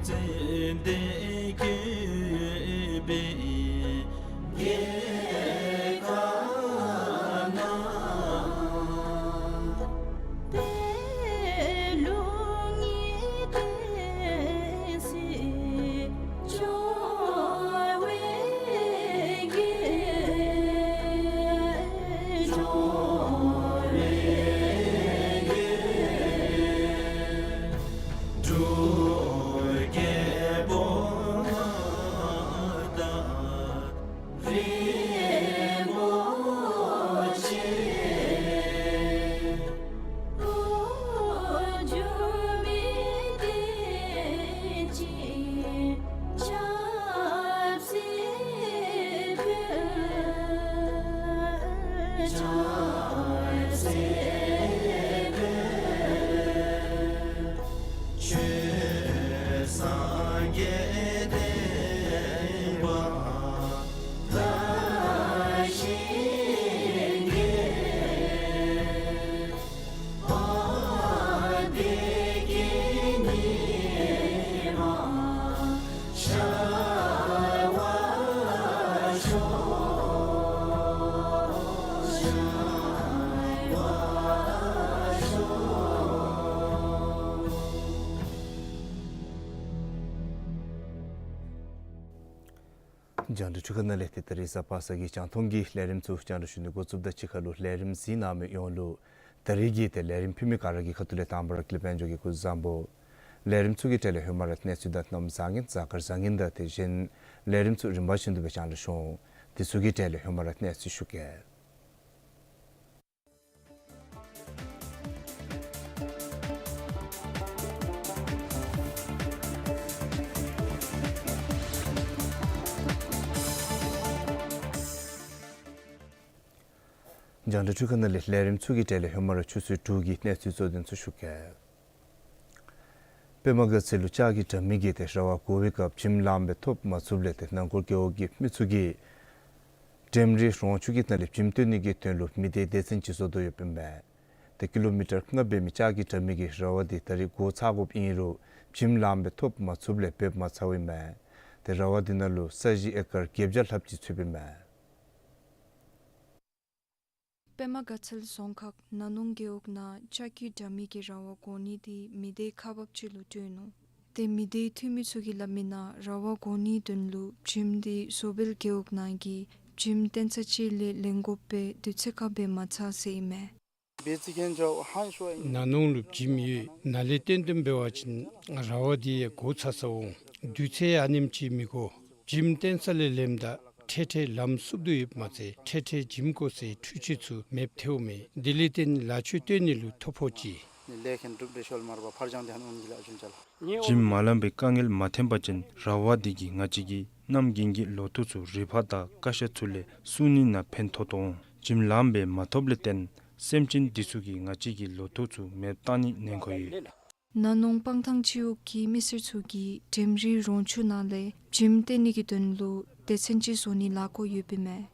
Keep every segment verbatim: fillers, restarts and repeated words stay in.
ཙན་དན་བཀོད་པའི་རྒྱལ་ཁབ་ན། པད་ལུང་གི་བསྟན་སྲིད་འབྱུང་བའི་རྒྱལ། འབྱུང་བའི་རྒྱལ། འབྲུག་རྒྱལ་པོ་ང་དང་རིན་པོ་ཆེ། འགོ་འཛུགས་མི་བསྟན་སྲིད་ཆབ་སྲིད་ཕུལ། ཆབ་སྲིད་ཕུལ། ཆོས་སངས་རྒྱས་བསྟན་པ་དར་ཞིང་རྒྱས། བ་དན་གྱི་ཉི་མ་ཤར་བར་ཤོག། ཤར་བར་ཤོག། རྒྱང་བསྒྲགས་འཕྲུལ་ཁང་ནང་ལས་ཏེ་ད་རིས་གཟའ་པ་སངས་ཀྱི་རྒྱང་མཐོང་གི་ལས་རིམ་ཚུ་རྒྱང་བསྒྲགས་ཞུ་ནི་འགོ་བཙུགསཔ་ད་ཅིག་ཁར་ལུ་ལས་རིམ་གཟིགས་གནང་མི་ཡོངས་ལུ་ད་རིས་ཀྱི་ཏེ་ལས་རིམ་ཕུལ་མི་ག་ར་གི་ཁ་ཐུག་ལས་དང་པ་ར་ཀུན་ལེགས་དཔལ་འབྱོར་གྱིས་སྐུ་གཟུགས་བཟང་པོ། ལས་རིམ་ཚུ་གི་གྲས་ལས་ཧེ་མ་ར་གནས་ཚུལ་དང་གནམ་བཟང་ངན་གཟའ་སྐར་བཟང་ངན་དང་དེ་བཞིན་ལས་རིམ་ཚུ་རིམ་པ་བཞིན་དུ་སྦེ་རྒྱང་བསྒྲགས་ཞུ་འོང་། དེ་ཚུ་གི་གྲས་ལས་ཧེ་མ་ར་གནས་ཚུལ་ཞུ་གེ། རྒྱང་བསྒྲགས་འཕྲུལ་ཁང་ནང་ལས་ལས་རིམ་ཚུ་གི་གྲས་ལས་ཧེ་མ་ར་ཆུ་ཚོད་དྲུག་གི་གནས་ཚུལ་གཙོ་དོན་ཚུ་ཞུ་གེ། པདྨ་དགའ་ཚལ་ལུ་ལྕགས་ཀྱི་དྲ་མིག་གི་ཏེ་ར་བ་བསྐོར་བའི་སྐབས་བྱེམ་ལངམ་སྦེ་ཐོབ་མ་ཚུགསཔ་ལས་ཏེ་ནང་འཁོད་རྒེད་འོག་གི་མི་ཚུ་གིས་འབྲིང་རིམ་རོང་ཆུ་གི་ནང་ལས་བྱེམ་བཏོན་ནི་གི་དོན་ལུ་མི་སྡེ་སྡེ་ཚན་ཅིག་བཟོ་དོ་ཡོདཔ་ཨིན་མས། ཏེ་ཀི་ལོ་མི་ཊར་ལྔ་འབད་མི་ལྕགས་ཀྱི་དྲ་མིག་གི་ར་བ་འདི་ད་རིས་འགོ་བཙུགས་དགོཔ་ཨིན་རུང་བྱེམ་ལངམ་སྦེ་ཐོབ་མ་ཚུགསཔ་ལས་འབད་མ་ཚརཝ་ཨིན་མས། ཏེ་ར་བ་འདི་ནང་ལུ་ས་གཞི་ཨེ་ཀར་བརྒྱད་བརྒྱ་ལྷགཔ་ཅིག་ཚུདཔ་ཨིན་མས། པདྨ་དགའ་ཚལ་རྫོང་ཁག་ན་ནོང་རྒེད་འོག་ནང་ལྕགས་ཀྱི་དྲ་མིག་གི་ར་བ་བསྐོར་ནི་འདི་མི་སྡེ་ཁག་འབགཔ་ཅིག་ལུ་བསྐྲུན་ནུག། ཏེ་མི་སྡེའི་འཐུས་མི་ཚུ་གིས་སླབ་མི་ནང་ར་བ་བསྐོར་ནིའི་དོན་ལུ་བྱེམ་འདི་བཟོ་སྦེ་རྒེད་འོག་ནང་གི་བྱེམ་བཏོན་ས་ཅིག་ལས་ལེན་དགོཔ་སྦེ་དུས་ཚོད་ཁར་འབད་མ་ཚར་ཟེར་ཨིན་མས། ན་ནོང་ལུ་བྱེམ་ཡོད། ནཱ་ལས་བཏོན་བཏོནམ་འབད་བ་ཅིན་ར་བ་འདི་ཡང་འགོ་ཚུགས་ཚར་འོང་། དུས་ཚོད་ཨ་ནེམ་ཅིག་མི་འགོར། བྱེམ་བཏོན་ས་ལས་ལེནམ་ད་འཕྲལ་འཕྲལ་ལམ་བསུབ་དོ་ཡོདཔ་མ་ཚད་འཕྲལ་འཕྲལ་བྱེམ་བཀོག་སའི་འཕྲུལ་ཆས་ཚུ་མེདཔ་ཐལཝ་མས། དེ་ལས་བརྟེན་ལཱ་ཆུ་བཏོན་ནི་ལུ་ཐོ་ཕོག་ཅི། བྱེམ་མ་ལངམ་པའི་དཀའ་ངལ་མ་ཐོན་པ་ཅིན་ར་བ་འདི་གིས་ང་བཅས་ཀྱི་གནམ་དགུན་གྱི་ལོ་ཐོག་ཚུ་རི་ཕག་དང་ཀ་ཤ་ཚུ་ལས་སྲུང་ནི་ནང་ཕན་ཐོགས་དོ་འོང་། བྱེམ་ལངམ་སྦེ་མ་ཐོབ་ལས་བརྟེན་སེམས་ཅན་འདི་ཚུ་གིས་ང་བཅས་ཀྱི་ལོ་ཐོག་ཚུ་མེདཔ་བཏང་ནི་ནན་ཁག་ཡོད། ན་ནོང་སྤང་ཐང་སྤྱི་འོག་གི་མི་སེར་ཚུ་གིས་འབྲིང་རིམ་རོང་ཆུ་ནང་ལས་བྱེམ་བཏོན་ནི་གི་དོན་ལུ་སྡེ་ཚན་ཅིག་བཟོ་ནི་ལཱ་འགོ་ཡོདཔ་ཨིན་མས།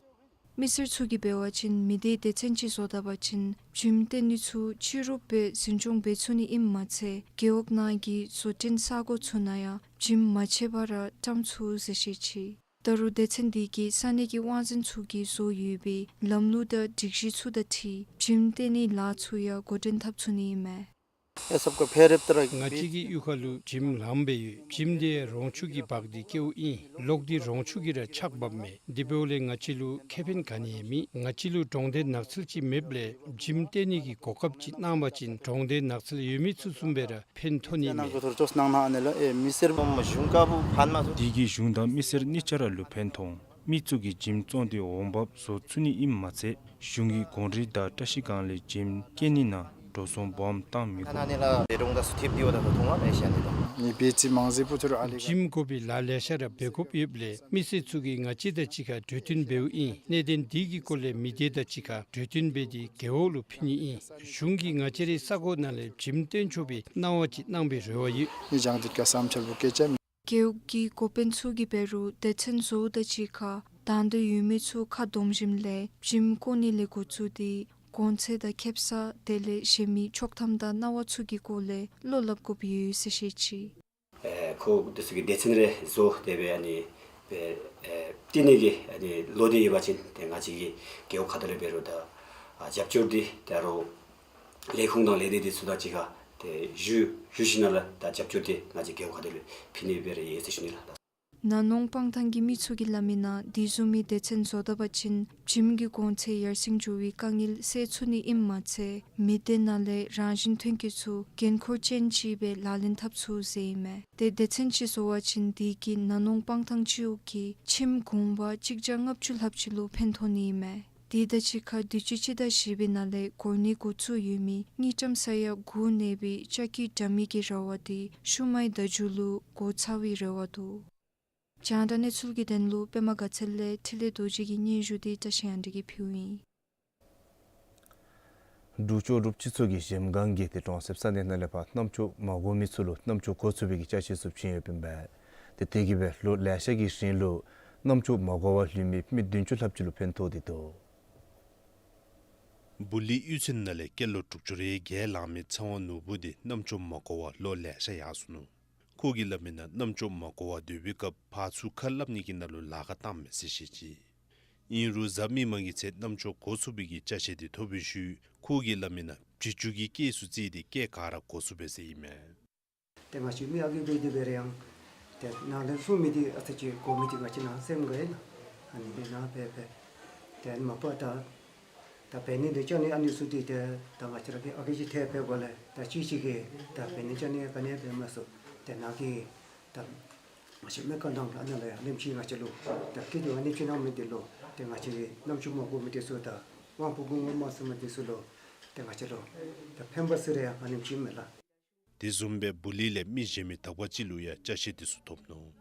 མི་སེར་ཚུ་གིས་འབད་བ་ཅིན་མི་སྡེའི་སྡེ་ཚན་ཅིག་བཟོ་ད་པ་ཅིན་བྱེམ་བཏོན་ནི་ཚུ་ཕྱི་རུ་སྦེ་འཛིན་སྐྱོང་འབད་ཚུགས་ནི་ཨིནམ་མ་ཚད་རྒེད་འོག་ནང་གི་བཟོ་སྐྲུན་ས་གོ་ཚུ་ནང་ཡང་བྱེམ་མ་ཆད་པར་བཀྲམ་ཚུགས་ཟེར་བཤད་ཅི། ད་རུང་སྡེ་ཚན་འདི་གིས་ས་གནས་ཀྱི་དབང་འཛིན་ཚུ་གིས་བཟོ་ཡོད་པའི་ལམ་ལུགས་དང་སྒྲིག་གཞི་ཚུ་དང་འཁྲིལ་བྱེམ་བཏོན་ནི་ལཱ་ཚུ་ཡང་འགོ་འདྲེན་འཐབ་ཚུགས་ནི་ཨིན་མས། ང་བཅས་ཀྱི་གཡུས་ཁ་ལུ་བྱེམ་ལངམ་སྦེ་ཡོད། བྱེམ་འདི་ཡང་རོང་ཆུ་གི་འབག་སྟེ་བསྐྱལཝ་ཨིན། ལོག་སྟེ་རོང་ཆུ་གིས་ར་ཆག་འབགཔ་མས། དེ་འབདཝ་ལས་ང་བཅས་ལུ་ཁེ་ཕན་ག་ནི་ཡང་མེད། ང་བཅས་ལུ་གྲོང་སྡེ་ནགས་ཚལ་ཅིག་མེདཔ་ལས་བྱེམ་བཏོན་ནི་གི་གོ་སྐབས་ཅིག་གནང་བ་ཅིན་གྲོང་སྡེ་ནགས་ཚལ་ཡོད་མི་ཚུ་བཟུམ་སྦེ་ར་ཕན་ཐོགས་ནི་མས། འདི་གིས་གཞུང་དང་མི་སེར་གཉིས་ཆ་ར་ལུ་ཕན་ཐོགས་འོང་། མི་ཚུ་གིས་བྱེམ་བཙོང་སྟེ་འོང་འབབ་བཟོ་ཚུགས་ནི་ཨིནམ་མ་ཚད་གཞུང་གི་གོང་རི་དང་བཀྲ་ཤིས་སྒང་ལས་བྱེམ་བསྐྱལ་ནི་ནང་འགྲོ་སོང་སྦོམ་བཏང་མི་དགོ། བྱེམ་བཀོག་པའི་ལཱ་ལེ་ཤ་ར་འབད་དགོཔ་ཡོདཔ་ལས་མི་སེར་ཚུ་གིས་ང་བཅས་དང་གཅིག་ཁར་གྲོས་བསྟུན་འབདཝ་ཨིན། གནད་དོན་འདི་གི་སྐོར་ལས་མི་སྡེ་དང་གཅིག་ཁར་གྲོས་བསྟུན་འབད་དེ་རྒེད་འོག་ལུ་ཕུལ་ནི་ཨིན། གཞུང་གིས་ང་བཅས་རའི་ས་གོ་ནང་ལས་བྱེམ་བཏོན་ཆོག་པའི་གནང་བ་ཅིག་གནང་པའི་རེ་བ་ཡོད། རྒེད་འོག་གི་འགོ་དཔོན་ཚུ་གིས་འབད་རུང་སྡེ་ཚན་བཟོཝ་དང་གཅིག་ཁར་དང་འདོད་ཡོད་མི་ཚུ་ཁ་བསྡོམས་ཞིནམ་ལས་བྱེམ་བཀོག་ནི་ལས་འགོ་བཙུགས་ཏེ་གོང་ཚད་དང་ཁེབ་ས་དེ་ལས་གཞན་མི་ཆོག་ཐམ་དང་གནང་བ་ཚུ་གི་སྐོར་ལས་བློ་སླབ་དགོཔ་ཡོད་ཟེར་བཤད་ཅི། ཨེ་ ཁོ་འདི་ཚུ་གི་སྡེ་ཚན་རེ་བཟོ་སྟེ་སྦེ་ཨ་ནི་སྦེ་ཨེ་བཏོན་ནི་གི་ཨ་ནི་ལོ་དེ་ཡོད་པ་ཅིན་ཏེ་ང་བཅས་ཀྱི་རྒེད་འོག་ཁ་ཐུག་ལས་འབད་རུང་ད་ཨ་རྒྱབ་སྐྱོར་འདི་ད་རུང་ལས་ཁུངས་དང་ལས་སྡེ་འདི་ཚུ་དང་གཅིག་ཁར་ཏེ་ཞུ་ཞུ་ཞིནམ་ལས་ད་རྒྱབ་སྐྱོར་འདི་ང་བཅས་རྒེད་འོག་ཁ་ཐུག་ལས་ཕུལ་ནི་སྦེ་ར་ཡོད་ཟེར་ཞུ་ནི་ལགས། ན་ནོང་སྤང་ཐང་གི་མི་ཚུ་གིས་སླབ་མི་ནང་དེ་བཟུམ་མའི་སྡེ་ཚན་བཟོ་ད་པ་ཅིན་ཁྱིམ་གྱི་གོང་ཚད་ཡར་སེང་འགྱོ་བའི་དཀའ་ངལ་སེལ་ཚུགས་ནི་ཨིནམ་མ་ཚད་མི་སྡེ་ནང་ལས་རང་བཞིན་ཐོན་སྐྱེད་ཚུ་འགན་ཁུར་ཅན་ཅིག་སྦེ་ལག་ལེན་འཐབ་ཚུགས་ཟེར་ཨིན་མས། ཏེ་སྡེ་ཚན་ཅིག་བཟོ་བ་ཅིན་དེ་གིས་ན་ནོང་སྤང་ཐང་སྤྱི་འོག་གི་ཁྱིམ་གུང་པ་གཅིག་བརྒྱ་ལྔ་བཅུ་ལྷགཔ་ཅིག་ལུ་ཕན་ཐོགས་ནི་ཨིན་མས། དེ་དང་གཅིག་ཁར་དུས་ཅི་སྤྱི་ཟླ་བཞི་པའི་ནང་ལས་འགོ་ནི་འགོ་བཙུགས་ཡོད་མི་དངུལ་ཀྲམ་ས་ཡ་དགུ་གནས་པའི་ལྕགས་ཀྱི་དྲ་མིག་གི་ར་བ་དེ་ཤུལ་མའི་ཟླཝ་མཇུག་ལུ་འགོ་ཚུགས་པའི་རེ་བ་འདུག། རྒྱང་བསྒྲགས་གནས་ཚུལ་གྱི་དོན་ལུ་པདྨ་དགའ་ཚལ་ལས་འཕྲིན་ལས་རྡོ་རྗེ་གི་སྙན་ཞུ་དེ་བཀྲ་ཤིས་དབང་འདུས་ཀྱིས་ཕུལཝ་ཨིན། འབྲུག་ལྕོགས་གྲུབ་སྤྱི་ཚོགས་ཀྱིས་གཞལམ་སྒང་གི་ཏེ་གྲོང་གསེབ་ས་གནས་ནང་ལས་ཕར་རྣམ་ཅོག་མ་གོ་མི་ཚུ་ལུ་རྣམ་ཅོག་གོ་ཚུགས་པའི་གི་ཅ་ཆས་ཚུ་བྱིན་ཡོདཔ་ཨིན་པས། ཏེ་དེ་གིས་སྦེ་ལོ་ལེ་ཤ་གི་རིང་ལུ་རྣམ་ཅོག་མ་གོ་བར་ལུས་མི་མི་བདུན་ཅུ་ལྷགཔ་ཅིག་ལུ་ཕན་ཐོགས་ཏེ་འདུག། སྦུ་ལི་གཡུས་ཚན་ནང་ལས་སྐྱེས་ལོ་དྲུག་ཅུ་རེ་བརྒྱད་ལང་མི་ཚེ་དབང་ནོར་བུ་དེ་རྣམ་ཅོག་མ་གོ་བར་ལོ་ལེ་ཤ་ཡར་སོ་ནུག། ཁོ་གིས་སླབ་མི་ནང་རྣམ་ཅོག་མ་གོ་བར་སྡོད་པའི་སྐབས་ཕར་ཚུར་ཁ་སླབ་ནི་གི་ནང་ལུ་ལཱ་ཁག་བཏངམ་མས་ཟེར་བཤད་ཅི། ཨིན་རུང་གཟའ་མིག་དམར་གྱི་ཚེ་རྣམ་ཅོག་གོ་ཚུགས་པའི་གི་ཅ་ཆས་དེ་ཐོབ་པའི་ཤུལ་ཁོ་གིས་སླབ་མི་ནང་བྱི་ཅུང་གི་སྐད་ཚུ་བརྩིས་ཏེ་སྐད་ག་ར་གོ་ཚུགས་པས་ཟེར་ཨིན་མས། ཏེ་ང་བཅས་མི་ཨ་རྒས་འབད་དེ་འབད་རུང་ཡང་ཏེ་ནང་ལས་གསུང་མི་དེ་ཨ་ཙི་ཅིག་གོ་མི་དེ་ང་བཅས་ནང་སེམས་ག་ཡེ་ལགས། ཨ་ནི་དེ་ནང་འབད་འབད་ཏེ་མ་པ་ད་ད་འབད་ནི་དེ་ཅ་ནི་ཨ་ནི་ཚུ་དེ་ཏེ་ད་ང་བཅས་ར་གི་ཨ་རྒས་ཅིག་ཐལ་འབད་དགོ་ལས་ད་ཅི་ཅིག་གིས་ད་འབད་ནི་ཅ་ནི་ག་ནི་འབད་མ་ཚུགས། ཏེ་ནང་གི་ད་ང་བཅས་མི་ཁ་ནང་ལུ་ཨ་ནཱ་ལས་ཡང་ལེམ་ཅིག་ང་བཅས་ལུ་ད་སྐྱིད་སྡུག་ཨ་ནེམ་ཅིག་གནང་མི་དེ་ལུ་ཏེ་ང་བཅས་རྣམ་ཅོག་མ་གོ་མི་དེ་ཚུ་དང་དབང་པོ་གོ་མ་ཚུགས་མི་དེ་ཚུ་ལུ་ཏེ་ང་བཅས་ལུ་ད་ཕན་པ་ཟེར་ར་ཡང་ཨ་ནེམ་ཅིག་མས་ལགས། དེ་བཟུམ་སྦེ་སྦུ་ལི་ལས་མི་གཞན་མི་དག་པ་ཅིག་ལུ་ཡང་ཅ་ཆས་དེ་ཚུ་ཐོབ་ནུག།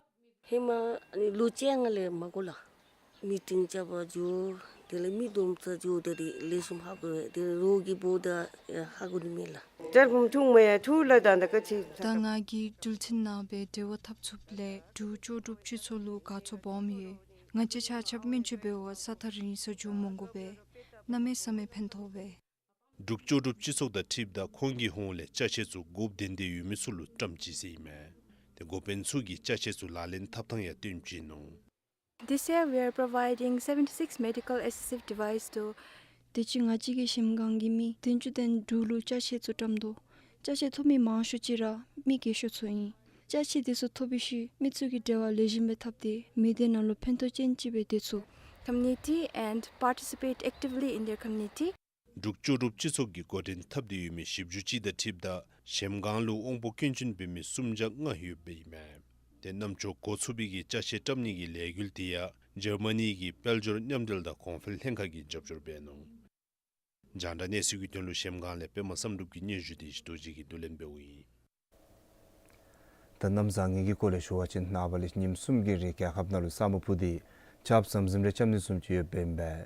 ཧེ་མ་ཨ་ནི་ལོ་བཅོ་ལྔ་ལས་མ་གོ་ལགས། མི་ཊིང་རྐྱབ་པར་འགྱོ། དེ་ལས་མི་འདུམ་ས་འགྱོ། ད་དེ་ལེགས་ཤོམ་ཧ་གོ་བས། དེ་རོགས་ཀྱིས་འབོ་ད་ཧ་གོ་ནི་མས་ལགས། ད་ང་གིས་འགྲུལ་འཕྲིན་ནང་སྦེ་འབྲེལ་བ་འཐབ་ཚུགསཔ་ལས་འབྲུག་ལྕོགས་གྲུབ་སྤྱི་ཚོགས་ལུ་དགའ་ཚོར་སྦོམ་ཡོད། ང་བཅས་ཆ་ཁྱབ་སྨན་བཅོས་འབད་བར་ས་ཐག་རིང་སར་འགྱོ་མི་དགོ་པས། གནམ་མེད་ས་མེད་ཕན་ཐོགས་པས། འབྲུག་ལྕོགས་གྲུབ་སྤྱི་ཚོགས་དང་འཁྲིལཝ་ད་ཁོང་གི་ཧོངས་ལས་ཅ་ཆས་ཚུ་དགོཔ་དོན་ལྡན་ཡོད་མི་ཚུ་ལུ་བཀྲམ་ཅི་ཟེར་ཨིན་མས། ཏེ་འགོ་དཔོན་ཚུ་གིས་ཅ་ཆས་ཚུ་ལག་ལེན་འཐབ་ཐངས་ཡང་སྟོན་བྱིན་ནུག། This year we are providing seventy-six medical assistive device to དུས་ཅི་ང་བཅས་ཀྱིས་གཞལམ་སྒང་གི་མི་བདུན་ཅུ་དོན་དྲུག་ལུ་ཅ་ཆས་ཚུ་བཀྲམ་དོ། ཅ་ཆས་ཐོབ་མི་མང་ཤོས་ཅིག་ར་མི་རྒས་ཤོས་ཚུ་ཨིན། ཅ་ཆས་དེ་ཚུ་ཐོབ་པའི་ཤུལ་མི་ཚུ་གིས་འབྲེལ་བ་ལེགས་ཤོམ་སྦེ་འཐབ་སྟེ་མི་སྡེ་ནང་ལུ་ཕན་ཐོགས་ཅན་ཅིག་སྦེ་སྡོད་ཚུགས། Community and participate actively in their community. འབྲུག་ལྕོགས་གྲུབ་སྤྱི་ཚོགས་ཀྱིས་འགོ་འདྲེན་འཐབ་སྟེ་ཡོད་མི་ཞིབ་འཇུག་ཅིག་དང་འཁྲིལཝ་ད་གཞལམ་སྒང་ལུ་དབང་པོ་སྐྱོན་ཅན་འབད་མི་སུམ་བརྒྱ་ལྔ་ཡོདཔ་སྦེ་ཨིན་མས། ཏེ་རྣམ་ཅོག་གོ་ཚུགས་པའི་གི་ཅ་ཆས་བཀྲམ་ནི་གི་ལས་འགུལ་དེ་ཡང་འཇར་མ་ནི་གི་དཔལ་འབྱོར་མཉམ་འབྲེལ་དང་གོང་འཕེལ་ལྷན་ཁག་གིས་རྒྱབ་སྐྱོར་འབད་ནུག། རྒྱང་བསྒྲགས་གནས་ཚུལ་གྱི་དོན་ལུ་གཞལམ་སྒང་ལས་པདྨ་བསམ་གྲུབ་ཀྱི་སྙན་ཞུ་དེ་རྡོ་རྗེ་གིས་བསྡུ་ལེན་འབདཝ་ཨིན། ད་གནམ་བཟང་ངན་གྱི་སྐོར་ལས་ཞུ་བ་ཅིན་ནངས་པ་ལས་ཉིནམ་གསུམ་གྱི་རིང་རྒྱལ་ཁབ་ནང་ལུ་ས་སྨུག་ཕུབ་སྟེ་ཆརཔ་ཟམ་ཟིམ་རེ་རྐྱབ་ནི་བཟུམ་ཅིག་ཡོདཔ་ཨིན་པས།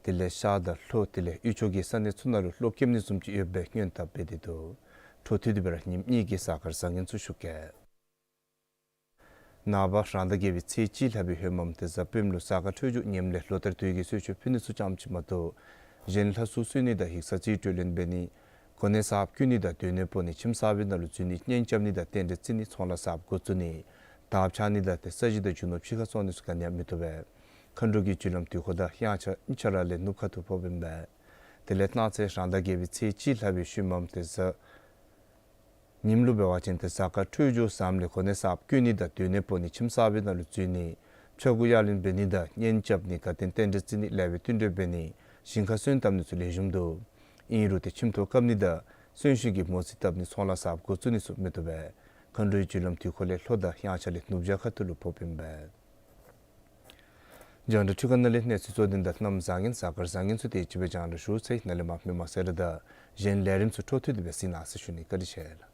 དེ་ལས་ཤར་དང་ལྷོ་དེ་ལས་དབུས་ཕྱོགས་ཀྱི་ས་གནས་ཚུ་ནང་ལུ་གློག་རྐྱབ་ནི་བཟུམ་ཅིག་ཡོད་པའི་སྔོན་དཔག་འབད་དེ་འདུག། འཕྲོ་མཐུད་དེ་སྦེ་ར་ཉིནམ་གཉིས་ཀྱི་གཟའ་སྐར་བཟང་ངན་ཚུ་ཞུ་གེ། ནངས་པ་རང་ཟླ་བརྒྱད་པའི་ཚེས་གཅིག་ལྷག་པའི་ཧོལ་མམ་དེ་གཟའ་སྤེནམ་ལུ་གཟའ་སྐར་འཕྲོད་སྦྱོར་ངནམ་ལས་ལོ་ལྟར་དུས་ཀྱི་གསོལ་མཆོད་ཕུལ་ནི་ཚུ་ཙམ་ཅིག་མ་གཏོགས་གཞན་ལྷ་སྲུང་གསོལ་ནི་དང་ཡིག་ཚང་རྩིས་སྤྲོད་ལེན་འབད་ནི་གོ་གནས་གསརཔ་བསྐོ་ནི་དང་སྡོད་གནས་སྤོ་ནི་ཁྱིམ་གསར་པའི་ནང་ལུ་འཛུལ་ནི་གཉེན་རྐྱབ་ནི་དང་རྟེན་འབྲེལ་བརྩི་ནི་ཚོང་ལཱ་གསརཔ་འགོ་བཙུགས་ནི་དར་འཕྱར་ནི་དང་ཏེ་ས་གཞི་དང་རྒྱུ་ནོར་ཕྱི་ཁར་བཙོང་ནི་ཚུ་ག་ནི་ཡང་མི་བཏུབ་པས། མཁའ་འགྲོ་གི་རྒྱུ་ལམ་དུས་འཁོར་དང་དབྱངས་འཆར་གཉིས་ཆ་ར་ལས་ནུབ་ཁ་ཐུག་ཕོགཔ་ཨིན་པས། དེ་ལས་གནངས་ཚེ་རང་ཟླ་བརྒྱད་པའི་ཚེས་གཅིག་ལྷག་པའི་ཤུལ་མམ་དེ་གཟའ་ཉིམ་ལུ་འབད་བ་ཅིན་ཏེ་གཟའ་སྐར་འཕྲོད་སྦྱོར་བཟངམ་ལས་གོ་གནས་གསརཔ་བསྐོ་ནི་དང་སྡོད་གནས་སྤོ་ནི་ཁྱིམ་གསར་པའི་ནང་ལུ་འཛུལ་ནི་ཕྱྭ་འགུགས་གཡར་ལེན་འབད་ནི་དང་གཉེན་རྐྱབ་ནི་དང་རྟེན་རྟེན་འབྲེལ་བརྩི་ནི་ལེགས་པའི་བསྟུན་གྲོས་འབད་ནི་ཞིང་ཁར་སོན་བཏབ་ནི་ཚུ་ལེགས་ཤོམ་འདུག། ཨིན་རུང་ཏེ་ཁྱིམ་ཐོག་བཀབ་ནི་དང་གསོན་གཤིན་གྱི་མོ་རྩིས་བཏབ་ནི་ཚོང་ལཱ་གསརཔ་འགོ་བཙུགས་ནི་ཚུ་མི་བཏུབ་པས། མཁའ་འགྲོའི་རྒྱུ་ལམ་དུས་འཁོར་ལས་ལྷོ་དང་དབྱངས་འཆར་ལས་ནུབ་བྱང་ཁ་ཐུག་ལུ་ཕོགཔ་ཨིན་པས། རྒྱང་བསྒྲགས་འཕྲུལ་ཁང་ནང་ལས་གནས་ཚུལ་གཙོ་དོན་དང་གནམ་བཟང་ངན་གཟའ་སྐར་བཟང་ངན་ཚུ་དེ་ཅིག་སྦེ་རྒྱང་བསྒྲགས་ཞུ་ཚར་ཡི། ནཱ་ལས་མར་མི་མང་གསལ་བསྒྲགས་དང་གཞན་ལས་རིམ་ཚུ་འཕྲོ་མཐུད་དེ་སྦེ་གཟིགས་གནང་ཟེར་ཞུ་ནི། བཀའ་དྲིན་ཆེ་ལགས།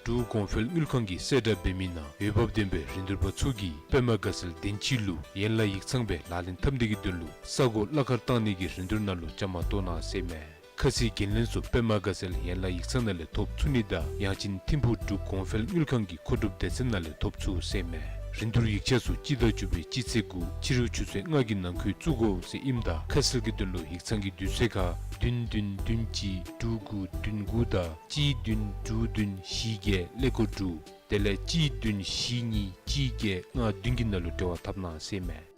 འབྲུག་གོང་འཕེལ་དངུལ་ཁང་གིས་གསལ་བསྒྲགས་འབད་མི་ནང་འོས་འབབ་ལྡན་པའི་རིན་བསྡུར་པ་ཚུ་གིས་པདྨ་དགའ་ཚལ་བདེན་སྤྱི་ལུ་ཡན་ལག་ཡིག་ཚང་སྦེ་ལག་ལེན་འཐབ་ནི་དེ་གི་དོན་ལུ་ས་གོ་གླ་ཁར་བཏང་ནི་གི་རིན་བསྡུར་ནང་ལུ་བཅའ་མར་གཏོགས་གནང་ཟེར་མས། ཁ་ཚིག་འགན་ལེན་ཚུ་པདྨ་དགའ་ཚལ་ཡན་ལག་ཡིག་ཚང་ནང་ལས་ཐོབ་ཚུགས་ནི་དང་ཡང་ཅིན་ཐིམ་ཕུག་འབྲུག་གོང་འཕེལ་དངུལ་ཁང་གི་མཁོ་སྒྲུབ་སྡེ་ཚན་ནང་ལས་ཐོབ་ཚུགས་ཟེར་མས། རིན་བསྡུར་ཡིག་ཆ་ཚུ་སྤྱི་ཟླ་བཅུ་པའི་སྤྱི་ཚེས་དགུ་ཕྱི་རུ་ཆུ་ཚོད་ལྔ་གི་ནང་འཁོད་བཙུགས་དགོ་ཟེར་ཨིནམ་ད་ཁ་གསལ་གྱི་དོན་ལུ་ཡིག་ཚང་གི་དུས་ཚོད་ཁར་བདུན་བདུན་བདུན་གཅིག་དྲུག་དགུ་བདུན་དགུ་དང་གཅིག་བདུན་དྲུག་བདུན་བཞི་བརྒྱད་ཀླད་ཀོར་དྲུག་དེ་ལས་གཅིག་བདུན་བཞི་གཉིས་གཅིག་བརྒྱད་ལྔ་བདུན་གྱི་ནང་ལུ་འབྲེལ་བ་འཐབ་གནང་ཟེར་ཨིན་མས།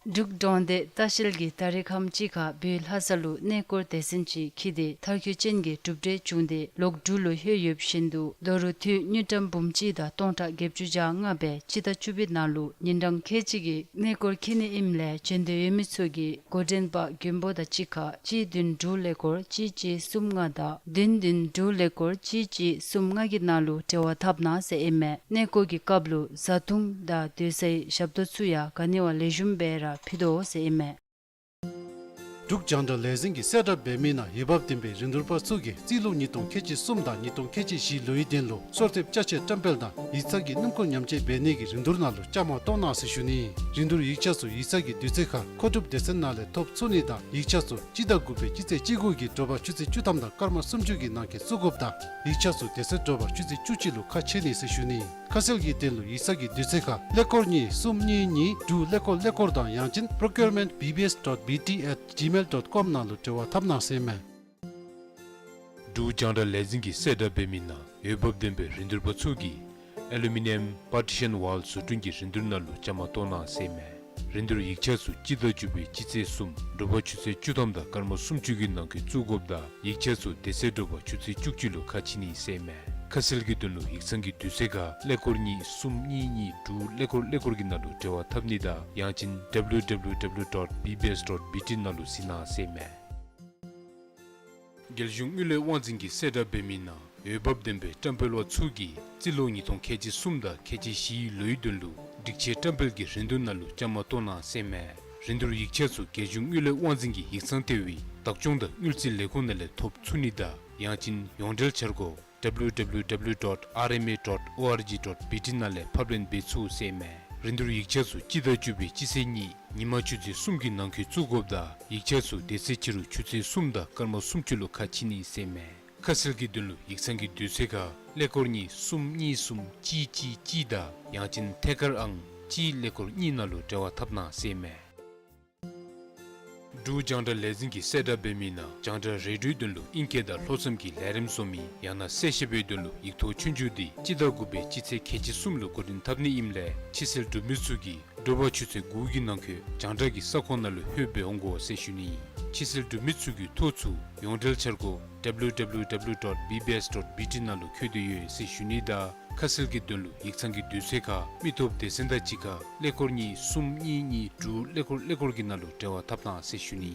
འབྲུག་གྲོང་སྡེ་ལྟ་བཤལ་གྱིས་ད་རིས་ཁམས་ཅིག་ཁར་བོད་ལྷ་ས་ལུ་གནས་སྐོར་སྡེ་ཚན་ཅིག་འཁྱིད་དེ་མཐར་འཁྱོལ་ཅན་གྱི་གྲུབ་འབྲས་བྱུང་སྟེ་ལོག་འབྲུག་ལུ་ལྷོད་ཡོདཔ་བཞིན་དུ་ད་རུང་འཐུས་དངུལ་ཀྲམ་འབུམ་གཅིག་དང་སྟོང་ཕྲག་བརྒྱད་ཅུ་གྱ་ལྔ་སྦེ་སྤྱི་ཟླ་བཅུ་པའི་ནང་ལུ་ཉིན་གྲངས་ཁལ་གཅིག་གི་གནས་སྐོར་འཁྱིད་ནི་ཨིནམ་ལས་བྱོན་འདོད་ཡོད་མི་ཚུ་གིས་འགོ་འདྲེན་པ་མགོན་པོ་དང་གཅིག་ཁར་གཅིག་བདུན་དྲུག་ཀླད་ཀོར་གཅིག་གཅིག་གསུམ་ལྔ་དང་བདུན་བདུན་དྲུག་ཀླད་ཀོར་གཅིག་གཅིག་གསུམ་ལྔ་གི་ནང་ལུ་འབྲེལ་བ་འཐབ་གནང་ཟེར་ཨིན་མས། གནས་སྐོར་གྱི་སྐབས་ལུ་བཟའ་འཐུང་དང་སྡོད་སའི་ཞབས་ཏོག་ཚུ་ཡང་ག་ནི་བ་ལེགས་ཤོམ་སྦེ་ར་ཕུལ་དོ་ཟེར་ཨིན་མས། འབྲུག་རྒྱང་བསྒྲགས་ལས་འཛིན་གྱིས་གསལ་བསྒྲགས་འབད་མི་ནང་འོས་འབབ་ལྡན་པའི་རིན་བསྡུར་པ་ཚུ་གིས་རྩིས་ལོ་ཉིས་སྟོང་ཁལ་གཅིག་གསུམ་དང་ཉིས་སྟོང་ཁལ་གཅིག་བཞིའི་ལོའི་དོན་ལུ་གསོལ་འདེབས་ཅ་ཆས་བཀྲམ་སྤེལ་དང་ཡིག་ཚང་གི་སྣུམ་འཁོར་ཉམས་བཅོས་འབད་ནི་གི་རིན་བསྡུར་ནང་ལུ་བཅའ་མར་གཏོགས་གནང་ཟེར་ཞུ་ནི། རིན་བསྡུར་ཡིག་ཆ་ཚུ་ཡིག་ཚང་གི་དུས་ཚོད་ཁར་མཁོ་སྒྲུབ་སྡེ་ཚན་ནང་ལས་ཐོབ་ཚུགས་ནི་དང་ཡིག་ཆ་ཚུ་སྤྱི་ཟླ་དགུ་པའི་སྤྱི་ཚེས་བཅུ་དགུ་གི་དྲོ་པ་ཆུ་ཚོད་བཅུ་ཐམ་དང་སྐར་མ་སུམ་ཅུ་གི་ནང་འཁོད་བཙུགས་དགོཔ་དང་ཡིག་ཆ་ཚུ་དེ་ཚེ་དྲོ་པ་ཆུ་ཚོད་བཅུ་གཅིག་ལུ་ཁ་ཕྱེ་ནི་ཟེར་ཞུ་ནི། ཁ་གསལ་གྱི་དོན་ལུ་ཡིག་ཚང་གི་དུས་ཚོད་ཁར་ཀླད་ཀོར་གཉིས་གསུམ་གཉིས་གཉིས་དྲུག་ཀླད་ཀོར་ཀླད་ཀོར་དང་ཡང་ཅིན་procurement B B S dot B T at gmail dot com ནང་ལུ་འབྲེལ་བ་འཐབ་གནང་ཟེར་ཨིན་མས། འབྲུག་རྒྱང་བསྒྲགས་ལས་འཛིན་གྱིས་གསལ་བསྒྲགས་འབད་མི་ནང་འོས་འབབ་ལྡན་པའི་རིན་བསྡུར་པ་ཚུ་གིས་Aluminium Partition Wall བཟོ་སྐྲུན་གྱི་རིན་བསྡུར་ནང་ལུ་བཅའ་མར་གཏོགས་གནང་ཟེར་ཨིན་མས། རིན་བསྡུར་ཡིག་ཆ་ཚུ་སྤྱི་ཟླ་བཅུ་པའི་སྤྱི་ཚེས་གསུམ་དྲོ་པ་ཆུ་ཚོད་བཅུ་ཐམ་དང་སྐར་མ་སུམ་ཅུ་གི་ནང་འཁོད་བཙུགས་དགོཔ་དང་ཡིག་ཆ་ཚུ་དེ་ཚེ་དྲོ་པ་ཆུ་ཚོད་བཅུ་གཅིག་ལུ་ཁ་ཕྱེ་ནི་ཟེར་ཨིན་མས། ཁ་གསལ་གྱི་དོན་ལུ་ཡིག་ཚང་གི་དུས་ཚོད་ཁར་ཀླད་ཀོར་གཉིས་གསུམ་གཉིས་གཉིས་དྲུག་ཀླད་ཀོར་ཀླད་ཀོར་གྱི་ནང་ལུ་འབྲེལ་བ་འཐབ་ནི་དང་ཡང་ཅིན W W W dot B B S dot B T ནང་ལུ་གཟིགས་གནང་ཟེར་ཨིན་མས། རྒྱལ་གཞུང་དངུལ་ལས་དབང་འཛིན་གྱིས་གསལ་བསྒྲགས་འབད་མི་ནང་འོས་འབབ་ལྡན་པའི་བཀྲམ་སྤེལ་པ་ཚུ་གིས་རྩིས་ལོ་ཉིས་སྟོང་ཁལ་གཅིག་གསུམ་དང་ཁལ་གཅིག་བཞིའི་ལོའི་དོན་ལུ་སྒྲིག་ཆས་བཀྲམ་སྤེལ་གྱི་རིན་བསྡུར་ནང་ལུ་བཅའ་མར་གཏོགས་གནང་ཟེར་ཨིན་མས། རིན་བསྡུར་ཡིག་ཆ་ཚུ་རྒྱལ་གཞུང་དངུལ་ལས་དབང་འཛིན་གྱི་ཡིག་ཚང་ལྟེ་བའི་བདག་སྐྱོང་དང་དངུལ་རྩིས་ལས་ཁུངས་ནང་ལས་ཐོབ་ཚུགས་ནི་དང་ཡང་ཅིན་ཡོངས་འབྲེལ་འཆར་སྒོ་W W W dot R M A dot O R G dot B T ནང་ལས་ཕབ་ལེན་འབད་ཚུགས་ཟེར་ཨིན་མས། རིན་བསྡུར་ཡིག་ཆ་ཚུ་སྤྱི་ཟླ་བཅུ་པའི་སྤྱི་ཚེས་གཉིས་ཉིན་མ་ཆུ་ཚོད་གསུམ་གྱི་ནང་འཁོད་བཙུགས་དགོཔ་དང་ཡིག་ཆ་ཚུ་དེ་ཚེ་ཕྱི་རུ་ཆུ་ཚོད་གསུམ་དང་སྐར་མ་སུམ་ཅུ་ལུ་ཁ་ཕྱེ་ནི་ཟེར་ཨིན་མས། ཁ་གསལ་གྱི་དོན་ལུ་ཡིག་ཚང་གི་དུས་ཚོད་ཁར་ཀླད་ཀོར་གཉིས་གསུམ་གཉིས་གསུམ་གཅིག་གཅིག་གཅིག་དང་ཡང་ཅིན་ཐད་ཀར་ཨང་གཅིག་ཀླད་ཀོར་གཉིས་ནང་ལུ་འབྲེལ་བ་འཐབ་གནང་ཟེར་ཨིན་མས། འབྲུག་རྒྱང་བསྒྲགས་ལས་འཛིན་གྱིས་གསལ་བསྒྲགས་འབད་མི་ནང་རྒྱང་བསྒྲགས་རེ་ཌིའོའི་དོན་ལུ་ཨིང་སྐད་དང་ལྷོ་མཚམས་ཀྱི་ལས་རིམ་བཟོ་མི་ཡང་ན་གསལ་བཤད་པའི་དོན་ལུ་ཡིག་ཐོག་ཆོས་རྒྱུགས་འདི་སྤྱི་ཟླ་དགུ་པའི་སྤྱི་ཚེས་ཁལ་གཅིག་གསུམ་ལུ་འགོ་འདྲེན་འཐབ་ནི་ཨིནམ་ལས་ཕྱི་སེལ་གྲུབ་མི་ཚུ་གིས་དྲོ་པ་ཆུ་ཚོད་དགུ་གི་ནང་འཁོད་རྒྱང་བསྒྲགས་ཀྱི་ས་ཁོངས་ནང་ལུ་ལྷོད་སྦེ་འོང་དགོ་ཟེར་ཞུ་ནི། ཕྱི་སེལ་གྲུབ་མི་ཚུ་གི་ཐོ་ཚུ་ཡོངས་འབྲེལ་འཆར་སྒོ་W W W dot B B S dot B T ནང་ལུ་བཀོད་དེ་ཡོད་ཟེར་ཞུ་ནི་དང་ཁ་གསལ་གྱི་དོན་ལུ་ཡིག་ཚང་གི་དུས་ཚོད་ཁར་མི་སྟོབས་སྡེ་ཚན་དང་གཅིག་ཁར་ཀླད་ཀོར་གཉིས་གསུམ་གཉིས་གཉིས་དྲུག་ཀླད་ཀོར་ཀླད་ཀོར་གྱི་ནང་ལུ་འབྲེལ་བ་འཐབ་གནང་ཟེར་ཞུ་ནི།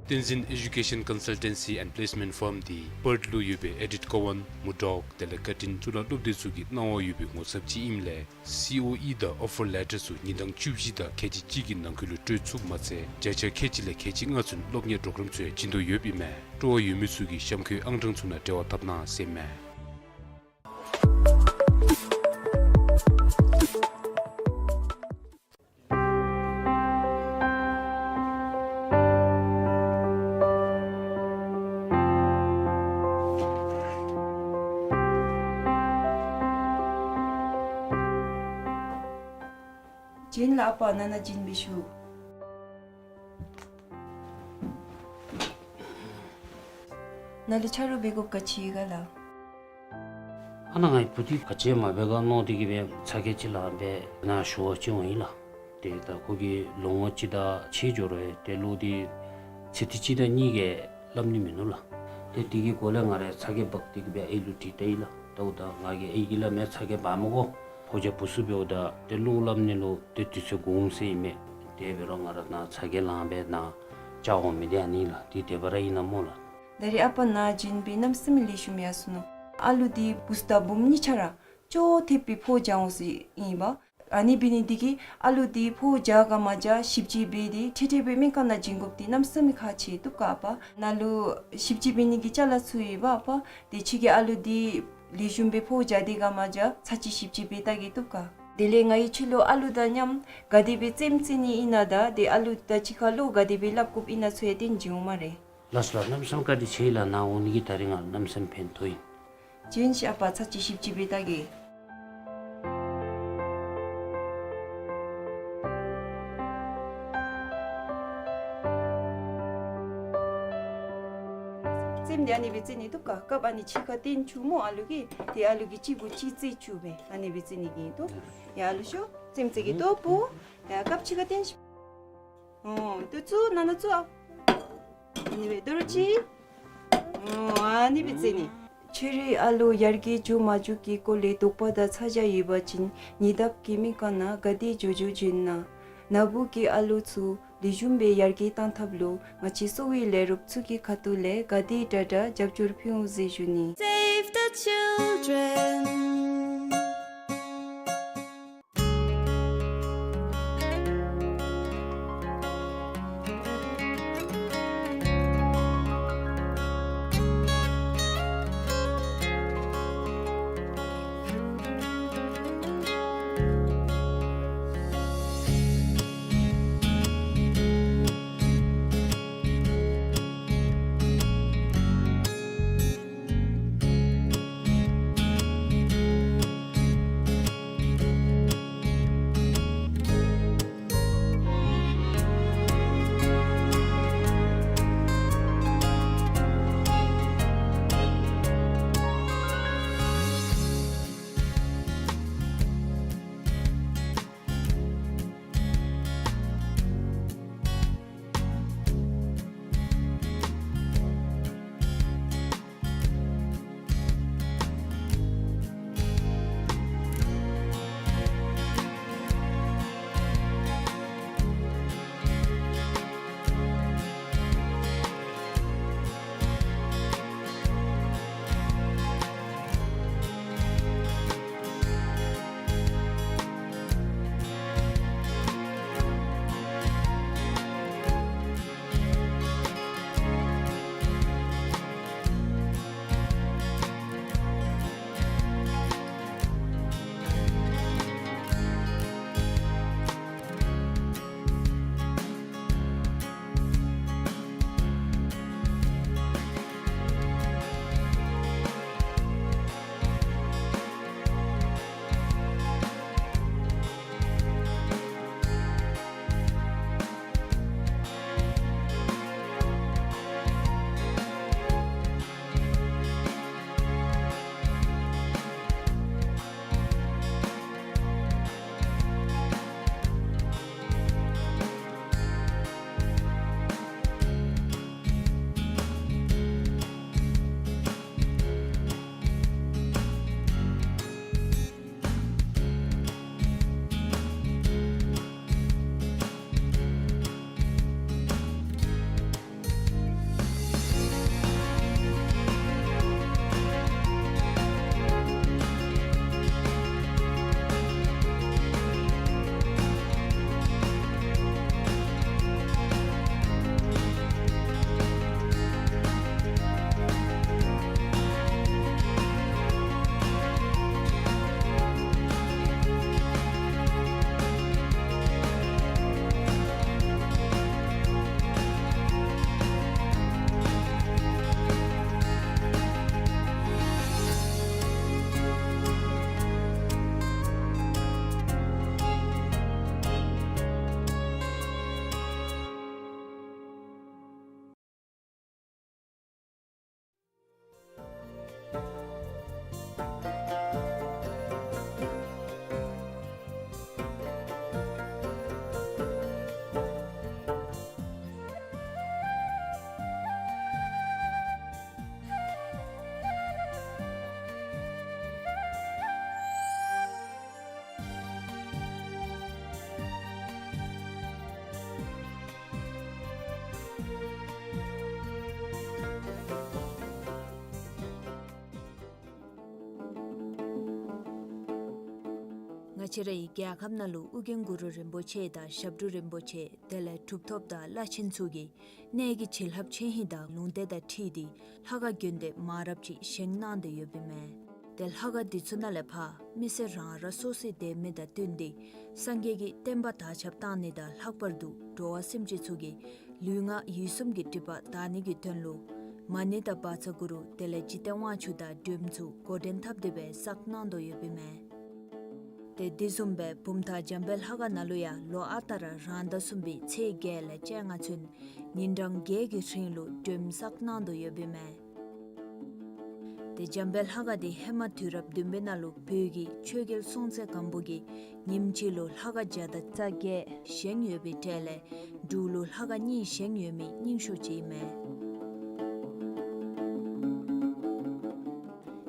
བསྟན་འཛིན་Education Consultancy and Placement Firm འདི་པརཐ་ལུ་ཡོད་པའི་ཨེ་ཌིཐ་ཀོ་ཝན་མུར་ཌོག་དེ་ལས་ཀར་ཊིན་གཙུག་ལག་སློབ་སྡེ་ཚུ་གི་གནང་བ་ཡོད་པའི་ངོ་ཚབ་ཅིག་ཨིནམ་ལས་སི་ཨོ་ཨི་དང་ཨོ་ཕར་ལེ་ཊར་ཚུ་ཉིན་གྲངས་བཅུ་བཞི་དང་ཁལ་གཅིག་གཅིག་གི་ནང་འཁོད་ལུ་སྤྲོད་ཚུགསཔ་མ་ཚད་བརྒྱ་ཆ་ཁལ་གཅིག་ལས་ཁལ་གཅིག་ལྔ་ཚུན་སློབ་གཉེར་པྲོ་གྲམ་ཚུ་ཡང་བྱིན་དོ་ཡོདཔ་ཨིན་མས། སྤྲོ་བ་ཡོད་མི་ཚུ་གིས་གཤམ་འཁོད་ཨང་གྲངས་ཚུ་ནང་འབྲེལ་བ་འཐབ་གནང་ཟེར་ཨིན་མས། བྱོན་ལགས་ཨ་པ། ནཱ་ནཱ་བྱོན་པའི་ཤུལ། ནཱ་ལུ་ཆ་རོགས་འབད་དགོཔ་ག་ཅི་ཡོད་ག་ལགས། ཨ་ནཱ་ངེའི་བུ་འདི་ག་ཅི་མ་འབད་ག་མནོ་སྟེ་གིས་སྦེ་ཚ་གྱང་ཅིག་ལང་སྦེ་ནཱ་ཞུ་བར་བྱོན་འོང་ཡི་ལགས། ཏེ་ད་ཁོ་གིས་ལོ་ངོ་གཅིག་དང་ཕྱེད་འགྱོ་རུང་ཏེ་གླུ་འདི་ཚིག་དེ་གཅིག་དང་གཉིས་ཀྱིས་སླབ་ནི་མིན་ནུག་ལགས། ཏེ་དེ་གི་སྒོ་ལས་ང་ར་ཚ་གྱང་འབག་སྟེ་གིས་སྦེ་ཨའི་ལུ་དྲིས་ལྟ་ཡི་ལགས། ད་འོ་ད་ང་གིས་ཨའི་གིས་སླབ་མས། ཚ་གྱང་འབག་མི་དགོ། ཕོ་རྒྱས་བུ་ཚུ་འབདཝ་ད་ཏེ་གླུ་སླབ་ནི་ལུ་ཏེ་དུས་ཚོད་འགོརཝ་ཟེར་ཨིན་མས། དེ་འབད་རུང་ང་ར་ནཱ་ཚ་གྱང་ལང་སྦེ་ནཱ་བཅར་འོང་མི་འདི་ཨ་ནི་ལགས། འདི་དེ་སྦེ་ར་ཨིན་ན་སྨོ་ལགས། ད་རེས་ཨ་པ་ནཱ་བྱོན་སྦེ་གནམ་མེད་ས་མེད་ལེགས་ཤོམ་ཡར་སོ་ནུག། ཨ་ལུ་འདི་བུཚ་དང་བུམོ་གཉིས་ཆ་ར་ཅོག་འཐདཔ་སྦེ་ཕོཝ་རྒྱག་འོང་ཟེར་ཨིན་པ། ཨ་ནི་འབད་ནི་འདི་གིས་ཨ་ལུ་འདི་ཕོཝ་རྒྱག་ག་མ་རྒྱག་ཞིབ་དཔྱད་འབད་དེ་འཕྲལ་འཕྲལ་སྦེ་སྨན་ཁང་ནང་བྱིན་དགོཔ་འདི་གནམ་མེད་ས་མེད་ཁག་ཆེ་བཏུབ་ག་ཨ་པ། ནཱ་ལུ་ཞིབ་དཔྱད་འབད་ནི་གི་ཅ་ལ་ཚུ་ཡོད་པ་ཨ་པ། ཏེ་ཁྱོད་ཀྱིས་ཨ་ལུ་འདི་ལེགས་ཤོམ་སྦེ་ཕོཝ་རྒྱག་དེས་ག་མ་རྒྱག་ཚར་གཅིག་ཞིབ་དཔྱད་འབད་བལྟ་གེ་བཏུབ་ག། དེ་ལས་ང་གིས་ཁྱོད་ལུ་ཨ་ལུ་དང་མཉམ་ག་དེ་སྦེ་རྩེདམོ་རྩེ་ནི་ཨིན་ན་དང་ཏེ་ཨ་ལུ་དང་གཅིག་ཁར་གླུ་ག་དེ་སྦེ་སླབ་དགོཔ་ཨིན་ན་ཚུ་ཡང་སྟོན་བྱིན་འོང་སྨ་རེ། ལགས་སོ་ལགས། གནམ་མེད་ས་མེད་བཀའ་དྲིན་ཆེ་ལགས། ནཱ་འོང་ནི་གིས་ད་རིས་ང་གནམ་མེད་ས་མེད་ཕན་ཐོགས་ཡི། བྱོན་ཤིག་ཨ་པ། ཚར་གཅིག་ཞིབ་དཔྱད་འབད་བལྟ་གེ། ཙེམ་འདི་ཨ་ནི་སྦེ་བཙེམ་ནི་འདུག་ག། སྐབས་ཨ་ནི་ཕྱི་ཁར་བཏོན་བཅུག་སྨོ་ཨ་ལུ་གིས། ཏེ་ཨ་ལུ་གིས་གཅིག་གུ་གཅིག་བཙེམ་བཅུག་སྦེ་ཨ་ནི་སྦེ་བཙེམ་ནི་གི་འདུག། ཡ་ཨ་ལུ་ཤོག། ཙེམ་ཙེམ་གྱི་ཏོ་བུ། ཡ་སྐབས་ཕྱི་ཁར་བཏོན་ཤིག། ཨོ་ཏེ་བཙུགས་ནང་ན་བཙུགས་ཨ། ཨ་ནི་སྦེ་དོ་རུང་ཅིག། ཨོ་ཨ་ནི་སྦེ་བཙེམ་ནི། ཆོས་རའི་ཨ་ལོ་ཡར་རྒྱས་འགྱོ་མ་འགྱོ་གི་སྐོར་ལས་དོགས་པ་དང་ཚ་གྱང་ཡོད་པ་ཅིན་ཉེ་འདབས་ཀྱི་མི་ཁ་ནང་ག་དེ་འགྱོ་འགྱོ་བྱོན་གནང་། ནཱ་བུ་གི་ཨ་ལོ་ཚུ་ལེགས་ཤོམ་སྦེ་ཡར་རྒྱས་གཏང་ཐབས་ལུ་ང་བཅས་གསོ་བའི་ལས་རོགསཔ་ཚུ་གི་ཁ་ཐུག་ལས་ག་དེ་དྲག་དྲག་རྒྱབ་སྐྱོར་ཕུལ་འོང་ཟེར་ཞུ་ནི། Save the children. ང་བཅས་རའི་རྒྱལ་ཁབ་ནང་ལུ་ཨོ་རྒྱན་གུ་རུ་རིན་པོ་ཆེ་དང་ཞབས་དྲུང་རིན་པོ་ཆེ་དེ་ལས་གྲུབ་ཐོབ་དང་བླ་ཆེན་ཚུ་གིས་གནས་ཀྱི་བྱིན་རླབས་ཆེ་ཧིང་དང་ལུང་བསྟན་དང་འཁྲིལ་ཏེ་ལྷ་ཁང་དགོན་སྡེ་མང་རབས་ཅིག་བཞེངས་གནང་སྟེ་ཡོདཔ་ཨིན་མས། ཏེ་ལྷ་ཁང་འདི་ཚུ་ནང་ལས་ཕར་མི་སེར་རང་རང་སོ་སོའི་དད་མོས་དང་བསྟུན་ཏེ་སངས་རྒྱས་ཀྱི་བསྟན་པ་དར་ཁྱབ་གཏང་ནི་དང་ལྷག་པར་དུ་འགྲོ་བ་སེམས་ཅན་ཚུ་གི་ལུས་ངག་ཡིད་གསུམ་གྱི་སྒྲིབ་པ་དག་ནི་གི་དོན་ལུ་མ་ཎི་དང་བཛྲ་གུ་རུ་དེ་ལས་འཇིག་རྟེན་དབང་ཕྱུག་དང་སྒྲོལ་མ་ཚུ་འགོ་འདྲེན་འཐབ་སྟེ་སྦེ་བསགས་གནང་དོ་ཡོདཔ་ཨིན་མས། ཏེ་དེ་བཟུམ་སྦེ་བུམ་ཐང་འཇམ་དཔལ་ལྷ་ཁང་ནང་ལུ་ཡང་ལོ་ཨ་རྟག་ར་རང་ཟླ་གསུམ་པའི་ཚེས་བརྒྱད་ལས་བཅོ་ལྔ་ཚུན་ཉིན་གྲངས་བརྒྱད་ཀྱི་རིང་ལུ་སྒྲོལ་མ་བསགས་གནང་དོ་ཡོདཔ་ཨིན་མས། ཏེ་འཇམ་དཔལ་ལྷ་ཁང་འདི་ཧེ་མ་དུས་རབས་བདུན་པའི་ནང་ལུ་བོད་ཀྱི་ཆོས་རྒྱལ་སྲོང་བཙན་སྒམ་པོ་གིས་ཉིནམ་གཅིག་ལུ་ལྷ་ཁང་བརྒྱ་དང་རྩ་བརྒྱད་བཞེངས་ཡོད་པའི་གྲས་ལས་འབྲུག་ལུ་ལྷ་ཁང་གཉིས་བཞེངས་ཡོད་མི་རྙིང་ཤོས་ཅིག་ཨིན་མས།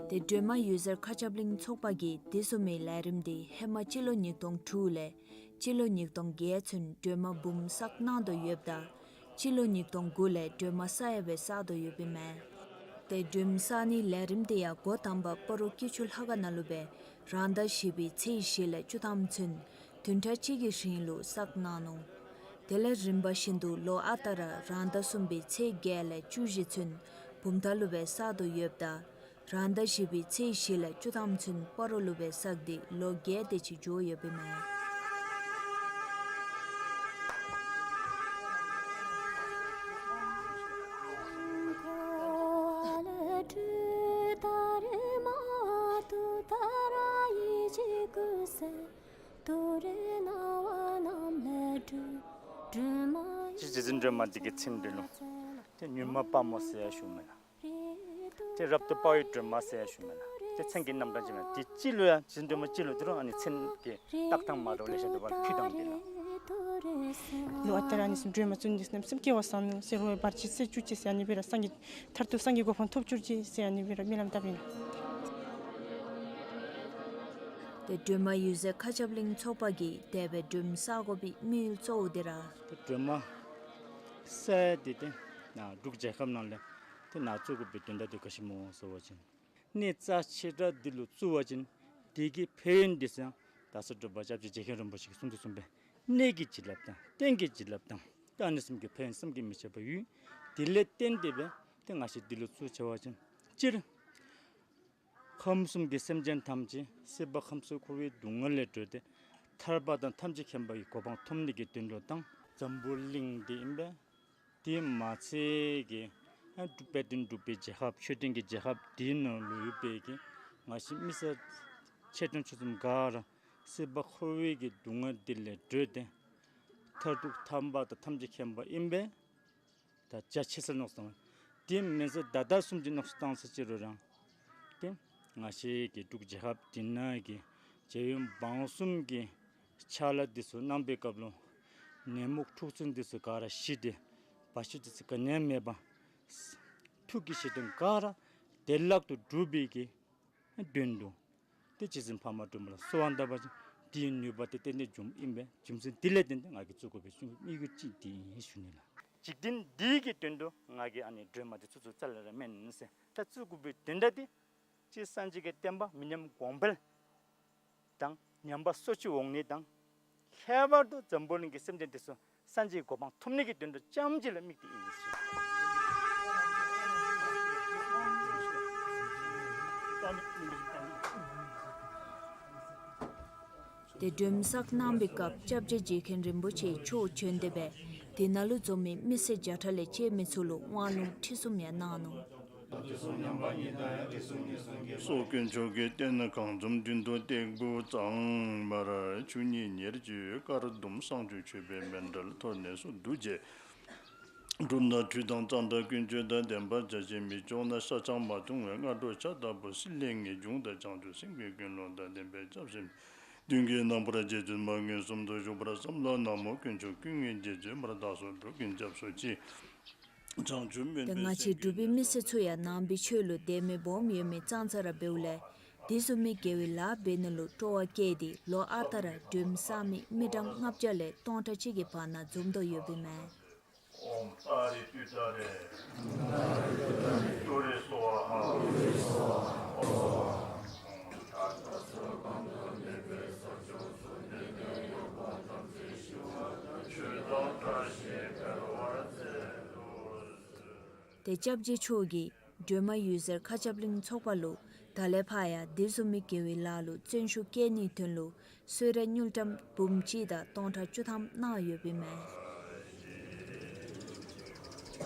ཏེ་སྒྲོལ་མ་འོད་ཟེར་མཁའ་ཁྱབ་གླིང་ཚོགས་པ་གིས་དེ་བཟུམ་མའི་ལས་རིམ་འདི་ཧེ་མ་སྤྱི་ལོ་ཉིས་སྟོང་དྲུག་ལས་སྤྱི་ལོ་ཉིས་སྟོང་བརྒྱད་ཚུན་སྒྲོལ་མ་འབུམ་བསགས་གནང་དོ་ཡོདཔ་ད་སྤྱི་ལོ་ཉིས་སྟོང་དགུ་ལས་སྒྲོལ་མ་བསགས་ཡོད་པའི་བསགས་དོ་ཡོདཔ་ཨིན་མས། ཏེ་སྒྲོལ་མ་བསགས་ནིའི་ལས་རིམ་དེ་ཡང་འགོ་དང་པ་སྤ་རོ་སྐྱིད་ཆུ་ལྷ་ཁང་ནང་ལུ་སྦེ་རང་ཟླ་བཞི་པའི་ཚེས་བཞི་ལས་བཅུ་ཐམ་ཚུན་བདུན་ཕྲག་གཅིག་གི་རིང་ལུ་བསགས་གནང་ནུག། དེ་ལས་རིམ་པ་བཞིན་དུ་ལོ་ཨ་རྟག་ར་རང་ཟླ་གསུམ་པའི་ཚེས་བརྒྱད་ལས་བཅུ་བཞི་ཚུན་བུམ་ཐང་ལུ་སྦེ་བསགས་དོ་ཡོདཔ་ད་རང་ཟླ་བཞི་པའི་ཚེས་བཞི་ལས་བཅུ་ཐམ་ཚུན་སྤ་རོ་ལུ་སྦེ་བསགས་ཏེ་ལོ་བརྒྱད་དེ་ཅིག་འགྱོ་ཡོདཔ་ཨིན་མས། སྤྱིར་རྗེ་བཙུན་སྒྲོལ་མ་འདི་གི་མཚན་འདི་ལུ་ཏེ་མྱུར་མ་དཔའ་མོ་ཟེར་ཡང་ཞུཝ་མེན་ན། ཏེ་རབ་ཏུ་དཔའ་བའི་སྒྲོལ་མ་ཟེར་ཡང་ཞུཝ་མེན་ན། ཏེ་མཚན་གྱི་རྣམ་གྲངས་ཅིག་མེན་ན། ཏེ་སྤྱི་ལོ་ཡང་རྗེ་བཙུན་སྒྲོལ་མ་སྤྱི་ལོ་འདི་རུང་ཨ་ནི་མཚན་གྱི་བཏགས་ཐངས་མ་འདྲཝ་ལེ་ཤ་འདུག་པ་ཕུད་དང་འདི་ལུ། ལོ་ཨ་རྟག་ར་ཨ་ནི་བཟུམ་སྒྲོལ་མ་བཙུན་འདི་བཟུམ་སྐྱེ་བ་བཟང་ནུག་ཟེར་རུང་བར་ཆད་སེལ་བཅུག་ཅིག་ཟེར་ཨ་ནི་སྦེ་ར་སངས་རྒྱས་མཐར་ཐུག་སངས་རྒྱས་གོ་འཕང་ཐོབ་བཅུག་ཅིག་ཟེར་ཨ་ནི་སྦེ་ར་སྨོན་ལམ་བཏབ་ཨིན། ཏེ་སྒྲོལ་མ་འོད་ཟེར་མཁའ་ཁྱབ་གླིང་ཚོགས་པ་གིས་དེ་སྦེ་སྒྲོལ་མ་བསགས་དགོ་པའི་དམིགས་ཡུལ་གཙོ་བོ་དེ་ར། ཏེ་སྒྲོལ་མ་བསགས་ཡ་འདི་ཏེ་ནཱ་འབྲུག་རྒྱལ་ཁབ་ནང་ལས་ཏེ་ནཱ་བཙུགས་དགོ་པའི་དོན་དག་འདི་ག་ཅི་སྨོ་ཟེར་བ་ཅིན་གནས་རྩ་ཆེ་དྲགས་འདི་ལུ་བཙུགས་པ་ཅིན་དེ་གི་ཕན་ཡོན་འདི་ཚུ་ཡང་ད་ལྟོ་སྒྲུབ་པ་སྐྱབས་རྗེ་རྗེ་མཁན་རིན་པོ་ཆེ་གིས་གསུངས་དོ་བཟུམ་སྦེ་གནས་ཀྱི་བྱིན་རླབས་དང་རྟེན་གྱི་བྱིན་རླབས་དང་ཏེ་ཨ་ནི་གསུམ་གྱི་ཕན་ཡོན་བསམ་གྱིས་མི་ཁྱབ་པ་ཡོད། དེ་ལས་བརྟེན་ཏེ་སྦེ་ཏེ་ང་བཅས་འདི་ལུ་བཙུགས་ཆེ་བ་ཅིན་སྤྱིར་ཁམས་གསུམ་གྱི་སེམས་ཅན་ཐམས་ཅད་སྲིད་པ་ཁམས་གསུམ་འཁོར་བའི་སྡུག་བསྔལ་ལས་གྲོལ་ཏེ་ཐར་པ་དང་ཐམས་ཅད་མཁྱེན་པ་ཡི་གོ་འཕང་ཐོབ་ནི་གི་དོན་ལུ་དང་འཛམ་བུ་གླིང་འདི་ཨིན་པས། དེ་མ་ཚད་ཀྱི་ཨ་དཔལ་ལྡན་འབྲུག་པའི་རྒྱལ་ཁབ་ཆོས་ལྡན་གྱི་རྒྱལ་ཁབ་འདི་ནང་ལུ་ཡོད་པའི་གི་ང་བཅས་མི་སེར་ཆེ་ཆུང་ཆུང་གསུམ་ག་ར་སྲིད་པ་འཁོར་བའི་གི་སྡུག་བསྔལ་འདི་ལས་གྲོལ་ཏེ་མཐར་ཐུག་ཐར་པ་དང་ཐམས་ཅད་མཁྱེན་པ་ཨིན་པས། ད་རྒྱ་ཆེ་སར་མནོ་བསམ་བཏང་། དེ་མེན་ཟེར་ད་ལྟ་བཟུམ་ཅིག་མནོ་བསམ་བཏང་ས་ཅིག་རུང་རང་ཏེ་ང་བཅས་ཀྱི་འབྲུག་རྒྱལ་ཁབ་འདི་ནང་གི་རྒྱལ་ཡོངས་འབངས་གསུམ་གྱི་ཕྱག་ལཱ་འདི་ཚུ་གནང་པའི་སྐབས་ལུ་ནད་མུག་འཁྲུག་རྩོད་འདི་ཚུ་ག་ར་ཞི་སྟེ་བར་ཆད་འདི་ཚུ་ག་ནི་ཡང་མེད་པར་ཐུགས་ཀྱི་བཞེད་དོན་ག་ར་བདེ་བླག་ཏུ་འགྲུབ་པའི་གི་དོན་དུ་ཏེ་རྗེ་བཙུན་འཕགས་མ་སྒྲོལ་མ་ལ་གསོལ་བ་བཏབ་པ་ཅིན་དེའི་ནུས་པ་དེ་ཏན་ཏན་འབྱུངམ་ཨིན་པས། རྒྱུ་མཚན་དེ་ལས་བརྟེན་ཏེ་ང་གིས་བཙུགས་དགོ་པའི་གསུང་གི་དམིགས་ཡུལ་ཅིག་དེ་ཨིན་ཞུ་ནི་ལགས། འཇིག་རྟེན་འདི་གི་དོན་དུ་ང་གིས་ཨ་ནི་སྒྲོལ་མ་དེ་བཙུགས་བཙུགས་རྩ་ལས་ར་མེན་ཟེར། ད་བཙུགས་དགོ་པའི་དོན་དག་དེ་སྤྱིར་སངས་རྒྱས་ཀྱི་བསྟན་པ་མི་ཉམས་གོང་འཕེལ་དང་ཉམས་པ་སོར་ཆུད་འོང་ནི་དང་ཁྱད་པར་དུ་འཛམ་བུ་གླིང་གི་སེམས་ཅན་དེ་ཚུ་སངས་རྒྱས་གོ་འཕང་ཐོབ་ནི་གི་དོན་དུ་རྐྱངམ་གཅིག་ལུ་དམིགས་ཏེ་ཨིན་ཟེར། ཏེ་སྒྲོལ་མ་བསགས་གནང་པའི་སྐབས་སྐྱབས་རྗེ་རྗེ་མཁན་རིན་པོ་ཆེ་མཆོག་བྱོན་ཏེ་སྦེ་དེ་ནང་ལུ་འཛོམས་མི་མི་སེར་བརྒྱ་ཕྲག་ལས་བཅད་མི་ཚུ་ལུ་དབང་ལུང་ཁྲིད་གསུམ་ཡང་གནང་ནུག། སོགས་དཀོན་མཆོག་གི་རྟེན་གང་འཛོམས་མདུན་དུ་སྟེགས་བུ་གཙང་མར་ཆུ་གཉིས་ཉེར་གཅིག་དཀར་ཟླུམ་བསང་ཆུ་མཆོད་པའི་མཎྜལ་ཐོག་ནས་སུ་འདུ་བྱས། སྒྲུབ་ན་ཁྲུས་དང་གཙང་སྦྲ་ཀུན་སྤྱོད་དང་ལྡན་པར་བྱ་ཞིང་མི་ལྕོགས་ན་ཤ་ཆང་མ་འཐུང་བའི་སྔ་དྲོ་ཇ་ལྟ་བུ་སྲིད་ལས་ངེས་འབྱུང་དང་བྱང་ཆུབ་སེམས་ཀྱི་ཀུན་སློང་དང་ལྡན་པའི་སྐྱབས་སེམས་མདུན་གྱི་རྣམ་པར་རྗེ་བཙུན་མ་མངོན་སུམ་དུ་བཞུགས་པར་བསམ་ལ་ན་མོ། དཀོན་མཆོག་ཀུན་དངོས་རྗེ་བཙུན་མར་བདག་སོགས་སྒྲུབ་ཀྱིན་སྐྱབས་སུ་མཆི། བྱང་ཆུབ་སྨོན་ཏེ་པའི་ང་བཅས་སེམས་འབྲུག་པའི་མི་སེར་ཚུ་ཡང་ནང་པའི་ཆོས་ལུ་དད་མོས་སྦོམ་ཡོད་མི་ཙང་ཙ་ར་འབདཝ་ལས་དེ་བཟུམ་མའི་དགེ་བའི་ལཱ་འབད་ནི་ལུ་སྤྲོ་བ་བསྐྱེད་དེ་ལོ་ཨ་རྟག་ར་སྒྲོལ་མ་བསགས་མི་མི་གྲངས་ལྔ་བརྒྱ་ལས་སྟོང་ཕྲག་གཅིག་གི་བར་ན་འཛོམས་དོ་ཡོདཔ་ཨིན་མས། ཨོཾ་ཏཱ་རེ་ཏུཏྟཱ་རེ། ཏུ་རེ་སྭཱ་ཧཱ། ཏེ་སྐྱབས་རྗེ་མཆོག་གིས་སྒྲོལ་མ་འོད་ཟེར་མཁའ་ཁྱབ་གླིང་ཚོགས་པ་ལུ་ད་ལས་ཕར་ཡང་དེ་བཟུམ་མའི་དགེ་བའི་ལཱ་ལུ་བརྩོན་ཤུགས་བསྐྱེད་ནིའི་དོན་ལུ་གསོལ་རས་དངུལ་ཀྲམ་འབུམ་གཅིག་དང་སྟོང་ཕྲག་བཅུ་ཐམ་གནང་ཡོདཔ་ཨིན་མས།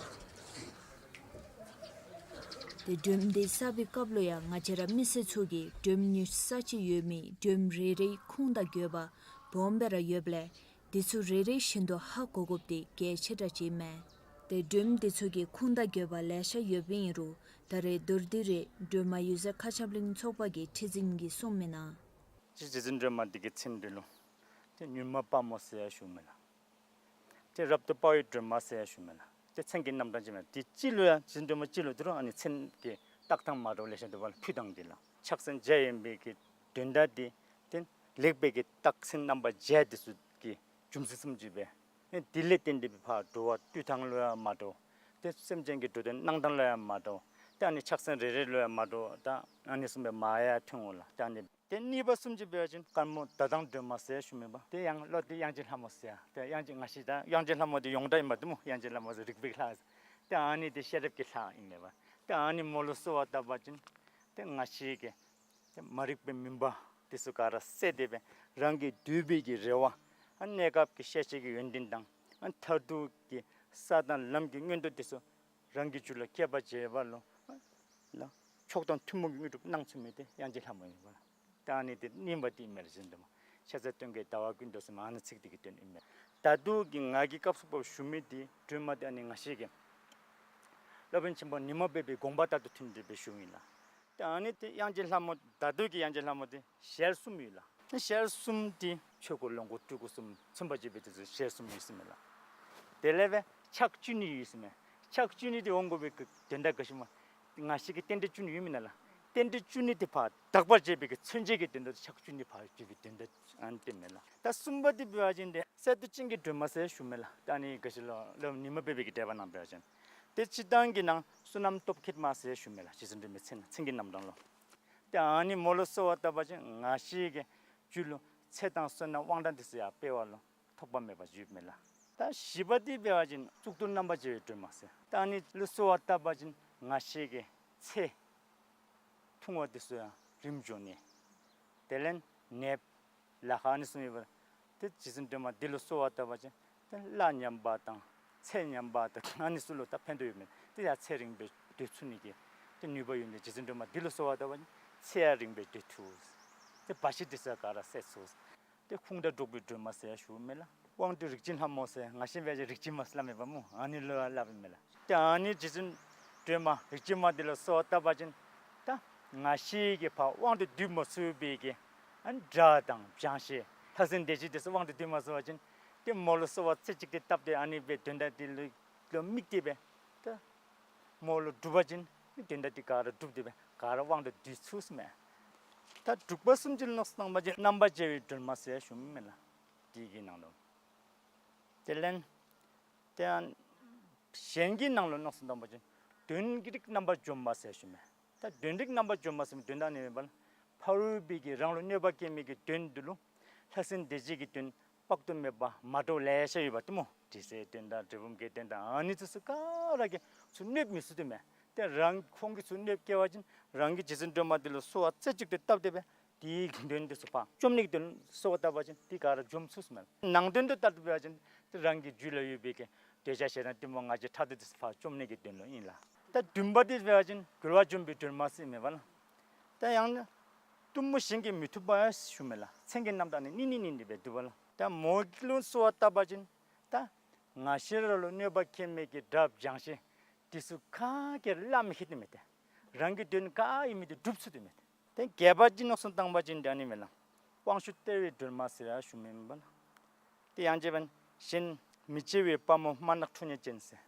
ཏེ་སྒྲོལ་མ་འདི་བསགས་པའི་སྐབས་ལུ་ཡང་ང་བཅས་ར་མི་སེར་ཚུ་གིས་སྒྲོལ་མ་ཉུལ་ས་ཅིག་ཡོད་མི་སྒྲོལ་མ་རེ་རེའི་ཁུངས་དང་དགོས་པ་སྦོམ་སྦེ་ར་ཡོདཔ་ལས་དེ་ཚུ་རེ་རེ་བཞིན་དུ་ཧ་གོ་དགོཔ་འདི་གལ་ཆེ་དྲགས་ཅིག་ཨིན་མས། ཏེ་སྒྲོལམ་འདི་ཚུ་གི་ཁུངས་དང་དགོས་པ་ལེ་ཤ་ཡོདཔ་ཨིན་རུང་ད་རེས་མདོར་བསྡུས་རེ་སྒྲོལ་མ་ཡུལ་གཟར་མཁའ་ཁྱབ་གླིང་ཚོགས་པ་གི་ཁྲི་འཛིན་གྱིས་གསུངམ་ཨིན་ན། ཅིག་རྗེ་བཙུན་སྒྲོལ་མ་འདི་གི་མཚན་འདི་ལུ་ཏེ་མྱུར་མ་དཔའ་མོ་ཟེར་ཡང་ཞུཝ་མས་ལགས། ཏེ་རབ་ཏུ་དཔའ་བའི་སྒྲོལ་མ་ཟེར་ཡང་ཞུཝ་མས་ལགས། ཏེ་མཚན་གྱི་རྣམ་གྲངས་ཅིག་མས། ཏེ་སྤྱི་ལུ་ཡང་རྗེ་བཙུན་སྒྲོལ་མ་སྤྱི་ལུ་འདི་རུང་ཨ་ནི་མཚན་གྱི་བཏགས་ཐངས་མ་འདྲཝ་ལེ་ཤ་འདུག་པ་ལགས། ཕུལ་ཐངས་འདི་ལགས། ཕྱག་མཚན་བརྒྱད་ཡིན་པའི་གི་དོན་དག་འདི་ཏེ་ལེགས་པའི་གི་རྟགས་མཚན་རྣམ་པ་བརྒྱད་འདི་ཚུ་གི་རྒྱུ་མཚན་བཟུམ་ཅིག་སྦེ་ཨེ་འདི་ལས་བརྟེན་ཏེ་སྦེ་ཕར་འགྲོ་བ་འདུལ་ཐངས་ལུ་ཡང་མ་འདྲཝ། ཏེ་སེམས་ཅན་གྱི་འགྲོ་དོན་གནང་ཐངས་ལུ་ཡང་མ་འདྲཝ། ཏེ་ཨ་ནི་ཕྱག་མཚན་རེ་རེ་ལུ་ཡང་མ་འདྲཝ་ད་ཨ་ནི་བཟུམ་སྦེ་མ་ཡང་ཐོན་འོང་ལགས། ཏེ་ཨ་ནི་ཏེ་གཉིས་པ་བཟུམ་ཅིག་འབད་བ་ཅིན་དཀར་མོ་ཟླ་གདོང་སྒྲོལ་མ་ཟེར་ཞུཝ་མས་པ། ཏེ་ཡང་ལོག་སྟེ་དབྱངས་ཅན་ལྷ་མོ་ཟེར་ཡང་ཏེ་དབྱངས་ཅན་ང་བཅས་ད་དབྱངས་ཅན་ལྷ་མོ་འདི་ཡོངས་གྲགས་ཨིན་པ་འདུག་སྨོ། དབྱངས་ཅན་ལྷ་མོ་ཟེར་རིག་པའི་ལྷ། ཏེ་ཨ་ནི་འདི་ཤེས་རབ་ཀྱི་ལྷ་ཨིན་མས་པ། ཏེ་ཨ་ནི་མོ་ལུ་གསོལ་བ་བཏབ་པ་ཅིན་ཏེ་ང་བཅས་ཀྱི་ཏེ་མ་རིག་པའི་མུན་པ་འདི་ཚུ་ག་ར་བསལ་ཏེ་སྦེ་རང་གི་འདོད་པའི་གི་རེ་བ་ཨ་གནས་སྐབས་ཀྱི་ཤེས་བྱའི་གི་ཡོན་ཏན་དང་ཨ་མཐར་ཐུག་གི་ས་དང་ལམ་གྱི་མངོན་མཐོ་འདི་ཚུ་རང་གི་རྒྱུད་ལུ་སྐྱེ་བར་བྱེད་པ་ལུ་ཨ་ལགས་མཆོག་དང་ཐུན་མོང་གི་དངོས་གྲུབ་གནང་ཚུགས་མི་འདི་དབྱངས་ཅན་ལྷ་མོ་ཨིན་པ་ལགས། ད་ཨ་ནི་འདི་གཉིས་པ་འདི་ཨིན་མས་ལགས། རྗེ་བཙུན་སྒྲོལ་མ་ཤཱཀྱ་སྟོན་ཀའི་ཟླ་བ་ཀུན་ཏུ་ཟེར་མི་ཨ་ནི་ཚིག་འདི་གི་དོན་ཨིན་མས། ད་ལྟོ་གི་ང་གིས་སྐབས་སུ་བབས་ཞུ་མི་འདི་སྒྲོལ་མ་འདི་ཨ་ནི་ང་བཅས་ཀྱི་སློབ་དཔོན་ཆེན་པོ་ཉི་མ་བར་པའི་དགོངས་པ་ལྟར་དུ་ཐོན་ཏེ་སྦེ་ཞུཝ་ཨིན་ལགས། ད་ཨ་ནི་འདི་དབྱངས་ཅན་ལྷ་མོ་ད་ལྟོ་གི་དབྱངས་ཅན་ལྷ་མོ་འདི་ཞལ་གསུམ་ཡོད་ལགས། ཞལ་གསུམ་འདི་ཆོས་སྐུ་ལོངས་སྐུ་སྤྲུལ་སྐུ་གསུམ་མཚོན་པར་བྱེད་པའི་དེ་ཚུ་ཞལ་གསུམ་ཡོད་ཟེར་མས་ལགས། དེ་ལས་སྦེ་ཕྱག་བཅུ་གཉིས་ཡོད་ཟེར་མས། ཕྱག་བཅུ་གཉིས་འདི་འོང་དགོ་པའི་གི་དོན་དག་ག་ཅི་སྨོ། ང་བཅས་ཀྱི་རྟེན་འབྲེལ་བཅུ་གཉིས་ཡོད་མེན་ན་ལགས། རྟེན་འབྲེལ་བཅུ་གཉིས་འདི་ཕར་དག་པར་བྱེད་པའི་གི་མཚོན་བྱེད་ཀྱི་དོན་དག་ཏུ་ཕྱག་བཅུ་གཉིས་ཕར་བརྒྱུད་པའི་དོན་དག་ཨ་ནི་འདི་མས་ལགས། ད་གསུམ་པ་འདི་འབད་བ་ཅིན་ཏེ་གསེར་དུ་སྤྱན་གྱི་སྒྲོལ་མ་ཟེར་ཞུཝ་མས་ལགས། ད་ཨ་ནི་ག་ཅི་ལོ་སློབ་དཔོན་ཉི་མ་བར་པའི་གི་འགྲེལ་པ་ནང་འབད་བ་ཅིན་ཏེ་སྤྱིར་བཏང་གི་ནང་བསོད་ནམས་སྟོབས་མཁས་མ་ཟེར་ཞུཝ་མས་ལགས། རྗེ་བཙུན་སྒྲོལ་མའི་མཚན་མཚན་གྱི་རྣམ་གྲངས་ལུ། ཏེ་ཨ་ནི་མོ་ལུ་གསོལ་བ་བཏབ་པ་ཅིན་ང་བཅས་ཀྱི་རྒྱུད་ལུ་ཚེ་དང་བསོད་ནམས་དབང་ཐང་འདི་ཚུ་ཡང་འཕེལ་བ་ལུ་ཐོགས་པ་མེད་པ་ཅིག་ཡོདཔ་མས་ལགས། ད་བཞི་པ་འདི་འབད་བ་ཅིན་གཙུག་ཏོར་རྣམ་པར་རྒྱལ་བའི་སྒྲོལ་མ་ཟེར། ད་ཨ་ནི་ལུ་གསོལ་བ་བཏབ་པ་ཅིན་ང་བཅས་ཀྱི་ཚེ་ཐུང་བ་འདི་ཚུ་ཡང་རིངམོ་འགྱོ་ནི། དེ་ལས་ནདཔ་ལཱ་ཁག་ཨ་ནི་ཚུ་ཡོད་པ་ཏེ་རྗེ་བཙུན་སྒྲོལ་མ་འདི་ལུ་གསོལ་བ་བཏབ་པ་ཅིན་ཏེ་གླ་ཉམས་པ་དང་ཚེ་ཉམས་པ་དང་ཨ་ནི་ཚུ་ལུ་ད་ཕན་ཐོགས་ཡོདཔ་མས། ཏེ་ཡང་ཚེ་རིངམོ་སྦེ་སྡོད་ཚུགས་ནི་གི་ཏེ་ནུས་པ་ཡོད་ནི་རྗེ་བཙུན་སྒྲོལ་མ་འདི་ལུ་གསོལ་བ་བཏབ་པ་ཅིན་ཚེ་ཡང་རིངམོ་སྦེ་སྡོད་ཚུགས། ཏེ་བར་ཆད་འདི་ཚུ་ག་ར་སེལ་ཚུགས། ཏེ་ཁུངས་དང་འགྲོགས་པའི་སྒྲོལ་མ་ཟེར་ཞུཝ་མས་ལགས། དབང་སྡུད་རིག་འཛིན་ལྷ་མོ་ཟེར་ང་བཅས་འབད་བ་ཅིན་རིག་འཛིན་མ་ཟེར་སླབ་མས་པ་སྨོ། ཨ་ནི་ལུ་ཡང་སླབ་ཨིན་མས་ལགས། ཏེ་ཨ་ནི་རྗེ་བཙུན་སྒྲོལ་མ་རིག་འཛིན་མ་འདི་ལུ་གསོལ་བ་བཏབ་པ་ཅིན་ད་ང་བཅས་ཀྱིས་ཕར་དབང་དུ་སྡུད་མ་ཚུགས་པའི་གི་ཨ་ནི་དགྲ་དང་བྱང་ཤེས་ལྷ་སྲིན་སྡེ་བརྒྱད་འདི་ཚུ་དབང་དུ་སྡུད་མ་ཚུགས་པ་ཅིན་ཏེ་མོ་ལུ་གསོལ་བ་རྩེ་གཅིག་ཏུ་བཏབ་སྟེ་ཨ་ནི་སྦེ་དོན་དག་འདི་ལུ་ལུ་དམིགས་ཏེ་སྦེ་ད་མོ་ལུ་སྒྲུབ་པ་ཅིན་དོན་དག་འདི་ག་ར་འགྲུབ་སྟེ་སྦེ་ག་ར་དབང་དུ་སྡུད་ཚུགས་ཟེར་མས། ད་དྲུག་པ་བཟུམ་ཅིག་ལུ་མནོ་བསམ་བཏང་པ་ཅིན་རྣམ་པར་རྒྱལ་བའི་སྒྲོལ་མ་ཟེར་ཞུཝ་མས་ལགས། འདི་གི་ནང་དུ་དེ་ལས་ཏེ་ཨ་གཞན་གྱི་ནང་ལུ་མནོ་བསམ་བཏང་པ་ཅིན་དོན་གྱི་རིགས་རྣམ་པར་འཇོམས་པ་ཟེར་ཞུཝ་མས། ད་དོན་རིགས་རྣམ་པར་འཇོམས་པ་ཟེར་མི་དོན་དག་ཨ་ནི་མེན་པར་ཕ་རོལ་པོའི་གི་རང་ལུ་གནོད་པ་བསྐྱལ་མི་གི་དོན་འདི་ལུ་ལྷ་སྲིན་སྡེ་བརྒྱད་ཀྱི་དོན་དཔག་ཏུ་མེད་པ་མ་འདྲཝ་ལེ་ཤ་ཡོད་པ་ཏེ་སྨོ། དྲི་ཟའི་དོན་དང་འབྲས་སྤུངས་ཀྱི་དོན་དང་ཨ་ནི་ཚུ་ཚུ་ག་ར་གིས་ཚུར་གནོདཔ་མི་ཚུགས་ཏེ་མས། ཏེ་རང་ཁོང་གིས་ཚུར་གནོདཔ་བཀལ་བ་ཅིན་རང་གིས་རྗེ་བཙུན་སྒྲོལ་མ་འདི་ལུ་གསོལ་བ་རྩེ་གཅིག་ཏུ་བཏབ་སྟེ་སྦེ་དེའི་དོན་འདི་ཚུ་ཕར་བཅོམ་ནི་གི་དོན་གསོལ་བ་བཏབ་པ་ཅིན་དེ་ག་ར་འཇོམས་ཚུགས་ཟེར་མས། ནང་དོན་དུ་ལྟར་དུ་འབད་བ་ཅིན་ཏེ་རང་གི་རྒྱུད་ལུ་ཡོད་པའི་གི་འདོད་ཆགས་ཞེ་སྡང་གཏི་མུག་ང་རྒྱལ་ཕྲག་དོག་འདི་ཚུ་ཕར་བཅོམ་ནི་གི་དོན་ལུ་ཨིན་ལགས། ད་བདུན་པ་འདི་འབད་བ་ཅིན་རྒོལ་བ་འཇོམས་པའི་སྒྲོལ་མ་ཟེར་མས་པ་ལགས། ད་ཡང་ན་གཏུམ་མོ་གཞན་གྱིས་མི་ཐུབ་པ་ཞུཝ་མས་ལགས། མཚན་གྱི་རྣམ་གྲངས་ནི་གཉིས་གཉིས་གཉིས་སྦེ་འདུག་པ་ལགས། ད་མོ་གི་ལུ་གསོལ་བ་བཏབ་པ་ཅིན་ད་ང་བཅས་ར་ལུ་གནོད་པ་བསྐྱལ་མི་གི་དགྲ་བྱང་ཤེས་འདི་ཚུ་ག་གིས་ར་བརླག་མི་ཤེས་ཏེ་མས། ཏེ་རང་གི་དོན་ག་ཨིན་མི་འདི་སྒྲུབ་ཚུགས་ཏེ་མས། ཏེ་བརྒྱད་པ་ཅིག་མནོ་བསམ་བཏང་པ་ཅིན་ད་ཨ་ནི་མས་ལགས། དབང་ཕྱུག་སྟེར་བའི་སྒྲོལ་མ་ཟེར་ཡང་ཞུཝ་མས་པ་ལགས། ཏེ་ཡང་རྗེ་འབད་བ་ཅིན་མི་བརྗེད་པའི་དཔའ་མོ་དམར་ནག་ཁྲོ་གཉེར་ཅན་ཟེར།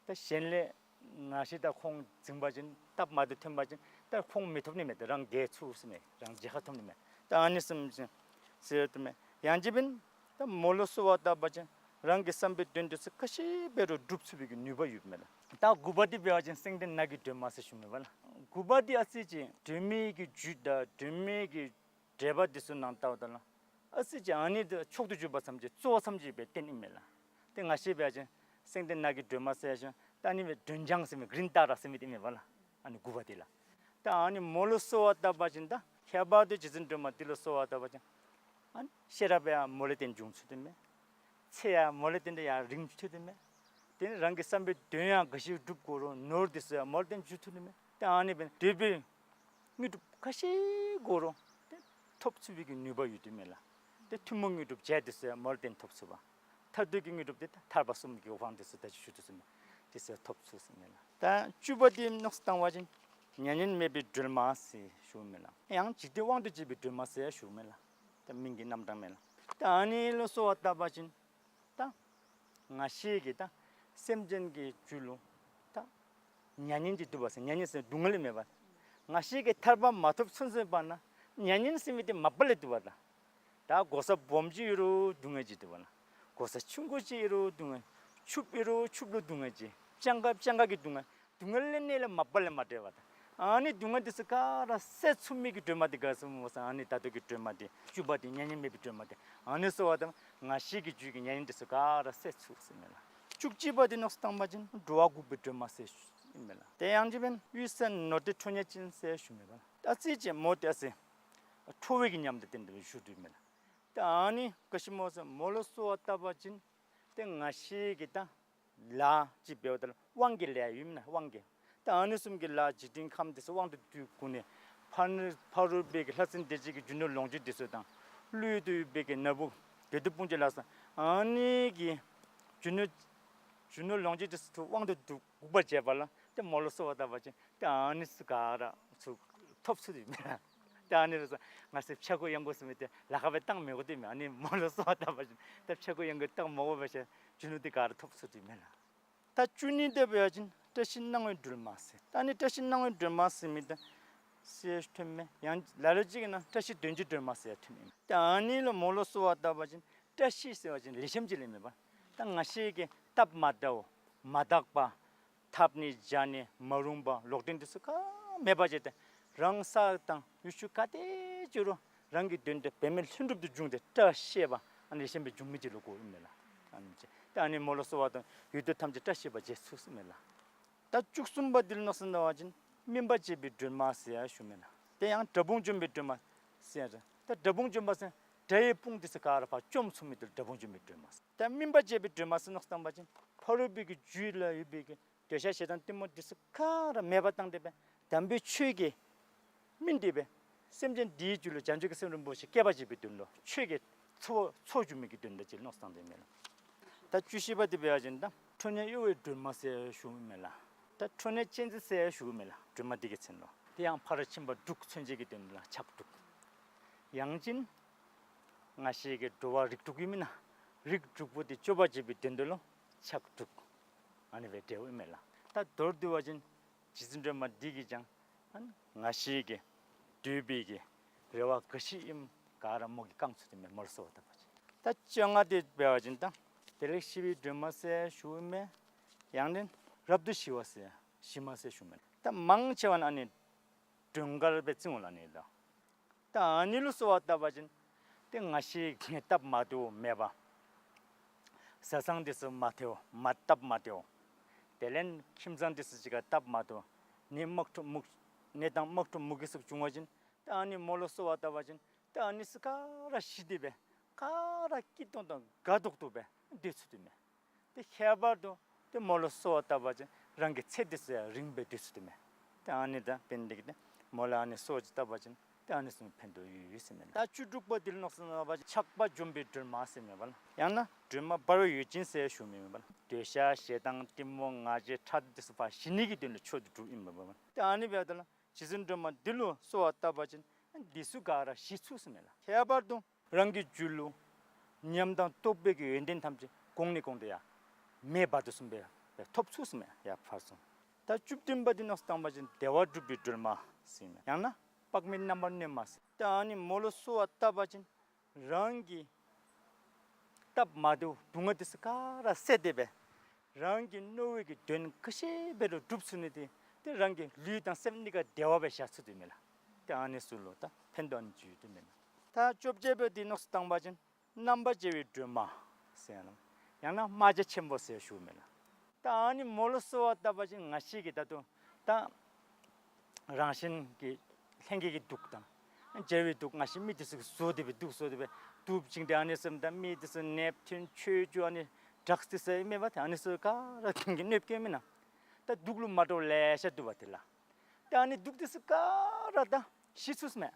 ད་གཞན་ལས་ང་བཅས་ད་ཁོང་འཛིང་པ་ཅིན་སྟབས་མ་བདེཝ་ཐོན་པ་ཅིན་ད་ཁོང་མི་ཐོབ་ནི་མས། ཏེ་རང་རྒྱལ་ཚུགས་ཟེར་མས། རང་རྒྱལ་ཁ་ཐོབ་ནི་མས། ད་ཨ་ནི་བཟུམ་ཅིག་ཟེར་དུ་མས། ཡང་རྗེ་འབད་བ་ཅིན་ད་མོ་ལུ་གསོལ་བ་བཏབ་པ་ཅིན་རང་གི་བསམ་པའི་དོན་འདི་ཚུ་ག་ཅི་འབད་རུང་འགྲུབ་ཚུགས་པའི་གི་ནུས་པ་ཡོདཔ་མས་ལགས། ད་དགུ་པ་འདི་འབད་བ་ཅིན་སེང་ལྡེང་ནགས་ཀྱི་སྒྲོལ་མ་ཟེར་ཞུཝ་མས་པ་ལགས། དགུ་པ་འདི་ཨ་ཙི་ཅིག་སྒྲོལ་མའི་གི་རྒྱུད་དང་སྒྲོལ་མའི་གི་འགྲེལ་པ་འདི་ཚུ་ནང་ལྟཝ་ད་ལུ་ཨ་ཙི་ཅིག་ཨ་ནི་འདི་མཆོག་ཏུ་གྱུར་པ་ཐམས་ཅད་གཙོ་བོ་ཐམས་ཅད་སྦེ་བསྟན་ཨིན་མས་ལགས། ཏེ་ང་བཅས་འབད་བ་ཅིན་སེང་ལྡེང་ནགས་ཀྱི་སྒྲོལ་མ་ཟེར་ཞིནམ་ད་ཨ་ནི་སྦེ་སྒྲོལ་ལྗང་ཟེར་མི་གི་རིང་བསྲེལ་ཟེར་མི་འདི་ཨིན་མས་པ་ལགས། ཨ་ནི་དགུ་པ་འདི་ལགས། ད་ཨ་ནི་མོ་ལུ་གསོལ་བ་བཏབ་པ་ཅིན་ད་ཁྱད་པར་དུ་རྗེ་བཙུན་སྒྲོལ་མ་འདི་ལུ་གསོལ་བ་བཏབ་པ་ཅིན་ཨ་ནི་ཤེས་རབ་ཡང་མོ་ལས་བརྟེན་འབྱུང་ཚུགས་ཏེ་མས། ཚེ་ཡང་མོ་ལས་བརྟེན་ཏེ་ཡང་རིང་ཚུགས་ཏེ་མས། དེ་ནི་རང་གི་བསམ་པའི་དོན་ཡང་ག་ཅི་སྒྲུབ་དགོ་རུང་ནོར་འདི་ཚུ་ཡང་མོ་ལས་བརྟེན་འབྱུང་ཚུགས་ཏེ་མས། ཏེ་ཨ་ནི་འབད་ནི་འདོད་པའི་དངོས་གྲུབ་ག་ཅི་དགོ་རུང་ཏེ་ཐོབ་ཚུགས་པའི་གི་ནུས་པ་ཡོད་དེ་མས་ལགས། ཏེ་ཐུན་མོང་དངོས་གྲུབ་བརྒྱད་འདི་ཚུ་ཡང་མོ་ལས་བརྟེན་ཐོབ་ཚུགས་པ། མཐར་ཐུག་གི་དངོས་གྲུབ་འདི་ད་ཐར་པ་གསུམ་གྱི་དབང་འདི་ཚུ་ད་ཅི་ཞུ་དོ་ཟེར་མས། དེ་ཚུ་ཐོབ་ཚུགས་ཟེར་མས་ལགས། ད་བཅུ་པ་དེ་མནོ་བསམ་བཏང་བ་ཅིན་མྱ་ངན་མེད་པའི་སྒྲོལ་མ་ཟེར་ཞུཝ་མས་ལགས། ཡང་འཇིག་རྟེན་དབང་དུ་བྱེད་པའི་སྒྲོལ་མ་ཟེར་ཞུཝ་མས་ལགས། ད་མིང་གི་རྣམ་གྲངས་མས་ལགས། ད་ཨ་ནི་ལུ་གསོལ་བ་བཏབ་པ་ཅིན་ད་ང་བཅས་ཀྱིས་ད་སེམས་ཅན་གྱི་རྒྱུད་ལུ་ད་མྱ་ངན་གྱིས་འདུལ་བ་ཟེར། མྱ་ངན་ཟེར་སྡུག་བསྔལ་མེད་པ། ང་བཅས་ཀྱིས་ཐར་པ་མ་ཐོབ་ཚུན་ཚོད་བར་ན་མྱ་ངན་ཟེར་མི་དེ་མ་པ་ལས་འདུལ་བ་ད། ད་གོ་ས་སྦོམ་ཅིག་ཡོད་རུང་སྡུག་བསྔལ་ཅིག་འདུག་པ་ལགས། གོ་ས་ཆུང་ཀུ་ཅིག་ཡོད་རུང་སྡུག་བསྔལ། ཕྱུགཔོ་ཡོད་རུང་ཕྱུགཔོ་ལུ་སྡུག་བསྔལ་ཅིག། སྤྱང་ཀ་སྤྱང་ཀ་གི་སྡུག་བསྔལ། སྡུག་བསྔལ་ལས་གནས་ལས་མ་པ་ལས་མ་འབྲལ་བ་ད། ཨ་ནི་སྡུག་བསྔལ་དེ་ཚུ་ག་ར་སེལ་ཚུགས་མི་གི་སྒྲོལ་མ་དེ་ག་ཟེར་སྨོ་ཟེར་ན་ཨ་ནི་ད་ལྟོ་གི་སྒྲོལ་མ་དེ་བཅུ་པ་དེ་མྱ་ངན་མེད་པའི་སྒྲོལ་མ་དེ། ཨ་ནི་གསོལ་བ་བཏབ་ང་བཅས་ཀྱི་རྒྱུད་ཀྱི་མྱ་ངན་དེ་ཚུ་ག་ར་སེལ་ཚུགས་ཟེར་མས་ལགས། བཅུ་གཅིག་པ་དེ་མནོ་བསམ་བཏང་བ་ཅིན་འགྲོ་བ་འགུགས་པའི་སྒྲོལ་མ་ཟེར་ཞུཝ་མས་ལགས། དེ་ཡང་ཅིན་དབུས་ས་ནོར་དེ་ཁྲོ་གཉེར་ཅན་ཟེར་ཞུཝ་མས་ལགས། ད་ཅི་ཅི་མོ་དེ་ཨ་ཙི་ཁྲོ་བོ་གི་ཉམས་དང་ལྡན་ཏེ་བཞུགས་དོ་མས་ལགས། ད་ཨ་ནི་ག་ཅི་སྨོ་ཟེར་མོ་ལུ་གསོལ་བ་བཏབ་པ་ཅིན་ཏེ་ང་བཅས་ཀྱི་ད་ལཱ་ཅིག་འབདཝ་ད་ལུ་དབང་གི་ལཱ་ཡོད་མེན་ན། དབང་གི། ད་ཨ་ནི་བཟུམ་གྱི་ལཱ་འཇིག་རྟེན་ཁམས་དེ་ཚུ་དབང་དུ་བསྡུ་དགོ་ནི། ཕ་ནི་ཕ་རོལ་པའི་གི་ལྷ་སྲིན་སྡེ་བརྒྱད་ཀྱི་རྒྱུ་ནོར་ལོངས་སྤྱོད་དེ་ཚུ་དང་ཀླུ་ཡུལ་དུ་ཡོད་པའི་གི་ན་བུ་དགེ་འདུན་དཔུང་ཚོགས་ལ་སོགས་ཨ་ནི་གི་རྒྱུ་ནོར་རྒྱུ་ནོར་ལོངས་སྤྱོད་དེ་ཚུ་དབང་དུ་བསྡུ་འགུགས་པར་བྱེད་པ་ལགས། ཏེ་མོ་ལུ་གསོལ་བ་བཏབ་པ་ཅིན་ཏེ་ཨ་ནི་ཚུ་ག་ར་ཚུ་ཐོབ་ཚུགས་དོ་མས་ལགས། ཏེ་ཨ་ནི་ལུ་ང་བཅས་ཕྱྭ་འགུགས་གཡང་འགུགས་ཟེར་མི་དེ་ལཱ་ཁག་སྦེ་བཏང་མི་དགོ་དོ་མས། ཨ་ནི་མོ་ལུ་གསོལ་བ་བཏབ་པ་ཅིན་ཏེ་ཕྱྭ་འགུགས་གཡང་འགུགས་བཏང་མ་དགོ་པར་ཞིནམ་རྒྱུ་ནོར་དེ་ག་ར་ཐོབ་ཚུགས་དོ་མས་ལགས། ད་བཅུ་གཉིས་དེ་འབད་བ་ཅིན་བཀྲ་ཤིས་སྣང་བའི་སྒྲོལ་མ་ཟེར། ད་ཨ་ནི་བཀྲ་ཤིས་སྣང་བའི་སྒྲོལ་མ་ཟེར་མི་དེ་ཟེར་ཐོནམ་མས། ཡང་ལ་ལུ་ཅིག་གི་ནང་བཀྲ་ཤིས་དོན་གྱི་སྒྲོལ་མ་ཟེར་ཐོནམ་མས། ད་ཨ་ནི་ལུ་མོ་ལུ་གསོལ་བ་བཏབ་པ་ཅིན་བཀྲ་ཤིས་ཟེར་བ་ཅིན་ལེགས་ཤོམ་ཅིག་ལས་མེན་པ། ད་ང་བཅས་ཀྱི་སྟབས་མ་བདེཝ་མ་དག་པ་འཐབ་ནི་བྱ་ནི་མ་རུངས་པ་ལོག་འདྲེན་དེ་ཚུ་ག་མེདཔ་བྱས་ཏེ་རང་ས་དང་ཡུལ་ཕྱོགས་ག་ཏེ་ཅིག་རུང་རང་གི་དོན་དེ་འབད་མེད་ལྷུན་གྲུབ་ཏུ་འབྱུང་སྟེ་བཀྲ་ཤིས་པ་ཨ་ནི་ལེགས་ཤོམ་སྦེ་འབྱུང་མི་ཅིག་ལུ་གོཝ་ཨིན་མས་ལགས། ཨ་ནི་ཅིག་ད་ཨ་ནི་མོ་ལུ་གསོལ་བ་བཏབ་ཡུལ་དུས་ཐམས་ཅད་བཀྲ་ཤིས་པ་བྱེད་ཚུགས་ཟེར་མས་ལགས། ད་བཅུ་གསུམ་པ་དེ་ལུ་མནོ་བསམ་བཏང་བ་ཅིན་སྨིན་པ་བྱེད་པའི་སྒྲོལ་མ་ཟེར་ཡང་ཞུཝ་མས་ལགས། དེ་ཡང་དགྲ་དཔུང་འཇོམས་པའི་སྒྲོལ་མ་ཟེར་ཡང་ཞུ། ད་དགྲ་དཔུང་འཇོམས་པ་ཟེར་དགྲ་ཡི་དཔུང་དེ་ཚུ་ག་ར་ཕར་བཅོམ་ཚུགས་མི་དེ་ལུ་དགྲ་དཔུང་འཇོམས་པའི་སྒྲོལ་མ་ཟེར། ད་སྨིན་པ་བྱེད་པའི་སྒྲོལ་མ་ཟེར་མནོ་བསམ་བཏང་བ་ཅིན་ཕ་རོལ་པོའི་གི་རྒྱུད་ལུ་ཡོད་པའི་གི་འདོད་ཆགས་ཞེ་སྡང་གཏི་མུག་དེ་ཚུ་ག་ར་མེདཔ་བཏང་སྟེ་སྦེ་དམ་པའི་ཆོས་ཀྱི་སྨིན་ཏེ་སྦེ་སེམས་ཅན་འདིའི་རྒྱུད་ལུ་བྱང་ཆུབ་ཀྱི་སེམས་རིན་པོ་ཆེ་སྐྱེ་བར་བྱེད་པའི་དོན་ལུ་ཆོས་ཀྱི་ཚོགས་ཚོགས་སྒྱུར་མི་གི་དོན་ལུ་ཅིག་མནོ་བསམ་བཏང་སྟེ་མས་ལགས། ད་བཅུ་བཞི་པ་དེ་འབད་བ་ཅིན་ད་ཁྲོ་གཉེར་གཡོ་བའི་སྒྲོལ་མ་ཟེར་ཞུཝ་མས་ལགས། ད་ཁྲོ་གཉེར་ཅན་ཟེར་ཞུཝ་མས་ལགས། སྒྲོལ་མ་འདི་གི་མཚན་ལུ། དེ་ཡང་ཕ་རོལ་ཕྱིན་པ་དྲུག་མཚོན་བྱེད་ཀྱི་དོན་ལུ་ཕྱག་དྲུག། ཡང་ཅིན་ང་བཅས་ཀྱི་འགྲོ་བ་རིགས་དྲུག་ཡོད་མེན་ན། རིགས་དྲུག་པོ་དེ་སྐྱོབ་པར་བྱེད་པའི་དོན་དུ་ལུ་ཕྱག་དྲུག། ཨ་ནི་སྦེ་འབྲེལཝ་ཨིན་མས་ལགས། ད་མདོར་བསྡུ་བ་ཅིན་རྗེ་བཙུན་སྒྲོལ་མ་འདི་གིས་ཀྱང་ཨ་ནི་ང་བཅས་ཀྱི་འདོད་པའི་གི་རེ་བ་ག་ཅི་ཨིནམ་ག་ར་མོ་གིས་བསྐང་ཚུགས་དོ་མས། མོ་ལུ་གསོལ་བ་བཏབ་པ་ཅིན། ད་བཅོ་ལྔ་དེ་འབད་བ་ཅིན་ད་བདེ་ལེགས་ཞི་བའི་སྒྲོལ་མ་ཟེར་ཞུཝ་མས། ཡང་ན་རབ་ཏུ་ཞི་བ་ཟེར་ཞི་མ་ཟེར་ཞུཝ་མས། ད་མང་ཆེ་བ་ནི་ཨ་ནི་སྒྲོལ་དཀར་སྦེ་བརྩིཝ་ལགས་ཨ་ནི་ལགས། ད་ཨ་ནི་ལུ་གསོལ་བ་བཏབ་པ་ཅིན་ཏེ་ང་བཅས་ཀྱི་སྟབས་མ་བདེཝ་མེད་པ། བཟའ་ཚང་དེ་ཚུ་མ་བདེཝ་མ་སྟབས་མ་བདེཝ། དེ་ལས་ཁྱིམ་ཚང་དེ་ཚུ་གཅིག་ཁར་སྟབས་མ་བདེཝ། ནད་དམག་འཁྲུག་མུ་ནད་དང་དམག་འཁྲུག་མུ་གེ་སོགས་བྱུང་བ་ཅིན་ད་ཨ་ནི་མོ་ལུ་གསོལ་བ་བཏབ་པ་ཅིན་ད་ཨ་ནི་ཚུ་ག་ར་ཞི་སྟེ་སྦེ་ག་ར་སྐྱིད་ཏོང་ཏོ་དགའ་ཏོག་ཏོ་སྦེ་སྡོད་ཚུགས་དོ་མས། ཏེ་ཁྱད་པར་དུ་ཏེ་མོ་ལུ་གསོལ་བ་བཏབ་པ་ཅིན་རང་གི་ཚེ་འདི་ཚུ་ཡང་རིངམོ་སྦེ་སྡོད་ཚུགས་དོ་མས། ཏེ་ཨ་ནི་དང་འབདན་འདི་གིས་ཏེ་མོ་ལུ་ཨ་ནི་གསོལ་བ་ཅིག་བཏབ་པ་ཅིན་ཏེ་ཨ་ནི་ཚུ་ཕན་ཐོགས་ཡོད་ཡོད་ཟེར་མས་ལགས། ད་བཅུ་དྲུག་པ་འདི་ལུ་མནོ་བསམ་བཏང་བ་ཅིན་ཆགས་པ་འཇོམས་པའི་སྒྲོལ་མ་ཟེར་མས་པ་ལགས། ཡང་ན་སྒྲོལ་མ་འབར་བའི་འོད་ཅན་ཟེར་ཞུཝ་མས་པ་ལགས། འདོད་ཆགས་ཞེ་སྡང་གཏི་མུག་ང་རྒྱལ་ཕྲག་དོག་དེ་ཚུ་ཕར་ཞི་ནི་གི་དོན་ལུ་མཆོག་ཏུ་གྲུབ་ཨིན་མས་པ་ལགས། ཏེ་ཨ་ནི་འབདཝ་ད་ལུ་རྗེ་བཙུན་སྒྲོལ་མ་འདི་ལུ་གསོལ་བ་བཏབ་པ་ཅིན་འདི་ཚུ་ག་ར་ཞི་ཚུགས་ཟེར་མས་ལགས། ཁྱད་པར་དུ་རང་གི་རྒྱུད་ལུ་ཉམས་དང་རྟོགས་པའི་གི་ཡོན་ཏན་ཐམས་ཅད་གོང་ནས་གོང་དུ་ཡར་མེ་འབར་དོ་བཟུམ་སྦེ་ཐོབ་ཚུགས་ཟེར་མས། ཡར་འཕར་སོང་། ད་བཅུ་བདུན་པ་འདི་མནོ་བསམ་བཏང་བ་ཅིན་བདེ་བ་སྒྲུབ་པའི་སྒྲོལ་མ་ཟེར་མས། ཡང་ན་དཔག་མེད་རྣམ་པར་གནོན་མ་ཟེར། ད་ཨ་ནི་མོ་ལུ་གསོལ་བ་བཏབ་པ་ཅིན་རང་གི་སྟབས་མ་བདེཝ་སྡུག་བསྔལ་དེ་ཚུ་ག་ར་བསལ་ཏེ་སྦེ་རང་གི་མནོ་བའི་གི་དོན་ག་ཅི་འབད་རུང་འགྲུབ་ཚུགས་ནི་དེ་ཏེ་རང་གི་ལུས་དང་སེམས་གཉིས་ཀ་བདེ་བ་སྦེ་བཞག་ཚུགས་དོ་མས་ལགས། ཏེ་ཨ་ནི་ཚུ་ལུ་ད་ཕན་ཐོགས་ཨ་ནི་ཅིག་ཡོད་དོ་མས་ལགས། ད་བཅོ་བརྒྱད་པ་འདི་མནོ་བསམ་བཏང་བ་ཅིན་རྣམ་པར་རྒྱལ་བའི་སྒྲོལ་མ་ཟེར་ཡང་ན་ཡང་ན་རྨ་བྱ་ཆེན་པོ་ཟེར་ཞུཝ་མས་ལགས། ད་ཨ་ནི་མོ་ལུ་གསོལ་བ་བཏབ་པ་ཅིན་ང་བཅས་ཀྱི་ད་ལྟོ་ད་རང་གཞན་གྱི་ལྷན་སྐྱེས་ཀྱི་དུག་དང་བྱ་བའི་དུག་ང་བཅས་མི་དེ་ཚུ་གིས་བཟོ་སྟེ་སྦེ་དུག་བཟོ་སྟེ་སྦེ་དུག་བྱིན་ཏེ་ཨ་ནི་བཟུམ་ད་མི་དེ་ཚུ་ནདཔ་ཐོན་ཆོས་རྒྱུ་ཨ་ནི་ཌྲགས་དེ་ཚུ་ཨིན་མས་པ། ཏེ་ཨ་ནི་ཚུ་ག་ར་གོང་གི་གནོདཔ་བཀལཝ་མེན་ན། ད་དུག་ལུ་མ་འདྲཝ་ལེ་ཤ་འདུག་པ་དེ་ལགས། ཏེ་ཨ་ནི་དུག་དེ་ཚུ་ག་ར་ད་ཞི་ཚུགས་ཟེར་མས།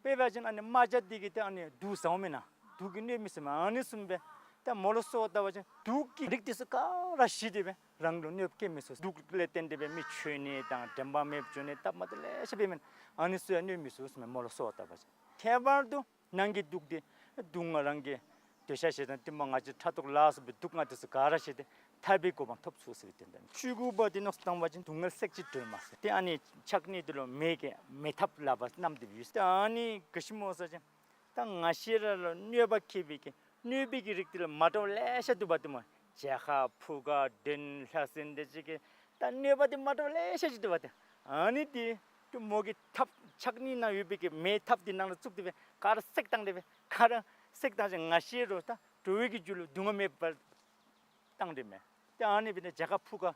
དཔེ་འབད་བ་ཅིན་ཨ་ནི་རྨ་བྱ་འདི་གིས་ཏེ་ཨ་ནི་དུག་ཟཝ་མེན་ན། དུག་གིས་གནོདཔ་མས་ཟེར་མས། ཨ་ནི་བཟུམ་སྦེ་ ད་མོ་ལུ་སོ་བ་བཏབ་པ་ཅིན་དུག་གི་རིགས་དེ་ཚུ་ག་ར་ཞི་སྟེ་སྦེ་རང་ལུ་གནོདཔ་བཀལ་མི་ཚུགས། དུག་ལས་བརྟེན་ཏེ་སྦེ་མི་འཆོལ་ནི་དང་དྲན་པ་མེདཔ་འགྱོ་ནི་སྟབས་མ་བདེཝ་ལེ་ཤ་འབད་མི་ཨ་ནི་ཚུ་ཡང་གནོད་མི་ཚུགས་ཟེར་མས། མོ་ལུ་སོ་བ་བཏབ་པ་ཅིན། ཁྱད་པར་དུ་ནང་གི་དུག་དེ་སྡུག་བསྔལ་རང་གི་འདོད་ཆགས་ཞེ་སྡང་གཏི་མུག་ང་རྒྱལ་ཕྲག་དོག་ལ་སོགས་པའི་སྡུག་བསྔལ་དེ་ཚུ་ག་ར་ཞི་སྟེ་ཐར་པའི་གོ་འཕང་ཐོབ་ཚུགས་ཟེར་བའི་དོན་དག་ཨིན། བཅུ་དགུ་པ་དེ་མནོ་བསམ་བཏང་བ་ཅིན་སྡུག་བསྔལ་སེལ་བྱེད་སྒྲོན་མ་ཟེར། ཏེ་ཨ་ནི་ཕྱགས་སྙིགས་དེ་ལུ་མེ་གི་མེ་ཐབ་ལག་པར་བསྣམས་ཏེ་ཡོད། ཏེ་ཨ་ནི་ག་ཅི་སྨོ་ཟེར་བ་ཅིན་ད་ང་བཅས་ར་ལུ་གནོད་པ་བཀལ་བའི་གི་གནོད་པའི་གི་རིགས་དེ་ལུ་མ་འདྲཝ་ལེ་ཤ་འདུག་པ་ཏེ་སྨོ། བྱད་ཁ་ཕུ་ཁ་གདོན་ལྷ་སྲིན་དེ་ཅིག་གི་ད་གནོད་པ་དེ་མ་འདྲཝ་ལེ་ཤ་ཅིག་འདུག་པ་ཏེ། ཨ་ནི་དེ་ཏེ་མོ་གི་ཐབ་ཕྱགས་སྙིགས་ནང་ཡོད་པའི་གི་མེ་ཐབ་དེ་ནང་ལུ་བཙུགས་ཏེ་སྦེ་ག་ར་བསྲེགས་བཏང་སྟེ་སྦེ་ག་ར་བསྲེགས་བཏང་ཞིནམ་ང་བཅས་ར་ད་འགྲོ་བའི་གི་རྒྱུད་ལུ་སྡུག་བསྔལ་མེདཔ་བཏང་སྟེ་མས། ཏེ་ཨ་ནི་འབད་ནི་དེ་བྱད་ཁ་ཕུ་ཁ་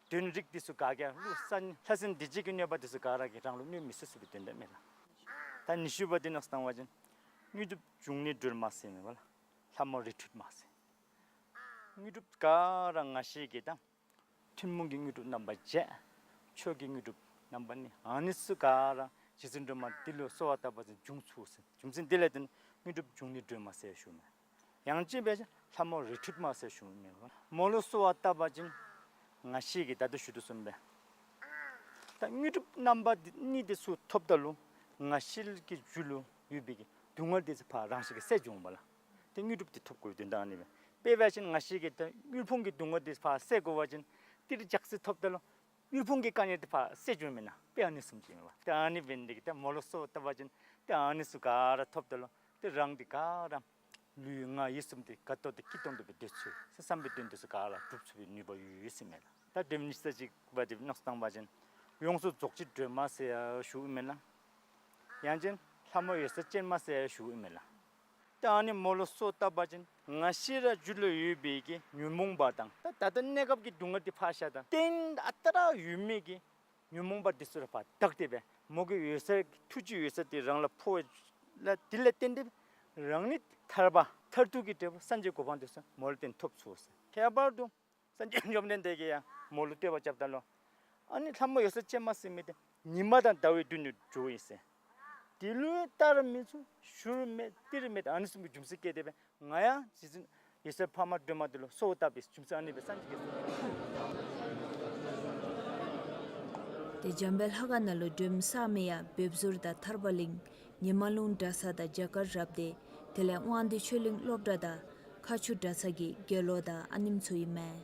གདོན་རིགས་དེ་ཚུ་ག་གིས་ལུ་སྲན་ལྷ་སྲིན་སྡིག་ཅན་གྱི་གནོད་པ་དེ་ཚུ་ག་ར་གིས་རང་ལུ་གནོད་མི་ཚུགས་ཟེར་བའི་དོན་དག་ཨིན་མས་ལགས། ད་ཉི་ཤུ་པ་དེ་མནོ་བསམ་བཏང་བ་ཅིན་དངོས་གྲུབ་འབྱུང་གནས་སྒྲོལ་མ་ཟེར་མས་པ་ལགས། ལྷ་མོ་རི་ཁྲོད་མ་ཟེར། དངོས་གྲུབ་ག་ར་ང་བཅས་ཀྱིས་ད་ཐུན་མོང་གི་དངོས་གྲུབ་རྣམ་པ་བརྒྱད། ཆོས་ཀྱི་དངོས་གྲུབ་རྣམ་པ་གཉིས། ཨ་ནི་ཚུ་ག་ར་རྗེ་བཙུན་སྒྲོལ་མ་འདི་ལུ་གསོལ་བ་བཏབ་པ་ཅིན་འབྱུང་ཚུགས་ཟེར། རྒྱུ་མཚན་འདི་ལས་བརྟེན་དངོས་གྲུབ་འབྱུང་གནས་སྒྲོལ་མ་ཟེར་ཞུཝ་མས། ཡང་ཅིན་འབད་བ་ཅིན་ལྷ་མོ་རི་ཁྲོད་མ་ཟེར་ཞུཝ་མས། མོ་ལུ་གསོལ་བ་བཏབ་པ་ཅིན་ང་བཅས་ཀྱིས་ད་ལྟོ་ཞུ་དོ་བཟུམ་སྦེ་ད་དངོས་གྲུབ་རྣམ་པ་འདི་གཉིས་དེ་ཚུ་ཐོབ་ད་ལུ་ང་བཅས་ཀྱི་རྒྱུད་ལུ་ཡོད་པའི་གི་སྡུག་བསྔལ་དེ་ཚུ་ཕར་རང་བཞིན་གྱིས་སེལ་འགྱོཝ་མས་པ་ལགས། ཏེ་དངོས་གྲུབ་དེ་ཐོབ་དགོ་པའི་དོན་དག་ཨ་ནི་སྦེ། དཔེ་འབད་བ་ཅིན་ང་བཅས་ཀྱིས་ད་དབུལ་ཕོངས་ཀྱི་སྡུག་བསྔལ་དེ་ཕར་སེལ་དགོ་པ་ཅིན་ཏེ་རི་ཇག་སི་ཐོབ་ད་ལུ་དབུལ་ཕོངས་ཀྱི་དཀའ་ངལ་དེ་ཕར་སེལ་འགྱོཝ་མེན་ན། དཔེ་ཨ་ནི་བཟུམ་ཅིག་ཨིན་པས། ཏེ་ཨ་ནི་འབད་ནི་དེ་གིས་ད་མོ་ལུ་གསོལ་བ་བཏབ་པ་ཅིན་ཏེ་ཨ་ནི་ཚུ་ག་ར་ཐོབ་ད་ལུ་ཏེ་རང་དེ་ག་ར་ལུས་ངག་ཡིད་གསུམ་དེ་དགའ་ཏོག་ཏོ་སྐྱིད་ཏོང་ཏོ་སྦེ་སྡོད་ཚུགས་ཟེར་བསམ་པའི་དོན་དེ་ཚུ་ག་ར་འགྲུབ་ཚུགས་པའི་ནུས་པ་ཡོད་ཡོད་ཟེར་མས་ལགས། ད་སྒྲོལ་མ་ཉི་ཤུ་རྩ་གཅིག་པ་དེ་མནོ་བསམ་བཏང་བ་ཅིན་ཡོངས་སུ་རྫོགས་བྱེད་སྒྲོལ་མ་ཟེར་ཡང་ཞུཝ་མས་ལགས། ཡང་ཅིན་ལྷ་མོ་འོད་གསལ་ཅན་མ་ཟེར་ཡང་ཞུཝ་མས་ལགས། ད་ཨ་ནི་མོ་ལུ་གསོལ་བཏབ་པ་ཅིན་ང་བཅས་ར་རྒྱུད་ལུ་ཡོད་པའི་གི་ཉོན་མོངས་པ་དང་ད་ད་ལྟོ་གནས་སྐབས་ཀྱི་སྡུག་བསྔལ་དེ་ཕར་བཞག་ད་རྟེན་ཨ་རྟག་ར་ཡོད་མི་གི་ཉོན་མོངས་པ་དེ་ཚུ་ར་ཕར་དག་སྟེ་སྦེ་མོ་གི་འོད་གསལ་ཐུགས་རྗེའི་འོད་གསལ་དེ་རང་ལུ་ཕོག་ལགས། དེ་ལས་བརྟེན་ཏེ་རང་ནི་ཐར་པ་མཐར་ཐུག་གི་འབྲས་བུ་སངས་རྒྱས་གོ་འཕང་དེ་ཚུ་མོ་ལུ་བརྟེན་ཐོབ་ཚུགས་ཟེར། ཁྱད་པར་དུ་སངས་རྒྱས་བཅོམ་ལྡན་འདས་ཀྱིས་ཡང་མོ་ལུ་བསྟོད་པ་རྐྱབ་ད་ལུ་ཨ་ནི་ལྷ་མོ་འོད་གསལ་ཅན་མ་ཟེར་མི་དེ་ཉི་མ་དང་ཟླ་བའི་མདུན་དུ་འགྱོཝ་ཨིན་ཟེར། དེ་ལུ་ལྟར་མི་ཚུགས་ཞུར་མེད་ཏིར་མེད་ཨ་ནི་བཟུམ་གྱི་རྒྱུ་མཚན་བཀལ་ཏེ་སྦེ་ང་ཡང་རྗེ་བཙུན་འོད་གསལ་འཕགས་མ་སྒྲོལ་མ་དེ་ལུ་གསོལ་བ་བཏབ་པའི་རྒྱུ་མཚན་ཨ་ནི་སྦེ་སངས་རྒྱས་ཀྱི་ཏེ་འཇམ་དཔལ་ལྷ་ཁང་ནང་ལུ་སྒྲོལ་མ་གསར་མའི་ཡང་འབེབས་ཟུར་དང་ཐར་པ་གླིང་ཉི་མ་ལུང་གྲྭ་ཚང་དང་རྒྱ་གར་རབ་སྡེ་དེ་ལས་དབང་འདུས་ཆོས་གླིང་སློབ་གྲྭ་དང་མཁར་ཆུ་གྲྭ་ཚང་གི་དགེ་སློང་དང་ཨ་ནེམ་ཚུ་ཨིན་མས།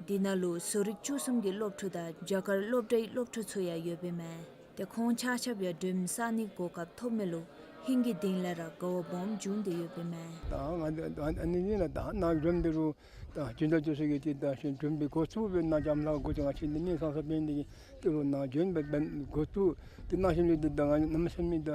འདི་ནང་ལུ་བཟོ་རིག་བཅུ་གསུམ་གྱི་སློབ་ཕྲུག་དང་རྒྱ་གར་སློབ་གྲྭའི་སློབ་ཕྲུག་ཚུ་ཡང་ཡོདཔ་ཨིན་མས། ཏེ་ཁོང་ཆ་ཁྱབ་ཡང་སྒྲོལ་མ་གསར་རྙིང་གོ་སྐབས་ཐོབ་མི་ལུ་ཧིང་གི་གཏིང་ལས་ར་དགའ་བ་སྦོམ་བྱུང་སྟེ་ཡོདཔ་ཨིན་མས། ད་ང་འདི་ཨ་ནི་ཨ་ནི་ལགས། ད་ནཱ་སྒྲོལ་མ་འདི་རུ་ད་སྦྱིན་བདག་ཚུ་གིས་ཏེ་ད་ཤིང་སྒྲོལ་མ་འདི་འགོ་བཙུགས་སྦེ་ནཱ་འཇམ་ལྷ་འགོ་བཙུགས་ང་བཅས་འདི་གནས་ཚང་ས་འབད་ནི་འདི་གིས་ཏེ་རུ་ནཱ་སྒྲོལ་མ་འབད་འགོ་བཙུགས་ཏེ་གནང་ཞིནམ་ལས་ཏེ་ད་ང་གནམ་མེད་ས་མེད་ད་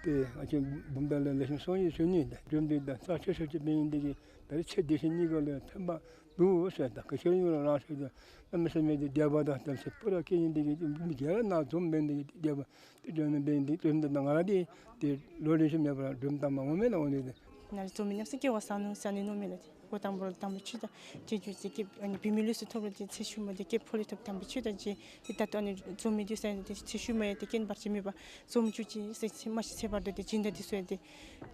ཏེ་ང་བཅས་བུམ་ཐང་ལས་ལེགས་ཤོམ་གསུང་ཡིག་ཞུ་ནི་ད་སྒྲོལ་མ་འདི་ད་རྩ་ཆེ་ཤོས་ཅིག་འབད་ནི་འདི་གིས་ད་རེས་ཚེ་འདི་ཕྱི་གཉིས་ཀ་ལུ་ཕན་པ་འདུག་ཟེར། ད་ག་ཅི་ར་ཡོད་རུང་རང་སོ་ད་གནམ་མེད་ས་མེད་ཏེ་དད་པ་དང་དམ་ཚིག་སྤུ་ར་སྐྱེ་ནི་འདི་གིས་མི་སྒེར་ནཱ་འཛོམས་འབད་ནི་འདི་གིས་དད་པ་ཏེ་སྒྲོལ་མ་འབད་ནི་འདི་སྒྲོལ་མ་འདི་ད་ང་ར་འདི་ཏེ་ལོ་རེ་བཞིན་མེད་པར་སྒྲོལ་མ་བཏང་མ་འོང་མེན་ན། འོང་ནི་འདི་ནཱ་འཛོམས་མི་ཉམས་སུ་སྐྱེ་བ་བཟང་ནུག་ཟེར་ཨ་ནི་མནོཝ་མས་ལགས། ཏེ་འགོ་དང་པོ་ར་དམ་པའི་ཆོས་དང་རྗེས་འཇུག་ཟེར་སྐྱེ་ཨ་ནི་བུད་མེད་ལུས་སུ་ཐོབ་རུང་ཏེ་ཚེ་ཤུལ་མ་འདི་སྐྱེས་ཕོ་ལུས་ཐོབ་དམ་པའི་ཆོས་དང་རྗེས་ཏེ་ད་ལྟོ་ཨ་ནི་འཛོམས་མི་འདི་ཟེར་ཏེ་ཚེ་ཤུལ་མ་ཡང་ཏེ་རྐྱེན་བར་ཆད་མེད་པར་འཛོམས་བཅུག་ཅིག་ཟེར་ཚེ་མ་ཤི་ཚེ་བར་དུ་ཏེ་སྦྱིན་བདག་འདི་ཚུ་ཡང་ཏེ་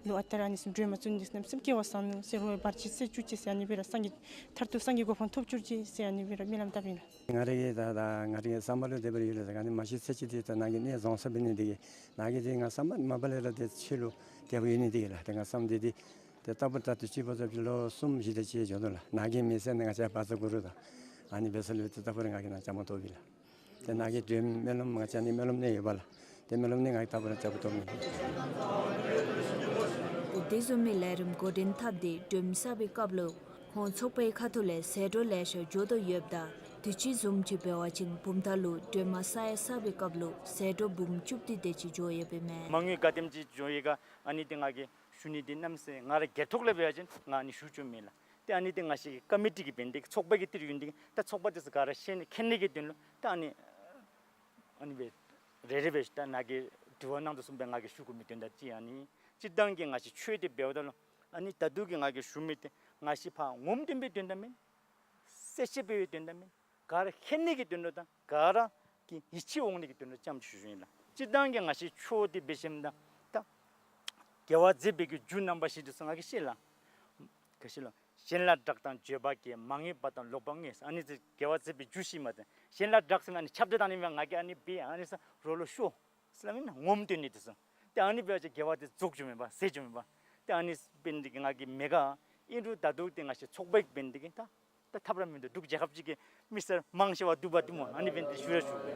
ལུ་ཨ་རྟག་ར་ཨ་ནི་བཟུམ་སྒྲོལ་མ་བཙུགས་ནི་འདི་ཚུ་གནམ་མེད་ས་མེད་སྐྱེ་བ་བཟང་ནུག་ཟེར། རོགས་བར་ཆད་སེལ་བཅུག་ཅིག་ཟེར་ཨ་ནི་སྦེ་ར་སངས་རྒྱས་མཐར་ཐུག་སངས་རྒྱས་གོ་འཕང་ཐོབ་བཅུག་ཅིག་ཟེར་ཨ་ནི་སྦེ་ར་སྨོན་ལམ་བཏབ་ཨིན་ལགས། ང་རའི་གི་ད་ད་ང་རའི་གི་བསམ་པ་ལུ་དེ་སྦེ་ར་ཡོད་ལགས། ད་ང་ནི་མ་ཤི་ཚེ་གཅིག་འདི་ད་ནཱ་གི་གནས་རྫོགས་ས་འབད་ནི་འདི་གིས་ནཱ་གི་འདི་ང་བསམ་པ་མ་པ་ལས་ར་ཏེ་ཁྱོད་ལུ་དད་པ་ཡོད་ནི་འདི་གིས་ལགས། ཏེ་ང་བསམ་འདི་འདི་ཏེ་རྟག་བུ་རྟག་ཏུ་ཅིག་འབད་ས་ཅིག་ལོ་གསུམ་བཞི་དེ་ཅིག་འགྱོ་དོ་ལགས། ནཱ་གི་མི་ཚེ་ནང་ང་བཅས་བཛྲ་གུ་རུ་དང་ཨ་ནི་འབད་ས་ལུ་ཏེ་རྟག་བུ་ར་ང་གིས་ནཱ་བཅའ་མར་གཏོགས་པས་ལགས། ཏེ་ནཱ་གི་སྒྲོལ་མ་སྨོན་ལམ་ང་བཅས་ནི་སྨོན་ལམ་གནས་ཡོད་པས་ལགས། ཏེ་སྨོན་ལམ་གནས་ང་གིས་རྟག་བུ་ར་བཅའ་མར་གཏོགས་མི་ཏེ་དེ་བཟུམ་མའི་ལས་རིམ་འགོ་འདྲེན་འཐབ་སྟེ་སྒྲོལ་མ་གསར་པའི་སྐབས་ལུ་ཁོང་ཚོགས་པའི་ཁ་ཐུག་ལས་ཟད་འགྲོ་ལེ་ཤ་འགྱོ་དོ་ཡོདཔ་ད་དུས་ཅི་བཟུམ་ཅིག་འབད་བ་ཅིན་བུམ་ཐང་ལུ་སྒྲོལ་མ་གསར་ཡང་གསར་པའི་སྐབས་ལུ་ཟད་འགྲོ་འབུམ་བཅུ་བདུན་དེ་ཅིག་འགྱོ་ཡོདཔ་ཨིན་མས། མ་དངུལ་ག་དེམ་ཅིག་འགྱོ་ཡི་ག་ཨ་ནི་འདི་ང་གིས་ཞུ་ནི་འདི་གནམ་མེད་ས་མེད་ང་ར་སྒེར་ཐོག་ལས་འབད་བ་ཅིན་ང་ཨ་ནི་ཞུ་བཅུག་མེན་ལགས། ཏེ་ཨ་ནི་འདི་ང་བཅས་ཀྱི་ཀོ་མི་ཊི་གི་འབད་ནི་འདི་གིས་ཚོགས་པ་གི་ཏི་རུ་ཡོད་ནི་འདི་གིས་ད་ཚོགས་པ་འདི་ཚུ་ག་ར་ཤེས་ནི་མཁྱེན་ནི་གི་དོན་ལུ་ད་ཨ་ནི་ཨ་ནི་སྦེ་རེ་རེ་སྦེ་ད་ནཱ་གིས་དྲི་བ་གནང་དོ་བཟུམ་སྦེ་ང་གིས་ཞུ་དགོ་མི་དོན་དག་ཅིག་ཨ་ནི་སྤྱིར་བཏང་གི་ང་བཅས་ཆོས་འདི་འབདཝ་ད་ལུ་ཨ་ནི་ད་ལྟོ་གི་ང་གིས་ཞུ་མི་འདི་ང་བཅས་ཕར་ངོམ་སྟོན་པའི་དོན་དག་མེན། གསལ་བཤད་འབད་བའི་དོན་དག་མེན། ག་ར་མཁྱེན་ནི་གི་དོན་ལུ་དང་ག་ར་གི་ཡིད་ཆེས་འོང་ནི་གི་དོན་ལུ་ཙམ་ཅིག་ཞུ་ཞུཝ་ཨིན་ལགས། སྤྱིར་བཏང་གི་ང་བཅས་ཆོས་འདི་འབད་ཞིནམ་ད་ད་དགེ་བ་མཛད་པའི་གི་རྒྱུ་རྣམ་པ་བཞི་འདི་ཚུ་ང་གིས་ཤེས་ལགས། ག་ཅི་ལོ། གཞན་ལ་བསྒྲགས་དང་བརྗོད་པ་གལ། མ་ངེས་པ་དང་ལོག་པར་ངེས། ཨ་ནི་ཚུ་དགེ་བ་མཛད་པའི་རྒྱུ་ཞིག་མས་ཏེ། གཞན་ལ་བསྒྲགས་ཟེར་མི་ཨ་ནི་ཁྱབ་བརྡལ་བཏང་ནི་མས། ང་གིས་ཨ་ནི་འབད་ཨ་ནི་ཚུ་རོགས་ལུ་ཤོད་ཟེར་སླབ་མི་ཨིན་ན། ངོམ་སྟོན་ནི་དེ་ཚུ། ཏེ་ཨ་ནི་འབད་བ་ཅིན་དགེ་བ་དེ་རྫོགས་འགྱོཝ་མས་པ། ཟད་འགྱོཝ་མས་པ། ཏེ་ཨ་ནི་འབད་ནི་དེ་གིས་ང་གིས་མི་དགའ། ཨིན་རུང་ད་ལྟོ་ཏེ་ང་བཅས་ཚོགས་པ་གིས་འབད་ནི་དེ་གིས་ད་ད་ཐབས་ར་མིན་འདུག། འབྲུག་རྒྱལ་ཁབ་ཅིག་གི་མི་སེར་མང་ཆེ་བ་འདུག་པ་འདུག་སྨོ། ཨ་ནི་འབད་ནི་དེ་ཞུ་ར་ཞུ་གེ།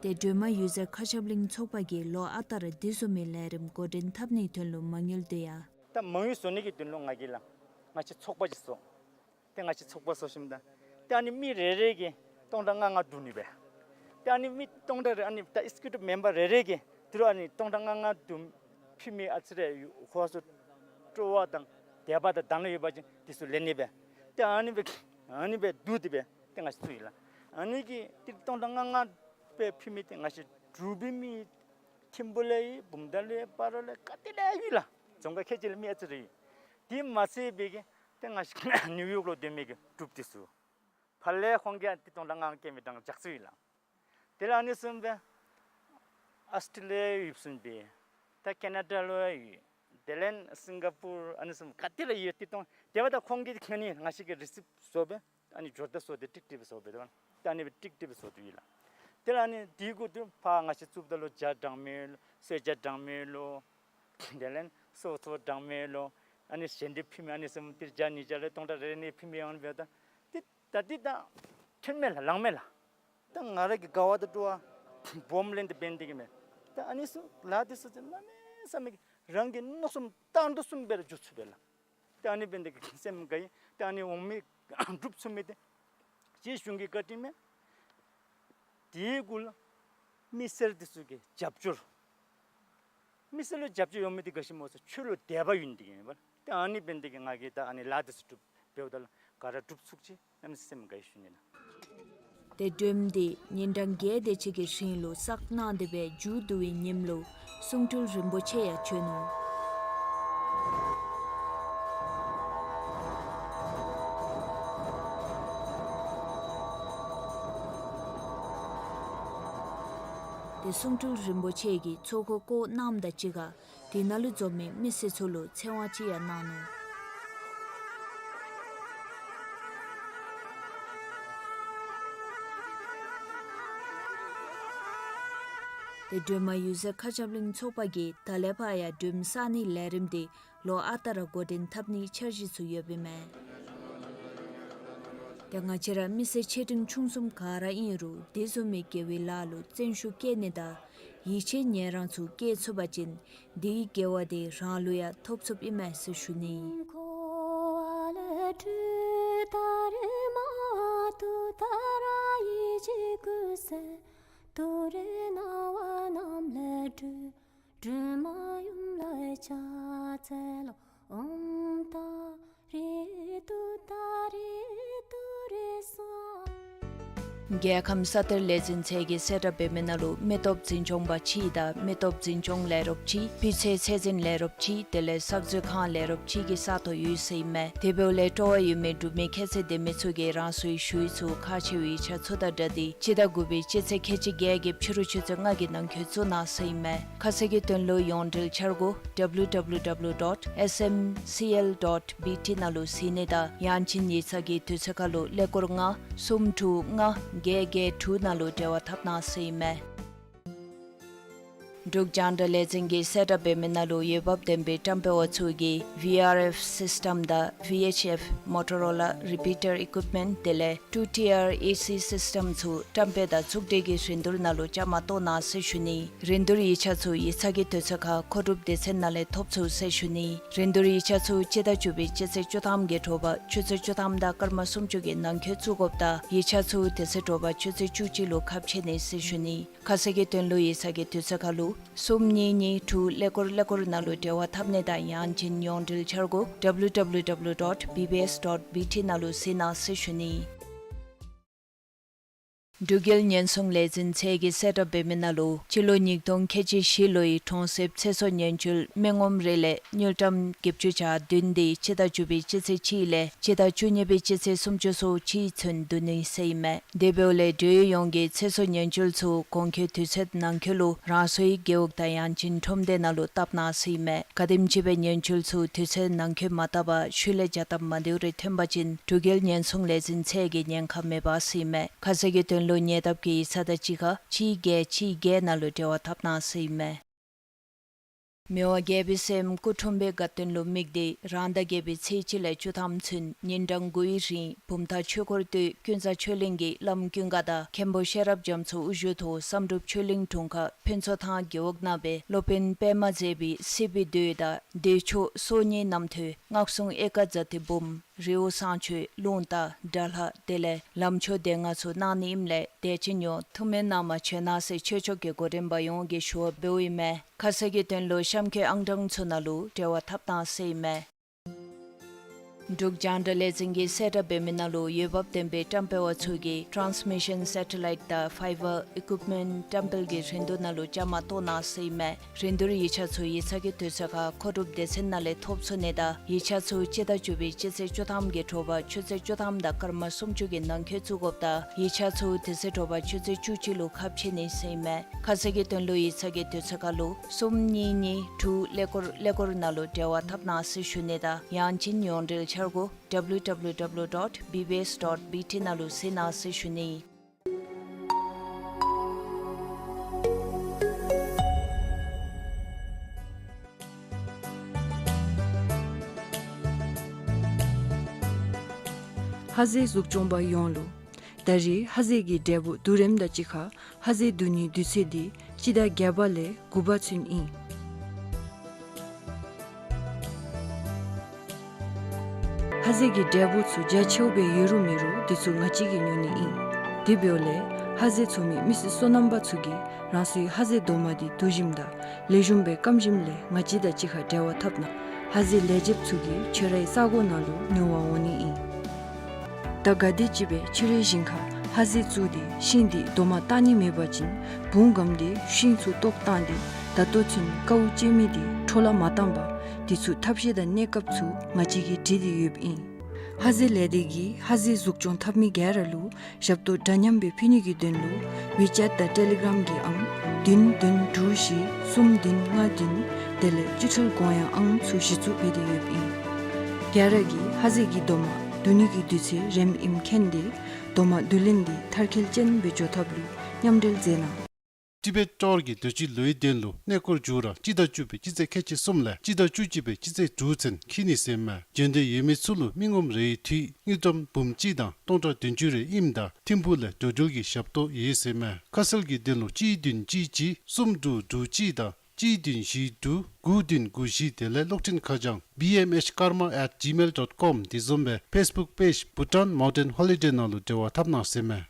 ཏེ་སྒྲོལ་མ་གཡུལ་ས་མཁའ་ཁྱབ་གླིང་ཚོགས་པ་གིས་ལོ་ཨ་རྟག་ར་དེ་བཟུམ་མའི་ལས་རིམ་འགོ་འདྲེན་འཐབ་ནིའི་དོན་ལུ་མ་དངུལ་བསྡུ་ཡ། ད་མ་དངུལ་བཟོ་ནི་གི་དོན་ལུ་ང་གིས་ལགས་ང་བཅས་ཚོགས་པ་ཅིག་བཟོ། ཏེ་ང་བཅས་ཚོགས་པ་བཟོ་ཞིནམ་ད་ཏེ་ཨ་ནི་མི་རེ་རེ་གིས་སྟོང་ཕྲག་ལྔ་ལྔ་བསྡུ་ནི་སྦེ། ཏེ་ཨ་ནི་མི་སྟོང་ཕྲག་རེ་ཨ་ནི་ད་ཨེག་སི་ཀིའུ་ཊིབ་མེམ་བར་རེ་རེ་གིས་དེ་རུ་ཨ་ནི་སྟོང་ཕྲག་ལྔ་ལྔ་བསྡུ་ཕུལ་མི་ཨ་ཙི་རེ་ཡོད། ཁོ་ཚུ་སྤྲོ་བ་དང་དད་པ་དང་དག་སྣང་ཡོད་པ་ཅིན་དེ་ཚུ་ལེན་ནི་སྦེ། ཏེ་ཨ་ནི་སྦེ་ཨ་ནི་སྦེ་བསྡུ་སྟེ་སྦེ་ཏེ་ང་བཅས་ཚུ་ཡོད་ལགས། ཨ་ནི་གིས་ཏེ་སྟོང་ཕྲག་ལྔ་ལྔ་སྦེ་ཕུལ་མི་དེ་ང་བཅས་འབྲུག་པའི་མི་ཐིམ་ཕུ་ལས་ཡོད། བུམ་ཐང་ལས་ཡོད། སྤ་རོ་ལས་ག་ཏེ་ལས་ཡོད་ལགས། རྫོང་ཁག་ཁལ་གཅིག་ལས་མི་ཨ་ཙི་རེ་ཡོད། དེ་མ་ཚད་པའི་གི་ཏེ་ང་བཅས་ནིའུ་ཡོག་ལུ་སྡོད་མི་གི་འབྲུགཔ་དེ་ཚུ་ཕར་ལས་ཁོང་གིས་ཨ་ཏེ་སྟོང་ཕྲག་ལྔ་ལྔ་བསྐྱལ་མི་དང་ཇག་ཚུ་ཡོད་ལགས། དེ་ལས་ཨ་ནི་བཟུམ་སྦེ་ཨཱོས་ཊྲེ་ལི་ཡ་ཡོདཔ་བཟུམ་སྦེ་ད་ཀེ་ན་ཌ་ལུ་ཡང་ཡོད། དེ་ལས་སིང་ག་པུར་ཨ་ནི་བཟུམ་ག་ཏེ་ལས་ཡོད། ཏེ་སྟོང་དེ་འབདཝ་ད་ཁོང་གིས་ཨ་ནི་ང་བཅས་ཀྱི་རི་སིབཊ་བཟོ་སྦེ་ཨ་ནི་འབྱོར་ད་བཟོ་སྟེ་ཀྲིག་ཀྲི་སྦེ་བཟོ་སྦེ་ད་ཨ་ནི་སྦེ་ཀྲིག་ཀྲི་སྦེ་བཟོ་སྟེ་ཡོད་ལགས། དེ་ལས་ཨ་ནི་དེ་གུ་ཏེ་ཕར་ང་བཅས་བཙུགསཔ་ད་ལུ་ཇ་འགྲངམ་ཡོད་ལོ། གསོལ་ཇ་འགྲངམ་ཡོད་ལོ། དེ་ལས་སོ་སོ་འགྲངམ་ཡོད་ལོ། ཨ་ནི་གཞན་དེ་ཕུལ་མི་ཨ་ནི་བཟུམ་ཏེ་ཇ་ཉིས་ཇ་ལས་སྟོང་ཕྲག་རེ་རེ་ནི་ཕུལ་མི་ཡོད་པས་ད། ཏེ་ད་འདི་ད་ཐོན་མས་ལགས། ལང་མས་ལགས། ད་ང་ར་གི་དགའ་བ་དང་སྤྲོ་བ་སྦོམ་ལེན་ཏེ་འབད་ནི་དེ་གིས་མས། ད་ཨ་ནི་ཚུ་ལཱ་དེ་ཚུ་ཏེ་གནམ་མེད་ས་མེད་ཀྱི་རང་གི་མནོ་བསམ་བཏང་དོ་བཟུམ་སྦེ་ར་འགྱོ་ཚུགས་པས་ལགས། ད་ཨ་ནི་འབད་ནི་དེ་གིས་སེམས་དགའ་ཡི། ད་ཨ་ནི་འོང་མི་འབྲུགཔ་ཚུགས་མི་དེ་རྗེ་གཞུང་གི་བཀའ་དྲིན་མས། དེ་གུ་ལུ་མི་སེར་དེ་ཚུ་གི་རྒྱབ་སྐྱོར། མི་སེར་ལུ་རྒྱབ་སྐྱོར་འོང་མི་དེ་ག་ཅི་སྨོ་ཟེར་ཆོས་ལུ་དད་པ་ཡོད་ནི་དེ་གིས་མས་པ། ཏེ་ཨ་ནི་འབད་ནི་དེ་གིས་ང་གིས་ད་ཨ་ནི་ལཱ་དེ་ཚུ་སྒྲུབ་འབདཝ་ད་ལུ་ག་ར་འབྲུགཔ་ཚུགས་ཅི་གནམ་མེད་ས་མེད་སེམས་དགའ་ཡི་ཞུ་ནི་ལགས། ཏེ་སྒྲོལམ་འདི་ཉིན་གྲངས་བརྒྱད་དེ་ཅིག་གི་རིང་ལུ་བསགས་གནང་སྟེ་སྦེ་མཇུག་བསྡུ་བའི་ཉིནམ་ལུ་གསུང་སྤྲུལ་རིན་པོ་ཆེ་ཡང་བྱོན་ནུག། ཏེ་གསུང་སྤྲུལ་རིན་པོ་ཆེ་གིས་ཚོགས་འཁོར་བསྐོར་གནངམ་དང་གཅིག་ཁར་དེ་ནང་ལུ་འཛོམས་མི་མི་སེར་ཚུ་ལུ་ཚེ་དབང་ཅིག་ཡང་གནང་ནུག། ཏེ་སྒྲོལ་མ་གཡུལ་ས་མཁའ་ཁྱབ་གླིང་ཚོགས་པ་གིས་ད་ལས་ཕར་ཡང་སྒྲོལམ་བསགས་ནིའི་ལས་རིམ་དེ་ལོ་ཨ་རྟག་ར་འགོ་འདྲེན་འཐབ་ནིའི་འཆར་གཞི་ཚུ་ཡོདཔ་ཨིན་མས། ཏེ་ང་བཅས་ར་མི་སེར་ཆེ་འབྲིང་ཆུང་གསུམ་ག་ར་ཨིན་རུང་དེ་བཟུམ་མའི་དགེ་བའི་ལཱ་ལུ་བརྩོན་ཤུགས་བསྐྱེད་ནི་དང་ཡིད་ཆེས་ཉན་རང་ཚུ་བསྐྱེད་ཚུགས་པ་ཅིན་དེའི་དགེ་བ་དེ་རང་ལུ་ཡང་ཐོབ་ཚུགསཔ་ཨིན་མས་ཟེར་ཞུ་ནི། རྒྱལ་ཁམས་ས་གཏེར་ལས་འཛིན་ཚད་ཀྱིས་གསལ་བསྒྲགས་འབད་མི་ནང་ལུ་མི་སྟོབས་འཛིན་སྐྱོང་པ་གཅིག་དང་མི་སྟོབས་འཛིན་སྐྱོང་ལས་རོགསཔ་གཅིག་སྤུས་ཚད་ཚད་འཛིན་ལས་རོགསཔ་གཅིག་དེ་ལས་གསར་འཛུགས་ཁང་ལས་རོགསཔ་གཅིག་གི་ས་ཐོག་ཡོད་ཟེར་ཨིན་མས། དེ་འབདཝ་ལས་སྤྲོ་བ་ཡོད་མི་འབྲུག་མི་ཁྱད་ཚད་ལྡན་མི་ཚུ་གིས་རང་སོའི་ཞུ་ཡིག་ཚུ་ཁག་ཆེ་བའི་ཡིག་ཆ་ཚུ་དང་སྦྲགས་ཏེ་སྤྱི་ཟླ་དགུ་པའི་སྤྱི་ཚེས་ཁལ་གཅིག་བརྒྱད་ཀྱི་ཕྱི་རུ་ཆུ་ཚོད་ལྔ་གི་ནང་འཁོད་བཙུགས་གནང་ཟེར་ཨིན་མས། ཁ་གསལ་གྱི་དོན་ལུ་ཡོངས་འབྲེལ་འཆར་སྒོ་W W W dot S M C L dot B T ནང་ལུ་གཟིགས་ནི་དང་ཡང་ཅིན་ཡིག་ཚང་གི་དུས་ཚོད་ཁར་ལུ་ཀླད་ཀོར་ལྔ་གསུམ་དྲུག་ལྔ་བརྒྱད་བརྒྱད་དྲུག་ནང་ལུ་འབྲེལ་བ་འཐབ་གནང་ཟེར་ཨིན་མས། འབྲུག་རྒྱང་བསྒྲགས་ལས་འཛིན་གྱིས་གསལ་བསྒྲགས་འབད་མི་ནང་ལུ་འོས་འབབ་ལྡན་པའི་བཀྲམ་སྤེལ་བ་ཚུ་གིས་V R F system དང་V H F Motorola repeater equipment དེ་ལས་two tier A C system ཚུ་བཀྲམ་སྤེལ་དང་བཙུགས་སྒྲིག་གི་རིན་བསྡུར་ནང་ལུ་བཅའ་མར་གཏོགས་གནང་ཟེར་ཞུ་ནི། རིན་བསྡུར་ཡིག་ཆ་ཚུ་ཡིག་ཚང་གི་དུས་ཚོད་ཁར་མཁོ་སྒྲུབ་སྡེ་ཚན་ནང་ལས་ཐོབ་ཚུགས་ཟེར་ཞུ་ནི། རིན་བསྡུར་ཡིག་ཆ་ཚུ་སྤྱི་ཟླ་བཅུ་པའི་སྤྱི་ཚེས་བཅུ་ཐམ་གྱི་དྲོ་པ་ཆུ་ཚོད་བཅུ་ཐམ་དང་སྐར་མ་སུམ་ཅུ་གི་ནང་འཁོད་བཙུགས་དགོཔ་དང་ཡིག་ཆ་ཚུ་དེ་ཚེ་དྲོ་པ་ཆུ་ཚོད་བཅུ་གཅིག་ལུ་ཁ་ཕྱེ་ནི་ཟེར་ཞུ་ནི། ཁ་གསལ་གྱི་དོན་ལུ་ཡིག་ཚང་གི་དུས་ཚོད་ཁར་ལུ་གསུམ་གཉིས་གཉིས་དྲུག་ཀླད་ཀོར་ཀླད་ཀོར་ནང་ལུ་འབྲེལ་བ་འཐབ་ནི་དང་ཡང་ཅིན་ཡོངས་འབྲེལ་འཆར་སྒོ་W W W dot B B S dot B T ནང་ལུ་གཟིགས་གནང་ཟེར་ཞུ་ནི། འབྲུག་རྒྱལ་ཉེན་སྲུང་ལས་འཛིན་ཚད་ཀྱིས་གསལ་བསྒྲགས་འབད་མི་ནང་ལུ་སྤྱི་ལོ་ཉིས་སྟོང་ཁལ་གཅིག་བཞི་ལོའི་གྲོང་གསེབ་ཚེ་སྲོག་ཉེན་བཅོལ་མི་ངོམ་རེ་ལས་དངུལ་ཀྲམ་བརྒྱད་ཅུ་གྱ་བདུན་དེ་སྤྱི་ཟླ་བཅུ་པའི་སྤྱི་ཚེས་གཅིག་ལས་སྤྱི་ཟླ་བཅུ་གཉིས་པའི་སྤྱི་ཚེས་སུམ་ཅུ་སོ་གཅིག་ཚུན་བསྡུ་ནི་ཟེར་ཨིན་མས། དེ་འབདཝ་ལས་འབྲེལ་ཡོད་ཡོངས་ཀྱིས་ཚེ་སྲོག་ཉེན་བཅོལ་ཚུ་གོང་འཁོད་དུས་ཚོད་ནང་འཁོད་ལུ་རང་སོའི་རྒེད་འོག་དང་ཡང་ཅིན་ཁྲོམ་སྡེ་ནང་ལུ་བཏབ་གནང་ཟེར་ཨིན་མས། ག་དེམ་ཅིག་སྦེ་ཉེན་བཅོལ་ཚུ་དུས་ཚོད་ནང་འཁོད་མ་བཏབ་པར་ཤུལ་ལས་བྱ་སྟབས་མ་བདེཝ་རེ་ཐོན་པ་ཅིན་འབྲུག་རྒྱལ་ཉེན་སྲུང་ལས་འཛིན་ཚད་ཀྱིས་ཉེན་ཁ་མེད་པ་ཟེར་ཨིན་མས། ཁ་གསལ་གྱི་དོན་ལུ་ཉེ་འདབས་ཀྱི་ཡིག་ཚང་དང་གཅིག་ཁར་གཅིག་བརྒྱད་གཅིག་བརྒྱད་ནང་ལུ་འབྲེལ་བ་འཐབ་གནང་ཟེར་ཨིན་མས། མི་དབང་རྒྱལ་པོའི་སྲསམོ་སྐུ་འཁྲུངས་པའི་དགའ་སྟོན་ལུ་དམིགས་ཏེ་རང་ཟླ་བརྒྱད་པའི་ཚེས་གཅིག་ལས་བཅུ་ཐམ་ཚུན་ཉིན་གྲངས་དགུའི་རིང་བུམ་ཐང་ཆོས་འཁོར་སྟོད་ཀུན་བཟང་ཆོས་གླིང་གི་བླམ་ཀུན་དགའ་དང་མཁན་པོ་ཤེས་རབ་རྒྱ་མཚོ་དབུ་བཞུགས་ཐོག་བསམ་གྲུབ་ཆོས་གླིང་དྲུང་ཁག་ཕུན་ཚོགས་ཐང་རྒེད་འོག་ནང་སྦེ་སློབ་དཔོན་པདྨ་མཛེས་པའི་སྲིད་པའི་མདོ་དང་བདེ་མཆོག་སྲོག་སྙིང་རྣམ་ཐོས་སྔགས་སྲུང་ཨེ་ཀ་ཛ་ཏི་འབུམ་རི་བོ་བསང་མཆོད་རླུང་རྟ་དགྲ་ལྷ་དེ་ལས་ལམ་མཆོག་སྡེ་ལྔ་ཚུ་གནང་ནི་ཨིནམ་ལས་དད་ཅན་ཡོངས་ཐུགས་སྨོན་གནང་བར་བྱོན་གནང་ཟེར་ཆོས་ཕྱོགས་ཀྱི་གོ་རིམ་པ་ཡོངས་ཀྱིས་ཞུ་བ་འབདཝ་ཨིན་མས། ཁ་གསལ་གྱི་དོན་ལུ་གཤམ་འཁོད་ཨང་གྲངས་ཚུ་ནང་ལུ་འབྲེལ་བ་འཐབ་གནང་ཟེར་ཨིན་མས། འབྲུག་རྒྱང་བསྒྲགས་ལས་འཛིན་གྱིས་གསལ་བསྒྲགས་འབད་མི་ནང་ལུ་འོས་འབབ་ལྡན་པའི་བཀྲམ་སྤེལ་བ་ཚུ་གིས་transmission satellite དང་fiber equipment བཀྲམ་སྤེལ་གྱི་རིན་བསྡུར་ནང་ལུ་བཅའ་མར་གཏོགས་གནང་ཟེར་ཨིན་མས། རིན་བསྡུར་ཡིག་ཆ་ཚུ་ཡིག་ཚང་གི་དུས་ཚོད་ཁར་མཁོ་སྒྲུབ་སྡེ་ཚན་ནང་ལས་ཐོབ་ཚུགས་ནི་དང་ཡིག་ཆ་ཚུ་སྤྱི་ཟླ་བཅུ་པའི་སྤྱི་ཚེས་བཅུ་ཐམ་གྱི་དྲོ་པ་ཆུ་ཚོད་བཅུ་ཐམ་དང་སྐར་མ་སུམ་ཅུ་གི་ནང་འཁོད་བཙུགས་དགོཔ་དང་ཡིག་ཆ་ཚུ་དེ་ཚེ་དྲོ་པ་ཆུ་ཚོད་བཅུ་གཅིག་ལུ་ཁ་ཕྱེ་ནི་ཟེར་ཨིན་མས། ཁ་གསལ་གྱི་དོན་ལུ་ཡིག་ཚང་གི་དུས་ཚོད་ཁར་ལུ་གསུམ་གཉིས་གཉིས་དྲུག་ཀླད་ཀོར་ཀླད་ཀོར་ནང་ལུ་འབྲེལ་བ་འཐབ་གནང་ཟེར་ཞུ་ནི་དང་ཡང་ཅིན་ཡོངས་འབྲེལ་འཆར་སྒོ་W W W dot B B S dot B T ནང་ལུ་གཟིགས་གནང་ཟེར་ཞུ་ནི། ཧ་ཟེ་གཟུགས་སྐྱོང་པ་ཡོངས་ལུ། ད་རེས་ཧ་ཟེ་གི་འབྲས་བུ་བསྡུ་རིམ་དང་གཅིག་ཁར་ཧ་ཟེ་བསྡུ་ནིའི་དུས་ཚོད་འདི་སྤྱི་ཟླ་བརྒྱད་པ་ལས་དགུ་པ་ཚུན་ཨིན། ཧ་ཟེ་གི་འབྲས་བུ་ཚུ་རྒྱ་ཆེཝ་སྦེ་ཡོད་རུང་མེད་རུང་དེ་ཚུ་ང་བཅས་ཀྱིས་ཉོ་ནི་ཨིན། དེ་འབདཝ་ལས་ཧ་ཟེ་འཚོ་མི་མི་སེར་སོ་ནམ་པ་ཚུ་གིས་རང་སོའི་ཧ་ཟེ་རྡོག་མ་འདི་བསྡུ་ཞིནམ་ད་ལེགས་ཤོམ་སྦེ་སྐམ་ཞིནམ་ལས་ང་བཅས་དང་གཅིག་ཁར་འབྲེལ་བ་འཐབ་གནང་། ཧ་ཟེ་ལེགས་ཆེཝ་ཚུ་གིས་ཁྱོད་རའི་ས་གོ་ནང་ལུ་ཉོ་བར་འོང་ནི་ཨིན། ད་ག་དེམ་ཅིག་སྦེ་ཁྱོད་རའི་ཞིང་ཁར་ཧ་ཟེ་བཙུགས་ཏེ་ཤིང་འདི་རྡོག་མ་བཏགས་ནི་མེད་པ་ཅིན་བུང་སྒམ་སྟེ་ཤིང་ཚུ་བཏོག་བཏང་སྟེ་ད་ལྟོ་ཚུན་ཀཝ་བཅད་མི་འདི་འཕྲོ་བརླག་མ་བཏང་པར་དེ་ཚུ་ཐབས་ཤེས་དང་གནས་སྐབས་ཚུ་ང་བཅས་ཀྱིས་བྲིས་ཏེ་ཡོདཔ་ཨིན། ཧ་ཟེ་ལས་སྡེ་གིས་ཧ་ཟེ་གཟུགས་སྐྱོང་འཐབ་མི་ག་ར་ལུ་ཞབས་ཏོག་འདྲ་མཉམ་སྦེ་ཕུལ་ནི་གི་དོན་ལུ་ཝི་ཅེཊ་དང་ཊེ་ལི་གརམ་གྱི་ཨང་བདུན་བདུན་དྲུག་བཞི་གསུམ་བདུན་ལྔ་བདུན་དེ་ལས་སྤྱི་ཁྲལ་དགོངས་ཡངས་ཨང་ཚུ་གཞི་བཙུགས་འབད་དེ་ཡོདཔ་ཨིན། ག་ར་གིས་ཧ་ཟེ་གི་རྡོག་མ་བསྡུ་ནི་གི་དུས་ཚོད་རནམ་ཨིནམ་མཁྱེན་ཏེ་རྡོག་མ་བསྡུ་ལེན་འདི་མཐར་འཁྱོལ་ཅན་སྦེ་འགྱོ་ཐབས་ལུ་མཉམ་འབྲེལ་མཛད་གནང་། ཊི་བེཊ་ཊོར་གྱིས་དུས་ཅི་ལོའི་དོན་ལུ་གནས་སྐོར་མཇུག་ར་སྤྱི་ཟླ་བཅུ་པའི་སྤྱི་ཚེས་ཁལ་གཅིག་གསུམ་ལས་སྤྱི་ཟླ་བཅུ་གཅིག་པའི་སྤྱི་ཚེས་དྲུག་ཚུན་འཁྱིད་ནི་ཟེར་ཨིན་མས། འབྱོན་འདོད་ཡོད་མི་ཚུ་ལུ་མི་ངོམ་རེའི་འཐུས་དངུལ་ཀྲམ་འབུམ་གཅིག་དང་སྟོང་ཕྲག་བདུན་ཅུ་རེ་ཨིནམ་ད་ཐིམ་ཕུག་ལས་འགྲོ་འགྲུལ་གྱི་ཞབས་ཏོག་ཡོད་ཟེར་ཨིན་མས། ཁ་གསལ་གྱི་དོན་ལུ་གཅིག་བདུན་གཅིག་གཅིག་གསུམ་དྲུག་དྲུག་གཅིག་དང་གཅིག་བདུན་བཞི་དྲུག་དགུ་བདུན་དགུ་བཞི་དེ་ལས་གློག་འཕྲིན་ཁ་བྱང་B M H karma at gmail dot com དེ་བཟུམ་སྦེ་ཕེསི་བུཀ་པེཇ་Bhutan Mountain Holiday ནང་ལུ་འབྲེལ་བ་འཐབ་གནང་ཟེར་ཨིན་མས།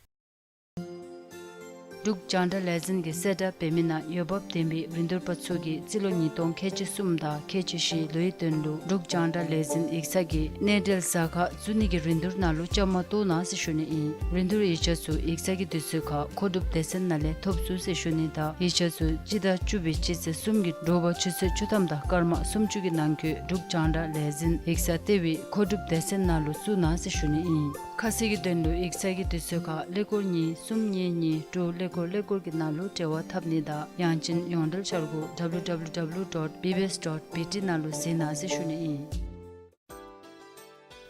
འབྲུག་རྒྱང་བསྒྲགས་ལས་འཛིན་གྱིས་གསལ་བསྒྲགས་འབད་མི་ནང་འོས་འབབ་ལྡན་པའི་རིན་བསྡུར་པ་ཚུ་གིས་རྩིས་ལོ་ཉིས་སྟོང་ཁལ་གཅིག་གསུམ་དང་ཁལ་གཅིག་བཞི་ལོའི་དོན་ལུ་འབྲུག་རྒྱང་བསྒྲགས་ལས་འཛིན་ཡིག་ཚང་གི་གནས་འབྲེལ་གཟའ་སྐར་བཙུགས་ནི་གི་རིན་བསྡུར་ནང་ལུ་བཅའ་མར་གཏོགས་གནང་ཟེར་ཞུ་ནི་ཨིན། རིན་བསྡུར་ཡིག་ཆ་ཚུ་ཡིག་ཚང་གི་དུས་ཚོད་ཁར་མཁོ་སྒྲུབ་སྡེ་ཚན་ནང་ལས་ཐོབ་ཚུགས་ཟེར་ཞུ་ནི་དང་ཡིག་ཆ་ཚུ་སྤྱི་ཟླ་བཅུ་པའི་སྤྱི་ཚེས་གསུམ་གྱི་དྲོ་པ་ཆུ་ཚོད་བཅུ་ཐམ་དང་སྐར་མ་སུམ་ཅུ་གི་ནང་འཁོད་འབྲུག་རྒྱང་བསྒྲགས་ལས་འཛིན་ཡིག་ཚང་ལྟེ་བའི་མཁོ་སྒྲུབ་སྡེ་ཚན་ནང་ལུ་བཙུགས་གནང་ཟེར་ཞུ་ནི་ཨིན། ཁ་གསལ་གྱི་དོན་ལུ་ཡིག་ཚང་གི་དུས་ཚོད་ཁར་ཀླད་ཀོར་གཉིས་གསུམ་གཉིས་གཉིས་དྲུག་ཀླད་ཀོར་ཀླད་ཀོར་གྱི་ནང་ལུ་འབྲེལ་བ་འཐབ་ནི་དང་ཡང་ཅིན་ཡོངས་འབྲེལ་འཆར་སྒོ་W W W dot B B S dot B T ནང་ལུ་གཟིགས་གནང་ཟེར་ཞུ་ནི་ཨིན།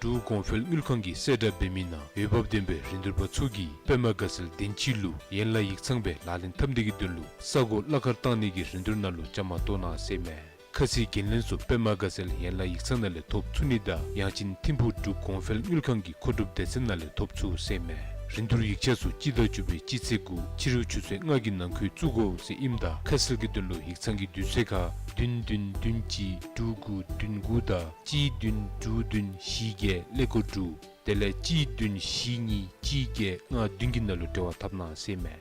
འབྲུག་གོང་འཕེལ་དངུལ་ཁང་གིས་གསལ་བསྒྲགས་འབད་མི་ནང་འོས་འབབ་ལྡན་པའི་རིན་བསྡུར་པ་ཚུ་གིས་པདྨ་དགའ་ཚལ་བདེན་སྤྱི་ལུ་ཡན་ལག་ཡིག་ཚང་སྦེ་ལག་ལེན་འཐབ་ནི་གི་དོན་ལུ་ས་གོ་གླ་མཁར་བཏང་ནི་གི་རིན་བསྡུར་ནང་ལུ་བཅའ་མར་གཏོགས་གནང་ཟེར་ཨིན་མས། ཁ་གསལ་འགན་ལེན་ཚུ་པདྨ་དགའ་ཚལ་ཡན་ལག་ཡིག་ཚང་ནང་ལས་ཐོབ་ཚུགས་ནི་དང་ཡང་ཅིན་ཐིམ་ཕུག་འབྲུག་གོང་འཕེལ་དངུལ་ཁང་གི་མཁོ་སྒྲུབ་སྡེ་ཚན་ནང་ལས་ཐོབ་ཚུགས་ཟེར་ཨིན་མས། རིན་བསྡུར་ཡིག་ཆ་ཚུ་སྤྱི་ཟླ་བཅུ་པའི་སྤྱི་ཚེས་དགུ་ཕྱི་རུ་ཆུ་ཚོད་ལྔ་གི་ནང་འཁོད་བཙུགས་དགོ་ཟེར་ཨིནམ་ད་ཁ་གསལ་གྱི་དོན་ལུ་ཡིག་ཚང་གི་དུས་ཚོད་ཁར་བདུན་བདུན་བདུན་གཅིག་དྲུག་དགུ་བདུན་དགུ་དང་གཅིག་བདུན་དྲུག་བདུན་བཞི་བརྒྱད་ཀླད་ཀོར་དྲུག་དེ་ལས་གཅིག་བདུན་བཞི་གཉིས་གཅིག་བརྒྱད་ལྔ་བདུན་གྱི་ནང་ལུ་འབྲེལ་བ་འཐབ་གནང་ཟེར་ཨིན་མས།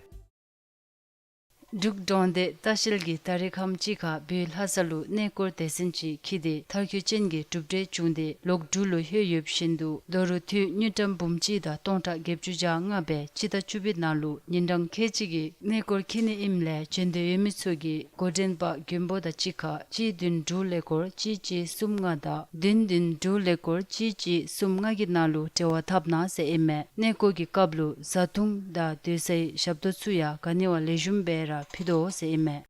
འབྲུག་འབྲོང་སྡེ་ལྟ་བཤལ་གྱིས་ད་རེས་ཁམས་ཅིག་ཁར་བོད་ལྷ་ས་ལུ་གནས་སྐོར་སྡེ་ཚན་ཅིག་འཁྱིད་དེ་མཐར་འཁྱོལ་ཅན་གྱི་གྲུབ་འབྲས་བྱུང་སྟེ་ལོག་འབྲུག་ལུ་ལྷོད་ཡོདཔ་བཞིན་དུ་ལོ་རུ་འཐུས་དངུལ་ཀྲམ་འབུམ་གཅིག་དང་སྟོང་ཕྲག་བརྒྱད་ཅུ་གྱ་ལྔ་སྦེ་སྤྱི་ཟླ་བཅུ་པའི་ནང་ལུ་ཉིན་གྲངས་ཁལ་གཅིག་གི་གནས་སྐོར་འཁྱིད་ནི་ཨིནམ་ལས་བྱོན་འདོད་ཡོད་མི་ཚུ་གིས་འགོ་འདྲེན་པ་མགོན་པོ་དང་གཅིག་ཁར་གཅིག་བདུན་དྲུག་ཀླད་ཀོར་གཅིག་གཅིག་གསུམ་ལྔ་དང་བདུན་བདུན་དྲུག་ཀླད་ཀོར་གཅིག་གཅིག་གསུམ་ལྔ་གི་ནང་ལུ་འབྲེལ་བ་འཐབ་གནང་ཟེར་ཨིན་མས། གནས་སྐོར་གྱི་སྐབས་ལུ་བཟའ་འཐུང་དང་སྡོད་སའི་ཞབས་ཏོག་ཚུ་ཡང་ག་ནི་བ་ལེགས་ཤོམ་སྦེ་ར་ཕུལ་དོ་ཟེར་ཨིན་མས།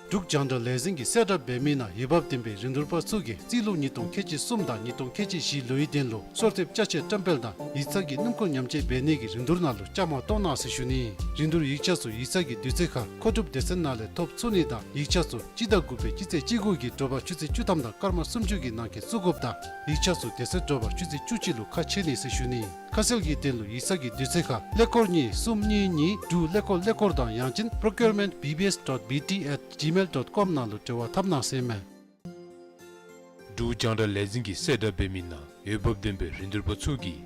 འབྲུག་རྒྱང་བསྒྲགས་ལས་འཛིན་གྱིས་གསལ་བསྒྲགས་འབད་མི་ནང་འོས་འབབ་ལྡན་པའི་རིན་བསྡུར་པ་ཚུ་གིས་རྩིས་ལོ་ཉིས་སྟོང་ཁལ་གཅིག་གསུམ་དང་ཉིས་སྟོང་ཁལ་གཅིག་བཞིའི་ལོའི་དོན་ལུ་གསོལ་འདེབས་ཅ་ཆས་བཀྲམ་སྤེལ་དང་ཡིག་ཚང་གི་སྣུམ་འཁོར་ཉམས་བཅོས་འབད་ནི་གི་རིན་བསྡུར་ནང་ལུ་བཅའ་མར་གཏོགས་གནང་ཟེར་ཞུ་ནི། རིན་བསྡུར་ཡིག་ཆ་ཚུ་ཡིག་ཚང་གི་དུས་ཚོད་ཁར་མཁོ་སྒྲུབ་སྡེ་ཚན་ནང་ལས་ཐོབ་ཚུགས་ནི་དང་ཡིག་ཆ་ཚུ་སྤྱི་ཟླ་དགུ་པའི་སྤྱི་ཚེས་བཅུ་དགུ་གི་དྲོ་པ་ཆུ་ཚོད་བཅུ་ཐམ་དང་སྐར་མ་སུམ་ཅུ་གི་ནང་འཁོད་བཙུགས་དགོཔ་དང་ཡིག་ཆ་ཚུ་དེ་ཚེ་དྲོ་པ་ཆུ་ཚོད་བཅུ་གཅིག་ལུ་ཁ་ཕྱེ་ནི་ཟེར་ཞུ་ནི། ཁ་གསལ་གྱི་དོན་ལུ་ཡིག་ཚང་གི་དུས་ཚོད་ཁར་ཀླད་ཀོར་གཉིས་གསུམ་གཉིས་གཉིས་དྲུག་ཀླད་ཀོར་ཀླད་ཀོར་དང་ཡང་ཅིན་procurement B B S dot B T at gmail dot com ནང་ལུ་འབྲེལ་བ་འཐབ་གནང་ཟེར་མས། འབྲུག་རྒྱང་བསྒྲགས་ལས་འཛིན་གྱིས་གསལ་བསྒྲགས་འབད་མི་ནང་འོས་འབབ་ལྡན་པའི་རིན་བསྡུར་པ་ཚུ་གིས་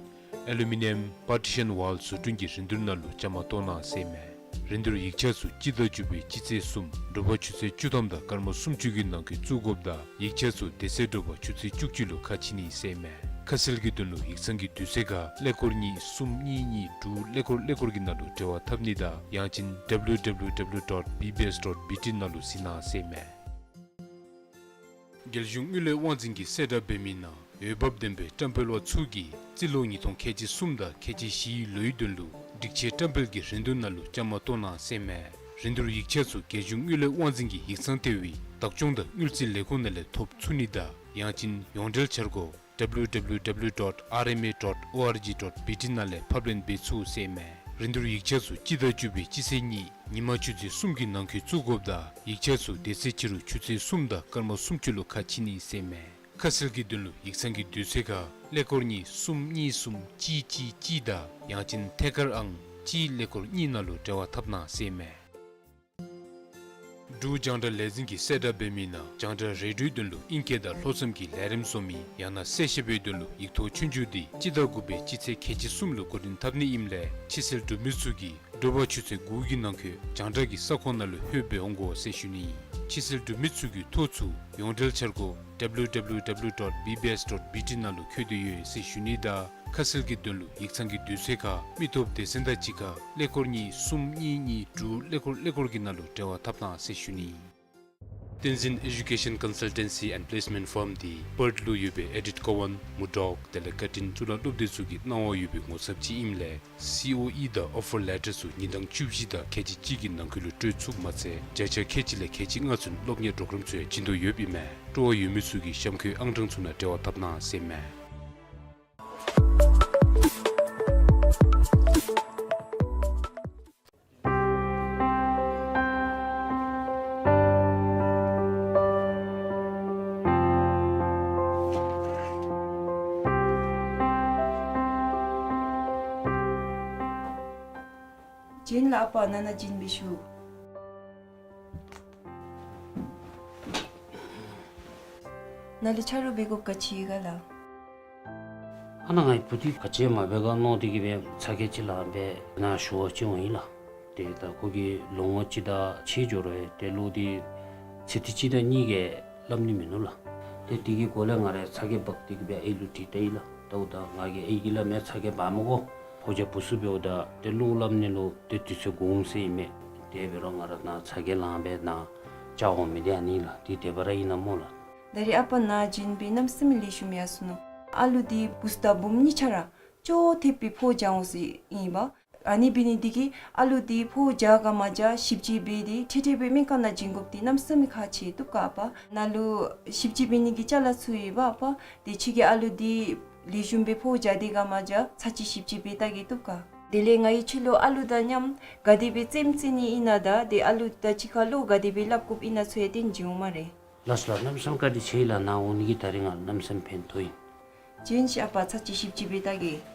ཨེ་ལུ་མི་ནི་ཡམ་པར་ཊི་ཤཱན་ཝཱལ་བཟོ་སྐྲུན་གྱི་རིན་བསྡུར་ནང་ལུ་བཅའ་མར་གཏོགས་གནང་ཟེར་མས། རིན་བསྡུར་ཡིག་ཆ་ཚུ་སྤྱི་ཟླ་བཅུ་པའི་སྤྱི་ཚེས་གསུམ་དྲོ་པ་ཆུ་ཚོད་བཅུ་ཐམ་དང་སྐར་མ་སུམ་ཅུ་གི་ནང་འཁོད་བཙུགས་དགོཔ་དང་ཡིག་ཆ་ཚུ་དེ་ཚེ་དྲོ་པ་ཆུ་ཚོད་བཅུ་གཅིག་ལུ་ཁ་ཕྱེ་ནི་ཟེར་མས། ཁ་གསལ་གྱི་དོན་ལུ་ཡིག་ཚང་གི་དུས་ཚོད་ཁར་ཀླད་ཀོར་གཉིས་གསུམ་གཉིས་གཉིས་དྲུག་ཀླད་ཀོར་ཀླད་ཀོར་གྱི་ནང་ལུ་འབྲེལ་བ་འཐབ་ནི་དང་ཡང་ཅིན་W W W dot B B S dot B T ནང་ལུ་གཟིགས་གནང་ཟེར་མས། རྒྱལ་གཞུང་དངུལ་ལས་དབང་འཛིན་གྱིས་གསལ་བསྒྲགས་འབད་མི་ནང་འོས་འབབ་ལྡན་པའི་བཀྲམ་སྤེལ་པ་ཚུ་གིས་རྩིས་ལོ་ཉིས་སྟོང་ཁལ་གཅིག་གསུམ་དང་ཁལ་གཅིག་བཞིའི་ལོའི་དོན་ལུ་སྒྲིག་ཆས་བཀྲམ་སྤེལ་གྱི་རིན་བསྡུར་ནང་ལུ་བཅའ་མར་གཏོགས་གནང་ཟེར་མས། རིན་བསྡུར་ཡིག་ཆ་ཚུ་རྒྱལ་གཞུང་དངུལ་ལས་དབང་འཛིན་གྱི་ཡིག་ཚང་ལྟེ་བའི་བདག་སྐྱོང་དང་དངུལ་རྩིས་ལས་ཁུངས་ནང་ལས་ཐོབ་ཚུགས་ནི་དང་ཡང་ཅིན་ཡོངས་འབྲེལ་འཆར་སྒོ་W W W dot R M A dot O R G dot B T ནང་ལས་ཕབ་ལེན་འབད་ཚུགས་ཟེར་མས། རིན་བསྡུར་ཡིག་ཆ་ཚུ་སྤྱི་ཟླ་བཅུ་པའི་སྤྱི་ཚེས་གཉིས་ཉིན་མ་ཆུ་ཚོད་གསུམ་གྱི་ནང་འཁོད་བཙུགས་དགོཔ་དང་ཡིག་ཆ་ཚུ་དེ་ཚེ་ཕྱི་རུ་ཆུ་ཚོད་གསུམ་དང་སྐར་མ་སུམ་ཅུ་ལུ་ཁ་ཕྱེ་ནི་ཟེར་མས། ཁ་གསལ་གྱི་དོན་ལུ་ཡིག་ཚང་གི་དུས་ཚོད་ཁར་ཀླད་ཀོར་གཉིས་གསུམ་གཉིས་གསུམ་གཅིག་གཅིག་གཅིག་དང་ཡང་ཅིན་ཐད་ཀར་ཨང་གཅིག་ཀླད་ཀོར་གཉིས་ནང་ལུ་འབྲེལ་བ་འཐབ་གནང་ཟེར་མས། འབྲུག་རྒྱང་བསྒྲགས་ལས་འཛིན་གྱིས་གསལ་བསྒྲགས་འབད་མི་ནང་རྒྱང་བསྒྲགས་རེ་ཌིའོའི་དོན་ལུ་ཨིང་སྐད་དང་ལྷོ་མཚམས་ཀྱི་ལས་རིམ་བཟོ་མི་ཡང་ན་གསལ་བཤད་པའི་དོན་ལུ་ཡིག་ཐོག་ཆོས་རྒྱུགས་འདི་སྤྱི་ཟླ་དགུ་པའི་སྤྱི་ཚེས་ཁལ་གཅིག་གསུམ་ལུ་འགོ་འདྲེན་འཐབ་ནི་ཨིནམ་ལས་ཕྱི་སེལ་འབྲུག་མི་ཚུ་གིས་དྲོ་པ་ཆུ་ཚོད་དགུ་གི་ནང་འཁོད་རྒྱང་བསྒྲགས་ཀྱི་ས་ཁོངས་ནང་ལུ་ལྷོད་སྦེ་འོང་དགོ་ཟེར་ཞུ་ནི། ཕྱི་སེལ་འབྲུག་མི་ཚུ་གི་ཐོ་ཚུ་ཡོངས་འབྲེལ་འཆར་སྒོ་W W W dot B B S dot B T ནང་ལུ་འཁོད་དེ་ཡོད་ཟེར་ཞུ་ནི་དང་ཁ་གསལ་གྱི་དོན་ལུ་ཡིག་ཚང་གི་དུས་ཚོད་ཁར་མི་སྟོབས་སྡེ་ཚན་དང་གཅིག་ཁར་ཀླད་ཀོར་གཉིས་གསུམ་གཉིས་གཉིས་དྲུག་ཀླད་ཀོར་ཀླད་ཀོར་གྱི་ནང་ལུ་འབྲེལ་བ་འཐབ་གནང་ཟེར་ཞུ་ནི། བསྟན་འཛིན་Education Consultancy and Placement Firm འདི་པརཐ་ལུ་ཡོད་པའི་ཨེ་ཌིཐ་ཀོ་ཝཱན་མུར་ཌོག་དེ་ལས་ཀར་ཊིན་གཙུག་ལག་སློབ་སྡེ་ཚུ་གིས་གནང་བ་ཡོད་པའི་ངོ་ཚབ་ཅིག་ཨིནམ་ལས་སི་ཨོ་ཨི་དང་ཨོ་ཕར་ལེ་ཊར་ཚུ་ཉིན་གྲངས་བཅུ་བཞི་དང་ཁལ་གཅིག་གཅིག་གི་ནང་འཁོད་ལུ་སྤྲོད་ཚུགསཔ་མ་ཚད་བརྒྱ་ཆ་ཁལ་གཅིག་ལས་ཁལ་གཅིག་ལྔ་ཚུན་སློབ་གཉེར་པོརོ་གརམ་ཚུ་ཡང་བྱིན་དོ་ཡོདཔ་ཨིན་མས། སྤྲོ་བ་ཡོད་མི་ཚུ་གིས་གཤམ་འཁོད་ཨང་གྲངས་ཚུ་ནང་འབྲེལ་བ་འཐབ་གནང་ཟེར་མས། བྱོན་ལགས་ཨ་པ། ནང་ན་བྱོན་སྦེ་བཞུགས། ནཱ་ལུ་ཆ་རོགས་འབད་དགོཔ་ག་ཅི་ཡོད་ག་ལགས། ཨ་ནཱ་ངེའི་བུ་འདི་ག་ཅི་མ་འབད་ག་མནོ་སྟེ་གིས་སྦེ་ཚ་གྱང་ཅིག་ལངས་སྦེ་ནཱ་ཞུ་བར་ཅིག་འོང་ཡི་ལགས། ཏེ་ད་ཁོ་གིས་ལོ་ངོ་གཅིག་དང་ཕྱེད་འགྱོ་རུང་ཏེ་གློག་འདི་ཚེ་ཐིག་གཅིག་དང་གཉིས་ཀྱིས་སླབ་ནི་མིན་ནུག་ལགས། ཏེ་དེ་གི་སྒོ་ལས་ང་ར་ཚ་གྱང་འབག་སྟེ་གིས་སྦེ་ཨའི་ལུ་དྲིས་བལྟ་ཡི་ལགས། ད་འོ་ད་ང་གིས་ཨའི་གིས་སླབ་མས། ཚ་གྱང་འབག་མི་དགོ། ཕོ་རྒྱས་བུ་ཚུ་འབདཝ་ད་ཏེ་གློག་སླབ་ནི་ལུ་ཏེ་དུས་ཚོད་འགོར་འོང་ཟེར་ཨིན་མས། དེ་འབད་རུང་ང་ར་ནཱ་ཚ་གྱང་ལངས་སྦེ་ནཱ་བཅར་འོང་མི་འདི་ཨ་ནི་ལགས། འདི་དེ་སྦེ་ར་ཨིན་ན་སྨོ་ལགས། ད་རེས་ཨ་པ་ནཱ་བྱོན་སྦེ་གནམ་མེད་ས་མེད་ལེགས་ཤོམ་ཡར་སོ་ནུག། ཨ་ལུ་འདི་བུཚ་དང་བུམོ་གཉིས་ཆ་ར་ཅོག་འཐདཔ་སྦེ་ཕོཝ་རྒྱག་འོང་ཟེར་ཨིན་པ། ཨ་ནི་འབད་ནི་འདི་གིས་ཨ་ལུ་འདི་ཕོཝ་རྒྱག་ག་མ་རྒྱག་ཞིབ་དཔྱད་འབད་དེ་འཕྲལ་འཕྲལ་སྦེ་སྨན་ཁང་ནང་བྱིན་དགོཔ་འདི་གནམ་མེད་ས་མེད་ཁག་ཆེ་བཏུབ་ག་ཨ་པ། ནཱ་ལུ་ཞིབ་དཔྱད་འབད་ནི་གི་ཅ་ལ་ཚུ་ཡོད་པ་ཨ་པ། དེ་ཁྱོད་ཀྱིས་ཨ་ལུ་འདི་ལེགས་ཤོམ་སྦེ་ཕོཝ་རྒྱག་སྟེ་ག་མ་རྒྱག་ཚར་གཅིག་ཞིབ་དཔྱད་འབད་བལྟ་གེ་བཏུབ་ག། དེ་ལས་ང་གིས་ཁྱོད་ལུ་ཨ་ལུ་དང་མཉམ་ག་དེ་སྦེ་རྩེདམོ་རྩེ་ནི་ཨིན་ན་དང་དེ་ཨ་ལུ་དང་གཅིག་ཁར་བློ་ག་དེ་སྦེ་སླབ་དགོཔ་ཨིན་ན་ཚུ་ཡང་སྟོན་བྱིན་འོང་སྨ་རེ། ལགས་སོ་ལགས། གནམ་མེད་ས་མེད་བཀའ་དྲིན་ཆེ་ལགས། ནཱ་འོང་ནི་གིས་ད་རིས་ང་གནམ་མེད་ས་མེད་ཕན་ཐོགས་ཡི། བྱོན་ཤིག་ཨ་པ། ཚར་གཅིག་ཞིབ་དཔྱད་འབད་བལྟ་གེ།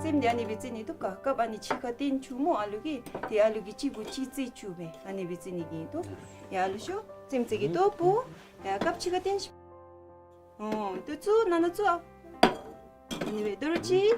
རྩེདམོ་འདི་ཨ་ནི་སྦེ་རྩེ་ནི་བཏུབ་ག། རྐངམ་ཨ་ནི་ཕྱི་ཁར་བཏོན་བཅུག་སྨོ་ཨ་ལུ་གིས། ཏེ་ཨ་ལུ་གིས་གཅིག་གུ་གཅིག་རྩེ་བཅུག་སྦེ་ཨ་ནི་སྦེ་རྩེ་ནི་གི་ཨིན་བཏུབ། ཡ་ཨ་ལུ་ཤོག། རྩེདམོ་རྩེ་གེ་བཏུབ་པོ། ཡ་རྐངམ་ཕྱི་ཁར་བཏོན་ཤིག། ཨོ་དེ་ཚུ་ནང་ན་བཙུགས་ཨ། ཨ་ནི་སྦེ་དོ་རུང་ཅིག།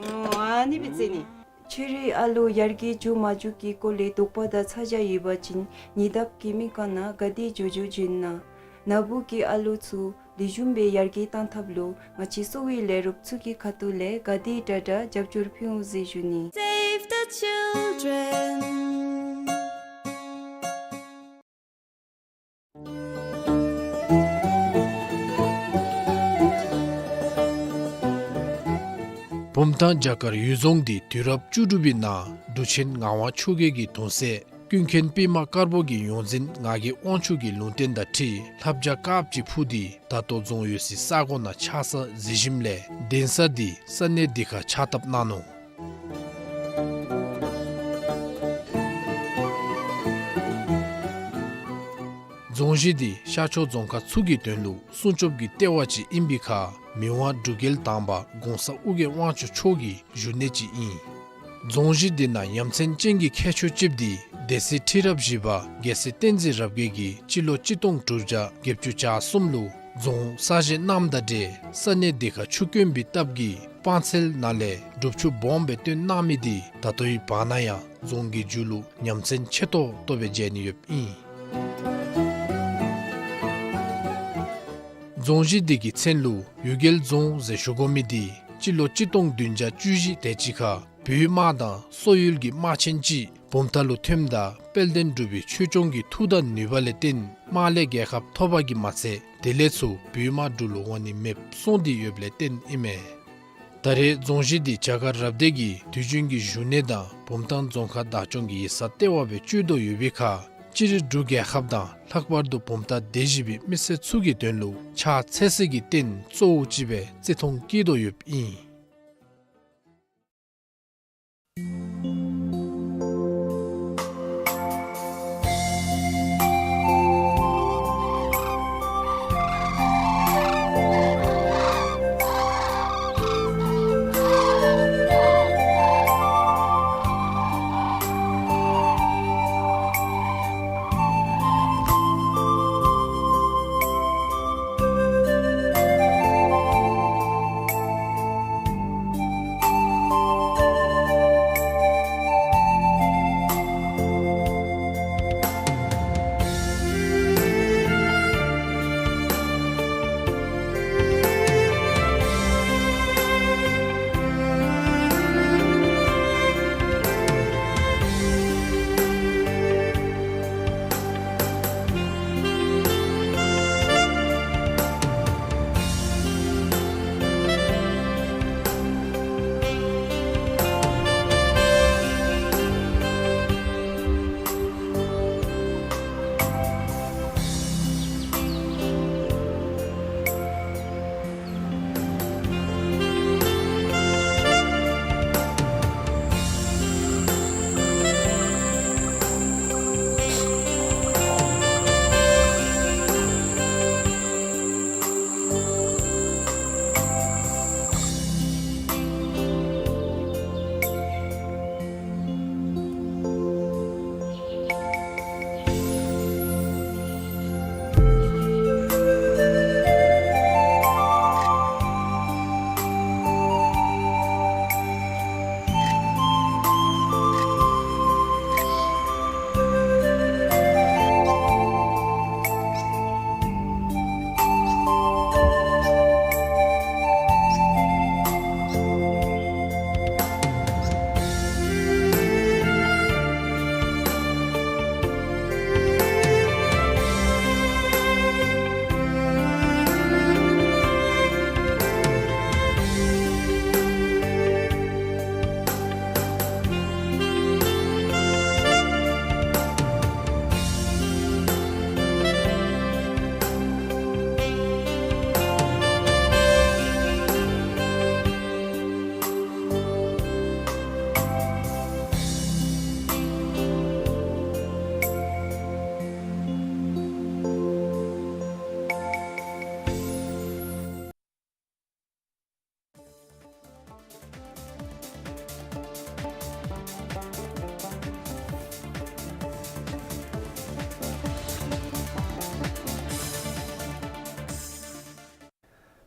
ཨོ་ཨ་ནི་སྦེ་བཙུགས་ནི། ཆེ་རིགས་ཨ་ལུ་ཡར་རྒྱས་འགྱོ་མ་འགྱོ་གི་སྐོར་ལས་དོགས་པ་དང་ཚ་གྱང་ཡོད་པ་ཅིན་ཉེ་འདབས་ཀྱི་མི་ཁ་ནང་ག་དེ་འགྱོ་འགྱོ་བྱོན་གནང་། ནཱ་བུ་གི་ཨ་ལུ་ཚུ་ལེགས་ཤོམ་སྦེ་ཡར་རྒྱས་གཏང་ཐབས་ལུ་ང་བཅས་གསོ་བའི་ལས་རོགས་ཚུ་གི་ཁ་ཐུག་ལས་ག་དེ་དྲག་དྲག་རྒྱབ་སྐྱོར་ཕུལ་འོང་ཟེར་ཞུ་ནི། Save the children. བུམ་ཐང་བྱ་དཀར་གཡུལ་རྫོང་འདི་དུས་རབས་བཅུ་དྲུག་པའི་ནང་འབྲུག་ཆེན་ངག་དབང་ཆོས་རྒྱལ་གྱི་གདུང་སྲས་ཀུན་མཁྱེན་པདྨ་དཀར་པོ་གིས་ཡོངས་འཛིན་ངག་གི་དབང་ཕྱུག་གི་ལུང་བསྟན་དང་འཁྲིལ་ལྷ་བྱ་དཀརཔོ་ཅིག་འཕུར་ཏེ་ད་ལྟོ་རྫོང་ཡོད་སའི་ས་གོ་ནང་ཆགས་ས་གཟིགས་ཞིནམ་ལས་གདན་ས་འདི་ས་གནས་འདི་ཁར་ཕྱག་བཏབ་གནང་ནུག། རྫོང་གཞི་འདི་ཤར་ཕྱོགས་རྫོང་ཁག་ཚུ་གི་དོན་ལུ་སྲུང་སྐྱོབ་ཀྱི་ལྟེ་བ་ཅིག་ཨིན་པའི་ཁར་མི་དབང་འབྲུག་རྒྱལ་དང་པ་གོང་ས་ཨོ་རྒྱན་དབང་ཕྱུག་མཆོག་གི་བཞུགས་གནས་ཅིག་ཨིན། རྫོང་གཞི་འདི་ནང་ཡ་མཚན་ཅན་གྱི་ཁྱད་ཆོས་ཅིག་འདི་སྡེ་སྲིད་ཁྲི་རབས་བཞི་པ་རྒྱལ་སྲས་བསྟན་འཛིན་རབ་རྒྱས་ཀྱིས་སྤྱི་ལོ་གཅིག་སྟོང་དྲུག་བརྒྱ་བརྒྱད་ཅུ་གྱ་གསུམ་ལུ་རྫོང་གསར་བཞེངས་གནངམ་དང་འབྲེལ་ས་གནས་འདི་ཁར་ཆུ་དཀོན་པའི་སྟབས་ཀྱིས་སྤང་ཚལ་ནང་ལས་སྒྲུབ་ཆུ་སྦོམ་སྦེ་བཏོན་གནང་མི་འདི་ད་ལྟོའི་བར་ན་ཡང་རྫོང་གི་མཇུག་ལུ་ཉམས་མཚར་ཆེ་ཏོག་ཏོ་སྦེ་མཇལ་ནི་ཡོདཔ་ཨིན། རྫོང་གཞི་འདི་གི་མཚན་ལུ་གཡུལ་རྒྱལ་རྫོང་ཟེར་ཞུ་དགོ་མི་འདི་སྤྱི་ལོ་གཅིག་སྟོང་བདུན་བརྒྱ་བཅུ་བཞི་དེ་ཅིག་ཁར་བོད་དམག་དང་སོག་ཡུལ་གྱི་དམག་ཆེན་ཅིག་བུམ་ཐང་ལུ་ཐོནམ་ད་དཔལ་ལྡན་འབྲུག་པའི་ཆོས་སྐྱོང་གི་མཐུ་དང་ནུས་པ་ལས་བརྟེན་དམག་ལས་རྒྱལ་ཁ་ཐོབ་པ་གིས་མ་ཚད་དེ་ལས་ཚུར་བོད་དམག་འབྲུག་ལུ་འོང་ནི་མེདཔ་སོང་སྟེ་ཡོདཔ་ལས་བརྟེན་ཨིན་མས། ད་རེས་རྫོང་གཞི་འདི་བྱ་དཀར་རབ་སྡེ་གི་དུས་རྒྱུན་གྱི་བཞུགས་གནས་དང་བུམ་ཐང་རྫོང་ཁག་བདག་སྐྱོང་གི་ཡིག་ཚང་ལྟེ་བ་སྦེ་སྤྱོད་དོ་ཡོད་པའི་ཁར་སྤྱིར་འབྲུག་རྒྱལ་ཁབ་དང་ལྷག་པར་དུ་བུམ་ཐང་སྡེ་བཞི་པའི་མི་སེར་ཚུ་གི་དོན་ལུ་ཕྱག་འཚལ་ས་གི་རྟེན་གཙོ་བོ་ཅིག་སྦེ་བརྩི་མཐོང་བསྐྱེད་དོ་ཡོདཔ་ཨིན།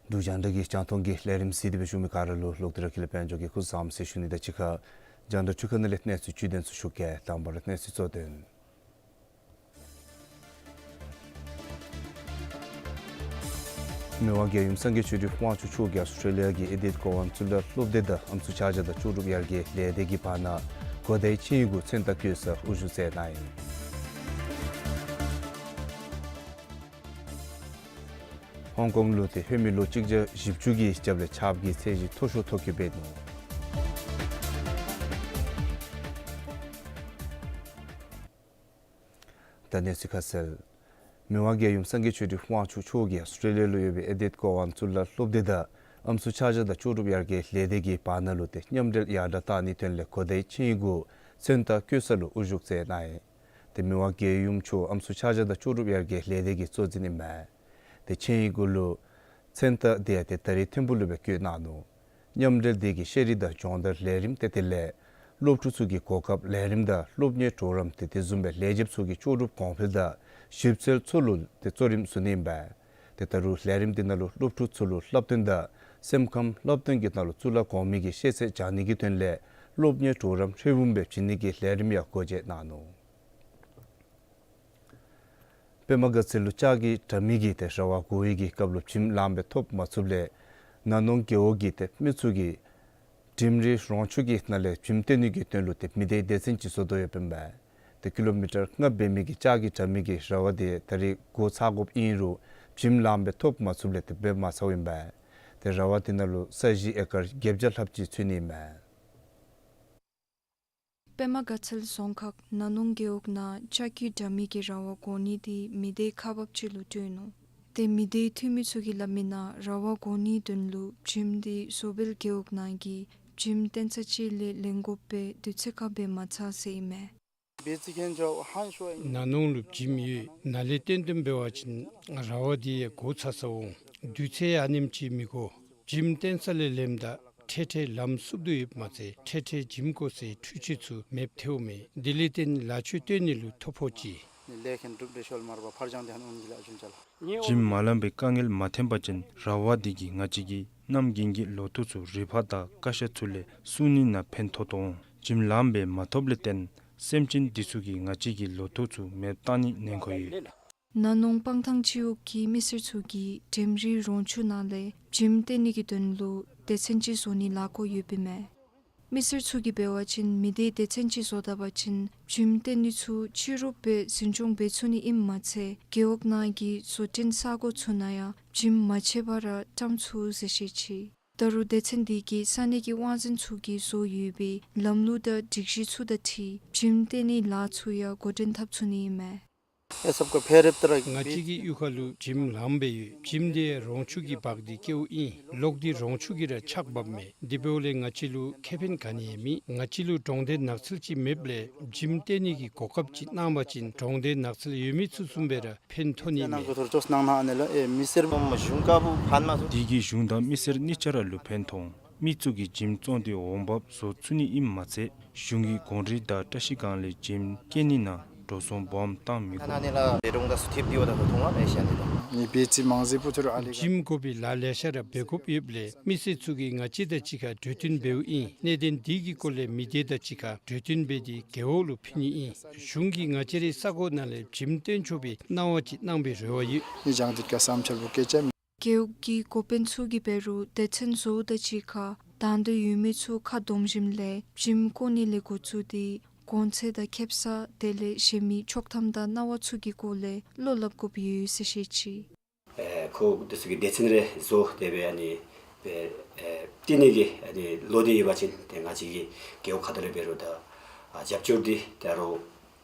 འབྲུག་རྒྱང་བསྒྲགས་ཀྱི་རྒྱང་མཐོང་གི་ལས་རིམ་གཟིགས་ཏེ་སྦེ་བཞུགས་མི་ག་ར་ལུ་ལོག་སྟེ་ར་ཁྱེད་ལུ་དཔལ་འབྱོར་གྱིས་སྐུ་གཟུགས་བཟང་ཟེར་ཞུ་ནི་དང་གཅིག་ཁར་རྒྱང་བསྒྲགས་འཕྲུལ་ཁང་ནང་ལས་གནས་ཚུལ་བཅུད་དོན་ཚུ་ཞུ་གེ། དང་པ་ར་གནས་ཚུལ་གཙོ་དོན། མི་དབང་རྒྱལ་ཡུམ་སངས་རྒྱས་ཆོས་སྒྲོན་དབང་ཕྱུག་མཆོག་གིས་ཨཱོས་ཊྲེ་ལི་ཡ་གི་ཨེ་ཌེཌ་གོ་ཝཱན་གཙུག་ལག་སློབ་སྡེ་དང་ཨམ་སྲུ་ཆ་བཞག་དང་ལྕོགས་གྲུབ་ཡར་རྒྱས་ལས་སྡེ་གི་བར་ན་གོ་བརྡའི་ཆིངས་ཡིག་གུ་མཚན་རྟགས་བཀོད་སར་དབུ་བཞུགས་མཛད་གནང་ཡི། ཧོང་ཀོང་ལུ་ཏེ་ལྷོད་མི་ལོ་གཅིག་བརྒྱ་བཞི་བཅུ་གི་རྒྱབ་ལས་ཆརཔ་གི་ཚད་གཞི་མཐོ་ཤོས་ཐོག་གི་འབད་ནུག། ད་གནས་ཚུལ་ཁ་གསལ། མི་དབང་རྒྱལ་ཡུམ་སངས་རྒྱས་ཆོས་སྒྲོན་དབང་ཕྱུག་མཆོག་གིས་ཨཱོས་ཊྲེ་ལི་ཡ་ལུ་ཡོད་པའི་ཨེ་ཌེཌ་གོ་ཝཱན་གཙུག་ལག་སློབ་སྡེ་དང་ཨམ་སྲུ་ཆ་བཞག་དང་ལྕོགས་གྲུབ་ཡར་རྒྱས་ལས་སྡེ་གི་བར་ན་ལུ་ཏེ་མཉམ་འབྲེལ་ཡར་དྲག་བཏང་ནིའི་དོན་ལས་གོ་བརྡའི་ཆིངས་ཡིག་གུ་མཚན་རྟགས་བཀོད་ས་ལུ་དབུ་བཞུགས་མཛད་གནང་ཡི། ཏེ་མི་དབང་རྒྱལ་ཡུམ་མཆོག་ཨམ་སྲུ་ཆ་བཞག་དང་ལྕོགས་གྲུབ་ཡར་རྒྱས་ལས་སྡེ་གི་གཙོ་འཛིན་ཨིན་མས། ཏེ་ཆིངས་ཡིག་གུ་ལུ་མཚན་རྟགས་དེ་ཡང་ཏེ་ད་རིས་ཐིམ་ཕུག་ལུ་སྦེ་བཀོད་གནང་ནུག། མཉམ་འབྲེལ་དེ་གིས་ཤེས་རིག་དང་སྦྱོང་བརྡར་ལས་རིམ་ཏེ་དེ་ལས་སློབ་ཕྲུག་ཚུ་གི་གོ་སྐབས་ལས་རིམ་དང་སློབ་གཉེར་གྲོགས་རམ་ཏེ་དེ་བཟུམ་སྦེ་ལས་བྱེདཔ་ཚུ་གི་ལྕོགས་གྲུབ་གོང་འཕེལ་དང་ཞིབ་འཚོལ་ཚུ་ལུ་ཏེ་གཙོ་རིམ་བཟུང་ནི་ཨིན་པས། ཏེ་ད་རུང་ལས་རིམ་དེ་ནང་ལུ་སློབ་ཕྲུག་ཚུ་ལུ་བསླབ་སྟོན་དང་སེམས་ཁམས་བསླབ་སྟོན་གྱི་ནང་ལུ་གཙུག་ལག་གོང་མའི་གི་ཤེས་ཚད་སྦྱང་ནི་གི་དོན་ལས་སློབ་གཉེར་གྲོགས་རམ་ཧྲིལ་བུམ་སྦེ་བྱིན་ནི་གི་ལས་རིམ་ཡང་སྒོ་འབྱེད་གནང་ནུག། པདྨ་དགའ་ཚལ་ལུ་ལྕགས་ཀྱི་དྲ་མིག་གིས་ཏེ་ར་བ་བསྒོར་བའི་གི་སྐབས་ལུ་བྱེམ་ལངམ་སྦེ་ཐོབ་མ་ཚུགསཔ་ལས་ན་ནོང་རྒེད་འོག་གི་ཏེ་མི་ཚུ་གིས་འགྲིམ་རིལ་རོང་ཆུ་གི་ནང་ལས་བྱེམ་བཏོན་ནི་གི་དོན་ལུ་ཏེ་མི་སྡེའི་སྡེ་ཚན་ཅིག་བཟོ་དོ་ཡོདཔ་ཨིན་པས། ཏེ་ཀི་ལོ་མི་ཊར་ལྔ་འབད་མི་གི་ལྕགས་ཀྱི་དྲ་མིག་གིས་ར་བ་དེ་ད་རིས་བསྒོར་ཚར་དགོཔ་ཨིན་རུང་བྱེམ་ལངམ་སྦེ་ཐོབ་མ་ཚུགསཔ་ལས་ཏེ་འབད་མ་ཚརཝ་ཨིན་པས། ཏེ་ར་བ་དེ་ནང་ལུ་ས་གཞི་ཨེ་ཀར་བརྒྱད་བརྒྱ་ལྷགཔ་ཅིག་ཚུད་ནི་ཨིན་མས། པདྨ་དགའ་ཚལ་རྫོང་ཁག་ན་ནོང་རྒེད་འོག་ནང་ལྕགས་ཀྱི་དྲ་མིག་གིས་ར་བ་བསྒོར་ནི་དེ་མི་སྡེའི་ཁག་འབགཔ་ཅིག་ལུ་སྤྲོད་ནུག། ཏེ་མི་སྡེའི་འཐུས་མི་ཚུ་གིས་སླབ་མི་ནང་ར་བ་བསྒོར་ནིའི་དོན་ལུ་བྱེམ་དེ་བཟོ་སྦེལ་རྒེད་འོག་ནང་གི་བྱེམ་བཏོན་ས་ཅིག་ལས་ལེན་དགོཔ་སྦེ་དུས་ཚོད་ཁར་འབད་མ་ཚར་ཟེར་ཨིན་མས། ན་ནོང་ལུ་བྱེམ་ཡོད། ནཱ་ལས་བཏོན་བཏོནམ་འབད་བ་ཅིན་ར་བ་དེ་ཡང་བསྒོར་ཚར་ཚར་འོང་། དུས་ཚོད་ཨ་ནེམ་ཅིག་མི་འགོར། བྱེམ་བཏོན་ས་ལས་ལེནམ་ད་འཕྲལ་འཕྲལ་ལམ་བསུབ་དོ་ཡོདཔ་མ་ཚད་འཕྲལ་འཕྲལ་བྱེམ་བསྒོར་སའི་འཕྲུལ་ཆས་ཚུ་མེདཔ་ཐལཝ་མས། དེ་ལས་བརྟེན་ལ་ཆུ་བཏོན་ནི་ལུ་ཐོ་ཕོག་ཅི། བྱེམ་མ་ལངམ་པའི་དཀའ་ངལ་མ་ཐོན་པ་ཅིན་ར་བ་དེ་གིས་ང་བཅས་ཀྱི་གནམ་དགུན་གྱི་ལོ་ཐོག་ཚུ་རི་ཕག་དང་ཀ་ཤ་ཚུ་ལས་སྲུང་ནི་ནང་ཕན་ཐོགས་དོ་འོང་། བྱེམ་ལངམ་སྦེ་མ་ཐོབ་ལས་བརྟེན་སེམས་ཅན་འདི་ཚུ་གིས་ང་བཅས་ཀྱི་ལོ་ཐོག་ཚུ་མེདཔ་བཏང་ནི་ནན་ཁོ་ཡོད། ན་ནོང་སྤང་ཐང་སྤྱི་འོག་གི་མི་སེར་ཚུ་གིས་འགྲིམ་རིལ་རོང་ཆུ་ནང་ལས་བྱེམ་བཏོན་ནི་གི་དོན་ལུ་སྡེ་ཚན་ཅིག་བཟོ་ནི་ལཱ་འགོ་ཡོདཔ་ཨིན་མས། མི་སེར་ཚུ་གིས་འབད་བ་ཅིན་མི་སྡེའི་སྡེ་ཚན་ཅིག་བཟོ་ད་པ་ཅིན་བྱེམ་བཏོན་ནི་ཚུ་ཕྱི་རུ་སྦེ་འཛིན་སྐྱོང་འབད་ཚུགས་ནི་ཨིནམ་མ་ཚད་རྒེད་འོག་ནང་གི་བཟོ་སྐྲུན་ས་གོ་ཚུ་ནང་ཡང་བྱེམ་མ་ཆད་པར་བཀྲམ་ཚུགས་ཟེར་བཤད་ཅི། ད་རུང་སྡེ་ཚན་དེ་གིས་ས་གནས་ཀྱི་དབང་འཛིན་ཚུ་གིས་བཟོ་ཡོད་པའི་ལམ་ལུགས་དང་སྒྲིག་གཞི་ཚུ་དང་འཁྲིལ་བྱེམ་བཏོན་ནིའི་ལཱ་ཚུ་ཡང་འགོ་འདྲེན་འཐབ་ཚུགས་ནི་ཨིན་མས། ང་བཅས་ཀྱི་གཡུས་ཁ་ལུ་བྱེམ་ལངམ་སྦེ་ཡོད། བྱེམ་དེ་རོང་ཆུ་གི་བག་དེ་སྐྱེཝ་ཨིན། ལོག་སྟེ་རོང་ཆུ་གིས་ར་ཆག་འབགཔ་མས། དེ་འབདཝ་ལས་ང་བཅས་ལུ་ཁེ་ཕན་ག་ནི་ཡང་མེད། ང་བཅས་ལུ་གྲོང་སྡེ་ནགས་ཚལ་ཅིག་མེདཔ་ལས་བྱེམ་བཏོན་ནི་གི་གོ་སྐབས་ཅིག་གནང་པ་ཅིན་གྲོང་སྡེ་ནགས་ཚལ་ཡོད་མི་ཚུ་བཟུམ་སྦེ་ར་ཕན་ཐོགས་ནི་མས། དེ་གིས་གཞུང་དང་མི་སེར་གཉིས་ཆ་ར་ལུ་ཕན་ཐོགས་འོང་། མི་ཚུ་གིས་བྱེམ་བཙོང་སྟེ་འོང་འབབ་བཟོ་ཚུགས་ནི་ཨིནམ་མ་ཚད་གཞུང་གི་གོང་རིམ་དང་བཀྲ་ཤིས་སྒང་ལས་བྱེམ་སྐྱེལ་ནི་ནང་འགྲོ་སོང་སྦོམ་བཏང་མི་དགོ། བྱེམ་དགོ་པའི་ལཱ་ལེ་ཤ་ར་འབད་དགོཔ་ཡོདཔ་ལས་མི་སེར་ཚུ་གིས་ང་བཅས་དང་གཅིག་ཁར་གྲོས་བསྟུན་འབདཝ་ཨིན། གནད་དོན་དེ་གི་སྐོར་ལས་མི་སྡེ་དང་གཅིག་ཁར་གྲོས་བསྟུན་འབད་དེ་རྒེད་འོག་ལུ་ཕུལ་ནི་ཨིན། གཞུང་གིས་ང་བཅས་རའི་ས་གོ་ནང་ལས་བྱེམ་བཏོན་ཆོག་པའི་གནང་བ་ཅིག་གནང་པའི་རེ་བ་ཡོད། རྒེད་འོག་གི་འགོ་དཔོན་ཚུ་གིས་འབད་རུང་སྡེ་ཚན་བཟོཝ་དང་གཅིག་ཁར་དང་འདོད་ཡོད་མི་ཚུ་ཁ་སྡོམ་ཞིནམ་ལས་བྱེམ་བསྐོར་ནི་ལས་འགོ་བཙུགས་ཏེ་གོང་ཚད་དང་ཁེབ་ས་དེ་ལས་གཞན་མི་ཆོག་ཐམ་དང་གནང་བ་ཚུ་གི་སྐོར་ལས་བློ་སླབ་དགོཔ་ཡོད་ཟེར་བཤད་ཅི། ཨེ་ཁོང་འདི་ཚུ་གིས་སྡེ་ཚན་རེ་བཟོ་སྟེ་སྦེ་ཨ་ནི་སྦེ་ཨེ་བཏོན་ནི་གི་ཨ་ནི་བློ་འདོད་ཡོད་པ་ཅིན་ཏེ་ང་བཅས་ཀྱི་རྒེད་འོག་ཁ་ཐུག་ལས་འབད་རུང་ད་ཨ་རྒྱབ་སྐྱོར་འདི་ད་རུང་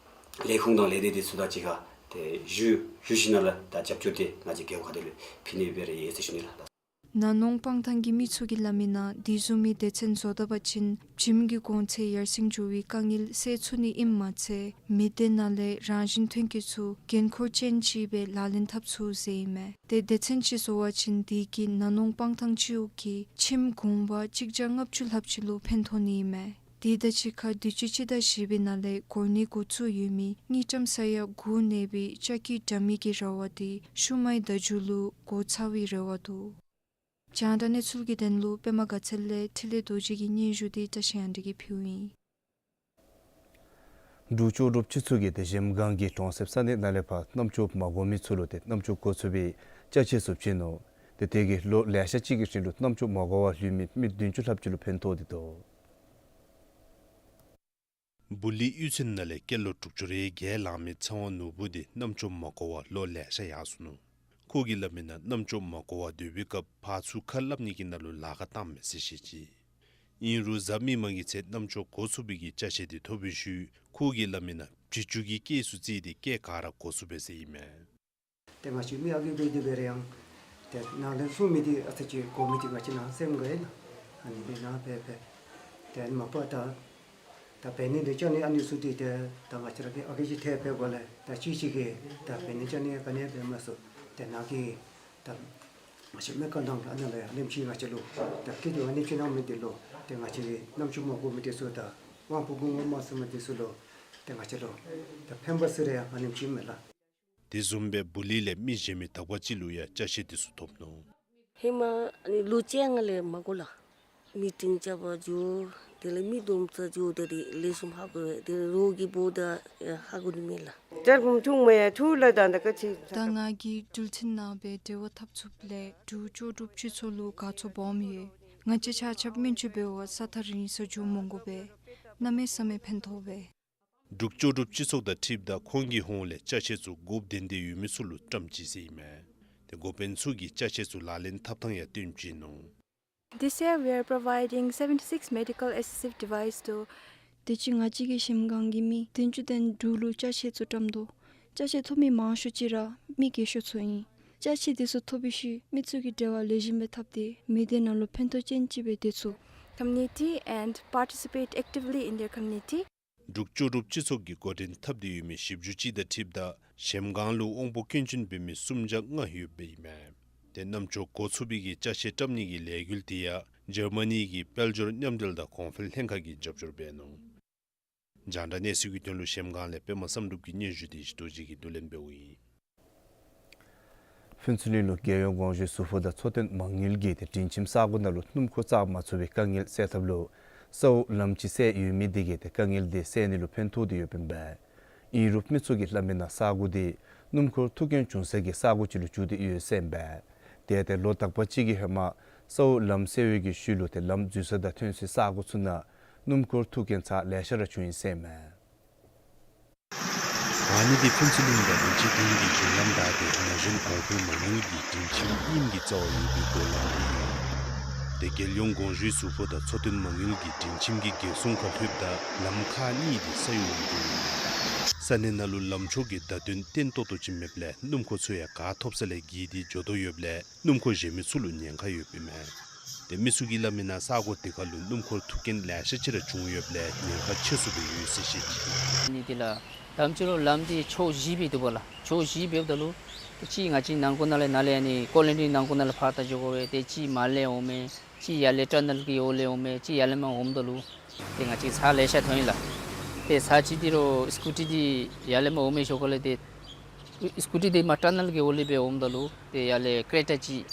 ལས་ཁུངས་དང་ལས་སྡེ་འདི་ཚུ་དང་གཅིག་ཁར་ཏེ་ཞུ་ཞུ་ཞིནམ་ལས་ད་རྒྱབ་སྐྱོར་འདི་ང་བཅས་རྒེད་འོག་ཁ་ཐུག་ལས་ཕུལ་ནི་སྦེ་ར་ཡོད་ཟེར་ཞུ་ནི་ལགས། ན་ནོང་སྤང་ཐང་གི་མི་ཚུ་གིས་སླབ་མི་ནང་དེ་བཟུམ་མའི་སྡེ་ཚན་བཟོ་ད་པ་ཅིན་བྱེམ་གྱི་གོང་ཚད་ཡར་སེང་འགྱོ་བའི་དཀའ་ངལ་སེལ་ཚུགས་ནི་ཨིནམ་མ་ཚད་མི་སྡེ་ནང་ལས་རང་བཞིན་ཐོན་སྐྱེད་ཚུ་འགན་ཁུར་ཅན་ཅིག་སྦེ་ལག་ལེན་འཐབ་ཚུགས་ཟེར་ཨིན་མས། ཏེ་སྡེ་ཚན་ཅིག་བཟོ་བ་ཅིན་དེ་གིས་ན་ནོང་སྤང་ཐང་སྤྱི་འོག་གི་ཁྱིམ་གུང་པ་གཅིག་བརྒྱ་ལྔ་བཅུ་ལྷགཔ་ཅིག་ལུ་ཕན་ཐོགས་ནི་ཨིན་མས། དེ་དང་གཅིག་ཁར་དུས་ཅི་སྤྱི་ཟླ་བཞི་པའི་ནང་ལས་འགོ་ནི་འགོ་བཙུགས་ཡོད་མི་དངུལ་ཀྲམ་ས་ཡ་དགུ་གནས་པའི་ལྕགས་ཀྱི་དྲ་མིག་གི་ར་བ་དེ་ཤུལ་མའི་ཟླ་མཇུག་ལུ་བསྒོར་ཚར་བའི་རེ་བ་འདུག། རྒྱང་བསྒྲགས་གནས་ཚུལ་གྱི་དོན་ལུ་པདྨ་དགའ་ཚལ་ལས་འཕྲིན་ལས་རྡོ་རྗེ་གི་སྙན་ཞུ་འདི་བཀྲ་ཤིས་དབྱངས་སྒྲོན་གྱིས་ཕུལཝ་ཨིན། འབྲུག་ལྕོགས་གྲུབ་སྤྱི་ཚོགས་ཀྱིས་ཏེ་གཞལམ་སྒང་གི་གྲོང་གསེབ་ས་གནས་ནང་ལས་ཕར་རྣམ་ཅོ་མ་གོ་མི་ཚུ་ལུ་ཏེ་རྣམ་ཅོ་གོ་ཚུགས་པའི་ཅ་ཆས་ཚུ་བྱིན་ནུག། ཏེ་དེ་གིས་ལོ་ལེ་ཤ་ཅིག་གི་རིང་ལུ་རྣམ་ཅོ་མ་གོ་བར་ལུས་མི་མི་བདུན་ཅུ་ལྷགཔ་ཅིག་ལུ་ཕན་ཐོགས་ཏེ་འདུག། སྦུ་ལི་གཡུས་ཚན་ནང་ལས་སྐྱེས་ལོ་དྲུག་ཅུ་རེ་བརྒྱད་ལང་མི་ཚེ་དབང་ནོར་བུ་འདི་རྣམ་ཅོ་མ་གོ་བར་ལོ་ལེ་ཤ་ཡར་སོ་ནུག། ཁོ་གིས་སླབ་མི་ནང་རྣམ་ཅོ་མ་གོ་བར་སྡོད་པའི་སྐབས་ཕར་ཚུར་ཁ་སླབ་ནི་གི་ནང་ལུ་ལཱ་ཁག་བཏངམ་མས་ཟེར་བཤད་ཅི། ཨིན་རུང་གཟའ་མིག་དམར་གྱི་ཚེ་རྣམ་ཅོ་གོ་ཚུགས་པའི་གི་ཅ་ཆས་འདི་ཐོབ་པའི་ཤུལ་ཁོ་གིས་སླབ་མི་ནང་བྲི་བཅུག་གི་སྐད་ཚུ་བརྩིས་ཏེ་སྐད་ག་ར་གོ་ཚུགས་པས་ཟེར་ཨིན་མས། ཏེ་ང་བཅས་མི་ཨ་རྒས་འབད་དེ་འབད་རུང་ཡང་ཏེ་ནཱ་ལས་གསུང་མི་འདི་ཨ་ཙི་ཅིག་གོ་མི་འདི་ང་བཅས་ནང་སེམས་ག་ཨིན་ན། ཨ་ནི་འདི་ནང་འབད་འབད་ཏེ་མ་པ་ད་ད་འབད་ནི་འདི་ཅ་ནི་ཨ་ནི་ཚུ་འདི་ཏེ་ད་ང་བཅས་ར་གི་ཨ་རྒས་ཅིག་ཐལ་འབད་དགོ་ལས་ད་ཅི་ཅིག་གིས་ད་འབད་ནི་ཅ་ནི་ག་ནི་འབད་མ་ཚུགས། ཏེ་ནཱ་གི་ད་ང་བཅས་མི་ཀ་ནང་ཨ་ནཱ་ལས་ཡང་ལེམ་ཅིག་ང་བཅས་ལུ་ད་སྐད་དེ་ཨ་ནི་ཅིག་གནང་མི་འདི་ལུ་ཏེ་ང་བཅས་རྣམ་ཅོ་མ་གོ་མི་འདི་ཚུ་དང་དབང་པོ་གོ་ངོ་མ་ཚུགས་མི་འདི་ཚུ་ལུ་ཏེ་ང་བཅས་ལུ་ད་ཕན་པ་ཟེར་རུང་ཡང་ཨ་ནེམ་ཅིག་མས་ལགས། དེ་བཟུམ་སྦེ་སྦུ་ལི་ལས་མི་གཞན་མི་དག་པ་ཅིག་ལུ་ཡང་ཅ་ཆས་དེ་ཚུ་ཐོབ་ནུག། ཧེ་མ་ཨ་ནི་ལོ་བཅོ་ལྔ་ལས་མ་གོ་ལགས། མི་ཊིང་རྐྱབ་པར་འགྱོ། དེ་ལས་མི་སྡོམ་ས་འགྱོ། ད་དེ་ལས་གསུམ་ཧ་གོ་བས། དེ་རོགས་ཀྱིས་འབོ་ད་ཧ་གོ་ནི་མེད་ལགས། ད་ང་གིས་འགྲུལ་འཕྲིན་ནང་སྦེ་འབྲེལ་བ་འཐབ་ཚུགསཔ་ལས་འབྲུག་ལྕོགས་གྲུབ་སྤྱི་ཚོགས་ལུ་དགའ་ཚོར་སྦོམ་ཡོད། ང་བཅས་ཆ་ཁྱབ་སྨན་བཅོས་འབད་བར་ས་ཐག་རིང་སར་འགྱོ་མི་དགོ་པས། གནམ་མེད་ས་མེད་ཕན་ཐོགས་པས། འབྲུག་ལྕོགས་གྲུབ་སྤྱི་ཚོགས་དང་འཁྲིལཝ་ད་ཁོང་གི་ཧོངས་ལས་ཅ་ཆས་ཚུ་དགོཔ་ལྡན་ཏེ་ཡོད་མི་ཚུ་ལུ་བཀྲམ་ཅི་ཟེར་ཨིན་མས། ཏེ་འགོ་དཔོན་ཚུ་གིས་ཅ་ཆས་ཚུ་ལག་ལེན་འཐབ་ཐངས་ཡང་སྟོན་བྱིན་ནུག། This year we are providing seventy-six medical assistive device to དུས་ཅི་ང་བཅས་ཀྱི་གཞལམ་སྒང་གི་མི་བདུན་ཅུ་དོན་དྲུག་ལུ་ཅ་ཆས་ཚུ་བཀྲམ་དོ། ཅ་ཆས་ཐོབ་མི་མང་ཤོས་ཅིག་ར་མི་རྒས་ཤོས་ཚུ་ཨིན། ཅ་ཆས་དེ་ཚུ་ཐོབ་པའི་ཤུལ་མི་ཚུ་གིས་འབྲེལ་བ་ལེགས་ཤོམ་སྦེ་འཐབ་སྟེ་མི་སྡེ་ནང་ལུ་ཕན་ཐོགས་ཅན་ཅིག་སྦེ་སྡོད་ཚུགས། Community and participate actively in their community. འབྲུག་ལྕོགས་གྲུབ་སྤྱི་ཚོགས་ཀྱིས་འགོ་འདྲེན་འཐབ་སྟེ་ཡོད་མི་ཞིབ་འཇུག་ཅིག་དང་འཁྲིལཝ་ད་གཞལམ་སྒང་ལུ་དབང་པོ་སྐྱོན་ཅན་འབད་མི་སུམ་བརྒྱ་ལྔ་ཡོདཔ་ཨིན་མས། ཏེ་རྣམ་ཅོ་གོ་ཚུགས་པའི་གི་ཅ་ཆས་བཀྲམ་ནི་གི་ལས་འགུལ་དེ་ཡང་འཇར་མ་ནི་གི་དཔལ་འབྱོར་མཉམ་འབྲེལ་དང་གོང་འཕེལ་ལྷན་ཁག་གིས་རྒྱབ་སྐྱོར་འབད་ནུག། རྒྱང་བསྒྲགས་གནས་ཚུལ་གྱི་དོན་ལུ་གཞལམ་སྒང་ལས་པདྨ་བསམ་གྲུབ་ཀྱི་སྙན་ཞུ་དེ་ཞི་རྡོ་རྗེ་གིས་བསྡུ་ལེན་འབདཝ་ཨིན། ཕུན་ཚོགས་གླིང་ལུ་རྒྱལ་ཡོངས་དགོངས་ཞུའི་ཟུར་ཕོགས་དང་འཚོ་རྟེན་མ་དངུལ་གྱིས་ཏེ་སྒྲིང་ཁྱིམ་ས་གོ་ནང་ལུ་སྣུམ་འཁོར་བཅག་མ་ཚུགས་པའི་དཀའ་ངལ་སེལ་ཐབས་ལུ་ས་འོག་ལམ་ཅིག་བསལ་ཡོད་མི་དེ་གིས་ཏེ་དཀའ་ངལ་དེ་སེལ་ནི་ལུ་ཕན་ཐོགས་ཏེ་ཡོདཔ་ཨིན་པས། ཨིན་རུང་མི་ཚུ་གིས་སླབ་མི་ནང་ས་གོ་དེ་སྣུམ་འཁོར་ཐུག་རྐྱེན་བྱུང་སའི་གི་ས་གོ་ཅིག་ལུ་གྱུར་ཏེ་ཡོད་ཟེར་ཨིན་པས། དེ་ཏེ་ལོ་དག་པ་ཅིག་གི་ཧེ་མ་ས་འོག་ལམ་བསལ་བའི་གི་ཤུལ་ལུ་ཏེ་ལམ་འཛུལ་ས་དང་ཐོན་སའི་ས་གོ་ཚུ་ནང་སྣུམ་འཁོར་ཐུག་རྐྱེན་ཚར་ལེ་ཤ་ར་བྱུང་ཡི་ཟེར་ཨིན་མས། ཨ་ནི་འདི་ཕུན་ཚོགས་གླིང་དང་རིན་ཆེན་སྡིངས་ཀྱི་གཞུང་ལམ་བདའ་སྟེ་ན་གཞོན་གོང་འཕེལ་མ་དངུལ་གྱི་སྒྲིང་ཁྱིམ་རྙིངམ་གི་རྩ་བར་ཡོད་པའི་སྒོ་ལམ་དེ་ཨིན། ཏེ་རྒྱལ་ཡོངས་དགོངས་ཞུའི་ཟུར་ཕོགས་དང་འཚོ་རྟེན་མ་དངུལ་གྱི་སྒྲིང་ཁྱིམ་གྱི་འགན་སྲུང་ཁར་ལྷོདཔ་ད་ལམ་ཁག་གཉིས་ཏེ་ས་གཡོ་འོང་དོ་ཡོདཔ་ཨིན། ས་གནས་ནང་ལུ་ལམ་ཕྱོགས་ཀྱི་བརྡ་དོན་བརྟན་ཏོག་ཏོ་ཅིག་མེདཔ་ལས་སྣུམ་འཁོར་ཚུ་ཡང་ག་ཐོབ་ས་ལས་བརྒལ་ཏེ་འགྱོ་དོ་ཡོདཔ་ལས་སྣུམ་འཁོར་བཞེས་མི་ཚུ་ལུ་ཉེན་ཁ་ཡོདཔ་ཨིན་མས། ཏེ་མི་ཚུ་གིས་སླབ་མི་ནང་ས་གོ་དེ་ཁར་ལུ་སྣུམ་འཁོར་ཐུག་རྐྱེན་ལེ་ཤ་ཅིག་ར་བྱུང་ཡོདཔ་ལས་ཉེན་ཁ་ཆེ་སུ་སྦེ་ཡོད་ཟེར་བཤད་ཅི། ཨ་ནི་དེ་ལགས་དམ་ཅིག་ར་ལམ་འདི་ཕྱོགས་བཞི་སྦེ་འདུག་པ་ལགས། ཕྱོགས་བཞི་འབདཝ་ད་ལུ་ཏེ་གཅིག་ང་བཅས་ནང་འཁོད་ནང་ལས་ནཱ་ལས་ཨ་ནི་ཀོ་ལོ་ནི་ནང་འཁོད་ནང་ལས་ཕར་ད་འགྱོ་དགོ་པས། ཏེ་གཅིག་མར་ལས་འོང་མས། གཅིག་ཡར་ལས་ཊ་ནཱལ་གྱི་འོག་ལས་འོང་མས། གཅིག་ཡར་ལས་མར་འོངམ་ད་ལུ་ཏེ་ང་བཅས་ཚར་ལེ་ཤ་ཐོན་ཡི་ལགས། ཏེ་ཚར་གཅིག་འདི་རུང་སི་ཀུ་ཊི་འདི་ཡར་ལས་མར་འོང་མི་ཤོ་ཁ་ལས་ཏེ་སི་ཀུ་ཊི་འདི་མར་ཊ་ནཱལ་གྱི་འོག་ལས་སྦེ་འོངམ་ད་ལུ་ཏེ་ཡར་ལས་ཀེ་རེ་ཊ་ཅིག་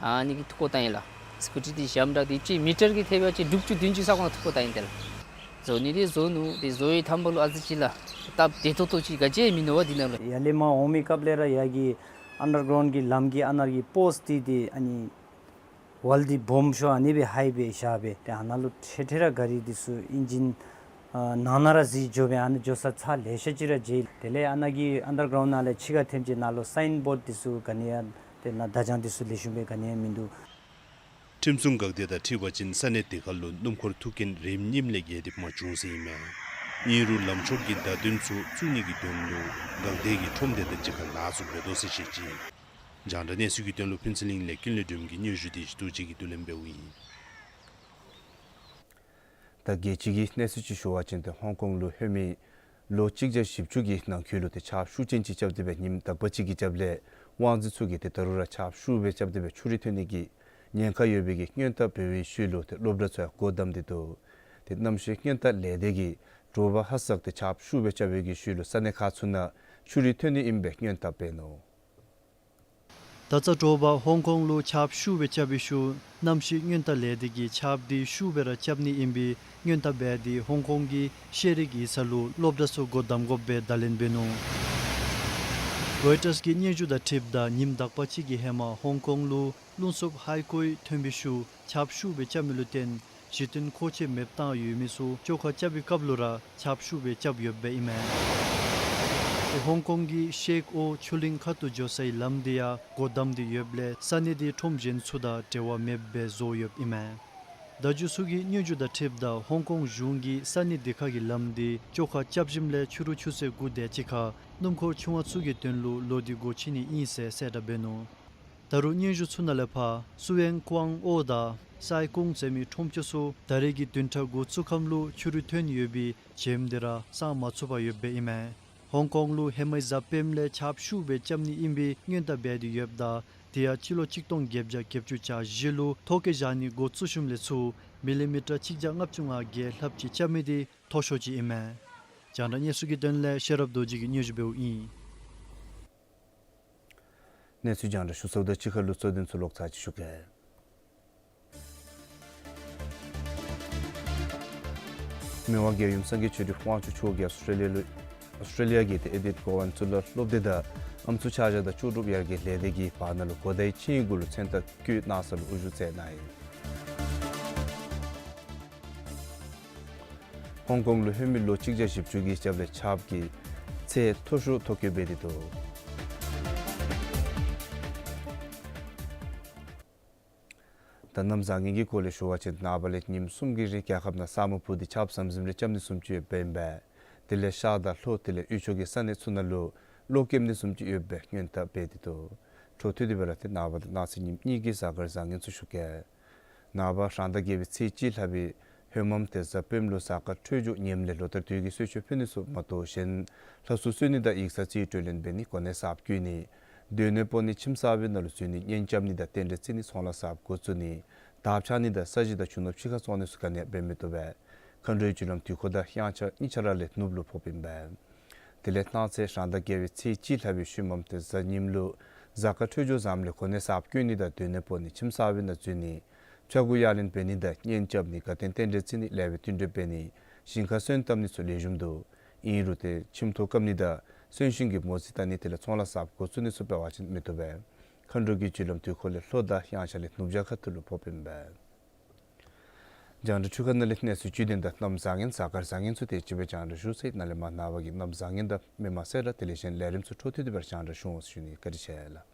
ཨ་ནི་གིས་འཐུ་བཀོ་བཏང་ཡི་ལགས། སི་ཀུ་ཊི་འདི་ཞྭམོ་དྲགས་ཏེ་གཅིག་མི་ཊར་གྱིས་ཐེབས་པ་ཅིན་དྲུག་ཅུ་བདུན་ཅུ་ས་ཁོངས་ལུ་འཐུ་བཀོ་བཏང་ཡི་ཏེ་ལགས། བཟོ་ནི་འདི་བཟོ་ནུག། ཏེ་བཟོ་བའི་ཐངས་པ་ལུ་ཨ་ཙི་ཅིག་ལགས་སྟབས་བདེ་ཏོག་ཏོ་ཅིག་ག་ཅི་ཡང་མིན་ནུག་པ་འདི་ནང་ལུ། ཡར་ལས་མར་འོང་མི་སྐབས་ལས་ར་ཡར་གྱི་ཨན་ཌར་གྲའུནཌ་གི་ལམ་གྱི་ཨ་ནཱ་གི་པོསཊ་འདི་ཏེ་ཨ་ནི་ཝཱལ་འདི་སྦོམ་ཤོས་ཨ་ནི་སྦེ་ཧའི་སྦེ་བཞག་སྦེ་ཏེ་ཨ་ནཱ་ལུ་ཐེངས་ཐེངས་ར་ག་རི་འདི་ཚུ་ཨིན་ཇིན་ཨ་ནང་ན་ར་གཟིགས་འགྱོ་སྦེ་ཨ་ནཱ་འགྱོ་ས་ཚར་ལེ་ཤ་ཅིག་ར་མཇལ། དེ་ལས་ཨ་ནཱ་གི་ཨན་ཌར་གྲའུནཌ་ནང་ལས་ཕྱི་ཁར་ཐོནམ་ཅིག་ནཱ་ལུ་སའིན་བོརཌ་འདི་ཚུ་ག་ནི་ཡང་ཏེ་ནཱ་བརྡ་བྱང་འདི་ཚུ་ལེགས་ཤོམ་སྦེ་ག་ནི་ཡང་མིན་འདུག། ཁྲིམས་སྲུང་འགག་སྡེ་དང་འཁྲིལ་བ་ཅིན་ས་གནས་དེ་ཁར་ལུ་སྣུམ་འཁོར་ཐུག་རྐྱེན་རིམ་གཉིསམ་ལས་བརྒལ་ཏེ་མ་བྱུང་ཟེར་ཨིན་མས། ཨིན་རུང་ལམ་ཕྱོགས་ཀྱི་བརྡ་དོན་ཚུ་བཙུགས་ནི་གི་དོན་ལུ་འགག་སྡེ་གིས་ཁྲོམ་སྡེ་དང་གཅིག་ཁར་ལཱ་ཚུ་འབད་དོ་ཟེར་བཤད་ཅི། རྒྱང་བསྒྲགས་གནས་ཚུལ་གྱི་དོན་ལུ་ཕུན་ཚོགས་གླིང་ལས་ཀུན་ལེགས་སྒྲོལ་མ་གི་སྙན་ཞུ་དེ་ཞི་རྡོ་རྗེ་གིས་བསྡུ་ལེན་འབདཝ་ཨིན། ད་རྒྱལ་སྤྱི་གི་གནས་ཚུལ་ཅིག་ཞུ་བ་ཅིན་ཏེ་ཧོང་ཀོང་ལུ་ལྷོད་མི་ལོ་གཅིག་བརྒྱ་བཞི་བཅུ་གི་ནང་འཁོད་ལུ་ཏེ་ཆརཔ་ཤུགས་ཅན་ཅིག་རྐྱབ་སྟེ་སྦེ་ཉིནམ་དག་པ་ཅིག་གི་རྒྱབ་ལས་དབང་འཛིན་ཚུ་གིས་ཏེ་ད་རུང་ར་ཆརཔ་ཤུགས་སྦེ་རྐྱབ་སྟེ་སྦེ་ཆུ་རུད་ཐོན་ནི་གི་ཉེན་ཁ་ཡོད་པའི་གི་སྔོན་བརྡ་འབད་བའི་ཤུལ་ལུ་ཏེ་སློབ་གྲྭ་ཚུ་ཡང་སྒོ་བསྡམས་ཏེ་འདུག། ཏེ་གནམ་གཤིས་སྔོན་བརྡ་ལས་སྡེ་གིས་དྲོ་པ་ཧ་སག་ཏེ་ཆརཔ་ཤུགས་སྦེ་རྐྱབ་པའི་གི་ཤུལ་ལུ་ས་གནས་ཁག་ཚུ་ནང་ཆུ་རུད་ཐོན་ནི་ཨིན་པའི་སྔོན་བརྡ་འབད་ནུག། ད་རྩ་དྲོ་པ་ཧོང་ཀོང་ལུ་ཆརཔ་ཤུགས་སྦེ་རྐྱབ་པའི་ཤུལ་གནམ་གཤིས་སྔོན་བརྡ་ལས་སྡེ་གིས་ཆརཔ་འདི་ཤུགས་སྦེ་ར་རྐྱབ་ནི་ཨིན་པའི་སྔོན་བརྡ་འབད་དེ་ཧོང་ཀོང་གི་ཤེས་རིག་ཡིག་ཚང་ལུ་སློབ་གྲྭ་ཚུ་སྒོ་བསྡམ་དགོཔ་སྦེ་བརྡ་ལན་འབད་ནུག། རོའི་ཊརས་ཀྱི་སྙན་ཞུ་དང་འཁྲིལཝ་ད་ཉིནམ་དག་པ་ཅིག་གི་ཧེ་མ་ཧོང་ཀོང་ལུ་རླུང་འཚུབ་ཧའི་ཀོའི་ཐོན་པའི་ཤུལ་ཆརཔ་ཤུགས་སྦེ་རྐྱབ་མི་ལུ་བརྟེན་གཞི་རྟེན་མཁོ་ཆས་མེདཔ་བཏང་ཡོད་མི་ཚུ་བཅོ་ཁ་རྐྱབ་པའི་སྐབས་ལུ་ར་ཆརཔ་ཤུགས་སྦེ་རྐྱབ་ཡོདཔ་ཨིན་མས། ཧོང་ཀོང་གི་ཤེཀ་ཨོ་ཆུ་གླིང་ཁ་ཐུག་འགྱོ་སའི་ལམ་འདི་ཡང་སྒོ་བསྡམས་ཏེ་ཡོདཔ་ལས་ས་གནས་དེའི་ཁྲོམ་གཞན་ཚུ་དང་འབྲེལ་བ་མེདཔ་སྦེ་བཟོ་ཡོདཔ་ཨིན་མས། བརྡ་བརྒྱུད་ཚུ་གི་སྙན་ཞུ་དང་འཁྲིལཝ་ད་ཧོང་ཀོང་གཞུང་གིས་ས་གནས་དེ་ཁ་གི་ལམ་འདི་བཅོ་ཁ་རྐྱབ་ཞིནམ་ལས་ཕྱི་རུ་ཆུ་ཚོད་དགུ་དེ་ཅིག་ཁར་སྣུམ་འཁོར་ཆུང་བ་ཚུ་གི་དོན་ལུ་ལོ་དེ་སྒོ་ཕྱེ་ནི་ཨིན་ཟེར་གསལ་བསྒྲགས་འབད་ནུག། ད་རུང་སྙན་ཞུ་ཚུ་ནང་ལས་ཕར་སུ་ཝེན་ཀོང་ཨོ་དང་སའི་ཀུང་ཟེར་མི་ཁྲོམ་སྐྱོར་ཚུ་ད་རེས་ཀྱི་བདུན་ཕྲག་དགུ་ཚུ་ཁམས་ལུ་ཕྱི་རུ་ཐོན་ཡོད་པའི་བྱེམ་དེ་ར་སངས་མ་ཚུགས་པར་ཡོདཔ་ཨིན་མས། ཧོང་ཀོང་ལུ་ཧེ་མའི་གཟའ་སྤེནམ་ལས་ཆརཔ་ཤུགས་སྦེ་རྐྱབ་ནི་ཨིན་པའི་སྔོན་བརྡ་འབད་དེ་ཡོདཔ་ད་དེ་ཡང་སྤྱི་ལོ་གཅིག་སྟོང་བརྒྱད་བརྒྱ་བརྒྱད་ཅུ་གྱ་བཞི་ལུ་ཐོ་བཀོད་བཞག་ནི་འགོ་བཙུགས་ཞིནམ་ལས་ཚུར་མི་ལི་མི་ཊར་གཅིག་བརྒྱ་ལྔ་བཅུ་ང་བརྒྱད་ལྷགཔ་ཅིག་རྐྱབ་མི་དེ་མཐོ་ཤོས་ཅིག་ཨིན་མས། རྒྱང་བསྒྲགས་གནས་ཚུལ་གྱི་དོན་ལས་ཤེས་རབ་རྡོ་རྗེ་གིས་སྙན་ཞུ་འབདཝ་ཨིན། གནས་ཚུལ་རྒྱང་བསྒྲགས་ཞུ་ཚརཝ་ད་གཅིག་ཁར་ལུ་གཙོ་དོན་ཚུ་ལོག་ཚར་ཅིག་ཞུ་གེ། མི་དབང་རྒྱལ་ཡུམ་སངས་རྒྱས་ཆོས་སྒྲོན་དབང་ཕྱུག་མཆོག་གིས་ཨོསི་ཊེ་ལི་ཡ་ལུ་ཨོསི་ཊེ་ལི་ཡ་གི་ཏེ་ཨེ་ཌི་ལེཌ་གོ་ཝན་གཙུག་ལག་སློབ་སྡེ་དང་ཨམ་སྲུ་ཆ་བཞག་དང་ལྕོགས་གྲུབ་ཡར་རྒྱས་ལས་སྡེ་གི་བར་ན་ལུ་གོ་བརྡའི་ཆིངས་ཡིག་གུ་ལུ་མཚན་རྟགས་བཀོད་གནང་ས་ལུ་དབུ་བཞུགས་མཛད་གནང་ཡི། ཧོང་ཀོང་ལུ་ལྷོད་མི་ལོ་གཅིག་བརྒྱ་བཞི་བཅུ་གི་རྒྱབ་ལས་ཆརཔ་གི་ཚད་མཐོ་ཤོས་ཐོ་བཀོད་འབད་དེ་འདུག། ད་གནམ་བཟང་ངན་གྱི་སྐོར་ལས་ཞུ་བ་ཅིན་ནངས་པ་ལས་ཉིནམ་གསུམ་གྱི་རིང་རྒྱལ་ཁབ་ནང་ས་སྨུག་ཕུབ་སྟེ་ཆརཔ་ཟམ་ཟིམ་རེ་རྐྱབ་ནི་བཟུམ་ཅིག་ཡོདཔ་ཨིན་པས། དེ་ལས་ཤར་དང་ལྷོ་དེ་ལས་དབུས་ཕྱོགས་ཀྱི་ས་གནས་ཚུ་ནང་ལུ་གློག་ཀེམ་ནི་བཟུམ་ཅིག་ཡོདཔ་སྦེ་སྔོན་བརྡ་འབད་དེ་འདུག། འཕྲོ་མཐུད་དེ་སྦེ་ར་ཏེ་ནངས་པ་དང་གནངས་ཚེ་ཉིནམ་གཉིས་ཀྱི་གཟའ་སྐར་བཟང་ངན་ཚུ་ཞུ་གེ། ནངས་པ་རང་ཟླ་བརྒྱད་པའི་ཚེས་གཅིག་ལྷག་པའི་ཧོ་མམ་ཏེ་གཟའ་སྤེནམ་ལུ་གཟའ་སྐར་འཕྲོད་སྦྱོར་ངནམ་ལས་ལོ་ལྟར་དུས་ཀྱི་གསོལ་མཆོད་ཕུལ་ནི་ཚུ་མ་གཏོགས་གཞན་ལྷ་སྲུང་གསོལ་ནི་དང་ཡིག་ཚང་རྩིས་སྤྲོད་ལེན་འབད་ནི་གོ་གནས་གསརཔ་བསྐོ་ནི་སྡོད་གནས་སྤོ་ནི་ཁྱིམ་གསར་པའི་ནང་ལུ་འཛུལ་ནི་གཉེན་རྐྱབ་ནི་དང་རྟེན་འབྲེལ་བརྩི་ནི་ཚོང་ལཱ་གསརཔ་འགོ་བཙུགས་ནི་དར་ཕྱར་ནི་དང་ས་གཞི་དང་རྒྱུ་ནོར་ཕྱི་ཁར་བཙོང་ནི་ཚུ་ག་ནི་ཡང་འབད་མི་བཏུབ་པས། མཁའ་འགྲོའི་རྒྱུ་ལམ་དུས་འཁོར་དང་དབྱངས་འཆར་གཉིས་ཆ་ར་ལས་ནུབ་ལུ་ཕོགཔ་ཨིན་པས། དེ་ལས་གནངས་ཚེ་རང་ཟླ་བརྒྱད་པའི་ཚེས་གཅིག་ལྷག་པའི་ཤུལ་མམ་ཏེ་གཟའ་ཉིམ་ལུ་གཟའ་སྐར་འཕྲོད་སྦྱོར་བཟངམ་ལས་གོ་གནས་གསརཔ་བསྐོ་ནི་དང་སྡོད་གནས་སྤོ་ནི་ཁྱིམ་གསར་པའི་ནང་འཛུལ་ནི་ཕྱྭ་འགུགས་གཡར་ལེན་འབད་ནི་དང་གཉེན་རྐྱབ་ནི་དགའ་སྟོན་རྟེན་འབྲེལ་བརྩི་ནི་ལེགས་པའི་བསྟུན་གྲོས་འབད་ནི་ཞིང་ཁར་སོན་བཏབ་ནི་ཚུ་ལེགས་ཤོམ་འདུག། ཨིན་རུང་ཏེ་ཁྱིམ་ཐོག་བཀབ་ནི་དང་གསོན་གཤིན་གྱི་མོ་རྩིས་བལྟ་ནི་དེ་ལས་ཚོང་ལཱ་གསརཔ་འགོ་བཙུགས་ནི་ཚུ་འབད་བ་ཅིན་མི་བཏུབ་པས། མཁའ་འགྲོ་གི་རྒྱུ་ལམ་དུས་འཁོར་ལས་ལྷོ་དང་དབྱངས་འཆར་ལས་ནུབ་བྱང་ཁ་ཐུག་ལུ་ཕོགཔ་ཨིན་པས། རྒྱང་བསྒྲགས་འཕྲུལ་ཁང་ནང་ལས་གནས་ཚུལ་བརྒྱུད་དེ་དང་གནམ་བཟང་ངན་གཟའ་སྐར་བཟང་ངན་ཚུ་དེ་ཅིག་སྦེ་རྒྱང་བསྒྲགས་ཞུ་ཚར་ཡི། ནཱ་ལས་མར་ནངས་པ་གི་གནམ་བཟང་ངན་དང་མི་མང་གསལ་བསྒྲགས་དེ་ལས་གཞན་ལས་རིམ་ཚུ་འཕྲོ་མཐུད་དེ་སྦེ་ར་རྒྱང་བསྒྲགས་ཞུ་འོང་ཟེར་ཞུ་ནི། བཀའ་དྲིན་ཆེ་ལགས།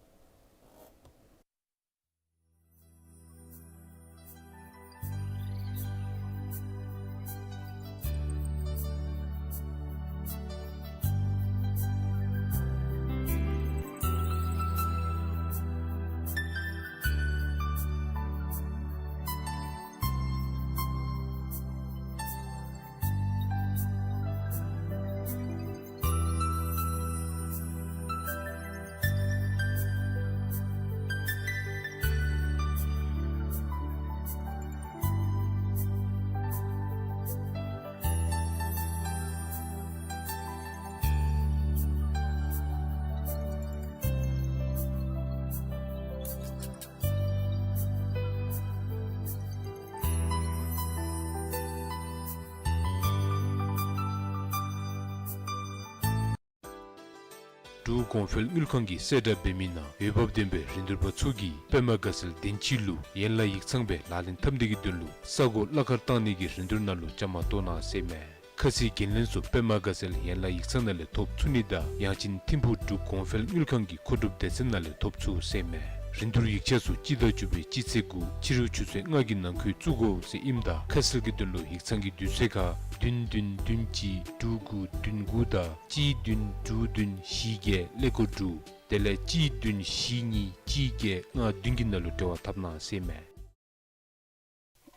འབྲུག་གོང་འཕེལ་དངུལ་ཁང་གིས་གསལ་བསྒྲགས་འབད་མི་ནང་འོས་འབབ་ལྡན་པའི་རིན་བསྡུར་པ་ཚུ་གིས་པདྨ་དགའ་ཚལ་བདེན་ཆེན་ལུ་ཡན་ལག་ཡིག་ཚང་སྦེ་ལག་ལེན་འཐབ་ནི་གི་དོན་ལུ་ས་གོ་གླ་ཁར་བཏང་ནི་གི་རིན་བསྡུར་ནང་ལུ་བཅའ་མར་གཏོགས་གནང་ཟེར་མས། ཁ་གསལ་འགན་ལེན་ཚུ་པདྨ་དགའ་ཚལ་ཡན་ལག་ཡིག་ཚང་ནང་ལས་ཐོབ་ཚུགས་ནི་དང་ཡང་ཅིན་ཐིམ་ཕུག་འབྲུག་གོང་འཕེལ་དངུལ་ཁང་གི་མཁོ་སྒྲུབ་སྡེ་ཚན་ནང་ལས་ཐོབ་ཚུགས་ཟེར་མས། རིན་བསྡུར་ཡིག་ཆ་ཚུ་སྤྱི་ཟླ་བཅུ་པའི་སྤྱི་ཚེས་དགུ་ཕྱི་རུ་ཆུ་ཚོད་ལྔ་གི་ནང་འཁོད་བཙུགས་དགོ་ཟེར་ཨིནམ་ད་ཁ་གསལ་གྱི་དོན་ལུ་ཡིག་ཚང་གི་དུས་ཚོད་ཁར་བདུན་བདུན་བདུན་གཅིག་དྲུག་དགུ་བདུན་དགུ་དང་གཅིག་བདུན་དྲུག་བདུན་བཞི་བརྒྱད་ཀླད་ཀོར་དྲུག། དེ་ལས་གཅིག་བདུན་བཞི་གཉིས་གཅིག་བརྒྱད་ལྔ་བདུན་གྱི་ནང་ལུ་འབྲེལ་བ་འཐབ་གནང་ཟེར་མས།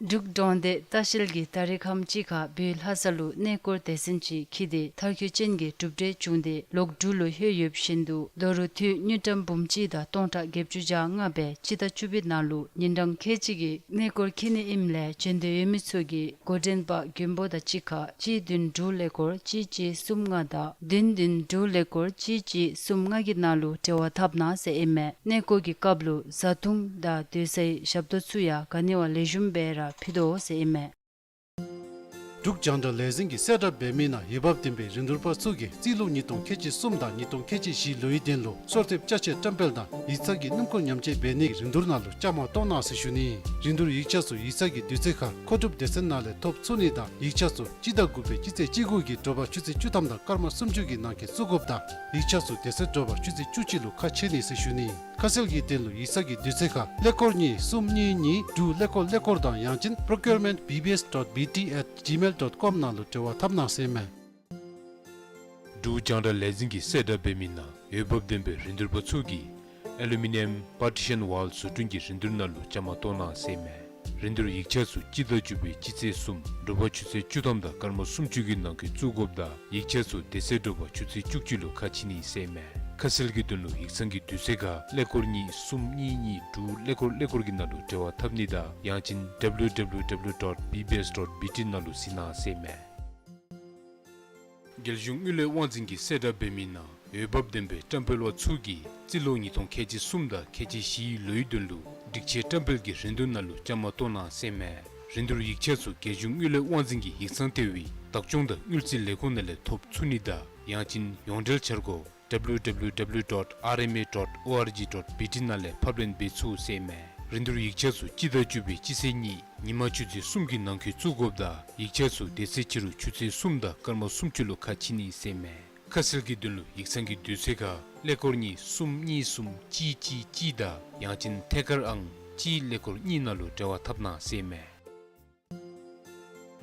འབྲུག་གྲོང་སྡེ་ལྟ་བཤལ་གྱིས་ད་རིས་ཁམས་ཅིག་ཁར་བོད་ལྷ་ས་ལུ་གནས་སྐོར་སྡེ་ཚན་ཅིག་འཁྱིད་དེ་མཐར་འཁྱོལ་ཅན་གྱི་གྲུབ་འབྲས་བྱུང་སྟེ་ལོག་འབྲུག་ལུ་ལྷོད་ཡོདཔ་བཞིན་དུ་ལོ་རུ་འཐུས་དངུལ་ཀྲམ་འབུམ་གཅིག་དང་སྟོང་ཕྲག་བརྒྱད་ཅུ་གྱ་ལྔ་སྦེ་སྤྱི་ཟླ་བཅུ་པའི་ནང་ལུ་ཉིན་གྲངས་ཁལ་གཅིག་གི་གནས་སྐོར་འཁྱིད་ནི་ཨིནམ་ལས་བྱོན་འདོད་ཡོད་མི་ཚུ་གིས་འགོ་འདྲེན་པ་མགོན་པོ་དང་གཅིག་ཁར་གཅིག་བདུན་དྲུག་ཀླད་ཀོར་གཅིག་གཅིག་གསུམ་ལྔ་དང་བདུན་བདུན་དྲུག་ཀླད་ཀོར་གཅིག་གཅིག་གསུམ་ལྔ་གི་ནང་ལུ་འབྲེལ་བ་འཐབ་གནང་ཟེར་ཨིན་མས། གནས་སྐོར་གྱི་སྐབས་ལུ་བཟའ་འཐུང་དང་སྡོད་སའི་ཞབས་ཏོག་ཚུ་ཡང་ག་ནི་བ་ལེགས་ཤོམ་སྦེ་ར་ཕུལ་དོ་ཟེར་ཨིན་མས། འབྲུག་རྒྱང་བསྒྲགས་ལས་འཛིན་གྱིས་གསལ་བསྒྲགས་འབད་མི་ནང་འོས་འབབ་ལྡན་པའི་རིན་བསྡུར་པ་ཚུ་གིས་རྩིས་ལོ་ཉིས་སྟོང་ཁལ་གཅིག་གསུམ་དང་ཉིས་སྟོང་ཁལ་གཅིག་བཞིའི་ལོའི་དོན་ལུ་གསོལ་འདེབས་ཅ་ཆས་བཀྲམ་སྤེལ་དང་ཡིག་ཚང་གི་སྣུམ་འཁོར་ཉམས་བཅོས་འབད་ནིའི་རིན་བསྡུར་ནང་ལུ་བཅའ་མར་གཏོགས་གནང་ཟེར་ཞུ་ནི། རིན་བསྡུར་ཡིག་ཆ་ཚུ་ཡིག་ཚང་གི་དུས་ཚོད་ཁར་མཁོ་སྒྲུབ་སྡེ་ཚན་ནང་ལས་ཐོབ་ཚུགས་ནི་དང་ཡིག་ཆ་ཚུ་སྤྱི་ཟླ་དགུ་པའི་སྤྱི་ཚེས་བཅུ་དགུ་གི་དྲོ་པ་ཆུ་ཚོད་བཅུ་ཐམ་དང་སྐར་མ་སུམ་ཅུ་གི་ནང་འཁོད་བཙུགས་དགོཔ་དང་ཡིག་ཆ་ཚུ་དེ་ཚེ་དྲོ་པ་ཆུ་ཚོད་བཅུ་གཅིག་ལུ་ཁ་ཕྱེ་ནི་ཟེར་ཞུ་ནི། ཁ་གསལ་གྱི་དོན་ལུ་ཡིག་ཚང་གི་དུས་ཚོད་ཁར་ཀླད་ཀོར་གཉིས་གསུམ་གཉིས་གཉིས་དྲུག་ཀླད་ཀོར་ཀླད་ཀོར་དང་ཡང་ཅིན་procurement B B S dot B T at gmail dot com ནང་ལུ་འབྲེལ་བ་འཐབ་གནང་ཟེར་མས། འབྲུག་རྒྱང་བསྒྲགས་ལས་འཛིན་གྱིས་གསལ་བསྒྲགས་འབད་མི་ནང་འོས་འབབ་ལྡན་པའི་རིན་བསྡུར་པ་ཚུ་གིས་ཨེ་ལུ་མི་ནི་ཡམ་པར་ཊི་ཤཱན་ཝཱལ་བཟོ་སྐྲུན་གྱི་རིན་བསྡུར་ནང་ལུ་བཅའ་མར་གཏོགས་གནང་ཟེར་མས། རིན་བསྡུར་ཡིག་ཆ་ཚུ་སྤྱི་ཟླ་བཅུ་པའི་སྤྱི་ཚེས་གསུམ་དྲོ་པ་ཆུ་ཚོད་བཅུ་ཐམ་དང་སྐར་མ་སུམ་ཅུ་གི་ནང་འཁོད་བཙུགས་དགོཔ་དང་ཡིག་ཆ་ཚུ་དེ་ཚེ་དྲོ་པ་ཆུ་ཚོད་བཅུ་གཅིག་ལུ་ཁ་ཕྱེ་ནི་ཟེར་མས། ཁ་གསལ་གྱི་དོན་ལུ་ཡིག་ཚང་གི་དུས་ཚོད་ཁར་ཀླད་ཀོར་གཉིས་གསུམ་གཉིས་གཉིས་དྲུག་ཀླད་ཀོར་ཀླད་ཀོར་གྱི་ནང་ལུ་འབྲེལ་བ་འཐབ་ནི་དང་ཡང་ཅིན་W W W dot B B S dot B T ནང་ལུ་གཟིགས་གནང་ཟེར་མས། རྒྱལ་གཞུང་དངུལ་ལས་དབང་འཛིན་གྱིས་གསལ་བསྒྲགས་འབད་མི་ནང་འོས་འབབ་ལྡན་པའི་བཀྲམ་སྤེལ་པ་ཚུ་གིས་རྩིས་ལོ་ཉིས་སྟོང་ཁལ་གཅིག་གསུམ་དང་ཁལ་གཅིག་བཞིའི་ལོའི་དོན་ལུ་སྒྲིག་ཆས་བཀྲམ་སྤེལ་གྱི་རིན་བསྡུར་ནང་ལུ་བཅའ་མར་གཏོགས་གནང་ཟེར་མས། རིན་བསྡུར་ཡིག་ཆ་ཚུ་རྒྱལ་གཞུང་དངུལ་ལས་དབང་འཛིན་གྱི་ཡིག་ཚང་ལྟེ་བའི་བདག་སྐྱོང་དང་དངུལ་རྩིས་ལས་ཁུངས་ནང་ལས་ཐོབ་ཚུགས་ནི་དང་ཡང་ཅིན་ཡོངས་འབྲེལ་འཆར་སྒོ་W W W dot R M A dot O R G dot B T ནང་ལས་ཕབ་ལེན་འབད་ཚུགས་ཟེར་མས། རིན་བསྡུར་ཡིག་ཆ་ཚུ་སྤྱི་ཟླ་བཅུ་པའི་སྤྱི་ཚེས་གཉིས་ཉིན་མ་ཆུ་ཚོད་གསུམ་གྱི་ནང་འཁོད་བཙུགས་དགོཔ་དང་ཡིག་ཆ་ཚུ་དེ་ཚེ་ཕྱི་རུ་ཆུ་ཚོད་གསུམ་དང་སྐར་མ་སུམ་ཅུ་ལུ་ཁ་ཕྱེ་ནི་ཟེར་མས། ཁ་གསལ་གྱི་དོན་ལུ་ཡིག་ཚང་གི་དུས་ཚོད་ཁར་ཀླད་ཀོར་གཉིས་གསུམ་གཉིས་གསུམ་གཅིག་གཅིག་གཅིག་དང་ཡང་ཅིན་ཐད་ཀར་ཨང་གཅིག་ཀླད་ཀོར་གཉིས་ནང་ལུ་འབྲེལ་བ་འཐབ་གནང་ཟེར་མས།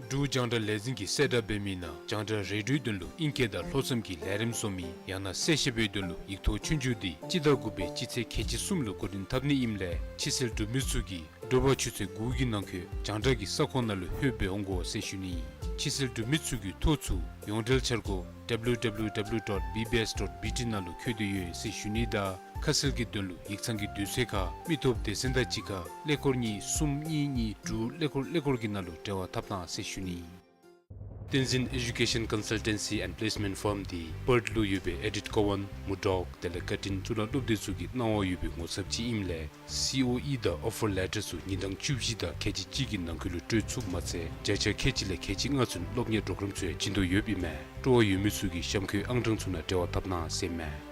འབྲུག་རྒྱང་བསྒྲགས་ལས་འཛིན་གྱིས་གསལ་བསྒྲགས་འབད་མི་ནང་རྒྱང་བསྒྲགས་རེ་ཌིའོའི་དོན་ལུ་ཨིང་སྐད་དང་ལྷོ་མཚམས་ཀྱི་ལས་རིམ་བཟོ་མི་ཡང་ན་གསལ་བཤད་པའི་དོན་ལུ་ཡིག་ཐོག་ཆོས་རྒྱུགས་འདི་སྤྱི་ཟླ་དགུ་པའི་སྤྱི་ཚེས་ཁལ་གཅིག་གསུམ་ལུ་འགོ་འདྲེན་འཐབ་ནི་ཨིནམ་ལས་ཕྱི་སེལ་གྲུབ་མི་ཚུ་གིས་དྲོ་པ་ཆུ་ཚོད་དགུ་གི་ནང་འཁོད་རྒྱང་བསྒྲགས་ཀྱི་ས་ཁོངས་ནང་ལུ་ལྷོད་སྦེ་འོང་དགོ་ཟེར་ཞུ་ནི། ཕྱི་སེལ་གྲུབ་མི་ཚུ་གི་ཐོ་ཚུ་ཡོངས་འབྲེལ་འཆར་སྒོ་W W W dot B B S dot B T ནང་ལུ་བཀོད་དེ་ཡོད་ཟེར་ཞུ་ནི་དང་ཁ་གསལ་གྱི་དོན་ལུ་ཡིག་ཚང་གི་དུས་ཚོད་ཁར་མི་སྟོབས་སྡེ་ཚན་དང་གཅིག་ཁར་ཀླད་ཀོར་གཉིས་གསུམ་གཉིས་གཉིས་དྲུག་ཀླད་ཀོར་ཀླད་ཀོར་གྱི་ནང་ལུ་འབྲེལ་བ་འཐབ་གནང་ཟེར་ཞུ་ནི། བསྟན་འཛིན་Education Consultancy and Placement Firm འདི་པརཐ་ལུ་ཡོད་པའི་ཨེ་ཌིཐ་ཀོ་ཝཱན་མུར་ཌོག་དེ་ལས་ཀར་ཊིན་གཙུག་ལག་སློབ་སྡེ་ཚུ་གི་གནང་བ་ཡོད་པའི་ངོ་ཚབ་ཅིག་ཨིནམ་ལས་སི་ཨོ་ཨི་དང་ཨོ་ཕར་ལེ་ཊར་ཚུ་ཉིན་གྲངས་བཅུ་བཞི་དང་ཁལ་གཅིག་གཅིག་གི་ནང་འཁོད་ལུ་སྤྲོད་ཚུགསཔ་མ་ཚད་བརྒྱ་ཆ་ཁལ་གཅིག་ལས་ཁལ་གཅིག་ལྔ་ཚུན་སློབ་གཉེར་པོརོ་གརམ་ཚུ་ཡང་བྱིན་དོ་ཡོདཔ་ཨིན་མས། སྤྲོ་བ་ཡོད་མི་ཚུ་གིས་གཤམ་འཁོད་ཨང་གྲངས་ཚུ་ནང་འབྲེལ་བ་འཐབ་གནང་ཟེར་མས།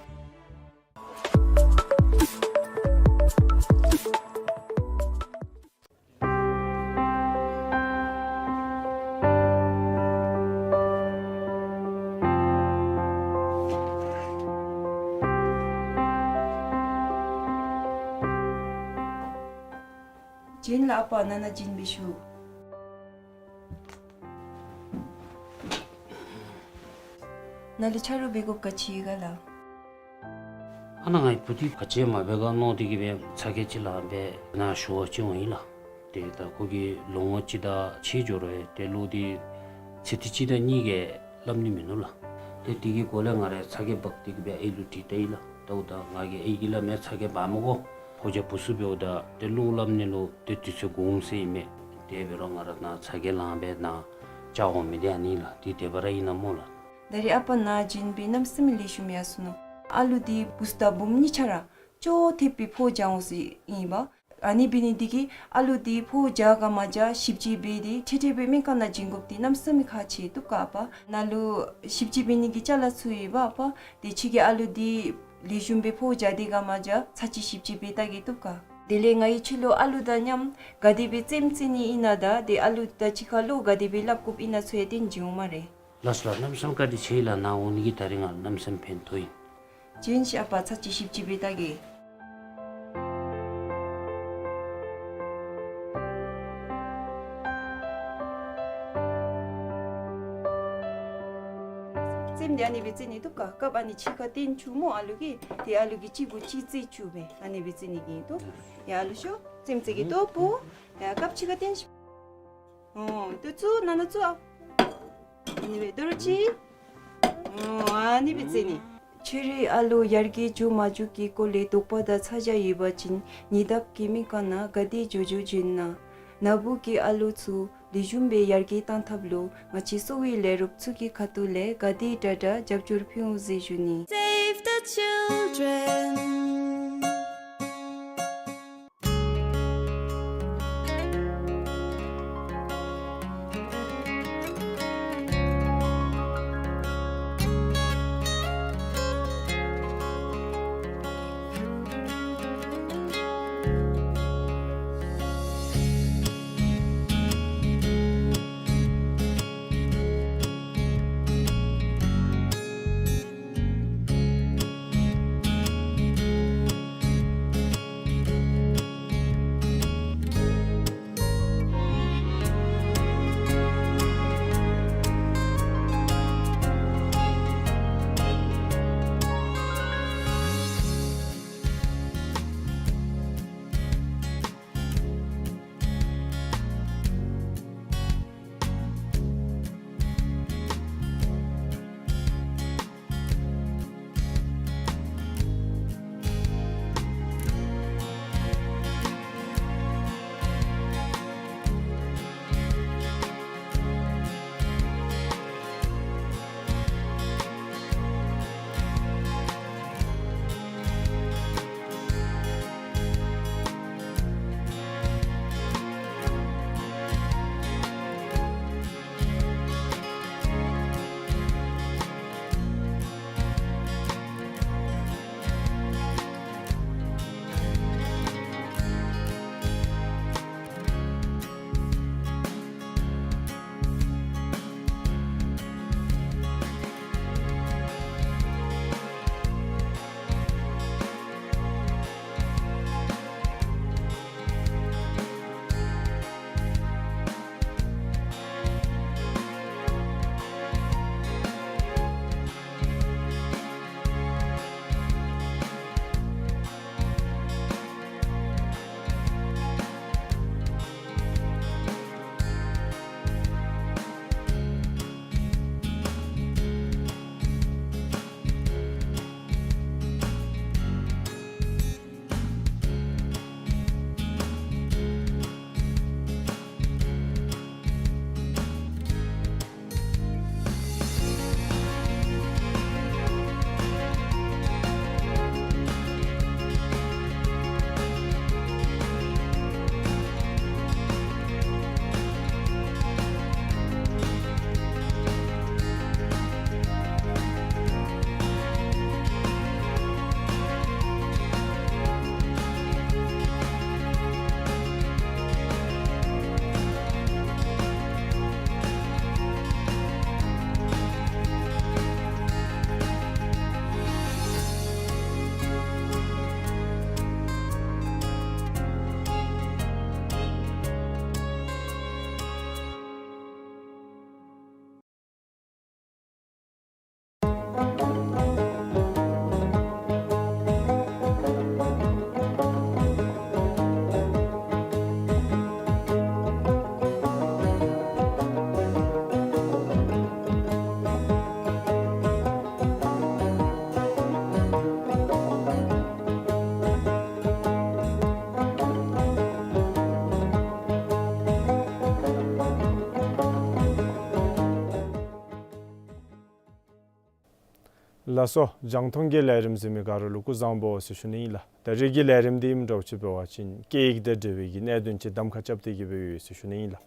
བྱོན་ལགས་ཨ་པ། ནཱ་ནཱ་བྱོན་སྦེ་བཞུགས། ནཱ་ལུ་ཆ་རོགས་འབད་དགོཔ་ག་ཅི་ཡོད་ག་ལགས། ཨ་ནཱ་ངེའི་བུ་འདི་ག་ཅི་མ་འབད་ག་མནོ་སྟེ་གིས་སྦེ་ཚ་གྱང་ཅིག་ལང་སྦེ་ནཱ་ཞུ་བར་བྱོན་ཡི་ལགས། ཏེ་ད་ཁོ་གིས་ལོ་ངོ་གཅིག་དང་ཕྱེད་འགྱོ་རུང་ཏེ་གློག་འདི་ཚེ་ཐིག་གཅིག་དང་གཉིས་ཀྱིས་སླབ་ནི་མིན་ནུག་ལགས། ཏེ་དེ་གི་སྒོ་ལས་ང་ར་ཚ་གྱང་འབག་སྟེ་གིས་སྦེ་ཨའི་ལུ་དྲིས་བལྟ་ཡི་ལགས། ད་འོ་ད་ང་གིས་ཨའི་གིས་སླབ་མས། ཚ་གྱང་འབག་མི་དགོ། ཕོ་རྒྱས་བུ་ཚུ་འབདཝ་ད་ཏེ་གློག་སླབ་ནི་ལུ་ཏེ་དུས་ཚོད་འགོརཝ་ཟེར་ཨིན་མས། དེ་འབད་རུང་ང་ར་ནཱ་ཚ་གྱང་ལང་སྦེ་ནཱ་བཅར་འོང་མི་འདི་ཨ་ནི་ལགས། འདི་དེ་སྦེ་ར་ཨིན་ན་སྨོ་ལགས། ད་རིས་ཨ་པ་ནཱ་བྱོན་སྦེ་གནམ་མེད་ས་མེད་ལེགས་ཤོམ་ཡར་སོ་ནུག། ཨ་ལུ་འདི་བུཚ་དང་བུམོ་གཉིས་ཆ་ར་ཅོག་འཐདཔ་སྦེ་ཕོཝ་རྒྱག་འོང་ཟེར་ཨིན་པ། ཨ་ནི་འབད་ནི་འདི་གིས་ཨ་ལུ་འདི་ཕོཝ་རྒྱག་ག་མ་རྒྱག་ཞིབ་དཔྱད་འབད་དེ་འཕྲལ་འཕྲལ་སྦེ་སྨན་ཁང་ནང་བྱིན་དགོཔ་འདི་གནམ་མེད་ས་མེད་ཁག་ཆེ་བཏུབ་ག་ཨ་པ། ནཱ་ལུ་ཞིབ་དཔྱད་འབད་ནི་གི་ཅ་ལ་ཚུ་ཡོད་པ་ཨ་པ། དེ་ཁྱོད་ཀྱིས་ཨ་ལུ་འདི་ལེགས་ཤོམ་སྦེ་ཕོཝ་རྒྱག་སྟེ་ག་མ་རྒྱག་ཚར་གཅིག་ཞིབ་དཔྱད་འབད་བལྟ་གེ་བཏུབ་ག། དེ་ལས་ང་གིས་ཁྱོད་ལུ་ཨ་ལུ་དང་མཉམ་ག་དེ་སྦེ་རྩེདམོ་རྩེ་ནི་ཨིན་ན་དང་ཏེ་ཨ་ལུ་དང་གཅིག་ཁར་བློ་ག་དེ་སྦེ་སླབ་དགོཔ་ཨིན་ན་ཚུ་ཡང་སྟོན་བྱིན་འོང་སྨ་རེ། ལགས་སོ་ལགས། གནམ་མེད་ས་མེད་བཀའ་དྲིན་ཆེ་ལགས། ནཱ་འོང་ནི་གིས་ད་རིས་ང་གནམ་མེད་ས་མེད་ཕན་ཐོགས་ཡི། བྱོན་ཤིག་ཨ་པ། ཚར་གཅིག་ཞིབ་དཔྱད་འབད་བལྟ་གེ། རྩེདམོ་འདི་ཨ་ནི་སྦེ་རྩེ་ནི་བཏུབ་ག། རྐངམ་ཨ་ནི་གཅིག་ཁར་བཏོན་བཅུག་སྨོ་ཨ་ལུ་གིས། ཏེ་ཨ་ལུ་གིས་གཅིག་གུ་གཅིག་རྩེ་བཅུག་སྦེ་ཨ་ནི་སྦེ་རྩེ་ནི་གི་ཨིན་འདུག། ཡ་ཨ་ལུ་ཤོག། རྩེདམོ་རྩེ་གེ་ལྟོ་བུ། ཡ་རྐངམ་གཅིག་ཁར་བཏོན་ཤིག། ཨོ་ཏེ་ཚུ་ནང་ན་བཙུགས་ཨ། ཨ་ནི་སྦེ་དོ་རུང་ཅིག། ཨོ་ཨ་ནི་སྦེ་བཙུགས་ནི། ཆོས་རིག་ཨ་ལུ་ཡར་རྒྱས་འགྱོ་མ་འགྱོ་གི་སྐོར་ལས་དོགས་པ་དང་ཚ་གྱང་ཡོད་པ་ཅིན་ཉེ་འདབས་ཀྱི་མི་ཁང་ནང་ག་དེ་མགྱོགས་མགྱོགས་བྱོན་གནང་། ན་བུ་གི་ཨ་ལུ་ཚུ་ལེགས་ཤོམ་སྦེ་ཡར་རྒྱས་བཏང་ཐབས་ལུ་ང་བཅས་གསོ་བའི་ལས་རོགས་ཚུ་གི་ཁ་ཐུག་ལས་ག་དེ་དྲག་དྲག་རྒྱབ་སྐྱོར་ཕུལ་འོང་ཟེར་ཞུ་ནི། Save the children. ལགས་སོ། རྒྱང་མཐོང་གི་ལས་རིམ་གཟིགས་མི་ག་ར་ལུ་སྐུ་གཟུགས་བཟང་པོ་ཟེར་ཞུ་ནི་ཨིན་ལགས། ད་རེས་ཀྱི་ལས་རིམ་འདི་ཨིནམ་འདྲཝ་ཅིག་འབད་བ་ཅིན་སྐད་ཡིག་དང་འབྲེལ་བའི་གི་གནད་དོན་ཅིག་གདམ་ཁ་རྐྱབ་སྟེ་གི་སྦེ་ཡོད་ཟེར་ཞུ་ནི་ཨིན་ལགས།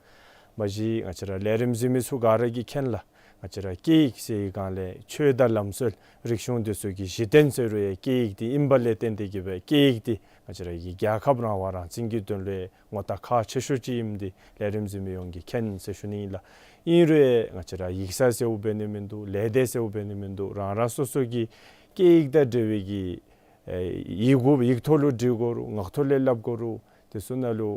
མ་གཞི་ང་བཅས་ར་ལས་རིམ་གཟིགས་མི་ཚུ་ག་ར་གིས་མཁྱེན་ལགས། ང་བཅས་ར་སྐད་ཡིག་ཟེར་བའི་སྒང་ལས་ཆོས་དང་ལམ་སྲོལ་རིག་གཞུང་འདི་ཚུ་གི་གཞི་རྟེན་ཟེར་རུང་ཡང་སྐད་ཡིག་འདི་ཨིན་པ་ལས་བརྟེན་ཏེ་གི་སྦེ་སྐད་ཡིག་འདི་ང་བཅས་ར་གི་རྒྱལ་ཁབ་རང་དབང་རང་བཙན་གྱི་དོན་ལུ་ངོ་རྟགས་ཁག་ཆེ་ཤོས་ཅིག་ཨིནམ་འདི་ལས་རིམ་གཟིགས་མི་ཡོངས་ཀྱིས་མཁྱེན་ཟེར་ཞུ་ནི་ཨིན་ལགས། ཨིན་རུང་ཡང་ང་བཅས་ར་ཡིག་ཚང་ཟེརཝ་འབད་ནི་མིན་འདུག། ལས་སྡེ་ཟེརཝ་འབད་ནི་མིན་འདུག། རང་རང་སོ་སོ་གི་སྐད་ཡིག་དང་འབྲེལ་བའི་གི་ཨེ་ཡི་གུ་ཡིག་ཐོག་ལུ་འབྲི་དགོ་རུང་ངག་ཐོག་ལས་སླབ་དགོ་རུང་དེ་ཚུ་ནང་ལུ་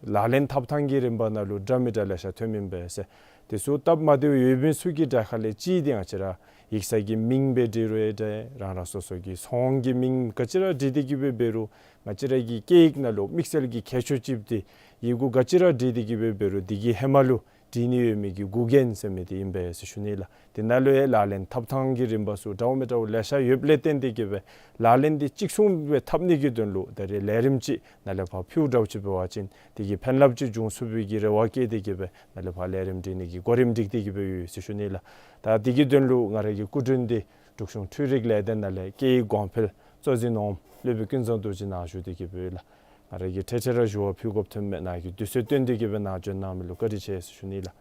ལག་ལེན་འཐབ་ཐངས་ཀྱི་རིམ་པ་ནང་ལུ་འདྲ་མི་འདྲ་ལེ་ཤ་ཐོནམ་ཨིན་པས་ཟེར། དེ་ཚུ་སྟབས་མ་བདེཝ་ཡོད་མི་ཚུ་གི་གྲས་ཁ་ལས་གཅིག་འདི་ང་བཅས་ར་ཡིག་ཚང་གི་མིང་སྦེ་འབྲི་རུང་ཡང་འདྲ། རང་རང་སོ་སོ་གི་ཚོང་གི་མིང་ག་ཅི་ར་འབྲི་སྟེ་གི་སྦེ་འབད་རུང་ང་བཅས་ར་གི་སྐད་ཡིག་ནང་ལུ་དམིགས་བསལ་གྱི་ཁྱད་ཆོས་ཅིག་འདི་ཡི་གུ་ག་ཅི་ར་འབྲི་སྟེ་གི་སྦེ་འབད་རུང་འདི་གི་ཧེ་མ་ལུ་ བྲིས་ནི་ཡོད་མི་གི་འགོ་འགན་ཟེར་མི་འདི་ཨིན་པས་ཟེར་ཞུ་ནི་ལགས། དེ་ནང་ལུ་ཡང་ལག་ལེན་འཐབ་ཐངས་ཀྱི་རིམ་པ་ཚུ་འདྲཝ་མི་འདྲཝ་ལེ་ཤ་ཡོདཔ་ལས་བརྟེན་ཏེ་གིས་སྦེ་ལག་ལེན་འདི་གཅིག་མཚུངས་སྦེ་འཐབ་ནི་གི་དོན་ལུ་ད་རེས་ལས་རིམ་ཅིག་ནཱ་ལས་ཕར་ཕུལཝ་འདྲཝ་ཅིག་འབད་བ་ཅིན་དེ་གིས་ཕན་རླབས་ཅིག་འབྱུང་ཚུགས་པའི་གི་རེ་བ་བསྐྱེད་དེ་གིས་སྦེ་ནཱ་ལས་ཕར་ལས་རིམ་སྒྲིག་ནི་གི་གོ་རིམ་སྒྲིག་སྟེ་གིས་སྦེ་ཡོད་ཟེར་ཞུ་ནི་ལགས། ད་དེ་གི་དོན་ལུ་ང་ར་གི་སྐུ་མགྲོན་འདི་འབྲུག་གཞུང་འཕྲུལ་རིག་ལས་སྡེ་ནང་ལས་སྐད་ཡིག་གོང་འཕེལ་གཙོ་འཛིན་འོགམ་སློབ་དཔོན་ཀུན་བཟང་རྡོ་རྗེ་ནཱ་བཞུགས་ཏེ་གིས་སྦེ་ཡོད་ལགས། ང་ར་གིས་ཁྲེ་ཁྲེ་ར་ཞུ་བ་ཕུལ་དགོཔ་ཐོནམ་མས། ནཱ་གིས་དུས་ཚོད་བཏོན་ཏེ་གིས་སྦེ་ནཱ་བྱོན་གནང་མི་ལུ་བཀའ་དྲིན་ཆེ་ཟེར་ཞུ་ནི་ལགས།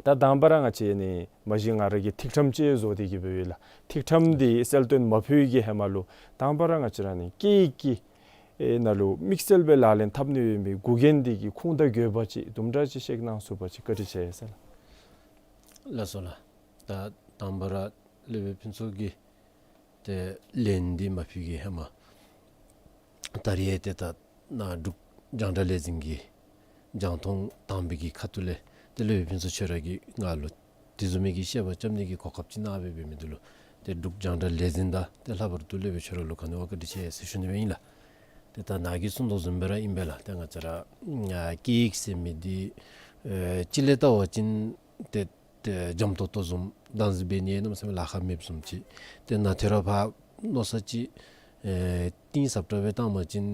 ད་དང་པ་ར་ང་བཅས་ནི་མ་གཞི་ང་ར་གིས་ཐིག་ཕྲེང་ཅིག་བཟོ་སྟེ་གིས་སྦེ་ཡོད་ལགས། ཐིག་ཕྲེང་འདི་གསལ་སྟོན་མ་ཕུལ་གྱི་ཧེ་མ་ལུ་དང་པ་ར་ང་བཅས་ར་ནི་སྐད་ཡིག་གི་ཨེ་ནང་ལུ་དམིགས་བསལ་སྦེ་ལག་ལེན་འཐབ་ནི་ཡོད་མི་འགོ་འགན་འདི་གི་ཁུངས་དང་དགོས་པ་ཅིག་དུམ་གྲ་ཅིག་བཤད་གནང་ཚུགས་པ་ཅིན་བཀའ་དྲིན་ཆེ་ཟེར་ལགས། ལགས་སོ་ལགས། ད་དང་པ་ར་སློབ་དཔོན་ཕུན་ཚོགས་ཀྱིས་ཏེ་ལན་འདི་མ་ཕུལ་གྱི་ཧེ་མ་ད་རེས་ཏེ་ད་ནཱ་འབྲུག་རྒྱང་བསྒྲགས་ལས་འཛིན་གྱི་རྒྱང་མཐོང་དང་པའི་གི་ཁ་ཐུག་ལས་ཏེ་སློབ་དཔོན་ཕུན་ཚོགས་ཁྱོད་ར་གིས་ང་ལུ་དེ་བཟུམ་མའི་གི་བཤད་པ་རྐྱབ་ནི་གི་གོ་སྐབས་ཅིག་གནང་སྦེ་འབད་མི་འདི་ལུ་ཏེ་འབྲུག་རྒྱང་བསྒྲགས་ལས་འཛིན་དང་ཏེ་ལྷག་པར་དུ་སློབ་དཔོན་ཁྱོད་ར་ལུ་ག་ནི་བ་བཀའ་དྲིན་ཆེ་ཟེར་ཞུ་ནི་སྦེ་ཨིན་ལགས། ཏེ་ད་ནཱ་གིས་གསུངས་དོ་བཟུམ་སྦེ་ར་ཨིན་པས་ལགས། ཏེ་ང་བཅས་ར་ཨ་སྐད་ཡིག་ཟེར་མི་འདི་ཨེ་གཅིག་ལས་བལྟ་བ་ཅིན་ཏེ་ཏེ་འཇམ་ཏོང་ཏོ་བཟུམ་བདག་འཛིན་འབད་ནི་ཡང་གནམ་མེད་ས་མེད་ལཱ་ཁག་མེདཔ་བཟུམ་ཅིག། ཏེ་ནཱ་ཐོ་རངས་ཕར་མནོ་བསམ་ཅིག་ཨེ་གཏིང་ཟབ་དྲགས་སྦེ་བཏང་བ་ཅིན་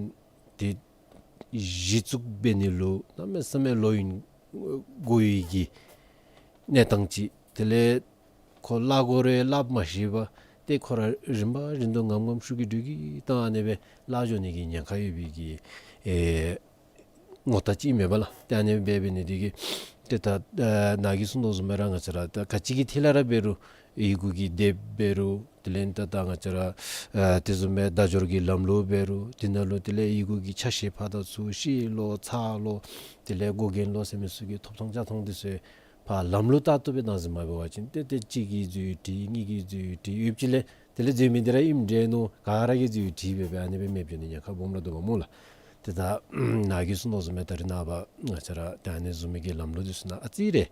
ཏེ་གཞི་བཙུགས་འབད་ནི་ལུ་གནམ་མེད་ས་མེད་ལོ་ཡུན་འགོར་བའི་གི་གནས་སྟངས་ཅིག། དེ་ལས་ཁོ་སླབ་དགོ་རུང་སླབ་མ་ཤེས་པར་ཏེ་ཁོ་ར་རིམ་པ་བཞིན་དུ་ངམ་ངམ་ཤུགས་ཀྱིས་འགྲོས་ཀྱིས་བཏང་ཨ་ནི་སྦེ་སླབ་འགྱོ་ནི་གི་ཉེན་ཁ་ཡོད་པའི་གི་ཨེ་ངོ་རྟགས་ཅིག་མས་པ་ལགས། ཏེ་ཨ་ནི་སྦེ་འབད་ནི་འདི་གིས་ཏེ་ད་ཨ་ནཱ་གིས་གསུངས་དོ་བཟུམ་སྦེ་ར་ང་བཅས་ར་ད་ག་ཅི་གི་ཐད་ལས་ར་འབད་རུང་ཡི་གུ་གི་དེབ་འབད་རུང་དེ་ལས་ད་ད་ང་བཅས་ར་ཨ་དེ་བཟུམ་སྦེ་བརྡ་སྦྱོར་གྱི་ལམ་ལུགས་འབད་རུང་དེ་ནང་ལུ་དེ་ལས་ཡི་གུ་གི་ཆ་ཤས་ཕར་དང་ཚུར་ཤེས་ལོ་ཚར་ལོ་དེ་ལས་འགོག་རྐྱེན་ལོ་ཟེར་མི་ཚུ་གི་ཐོབ་ཐང་རྐྱབ་ཐངས་འདི་ཚུ་ཕར་ལམ་ལུགས་ལྟར་དུ་སྦེ་བདག་འཛིན་མ་འབད་བ་ཅིན་ཏེ་ཏེ་གཅིག་གིས་འཛོལ་ཡི་འདྲ་གཉིས་ཀྱིས་འཛོལ་ཡི་འདྲ་ཡོདཔ་ཅིག་ལས་དེ་ལས་འཛོལ་མི་འདི་ར་ཨིནམ་འདྲས་མནོ་ག་ར་གིས་འཛོལ་ཡི་འདྲ་འབད་སྦེ་ཨ་ནི་སྦེ་མེདཔ་འགྱོ་ནི་ཉེན་ཁ་སྦོམ་ར་འདུག་པ་སྨོ་ལགས། ཏེ་ད་ནཱ་གིས་གསུངས་དོ་བཟུམ་སྦེ་ད་རེས་ནངས་པ་ང་བཅས་ར་ཏེ་ཨ་ནི་བཟུམ་མའི་གི་ལམ་ལུགས་འདི་ཚུ་ནང་ཨ་ཙི་རེ་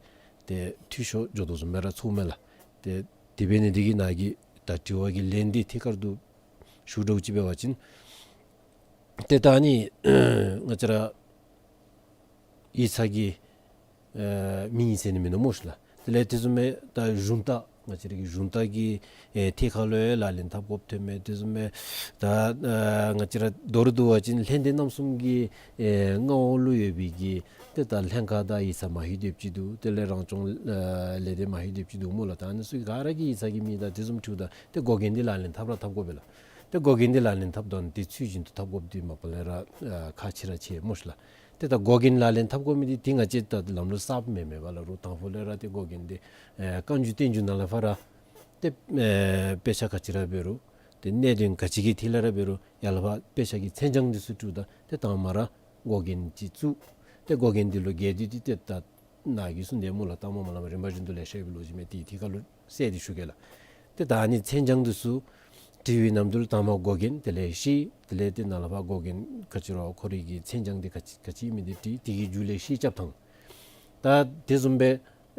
ཏེ་འཐུས་ཤོར་འགྱོ་དོ་བཟུམ་སྦེ་ར་ཚོརཝ་མས་ལགས། ཏེ་དེ་འབད་ནི་འདི་གིས་ནཱ་གི་ད་དྲི་བ་གི་ལན་འདི་ཐད་ཀར་དུ་ཞུ་འདྲཝ་ཅིག་འབད་བ་ཅིན་ཏེ་ད་ཨ་ནི་ང་བཅས་ར་ཡིག་ཚང་གི་ཨེ་མིང་ཟེར་ནི་མིན་ནུག་སྨོ་ཤིག་ལགས། དེ་ལས་དེ་བཟུམ་སྦེ་ད་གཞུང་རྟ་ང་བཅས་ར་གི་གཞུང་རྟ་གི་ཨེ་ཐད་ཁར་ལུ་ཡང་ལག་ལེན་འཐབ་དགོཔ་ཐོནམ་མས། དེ་བཟུམ་སྦེ་ད་ཨེ་ང་བཅས་ར་མདོར་བསྡུ་བ་ཅིན་ལྷན་སྡེ་རྣམ་གསུམ་གྱི་ཨེ་མངའ་འོག་ལུ་ཡོད་པའི་གི་ཏེ་ད་ལྷན་ཁག་དང་ཡིག་ཚང་མ་ཧེ་སྡོདཔ་ཅིག་འདུག། དེ་ལས་རང་སྐྱོང་ཨེ་ལས་སྡེ་མ་ཧེ་སྡོདཔ་ཅིག་འདུག་སྨོ་ལགས། ད་ཨ་ནི་ཚུ་ག་ར་གི་ཡིག་ཚང་གི་མིང་དང་དེ་བཟུམ་འཁྲིལཝ་ད་ཏེ་འགོག་རྐྱེན་འདི་ལག་ལེན་འཐབ་ར་འཐབ་དགོ་པས་ལགས། ཏེ་འགོག་རྐྱེན་འདི་ལག་ལེན་འཐབ་དོན་འདི་ཚུལ་བཞིན་དུ་འཐབ་དགོཔ་འདི་མ་པ་ལས་ར་ཨ་ཁག་ཆེ་ར་ཆེ་སྨོ་ཤིག་ལགས། ཏེ་ད་འགོག་རྐྱེན་ལག་ལེན་འཐབ་དགོ་མི་འདི་ཏེ་ང་བཅས་ད་ལམ་ལུགས་གསརཔ་མེན་མས་པ་ལགས། རུང་དང་ཕུ་ལས་ར་ཏེ་འགོག་རྐྱེན་འདི་ཨེ་བཀའ་འགྱུར་བསྟན་འགྱུར་ནང་ལས་ཕར་ར་ཏེ་ཨེ་དཔེ་ཆ་ག་ཅི་ར་འབད་རུང་ཏེ་གནད་དོན་ག་ཅི་གི་ཐད་ལས་ར་འབད་རུང་ཡར་ལས་ཕར་དཔེ་ཆ་གི་མཚན་བྱང་འདི་ཚུ་བྲིཝ་ད་ཏེ་དང་པ་ར་འགོག་རྐྱེན་ཅིག་བཙུགས། ཏེ་འགོག་རྐྱེན་འདི་ལུ་འགལ་འདུ་འདི་ཏེ་ད་ནཱ་གིས་གསུངས་དེ་སྨོ་ལགས། ད་མ་མ་ལས་མ་རིམ་པ་བཞིན་དུ་ལེ་ཤ་ཡོད་པའི་ལོ་རྒྱུས་མས། ཏེ་ཐད་ཁར་ལུ་གསལ་ཏེ་ཞུ་གེ་ལགས། ཏེ་ད་ཨ་ནི་མཚན་བྱང་འདི་ཚུ་བྲི་བའི་ནམ་དུས་ལུ་དང་པ་འགོག་རྐྱེན་དེ་ལས་ཤེས་དེ་ལས་ཏེ་ནཱ་ལས་ཕར་འགོག་རྐྱེན་ག་ཅི་ར་ཁོ་རའི་གི་མཚན་བྱང་འདི་ག་ཅི་ག་ཅི་ཨིན་མི་འདི་བྲི། དེ་གི་མཇུག་ལས་ཤེས་རྐྱབ་ཐངས། ད་དེ་བཟུམ་སྦེ་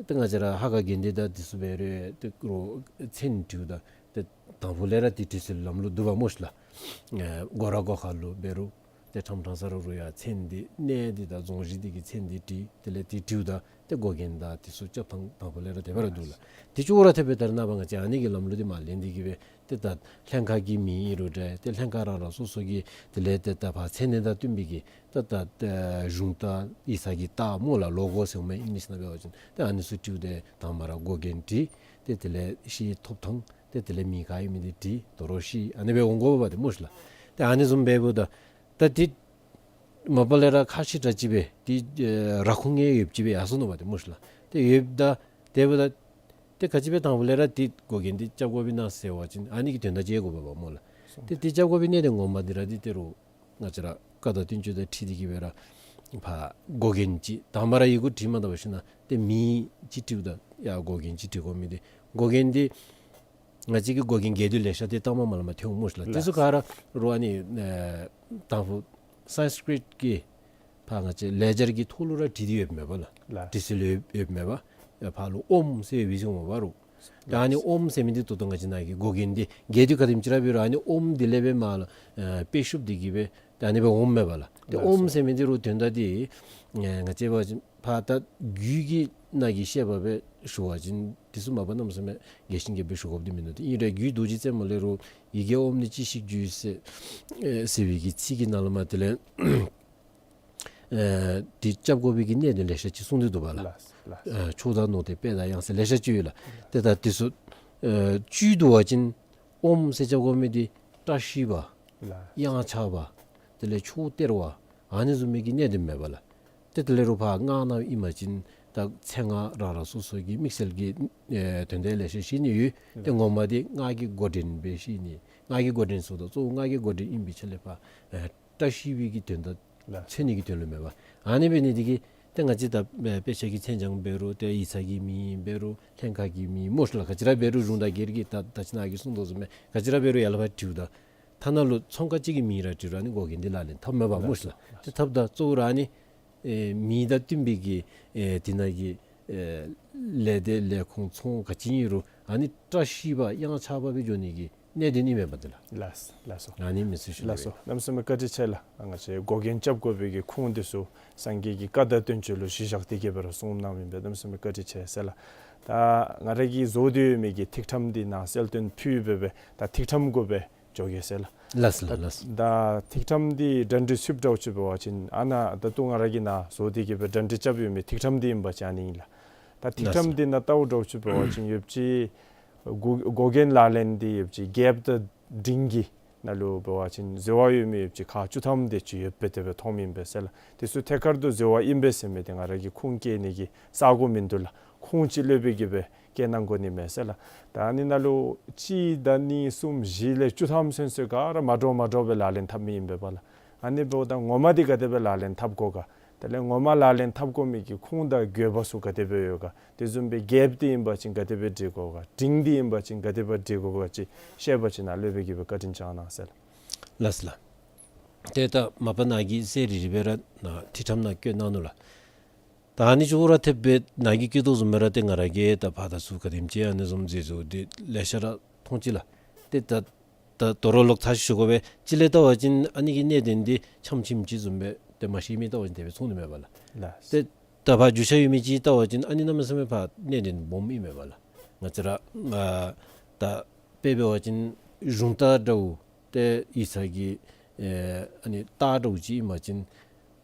ཏེ་ང་བཅས་ར་ཧ་ག་གན་དྷི་དང་དེ་ཚུ་འབད་རུང་ཏེ་རུང་མཚན་བྲིཝ་ད་ཏེ་དང་ཕུ་ལས་ར་ཏེ་བྲི་སྲོལ་ལམ་ལུགས་འདུག་པ་སྨོ་ཤིག་ལགས། ཨེ་སྒོ་ར་སྒོ་ཁ་ལུ་འབད་རུང་ཏེ་ཁྲམ་ཁྲང་ས་ར་རུང་ཡང་མཚན་འདི་གནས་འདི་དང་རྫོང་གཞི་འདི་གི་མཚན་འདི་བྲི། དེ་ལས་ཏེ་བྲིཝ་ད་ཏེ་འགོག་རྐྱེན་དང་དེ་ཚུ་རྐྱབ་ཐངས་དང་ཕུ་ལས་ར་དེ་སྦེ་ར་འདུག་ལགས། དེ་ཅོག་ར་འཐདཔ་སྦེ་ད་རེས་ནངས་པ་ང་བཅས་ཨ་ནི་གི་ལམ་ལུགས་འདི་མ་ལེན་ཏེ་གིས་སྦེ་ཏེ་ད་ལྷན་ཁག་གི་མིང་ཨིན་རུང་འདྲ་ཏེ་ལྷན་ཁག་རང་རང་སོ་སོ་གི་དེ་ལས་ཏེ་ད་ཕར་མཚན་གནས་དང་བསྟུན་པའི་གི་ཏེ་ད་ཨེ་གཞུང་རྟ་ཡིག་ཚང་གི་རྟགས་སྨོ་ལགས། ལོ་གོ་ཟེར་མི་ཨིང་ལིཤ་ནང་འབད་བ་ཅིན་ཏེ་ཨ་ནི་ཚུ་བྲིཝ་ད་དང་པ་ར་འགོག་རྐྱེན་བྲི། ཏེ་དེ་ལས་ཤེས་ཐོབ་ཐངས་ཏེ་དེ་ལས་མིང་ག་ཨིན་མི་འདི་བྲི། དོ་རུང་ཤེས། ཨ་ནི་སྦེ་འོང་དགོཔ་འདི་སྨོ་ཤིག་ལགས། ཏེ་ཨ་ནི་བཟུམ་འབདཝ་ད་ད་འདི་མ་པ་ལས་ར་ཁག་ཆེ་དྲགས་ཅིག་སྦེ་འདི་ཨེ་ར་ཁུངས་ཡོདཔ་ཅིག་སྦེ་ཡར་སོ་ནུག་པ་འདི་སྨོ་ཤིག་ལགས། ཏེ་ཡོདཔ་ད་དེ་འབདཝ་ད་ཏེ་ག་ཅི་སྦེ་དང་ཕུ་ལས་ར་འདི་འགོག་རྐྱེན་འདི་རྐྱབ་དགོཔ་ཨིན་ན་ཟེར་བ་ཅིན་ཨ་ནི་གི་དོན་དག་ཅིག་དགོ་པས་པ་སྨོ་ལགས། ཏེ་འདི་རྐྱབ་དགོ་པའི་གནད་དོན་ངོ་མ་འདི་ར་འདི་ཏེ་རུང་ང་བཅས་ར་བཀའ་དང་བསྟན་བཅོས་དང་འཁྲིལ་ཏེ་གིས་སྦེ་ར་ཕར་འགོག་རྐྱེན་ཅིག་དང་པ་ར་ཡི་གུ་བྲིས་མ་ད་པ་ཞིན་ན་ཏེ་མིང་ཅིག་བྲིཝ་ད་ཡར་འགོག་རྐྱེན་ཅིག་བྲི་དགོ་མི་འདི་འགོག་རྐྱེན་འདི་ང་བཅས་ཀྱི་འགོག་རྐྱེན་འགལ་འདུ་ལེ་ཤ་འདི་ད་མ་མ་ལས་མ་ཐོན་འོང་སྨོ་ཤིག་ལགས། དེ་ཚུ་ག་ར་རུང་ཨ་ནི་ཨེ་དང་ཕུ་སཾསྐྲྀཏ་གི་ཕར་ང་བཅས་ལེགས་སྦྱར་གྱི་ཐོག་ལུ་ར་བྲིས་ཏེ་ཡོདཔ་མས་པ་ལགས། ལགས། བྲི་སྲོལ་ཡོད་ཡོདཔ་མས་པ། ཕར་ལུ་ཨོཾ་ཟེར་ཡོད་པའི་ཚུ་མས་པ་རུང་། ད་ཨ་ནི་ཨོཾ་ཟེར་མི་འདི་ད་ལྟོ་ང་བཅས་ནཱ་གི་འགོག་རྐྱེན་འདི་འགལ་འདུ་ག་དེམ་ཅིག་ར་འབད་རུང་ཨ་ནི་ཨོཾ་འདི་ལས་སྦེ་མར་ལུ་ཨེ་དཔེ་ཤུབས་འདི་གིས་སྦེ་ད་ཨ་ནི་སྦེ་འོངམ་མས་པ་ལགས། ཏེ་ལགས་ཨོཾ་ཟེར་མི་འདི་རུང་དོན་དག་འདི་ཨེ་ང་བཅས་འབད་བ་ཅིན་ ཕར་ད་རྒྱུད་ཀྱི་ནང་གི་བཤད་པ་སྦེ་ཞུ་བ་ཅིན་དེ་ཚུ་མ་པ་གནམ་མེད་ས་མེད་རྒྱས་ཤིང་རྒྱས་པ་སྦེ་ཞུ་དགོཔ་འདི་མིན་འདུག། ཨིན་རུང་རྒྱུད་རྡོ་རྗེ་རྩེ་མོ་ལས་རུང་ཡི་གེ་ཨོཾ་ནི་ཅི་ཞིག་རྒྱུད་ཟེར་ཨེ་ཟེར་བའི་གི་ཚིག་གི་ནང་ལུ་མ་དེ་ལས་ཨེ་དེ་རྐྱབ་དགོ་པའི་གི་གནད་དོན་ལེ་ཤ་ཅིག་གསུངས་ཏེ་འདུག་པ་ལགས། ལགས་ལགས། ཨེ་མཆོག་དང་ནོར་དེ་དཔལ་དང་གཡང་ཟེར་ལེ་ཤ་ཅིག་ཡོད་ལགས། ཏེ་ད་དེ་ཚུ་ཨེ་བཅུད་བསྡུ་བ་ཅིན་ཨོཾ་ཟེར་རྐྱབ་དགོ་མི་འདི་བཀྲ་ཤིས་པ། ལགས། གཡང་ཆགས་པ། དེ་ལས་མཆོག་སྟེར་བ། ཨ་ནི་བཟུམ་མའི་གི་གནད་དོན་མེན་པ་ལགས། ཏེ་དེ་ལས་རུང་ཕར་སྔགས་ནང་ཨིན་པ་ཅིན་ད་མཚན་སྔགས་རང་རང་སོ་སོ་གི་དམིགས་བསལ་གྱི་ཨེ་དོན་དག་ལེ་ཤ་བཤད་ནི་ཡོད། ཏེ་ངོ་མ་འདི་སྔགས་ཀྱི་མགོ་འདྲེན་སྦེ་བཤད་ནི། སྔགས་ཀྱི་མགོ་འདྲེན་ཟེརཝ་ད་གཙོ་བོ་སྔགས་ཀྱི་མགོ་འདྲེན་ཨིན་པའི་ཆ་ལས་ཕར་ཨེ་བཀྲ་ཤིས་པའི་གི་དོན་དག་ལགས། མཚོན་ནི་གི་དོན་ལུ་མེན་པ། ཨ་ནི་འབད་ནི་འདི་གིས་ཏེ་ང་བཅས་ད་ཨེ་དཔེ་ཆ་གི་མཚན་བྱང་འབད་རུང་ཏེ་ཡིག་ཚང་གི་མིང་འབད་རུང་ལྷན་ཁག་གི་མིང་སྨོ་ཤ་ལགས། ག་ཅི་ར་འབད་རུང་གཞུང་དང་སྒེར་གྱི་ད་ད་ཅི་ནཱ་གིས་གསུངས་དོ་བཟུམ་སྦེ་ག་ཅི་ར་འབད་རུང་ཡར་ལས་ཕར་དྲིཝ་ད་ཐ་ན་ལུ་ཚོང་ཁང་ཅིག་གི་མིང་ར་དྲིཝ་ད་ཨ་ནི་འགོག་རྐྱེན་འདི་ལག་ལེན་འཐབ་མེན་པ་སྨོ་ཤ་ལགས། ལགས། ཏེ་འཐབ་ད་གཙོ་བོ་ར་ཨ་ནི་ཨེ་མིང་དང་བསྟུན་པའི་གི་ཨེ་དེ་ནང་གི་ཨེ་ལས་སྡེ་ལས་ཁུངས་ཚོང་ག་ཅི་ཨིན་རུང་ཨ་ནི་བཀྲ་ཤིས་པ་གཡང་ཆགས་པ་སྦེ་འགྱོ་ནི་གི་གནད་དོན་ཨིན་མས་པ་འདི་ལགས། ལགས་ལགས་སོ། ཨ་ནི་མི་ཚུ་ཞུ་ལགས་སོ། ལགས། གནམ་མེད་ས་མེད་བཀའ་དྲིན་ཆེ་ལགས། ང་བཅས་འགོག་རྐྱེན་རྐྱབ་དགོ་པའི་གི་ཁུངས་འདི་ཚུ་སངས་རྒྱས་ཀྱི་བཀའ་དང་བསྟན་བཅོས་ལུ་གཞི་བཞག་སྟེ་གི་སྦེ་ར་གསུངས་གནང་མི་འབད་གནམ་མེད་ས་མེད་བཀའ་དྲིན་ཆེ་ཟེར་ལགས། ད་ང་ར་གིས་བཟོ་སྟེ་ཡོད་མི་གི་ཐིག་ཕྲེང་འདི་ནཱ་གསལ་སྟོན་ཕུལ་སྦེ་སྦེ་ད་ཐིག་ཕྲེང་གུ་སྦེ་འགྱོ་གེ་ཟེར་ལགས། ལགས་ལགས། ད་ལགས། ད་ཐིག་ཕྲེང་འདི་གྲ་སྒྲིག་ཚུདཔ་འདྲཝ་ཅིག་འབད་བ་ཅིན་ཨ་ནཱ་ད་ལྟོ་ང་ར་གིས་ནཱ་བཟོ་སྟེ་གི་སྦེ་གྲ་སྒྲིག་རྐྱབ་ཡོད་མི་ཐིག་ཕྲེང་འདི་ཨིན་པ་ཅིན་ཨ་ནི་ཨིན་ལགས། ད་ཐིག་ལགས་ཕྲེང་སོ། འདི་ནང་བལྟཝ་འདྲཝ་ཅིག་འབད་བ་ཅིན་ཡོདཔ་ཅིག་འགོག་འགོག་རྐྱེན་ལག་ལེན་འདི་ཡོདཔ་ཅིག་རྒྱལཔོ་དང་འབྲིང་གི་ནང་ལུ་འབད་བ་ཅིན་གཟེར་བ་ཡོད་མི་ཡོདཔ་ཅིག་ཁག་བཅུ་ཐམ་དེ་ཅིག་ཡོདཔ་སྦེ་དེ་སྦེ་མཐོངམ་ཨིན་པས་ཟེར་ལགས། དེ་ཚུ་ཐད་ཀར་དུ་གཟེར་བ་ཨིན་པས་ཟེར་མི་འདི་ང་ར་གིས་ཁུངས་བཀལ་ནི་གི་ས་སྒོ་མིན་འདུག་ལགས། ཁུངས་ཅིག་ལྷོད་པའི་གི་སྦེ་བཀལ་གནང་དགོ་ནི་མས་ཟེར་ལགས། ད་ཨ་ནི་ནང་ལུ་གཅིག་དང་གཉིས་གསུམ་བཞི་ལས་བཅུ་ཐམ་ཚུན་ཚོད་ག་ར་མ་འདྲཝ་མ་འདྲཝ་སྦེ་ལག་ལེན་འཐབ་མི་ཨིན་པས་པ་ལགས། ཨ་ནི་འབདཝ་ད་ངོ་མ་འདི་ག་དེ་སྦེ་ལག་ལེན་འཐབ་དགོ་ག། དེ་ལས་ངོ་མ་ལག་ལེན་འཐབ་དགོ་མི་གི་ཁུངས་དང་དགོས་པ་ཚུ་ག་དེ་སྦེ་ཡོད་ག། དེ་བཟུམ་སྦེ་རྒྱལཔོ་འདི་ཨིན་པ་ཅིན་ག་དེ་སྦེ་སྒྲིག་དགོ་ག། འབྲིང་འདི་ཨིན་པ་ཅིན་ག་དེ་སྦེ་སྒྲིག་དགོ་ག་ཅིག་བཤད་པ་ཅིན་ནཱ་ལྷོད་པའི་གི་སྦེ་བཀའ་དྲིན་བསྐྱང་གནང་ཟེར་ལགས། ལགས་སོ་ལགས། ཏེ་ད་མ་པ་ནཱ་གིས་གསལ་རི་རི་སྦེ་ར་ནཱ་ཐིག་ཕྲེང་ནང་བཀོད་གནང་ནུག་ལགས། ད་ཨ་ནི་ཅོག་ར་འཐདཔ་སྦེ་ནཱ་གིས་བཀོད་དོ་བཟུམ་སྦེ་ར་ཏེ་ང་ར་གིས་ད་ཕར་ད་ཚུ་ག་དེམ་ཅིག་ཨ་ནི་བཟུམ་མཛད་བཟོ་འདི་ལེ་ཤ་ར་མཐོང་ཅི་ལགས། ཏེ་ད་ད་དོ་རུང་ལོག་ཚར་ཞུ་དགོ་པས། ཅིག་ལས་བལྟ་བ་ཅིན་ཨ་ནི་གི་གནད་དོན་འདི་ཆམ་ཆིམ་ཅིག་བཟུམ་སྦེ་ཏེ་མ་ཤེས་མི་བལྟ་བ་ཅིན་དེ་སྦེ་མཐོང་ནི་མས་པ་ལགས། ལགས། ཏེ་ད་ཕར་རྒྱུས་ཆ་ཡོད་མི་ཅིག་བལྟ་བ་ཅིན་ཨ་ནི་གནམ་མེད་ས་མེད་ཕར་གནད་དོན་སྦོམ་ཨིན་མས་པ་ལགས། ང་བཅས་ར་ཨ་ད་དཔེ་འབད་བ་ཅིན་གཞུང་དང་འདྲཝ་ཏེ་ཡིག་ཚང་གི་ཨེ་ཨ་ནི་རྟགས་འདྲཝ་ཅིག་ཨིན་པ་ཅིན་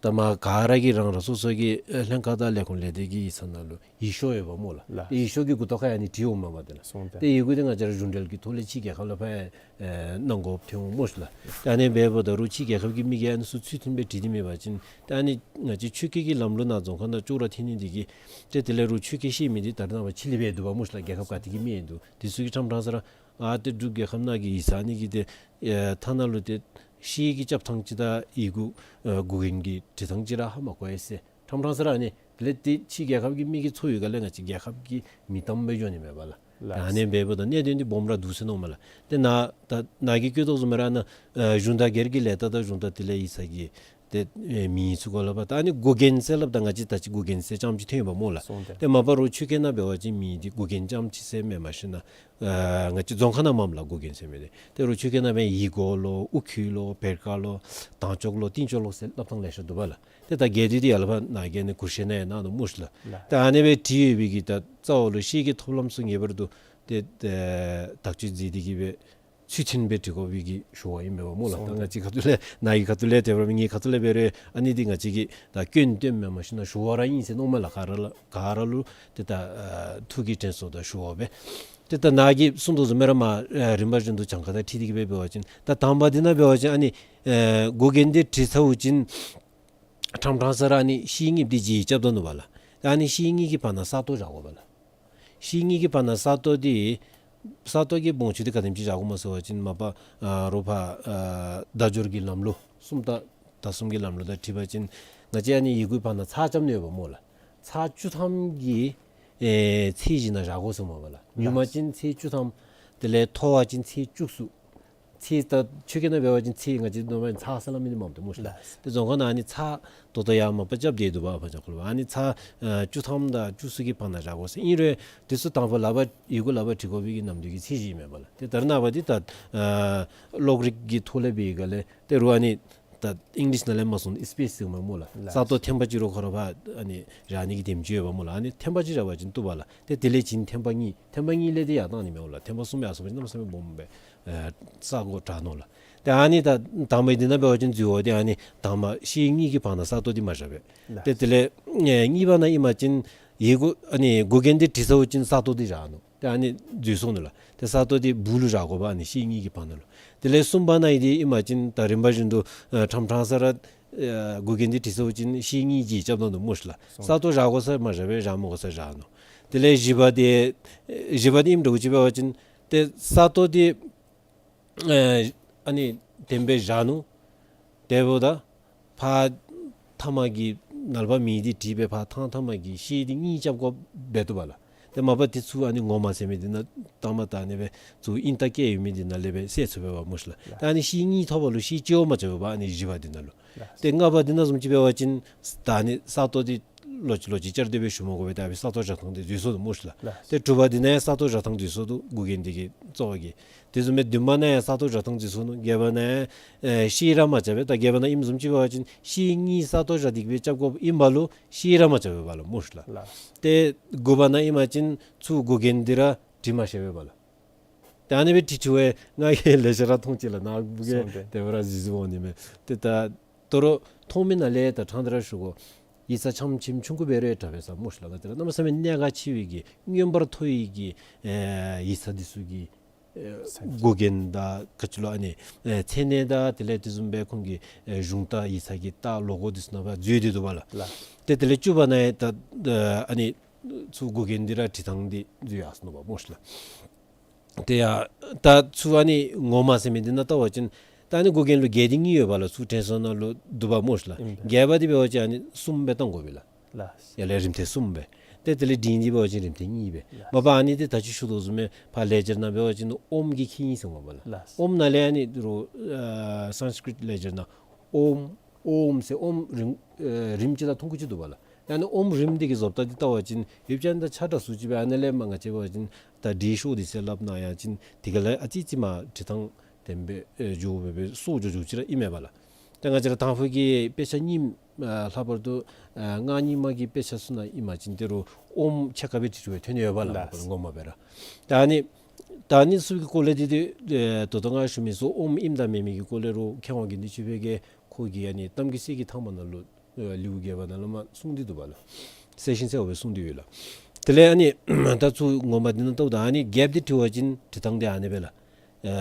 ད་མ་ག་ར་གིས་རང་རང་སོ་སོ་གི་ཨེ་ལྷན་ཁག་དང་ལས་ཁུངས་ལས་སྡེ་གི་ཡིག་ཚང་ནང་ལུ་ཡིག་ཤོག་ཡོདཔ་སྨོ་ལགས། ལགས། ཏེ་ཡིག་ཤོག་གི་མགུ་ཏོ་ཁར་ཡང་ཨ་ནི་བྲིས་འོངམ་མས་པ་དེ་ལགས། སོང་སྟེ། ཏེ་ཡི་གུ་འདི་ང་བཅས་ར་གཞུང་འབྲེལ་གྱི་ཐོག་ལས་ཕྱི་རྒྱལ་ཁབ་ལུ་ཕར་ཨེ་གནང་དགོཔ་ཐོན་འོང་སྨོ་ཤ་ལགས། ཏེ་ཨ་ནི་འབདཝ་ད་རུང་ཕྱི་རྒྱལ་ཁབ་ཀྱི་མི་གིས་ཨ་ནི་ཚུ་ཚུལ་མཐུན་སྦེ་བྲིས་ཏེ་མེད་པ་ཅིན་ཏེ་ཨ་ནི་ང་བཅས་ཆོས་སྐད་ཀྱི་ལམ་ལུགས་ནང་རྫོང་ཁ་ནང་ཅོག་ར་འཐད་ནི་འདི་གིས་ཏེ་དེ་ལས་རུང་ཆོས་སྐད་ཤེས་མི་འདི་ད་རེས་ནངས་པ་ཕྱི་གླིང་སྦེ་འདུག་པ་སྨོ་ཤ་ལགས། རྒྱལ་ཁབ་ག་ཏེ་གི་མི་ཡང་འདུག། དེ་ཚུ་གིས་ཕྲང་ཕྲང་ས་ར་ཨ་ཏེ་འབྲུག་རྒྱལ་ཁབ་ནང་གི་ཡིག་ཚང་ཨ་ནི་གི་ཏེ་ཨེ་ཐ་ན་ལུ་ཏེ་ཤེལ་གྱི་རྐྱབ་ཐངས་ཅིག་དང་ཡི་གུ་ཨེ་འགོག་རྐྱེན་གྱི་བྲི་ཐངས་ཅིག་ར་ཧ་མ་གོ་ཡི་ཟེར་ཕྲང་ཕྲང་ས་ར་ཨ་ནི་དེ་ལས་ཏེ་ཕྱི་རྒྱལ་ཁབ་ཀྱི་མི་གིས་ཚོར་ཡི་ག་ལས་ང་བཅས་རྒྱལ་ཁབ་ཀྱི་མི་དམ་སྦེ་འགྱོ་ནི་མས་པ་ལགས། ལགས། ཨ་ནི་འབདཝ་ད་གནད་དོན་འདི་སྦོམ་ར་འདུག་ཟེར་མནོཝ་མས་ལགས། ཏེ་ནཱ་ད་ནཱ་གིས་བཀོད་དོ་བཟུམ་སྦེ་ར་ནཱ་ཨེ་གཞུང་དང་སྒེར་གྱི་ལས་རྟགས་དང་གཞུང་དང་དེ་ལས་ཡིག་ཚང་གི་ཏེ་ཨེ་མིང་ཚུ་གུ་ལུ་ཕར་ད་ཨ་ནི་འགོག་རྐྱེན་ཟེར་སླབ་ད་ང་བཅས་ད་ཅི་འགོག་རྐྱེན་ཟེར་རྐྱངམ་ཅིག་ཐོན་ཡི་པ་སྨོ་ལགས། སོང་སྟེ། ཏེ་མ་པ་རུང་ཆོས་སྐད་ནང་འབད་བ་ཅིན་མིང་འདི་འགོག་རྐྱེན་རྐྱངམ་ཅིག་ཟེར་མེན། མ་གཞི་ནཱ་ཨ་ང་བཅས་རྫོང་ཁ་ནང་མས་ལགས་འགོག་རྐྱེན་ཟེར་མི་འདི། ཏེ་རུང་ཆོས་སྐད་ནང་འབད་ཡི་གོ་ལོ་ཨུ་ཁུ་ལོ་བེར་ཀ་ལོ་དང་ཅོག་ལོ་ཏིང་ཅོག་ལོ་ཟེར་སླབ་ཐངས་ལེ་ཤ་འདུག་པ་ལགས། ཏེ་ད་གལ་ཏེ་འདི་ཡར་ལས་ཕར་ནཱ་གིས་ཨ་ནི་གུར་ཤེས་ནང་ཡང་གནང་ནུག་སྨོ་ཤ་ལགས། ལགས། ད་ཨ་ནི་སྦེ་བྲིས་ཡོད་པའི་གི་ད་རྩ་བ་ལུ་ཤེལ་གྱི་ཐོབ་ལམ་ཚུ་ངེས་པར་དུ་ཏེ་ཨེ་དག་བཅོས་མཛད་དེ་གི་སྦེ་ཚུལ་མཐུན་སྦེ་བྲི་དགོ་པའི་གི་ཞུ་བ་ཨིན་མས་པ་སྨོ་ལགས། སོང་། ད་ང་བཅས་ཁ་ཐུག་ལས་ནཱ་གི་ཁ་ཐུག་ལས་དེ་འབད་རུང་ངེའི་ཁ་ཐུག་ལས་འབད་རུང་ཨ་ནི་འདི་ང་བཅས་ཀྱི་ད་སྐྱོན་སྟོནམ་མས། མ་གཞི་ནཱ་ཞུ་བ་ར་ཨིན་ཟེར་མནོཝ་མས་ལགས། ག་ར་ལུ་ག་ར་ལུ་ཏེ་ད་ཨ་ཐུགས་ཀྱི་དྲན་གསོ་དང་ཞུ་བ་སྦེ། ཏེ་ད་ནཱ་གིས་གསུངས་དོ་བཟུམ་སྦེ་ར་མར་ཨ་རིམ་པ་བཞིན་དུ་གྱངས་ཁ་དང་འཁྲིལ་ཏེ་གི་སྦེ་འབད་བ་ཅིན་ད་དང་པ་འདི་ནང་འབད་བ་ཅིན་ཨ་ནི་ཨེ་འགོག་རྐྱེན་འདི་བྲིས་ཚརཝ་ཅིག་ཕྲང་ཕྲང་ས་ར་ཨ་ནི་ཤེལ་གཉིས་འདི་བརྗེ་རྐྱབ་ད་ནུག་པ་ལགས། ད་ཨ་ནི་ཤེལ་གཉིས་ཀྱི་བར་ན་ས་སྟོང་བཞག་དགོ་པ་ལགས། ཤེལ་གཉིས་ཀྱི་བར་ན་ས་སྟོང་འདི་ས་སྟོང་གི་སྦོམ་ཆུང་འདི་ག་དེམ་ཅིག་བཞག་དགོཔ་སྨོ་ཟེར་བ་ཅིན་མ་པ་ཨ་རོགས་ཕར་ཨ་བརྡ་སྦྱོར་གྱི་ལམ་ལུགས་སུམ་རྟགས་དང་གསུམ་གྱི་ལམ་ལུགས་དང་འཁྲིལ་བ་ཅིན་ང་བཅས་ཨ་ནི་ཡི་གུའི་བར་ན་ཚགས་རྐྱབ་ནི་ཡོདཔ་སྨོ་ལགས། ཚར་བཅུ་ཐམ་གྱི་ཨེ་ཚད་གཞི་ནང་བཞག་དགོ་ཟེར་མས་པ་ལགས། ཉུང་མ་ཅིན་ཚད་བཅུ་ཐམ། དེ་ལས་མཐོ་བ་ཅིན་ཚད་བཅུ་གསུམ། ཚད་ད་ཆོས་སྐད་ནང་འབད་བ་ཅིན་ཚད་ང་བཅས་ནོར་མ་ཚགས་ཟེར་སླབ་མི་འདི་མས་ཏེ་སྨོ་ཤ་ལགས། ལགས། ཏེ་རྫོང་ཁ་ནང་ཨ་ནི་ཚགས་ཏོག་ཏོ་ཡར་མར་རྐྱབ་སྟེ་འདུག་པ། ཕར་ཅིག་ཁོ་ལུ་ཨ་ནི་ཚར་ཨ་བཅུ་ཐམ་དང་བཅུ་གསུམ་གྱི་བར་ན་བཞག་དགོ་ཟེར། ཨིན་རུང་དེ་ཚུ་དང་པ་ལག་པར་ཡི་གུ་ལག་པར་བྲི་དགོ་པའི་གི་ནམ་དུས་ཀྱི་ཚད་གཞི་མས་པ་ལགས། ཏེ་ད་རེས་ནངས་པ་འདི་ད་ཨ་གློག་རིག་གི་ཐོག་ལས་འབད་བའི་སྒང་ལས་ཏེ་རུང་ཨ་ནི་ ད་ཨིང་ལིཤ་ནང་ལས་མར་སོང་སི་པེསི་ཟེར་མས་སྨོ་ལགས། ལགས། ས་སྟོང་ཐེངས་པ་གཅིག་ར་ཁོ་ར་ཕར་ཨ་ནི་རག་ནི་གི་དེམ་ཅིག་ཡོདཔ་སྨོ་ལགས། ཨ་ནི་ཐེངས་པ་གཅིག་རག་པ་ཅིན་བཏུབ་པ་ལགས། ཏེ་དེ་ལས་བྱིན་ཐེངས་པ་གཉིས། ཐེངས་པ་གཉིས་ལས་དེ་ཡར་བཏང་ནི་མས་སྨོ་ལགས། ཐེངས་པ་གསུམ་ཡར་སོང་པ་ཅིན་གནམ་མེད་ས་མེད་སྦོམ་སྦེ་ཨེ་ས་གོ་དྲག་ནུག་ལགས། ཏེ་ཨ་ནི་ད་དང་པ་འདི་ནང་འབད་བ་ཅིན་འཛུལ་བ་འདི་ཨ་ནི་དང་པ་ཤེལ་གཉིས་ཀྱི་བར་ན་ས་སྟོང་འདི་མ་བཞག་པས། ལགས། ཏེ་དེ་ལས་ཨེ་གཉིས་པ་ནང་ཨིན་པ་ཅིན་ཡི་གུ་ཨ་ནི་འགོག་རྐྱེན་འདི་བྲི་ཚརཝ་ཅིག་ས་སྟོང་འདི་བཞག་ནུག། ཏེ་ཨ་ནི་འཛུལ་སོང་ནུག་ལགས། ཏེ་ས་སྟོང་འདི་སྦུག་ལུ་བཞག་དགོ་པས། ཨ་ནི་ཤེལ་གཉིས་ཀྱི་བར་ན་ལུ། དེ་ལས་གསུམ་པ་ནང་ཨིན་འདི་ཨིན་པ་ཅིན་ད་རིམ་པ་བཞིན་དུ་ཨ་ཕྲང་ཕྲང་ས་ར་ཨ་འགོག་རྐྱེན་འདི་བྲི་ཚརཝ་ཅིག་ཤེལ་གཉིས་ཀྱིས་རྐྱབ་བཏང་ནུག་སྨོ་ལགས། སོང་། ས་སྟོང་བཞག་དགོ་ས་མ་བཞག་པས། བཞག་མི་དགོ་ས་བཞག་ནུག། དེ་ལས་བཞི་པ་འདི་ཨེ་བཞི་པ་འདི་ཨིནམ་འདྲཝ་ཅིག་འབད་བ་ཅིན་ཏེ་ས་སྟོང་འདི་ཨེ་ཨ་ནི་དེམ་སྦེ་བཞག་ནུག། དེ་འབདཝ་ད་ཕར་མཐའ་མ་གི་ནཱ་ལས་ཕར་མེ་འདི་བྲིས་སྦེ་ཕར་ཐང་མཐའ་མ་གི་ཤེལ་འདི་གཉིས་རྐྱབ་དགོཔ་འབད་བཏུབ་པ་ལགས། ཏེ་མ་པ་ཏེ་ཚུར་ཨ་ནི་ངོ་མ་ཟེར་མི་འདི་ནང་ལྟ་མ་ད་ཨ་ནི་སྦེ་ཚུར་ཨིན་རྟགས་བཀལ་ཡོད་མི་འདི་ནང་ལས་སྦེ་བསལ་ཚུགས་པས་པ་སྨོ་ལགས། ལགས། ད་ཨ་ནི་ཤེལ་གཉིས་ཐོབ་པ་ལུ་ཤེལ་གཅིག་བ་མ་རྐྱབ་པས་པ། ཨ་ནི་བཞི་པ་འདི་ནང་ལུ། ལགས། ཏེ་ལྔ་པ་འདི་ནང་བཟུམ་ཅིག་འབད་བ་ཅིན་ད་ཨ་ནི་ས་སྟོང་འདི་ལོག་ཅི་ལོག་ཅི་བསྐྱར་ཟློས་སྦེ་ཞུ་མ་དགོ་པས། ད་ཨ་ཕི་ས་སྟོང་བཞག་ཐངས་འདི་འཛོལ་སོ་ནུག་སྨོ་ལགས། ལགས། ཏེ་དྲུག་པ་འདི་ནང་ཡང་ས་སྟོང་བཞག་ཐངས་འཛོལ་སོ་ནུག། འགོག་རྐྱེན་འདི་གིས་གཙོ་བོ་གིས། དེ་བཟུམ་སྦེ་བདུན་པ་ནང་ཡང་ས་སྟོང་བཞག་ཐངས་འཛོལ་སོ་ནུག། བརྒྱད་པ་ནང་ཡང་ཨེ་ཤེལ་ར་མ་རྐྱབ་པས། ད་བརྒྱད་པ་ནང་ཨིནམ་བཟུམ་ཅིག་འབད་བ་ཅིན་ཤེལ་གཉིས་ས་སྟོང་བཞག་སྟེ་གི་སྦེ་རྐྱབ་དགོཔ་ཨིན་པ་ལུ་ཤེལ་ར་མ་རྐྱབ་པས་པ་ལགས་སྨོ་ལགས། ལགས། ཏེ་དགུ་པ་ནང་ཨིན་པ་ཅིན་ཚུར་འགོག་རྐྱེན་འདི་ར་བྲི་མ་ཤེས་པས་པ་ལགས། ཏེ་ཨ་ནི་སྦེ་བྲི་བྲིཝ་ང་གིས་ལེགས་ཤོམ་ར་མཐོང་ཅི་ལགས། ནཱ་བུ་གིས་སོང་སྟེ། དེ་སྦེ་ར་གཟིགས་གཟིགསཔ་འོང་ནི་མས། ཏེ་ད་དོ་རུང་མཐོང་མི་ནང་ལས་ད་ཕྲང་སྟེ་ར་ཞུ་དགོ། ཡིག་ཚང་ཆམ་ཆིམ་ཆུང་ཀུ་སྦེ་ར་དྲག་པས་ས་སྨོ་ལགས། ང་བཅས་ར་གནམ་མེད་ས་མེད་གནད་འགག་ཆེ་བའི་གི་མངོན་པར་མཐོ་བའི་གི་ཨེ་ཡིག་ཚང་འདི་ཚུ་གི་ཨེ་ས་འགོག་རྐྱེན་དང་ག་ཅི་ལོ་ཨ་ནི་ཨེ་མཚན་གནས་དང་དེ་ལས་དེ་བཟུམ་སྦེ་ཁོང་གི་ཨེ་གཞུང་རྟ་ཡིག་ཚང་གི་རྟ་ལོ་གོ་འདི་ཚུ་ནང་ཕར་འཛུལ་ཏེ་འདུག་པ་ལགས། ལགས། ཏེ་དེ་ལས་བཅུ་པ་ནང་ཡང་ད་ཨ་ནི་ཚུར་འགོག་རྐྱེན་འདི་ར་བྲི་ཐངས་འདི་འཛོལ་ཡར་སོ་ནུག་པ་སྨོ་ལགས། ཏེ་ཡ་ད་ཚུར་ཨ་ནི་ངོ་མ་ཟེར་མི་འདི་ནང་བལྟ་བ་ཅིན་ད་ཨ་ནི་འགོག་རྐྱེན་ལུ་བརྒྱད་དེ་གཉིས་ཡོད་པ་ལགས། ཚུར་དྲན་གསོ་ནང་ལུ་འདུག་པ་སྨོ་ལགས། ཨིན་པས། བརྒྱད་པ་འདི་འབད་བ་ཅིན་ཨ་ནི་གསུམ་སྦེ་བཏང་དགོ་པས་ལགས། ལགས། ཡར་ལས་རིམ་ཐེངས་གསུམ་སྦེ། ཏེ་དེ་ལས་འབྲིང་འདི་འབད་བ་ཅིན་རིམ་ཐེངས་གཉིས་སྦེ། ལགས། མ་པ་ཨ་ནི་འདི་ད་ཅི་ཞུ་དོ་བཟུམ་སྦེ་ཕར་ལེགས་སྦྱར་ནང་འབད་བ་ཅིན་ཨོམ་གྱི་ཁེ་ཉིན་ཟེར་སྨོ་པ་ལགས། ལགས། ཨོམ་ནང་ལས་ཨ་ནི་རོ་ཨ་སཾསྐྲྀཏ་ལེགས་སྦྱར་ནང་ཨོམ་ཨོམ་ཟེར་ཨོམ་རིམ་ཨེ་རིམ་གཅིག་དང་ཐུང་ཀུ་ཅིག་འདུག་པ་ལགས། ཨ་ནི་ཨོམ་རིམ་འདི་གི་བཟོ་ལྟ་འདི་བལྟ་བ་ཅིན་ཡུལ་ཅན་དང་ཆ་འདྲ་སུ་ཅིག་སྦེ། ཨ་ནི་ལས་མར་ང་བཅས་འབད་བ་ཅིན་ད་འབྲི་ཤོག་འདི་ཟེར་སླབ་ན་ཡང་ཅིན་དེ་ག་ལས་ཨ་ཙི་ཙི་མར་བྲི་ཐངས་དེམ་སྦེ་ཨེ་འགྱོ་སྦེ་སྦེ་སོར་འགྱོ་འགྱོཝ་ཅིག་ར་ཨིན་མས་པ་ལགས། ད་ང་བཅས་ར་དང་ཕུ་གི་དཔེ་ཆ་རྙིངམ་ཨ་ལྷག་པར་དུ་ཨ་སྔགས་རྙིང་མ་གི་དཔེ་ཆ་ཚུ་ནང་ཨིན་པ་ཅིན་ད་རུང་ཨོམ་ཕྱེད་ཀ་སྦེ་བྲི་བྲིཝ་ཐོན་ནི་ཡོད་པ་ལགས། ལགས། ངོ་མ་སྦེ་ར། ད་ཨ་ནི་ད་ཨ་ནི་ཚུ་གི་སྐོར་ལས་འདི་འདི་ཨེ་ད་ལྟོ་ང་ཞུ་མི་ཚུ་ཨོམ་ཨིནམ་དང་མེནམ་གི་སྐོར་ལས་རོགས་མཁས་དབང་དགེ་འདུན་ཆོས་འཕེལ་གྱིས་ཁོ་གི་ཨ་ནི་གཏམ་རྒྱུད་གསེར་གྱི་ཐང་པ་ནང་ལུ་ཨེ་ལེའུ་བརྒྱད་པ་ནང་ལུ་མར་གསུངས་ཏེ་འདུག་པ་ལགས། གསལ་ཞིང་གསལ་བ་སྦེ་གསུངས་ཏེ་ཡོད་ལགས། དེ་ལས་ཨ་ནི་ད་ཚུར་ངོ་མ་འདི་ནང་བལྟཝ་ད་ཨ་ནི་བརྒྱདཔ་འདི་བྲི་བ་ཅིན་བྲི་ཐངས་འདི་ཨ་ནི་སྦེ་ལགས། ཨེ་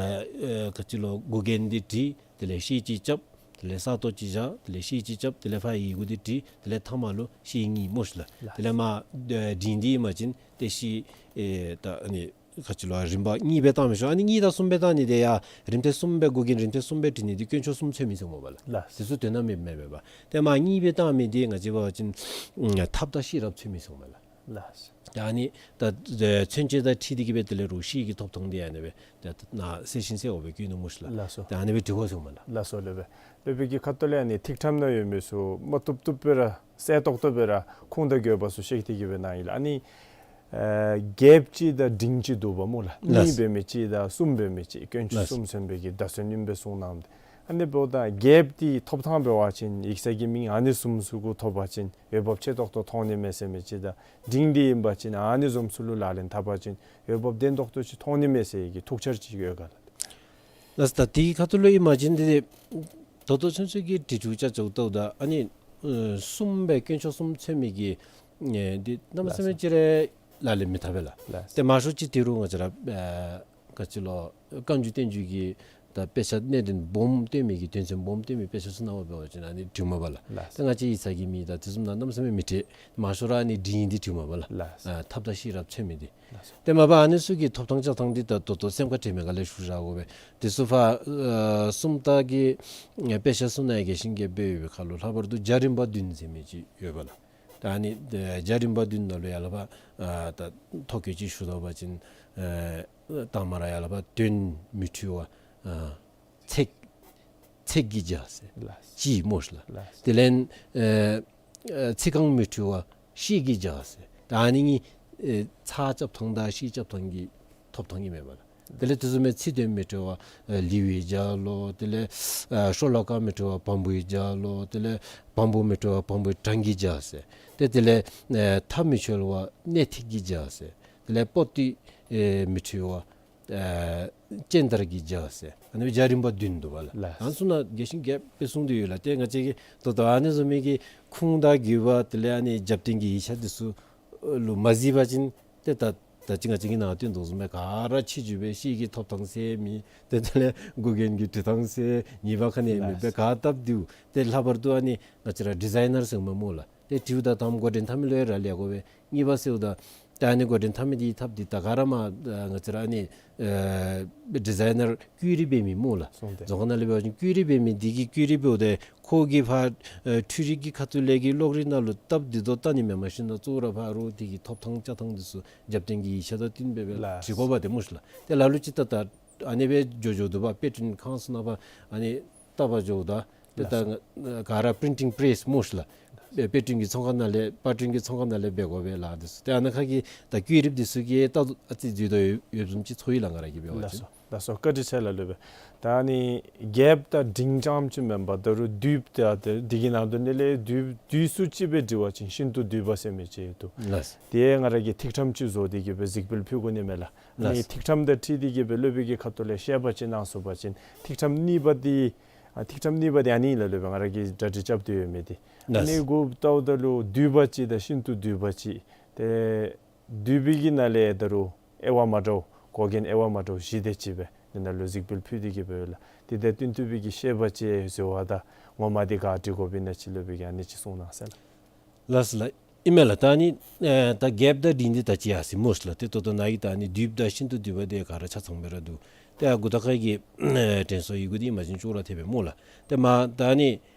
ཨེ་ག་ཅི་ལོ་འགོག་རྐྱེན་འདི་བྲི། དེ་ལས་ཤེལ་གཅིག་རྐྱབ། དེ་ལས་ས་སྟོང་གཅིག་བཞག། དེ་ལས་ཤེལ་གཅིག་རྐྱབ། དེ་ལས་ཕར་ཡི་གུ་འདི་བྲི། དེ་ལས་ཐ་མ་ལུ་ཤེལ་གཉིས་སྨོ་ལགས། ལགས། དེ་ལས་མར་ཨེ་འབྲིང་འདི་ཨིན་པ་ཅིན་ཏེ་ཤེལ་ཨེ་ད་ཨ་ནི་ག་ཅི་ལོ་རིམ་པ་གཉིས་སྦེ་བཏང་མི་ཆོག། ཨ་ནི་གཉིས་དང་གསུམ་སྦེ་བཏང་ནི་འདི་ཡང་རིམ་ཐེངས་གསུམ་སྦེ་འགོག་རྐྱེན་རིམ་ཐེངས་གསུམ་སྦེ་བྲི་ནི་འདི་དཀོན་མཆོག་གསུམ་ཚུད་མི་ཚུགས་སྨོ་པ་ལགས། ལགས། དེ་ཚུ་དོན་དག་མེདཔ་མས་པ། ཏེ་མར་གཉིས་སྦེ་བཏང་མི་འདི་ང་བཅས་འབད་བ་ཅིན་ཨ་ཐབས་དང་ཤེས་རབ་ཚུད་མི་ཚུགས་སྨོ་ལགས། ལགས། ད་ཨ་ནི་ད་ཨེ་མཚོན་བྱེད་དང་འཁྲིལ་ཏེ་གི་སྦེ་དེ་ལས་རོགས་ཤེལ་གྱི་ཐོབ་ཐངས་འདི་ཨ་ནི་སྦེ་ད་ནཱ་གསལ་ཞིང་གསལ་བ་སྦེ་བཀོད་ནུག་སྨོ་ལགས། ལགས་སོ། ད་ཨ་ནི་སྦེ་འབྲི་དགོ་ཟེར་སྨོ་ལགས། ལགས་སོ་ལགས་སྦེ། ལགས་སྦེ་གི་ཁ་ཐུག་ལས་ཨ་ནི་ཐིག་ཕྲེང་ནང་ཡོད་མི་ཚུ་མ་བཏུབ་བཏུབ་སྦེ་ར་གསལ་ཏོག་ཏོ་སྦེ་ར་ཁུངས་དང་དགོས་པ་ཚུ་བཤད་དེ་གི་སྦེ་གནང་ཡི་ལགས། ཨ་ནི་ཨེ་བརྒྱདཔ་ཅིག་དང་འབྲིང་ཅིག་འདུག་པ་སྨོ་ལགས། ལགས། གཉིས་འབད་མི་ཅིག་དང་གསུམ་འབད་མི་ཅིག་དཀོན་མཆོག་གསུམ་ཚུད་པའི་གི་བརྡ་མཚོན་ཨིནམ་སྦེ་གསུངས་གནངམ་ད། ཨ་ནི་འབདཝ་ད་བརྒྱདཔ་འདི་ཐོབ་ཐངས་འབད་བ་ཅིན་ཡིག་ཚང་གི་མིང་ཨ་ནི་བཟུམ་ཚུ་གུ་ཐོབ་པ་ཅིན་འོས་འབབ་ཆེ་ཏོག་ཏོ་མཐོང་ནི་མས་ཟེར་མི་ཅིག་དང་འབྲིང་འདི་ཨིན་པ་ཅིན་ཨ་ནི་བཟུམ་ཚུ་ལུ་ལག་ལེན་འཐབ་པ་ཅིན་འོས་འབབ་ལྡན་ཏོག་ཏོ་ཅིག་མཐོང་ནི་མས་ཟེར་གྱི་ཐུགས་འཆར་ཅིག་ཡོད་ག་ལགས། ལགས་སོ། ད་དེའི་ཁ་ཐུག་ལུ་ཨིན་པ་ཅིན་འདི་ད་ལྟོ་ཚུན་ཚོད་ཀྱི་བྲིས་འཇུག་ཅ་ཅོག་ལྟཝ་ད་ཨ་ནི་ཨེ་གསུམ་སྦེ་དཀོན་མཆོག་གསུམ་ཚུད་མི་གི་ཨེ་འདི་གནམ་མེད་ས་མེད་ཅིག་ར་ལག་ལེན་མི་འཐབ་པས་ལགས། ལགས། ཏེ་མང་ཤོས་ཅིག་ད་རུང་ང་བཅས་ར་ཨེ་ག་ཅི་ལོ་བཀའ་འགྱུར་བསྟན་འགྱུར་གྱི་ད་དཔེ་ཆ་གནད་དོན་སྦོམ་སྟོན་མི་གི་དོན་ཚན་སྦོམ་སྟོན་མི་དཔེ་ཆ་ཚུ་ནང་འབད་བ་ཅིན་ཨ་ནི་བྲིཝ་མས་པ་ལགས། ལགས། ཏེ་ང་བཅས་ཡིག་ཚང་གི་མིང་དང་དེ་བཟུམ་ནང་གནམ་མེད་ས་མེད་མི་འབྲི། མང་ཤོས་ར་ཨ་ནི་འབྲིང་འདི་བྲིཝ་མས་པ་ལགས། ལགས། ཨ་ཐབས་དང་ཤེས་རབ་ཚུད་མི་འདི། ལགས་སོ། ཏེ་མ་པ་ཨ་ནི་ཚུ་གི་ཐོབ་ཐངས་བཅའ་ཐངས་འདི་ད་ད་ལྟོ་སེམས་ཁར་དྲན་མི་ག་ལས་ཞུ་བཞག་དགོ་པས། དེ་ཚུ་ཕར་ཨེ་སུམ་རྟགས་ཀྱི་ཨེ་དཔེ་ཆ་ཚུ་ནང་ཡང་རྒྱས་ཤིང་རྒྱས་པ་སྦེ་ཡོད་པའི་ཁར་ལུ་ལྷག་པར་དུ་རྒྱ་རིམ་པ་བདུན་ཟེར་མི་ཅིག་ཡོད་པ་ལགས། ད་ཨ་ནི་ཨེ་རྒྱ་རིམ་པ་བདུན་ནང་ལུ་ཡར་ལས་ཕར་ཨ་ད་ཐོ་བཀོད་ཅིག་ཞུ་དོ་བ་ཅིན་ཨེ་དང་པ་ར་ཡར་ལས་ཕར་དོན་མི་འཁྲུལ་བ་ཨ་ཚེགས་ཚེགས་ཀྱིས་བྱ་ཟེར། ལགས། ཅིག་སྨོ་ལགས། ལགས། དེ་ལས་ཨེ་ཨེ་ཚིག་རྐང་མི་འཁྲུལ་བ་ཤེལ་གྱིས་བྱ་ཟེར། ད་ཨ་ནི་གཉིས་ཨེ་ཚེགས་རྐྱབ་ཐངས་དང་ཤེལ་རྐྱབ་ཐངས་ཀྱི་ཐོབ་ཐངས་ཨིན་མས་པ་ལགས། དེ་ལས་དེ་བཟུམ་མའི་ཚིག་དོན་མི་འཁྲུལ་བ་ཨ་ལེའུའི་རྒྱ་ལོ། དེ་ལས་ཨ་ཤོ་ལོ་ཀ་མི་འཁྲུལ་བ་བམ་པོའི་རྒྱ་ལོ། དེ་ལས་བམ་པོ་མི་འཁྲུལ་བ་བམ་པོའི་གྲངས་ཀྱི་རྒྱ་ཟེར། ཏེ་དེ་ལས་ཨ་མཐའ་མི་འཆོལ་བ་གནད་ཐིག་གི་རྒྱ་ཟེར། དེ་ལས་པོ་ཏི་ཨེ་མི་འཁྲུལ་བ་ཨ་སྤྱན་དར་གྱི་རྒྱ་ཟེར། ཨ་ནི་རྒྱ་རིམ་པ་བདུན་འདུག་པ་ལགས། ལགས། ཨ་ནི་ཚུ་ནང་རྒྱས་ཤིང་རྒྱསཔ་སྦེ་གསུངས་ཏེ་ཡོད་ལགས། ཏེ་ང་བཅས་ཀྱིས་ད་ལྟོ་ཨ་ནི་བཟུམ་མའི་གི་ཁུངས་དང་དགོས་པ་དེ་ལས་ཨ་ནི་རྒྱབ་རྟེན་གྱི་ཡིག་ཆ་འདི་ཚུ་ལུ་མ་གཟིགས་པ་ཅིན་ཏེ་ད་ད་ཅི་ང་བཅས་ཀྱིས་ནང་སྟོན་དོ་བཟུམ་སྦེ་ག་ར་ཕྱི་འགྱུར་སྦེ་ཤེལ་གྱི་ཐོབ་ཐངས་ཟེར་མེད། ཏེ་དེ་ལས་མགོ་རྒྱན་གྱི་འབྲི་ཐངས་ཟེར་གཉིས་པ་ཁ་ནས་མེད་པར་ག་བཏབ་སྟེ་འདུག། ཏེ་ལྷག་པར་དུ་ཨ་ནི་ང་བཅས་ར་ཌི་ཛའི་ནར་ཟེར་མི་སྨོ་ལགས། ཏེ་བྲིཝ་ད་དང་པ་འགོ་འདྲེན་འཐབ་མི་ལུ་ཡང་རག་ལས་དགོ་པས། གཉིས་པ་ཟེརཝ་ད་ད་ཨ་ནི་འགོ་འདྲེན་འཐབ་མི་འདི་འཐབ་སྟེ་ད་ག་ར་མ་ཨ་ང་བཅས་ར་ཨ་ནི་ཨེ་ཌི་ཛའི་ནར་བཀོད་སྒྲིག་འབད་མི་སྨོ་ལགས། སོང་སྟེ་རྫོང་ཁ་ནང་ལས་འབད་བ་ཅིན་བཀོད་སྒྲིག་འབད་མི་འདི་གིས་བཀོད་སྒྲིག་འབདཝ་ད་ཁོ་གིས་ཕར་ཨེ་འཕྲུལ་རིག་གི་ཁ་ཐུག་ལས་ཀྱི་གློག་རིག་ནང་ལུ་བཏབ་སྟེ་དོ་བལྟ་ནི་མེན། མ་གཞི་ནང་གཙོ་བོ་ར་ཕ་རོལ་དེ་གི་ཐོབ་ཐངས་བཅའ་ཐངས་འདི་ཚུ་རྒྱབ་རྟེན་གྱི་ཡིག་ཆ་དང་བསྟུན་སྦེ་སྦེ་ལགས། བྲི་དགོ་པ་དེ་སྨོ་ཤིག་ལགས། ཏེ་ལ་ལུ་ཅིག་ད་ད་ཨ་ནི་སྦེ་འགྱོ་འགྱོ་དོ་བ། དཔེ་སྐྲུན་ཁང་ཚུ་ནང་ཕར་ཨ་ནི་བལྟ་བར་འགྱོཝ་ད་ཏེ་ད་ལགས། ང་ག་ར་པི་རིན་ཊིང་པེ་རེསི་སྨོ་ཤིག་ལགས། དཔེ་སྐྲུན་གྱི་ཚོང་ཁང་ནང་ལས་པར་སྐྲུན་གྱི་ཚོང་ཁང་ནང་ལས་འབད་དགོ་པས་ལགས། འདི་ཚུ་ཏེ་ཨ་ནཱ་ཁ་གི་ད་བཀོད་སྒྲིག་འདི་ཚུ་གིས་ད་ཨ་ཙི་འཛོལ་དོ་ཡོད་ཡོདཔ་བཟུམ་ཅིག་ཚོར་ཡི་ལགས། ང་ར་གིས་འབད་བ་ཅིན། ལགས་སོ། ལགས་སོ། བཀའ་དྲིན་ཆེ་ལགས། སློབ་དཔོན་ད་ཨ་ནི་རྒྱསཔ་དང་འབྲིང་རྐྱངམ་ཅིག་མེན་པར་ད་རུང་བསྡུས་ད་དེ་འདི་གི་ནང་དོན་དེ་ལས་བསྡུས་བསྡུས་སུ་ཅིག་སྦེ་འབྲི་བ་ཅིན་ཤིན་ཏུ་བསྡུས་པ་ཟེར་མི་ཅིག་འདུག། ལགས། དེ་ང་ར་གིས་ཐིག་ཕྲེང་ཅིག་བཟོ་སྟེ་གི་སྦེ་གཟིགས་འབུལ་ཕུལ་དགོ་ནི་མས་ལགས། ཨ་ནི་ལགས། ཐིག་ཕྲེང་དང་འཁྲིལ་ཏེ་གི་སྦེ་སློབ་དཔོན་གྱིས་ཁ་ཐུག་ལས་བཤད་པ་ཅིན་གནང་ཚུགས་པ་ཅིན་ཐིག་ཕྲེང་གཉིས་པ་འདི་ཨ་ཐིག་ཕྲེང་གཉིས་པ་འདི་ཨ་ནི་ལགས། སློབ་དཔོན་ང་ར་གིས་གྲ་སྒྲིག་རྐྱབ་སྟེ་ཡོད་མི་འདི། ཨ་ནི་ལགས། གུ་བལྟཝ་ད་ལུ་བསྡུས་པ་ཅིག་དང་ཤིན་ཏུ་བསྡུས་པ་ཅིག། ཏེ་བསྡུས་པའི་གི་ནང་ལས་ད་རུང་དབྱེ་བ་མ་འདྲཝ་འགོག་རྐྱེན་དབྱེ་བ་མ་འདྲཝ་བཞི་དེ་ཅིག་སྦེ་འདི་ནང་ལུ་གཟིགས་འབུལ་ཕུལ་ཏེ་གི་སྦེ་ཡོད་ལགས། དེ་དང་བསྟུན་ཏེ་སྦེ་གི་བཤད་པ་ཅིག་ཟེརཝ་ད་ངོ་མ་འདི་ག་འབྲི་དགོ་པས་ན་ཅིག་སློབ་དཔོན་གྱིས་ཨ་ནི་ཅིག་གསུང་གནང་ཟེར་ལགས། ལགས་སོ་ལགས། ཨིན་མས་ལགས། ད་ཨ་ནི་ཨེ་ད་རྒྱསཔ་དང་འབྲིང་འདི་ད་ཅི་ཡར་སོ་ཡི་སྨོ་ཤིག་ལགས། ཏེ་ད་ལྟོ་ནཱ་གི་ད་ཨ་ནི་བསྡུས་པ་དང་ཤིན་ཏུ་བསྡུས་པ་འདི་ག་ར་ཆ་ཚང་སྦེ་ར་འདུག། ཏེ་ཨ་མགུ་ཐོག་ཁ་གི་ཨེ་དྲན་གསོ་ཡི་གུ་འདི་ཨིན་པ་ཅིན་ཅོག་ར་འཐདཔ་སྦེ་སྨོ་ལགས། ཏེ་མ་ད་ཨ་ནི་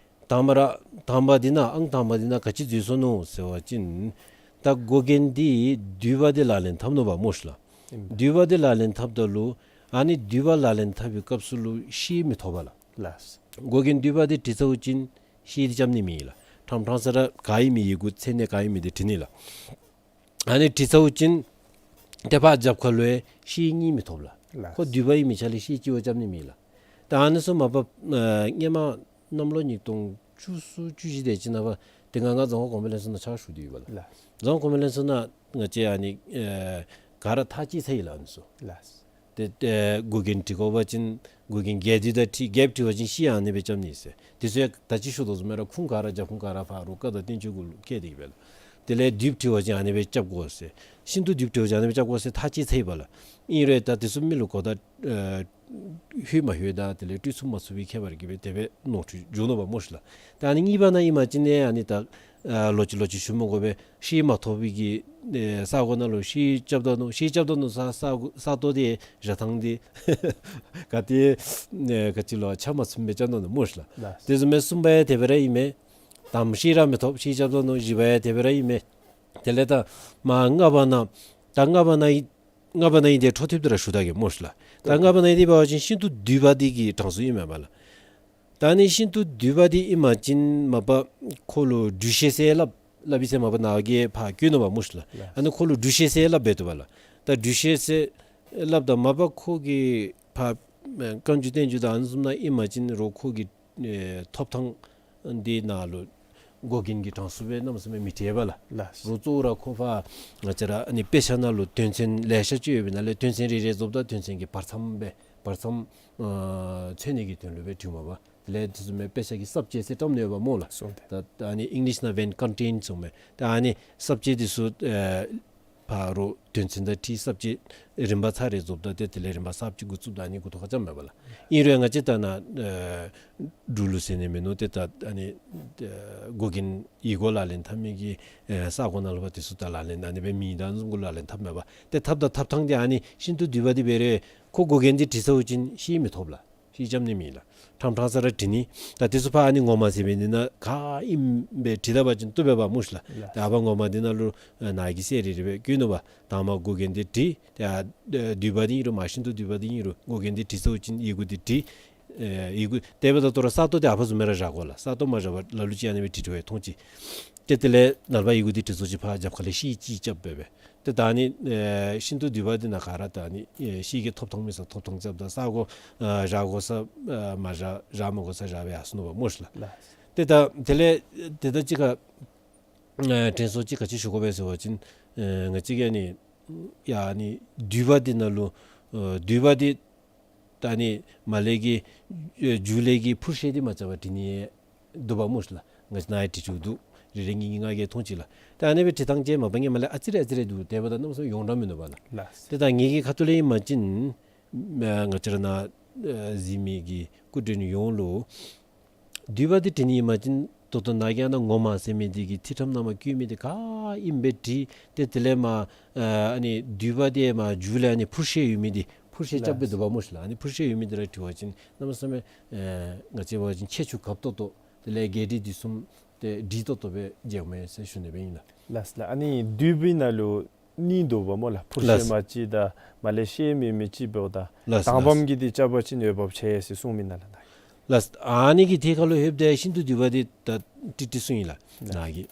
དང་པ་ར་དང་པ་འདི་ནང་ཨང་དང་པ་འདི་ནང་ག་ཅི་འཛོལ་སོ་ནུག་ཟེར་བ་ཅིན་ད་འགོག་རྐྱེན་འདི་བསྡུས་པ་འདི་ལག་ལེན་འཐབ་ནུག་པ་སྨོ་ཤིག་ལགས། ཨིན། བསྡུས་པ་འདི་ལག་ལེན་འཐབ་ད་ལུ་ཨ་ནི་བསྡུས་པ་ལག་ལེན་འཐབ་པའི་སྐབས་སུ་ལུ་ཤེལ་མི་ཐོབ་པ་ལགས། ལགས། འགོག་རྐྱེན་བསྡུས་པ་འདི་བྲིས་ཚརཝ་ཅིན་ཤེལ་འདི་རྐྱབ་ནི་མེད་ལགས། ཕྲང་ཕྲང་ས་ར་ག་ཨིན་མི་ཡི་གུ་མཚན་གནས་ག་ཨིན་མི་འདི་བྲི་ནི་ལགས། ཨ་ནི་བྲིས་ཚརཝ་ཅིན་ཏེ་ཕར་རྒྱབ་ཁ་ལུ་ཡང་ཤེལ་གཉིས་མི་ཐོབ་ལགས། ལགས། ཁོ་བསྡུས་པ་ཨིན་མི་ཆ་ལས་ཤེལ་གཅིག་བ་རྐྱབ་ནི་མེད་ལགས། ད་ཨ་ནི་ཚུ་མ་པ་ཨ་སྔོན་མ་གནམ་ལོ་ཉིས་སྟོང་བཅུ་གསུམ་བཅུ་བཞི་དེ་ཅིག་ནང་ཕར་ཏེ་ང་ང་རྫོང་ཁ་གོང་འཕེལ་ལྷན་ཚོགས་ནང་ཕྱག་ཞུ་སྟེ་ཡོད་པ་ལགས། ལགས། རྫོང་ཁ་གོང་འཕེལ་ལྷན་ཚོགས་ནང་ང་བཅས་ཨ་ནི་ཨེ་ག་ར་ཐག་བཅད་ཚར་ཡི་ལགས་ཨ་ནི་ཚུ། ལགས། ཏེ་ཏེ་འགོག་རྐྱེན་བྲི་དགོ་པ་ཅིན་འགོག་རྐྱེན་རྒྱས་བསྡུས་དང་འཁྲིལ་རྒྱསཔ་བྲི་བ་ཅིན་ཤེལ་ཨ་ནི་སྦེ་རྐྱབ་ནི་ཟེར། དེ་ཚུ་ཡང་ད་ཅི་ཞུ་དོ་བཟུམ་སྦེ་ར་ཁུངས་ག་ར་རྒྱབ་ཁུངས་ག་ར་ཕ་རོལ་བཀའ་དང་བསྟན་བཅོས་གུ་ལུ་བཀལ་ཏེ་གི་སྦེ་ལགས། དེ་ལས་བསྡུས་བྲི་བ་ཅིན་ཨ་ནི་སྦེ་རྐྱབ་དགོ་ཟེར། ཤིན་ཏུ་བསྡུས་བྲི་བ་ཅིན་ཨ་ནི་སྦེ་རྐྱབ་དགོ་ཟེར་ཐག་བཅད་ཚར་ཡི་པ་ལགས། ཨིན་རུང་ད་དེ་ཚུ་མི་ལུ་གོ་བརྡ་ཨེ་ལྷོད་མ་ལྷོད་དང་དེ་ལས་སྤྲོད་ཚུགས་མ་ཚུགས་པའི་ཁྱད་པར་གྱིས་སྦེ་དེ་སྦེ་ནོར་འཁྲུལ་འབྱུང་ནུག་པ་སྨོ་ཤིག་ལགས། ད་ཨ་ནི་གཉིས་པ་ནང་ཨིན་པ་ཅིན་ཨ་ནི་ད་ཨ་ལོག་ཅི་ལོག་ཅི་ཞུ་མི་དགོ་པས། ཤེལ་མ་ཐོབ་པའི་གི་ཨེ་ས་གོ་ནང་ལུ་ཤེལ་རྐྱབ་ད་ནུག། ཤེལ་རྐྱབ་ད་ནུག་ས་ས་གོ་ས་སྟོང་དེ་བཞག་ཐངས་དེ་ག་ཏེ་ཨེ་ག་ཅི་ལོ་ཆ་མ་ཚུམ་སྦེ་རྐྱབ་ད་ནུག་སྨོ་ཤིག་ལགས། ལགས། དེ་བཟུམ་སྦེ་གསུམ་པ་ཡང་དེ་སྦེ་ར་ཨིན་མས། དང་པ་ཤེལ་ར་མི་ཐོབ། ཤེལ་རྐྱབ་ད་ནུག། བཞི་པ་ཡང་དེ་སྦེ་ར་ཨིན་མས། དེ་ལས་ད་མ་ལྔ་པ་ནང་ད་ལྔ་པ་ནང་ཨིན་ལྔ་པ་ནང་ཨིན་དེ་འཕྲོ་མཐུད་དེ་ར་ཞུ་ད་གེ་སྨོ་ཤིག་ལགས། ད་ལྔ་པ་ནང་ཨིན་དེ་འབད་བ་ཅིན་ཤིན་ཏུ་བསྡུས་པ་འདི་གི་གྲངས་སུ་ཨིན་མས་པ་ལགས། ད་ཨ་ནི་ཤིན་ཏུ་བསྡུས་པ་འདི་ཨིན་པ་ཅིན་མ་པ་ཁོ་ལུ་འབྲུ་ཤེལ་ཟེར་སླབ་སླབ་ཨིན་ཟེར་མ་པ་ནཱ་གིས་ཕར་བཀོད་ནུག་པ་སྨོ་ཤིག་ལགས། ལགས། ཨ་ནི་ཁོ་ལུ་འབྲུ་ཤེལ་ཟེར་སླབ་འབད་དོ་པ་ལགས། ད་འབྲུ་ཤེལ་ཟེར་སླབ་ད་མ་པ་ཁོ་གི་ཕར་ཨེ་བཀའ་འགྱུར་བསྟན་འགྱུར་དང་ཨ་ནི་བཟུམ་ནང་ཨིན་པ་ཅིན་རོགས་ཁོ་གི་ཨེ་ཐོབ་ཐངས་འདི་ནང་ལུ་འགོག་རྐྱེན་གྱི་གྲངས་སུ་སྦེ་གནམ་མེད་ས་མེད་མི་བྲི་བས་ལགས། ལགས། རོགས་གཙོ་བོ་ར་ཁོ་ཕར་ང་བཅས་ར་ཨ་ནི་དཔེ་ཆ་ནང་ལུ་དོན་ཚན་ལེ་ཤ་ཅིག་ཡོད་པའི་ནང་ལས་དོན་ཚན་རེ་རེ་རྫོགསཔ་ད་དོན་ཚན་གྱི་བར་མཚམས་སྦེ་བར་མཚམས་ཨ་མཚོན་ནི་གི་དོན་ལུ་སྦེ་བྲིཝ་མས་པ། དེ་ལས་དེ་བཟུམ་མའི་དཔེ་ཆ་གི་ས་བཅད་ཟེར་བཀྲམ་ནི་ཡོདཔ་སྨོ་ལགས། སོང་སྟེ། ད་ད་ཨ་ནི་ཨིང་ལིཤ་ནང་འབདན་ཀོན་ཊེནཊ་ཟེར་མས། ད་ཨ་ནི་ས་བཅད་འདི་ཚུ་ཨེ་ཕ་རོལ་དོན་ཚན་དང་འཁྲིལ་ས་བཅད་རིམ་པ་ཚར་རེ་རྫོགསཔ་ད་ཏེ་དེ་ལས་རིམ་པ་གསརཔ་ཅིག་འགོ་བཙུགསཔ་ད་ཨ་ནི་མགུ་ཐོག་ཁར་རྐྱབ་མས་པ་ལགས། ཨིན་རུང་ང་བཅས་ད་ནཱ་ཨེ་འབྲུག་ལུགས་ཟེར་ནི་མིན་ནུག། ཏེ་ད་ཨ་ནི་ཨེ་འགོག་རྐྱེན་ཡིག་གུ་ལག་ལེན་འཐབ་མི་གི་ཨེ་ས་གོ་ནང་ལུ་འབད་དེ་ཚུ་ད་ལག་ལེན་ཨ་ནི་སྦེ་མེད། ད་ཨ་ནི་བཟུམ་གུ་ལག་ལེན་འཐབ་མས་པ། ཏེ་འཐབ་ད་འཐབ་ཐངས་འདི་ཨ་ནི་ཤིན་ཏུ་བསྡུས་པ་འདི་འབད་རུང་ཁོ་འགོག་རྐྱེན་འདི་བྲི་ཚརཝ་ཅིན་ཤེལ་མི་ཐོབ་ལགས། ཤེལ་རྐྱབ་ནི་མེད་ལགས། ཕྲང་ཕྲང་ས་ར་བྲི་ནི། ད་དེ་ཚུ་ཕར་ཨ་ནི་ངོ་མ་ཟེར་བའི་འདི་ནང་ག་ཨིནམ་སྦེ་བྲི་ད་པ་ཅིན་བཏུབ་པས་པ་སྨོ་ཤིག་ལགས། ལགས། ད་ཨ་ཕར་ངོ་མ་འདི་ནང་ལུ་ཨ་ནཱ་གིས་གསལ་རི་རི་སྦེ་བཀོད་ནུག་པ། དང་པ་འགོག་རྐྱེན་འདི་བྲི། ཏེ་ཨ་བསྡུས་པ་འདི་ཨིན་རུང་མ་ཤིན་ཏུ་བསྡུས་པ་འདི་ཨིན་རུང་འགོག་རྐྱེན་འདི་བྲི་ཚརཝ་ཅིན་ཡི་གུ་འདི་བྲི། ཨེ་ཡི་གུ་དེ་འབདཝ་ད་ལྟོ་ར་ས་སྟོང་འདི་ཨ་ཕར་བཟུམ་སྦེ་ར་བཞག་དགོ་ལགས། ས་སྟོང་མ་བཞག་པར་ལ་ལུ་ཅིག་ཨ་ནི་སྦེ་བྲིས་བྲིསཝ་ཡང་མཐོང་ཅི། ཏེ་དེ་ལས་ནངས་པ་ཡི་གུ་འདི་བྲིས་ཚར་ཅིག་ཕར་རྒྱབ་ཁ་ལས་ཤེལ་ཅིག་རྐྱབ་སྦེ་སྦེ། ཏེ་ད་ཨ་ནི་ཨེ་ཤིན་ཏུ་བསྡུས་པ་འདི་ནང་ཁར་ད་ཨ་ནི་ཨེ་ཤེལ་གྱི་ཐོབ་ཐང་མེད་ས་ཐོབ་ཐང་རྐྱབ་ད་ས་གོ་ཨ་བཞག་དགོ་ས་ཨ་མ་བཞག་བཞག་མ་དགོ་ས་བཞག་སྦེ་ཡར་སོང་ནུག་པ་སྨོ་ཤིག་ལགས། ལགས། ཏེ་ད་དེ་ལས་ཏེ་ད་ཅིག་ཁར་ཨེ་དྲན་གསོ་ཅིག་ག་ཅི་ཞུ་དགོ་པས་ཟེར་བ་ཅིན་ཨེ་ང་བཅས་ཀྱིས་ཨ་ནི་ཡ་ཨ་ནི་བསྡུས་པ་འདི་ནང་ལུ་ཨེ་བསྡུས་པ་འདི་ད་ཨ་ནི་མར་ལས་ཀྱི་ཨེ་མཇུག་ལས་ཀྱི་འཕུར་ཤེལ་འདི་མ་རྐྱབ་པར་བྲིས་ནི་འདུག་པ་སྨོ་ཤིག་ལགས། ང་བཅས་ནཱ་ཡང་བྲིས་བྲིསཝ་འདུག། རེ་རེ་གཉིས་གཉིས་ལྔ་བརྒྱད་མཐོང་ཅི་ལགས། ད་ཨ་ནི་སྦེ་བྲིས་ཐངས་ཅིག་མ་པ་ཧེ་མ་ལས་ཨ་ཙི་རེ་ཨ་ཙི་རེ་འདུག། དེ་འབདཝ་ད་གནམ་མེད་ས་མེད་ཡོངས་གྲགས་མིན་འདུག་པ་ལགས། ལགས། ཏེ་ད་ངེ་གི་ཁ་ཐུག་ལས་ཨིན་པ་ཅིན་ཨ་ང་བཅས་ར་ནཱ་ཨ་གཟིགས་མི་གི་སྐུ་མགྲོན་ཡོངས་ལུ་བསྡུས་པ་འདི་བྲིས་ནི་ཨིན་པ་ཅིན་ད་ལྟོ་ནཱ་གི་ཨ་ནཱ་ངོ་མ་ཟེར་མི་འདི་གི་ཐིག་ཕྲེང་ནང་མར་བཀོད་མི་འདི་ག་ཨིནམ་སྦེ་བྲིས། ཏེ་དེ་ལས་མར་ཨ་ཨ་ནི་བསྡུས་པ་འདི་མར་མཇུག་ལས་ཨ་ནི་འཕུར་ཤེལ་ཡོད་མི་འདི་འཕུར་ཤེལ་རྐྱབ་སྦེ་འདུག་པ་སྨོ་ཤིག་ལགས། ཨ་ནི་འཕུར་ཤེལ་ཡོད་མི་འདི་ར་བྲིས་པ་ཅིན་གནམ་མེད་ས་མེད་ཨ་ང་བཅས་འབད་བ་ཅིན་ཁྱད་ཆོས་དགའ་ཏོག་ཏོ་དེ་ལས་རྒྱས་འབྲིང་བསྡུས་གསུམ་ཏེ་འགྲིག་ཏོག་ཏོ་སྦེ་མཇལཝ་མས་ཟེར་ཞུ་ནི་སྦེ་ཨིན་ལགས། ལགས་ལགས། ཨ་ནི་བསྡུས་པའི་ནང་ལུ་གཉིས་འདུག་པ་སྨོ་ལགས། འཕུར་ཤེལ་ལགས། མ་གཅིག་དང་མར་ལས་ཤེལ་མེད་མི་གཅིག་འབདཝ་ད་ལགས། དང་པམ་གི་འདི་རྐྱབ་པ་ཅིན་འོས་འབབ་ཆེ་ཟེར་གསུངས་མི་ནང་ལུ་ནཱ། ལགས། ཨ་ནི་གི་ཐད་ཁར་ལུ་ལྷོདཔ་ད་ཤིན་ཏུ་བསྡུས་པ་འདི་ད་ཏིག་ཏིག་གསུངས་ཡི་ལགས། ལགས། ནཱ་གི་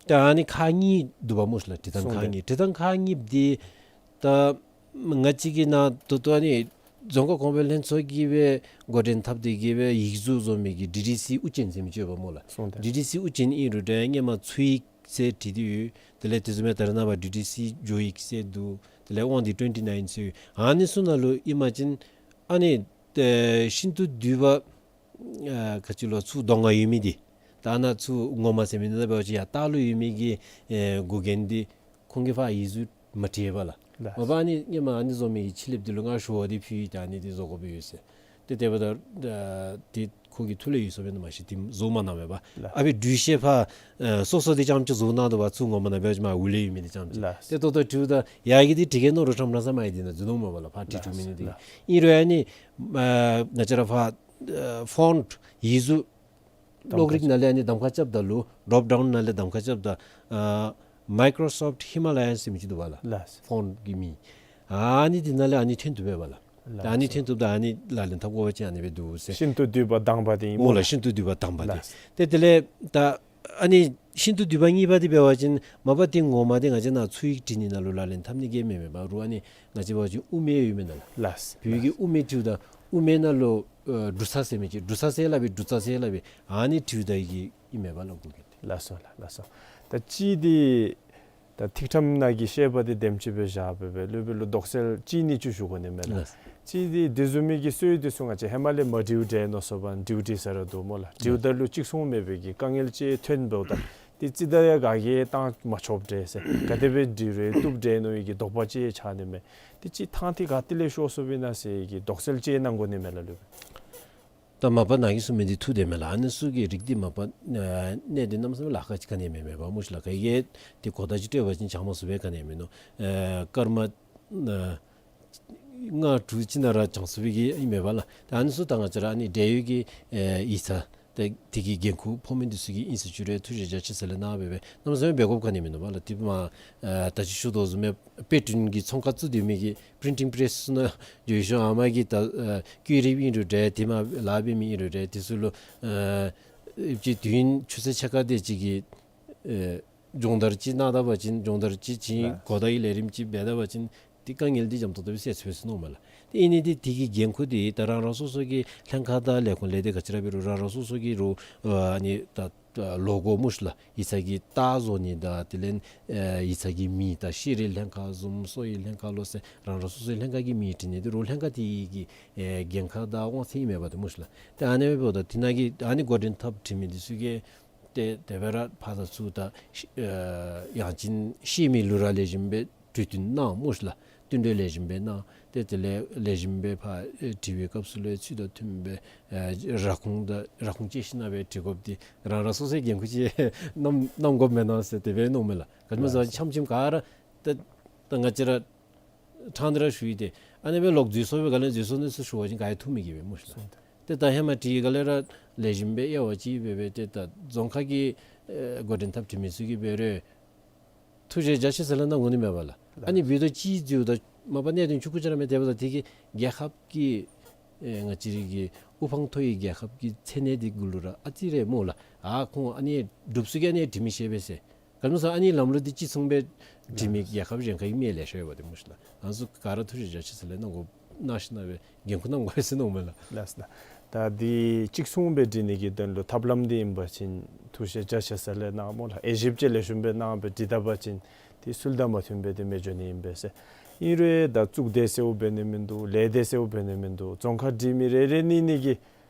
ད་ཨ་ནི་ཁག་གཉིས་འདུག་པ་སྨོ་ཤིག་ལགས། བྲིས་ཐངས་ཁག་གཉིས། བྲིས་ཐངས་ཁག་གཉིས་འདི་ད་ང་བཅས་ཀྱི་ནཱ་ད་ལྟོ་ཨ་ནི་རྫོང་ཁ་གོང་འཕེལ་ལྷན་ཚོགས་ཀྱིས་སྦེ་འགོ་འདྲེན་འཐབ་སྟེ་གིས་སྦེ་ཡིག་གཟུགས་བཟོ་མི་གི་ཌི་ཌི་སི་དབུ་ཅན་ཟེར་མི་ཅིག་ཡོདཔ་སྨོ་ལགས། སོང་སྟེ། ཌི་ཌི་སི་དབུ་ཅན་ཨིན་རུང་འདྲ་སྔོན་མ་ཚུ་ཡིག་ཟེར་བྲིས་ཏེ་ཡོད། དེ་ལས་དེ་བཟུམ་སྦེ་ད་རེས་ནངས་པ་ཌི་ཌི་སི་ཇོ་ཡིག་ཟེར་འདུག། དེ་ལས་དབང་འདུས་ཊུ་ཝེན་ཊི་ནའིན་ཟེར་ཡོད། ཨ་ནི་ཚུ་ནང་ལུ་ཨིན་པ་ཅིན་ཨ་ནི་ཨེ་ཤིན་ཏུ་བསྡུས་པ་ཨ་ག་ཅི་ལོ་ཚུར་གདོང་ཁར་ཡོད་མི་འདི་ད་ནཱ་ཚུར་ངོ་མ་ཟེར་མི་འདི་ནང་འབད་བ་ཅིན་ཡར་ལྟག་ལུ་ཡོད་མི་གི་ཨེ་འགོ་རྒྱན་འདི་ཁོང་གིས་ཕར་ཡིག་གཟུགས་མ་བྲིས་པས་ལགས། ལགས། མ་པ་ཨ་ནི་སྔོན་མ་ཨ་ནི་བཟོ་མི་གི་ཕྱི་ལེབ་འདི་ལུ་ང་ཞུ་བ་འདི་ཕུལ་ཡི། ད་ཨ་ནི་འདི་བཟོ་དགོཔ་ཡོད་ཟེར། ཏེ་དེ་འབདཝ་ད་ཨ་འདི་ཁོ་གི་ཐུགས་ལས་ཡོད་སོ་བས་ན་མ་ཤེས། འདི་བཟོ་མ་གནང་མས་པ། ལགས། ཨ་ཕི་འབྲུ་ཤེལ་ཕར་ཨ་སོ་སོ་འདི་རྐྱངམ་ཅིག་བཟོ་གནང་དོ་བ། ཚུར་ངོ་མ་ནང་འབད་བ་ཅིན་མར་འོག་ལས་ཡོད་མི་འདི་རྐྱངམ་ཅིག། ལགས། ཏེ་ད་ལྟོ་བྲིསཝ་ད་ཡར་གྱི་འདི་བྲི་གེ་ནོར་རུང་ཁྲམ་ར་ས་མ་ཡི་འདི་ནང་འཛུལ་ནུག་མས་པ་ལགས། ཕར་བྲིས་བྲིསཝ་མི་འདི། ལགས། ཨིན་རུང་ཨ་ནི་ཨ་ང་བཅས་ར་ཕར་ཨ་ཕོནཊ་ཡིག་གཟུགས་གློག་རིག་ནང་ལས་ཨ་ནི་གདམ་ཁ་རྐྱབ་ད་ལུ་ཌོབ་ཌའུན་ནང་ལས་གདམ་ཁ་རྐྱབ་ད་ཨ་མའི་ཀོརོ་སོཕཊ་ཧི་མ་ལ་ཡཱན་ཟེར་མི་ཅིག་འདུག་པ་ལགས། ལགས། ཕོནཊ་གི་མིང་། ཨ་ནི་འདི་ནང་ལས་ཨ་ནི་ཐོན་བཏུབ་པས་པ་ལགས། ལགས། ཨ་ནི་ཐོན་བཏུབ་ད་ཨ་ནི་ལག་ལེན་འཐབ་དགོ་པ་ཅིན་ཨ་ནི་སྦེ་འདུག་ཟེར། ཤིན་ཏུ་བསྡུས་པ་དང་པ་འདི་ཨིན་སྨོ་ལགས། ལགས། ཤིན་ཏུ་བསྡུས་པ་དང་པ་འདི། ལགས། ཏེ་དེ་ལས་ད་ཨ་ནི་ཤིན་ཏུ་བསྡུས་པ་གཉིས་པ་འདི་འབད་བ་ཅིན་མ་པ་འདི་ངོ་མ་འདི་ང་བཅས་ནཱ་ཚུ་ཡིག་བྲི་ནི་ནང་ལུ་ལག་ལེན་འཐབ་ནི་གི་མེན་མས་པ། རུང་ཨ་ནི་ང་བཅས་འབད་བ་ཅིན་དབུ་མེད་ཡོད་མེན་ན་ལགས། ལགས། བོད་ཡིག་གི་དབུ་མེད་བྲིསཝ་ད་དབུ་མེད་ནང་ལུ་ཨ་འབྲུ་ཚ་ཟེར་མི་ཅིག། འབྲུ་ཚ་ཟེར་སླབ་པས། འབྲུ་ཚ་ཟེར་སླབ་པས། ཨ་ནི་བྲིསཝ་ད་གི་ཨིན་མས་པ་ལགས། གོ་གི། ལགས་སོ་ལགས། ལགས་སོ། ད་གཅིག་འདི་ད་ཐིག་ཕྲེང་ནང་གི་བཤད་པ་འདི་དེམ་ཅིག་སྦེ་བཞག་སྦེ་སྦེ་ལུ་སྦེ་ལུ་དོགས་སེལ་གཅིག་གཉིས་ཅིག་ཞུ་དགོ་ནི་མས་ལགས། ལགས། གཅིག་འདི་དེ་བཟུམ་མའི་གི་སྲོལ་འདི་ཚུ་ང་བཅས་ཧེ་མ་ལས་མ་འབྲིཝ་འདྲས་མནོ་བསམ་འབད་འབྲིཝ་འབྲི་ས་ར་འདུག་སྨོ་ལགས། འབྲིཝ་ད་ལུ་གཅིག་མཚུངས་མེད་པའི་གི་དཀའ་ངལ་ཅིག་ཐོན་འབདཝ་ད་འདི་རྩིས་ད་ཡང་ག་གིས་བཏང་མ་ཆོགཔ་འདྲས་ཟེར། ག་དེ་སྦེ་འབྲི་རུང་བཏུབ་འདྲས་མནོ་བའི་གི་དོགས་པ་ཅིག་ཆགས་ནི་མས། འདི་ཅིག་ཐང་འདི་ག་ཏེ་ལས་ཤོར་སོཔ་ཨིན་ན་ཟེར་གྱི་དོགས་སེལ་ཅིག་གནང་དགོ་ནི་མས་ལགས་ལུ་སྦེ། ད་མ་པ་ནཱ་གིས་གསུངས་མི་འདི་ཐུགས་བདེན་མས་ལགས། ཨ་ནི་ཚུ་གི་རིགས་འདི་མ་པ་ཨ་གནད་དོན་གནམ་མེད་ས་མེད་ལཱ་ཁག་ཅིག་ག་ནི་མེད་མས་པ་སྨོ་ཤིག་ལགས། ག་གིས་འདི་གོ་བརྡ་ཅིག་སྤྲོད་པ་ཅིན་བྱང་མ་ཚུགས་པའི་ག་ནི་མིན་ནུག། ཨ་སྐར་མ་ཨ་ལྔ་དྲུག་ཅིག་ནང་ར་བྱང་ཚུགས་པའི་གི་ཨིན་མས་པ་ལགས། ད་ཨ་ནི་ཚུ་ད་ང་བཅས་ར་ཨ་ནི་འབྲེལ་ཡོད་ཀྱི་ཨ་ཡིག་ཚང་ཏེ་དེ་གི་འགན་ཁུར་ཕོག་མི་འདི་ཚུ་གིས་ཨིན་ཟེར་ཞུ་རུང་ཐུགས་རྗེ་རྒྱ་ཆེ་ཟེར་ལས་གནང་སྦེ་སྦེ་གནམ་མེད་ས་མེད་འབད་དགོཔ་ག་ནི་མིན་ནུག་པ་ལགས། དེ་མ་ཨ་ད་ཅི་ཞུ་དོ་བཟུམ་སྦེ་དཔེ་སྐྲུན་གྱི་ཚོང་ཁང་བཙུགས་སྡོད་མི་གི་པི་རིན་ཊིང་པེ་རེསི་ཚུ་ནང་འགྱོ་ཞིནམ་ཨ་མ་གི་ད་ཨ་བཀོད་རིགཔ་ཨིན་རུང་འདྲ་དེ་མ་ལཱ་འབད་མི་ཨིན་རུང་འདྲ་དེ་ཚུ་ལུ་ཨ་ཅིག་དུས་ཡུན་ཆུ་ཚོད་ཕྱེད་ཀ་དེ་ཅིག་གི་ཨེ་སྦྱོང་བརྡར་ཅིག་གནང་ད་པ་ཅིན་སྦྱོང་བརྡར་ཅིག་ཅིག་ལགས། གོ་བརྡ་གི་ལས་རིམ་ཅིག་འབད་ད་པ་ཅིན་དེ་དཀའ་ངལ་འདི་འཇམ་ཏོག་ཏོ་སྦེ་སེལ་ཚུགས་པས་ཟེར་མནོཝ་མས་ལགས། དེ་ཨིན་ནི་འདི་དེ་གི་འགན་ཁུར་འདི་ད་རང་རང་སོ་སོ་གི་ལྷན་ཁག་དང་ལས་ཁུངས་ལས་སྡེ་ག་ཅི་ར་འབད་རུང་རང་རང་སོ་སོ་གི་རུང་ཨ་ནི་ད་ལོ་གོ་སྨོ་ཤིག་ལགས། ཡིག་ཚང་གི་རྟགས་བཟོ་ནི་དང་དེ་ལས་ཨེ་ཡིག་ཚང་གི་མིང་དང་ཤེས་རིག་ལྷན་ཁག་བཟུམ་གསོ་བའི་ལྷན་ཁག་ལོ་ཟེར་རང་རང་སོ་སོའི་ལྷན་ཁག་གི་མིང་བྲི་ནི་འདི་རུང་ལྷན་ཁག་དེ་གི་ཨེ་འགན་ཁག་དང་དབང་ཚད་ཨིན་མས་པ་ཏེ་སྨོ་ཤིག་ལགས། ཏེ་ཨ་ནི་འབདཝ་ད་དེ་ནང་གི་ཨ་ནི་འགོ་འདྲེན་འཐབ་བྲིས་མི་འདི་ཚུ་གིས་ཏེ་དེ་སྦེ་ར་ཕར་ཚུར་ད་ཨེ་ཡང་ཅིན་ཤེས་མི་ལུ་ར་ལེགས་ཤོམ་སྦེ་གྲོས་བསྟུན་གནང་སྨོ་ཤིག་ལགས། བསྟུན་གྲོས་ལེགས་ཤོམ་སྦེ་གནང་། ཏེ་དེ་ལས་ལེགས་ཤོམ་སྦེ་ཕར་ཨེ་དྲི་བའི་སྐབས་སུ་ལུ་ཚུལ་དང་མཐུནམ་སྦེ་ཨེ་ར་ཁུངས་དང་ར་ཁུངས་བཅད་ཞིནམ་སྦེ་འབྲི་དགོཔ་འདི་རང་རང་སོ་སོའི་འགན་ཁུར་ཅིག་གནང་གནང་དགོཔ་མེན་ན་ཟེར་དེ་སྦེ་མནོཝ་མས་ལགས། ག་ཅི་སྨོ་ཟེར་བ་ཅིན་ལགས། འཆམ་འཆམ་ག་ར་ད་ད་ང་བཅས་ར་ཕྲང་སྟེ་ར་ཞུ་ཡི། ཏེ་ཨ་ནི་སྦེ་ལོག་འཛོལ་སོང་པའི་སྒང་ལས་འཛོལ་སོང་ནི་ཚུ་ཞུ་བ་ཅིན་ག་ཡང་ཐུགས་མི་དགྱེས་པས་སྨོ་ཤིག་ལགས། སོང་ཏེ། ཏེ་ད་ཧེ་མ་བྲིས་སྒང་ལས་ར་ལེགས་ཤོམ་སྦེ་དབྱེ་བ་ཅིག་འབད་སྦེ་ཏེ་ད་རྫོང་ཁ་གི་ཨེ་འགོ་འདྲེན་འཐབ་བྲིས་མི་ཚུ་གིས་འབད་རུང་ཐུགས་རྗེ་རྒྱ་ཆེ་ཟེར་ལས་གནང་དགོ་ནི་མས་པ་ལགས། ཨ་ནི་འབདཝ་ད་གཅིག་འཛོལཝ་ད་མ་པ་གནད་དོན་ཆུང་ཀུ་ཅིག་ར་མས། དེ་འབདཝ་ད་དེ་གིས་རྒྱལ་ཁབ་ཀྱི་ ཨེ་ང་བཅས་རའི་གི་དབུ་འཕང་མཐོ་བའི་རྒྱལ་ཁབ་ཀྱི་མཚན་གནས་འདི་གུ་ལུ་ར་ཨ་ཙི་རེ་སྨོ་ལགས། ཨ་ཁོང་ཨ་ནི་འབྲུགཔ་ཚུ་གིས་ཨ་ནི་འབྲི་མི་ཤེས་པས་ཟེར། ག་ནི་ཟེར་ཨ་ནི་ལམ་ལུགས་འདི་གཅིག་མཚུངས་སྦེ་འབྲི་མི་རྒྱལ་ཁབ་གཞན་ཁ་གི་མི་ལེ་ཤ་ཡོད་པ་འདི་སྨོ་ཤི་ལགས། ང་བཅས་ག་ར་ཐུགས་རྗེ་ཆེ་ཟེར་ལས་གནང་དགོ་གནང་ཞིན་ན་སྦེ་འགན་ཁུར་གནང་དགོ་ཟེར་མནོཝ་མས་ལགས། ལགས་སོ་ལགས། ད་འདི་གཅིག་མཚུངས་སྦེ་འབྲི་ནི་གི་དོན་ལུ་ཐབས་ལམ་འདི་ཨིན་པ་ཅིན་ཐུགས་རྗེ་ཆེ་ཟེར་ལས་གནང་སྨོ་ལགས། དབྱེ་ཞིབ་ཅིག་ལེགས་ཤོམ་སྦེ་གནང་སྦེ་འབྲི་ད་པ་ཅིན་ཏེ་ཚུལ་དང་མ་མཐུན་པའི་ཏེ་མི་འགྱོ་ནི་ཨིན་པས་ཟེར། ཨིན་རུང་ད་གཙུག་སྡེ་ཟེརཝ་འབད་ནི་མིན་འདུག། ལས་སྡེ་ཟེརཝ་འབད་ནི་མིན་འདུག། རྫོང་ཁ་འབྲི་མི་རེ་རེ་གཉིས་གཉིས་ཀྱིས་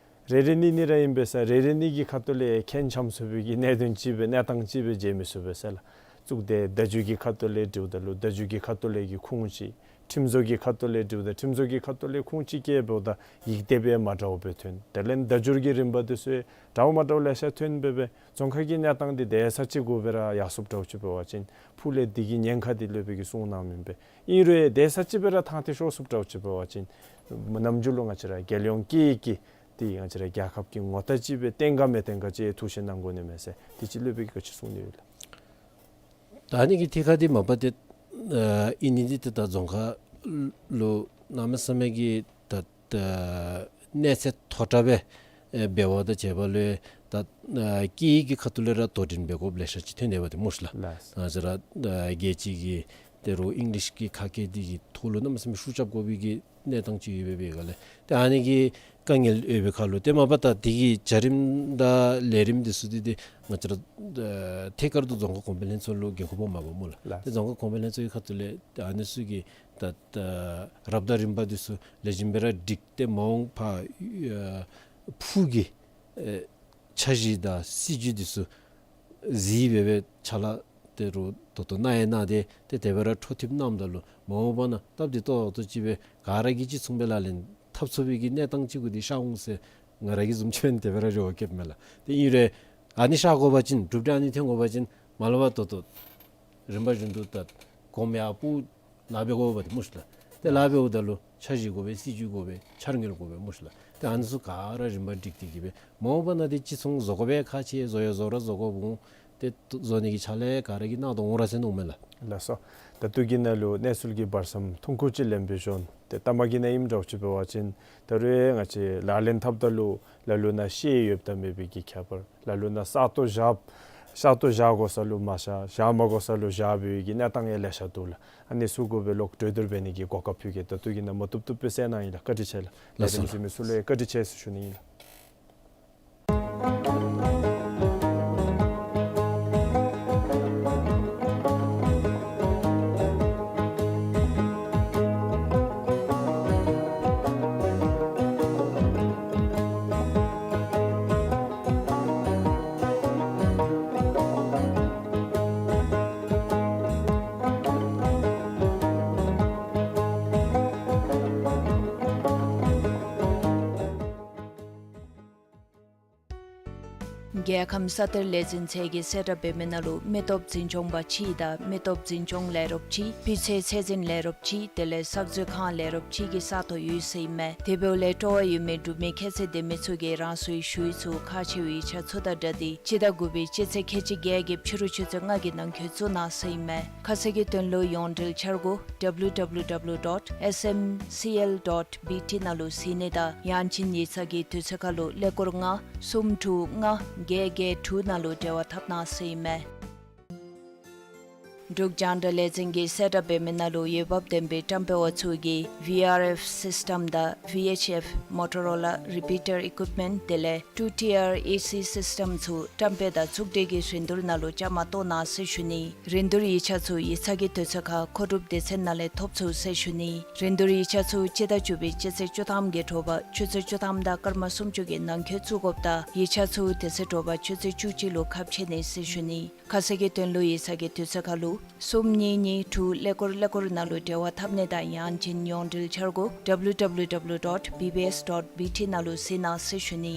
རེ་རེ་གཉིས་གཉིས་ར་ཨིན་པས་ཟེར། རེ་རེ་གཉིས་ཀྱི་ཁ་ཐུག་ལས་ཁེངས་འཆམ་ཚུགས་པའི་གི་གནད་དོན་ཅིག་སྦེ་གནས་སྟངས་ཅིག་སྦེ་མཇལ་མི་ཚུགས་པས་ཟེར་ལགས། གཙུག་སྡེ་བརྡ་བརྒྱུད་ཀྱི་ཁ་ཐུག་ལས་འབྲིཝ་ད་ལུ་བརྡ་བརྒྱུད་ཀྱི་ཁ་ཐུག་ལས་ཀྱི་ཁུངས་ཅིག། ཁྲིམས་བཟོ་གི་ཁ་ཐུག་ལས་འབྲིཝ་ད་ཁྲིམས་བཟོ་གི་ཁ་ཐུག་ལས་ཁུངས་ཅིག་བཀལཝ་ད་ཡིག་དེབ་ཡང་མ་འདྲཝ་སྦེ་ཐོན། དེ་ལས་བརྡ་བརྒྱུད་ཀྱི་རིམ་པ་འདི་ཚུ་འདྲཝ་མ་འདྲཝ་ལེ་ཤ་ཐོན་སྦེ་སྦེ་རྫོང་ཁ་གི་གནས་སྟངས་འདི་དེ་ས་ཅིག་གུ་སྦེ་ར་ཡར་སོངམ་འདྲཝ་ཅིག་འབད་བ་ཅིན་ཕུགས་ལས་འདི་གི་ཉེན་ཁ་འདི་སློབ་དཔོན་གྱིས་གསུངས་གནངམ་ཨིན་པས། ཨིན་རུང་དེ་ས་ཅིག་སྦེ་ར་ཐང་སྟེ་ཤོར་སོངམ་འདྲཝ་ཅིག་འབད་བ་ཅིན་ནམ་རྒྱུན་ལུ་ང་བཅས་ར་རྒྱལ་ཡོངས་སྐད་ཡིག་འདི་ང་བཅས་ར་རྒྱལ་ཁབ་ཀྱི་ངོ་རྟགས་ཅིག་སྦེ་བརྟན་ག་མི་བརྟན་ག་ཅིག་ཐུགས་ཞིབ་གནང་དགོ་ནི་མས་ཟེར། དེ་ཅིག་སློབ་དཔོན་གྱིས་ག་ཅི་གསུང་ནི་ཡོད་ལགས། ད་ཨ་ནི་གི་ཐད་ཁར་འདི་མ་པ་ཏེ་ཨ་ཨིན་ནི་འདི་ཏེ་ད་རྫོང་ཁ་ལུ་གནམ་མེད་ས་མེད་ཀྱི་ད་ད་གནས་ཚད་མཐོ་དྲགས་སྦེ་ཨེ་འབད་བ་དང་བཅས་པ་ལུ་ད་ཨ་སྐད་ཡིག་གི་ཁ་ཐུག་ལས་ར་དོ་འགྲན་འབད་དགོཔ་ལེ་ཤ་ཅིག་ཐོན་ཏེ་འབད་དེ་སྨོ་ཤི་ལགས། ལགས། ང་བཅས་ར་ཨ་རྒྱལ་སྤྱི་གི་ད་རུང་ཨིང་ལིཤ་གི་ཁ་སྐད་འདི་གི་ཐོག་ལུ་གནམ་མེད་ས་མེད་ཤུགས་རྐྱབ་དགོ་པའི་གི་གནས་སྟངས་ཅིག་ཡོད་པའི་སྒང་ལས་ཏེ་ཨ་ནི་གི་དཀའ་ངལ་ཡོད་པའི་ཁར་ལུ་ཏེ་མ་པ་ད་འདི་གི་བྱ་རིམ་དང་ལས་རིམ་འདི་ཚུ་འདི་ཏེ་ང་བཅས་ར་ཨ་ཐད་ཀར་དུ་རྫོང་ཁ་གོང་འཕེལ་ལྷན་ཚོགས་ལུ་འགན་ཁུར་ཕོགཔ་མས་པ་སྨོ་ལགས། ལགས། ཏེ་རྫོང་ཁ་གོང་འཕེལ་ལྷན་ཚོགས་ཀྱི་ཁ་ཐུག་ལས་ཏེ་ཨ་ནི་ཚུ་གི་ད་ད་རབ་དང་རིམ་པ་འདི་ཚུ་ལེགས་ཤོམ་སྦེ་ར་སྒྲིག་སྟེ་མ་འོངས་པར་ཨ་ཕུགས་ཀྱི་ཨེ་འཆར་གཞི་དང་སྲིད་བྱུས་འདི་ཚུ་གཟིགས་སྦེ་སྦེ་ཕྱག་ལཱ་ད་རུང་ད་ལྟོ་གནང་ཡང་གནང་སྟེ་ཏེ་དེ་སྦེ་ར་འཕྲོ་མཐུད་གནངམ་ད་ལུ་མ་འོངས་པ་ན་སྟབས་བདེ་ཏོག་ཏོ་ཅིག་སྦེ་ག་ར་གིས་གཅིག་མཚུངས་སྦེ་ལག་ལེན་འཐབ་ཚུགས་པའི་གི་གནས་སྟངས་ཅིག་གུ་འདི་ཤར་འོང་ཟེར་ང་ར་གིས་བཟུམ་ཅིག་འབད་ན་དེ་སྦེ་ར་རེ་བ་བསྐྱེདཔ་མས་ལགས། ཏེ་ཨིན་རུང་ཨ་ནི་ཤར་དགོ་པ་ཅིན་གྲུབ་འབྲས་ཨ་ནི་ཐོན་དགོ་པ་ཅིན་མ་ལས་ཕར་ད་ལྟོ་རིམ་པ་བཞིན་དུ་ད་གོངམ་ཡར་སྤུ་ལཱ་འབད་དགོཔ་འདི་སྨོ་ཤི་ལགས། ཏེ་ལཱ་འབདཝ་ད་ལུ་འཆར་གཞི་དགོ་པས། སྲིད་བྱུས་དགོ་པས། འཆར་དངུལ་དགོ་པས་སྨོ་ཤི་ལགས། ཏེ་ཨ་ནི་ཚུ་ག་ར་རིམ་པ་སྒྲིག་སྟེ་གི་སྦེ་མ་འོངས་པ་ན་འདི་གཅིག་མཚུངས་བཟོ་དགོ་པའི་ཁག་ཆེ། བཟོ་ཡང་བཟོ་ར་བཟོ་དགོཔ་འོང་། ཏེ་བཟོ་ནི་གི་ཕྱག་ལཱ་ག་ར་གིས་གནང་དོ་འོང་ར་ཟེར་མནོཝ་མས་ལགས། ལགས་སོ། ད་ལྟོ་གི་ནང་ལུ་གནས་ཚུལ་གྱི་བར་མཚམས་ཐུང་ཀུ་ཅིག་ལེན་པའི་ཤུལ་ཏེ་ལྟ་མ་གི་ནང་ཨིནམ་འདྲཝ་ཅིག་འབད་བ་ཅིན་ད་རུང་ང་བཅས་ལག་ལེན་འཐབ་ད་ལུ་ལ་ལུ་ནང་ཤེས་ཡོདཔ་དང་མེད་པའི་གི་ཁྱད་པར། ལ་ལུ་ནང་ས་སྟོང་བཞག་ས་སྟོང་བཞག་དགོ་ས་ལུ་མ་བཞག། བཞག་མ་དགོ་ས་ལུ་བཞག་པའི་གི་གནས་སྟངས་ཡང་ལེ་ཤ་འདུག་ལགས། ཨ་ནི་ཚུ་གུ་སྦེ་ལོག་གྲོས་བསྡུར་འབད་ནི་གི་གོ་སྐབས་ཕུལ་གེ། ད་ལྟོ་གི་ནང་མ་བཏུབ་བཏུབ་སྦེ་གསན་གནང་ཡི་ལགས། བཀའ་དྲིན་ཆེ་ལགས། ལགས་སོ་ལགས། ལས་རིམ་གཟིགས་མི་ཚུ་ལུ་ཡང་བཀའ་དྲིན་ཆེ་ཟེར་ཞུ་ནི་ཨིན་ལགས། རྒྱལ་ཁམས་ས་གཏེར་ལས་འཛིན་ཚད་ཀྱིས་གསལ་བསྒྲགས་འབད་མི་ནང་ལུ་མི་སྟོབས་འཛིན་སྐྱོང་པ་གཅིག་དང་མི་སྟོབས་འཛིན་སྐྱོང་ལས་རོགསཔ་གཅིག། སྤུས་ཚད་ཚད་འཛིན་ལས་རོགསཔ་གཅིག། དེ་ལས་གསར་མཛོད་ཁང་ལས་རོགསཔ་གཅིག་གི་ས་ཐོ་ཡོད་ཟེར་ཨིན་མས། དེ་འབདཝ་ལས་སྤྲོ་བ་ཡོད་མི་འབྲུག་མི་ཁྱད་ཚད་ལྡན་མི་ཚུ་གིས་རང་སོའི་ཞུ་ཡིག་ཚུ་ཁག་ཆེ་བའི་ཡིག་ཆ་ཚུ་དང་སྦྲགས་ཏེ་སྤྱི་ཟླ་དགུ་པའི་སྤྱི་ཚེས་ཁལ་གཅིག་བརྒྱད་ཀྱི་ཕྱི་རུ་ཆུ་ཚོད་ལྔ་གི་ནང་འཁོད་བཙུགས་གནང་ཟེར་ཨིན་མས། ཁ་གསལ་གྱི་དོན་ལུ་ཡོངས་འབྲེལ་འཆར་སྒོ་W W W dot S M C L dot B T ནང་ལུ་གཟིགས་ནི་དང་ཡང་ཅིན་ཡིག་ཚང་གི་དུས་ཚོད་ཁར་ལུ་ཀླད་ཀོར་ལྔ་གསུམ་དྲུག་ལྔ་བརྒྱད་བརྒྱད་དྲུག་ནང་ལུ་འབྲེལ་བ་འཐབ་གནང་ཟེར་ཨིན་མས། འབྲུག་རྒྱང་བསྒྲགས་ལས་འཛིན་གྱིས་གསལ་བསྒྲགས་འབད་མི་ནང་ལུ་འོས་འབབ་ལྡན་པའི་བཀྲམ་སྤེལ་བ་ཚུ་གིས་V R F སིསི་ཊམ་དང་V H F མོ་ཊོ་རོ་ལ་རི་པི་ཊར་ཨི་ཀུའིཔ་མེནཊ་དེ་ལས་ཊུ་ཊི་ཨར་ཨེ་སི་སིསི་ཊམ་ཚུ་བཀྲམ་སྤེལ་དང་བཙུགས་སྒྲིག་གི་རིན་བསྡུར་ནང་ལུ་བཅའ་མར་གཏོགས་གནང་ཟེར་ཞུ་ནི། རིན་བསྡུར་ཡིག་ཆ་ཚུ་ཡིག་ཚང་གི་དུས་ཚོད་ཁར་མཁོ་སྒྲུབ་སྡེ་ཚན་ནང་ལས་ཐོབ་ཚུགས་ཟེར་ཞུ་ནི། རིན་བསྡུར་ཡིག་ཆ་ཚུ་སྤྱི་ཟླ་བཅུ་པའི་སྤྱི་ཚེས་བཅུ་ཐམ་གྱི་དྲོ་པ་ཆུ་ཚོད་བཅུ་ཐམ་དང་སྐར་མ་སུམ་ཅུ་གི་ནང་འཁོད་བཙུགས་དགོཔ་དང་ཡིག་ཆ་ཚུ་དེ་ཚེ་དྲོ་པ་ཆུ་ཚོད་བཅུ་གཅིག་ལུ་ཁ་ཕྱེ་ནི་ཟེར་ཞུ་ནི། ཁ་གསལ་གྱི་དོན་ལུ་ཡིག་ཚང་གི་དུས་ཚོད་ཁར་ལུ་གསུམ་གཉིས་གཉིས་དྲུག་ཀླད་ཀོར་ཀླད་ཀོར་ནང་ལུ་འབྲེལ་བ་འཐབ་ནི་དང་ཡང་ཅིན་ཡོངས་འབྲེལ་འཆར་སྒོ་W W W dot B B S dot B T ནང་ལུ་གཟིགས་གནང་ཟེར་ཞུ་ནི།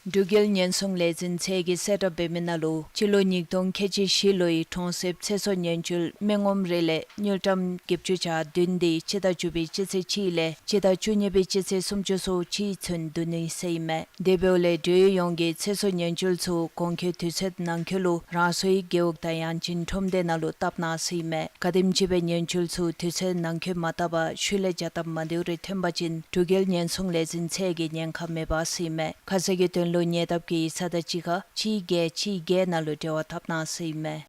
འབྲུག་རྒྱལ་ཉེན་སྲུང་ལས་འཛིན་ཚད་ཀྱིས་གསལ་བསྒྲགས་འབད་མི་ནང་ལུ་སྤྱི་ལོ་ཉིས་སྟོང་ཁལ་གཅིག་བཞི་ལོའི་གྲོང་གསེབ་ཚེ་སྲོག་ཉེན་བཅོལ་མི་ངོམ་རེ་ལས་དངུལ་ཀྲམ་བརྒྱད་ཅུ་གྱ་བདུན་དེ་སྤྱི་ཟླ་བཅུ་པའི་སྤྱི་ཚེས་གཅིག་ལས་སྤྱི་ཟླ་བཅུ་གཉིས་པའི་སྤྱི་ཚེས་སུམ་ཅུ་སོ་གཅིག་ཚུན་བསྡུ་ནི་ཟེར་ཨིན་མས། དེ་འབདཝ་ལས་འབྲེལ་ཡོད་ཡོངས་ཀྱིས་ཚེ་སྲོག་ཉེན་བཅོལ་ཚུ་གོང་འཁོད་དུས་ཚོད་ནང་འཁོད་ལུ་རང་སོའི་རྒེད་འོག་དང་ཡང་ཅིན་ཁྲོམ་སྡེ་ནང་ལུ་བཏབ་གནང་ཟེར་ཨིན་མས། ག་དེམ་ཅིག་སྦེ་ཉེན་བཅོལ་ཚུ་དུས་ཚོད་ནང་འཁོད་མ་བཏབ་པར་ཤུལ་ལས་བྱ་སྟབས་མ་བདེཝ་རེ་ཐོན་པ་ཅིན་འབྲུག་རྒྱལ་ཉེན་སྲུང་ལས་འཛིན་ཚད་ཀྱིས་ཉེན་ཁ་མེད་པ་ཟེར་ཨིན་མས། ཁ་གསལ་གྱི་དོན་ལུ་ཉེ་འདབས་ཀྱི་ཡིག་ཚང་དང་གཅིག་ཁར་གཅིག་བརྒྱད་གཅིག་བརྒྱད་ནང་ལུ་འབྲེལ་བ་འཐབ་གནང་ཟེར་ཨིན་མས།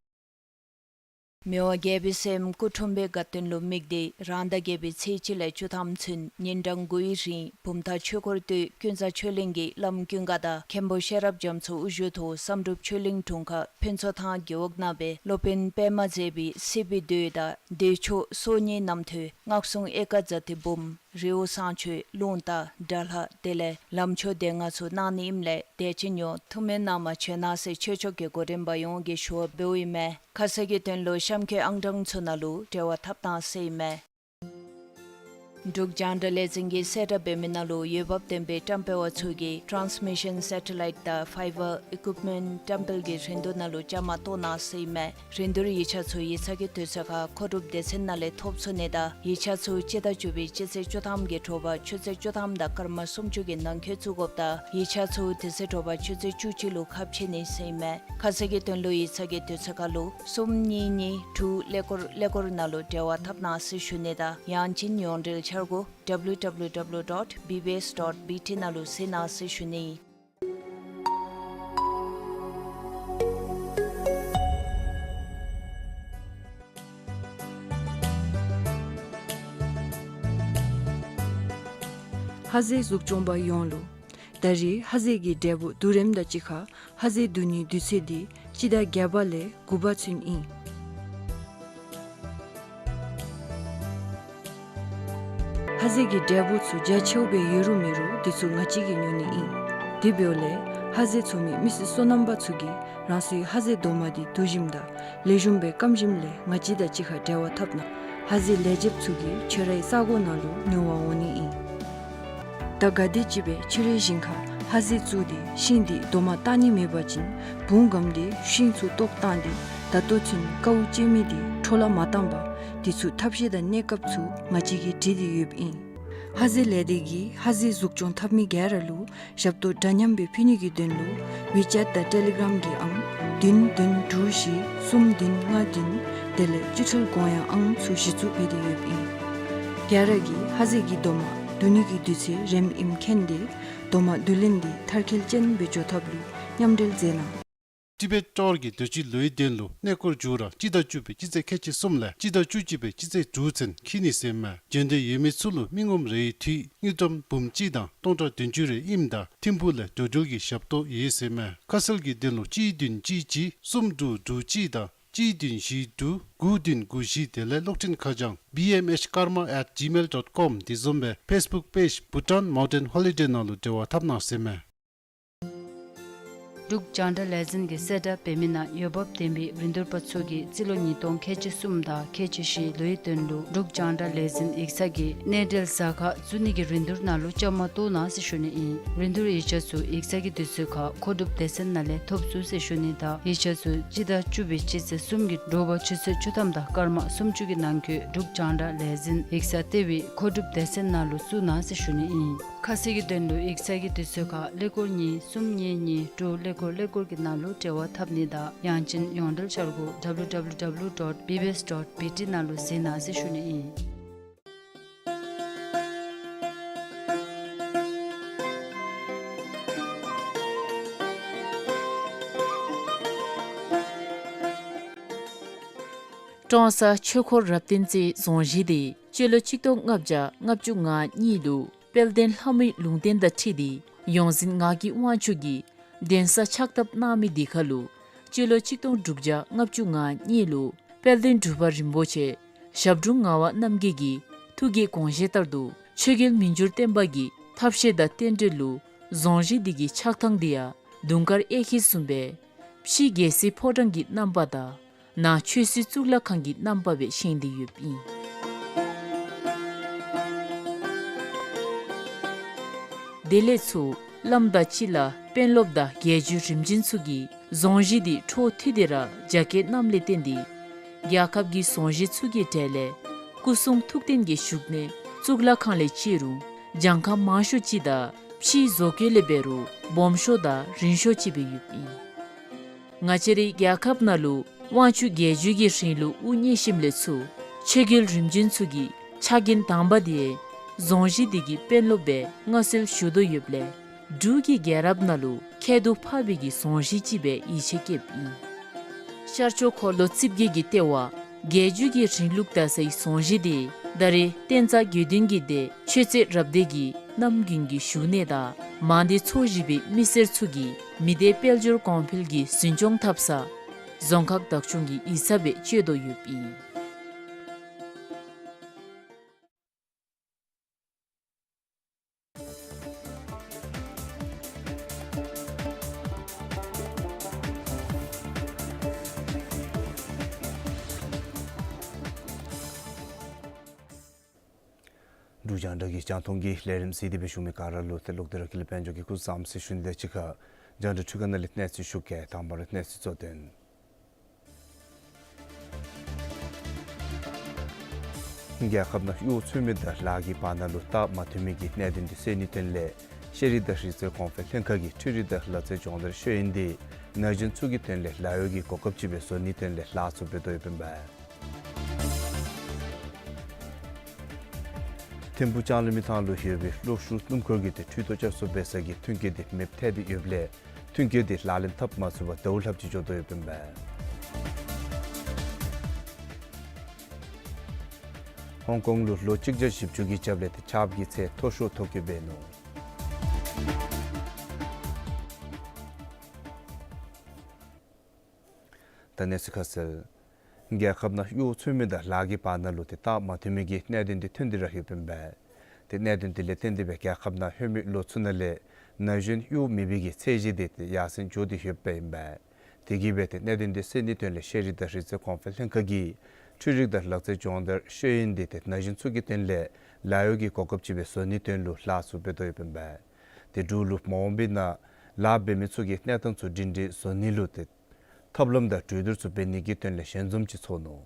མི་དབང་རྒྱལ་པོའི་སྲསམོ་སྐུ་འཁྲུངས་པའི་དགའ་སྟོན་ལུ་དམིགས་ཏེ་རང་ཟླ་བརྒྱད་པའི་ཚེས་གཅིག་ལས་བཅུ་ཐམ་ཚུན་ཉིན་གྲངས་དགུའི་རིང་བུམ་ཐང་ཆོས་འཁོར་སྟོད་ཀུན་བཟང་ཆོས་གླིང་གི་བླམ་ཀུན་དགའ་དང་མཁན་པོ་ཤེས་རབ་རྒྱ་མཚོ་དབུ་བཞུགས་ཐོག་བསམ་གྲུབ་ཆོས་གླིང་དྲུང་ཁག་ཕུན་ཚོགས་ཐང་རྒེད་འོག་ནང་སྦེ་སློབ་དཔོན་པདྨ་མཛེས་པའི་སྲིད་པའི་མདོ་དང་བདེ་མཆོག་སོ་གཉིས་རྣམ་ཐོས་སྔགས་སྲུང་ཨེ་ཀ་ཛ་ཏི་འབུམ་རི་བོ་བསང་མཆོད་རླུང་རྟ་དགྲ་ལྷ་དེ་ལས་ལམ་མཆོག་སྡེ་ལྔ་ཚུ་གནང་ནི་ཨིནམ་ལས་དད་ཅན་ཡོངས་ཐུགས་སྨོན་གནང་བར་བྱོན་གནང་ཟེར་ཆོས་ཕྱོགས་ཀྱི་གོ་རིམ་པ་ཡོངས་ཀྱིས་ཞུ་བ་འབདཝ་ཨིན་མས། ཁ་གསལ་གྱི་དོན་ལུ་གཤམ་འཁོད་ཨང་གྲངས་ཚུ་ནང་ལུ་འབྲེལ་བ་འཐབ་གནང་ཟེར་ཨིན་མས། འབྲུག་རྒྱང་བསྒྲགས་ལས་འཛིན་གྱིས་གསལ་བསྒྲགས་འབད་མི་ནང་ལུ་འོས་འབབ་ལྡན་པའི་བཀྲམ་སྤེལ་བ་ཚུ་གིས་ཊཱནསི་མི་ཤཱན་སེ་ཊ་ལའིཊ་དང་ཕའི་བར་ཨི་ཀུཡིཔ་མེནཊ་བཀྲམ་སྤེལ་གྱི་རིན་བསྡུར་ནང་ལུ་བཅའ་མར་གཏོགས་གནང་ཟེར་ཨིན་མས། རིན་བསྡུར་ཡིག་ཆ་ཚུ་ཡིག་ཚང་གི་དུས་ཚོད་ཁར་མཁོ་སྒྲུབ་སྡེ་ཚན་ནང་ལས་ཐོབ་ཚུགས་ནི་དང་ཡིག་ཆ་ཚུ་སྤྱི་ཟླ་བཅུ་པའི་སྤྱི་ཚེས་བཅུ་ཐམ་གྱི་དྲོ་པ་ཆུ་ཚོད་བཅུ་ཐམ་དང་སྐར་མ་སུམ་ཅུ་གི་ནང་འཁོད་བཙུགས་དགོཔ་དང་ཡིག་ཆ་ཚུ་དེ་ཚེ་དྲོ་པ་ཆུ་ཚོད་བཅུ་གཅིག་ལུ་ཁ་ཕྱེ་ནི་ཟེར་ཨིན་མས། ཁ་གསལ་གྱི་དོན་ལུ་ཡིག་ཚང་གི་དུས་ཚོད་ཁར་ལུ་གསུམ་གཉིས་གཉིས་དྲུག་ཀླད་ཀོར་ཀླད་ཀོར་ནང་ལུ་འབྲེལ་བ་འཐབ་གནང་ཟེར་ཞུ་ནི་དང་ཡང་ཅིན་ཡོངས་འབྲེལ་འཆར་སྒོ་W W W dot B B S dot B T ནང་ལུ་གཟིགས་གནང་ཟེར་ཞུ་ནི། ཧ་ཟེ་གཟུགས་སྐྱོང་པ་ཡོངས་ལུ། ད་རེས་ཧ་ཟེ་གི་འབྲས་བུ་བསྡུ་རིམ་དང་གཅིག་ཁར་ཧ་ཟེ་བསྡུ་ནིའི་དུས་ཚོད་འདི་སྤྱི་ཟླ་བརྒྱད་པ་ལས་དགུ་པ་ཚུན་ཨིན། ཧ་ཟེ་གི་འབྲས་བུ་ཚུ་རྒྱ་ཆེཝ་སྦེ་ཡོད་རུང་མེད་རུང་དེ་ཚུ་ང་བཅས་ཀྱིས་ཉོ་ནི་ཨིན། དེ་འབདཝ་ལས་ཧ་ཟེ་འཚོ་མི་མི་སེར་སོ་ནམ་པ་ཚུ་གིས་རང་སོའི་ཧ་ཟེ་རྡོག་མ་འདི་བསྡུ་ཞིནམ་དང་ལེགས་ཤོམ་སྦེ་སྐམ་ཞིནམ་ལས་ང་བཅས་དང་གཅིག་ཁར་འབྲེལ་བ་འཐབ་གནང་། ཧ་ཟེ་ལེགས་ཇེབ་ཚུ་གིས་ཁྱོད་རའི་ས་གོ་ནང་ལུ་ཉོ་བར་འོང་ནི་ཨིན། ད་ག་དེམ་ཅིག་སྦེ་ཁྱོད་རའི་ཞིང་ཁར་ཧ་ཟེ་བཙུགས་ཏེ་ཤིང་འདི་རྡོག་མ་བཏགས་ནི་མེད་པ་ཅིན་བུང་སྒམ་སྟེ་ཤིང་ཚུ་བཏོག་བཏང་སྟེ་ད་ལྟོ་ཚུན་ཀཝ་བཅད་མི་འདི་འཕྲོ་བརླག་མ་བཏང་པར་དེ་ཚུ་ཐབས་ཤེས་དང་གནས་སྐབས་ཚུ་ང་བཅས་ཀྱིས་སྒྲིག་སྟེ་ཡོདཔ་ཨིན། ཧ་ཟེ་ལས་སྡེ་གིས་ཧ་ཟེ་གཟུགས་སྐྱོང་འཐབ་མི་ག་ར་ལུ་ཞབས་ཏོག་འདྲ་མཉམ་སྦེ་ཕུལ་ནི་གི་དོན་ལུ་ཝི་ཅེཊ་དང་ཊེ་ལི་གརམ་གྱི་ཨང་བདུན་བདུན་དྲུག་བཞི་གསུམ་བདུན་ལྔ་བདུན་དེ་ལས་སྤྱི་འཐུས་གོང་ཡང་ཨང་ཚུ་གཞི་བཙུགས་འབད་དེ་ཡོདཔ་ཨིན། ག་ར་གིས་ཧ་ཟེ་གི་རྡོག་མ་བསྡུ་ནི་གི་དུས་ཚོད་རནམ་ཨིནམ་མཁྱེན་ཏེ་རྡོག་མ་བསྡུ་ལེན་འདི་མཐར་འཁྱོལ་ཅན་སྦེ་འགྱོ་ཐབས་ལུ་མཉམ་འབྲེལ་མཛད་གནང་། ཊི་བེཊ་ཊོར་གྱི་དུས་ཅི་ལོའི་དོན་ལུ་གནས་སྐོར་མཇུག་ར་སྤྱི་ཟླ་བཅུ་པའི་སྤྱི་ཚེས་ཁལ་གཅིག་གསུམ་ལས་སྤྱི་ཟླ་བཅུ་གཅིག་པའི་སྤྱི་ཚེས་དྲུག་ཚུན་འཁྱིལ་ནི་ཟེར་མས། འབྱོན་འདོད་ཡོད་མི་ཚུ་ལུ་མི་ངོམ་རེའི་འཐུས་དངུལ་ཀྲམ་འབུམ་གཅིག་དང་སྟོང་ཕྲག་བདུན་ཅུ་རེ་ཨིནམ་ད་ཐིམ་ཕུག་ལས་འགྲོ་འགྲུལ་གྱི་ཞབས་ཏོག་ཡོད་ཟེར་མས། ཁ་གསལ་གྱི་དོན་ལུ་གཅིག་བདུན་གཅིག་གཅིག་གསུམ་དྲུག་དྲུག་གཅིག་དང་གཅིག་བདུན་བཞི་དྲུག་དགུ་བདུན་དགུ་བཞི་དེ་ལས་གློག་འཕྲིན་ཁ་བྱང་B M H Karma at gmail dot com དེ་བཟུམ་སྦེ་ཕེསི་བུཀ་པེཇ་Bhutan Mountain Holiday ནང་ལུ་འབྲེལ་བ་འཐབ་གནང་ཟེར་མས། འབྲུག་རྒྱང་བསྒྲགས་ལས་འཛིན་གྱིས་གསལ་བསྒྲགས་འབད་མི་ནང་འོས་འབབ་ལྡན་པའི་རིན་བསྡུར་པ་ཚུ་གིས་རྩིས་ལོ་ཉིས་སྟོང་ཁལ་གཅིག་གསུམ་དང་ཁལ་གཅིག་བཞི་ལོའི་དོན་ལུ་འབྲུག་རྒྱང་བསྒྲགས་ལས་འཛིན་ཡིག་ཚང་གི་གནས་འབྲེལ་ཟ་ཁང་བཙུགས་ནི་གི་རིན་བསྡུར་ནང་ལུ་བཅའ་མར་གཏོགས་གནང་ཟེར་ཞུ་ནི་ཨིན། རིན་བསྡུར་ཡིག་ཆ་ཚུ་ཡིག་ཚང་གི་དུས་ཚོད་ཁར་མཁོ་སྒྲུབ་སྡེ་ཚན་ནང་ལས་ཐོབ་ཚུགས་ཟེར་ཞུ་ནི་དང་ཡིག་ཆ་ཚུ་སྤྱི་ཟླ་བཅུ་པའི་སྤྱི་ཚེས་གསུམ་གྱི་དྲོ་པ་ཆུ་ཚོད་བཅུ་ཐམ་དང་སྐར་མ་སུམ་ཅུ་གི་ནང་འཁོད་འབྲུག་རྒྱང་བསྒྲགས་ལས་འཛིན་ཡིག་ཚང་ལྟེ་བའི་མཁོ་སྒྲུབ་སྡེ་ཚན་ནང་ལུ་བཙུགས་གནང་ཟེར་ཞུ་ནི་ཨིན། ཁ་གསལ་གྱི་དོན་ལུ་ཡིག་ཚང་གི་དུས་ཚོད་ཁར་ཀླད་ཀོར་གཉིས་གསུམ་གཉིས་གཉིས་དྲུག་ཀླད་ཀོར་ཀླད་ཀོར་གྱི་ནང་ལུ་འབྲེལ་བ་འཐབ་ནི་དང་ཡང་ཅིན་ཡོངས་འབྲེལ་འཆར་སྒོ་W W W dot B B S dot B T ནང་ལུ་གཟིགས་གནང་ཟེར་ཞུ་ནི་ཨིན། ཀྲོང་གསར་ཆོས་འཁོར་རབ་བརྟན་རྩེ་རྫོང་གཞིས་འདི་སྤྱི་ལོ་ཆིག་སྟོང་ལྔ་བརྒྱ་ལྔ་བཅུ་ང་གཉིས་ལུ་དཔལ་ལྡན་ལྷ་མོའི་ལུང་བསྟན་དང་འཁྲིལ་ཏེ་ཡོངས་འཛིན་ངག་གི་དབང་ཕྱུག་གིས་གདན་ས་ཕྱག་བཏབ་གནང་མི་འདི་ཁར་ལུ་སྤྱི་ལོ་ཆིག་སྟོང་དྲུག་བརྒྱ་ལྔ་བཅུ་ང་གཉིས་ལུ་དཔལ་ལྡན་འབྲུག་པ་རིན་པོ་ཆེ་ཞབས་དྲུང་ངག་དབང་རྣམ་རྒྱལ་གྱི་ཐུགས་བསྐྱེད་དགོངས་བཞེད་ལྟར་དུ་ཆོས་རྒྱལ་མི་འགྱུར་བརྟན་པ་གི་ཐབས་ཤེས་དང་རྟེན་འབྲེལ་ལུ་རྫོང་གཞིས་འདི་གི་ཆགས་ཐངས་འདི་ཡང་དུང་དཀར་གཡས་འཁྱིལ་བཟུམ་སྦེ་ཕྱི་རྒྱལ་སྲིད་ཕོ་བྲང་གི་རྣམ་པ་དང་ནང་ཆོས་སྲིད་གཙུག་ལག་ཁང་གི་རྣམ་པ་སྦེ་བཞེངས་ཏེ་ཡོདཔ་ཨིན། དེ་ལས་ཚུར་ བླམ་དང་ཅིག་ལ་དཔོན་སློབ་དང་རྒྱལ་བརྒྱུད་རིམ་བྱོན་ཚུ་གིས་རྫོང་གཞི་འདི་འཕྲོ་མཐུད་དེ་ར་རྒྱ་སྐྱེད་གནངམ་ལས་བརྟེན་ཏེ་རྒྱལ་ཁབ་ཀྱི་རྫོང་གཞི་ཚུ་གི་གྲས་ལས་སྐུ་གསུང་ཐུགས་རྟེན་གྱི་བཞུགས་གནས་གཙུག་ལག་ཁང་ལས་བཅད་རུང་གྱངས་ཁ་མང་ཤོས་ཅིག་དང་ཕྱིའི་བཟོ་བཀོད་ལས་འབད་རུང་སྦོམ་ཤོས་དང་རིང་ཤོས་ཅིག་སྦེ་ཡོདཔ་ཨིན། ང་བཅས་རའི་རྒྱལ་ཁབ་ནང་ལུ་དབང་ཕྱུག་རྒྱལ་བརྒྱུད་ཀྱི་རིང་ལུགས་དབུ་བརྙེས་ཞིནམ་ལས་ཚུར་ཆོས་རྒྱལ་རིམ་བྱོན་ཚུ་གི་ཕྱག་འགན་དང་པ་དེ་རྫོང་གཞི་འདི་གི་དཔོན་སློབ་སྦེ་མངའ་གསོལ་ཞུ་དོ་ཡོདཔ་ལས་འབྲུག་གི་རྒྱལ་རབས་ནང་ལུ་ཁྱད་དུ་འཕགས་པའི་གི་རྫོང་གཞི་ཅིག་སྦེ་ཡིད་ཆེས་བསྐྱེདཔ་ཨིན། ཤར་ཕྱོགས་འཁོར་ལོ་རྩིབས་བརྒྱད་ཀྱི་ལྟེ་བ་རྒྱལ་བརྒྱུད་ཀྱི་རིང་ལུགས་དར་སའི་རྫོང་གཞི་དེ་ད་རེས་བསྟན་རྩ་དགེ་འདུན་གྱི་སྡེ་ཆོས་རྩེ་རབ་སྡེ་གི་རྣམ་རྒྱུན་གྱི་བཞུགས་གནས་དང་མང་སྡེ་ཚོ་བཞི་པའི་མི་སེར་ཚུ་གིས་མི་སྡེ་དཔལ་འབྱོར་གོང་འཕེལ་གྱི་འཛིན་སྐྱོང་འཐབ་ས་རྫོང་ཁག་བདག་སྐྱོང་གི་ཡིག་ཚང་སྦེ་སྤྱོད་དོ་ཡོདཔ་ཨིན། འབྲུག་རྒྱང་བསྒྲགས་ཀྱི་རྒྱང་མཐོང་གི་ལས་རིམ་གཟིགས་ཏེ་སྦེ་བཞུགས་མི་ག་ར་ལུ་ཏེ་ལོག་སྟེ་ར་ཀུན་ལེགས་དཔལ་འབྱོར་གྱིས་སྐུ་གཟུགས་བཟང་པོ་ཟེར་ཞུ་ནི་དང་གཅིག་ཁར་རྒྱང་བསྒྲགས་འཕྲུལ་ཁང་ནང་ལས་གནས་ཚུལ་ཞུ་གེ། དང་པ་ར་གནས་ཚུལ་གཙོ་དོན། རྒྱལ་ཁབ་ནང་གཡོག་འཚོལ་མི་དང་ལཱ་གི་བར་ན་ལུ་རྟགས་མ་མཐུན་མི་གི་གནད་དོན་འདི་སེལ་ནིའི་དོན་ལས་ཤེས་རིག་དང་རིག་རྩལ་གོང་འཕེལ་ལྷན་ཁག་གིས་འཕྲུལ་རིག་དང་ལག་རྩལ་སྦྱོང་བརྡར་ཤེས་ཡོན་འདི་ན་གཞོན་ཚུ་གི་དོན་ལས་ལཱ་གཡོག་གི་གོ་སྐབས་ཅིག་སྦེ་བཟོ་ནིའི་དོན་ལས་ལཱ་ཚུ་འབད་དོ་ཡོདཔ་ཨིན་པས། ཐིམ་ཕུག་ལྕང་གླིང་མི་ཐང་ལུ་ཡོད་པའི་གློག་ཤུགས་སྣུམ་འཁོར་གྱི་ཏེ་འཕྲུལ་ཐོག་སྐྱབས་གསོ་འབད་ས་གི་མཐུན་རྐྱེན་འདི་མེདཔ་ཐལ་ཏེ་ཡོདཔ་ལས་མཐུན་རྐྱེན་འདི་ལག་ལེན་འཐབ་མ་ཚུགས་པར་ཟླཝ་ལྷགཔ་ཅིག་འགྱོ་དོ་ཡོདཔ་ཨིན་པས། ཧོང་ཀོང་ལུ་ལོ་གཅིག་བརྒྱ་བཞི་བཅུ་གི་རྒྱབ་ལས་ཏེ་ཆརཔ་གི་ཚད་མཐོ་ཤོས་ཐོབ་སྐྱོད་འབད་ནུག། ད་གནས་ཚུལ་ཁ་གསལ། རྒྱལ་ཁབ་ནང་གཡོག་འཚོལ་མི་དང་ལཱ་གི་བར་ན་ལུ་ཏེ་རྟགས་མ་མཐུན་མི་གི་གནད་དོན་འདི་ཐོན་ཏེ་ར་ཡོདཔ་ཨིན་པས། ཏེ་གནད་དོན་འདི་ལས་བརྟེན་ཏེ་སྦེ་རྒྱལ་ཁབ་ནང་ཧེ་མའི་ལོ་ཚུ་ནང་ལས་ན་གཞོན་གཡོག་མེད་པའི་གི་ཚད་གཞི་འདི་ཏེ་ཡར་སེང་འགྱོ་སྟེ་ཡོདཔ་ཨིན་པས། དེ་གིས་སྦེ་ཏེ་གནད་དོན་འདི་སེལ་ནིའི་དོན་ལས་ཤེས་རིག་དང་རིག་རྩལ་གོང་འཕེལ་ལྷན་ཁག་གིས་འཕྲུལ་རིག་དང་ལག་རྩལ་སྦྱོང་བརྡར་ཤེས་ཡོན་འདི་ཏེ་ན་གཞོན་ཚུ་གི་དོན་ལས་ལཱ་གཡོག་གི་གོ་སྐབས་ཅིག་སྦེ་བཟོ་ནིའི་དོན་ལུ་ལཱ་ཚུ་འབད་དོ་ཡོདཔ་ཨིན་པས། ཏེ་འབྲུག་ལུ་མ་འོངས་པའི་ནང་ལཱ་འབད་མི་ཚུ་གི་གནས་སྟངས་ཚུ་སྒྲིང་སྒྲིང་བཟོ་ནི་ལུ་ཏེ་ཐབས་ལམ་དང་གྲོས་བསྡུར་ཚུ་འབད་ནི་གི་དོན་ལས་ཞལ་འཛོམས་ཅིག་ཚོགས་ནུག།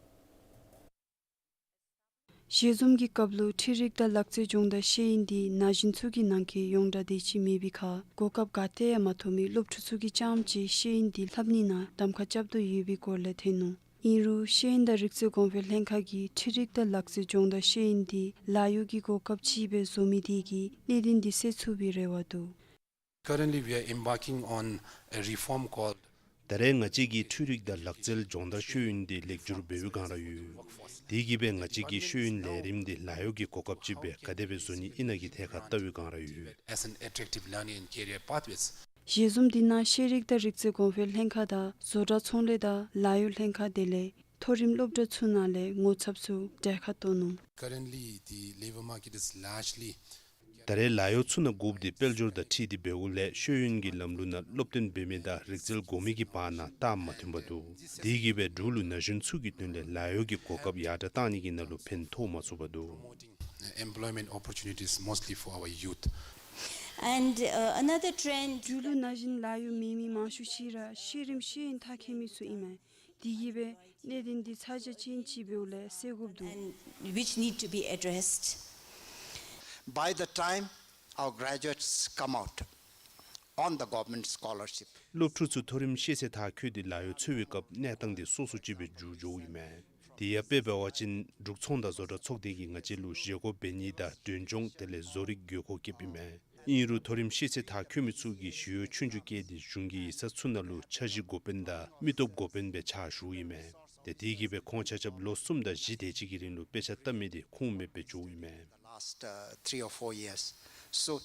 ཞལ་འཛོམས་ཀྱི་སྐབས་ལུ་འཕྲུལ་རིག་དང་ལག་རྩལ་སྦྱོང་བརྡར་ཤེས་ཡོན་འདི་ན་གཞོན་ཚུ་གི་ནང་འཁོད་ཡོངས་གྲགས་དེ་ཅིག་མེད་པའི་ཁར་གོ་སྐབས་ག་ཏེ་ཡང་མ་ཐོབ་མི་སློབ་ཕྲུག་ཚུ་གིས་རྐྱངམ་ཅིག་ཤེས་ཡོན་འདི་ལྷབ་ནི་ནང་གདམ་ཁ་རྐྱབ་དོ་ཡོད་པའི་སྐོར་ལས་ཐོན་ནུག། ཨིན་རུང་ཤེས་ཡོན་དང་རིག་རྩལ་གོང་འཕེལ་ལྷན་ཁག་གིས་འཕྲུལ་རིག་དང་ལག་རྩལ་སྦྱོང་བརྡར་ཤེས་ཡོན་འདི་ལཱ་གཡོག་གི་གོ་སྐབས་ཅིག་སྦེ་བཟོ་མི་དེ་གིས་གནད་དོན་འདི་སེལ་ཚུགས་པའི་རེ་བ་འདུག། Currently, we are embarking on a reform called ད་རེས་ང་བཅས་ཀྱིས་འཕྲུལ་རིག་དང་ལག་རྩལ་སྦྱོང་བརྡར་ཤེས་ཡོན་འདི་ལེགས་བསྒྱུར་འབད་བའི་སྒང་ར་ཡོད། དེ་གིས་སྦེ་ང་བཅས་ཀྱི་ཤེས་ཡོན་ལས་རིམ་འདི་ལཱ་གཡོག་གི་གོ་སྐབས་ཅིག་སྦེ་ག་དེ་སྦེ་བཟོ་ནི་ཨིན་ན་གི་ཐད་ཁར་བལྟ་བའི་སྒང་ར་ཡོད། As an attractive learning and career pathways. ཞལ་འཛོམས་འདི་ནང་ཤེས་རིག་དང་རིག་རྩལ་གོང་འཕེལ་ལྷན་ཁག་དང་བཟོ་གྲྭ་ཚོང་ལས་དང་ལཱ་གཡོག་ལྷན་ཁག་དེ་ལས་མཐོ་རིམ་སློབ་གྲྭ་ཚུ་ནང་ལས་ངོ་ཚབ་ཚུ་གྲལ་ཁར་གཏོགས་ནུག། Currently, the labor market is largely ད་རེས་ལཱ་གཡོག་ཚུ་ནང་དགོཔ་འདི་དཔལ་འབྱོར་དང་འཁྲིལ་ཏེ་འབདཝ་ལས་ཤེས་ཡོན་གྱི་ལམ་ལུགས་ནང་སློབ་སྟོན་འབད་མི་དང་རིག་རྩལ་དགོ་མི་གི་བར་ན་རྟགས་མ་མཐུན་པ་འདུག། དེ་གིས་སྦེ་འབྲུག་ལུ་ན་གཞོན་ཚུ་གི་དོན་ལས་ལཱ་གཡོག་གི་གོ་སྐབས་ཡར་དྲགས་གཏང་ནི་གི་ནང་ལུ་ཕན་ཐོགས་མ་ཚུགས་པ་འདུག། Employment opportunities mostly for our youth. And, uh, another trend འབྲུག་ལུ་ན་གཞོན་ལཱ་གཡོག་མེད་མི་མང་ཤོས་ཅིག་ར་ཤེས་རིག་ཤེས་ཡོན་མཐར་འཁྱོལ་མི་ཚུ་ཨིན་མས། དེ་གིས་སྦེ་གནད་དོན་འདི་ཚ་གྱང་ཅན་ཅིག་འབདཝ་ལས་སེལ་དགོཔ་འདུག། And which need to be addressed. By the time our graduates come out on the government scholarship, སློབ་ཕྲུག་ཚུ་མཐོ་རིམ་ཤེས་ཚད་མཐར་འཁྱོལ་ཏེ་ལཱ་གཡོག་འཚོལ་བའི་སྐབས་གནས་སྟངས་འདི་སོ་སོ་ཅིག་སྦེ་འགྱུར་འགྱོཝ་ཨིན་མས། དེ་ཡང་དཔེ་འབད་བ་ཅིན་འབྲུག་ཚོང་དང་བཟོ་གྲྭ་ཚོགས་སྡེ་གིས་ང་བཅས་ལུ་བཞེས་སྒོ་འབད་ནི་དང་མགྲོན་སྦྱོང་དེ་ལས་བཟོ་རིག་དགོས་མཁོ་བསྐྱེདཔ་ཨིན་མས། ཨིན་རུང་མཐོ་རིམ་ཤེས་ཚད་མཐར་འཁྱོལ་མི་ཚུ་གིས་ཞི་གཡོག་ཆུང་ཀུ་བཀལ་ཏེ་གཞུང་གི་ཡིག་ཚང་ཚུ་ནང་ལུ་འཆར་གཞི་འགོ་དཔོན་དང་མི་སྟོབས་འགོ་དཔོན་སྦེ་ཕྱག་ཞུཝ་ཨིན་མས། ཏེ་དེ་གིས་སྦེ་ཁོང་ཆ་ཁྱབ་ལོ་གསུམ་དང་བཞི་དེ་ཅིག་གི་རིང་ལུ་དཔེ་ཆ་ལྟ་མི་དེ་ཁུངས་མེདཔ་སྦེ་འགྱོཝ་ཨིན་མས། Last, uh, three or four years. So,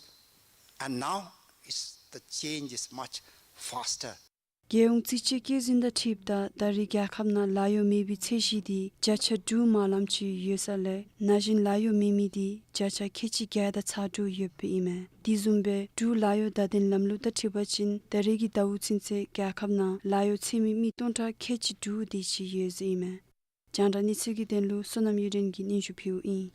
and now it's, the change is much faster. རྒྱལ་ཡོངས་རྩིས་དཔྱད་སྐྱེད་འཛིན་དང་འཁྲིལཝ་ད་ད་རེས་རྒྱལ་ཁབ་ནང་ལཱ་གཡོག་མེད་པའི་ཚད་གཞི་འདི་བརྒྱ་ཆ་དྲུག་མ་ལངམ་ཅིག་ཡོད་ས་ལས་ན་གཞོན་ལཱ་གཡོག་མེད་མི་འདི་བརྒྱ་ཆ་ཁལ་གཅིག་བརྒྱད་དང་ཚག་དྲུག་ཡོདཔ་ཨིན་མས། དེ་བཟུམ་སྦེ་འབྲུག་ལཱ་གཡོག་བརྡ་དོན་ལམ་ལུགས་དང་འཁྲིལ་བ་ཅིན་ད་རེས་ཀྱི་ཟླཝ་ཚུན་ཚོད་རྒྱལ་ཁབ་ནང་ལཱ་གཡོག་འཚོལ་མི་མི་སྟོང་ཕྲག་ཁལ་གཅིག་དྲུག་དེ་ཅིག་ཡོད་ཟེར་ཨིན་མས། རྒྱང་བསྒྲགས་གནས་ཚུལ་གྱི་དོན་ལུ་བསོད་ནམས་གཡུ་སྒྲོན་གྱིས་སྙན་ཞུ་ཕུལཝ་ཨིན།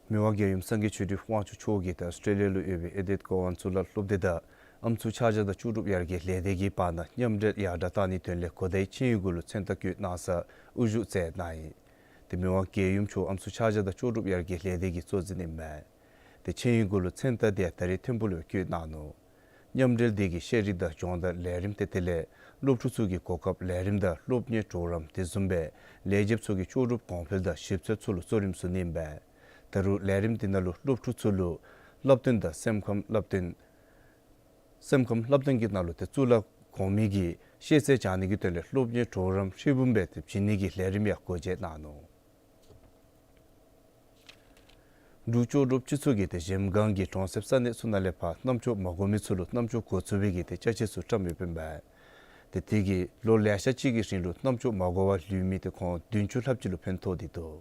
མི་དབང་རྒྱལ་ཡུམ་སངས་རྒྱས་ཆོས་སྒྲོན་དབང་ཕྱུག་མཆོག་གིས་ད་ཨོསི་ཊྲེ་ལི་ཡ་ལུ་ཡོད་པའི་ཨེ་ཌི་ལེཌ་གོ་ཝཱན་གཙུག་ལག་སློབ་སྡེ་དང་ཨམ་སྲུ་ཕྱག་རྒྱ་དང་ལྕོགས་གྲུབ་ཡར་རྒྱས་ལས་སྡེ་གི་བར་ན་མཉམ་འབྲེལ་ཡར་དྲག་གཏང་ནིའི་དོན་ལས་གོ་བརྡའི་ཆིངས་ཡིག་གུ་ལུ་མཚན་རྟགས་བཀོད་གནང་ས་དབུ་བཞུགས་མཛད་གནང་ཡི། ཏེ་མི་དབང་རྒྱལ་ཡུམ་མཆོག་ཨམ་སྲུ་ཕྱག་རྒྱ་དང་ལྕོགས་གྲུབ་ཡར་རྒྱས་ལས་སྡེ་གི་གཙོ་འཛིན་ཨིན་མས། ཏེ་ཆིངས་ཡིག་གུ་ལུ་མཚན་རྟགས་དེ་ཡང་ད་རིས་ཐིམ་ཕུག་ལུ་བཀོད་གནང་ནུག། མཉམ་འབྲེལ་དེ་གིས་ཤེས་རིག་དང་སྦྱོང་བརྡར་ལས་རིམ་ཏེ་དེ་ལས་སློབ་ཕྲུག་ཚུ་གི་གོ་སྐབས་ལས་རིམ་དང་སློབ་གཉེར་གྲོགས་རམ་དེ་བཟུམ་སྦེ་ལས་བྱེདཔ་ཚུ་གི་ལྕོགས་གྲུབ་གོང་འཕེལ་དང་ཞིབ་འཚོལ་ཚུ་ལུ་གཙོ་རིམ་བཟུང་ནི་ཨིན་པས། ད་རུང་ལས་རིམ་དེ་ནང་ལུ་སློབ་ཕྲུག་ཚུ་ལུ་བསླབ་སྟོན་དང་སེམས་ཁམས་བསླབ་སྟོན་སེམས་ཁམས་བསླབ་སྟོན་གྱི་ནང་ལུ་ཏེ་གཙུག་ལག་གོང་མའི་གི་ཤེས་ཚད་སྦྱང་ནི་གི་དོན་ལས་སློབ་གཉེར་གྲོགས་རམ་ཧྲིལ་བུམ་སྦེ་ཏེ་བྱིན་ནི་གི་ལས་རིམ་ཡང་སྒོ་འབྱེད་གནང་ནུག། འབྲུག་ལྕོགས་གྲུབ་སྤྱི་ཚོགས་ཀྱིས་ཏེ་གཞལམ་སྒང་གི་གྲོང་གསེབ་ས་གནས་ཚུ་ནང་ལས་ཕར་རྣམ་ཅོག་མ་གོ་མི་ཚུ་ལུ་རྣམ་ཅོག་གོ་ཚུགས་པའི་གི་ཏེ་ཅ་ཆས་ཚུ་བཀྲམ་ཡོདཔ་ཨིན་པས། ཏེ་དེ་གིས་ལོ་ལེ་ཤ་ཅིག་གི་རིང་ལུ་རྣམ་ཅོག་མ་གོ་བར་ལུས་མི་ཏེ་ཁོང་བདུན་ཅུ་ལྷགཔ་ཅིག་ལུ་ཕན་ཐོགས་ཏེ་འདུག།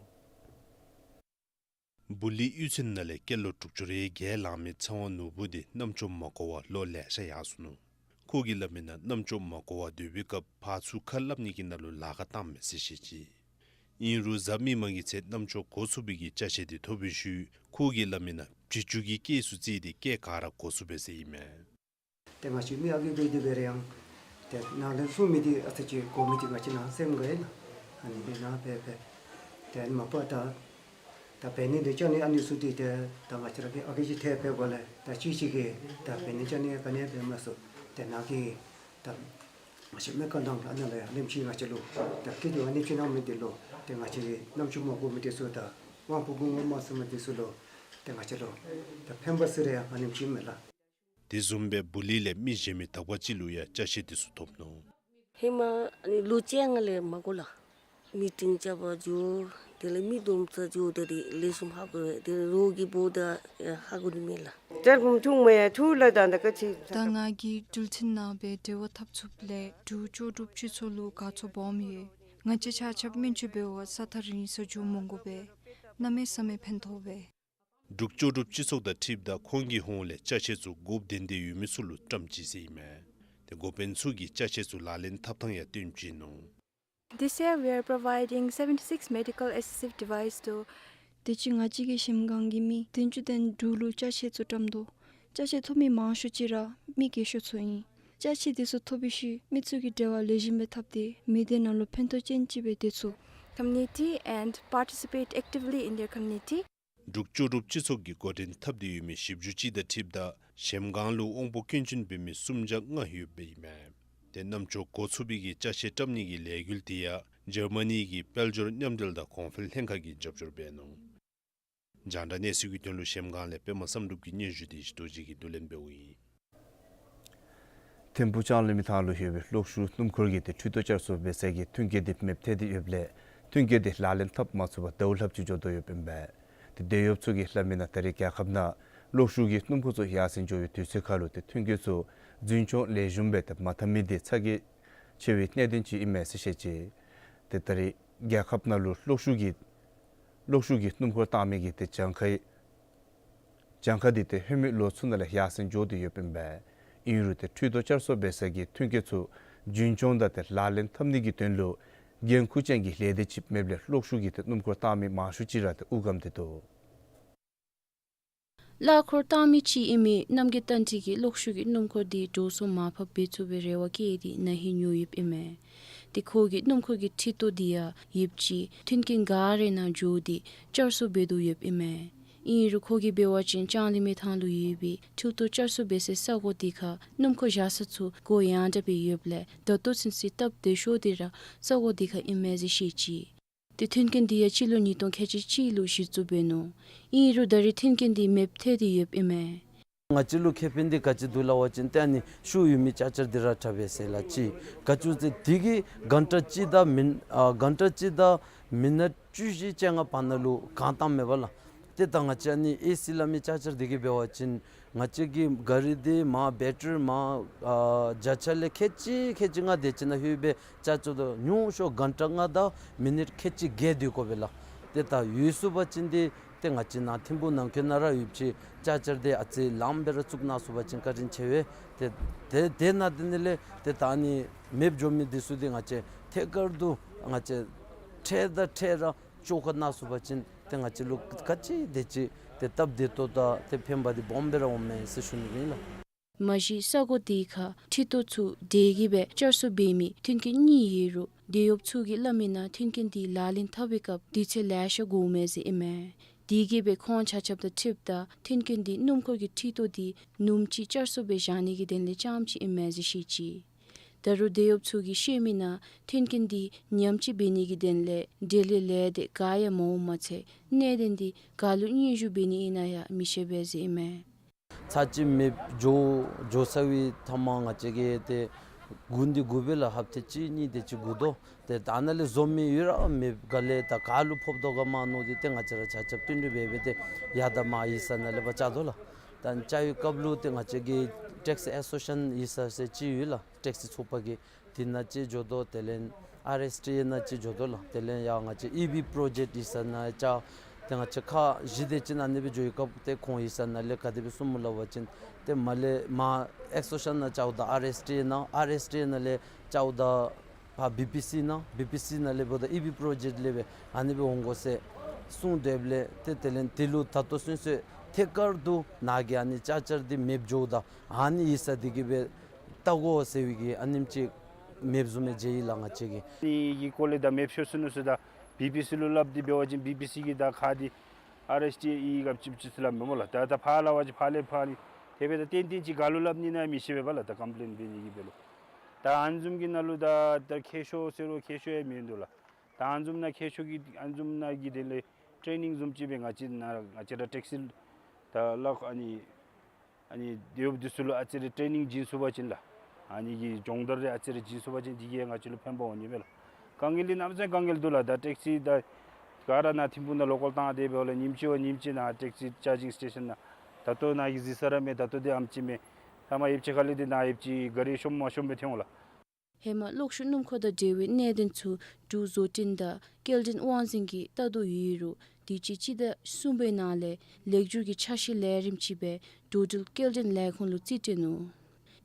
སྦུ་ལི་གཡུས་ཚན་ནང་ལས་སྐྱེས་ལོ་དྲུག་ཅུ་རེ་བརྒྱད་ལང་མི་ཚེ་དབང་ནོར་བུ་དེ་རྣམ་ཅོག་མ་གོ་བར་ལོ་ལེ་ཤ་ཡར་སོ་ནུག། ཁོ་གིས་སླབ་མི་ནང་རྣམ་ཅོག་མ་གོ་བར་སྡོད་པའི་སྐབས་ཕར་ཚུར་ཁ་སླབ་ནི་གི་ནང་ལུ་ལཱ་ཁག་བཏངམ་མས་ཟེར་བཤད་ཅི། ཨིན་རུང་གཟའ་མིག་དམར་གྱི་ཚེ་རྣམ་ཅོག་གོ་ཚུགས་པའི་གི་ཅ་ཆས་དེ་ཐོབ་པའི་ཤུལ་ཁོ་གིས་སླབ་མི་ནང་བྲིས་རྒྱུགས་ཀྱི་སྐད་ཚུ་བརྩིས་ཏེ་སྐད་ག་ར་གོ་ཚུགས་པས་ཟེར་ཨིན་མས། ཏེ་ང་བཅས་མི་ཨ་རྒས་འབད་དེ་འབད་རུང་ཡང་ཏེ་ནཱ་ལས་གསུང་མི་འདི་ཨ་ཙི་ཅིག་གོ་མི་འདི་ང་བཅས་ནང་སེམས་ག་ཡེ་ལགས། ཨ་ནི་འདི་ནང་འབད་འབད་ཏེ་མ་པ་ད་ད་འབད་ནི་འདི་ཅ་ནི་ཨ་ནི་ཚུ་འདི་ཏེ་ད་ང་བཅས་ར་གི་ཨ་རྒས་ཅིག་ཐལ་འབད་དགོ་ལས་ད་ཅི་ཅིག་གིས་ད་འབད་ནི་ཅ་ནི་ག་ནི་འབད་མ་ཚུགས། ཏེ་ནཱ་གི་ད་ང་བཅས་སྨན་ཁང་ནང་ཨ་ནཱ་ལས་ཨ་ནེམ་ཅིག་ང་བཅས་ལུ་ད་སྐད་དེ་ཨ་ནེམ་ཅིག་གནང་མི་འདི་ལུ་ཏེ་ང་བཅས་རྣམ་ཅོག་མ་གོ་མི་འདི་ཚུ་དང་དབང་པོ་གོ་མ་ཚུགས་མི་འདི་ཚུ་ལུ་ཏེ་ང་བཅས་ལུ་ད་ཕན་པ་ཟེར་རུང་ཡང་ཨ་ནེམ་ཅིག་མས་ལགས། དེ་བཟུམ་སྦེ་སྦུ་ལི་ལས་མི་གཞན་མི་དག་པ་ཅིག་ལུ་ཡང་ཅ་ཆས་དེ་ཚུ་ཐོབ་ནུག། ཧེ་མ་ཨ་ནི་ལོ་བཅོ་ལྔ་ལས་མ་གོ་ལགས། མི་ཊིང་རྐྱབ་པར་འགྱོ། དེ་ལས་མི་སྡོམ་སར་འགྱོ། དེ་ལས་ལེགས་ཤོམ་ཧ་གོ་ཡི། དེ་ལས་རོགས་ཀྱིས་འབོ་ད་ཧ་གོ་ནི་མེད་ལགས། ད་ང་གིས་འགྲུལ་འཐུས་ནང་སྦེ་འབྲེལ་བ་འཐབ་ཚུགསཔ་ལས་འབྲུག་ལྕོགས་གྲུབ་སྤྱི་ཚོགས་ལུ་དགའ་ཚོར་སྦོམ་ཡོད། ང་བཅས་ཆ་ཁྱབ་སྨན་བཅོས་འབད་བར་ས་ཐག་རིང་སར་འགྱོ་མ་དགོ་པས། གནམ་མེད་ས་མེད་ཕན་ཐོགས་པས། འབྲུག་ལྕོགས་གྲུབ་སྤྱི་ཚོགས་དང་འཁྲིལཝ་ད་ཁོང་གི་ཧོངས་ལས་ཅ་ཆས་ཚུ་དགོཔ་དོན་དེ་ཡོད་མི་ཚུ་ལུ་བཀྲམ་ཅི་ཟེར་ཨིན་མས། ཏེ་འགོ་དཔོན་ཚུ་གིས་ཅ་ཆས་ཚུ་ལག་ལེན་འཐབ་ཐངས་ཡང་སྟོན་བྱིན་ནུག། This year we are providing seventy-six medical assistive device to དུས་ཅི་ང་བཅས་ཀྱིས་གཞལམ་སྒང་གི་མི་བདུན་ཅུ་དོན་དྲུག་ལུ་ཅ་ཆས་ཚུ་བཀྲམ་དོ། ཅ་ཆས་ཐོབ་མི་མང་ཤོས་ཅིག་ར་མི་རྒས་ཤོས་ཚུ་ཨིན། ཅ་ཆས་དེ་ཚུ་ཐོབ་པའི་ཤུལ་མི་ཚུ་གིས་འབྲེལ་བ་ལེགས་ཤོམ་སྦེ་འཐབ་སྟེ་མི་སྡེ་ནང་ལུ་ཕན་ཐོགས་ཅན་ཅིག་སྦེ་སྡོད་ཚུགས། Community and participate actively in their community. འབྲུག་ལྕོགས་གྲུབ་སྤྱི་ཚོགས་ཀྱིས་འགོ་འདྲེན་འཐབ་སྟེ་ཡོད་མི་ཞིབ་འཇུག་ཅིག་དང་འཁྲིལཝ་ད་གཞལམ་སྒང་ལུ་དབང་པོ་སྐྱོན་ཅན་འབད་མི་སུམ་བརྒྱ་ལྔ་ཡོདཔ་ཨིན་མས། ཏེ་རྣམ་ཅོག་གོ་ཚུགས་པའི་གི་ཅ་ཆས་བཀྲམ་ནི་གི་ལས་འགུལ་དེ་ཡང་འཇར་མ་ནི་གི་དཔལ་འབྱོར་མཉམ་འབྲེལ་དང་གོང་འཕེལ་ལྷན་ཁག་གིས་རྒྱབ་སྐྱོར་འབད་ནུག། རྒྱང་བསྒྲགས་གནས་ཚུལ་གྱི་དོན་ལུ་གཞལམ་སྒང་ལས་པདྨ་བསམ་གྲུབ་ཀྱི་སྙན་ཞུ་དེ་ཞི་རྡོ་རྗེ་གིས་བསྡུ་ལེན་འབདཝ་ཨིན། ཐིམ་ཕུག་ལྕང་གླིང་མི་ཐང་ལུ་ཡོད་པའི་གློག་ཤུགས་སྣུམ་འཁོར་གྱི་ཏེ་འཕྲུལ་ཐོག་བསྐྱར་གསོ་འབད་སའི་གི་མཐུན་རྐྱེན་དེ་མེདཔ་ཐལ་ཏེ་ཡོདཔ་ལས་མཐུན་རྐྱེན་དེ་ལག་ལེན་འཐབ་མ་ཚུགས་པར་ཟླཝ་ལྷགཔ་ཅིག་འགྱོ་དོ་ཡོདཔ་ཨིན་པས། ཏེ་འབྲེལ་ཡོདཔ་ཚུ་གིས་སླབ་མི་ནང་ད་རེས་རྒྱལ་ཁབ་ནང་གློག་ཤུགས་ཀྱི་སྣུམ་འཁོར་ཚུ་ཡར་སེང་འགྱོ་བའི་དུས་ཚོད་ཁར་ལུ་ཏེ་མཐུན་རྐྱེན་ཚུ་རྒྱུན་འཁྱོངས་ལེགས་ཤོམ་སྦེ་ཏེ་མ་འཐབ་མི་དེ་ཚ་གྱང་ཆེ་བའི་གནད་དོན་ཅིག་ཨིན་མས་ཟེར་བཤད་ཅི། ཏེ་ད་རེས་རྒྱལ་ཁབ་ནང་ལུ་གློག་ཤུགས་ཀྱི་གློག་ཤུགས་ཀྱི་སྣུམ་འཁོར་བཏང་མི་གི་ཏེ་གྱངས་ཁ་གྱངས་ཁ་དེ་ཏེ་ཧེ་མའི་ལོ་ཚུ་ནང་ལས་ཡར་སེང་འགྱོ་སྟེ་ཡོདཔ་ཨིན་པས། ཨིན་རུང་ཏེ་འཕྲུལ་ཐོག་བསྐྱར་གསོ་འབད་སའི་གི་མཐུན་རྐྱེན་ཚུ་རྒྱུན་འཁྱོངས་དང་ཏེ་ལག་ལེན་འཐབ་ནི་གི་དོན་ལུ་འགན་ཁུར་ཅན་གྱི་ལས་སྡེ་ཅིག་མེདཔ་ལས་གློག་ཤུགས་ཀྱི་ཏེ་སྣུམ་འཁོར་བཏང་མི་མང་ཤོས་ཅིག་ར་ཏེ་དབུགས་སྒམ་སྟེ་འདུག། གླ་འཁོར་བཏང་མི་ཅིག་ཨིན་མི་རྣམ་རྒྱལ་བསྟན་འཛིན་གྱིས་གློག་ཤུགས་ཀྱི་སྣུམ་འཁོར་དེ་འགྲོ་སོང་མར་ཕབ་འབད་ཚུགས་པའི་རེ་བ་བསྐྱེད་དེ་ན་ཧིང་ཉོ་ཡོདཔ་ཨིན་མས། ཏེ་ཁོ་གིས་སྣུམ་འཁོར་གྱི་འཕྲུལ་ཐོག་དེ་ཡང་ཡོདཔ་ཅིག་མཐུན་རྐྱེན་ག་ར་ནང་འགྱོ་སྟེ་བསྐྱར་གསོ་འབད་དོ་ཡོདཔ་ཨིན་མས། ཨིན་རུང་ཁོ་གིས་འབད་བ་ཅིན་ལྕང་གླིང་མི་ཐང་ལུ་ཡོད་པའི་འཕྲུལ་ཐོག་བསྐྱར་གསོ་འབད་སའི་ས་གོ་དེ་ཁར་སྣུམ་འཁོར་བཞག་ས་ཚུ་སྒོ་ཡངས་དྲགས་སྦེ་ཡོདཔ་ལས་ད་ལྟོ་ཚུན་ཚོད་སྟབས་བདེ་ཤོས་དེ་ར་ས་གོ་དེ་ཁར་ཨིན་མས་ཟེར་བཤད་ཅི། ཏེ་མཐུན་རྐྱེན་དེ་ཡང་སྤྱི་ལོ་ཉིས་སྟོང་ཁལ་གཅིག་གཅིག་ལུ་གཞི་བཙུགས་འབད་ནུག། ཨིན་རུང་ད་རེས་མཐུན་རྐྱེན་དེ་མེདཔ་ཐལ་ཏེ་ཡོདཔ་ཨིན་མས། ང་བཅས་ལུ་ཁེ་ཕན་དེ་ག་ཅི་འདུག་སླབ་པ་ཅིན་ཏེ་ཨ་ནི་ཤུགས་ཡོད་མི་ཅ་ཆས་དེ་ར་དྲག་པས་ཟེར་ལགས་ཅིག། ག་ཅི་ཟེར་དེ་གིས་གྷན་ཊ་གཅིག་དང་མི་ཨ་གྷན་ཊ་གཅིག་དང་མི་ནཊ་བཅུ་བཞི་བཅོ་ལྔ་བར་ན་ལུ་གང་བཏངམ་མས་པ་ལགས། ཏེ་ད་ང་བཅས་ཨ་ནི་ཨེ་སི་སླབ་མི་ཅ་ཆས་དེ་གིས་འབད་བ་ཅིན་ང་བཅས་ཀྱི་གཱ་རི་དེ་མར་བེ་ཊ་རི་མར་ཨ་བརྒྱ་ཆ་ལས་ཁལ་གཅིག་ཁལ་གཅིག་ལྔ་དེ་ཅིག་ནང་ལྷོད་སྦེ་ཅ་ཆས་དེ་ཉུང་ཤོས་གྷན་ཊ་ལྔ་དང་མི་ནཊ་ཁལ་གཅིག་བརྒལ་སྡོད་དགོ་པས་ལགས། ཏེ་ད་ཡོད་ཚུགས་པ་ཅིན་ཏེ་ཏེ་ང་བཅས་ནཱ་ཐིམ་ཕུག་ནང་འཁོད་ནང་ར་ཡོདཔ་ཅིག་ཅ་ཆས་དེ་ཨ་ཙི་ལངམ་སྦེ་ར་བཙུགས་གནང་ཚུགས་པ་ཅིན་བཀའ་དྲིན་ཆེ་བས། ཏེ་དེ་དེ་ནང་དེ་ནང་ལས་ཏེ་ད་ཨ་ནི་མེདཔ་འགྱོ་མི་དེ་ཚུ་དེ་ང་བཅས་ཐད་ཀར་དུ་ང་བཅས་འཕྲལ་དང་འཕྲལ་ར་གཅོག་ཁ་གནང་ཚུགས་པ་ཅིན་ ང་བཅས་ལུ་ག་ཅི་དེ་ཅིག་ཏེ་སྟབས་བདེ་ཏོག་ཏོ་ཏེ་ཕན་པ་འདི་སྦོམ་སྦེ་ར་འོང་མས་ཟེར་ཞུ་ནི་ཨིན་ལགས། མ་གཞི་ས་གོ་དེ་ཁར་ཁྲི་ཐོག་ཚུ་དེ་གིས་སྦེ་བསྐྱར་གསོ་འབད་མི་མཐུན་རྐྱེན་གཉིས་ཡོད་རུང་དེད་གཡོགཔ་ཚུ་གིས་སླབ་མིའི་ནང་མཐུན་རྐྱེན་དེ་ལག་ལེན་འཐབ་པའི་སྐབས་དུས་ཚོད་ལེ་ཤ་འགོརཝ་མས་ཟེར་ཨིན་མས། དེ་གིས་སྦེ་ཁོང་ཆ་ཁྱབ་དང་འཁྲིལཝ་ད་མཐུན་རྐྱེན་དེ་སྣུམ་འཁོར་གྱི་ཁྲི་ཐོག་དེ་ཉིནམ་གཅིག་བསྐྱར་གསོ་འབད་བཞག་ནི་གི་དོན་ལས་རྐྱངམ་ཅིག་ཨིན་མས་ཟེར་བཤད་ཅི། ད་རུང་དེད་གཡོགཔ་ཚུ་གིས་བཤད་མིའི་ནང་མཐུན་རྐྱེན་དེ་ཉིནམ་གཅིག་འབད་ནི་གི་དོན་ལས་འབྲེལ་ཡོད་ལས་སྡེ་ག་ཡང་མ་འོངམ་མ་ཚད་གནད་དོན་དེ་ག་ལུ་སྙན་ཞུ་འབད་ནི་ཨིན་ན་ཡང་མི་ཤེས་པས་ཟེར་ཨིན་མས། ཚར་གཅིག་མེདཔ་འགྱོ་འགྱོ་ཚར་བའི་མཐའ་མ་ང་བཅས་ཀྱིས་ཏེ་སྒུག་ནི་སྒུག་པས་ལགས། ཧབ་ཏ་གཅིག་གཉིས་དེ་ཅིག་སྒུག་དོ། ཏེ་ད་ནཱ་ལས་བཟོ་མི་ཡོད་ར་མེདཔ་ག་ལས་ད་ག་ལུ་ཕོག་དོ་ག་མ་མནོ་སྟེ་ཏེ་ང་བཅས་ར་ཆ་ཁྱབ་བསྟུན་གྲོས་འབད་སྦེ་ཏེ་ཡར་དང་མར་ཡིག་ཚང་ནང་ལས་ཕར་བཅར་དོ་ལགས། ད་བཅར་བའི་སྐབས་ལུ་ཏེ་ང་བཅས་ཀྱི་ཊེག་སི་ཨེ་སོ་སི་ཨེ་ཤཱན་ཡིག་ཚང་ཟེར་ཅིག་ཡོད་ལགས། ཊེག་སི་ཚོགས་པ་གི་དེ་ནང་ཅིག་འགྱོ་དོ། དེ་ལས་ཨར་ཨེསི་ཊི་ཨེ་ནང་ཅིག་འགྱོ་དོ་ལགས། དེ་ལས་ཡང་ང་བཅས་ཨི་བི་པྲོ་ཇེཀཊ་ཡིག་ཚང་ནང་བཅར། ཏེ་ང་བཅས་ཁག་བཞི་དེ་ཅིག་ཨ་ནི་སྦེ་འགྱོ་བའི་སྐབས་ཏེ་ཁོང་ཡིག་ཚང་ནང་ལས་ག་དེ་སྦེ་གསུངམ་སྨོ་ལབ་པ་ཅིན་ཏེ་མར་ལས་མར་ཨེ་སོ་སི་ཨེ་ཤཱན་ནང་བཅརཝ་ད་ཨར་ཨེསི་ཊི་ཨེ་ནང་ཨར་ཨེསི་ཊི་ཨེ་ནང་ལས་བཅརཝ་ད་ཕར་བི་པི་སི་ནང་བི་པི་སི་ནང་ལས་འབདཝ་ད་ཨི་བི་པྲོ་ཇེཀཊ་ལས་སྦེ་ཨ་ནི་སྦེ་འོང་དགོ་ཟེར་གསུངས་ཏེ་ལས་ཏེ་དེ་ལས་དེ་ལུ་ད་ལྟོ་ཚུན་ཚོད་ཐད་ཀར་དུ་ནཱ་གི་ཨ་ནི་ཅ་ཆས་འདི་མེདཔ་འགྱོཝ་ད་ཨ་ནི་ཡིག་ཚང་འདི་གིས་སྦེ་བལྟ་དགོ་ཟེར་བའི་གི་ཨ་ནེམ་ཅིག་མེདཔ་བཟུམ་སྦེ་མཇལ་ཡི་ལགས་ང་བཅས་ཀྱིས། ཨ་ནི་གི་སྐོར་ལས་ད་མེདཔ་ཤོར་སོ་ནུག་ཟེར་ད་བི་པི་སི་ལུ་སླབ་སྟེ་འབད་བ་ཅིན་བི་པི་སི་གིས་ད་ཁ་འདི་ཨར་ཨེསི་ཊི་ཨེ་ག་ཅི་ཅིག་ཟེར་སླབ་མས་སྨོ་ལགས། ད་ད་ཕར་སླབ་པ་ཅིན་ཕར་ལས་ཕར་ནི་དེ་སྦེ་ད་ཏན་ཏན་ཅིག་ག་ལུ་སླབ་ནི་ཨིན་ན་མི་ཤེས་པས་ལགས། ད་ཀམ་པི་ལེན་འབད་ནི་གི་འབད་ལོ། ད་ཨ་ནི་བཟུམ་གྱི་ནང་ལུ་ད་ད་མཁས་མཆོག་ཟེར་རུང་མཁས་མཆོག་ཡང་མིན་འདུག་ལགས། ད་ཨ་ནི་བཟུམ་ནང་མཁས་མཆོག་གི་ཨ་ནི་བཟུམ་ནང་གི་དེ་ལས་ཊེ་ནིང་བཟུམ་ཅིག་སྦེ་ང་བཅས་ནཱ་ང་བཅས་ར་ཊེག་སི་ད་ལགས་ཨ་ནི་ཨ་ནི་དེད་གཡོགཔ་འདི་ཚུ་ལུ་ཨ་ཙི་རེ་ཊེ་ནིང་བྱིན་ཚུགས་པ་ཅིན་ལགས། ཨ་ནི་གི་སྦྱོང་བརྡར་རེ་ཨ་ཙི་རེ་བྱིན་ཚུགས་པ་ཅིན་འདི་གིས་ཡང་ང་བཅས་ལུ་ཕན་པ་འོང་ནི་མས་ལགས། དཀའ་ངལ་འདི་གནམ་མེད་ས་མེད་དཀའ་ངལ་འདུག་ལགས། ད་ཊེག་སི་ད་ག་ར་ནཱ་ཐིམ་ཕུག་ནང་ལོ་ཀཱལ་བཏང་སྟེ་འབདཝ་ལས་ཉིནམ་གཅིག་བ་ཉིནམ་གཅིག་ནཱ་ཊེག་སི་ཅར་ཇིང་སི་ཊེ་ཤཱན་ནང་ད་ལྟོ་ནཱ་གི་གཟིགས་ས་ར་མེད། ད་ལྟོ་འདི་ཨེམ་ཅིག་མས། ཐ་མ་ཡོདཔ་ཅིག་ཁ་ལས་འདི་ནཱ་ཡོདཔ་ཅིག་ག་རི་ཤོངམ་མ་ཤོངམ་སྦེ་ཐོན་འོང་ལགས། ཧེ་མ་གློག་ཤུགས་སྣུམ་འཁོར་དང་འབྲེལ་བའི་གནད་དོན་ཚུ་འབྲུག་བཟོ་སྐྲུན་དང་སྐྱེལ་འདྲེན་དབང་འཛིན་གྱིས་ལྟ་རྟོག་ཡོད་རུང་དུས་ཅི་སྤྱི་ཟླ་གསུམ་པའི་ནང་ལས་ལེགས་བསྒྱུར་གྱི་འཆར་གཞི་ལས་རིམ་ཅིག་སྦེ་འགྲོ་འགྲུལ་སྐྱེལ་འདྲེན་ལས་ཁུངས་ལུ་རྩིས་སྤྲོད་ནུག།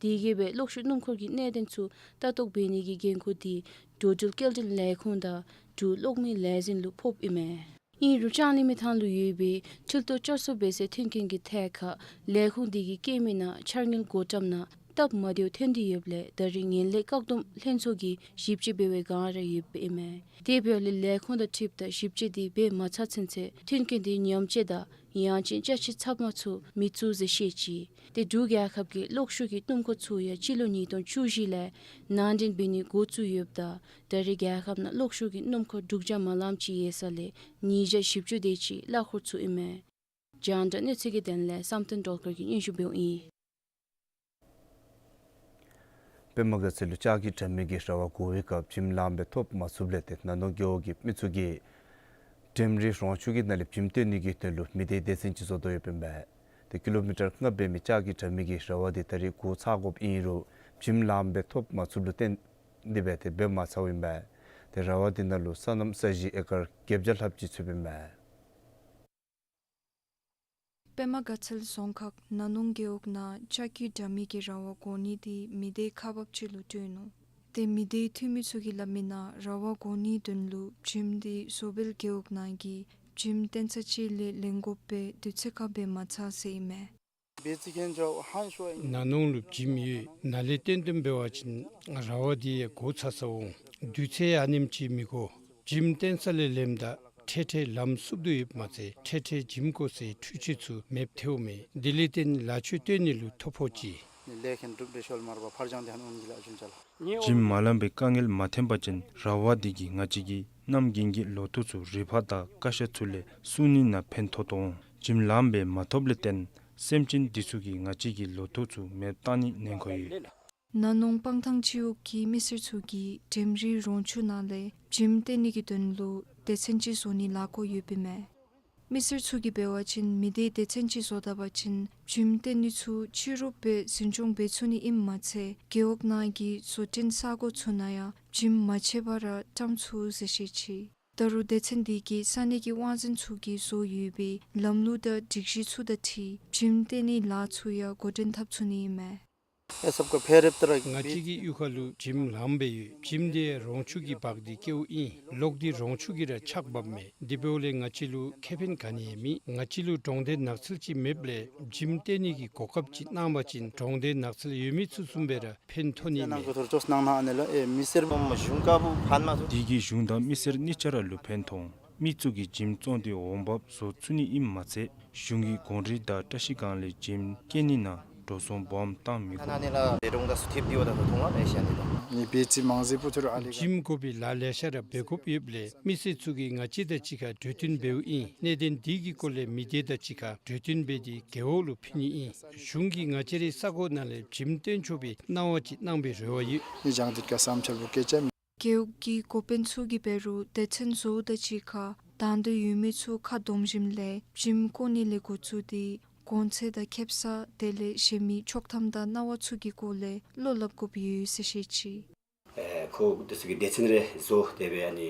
དེ་གིས་སྦེ་གློག་ཤུགས་སྣུམ་འཁོར་གྱི་གནད་དོན་ཚུ་ལྟ་རྟོག་འབད་ནི་གི་འགན་ཁུར་དེ་འགྲོ་འགྲུལ་སྐྱེལ་འདྲེན་ལས་ཁུངས་དང་འབྲུག་གློག་མེའི་ལས་འཛིན་ལུ་ཕོགཔ་ཨིན་མས། ཨིན་རུང་ལྕང་གླིང་མི་ཐང་ལུ་ཡོད་པའི་མཐིལ་རྟོགས་བསྐྱར་གསོ་འབད་སའི་མཐུན་རྐྱེན་གྱི་ཐད་ཁར་ལས་ཁུངས་དེ་གིས་བཀལ་མིའི་ནང་འཆར་དངུལ་བགོ་བཀྲམ་ནང་སྟབས་མ་བདེཝ་ཐོན་ཏེ་ཡོདཔ་ལས་ད་རེས་ངན་ལྷད་བཀག་སྡོམ་ལྷན་ཚོགས་ཀྱིས་ཞིབ་དཔྱད་འབད་བའི་བསྒང་ར་ཡོདཔ་ཨིན་མས། དེ་འབདཝ་ལས་ལས་ཁུངས་དང་འཁྲིལཝ་ད་ཞིབ་དཔྱད་དེ་འབད་མ་ཚར་ཚུན་ཚོད་མཐུན་རྐྱེན་དེ་ཉམས་བཅོས་དང་ཡང་ཅིན་ཅ་ཆས་ཚབ་མ་ཚུ་མི་བཙུགས་ཟེར་བཤད་ཅི། ཏེ་འབྲུག་རྒྱལ་ཁབ་ཀྱིས་གློག་ཤུགས་ཀྱི་སྣུམ་འཁོར་ཚུ་ཡང་སྤྱི་ལོ་ཉིས་སྟོང་བཅུ་བཞི་ལས་ནང་འདྲེན་འབད་ནི་འགོ་བཙུགས་ཡོདཔ་ད་ད་རེས་རྒྱལ་ཁབ་ནང་གློག་ཤུགས་ཀྱི་སྣུམ་འཁོར་དྲུག་བརྒྱ་མ་ལངམ་ཅིག་ཡོད་ས་ལས་ཉིས་བརྒྱ་བཞི་བཅུ་དེ་ཅིག་གླ་འཁོར་ཚུ་ཨིན་མས། རྒྱང་བསྒྲགས་གནས་ཚུལ་གྱི་དོན་ལས་བསམ་གཏན་སྒྲོལ་དཀར་གྱིས་སྙན་ཞུ་འབདཝ་ཨིན། པདྨ་དགའ་ཚལ་ལུ་ལྕགས་ཀྱི་དྲ་མིག་གི་ར་བ་བསྒོར་བའི་སྐབས་བྱེམ་ལངམ་སྦེ་ཐོབ་མ་ཚུགསཔ་ལས་ཏེ་ན་ནོང་རྒེད་འོག་གི་མི་ཚུ་གིས་འགྲིམ་རིལ་རོང་ཆུ་གི་ནང་ལས་བྱེམ་བཏོན་ནི་གི་དོན་ལུ་མི་སྡེའི་སྡེ་ཚན་ཅིག་བཟོ་དོ་ཡོདཔ་ཨིན་པས། ཏེ་ཀི་ལོ་མི་ཊར་ལྔ་འབད་མི་ལྕགས་ཀྱི་དྲ་མིག་གི་ར་བ་འདི་ད་རེས་བསྒོར་ཚར་དགོཔ་ཨིན་རུང་བྱེམ་ལངམ་སྦེ་ཐོབ་མ་ཚུགསཔ་ལུ་བརྟེན་ཏེ་སྦེ་ཏེ་འབད་མ་ཚརཝ་ཨིན་པས། ཏེ་ར་བ་འདི་ནང་ལུ་སོ་ནམ་ས་གཞི་ཨེ་ཀར་བརྒྱད་བརྒྱ་ལྷགཔ་ཅིག་ཚུདཔ་ཨིན་པས། པདྨ་དགའ་ཚལ་རྫོང་ཁག་ན་ནོང་རྒེད་འོག་ནང་ལྕགས་ཀྱི་དྲ་མིག་གི་ར་བ་བསྒོར་ནི་དེ་མི་སྡེ་ཁག་འབགཔ་ཅིག་ལུ་སྤྲོད་ནུག། ཏེ་མི་སྡེའི་འཐུས་མི་ཚུ་གིས་སླབ་མིའི་ནང་ར་བ་བསྒོར་ནིའི་དོན་ལུ་བྱེམ་དེ་བཟོ་སྦེལ་རྒེད་འོག་ནང་གི་བྱེམ་བཏོན་ས་ཅིག་ལས་ལེན་དགོ་པའི་དུས་ཚོད་ཁར་འབད་མ་ཚར་ཟེར་ཨིན་མས། ན་ནོང་ལུ་བྱེམ་ཡོད། ནཱ་ལས་བཏོན་བཏོནམ་འབད་བ་ཅིན་ར་བ་འདི་ཡང་བསྒོར་ཚར་ཚར་འོང་། དུས་ཚོད་ཡང་ཨ་ནེམ་ཅིག་མི་འགོར། བྱེམ་བཏོན་ས་ལས་ལེནམ་ད་འཕྲལ་འཕྲལ་ལངམ་ཚུགས་དོ་ཡོདཔ་མ་ཚད་འཕྲལ་འཕྲལ་བྱེམ་དགོ་ཟེར་འཕྲུལ་ཆས་ཚུ་མེདཔ་ཐལཝ་མས། དེ་ལས་བརྟེན་ལཱ་ཚུ་བཏོན་ནི་ལུ་ཐོ་ཕོག་ཅི། བྱེམ་མ་ལངམ་པའི་དཀའ་ངལ་མ་ཐོན་པ་ཅིན་ར་བ་འདི་གིས་ང་བཅས་ཀྱི་གནམ་དགུན་གྱི་ལོ་ཐོག་ཚུ་རི་ཕག་དང་ཀ་ཤ་ཚུ་ལས་སྲུང་ནི་ནང་ཕན་ཐོགས་ཏོག་འོང་། བྱེམ་ལངམ་སྦེ་མ་ཐོབ་ལས་བརྟེན་སེམས་ཅན་འདི་ཚུ་གིས་ང་བཅས་ཀྱི་ལོ་ཐོག་ཚུ་མེདཔ་བཏང་ནི་ནན་ཁོ་ཡོད། ན་ནོང་སྤང་ཐང་སྤྱི་འོག་གི་མི་སེར་ཚུ་གིས་འགྲིམ་རིལ་རོང་ཆུ་ནང་ལས་བྱེམ་བཏོན་ནི་གི་དོན་ལུ་སྡེ་ཚན་ཅིག་བཟོ་ནི་ལཱ་འགོ་ཡོདཔ་ཨིན་མས། མི་སེར་ཚུ་གིས་འབད་བ་ཅིན་མི་སྡེའི་སྡེ་ཚན་ཅིག་བཟོ་ད་པ་ཅིན་བྱེམ་བཏོན་ནི་ཚུ་ཕྱི་རུ་སྦེ་འཛིན་སྐྱོང་འབད་ཚུགས་ནི་ཨིནམ་མ་ཚད་རྒེད་འོག་ནང་གི་བཟོ་སྐྲུན་ས་གོ་ཚུ་ནང་ཡང་བྱེམ་མ་ཆད་པར་ར་བཀྲམ་ཚུགས་ཟེར་བཤད་ཅི། ད་རུང་སྡེ་ཚན་འདི་གིས་ས་གནས་ཀྱི་དབང་འཛིན་ཚུ་གིས་བཟོ་ཡོད་པའི་ལམ་ལུགས་དང་སྒྲིག་གཞི་ཚུ་དང་འཁྲིལ་བྱེམ་བཏོན་ནིའི་ལཱ་ཚུ་ཡང་འགོ་འདྲེན་འཐབ་ཚུགས་ནི་ཨིན་མས། ཨེ་སབ་ཀ་ཕེ་རེབ་ཏ་ར་ང་བཅས་ཀྱི་གཡུས་ཁ་ལུ་ཇིམ་ལངམ་སྦེ་ཡོད། ཇིམ་འདི་རོང་ཆུ་གི་བག་འདི་ཀེཝ་ཨིན། ལོག་འདི་རོང་ཆུ་གིས་ར་ཆག་འབགཔ་མས། དེ་འབདཝ་ལས་ང་བཅས་ལུ་ཁེ་ཕན་ག་ནི་ཡང་མེད། ང་བཅས་ལུ་གྲོང་སྡེ་ནགས་ཚལ་ཅིག་མེདཔ་ལས་ཇིམ་བཏོན་ནི་གི་གོ་སྐབས་ཅིག་གནང་བ་ཅིན་གྲོང་སྡེ་ནགས་ཚལ་ཡོད་མི་ཚུ་བཟུམ་སྦེ་ར་ཕན་ཐོགས་ནི་མས། དེ་གིས་གཞུང་དང་མི་སེར་གཉིས་ཆ་ར་ལུ་ཕན་ཐོགས། མི་ཚུ་གིས་ཇིམ་བཙོང་སྟེ་འོང་འབབ་བཟོ་ཚུགས་ནི་ཨིནམ་མ་ཚད་གཞུང་གི་གོང་རིལ་དང་བཀྲ་ཤིས་སྒང་ལས་ཇིམ་སྐྱེལ་ནི་ནང་འགྲོ་སོང་སྦོམ་བཏང་མི་དགོ། ཇིམ་དགོ་པའི་ལཱ་ལེ་ཤ་ར་འབད་དགོཔ་ཡོདཔ་ལས་མི་སེར་ཚུ་གིས་ང་བཅས་དང་གཅིག་ཁར་གྲོས་བསྟུན་འབདཝ་ཨིན། གནད་དོན་འདི་གི་སྐོར་ལས་མི་སྡེ་དང་གཅིག་ཁར་གྲོས་བསྟུན་འབད་དེ་རྒེད་འོག་ལུ་ཕུལ་ནི་ཨིན། གཞུང་གིས་ང་བཅས་རའི་ས་གོ་ནང་ལས་ཇིམ་བཏོན་ཆོག་པའི་གནང་བ་ཅིག་གནང་པའི་རེ་བ་ཡོད། རྒེད་འོག་གི་འགོ་དཔོན་ཚུ་གིས་འབད་རུང་སྡེ་ཚན་བཟོཝ་དང་གཅིག་ཁར་དང་འདོད་ཡོད་མི་ཚུ་ཁ་བསྡོམས་ཞིནམ་ལས་ཇིམ་བཀོ་ནི་ལས་འགོ་བཙུགས་ཏེ་གོང་ཚད་དང་ཁེབ་ས་དེ་ལས་གཞན་མི་ཆོག་ཐམ་དང་གནང་བ་ཚུ་གི་སྐོར་ལས་བློ་སླབ་དགོཔ་ཡོད་ཟེར་བཤད་ཅི། ཨེ་ཁོང་འདི་ཚུ་གིས་སྡེ་ཚན་རེ་བཟོ་སྟེ་སྦེ་ཨ་ནི་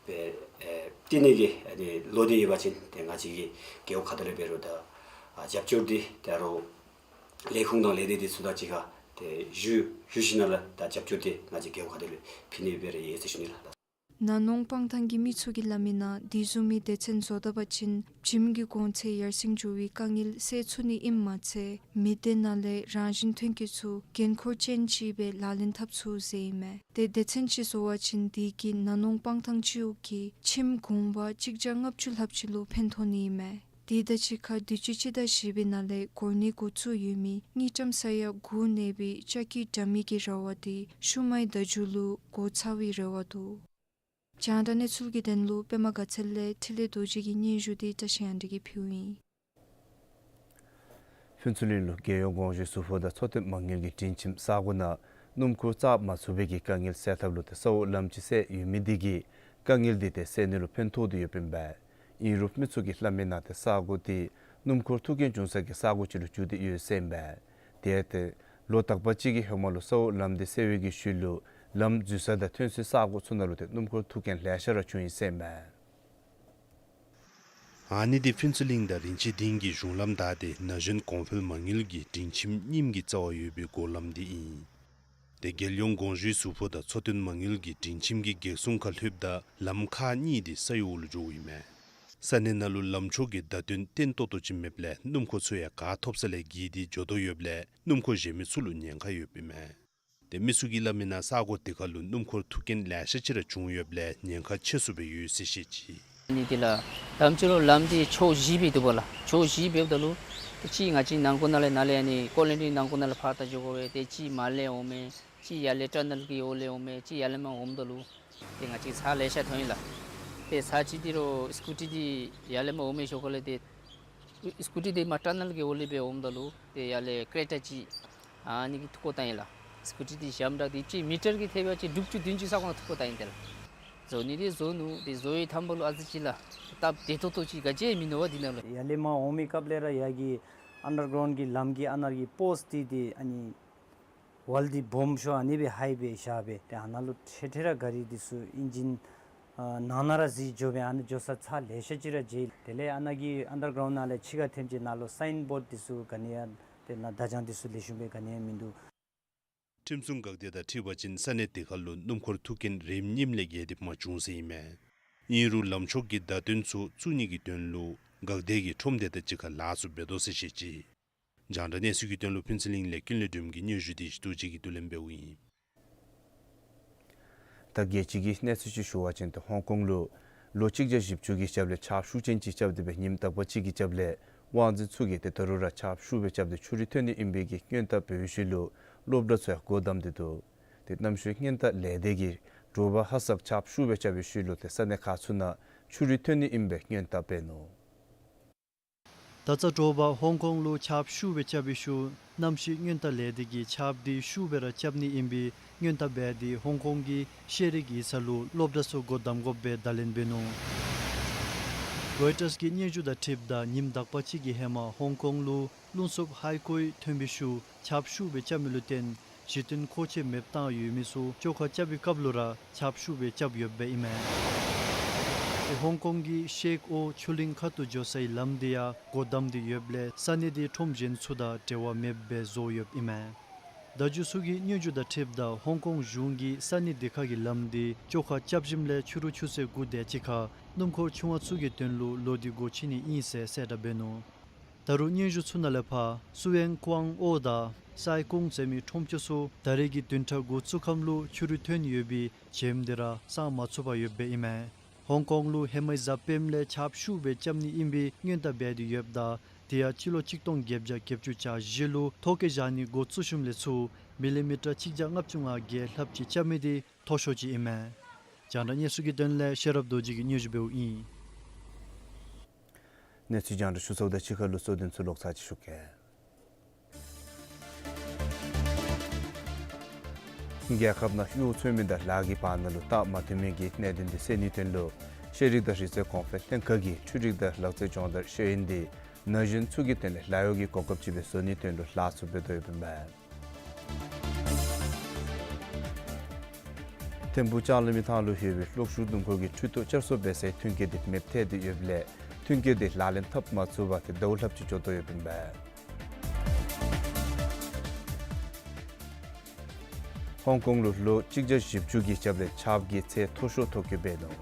སྦེ་ཨེ་བཏོན་ནི་གི་ཨ་ནི་བློ་འདོད་ཡོད་པ་ཅིན་ཏེ་ང་བཅས་ཀྱི་རྒེད་འོག་ཁ་ཐུག་ལས་འབད་རུང་ད་ཨ་རྒྱབ་སྐྱོར་འདི་ད་རུང་ལས་ཁུངས་དང་ལས་སྡེ་འདི་ཚུ་དང་གཅིག་ཁར་ཏེ་ཞུ་ཞུ་ཞིནམ་ལས་ད་རྒྱབ་སྐྱོར་འདི་ང་བཅས་རྒེད་འོག་ཁ་ཐུག་ལས་ཕུལ་ནི་སྦེ་ར་ཡོད་ཟེར་ཞུ་ནི་ལགས། ན་ནོང་སྤང་ཐང་གི་མི་ཚུ་གིས་སླབ་མི་ནང་དེ་བཟུམ་མའི་སྡེ་ཚན་བཟོ་ད་པ་ཅིན་ཇིམ་གྱི་གོང་ཚད་ཡར་སེང་འགྱོ་བའི་དཀའ་ངལ་སེལ་ཚུགས་ནི་ཨིནམ་མ་ཚད་མི་སྡེ་ནང་ལས་རང་བཞིན་ཐོན་སྐྱེད་ཚུ་འགན་ཁུར་ཅན་ཅིག་སྦེ་ལག་ལེན་འཐབ་ཚུགས་ཟེར་ཨིན་མས། ཏེ་སྡེ་ཚན་ཅིག་བཟོ་བ་ཅིན་དེ་གིས་ན་ནོང་སྤང་ཐང་སྤྱི་འོག་གི་ཁྱིམ་གུང་པ་གཅིག་བརྒྱ་ལྔ་བཅུ་ལྷགཔ་ཅིག་ལུ་ཕན་ཐོགས་ནི་ཨིན་མས། དེ་དང་གཅིག་ཁར་དུས་ཅི་སྤྱི་ཟླ་བཞི་པའི་ནང་ལས་འགོར་ནི་འགོ་བཙུགས་ཡོད་མི་དངུལ་ཀྲམ་ས་ཡ་དགུ་གནས་པའི་ལྕགས་ཀྱི་དྲ་མིག་གི་ར་བ་དེ་ཤུལ་མའི་ཟླཝ་མཇུག་ལུ་འགོ་ཚུགས་པའི་རེ་བ་འདུག། རྒྱང་བསྒྲགས་གནས་ཚུལ་གྱི་དོན་ལུ་པདྨ་དགའ་ཚལ་ལས་འཕྲིན་ལས་རྡོ་རྗེ་གི་སྙན་ཞུ་དེ་བཀྲ་ཤིས་དབང་འདུས་ཀྱིས་ཕུལཝ་ཨིན། ཕུན་ཚོགས་གླིང་ལུ་རྒྱལ་ཡོངས་དགོངས་ཞུའི་ཟུར་ཕོགས་དང་འཚོ་རྟེན་མ་དངུལ་གྱི་སྒྲིང་ཁྱིམ་ས་གོ་ནང་སྣུམ་འཁོར་བཅར་མ་ཚུགས་པའི་གི་དཀའ་ངལ་སེལ་ཐབས་ལུ་ཏེ་ས་འོག་ལམ་ཅིག་བསལ་ཡོད་མི་དེ་གིས་དཀའ་ངལ་དེ་ཏེ་སེལ་ནི་ལུ་ཕན་ཐོགས་ཏེ་ཡོདཔ་ཨིན་པས། ཨིན་རུང་མི་ཚུ་གིས་སླབ་མི་ནང་ཏེ་ས་གོ་དེ་སྣུམ་འཁོར་ཐུག་རྐྱེན་བྱུང་ས་གི་ས་གོ་ཅིག་ལུ་གྱུར་ཏེ་ཡོད་ཟེར་ཨིན་པས། དེ་ཡང་ཏེ་ལོ་དག་པ་ཅིག་གི་ཧེ་མ་ལུ་ས་འོག་ལམ་དེ་བསལ་བའི་གི་ཤུལ་ལུ་ལམ་འཛུལ་ས་དང་ཐོན་སའི་ས་གོ་ཚུ་ནང་ལུ་ཏེ་སྣུམ་འཁོར་ཐུག་རྐྱེན་ལེ་ཤ་ར་བྱུང་ཡི་ཟེར་ཨིན་པས། ཨ་ནི་འདི་ཕུན་ཚོགས་གླིང་དང་རིན་ཆེན་སྡིངས་ཀྱི་གཞུང་ལམ་བདའ་སྟེ་ན་གཞོན་གོང་འཕེལ་མ་དངུལ་གྱི་སྒྲིང་ཁྱིམ་རྙིངམ་གི་རྩ་བར་ཡོད་པའི་སྒོ་ལམ་འདི་ཨིན། ཏེ་རྒྱལ་ཡོངས་དགོངས་ཞུའི་ཟུར་ཕོགས་དང་འཚོ་རྟེན་མ་དངུལ་གྱི་སྒྲིང་ཁྱིམ་གྱི་གེགས་སྲུང་ཁར་ལྷོདཔ་ད་ལམ་ཁག་གཉིས་དེ་ས་འོག་ལུ་འགྱོཝ་ཨིན་མས། ས་གནས་ནང་ལུ་ལམ་ཕྱོགས་ཀྱི་བརྡ་སྟོན་བརྟན་ཏོག་ཏོ་ཅིག་མེདཔ་ལས་སྣུམ་འཁོར་ཚུ་ཡང་ག་ཐོབ་ས་ལས་བརྒལ་ཏེ་འགྱོ་དོ་ཡོདཔ་ལས་སྣུམ་འཁོར་གཞན་མི་ཚུ་ལུ་ཉེན་ཁ་ཡོདཔ་ཨིན་མས། ཏེ་མི་ཚུ་གིས་སླབ་མི་ནང་ས་གོ་དེ་ཁར་ལུ་སྣུམ་འཁོར་ཐུག་རྐྱེན་ལེ་ཤ་ཅིག་ར་བྱུང་ཡོདཔ་ལས་ཉེན་ཁ་ཆེ་སུ་སྦེ་ཡོད་ཟེར་བཤད་ཅི། ཨ་ནི་དེ་ལགས་དང་པ་ཅིག་ལུ་ལམ་འདི་ཕྱོགས་བཞི་སྦེ་འདུག་པ་ལགས། ཕྱོགས་བཞི་འབདཝ་ད་ལུ་ཏེ་གཅིག་ང་བཅས་ནང་འཁོད་ནང་ལས་ནཱ་ལས་ཨ་ནི་ཀོ་ལོ་ནི་ནང་འཁོད་ནང་ལས་ཕར་ད་འགྱོ་དགོ་པས། ཏེ་གཅིག་མར་ལས་འོངམ་མས། གཅིག་ཡར་ལས་ཊ་ནཱལ་གྱི་འོག་ལས་འོངམ་མས། གཅིག་ཡར་ལས་མར་འོངམ་ད་ལུ་ཏེ་ང་བཅས་ཚར་ལེ་ཤ་ཐོན་ཡི་ལགས། ཏེ་ཚར་གཅིག་འདི་རུང་སི་ཀུ་ཊི་འདི་ཡར་ལས་མར་འོངམ་མས་ཞོར་ཁ་ལས་ཏེ་སི་ཀུ་ཊི་འདི་མར་ཊ་ནཱལ་གྱི་འོག་ལས་སྦེ་འོངམ་ད་ལུ་ཏེ་ཡར་ལས་ཀེ་རེ་ཊ་ཅིག་ཨ་ནི་གིས་འཐུ་བཀོ་བཏང་ཡི་ལགས། སི་ཀུ་ཊི་འདི་ཞྭམོ་དྲགས་ཏེ་གཅིག་མི་ཊར་གྱིས་ཐེབས་པ་ཅིན་དྲུག་ཅུ་བདུན་ཅུ་ས་ཁོངས་ནང་འཐུ་བཀོ་བཏང་ཡི་ཏེ་ལགས། བཟོ་ནི་འདི་བཟོ་ནུག། ཏེ་བཟོ་བའི་ཐངས་པ་ལུ་ཨ་ཙི་ཅིག་ལགས་སྟབས་བདེ་ཏོག་ཏོ་ཅིག་ག་ཅི་ཡང་མིན་ནུག་པ་འདི་ནང་ལུ། ཡར་ལས་མར་འོང་མི་སྐབས་ལས་ར་ཡར་གྱི་ཨན་ཌར་གརའུནཌ་གི་ལམ་གྱི་ཨ་ནཱ་གི་པོསཊ་འདི་ཏེ་ཨ་ནི་ཝཱལ་འདི་སྦོམ་ཤོས་ཨ་ནི་སྦེ་ཧའི་སྦེ་བཞག་སྦེ་ཏེ་ཨ་ནཱ་ལུ་ཐེངས་ཐེངས་ར་ག་རི་འདི་ཚུ་ཨིན་ཇིན་ཨ་ནང་ན་ར་གཟིགས་འགྱོ་སྦེ་ཨ་ནི་འགྱོ་ས་ཚར་ལེ་ཤ་ཅིག་ར་མཇལ། དེ་ལས་ཨ་ནཱ་གི་ཨན་ཌར་གརའུནཌ་ནང་ལས་ཕྱི་ཁར་ཐོནམ་ཅིག་ནཱ་ལུ་སའིན་བོརཌ་འདི་ཚུ་ག་ནི་ཡང་ཏེ་ནཱ་བརྡ་བྱང་འདི་ཚུ་ལེགས་ཤོམ་སྦེ་ག་ནི་ཡང་མིན་འདུག། ཁྲིམས་སྲུང་འགག་སྡེ་དང་འཁྲིལ་བ་ཅིན་ས་གནས་དེ་ཁར་ལུ་སྣུམ་འཁོར་ཐུག་རྐྱེན་རེམ་གཉིསམ་ལས་བརྒལ་ཏེ་མ་བྱུང་ཟེར་ཨིན་མས། ཨིན་རུང་ལམ་ཕྱོགས་ཀྱི་བརྡ་སྟོན་ཚུ་བཙུགས་ནི་གི་དོན་ལུ་འགག་སྡེ་གིས་ཁྲོམ་སྡེ་དང་གཅིག་ཁར་ལཱ་ཚུ་འབད་དོ་ཟེར་བཤད་ཅི། རྒྱང་བསྒྲགས་གནས་ཚུལ་གྱི་དོན་ལུ་ཕུན་ཚོགས་གླིང་ལས་ཀུན་ལེགས་སྒྲོལམ་གྱི་སྙན་ཞུ་དེ་ཞི་ཏུ་ཅིག་གིས་བསྡུ་ལེན་འབདཝ་ཨིན། ད་རྒྱལ་སྤྱི་གི་གནས་ཚུལ་ཅིག་ཞུ་བ་ཅིན་ཏེ་ཧོང་ཀོང་ལུ་ལོ་གཅིག་བརྒྱ་བཞི་བཅུ་གི་རྒྱབ་ལས་ཆརཔ་ཤུགས་ཅན་ཅིག་རྐྱབ་སྟེ་སྦེ་ཉིནམ་དག་པ་ཅིག་གི་རྒྱབ་ལས་དབང་འཛིན་ཚུ་གིས་ཏེ་ད་རུང་ར་ཆརཔ་ཤུགས་སྦེ་རྐྱབ་སྟེ་ཆུ་རུད་ཐོན་ནི་ཨིན་པའི་གི་སྔོན་བརྡ་འབད་བའི་ཤུལ་ལུ་སློབ་གྲྭ་ཚུ་ཡང་སྒོ་བསྡམས་ཏེ་འདུག། ཏེ་གནམ་གཤིས་སྔོན་བརྡ་ལས་སྡེ་གིས་དྲོ་པ་ཧ་སག་ཆརཔ་ཤུགས་སྦེ་རྐྱབ་པའི་ཤུལ་ལུ་ཏེ་ས་གནས་ཁག་ཚུ་ནང་ཆུ་རུད་ཐོན་ནི་ཨིན་པའི་སྔོན་བརྡ་འབད་ནུག། ད་ཚ་དྲོ་པ་ཧོང་ཀོང་ལུ་ཆརཔ་ཤུགས་སྦེ་རྐྱབ་པའི་ཤུལ་གནམ་གཤིས་སྔོན་བརྡ་ལས་སྡེ་གིས་ཆརཔ་འདི་ཤུགས་སྦེ་ར་རྐྱབ་ནི་ཨིན་པའི་སྔོན་བརྡ་འབད་དེ་ཧོང་ཀོང་གི་ཤེས་རིག་ཡིག་ཚང་ལུ་སློབ་གྲྭ་ཚུ་སྒོ་བསྡམ་དགོཔ་སྦེ་བརྡ་ལན་འབད་ནུག། རོའི་ཊརསི་གི་སྙན་ཞུ་དང་འཁྲིལཝ་ད་ཉིནམ་དག་པ་ཅིག་གི་ཧེ་མ་ཧོང་ཀོང་ལུ་རླུང་འཚུབ་ཧའི་ཀོའི་ཐོན་པའི་ཤུལ་ཆརཔ་ཤུགས་སྦེ་རྐྱབ་མི་ལུ་བརྟེན་གཞི་རྟེན་མཁོ་ཆས་མེདཔ་བཏང་ཡོད་མི་ཚུ་བཅོ་ཁ་རྐྱབ་པའི་སྐབས་ལུ་ར་ཆརཔ་ཤུགས་སྦེ་རྐྱབ་ཡོདཔ་ཨིན་མས། ཏེ་ཧོང་ཀོང་གི་ཤེག་ཨོ་ཆུ་གླིང་ཁ་ཐུག་འགྱོ་སའི་ལམ་འདི་ཡང་སྒོ་བསྡམས་ཏེ་ཡོདཔ་ལས་ས་གནས་དེའི་ཁྲོམ་གཞན་ཚུ་དང་འབྲེལ་བ་མེདཔ་སྦེ་བཟོ་ཡོདཔ་ཨིན་མས། བརྡ་བརྒྱུད་ཚུ་གིས་སྙན་ཞུ་དང་འཁྲིལཝ་ད་ཧོང་ཀོང་གཞུང་གིས་ས་གནས་དེ་ཁ་གི་ལམ་དེ་བཅོ་ཁ་རྐྱབ་ཞིནམ་ལས་ཕྱི་རུ་ཆུ་ཚོད་དགུ་དེ་ཅིག་ཁར་སྣུམ་འཁོར་ཆུང་བ་ཚུ་གི་དོན་ལུ་ལོ་དེ་སྒོ་ཕྱེ་ནི་ཨིན་ཟེར་གསལ་བསྒྲགས་འབད་ནུག། ད་རུང་སྙན་ཞུ་ཚུ་ནང་ལས་ཕར་སུ་ཝེན་ཀོང་ཨོ་དང་སའི་ཀོང་ཟེར་མི་ཁྲོམ་གཅོག་ཚུ་ད་རེས་ཀྱི་བདུན་ཕྲག་འགོ་བཙུགས་ཁམས་ལུ་ཆུ་རུད་ཐོན་ཡོད་པའི་བྱེམ་དེ་ར་སངས་མ་ཚུགས་པར་ཡོདཔ་ཨིན་མས། ཧོང་ཀོང་ལུ་ཧེ་མའི་གཟའ་སྤེནམ་ལས་ཆརཔ་ཤུགས་སྦེ་རྐྱབ་ནི་ཨིན་པའི་སྔོན་བརྡ་འབད་དེ་ཡོདཔ་ད་དེ་ཡང་སྤྱི་ལོ་གཅིག་སྟོང་བརྒྱད་བརྒྱ་བརྒྱད་ཅུ་གྱ་བཞི་ལུ་ཐོ་བཀོད་བཞག་ནི་འགོ་བཙུགས་ཞིནམ་ལས་ཚུར་མི་ལི་མི་ཊར་གཅིག་བརྒྱ་ལྔ་བཅུ་ང་བརྒྱད་ལྷགཔ་ཅིག་རྐྱབ་མི་དེ་མཐོ་ཤོས་ཅིག་ཨིན་མས། རྒྱང་བསྒྲགས་གནས་ཚུལ་གྱི་དོན་ལས་ཤེས་རབ་རྡོ་རྗེ་གིས་སྙན་ཞུ་འབདཝ་ཨིན། གནས་ཚུལ་རྒྱང་བསྒྲགས་ཞུ་ཚརཝ་ད་ཕྱི་ཁ་ལུ་གཙོ་དོན་ཚུ་ལོག་ཚར་ཅིག་ཞུ་གེ། རྒྱལ་ཁབ་ནང་གཡོག་འཚོལ་མི་དང་ལཱ་གི་བར་ན་ལུ་སྟབས་མ་བདེ་མི་གི་གནད་དོན་དེ་སེལ་ནིའི་དོན་ལུ་ཤེས་རིག་དང་རིག་རྩལ་གོང་འཕེལ་ལྷན་ཁག་གིས་འཕྲུལ་རིག་དང་ལག་རྩལ་སྦྱོང་བརྡར་ཤེས་ཡོན་དེ་ན་གཞོན་ཚུ་གི་དོན་ལས་ལཱ་གཡོག་གི་གོ་སྐབས་ཅིག་སྦེ་བཟོ་ནིའི་དོན་ལུ་ལཱ་ཚུ་འབད་དོ་ཡོདཔ་ཨིན་མས། ཐིམ་ཕུག་ལྕང་གླིང་མི་ཐང་ལུ་ཡོད་པའི་གློག་ཤུགས་སྡོང་འཁོར་གྱི་འཕྲུལ་ཐོག་བསྐྱར་གསོ་འབད་སའི་མཐུན་རྐྱེན་དེ་མེདཔ་ཐལ་ཏེ་ཡོདཔ་ལས་མཐུན་རྐྱེན་དེ་ལག་ལེན་འཐབ་མ་ཚུགས་པར་ཏེ་ཟླཝ་ལྷགཔ་ཅིག་འགྱོ་དོ་ཡོདཔ་ཨིན་པས། ཧོང་ཀོང་ལུ་ལོ་གཅིག་བརྒྱ་བཞི་བཅུ་གི་རྒྱབ་ལས་ཆརཔ་གི་ཚད་མཐོ་ཤོས་ཐོ་བཀོད་འབད་ནུག།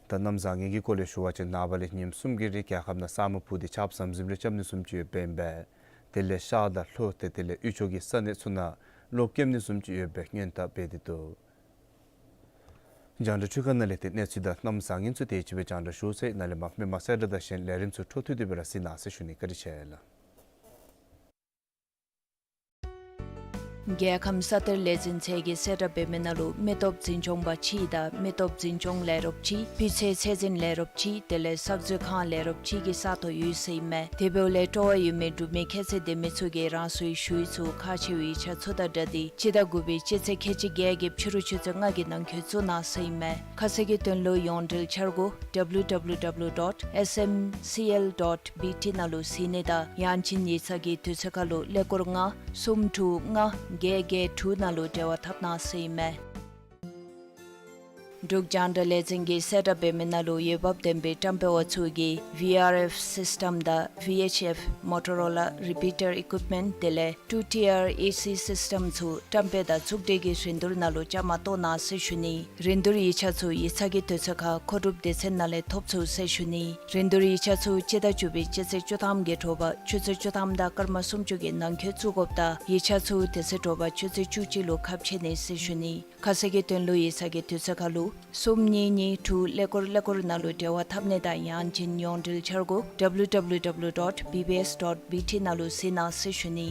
ད་གནམ་བཟང་ངན་གྱི་སྐོར་ལས་ཞུ་བ་ཅིན་ནངས་པ་ལས་ཉིནམ་གསུམ་གྱི་རིང་རྒྱལ་ཁབ་ནང་ས་སྨུག་ཕུབ་སྟེ་ཆརཔ་ཟམ་ཟིམ་རེ་རྐྱབ་ནི་བཟུམ་ཅིག་ཡོདཔ་ཨིན་པས། དེ་ལས་ཤར་དང་ལྷོ་ཏེ་དེ་ལས་དབུས་ཕྱོགས་ཀྱི་ས་གནས་ཚུ་ནང་གློག་ཀེམ་ནི་བཟུམ་ཅིག་ཡོད་པའི་སྔོན་བརྡ་འབད་དེ་འདུག། རྒྱང་བསྒྲགས་འཕྲུལ་ཁང་ནང་ལས་ཏེ་གནས་ཚུལ་དང་གནམ་བཟང་ངན་ཚུ་དེ་ཅིག་སྦེ་རྒྱང་བསྒྲགས་ཞུ་ཚར་ཡི། ནཱ་ལས་མར་མི་མང་གསལ་བསྒྲགས་དང་གཞན་ལས་རིམ་ཚུ་འཕྲོ་མཐུད་དེ་སྦེ་ར་གཟིགས་གནང་ཟེར་ཞུ་ནི། བཀའ་དྲིན་ཆེ་ལགས། རྒྱལ་ཁམས་ས་གཏེར་ལས་འཛིན་ཚད་ཀྱིས་གསལ་བསྒྲགས་འབད་མི་ནང་ལུ་མི་སྟོབས་འཛིན་སྐྱོང་པ་གཅིག་དང་མི་སྟོབས་འཛིན་སྐྱོང་ལས་རོགས་གཅིག་སྤུས་ཚད་ཚད་འཛིན་ལས་རོགས་གཅིག་དེ་ལས་གསར་མཛོད་ཁང་ལས་རོགས་གཅིག་གི་ས་ཐོ་ཡོད་ཟེར་ཨིན་མས། དེ་འབདཝ་ལས་སྤྲོ་བ་ཡོད་མི་འབྲུག་མི་ཁྱད་ཚད་ལྡན་མི་ཚུ་གིས་རང་སོའི་ཞུ་ཡིག་ཚུ་ཁག་ཆེ་བའི་ཡིག་ཆ་ཚུ་དང་སྦྲགས་ཏེ་སྤྱི་ཟླ་དགུ་པའི་སྤྱི་ཚེས་ཁལ་གཅིག་བརྒྱད་ཀྱི་ཕྱི་རུ་ཆུ་ཚོད་ལྔ་གི་ནང་འཁོད་བཙུགས་གནང་ཟེར་ཨིན་མས། ཁ་གསལ་གྱི་དོན་ལུ་ཡོངས་འབྲེལ་འཆར་སྒོ་W W W dot S M C L dot B T ནང་ལུ་གཟིགས་ནི་དང་ཡང་ཅིན་ཡིག་ཚང་གི་དུས་ཚོད་ཁར་ལུ་ཀླད་ཀོར་ལྔ་གསུམ་དྲུག་ལྔ་བརྒྱད་བརྒྱད་དྲུག་ནང་ལུ་འབྲེལ་བ་འཐབ་གནང་ཟེར་ཨིན་མས། འབྲུག་རྒྱང་བསྒྲགས་ལས་འཛིན་གྱིས་གསལ་བསྒྲགས་འབད་མི་ནང་ལུ་འོས་འབབ་ལྡན་པའི་བཀྲམ་སྤེལ་བ་ཚུ་གིས་V R F system དང་V H F Motorola repeater equipment དེ་ལས་two tier A C system ཚུ་བཀྲམ་སྤེལ་དང་བཙུགས་སྒྲིག་གི་རིན་བསྡུར་ནང་ལུ་བཅའ་མར་གཏོགས་གནང་ཟེར་ཞུ་ནི། རིན་བསྡུར་ཡིག་ཆ་ཚུ་ཡིག་ཚང་གི་དུས་ཚོད་ཁར་མཁོ་སྒྲུབ་སྡེ་ཚན་ནང་ལས་ཐོབ་ཚུགས་ཟེར་ཞུ་ནི། རིན་བསྡུར་ཡིག་ཆ་ཚུ་སྤྱི་ཟླ་བཅུ་པའི་སྤྱི་ཚེས་བཅུ་ཐམ་གྱི་དྲོ་པ་ཆུ་ཚོད་བཅུ་ཐམ་དང་སྐར་མ་སུམ་ཅུ་གི་ནང་འཁོད་བཙུགས་དགོཔ་ད་ཡིག་ཆ་ཚུ་དེ་ཚེ་དྲོ་པ་ཆུ་ཚོད་བཅུ་གཅིག་ལུ་ཁ་ཕྱེ་ནི་ཟེར་ཞུ་ནི། ཁ་གསལ་གྱི་དོན་ལུ་ཡིག་ཚང་གི་དུས་ཚོད་ཁར་ལུ་གསུམ་གཉིས་གཉིས་དྲུག་ཀླད་ཀོར་ཀླད་ཀོར་ནང་ལུ་འབྲེལ་བ་འཐབ་ནི་དང་ཡང་ཅིན་ཡོངས་འབྲེལ་འཆར་སྒོ་W W W dot B B S dot B T ནང་ལུ་གཟིགས་གནང་ཟེར་ཞུ་ནི།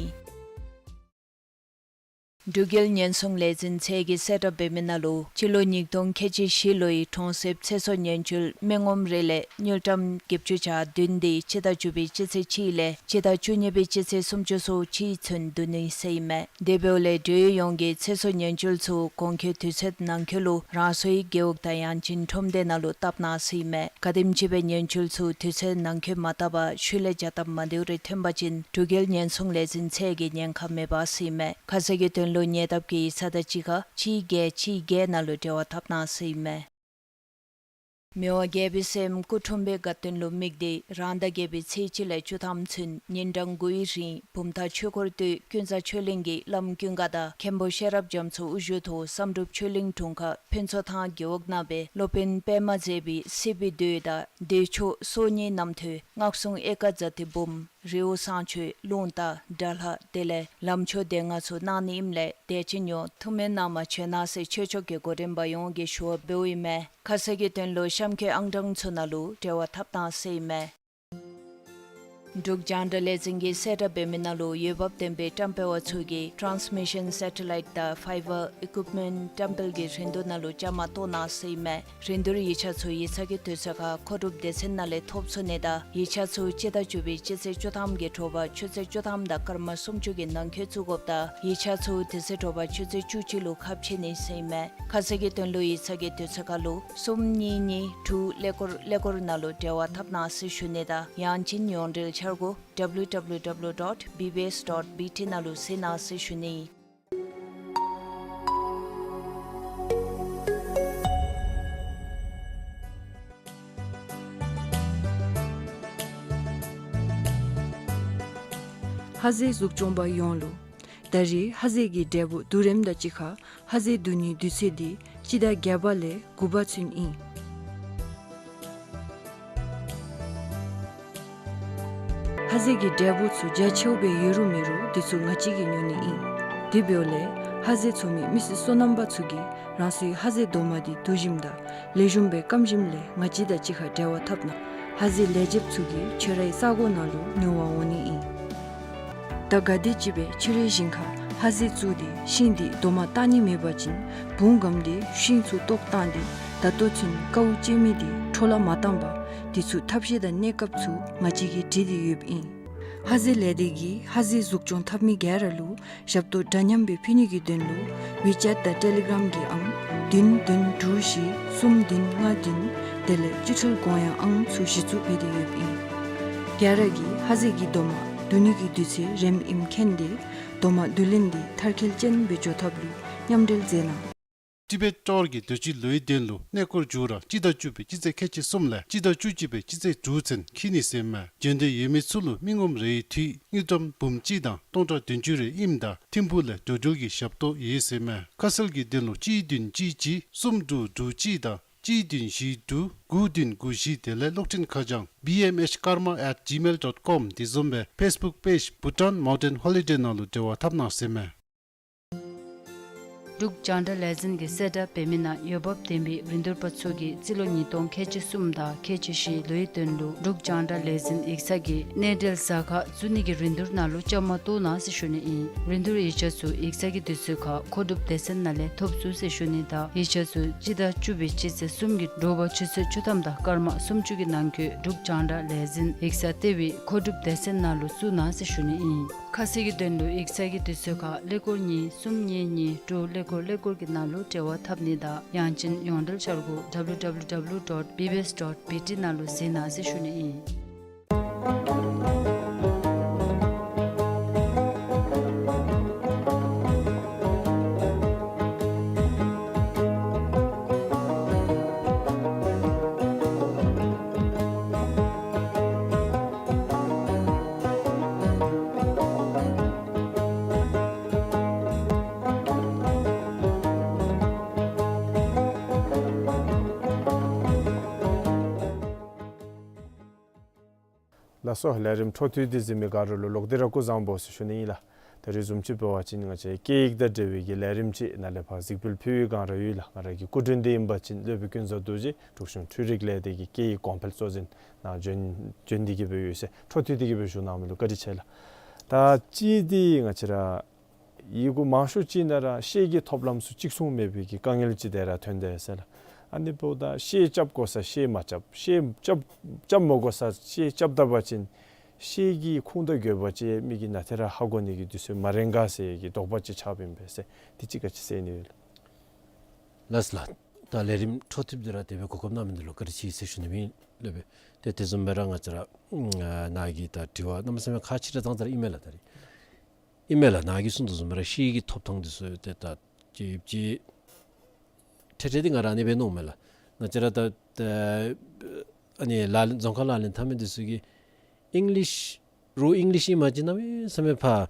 འབྲུག་རྒྱལ་ཉེན་སྲུང་ལས་འཛིན་ཚད་ཀྱིས་གསལ་བསྒྲགས་འབད་མི་ནང་ལུ་སྤྱི་ལོ་ཉིས་སྟོང་ཁལ་གཅིག་བཞི་ལོའི་གྲོང་གསེབ་ཚེ་སྲོག་ཉེན་བཅོལ་མི་ངོམ་རེ་ལས་དངུལ་ཀྲམ་བརྒྱད་ཅུ་གྱ་བདུན་དེ་སྤྱི་ཟླ་བཅུ་པའི་སྤྱི་ཚེས་གཅིག་ལས་སྤྱི་ཟླ་བཅུ་གཉིས་པའི་སྤྱི་ཚེས་སུམ་ཅུ་སོ་གཅིག་ཚུན་བསྡུ་ནི་ཟེར་ཨིན་མས། དེ་འབདཝ་ལས་འབྲེལ་ཡོད་ཡོངས་ཀྱིས་ཚེ་སྲོག་ཉེན་བཅོལ་ཚུ་གོང་འཁོད་དུས་ཚོད་ནང་འཁོད་ལུ་རང་སོའི་རྒེད་འོག་དང་ཡང་ཅིན་ཁྲོམ་སྡེ་ནང་ལུ་བཏབ་གནང་ཟེར་ཨིན་མས། ག་དེམ་ཅིག་སྦེ་ཉེན་བཅོལ་ཚུ་དུས་ཚོད་ནང་འཁོད་མ་བཏབ་པར་ཤུལ་ལས་བྱ་སྟབས་མ་བདེཝ་རེ་ཐོན་པ་ཅིན་འབྲུག་རྒྱལ་ཉེན་སྲུང་ལས་འཛིན་ཚད་ཀྱིས་ཉེན་ཁ་མེད་པ་ཟེར་ཨིན་མས། ཁ་གསལ་གྱི་དོན་ལུ་ཉེ་འདབས་ཀྱི་ཡིག་ཚང་དང་གཅིག་ཁར་གཅིག་བརྒྱད་གཅིག་བརྒྱད་ནང་ལུ་འབྲེལ་བ་འཐབ་གནང་ཟེར་ཨིན་མས། མི་དབང་རྒྱལ་པོའི་སྲསམོ་སྐུ་འཁྲུངས་པའི་དགའ་སྟོན་ལུ་དམིགས་ཏེ་རང་ཟླ་བརྒྱད་པའི་ཚེས་གཅིག་ལས་བཅུ་ཐམ་ཚུན་ཉིན་གྲངས་དགུའི་རིང་བུམ་ཐང་ཆོས་འཁོར་དུས་ཀུན་བཟང་ཆོས་གླིང་གི་བླམ་ཀུན་དགའ་དང་མཁན་པོ་ཤེས་རབ་རྒྱ་མཚོ་དབུ་བཞུགས་ཐོག་བསམ་གྲུབ་ཆོས་གླིང་དྲུང་ཁག་ཕུན་ཚོགས་ཐང་རྒེད་འོག་ནང་སྦེ་སློབ་དཔོན་པདྨ་མཛེས་པའི་སྲིད་པའི་མདོ་དང་བདེ་མཆོག་སོ་གཉིས་རྣམ་ཐོས་སྔགས་སྲུང་ཨེ་ཀ་ཛ་ཏི་འབུམ་རི་བོ་བསང་མཆོད་རླུང་རྟ་དགྲ་ལྷ་དེ་ལས་ལམ་མཆོག་སྡེ་ལྔ་ཚུ་གནང་ནི་ཨིནམ་ལས་དད་ཅན་ཡོངས་ཐུགས་སྨོན་གནང་བར་བྱོན་གནང་ཟེར་ཆོས་ཕྱོགས་ཀྱི་འགོ་འདྲེན་པ་ཡོངས་ཀྱིས་ཞུ་བ་འབདཝ་ཨིན་མས། ཁ་གསལ་གྱི་དོན་ལུ་གཤམ་འཁོད་ཨང་གྲངས་ཚུ་ནང་ལུ་འབྲེལ་བ་འཐབ་གནང་ཟེར་ཨིན་མས། འབྲུག་རྒྱང་བསྒྲགས་ལས་འཛིན་གྱིས་གསལ་བསྒྲགས་འབད་མི་ནང་ལུ་འོས་འབབ་ལྡན་པའི་བཀྲམ་སྤེལ་བ་ཚུ་གིས་transmission satellite དང་fiber equipment བཀྲམ་སྤེལ་གྱི་རིན་བསྡུར་ནང་ལུ་བཅའ་མར་གཏོགས་གནང་ཟེར་ཨིན་མས། རིན་བསྡུར་ཡིག་ཆ་ཚུ་ཡིག་ཚང་གི་དུས་ཚོད་ཁར་མཁོ་སྒྲུབ་སྡེ་ཚན་ནང་ལས་ཐོབ་ཚུགས་ནི་དང་ཡིག་ཆ་ཚུ་སྤྱི་ཟླ་བཅུ་པའི་སྤྱི་ཚེས་བཅུ་ཐམ་གྱི་དྲོ་པ་ཆུ་ཚོད་བཅུ་ཐམ་དང་སྐར་མ་སུམ་ཅུ་གི་ནང་འཁོད་བཙུགས་དགོཔ་ད་ཡིག་ཆ་ཚུ་དེ་ཚེ་དྲོ་པ་ཆུ་ཚོད་བཅུ་གཅིག་ལུ་ཁ་ཕྱེ་ནི་ཟེར་ཨིན་མས། ཁ་གསལ་གྱི་དོན་ལུ་ཡིག་ཚང་གི་དུས་ཚོད་ཁར་ལུ་གསུམ་གཉིས་གཉིས་དྲུག་ཀླད་ཀོར་ཀླད་ཀོར་ནང་ལུ་འབྲེལ་བ་འཐབ་གནང་ཟེར་ཞུ་ནི་དང་ཡང་ཅིན་ཡོངས་འབྲེལ་འཆར་སྒོ་W W W dot B B S dot B T ནང་ལུ་གཟིགས་གནང་ཟེར་ཞུ་ནི། ཧ་ཟེ་གཟུགས་སྐྱོང་པ་ཡོངས་ལུ། ད་རེས་ཧ་ཟེ་གི་འབྲས་བུ་བསྡུ་རིམ་དང་གཅིག་ཁར་ཧ་ཟེ་བསྡུ་ནིའི་དུས་ཚོད་འདི་སྤྱི་ཟླ་བརྒྱད་པ་ལས་དགུ་པ་ཚུན་ཨིན། ཧ་ཟེ་གི་འབྲས་བུ་ཚུ་རྒྱ་ཆེཝ་སྦེ་ཡོད་རུང་མེད་རུང་འདི་ཚུ་ང་བཅས་ཀྱིས་ཉོ་ནི་ཨིན། དེ་འབདཝ་ལས་ཧ་ཟེ་འཚོ་མི་མི་སེར་སོ་ནམ་པ་ཚུ་གིས་རང་སོའི་ཧ་ཟེ་རྡོག་མ་འདི་བསྡུ་ཞིནམ་དང་ལེགས་ཤོམ་སྦེ་སྐམ་ཞིནམ་ལས་ང་བཅས་དང་གཅིག་ཁར་འབྲེལ་བ་འཐབ་གནང་། ཧ་ཟེ་ལེགས་འཇེབས་ཚུ་གིས་ཁྱོད་རའི་ས་གོ་ནང་ལུ་ཉོ་བར་འོང་ནི་ཨིན། ད་ག་དེམ་ཅིག་སྦེ་ཁྱོད་རའི་ཞིང་ཁར་ཧ་ཟེ་བཙུགས་ཏེ་ཤིང་འདི་རྡོག་མ་བཏགས་ནི་མེད་པ་ཅིན་བུང་སྒམ་སྟེ་ཤིང་ཚུ་བཏོག་བཏང་སྟེ་ད་ལྟོ་ཚུན་དཀའཝ་སྤྱད་མི་འདི་འཕྲོ་བརླག་མ་བཏང་པར་འདི་ཚུ་ཐབས་ཤེས་དང་གནས་སྐབས་ཚུ་ང་བཅས་ཀྱིས་སྒྲིག་སྟེ་ཡོདཔ་ཨིན། ཧ་ཟེ་ལས་སྡེ་གིས་ཧ་ཟེ་གཟུགས་སྐྱོང་འཐབ་མི་ག་ར་ལུ་ཞབས་ཏོག་འདྲ་མཉམ་སྦེ་ཕུལ་ནི་གི་དོན་ལུ་ཝི་ཅེཊ་དང་ཊེ་ལི་གརམ་གྱི་ཨང་བདུན་བདུན་དྲུག་བཞི་གསུམ་བདུན་ལྔ་བདུན་དེ་ལས་སྤྱི་ཐོལ་གོང་ཡང་ཨང་ཚུ་གཞི་བཙུགས་འབད་དེ་ཡོདཔ་ཨིན། ག་ར་གིས་ཧ་ཟེ་གི་རྡོག་མ་བསྡུ་ནི་གི་དུས་ཚོད་རནམ་ཨིནམ་མཁྱེན་ཏེ་རྡོག་མ་བསྡུ་ལེན་འདི་མཐར་འཁྱོལ་ཅན་སྦེ་འགྱོ་ཐབས་ལུ་མཉམ་འབྲེལ་མཛད་གནང་། ཊི་བེཊ་ཊོར་གྱི་དུས་ཅི་ལོའི་དོན་ལུ་གནས་སྐོར་མཇུག་ར་སྤྱི་ཟླ་བཅུ་པའི་སྤྱི་ཚེས་ཁལ་གཅིག་གསུམ་ལས་སྤྱི་ཟླ་བཅུ་གཅིག་པའི་སྤྱི་ཚེས་དྲུག་ཚུན་འཁྱིལ་ནི་ཟེར་མས། འབྱོན་འདོད་ཡོད་མི་ཚུ་ལུ་མི་ངོམ་རེའི་འཐུས་དངུལ་ཀྲམ་འབུམ་གཅིག་དང་སྟོང་ཕྲག་བདུན་ཅུ་རེ་ཨིནམ་ད་ཐིམ་ཕུག་ལས་འགྲོ་འགྲུལ་གྱི་ཞབས་ཏོག་ཡོད་ཟེར་མས། ཁ་གསལ་གྱི་དོན་ལུ་གཅིག་བདུན་གཅིག་གཅིག་གསུམ་དྲུག་དྲུག་གཅིག་དང་གཅིག་བདུན་བཞི་དྲུག་དགུ་བདུན་དགུ་བཞི་དེ་ལས་གློག་འཕྲིན་ཁ་བྱང་བི་ཨེམ་ཨེཆ་ཀརྨ་ཨེཊ་ཇི་མེལ་ཌོཊ་ཀོམ་དེ་བཟུམ་སྦེ་ཕེསི་བུཀ་པེཇ་བྷུ་ཊཱན་མའུན་ཊེན་ཧོ་ལི་ཌེ་ནང་ལུ་འབྲེལ་བ་འཐབ་གནང་ཟེར་མས། འབྲུག་རྒྱང་བསྒྲགས་ལས་འཛིན་གྱིས་གསལ་བསྒྲགས་འབད་མི་ནང་འོས་འབབ་ལྡན་པའི་རིན་བསྡུར་པ་ཚུ་གིས་རྩིས་ལོ་ཉིས་སྟོང་ཁལ་གཅིག་གསུམ་དང་ཁལ་གཅིག་བཞི་ལོའི་དོན་ལུ་འབྲུག་རྒྱང་བསྒྲགས་ལས་འཛིན་ཡིག་ཚང་གི་གནས་འབྲེལ་ཟ་ཁང་བཙུགས་ནི་གི་རིན་བསྡུར་ནང་ལུ་བཅའ་མར་གཏོགས་གནང་ཟེར་ཞུ་ནི་ཨིན། རིན་བསྡུར་ཡིག་ཆ་ཚུ་ཡིག་ཚང་གི་དུས་ཚོད་ཁར་མཁོ་སྒྲུབ་སྡེ་ཚན་ནང་ལས་ཐོབ་ཚུགས་ཟེར་ཞུ་ནི་དང་ཡིག་ཆ་ཚུ་སྤྱི་ཟླ་བཅུ་པའི་སྤྱི་ཚེས་གསུམ་གྱི་དྲོ་པ་ཆུ་ཚོད་བཅུ་ཐམ་དང་སྐར་མ་སུམ་ཅུ་གི་ནང་འཁོད་འབྲུག་རྒྱང་བསྒྲགས་ལས་འཛིན་ཡིག་ཚང་ལྟེ་བའི་མཁོ་སྒྲུབ་སྡེ་ཚན་ནང་ལུ་བཙུགས་གནང་ཟེར་ཞུ་ནི་ཨིན། ཁ་གསལ་གྱི་དོན་ལུ་ཡིག་ཚང་གི་དུས་ཚོད་ཁར་ཀླད་ཀོར་གཉིས་གསུམ་གཉིས་གཉིས་དྲུག་ཀླད་ཀོར་ཀླད་ཀོར་གྱི་ནང་ལུ་འབྲེལ་བ་འཐབ་ནི་དང་ཡང་ཅིན་ཡོངས་འབྲེལ་འཆར་སྒོ་ཌབ་ལུ་ཌབ་ལུ་ཌབ་ལུ་ཌོཊ་བི་བི་ཨེསི་ཌོཊ་བི་ཊི་ནང་ལུ་གཟིགས་གནང་ཟེར་ཞུ་ནི་ཨིན། ལགས་སོ། ལས་རིམ་འཕྲོ་མཐུད་དེ་གཟིགས་མི་ག་ར་ལུ་ལོག་སྟེ་ར་སྐུ་གཟུགས་བཟང་པོ་ཟེར་ཞུ་ནི་ཨིན་ལགས། ད་རེས་བཟུམ་ཅིག་འབད་བ་ཅིན་ང་བཅས་སྐད་ཡིག་དང་འབྲེལ་བའི་གི་ལས་རིམ་ཅིག་ནཱ་ལས་ཕར་གཟིགས་འབུལ་ཕུལ་བའི་སྒང་ར་ཡོད་ལགས། ང་ར་གི་སྐུ་མགྲོན་འདི་ཨིན་པ་ཅིན་སློབ་དཔོན་ཀུན་བཟང་རྡོ་རྗེ་འབྲུག་གཞུང་འཕྲུལ་རིག་ལས་སྡེ་གི་སྐད་ཡིག་གོང་འཕེལ་གཙོ་འཛིན་ནཱ་བྱོན་བྱོན་ཏེ་གི་སྦེ་ཡོད་ཟེར། འཕྲོ་མཐུད་དེ་གི་སྦེ་བཞུགས་གནང་མི་ལུ་བཀའ་དྲིན་ཆེ་ལགས། ད་གཅིག་འདི་ང་བཅས་ར་ཡི་གུ་མང་ཤོས་ཅིག་ནང་ར་ཤེལ་གྱི་ཐོབ་ལམ་ཚུ་གཅིག་མཚུངས་མེད་པའི་གི་དཀའ་ངལ་ཅིག་དེ་ར་ཐོན་དེས་ཟེར་ལགས། ཨ་ནི་འབདཝ་ད་ཤེལ་རྐྱབ་དགོ་ས་ཤེལ་མ་རྐྱབ། ཤེལ་རྐྱབ་རྐྱབ་མ་དགོ་ས་ཤེལ་རྐྱབ་ད་པ་ཅིན་ཤེལ་གྱི་ཁུངས་དང་དགོས་པ་ཅིག་མི་གིས་ནཱ་ཏེ་ར་ཧ་གོ་ནི་གི་དུས་ཚོད་མ་རན་ག་ཟེར་གྱི་དོགས་པ་ཅིག་ཆགསཔ་ཨིན་པས་ཟེར། དེ་ཅིག་ག་ཅི་ཟེར་ནི་ཡོད་ལགས། ལགས་ལགས། ད་ལས་རིམ་འཕྲོ་མཐུད་དེ་ར་དེ་སྦེ་གོ་སྐབས་གནང་མི་འདི་ལུ་བཀའ་དྲིན་ཆེ་ཟེར་ཞུ་ནི་ཨིན་ལགས། ཏེ་དེ་བཟུམ་སྦེ་ར་ང་བཅས་ར་ནཱ་གི་ད་དྲི་བ་གནམ་མེད་ས་མེད་ཁག་ཆེ་དྲགས་ཙང་ཙ་ར་ཨིན་མས་ལགས། ད་རེས་ཨིན་མས་ལགས། ནཱ་གིས་གསུངས་དོ་བཟུམ་སྦེ་ར་ཤེལ་གྱི་ཐོབ་ཐང་འདི་ཚུ་ཏེ་ད་ཅིག་ཅིག་ཏེ་ཏེ་འདི་ང་ར་ཨ་ནི་སྦེ་མནོཝ་མས་ལགས། ང་བཅས་ར་ད་ད་ཨ་ནི་ལག་ལེན་རྫོང་ཁ་ལག་ལེན་འཐབ་མི་འདི་ཚུ་གིས་ཨིང་ལིཤ་རོགས་ཨིང་ལིཤ་ཨིན་པ་ཅིན་གནམ་མེད་ས་མེད་ཕར་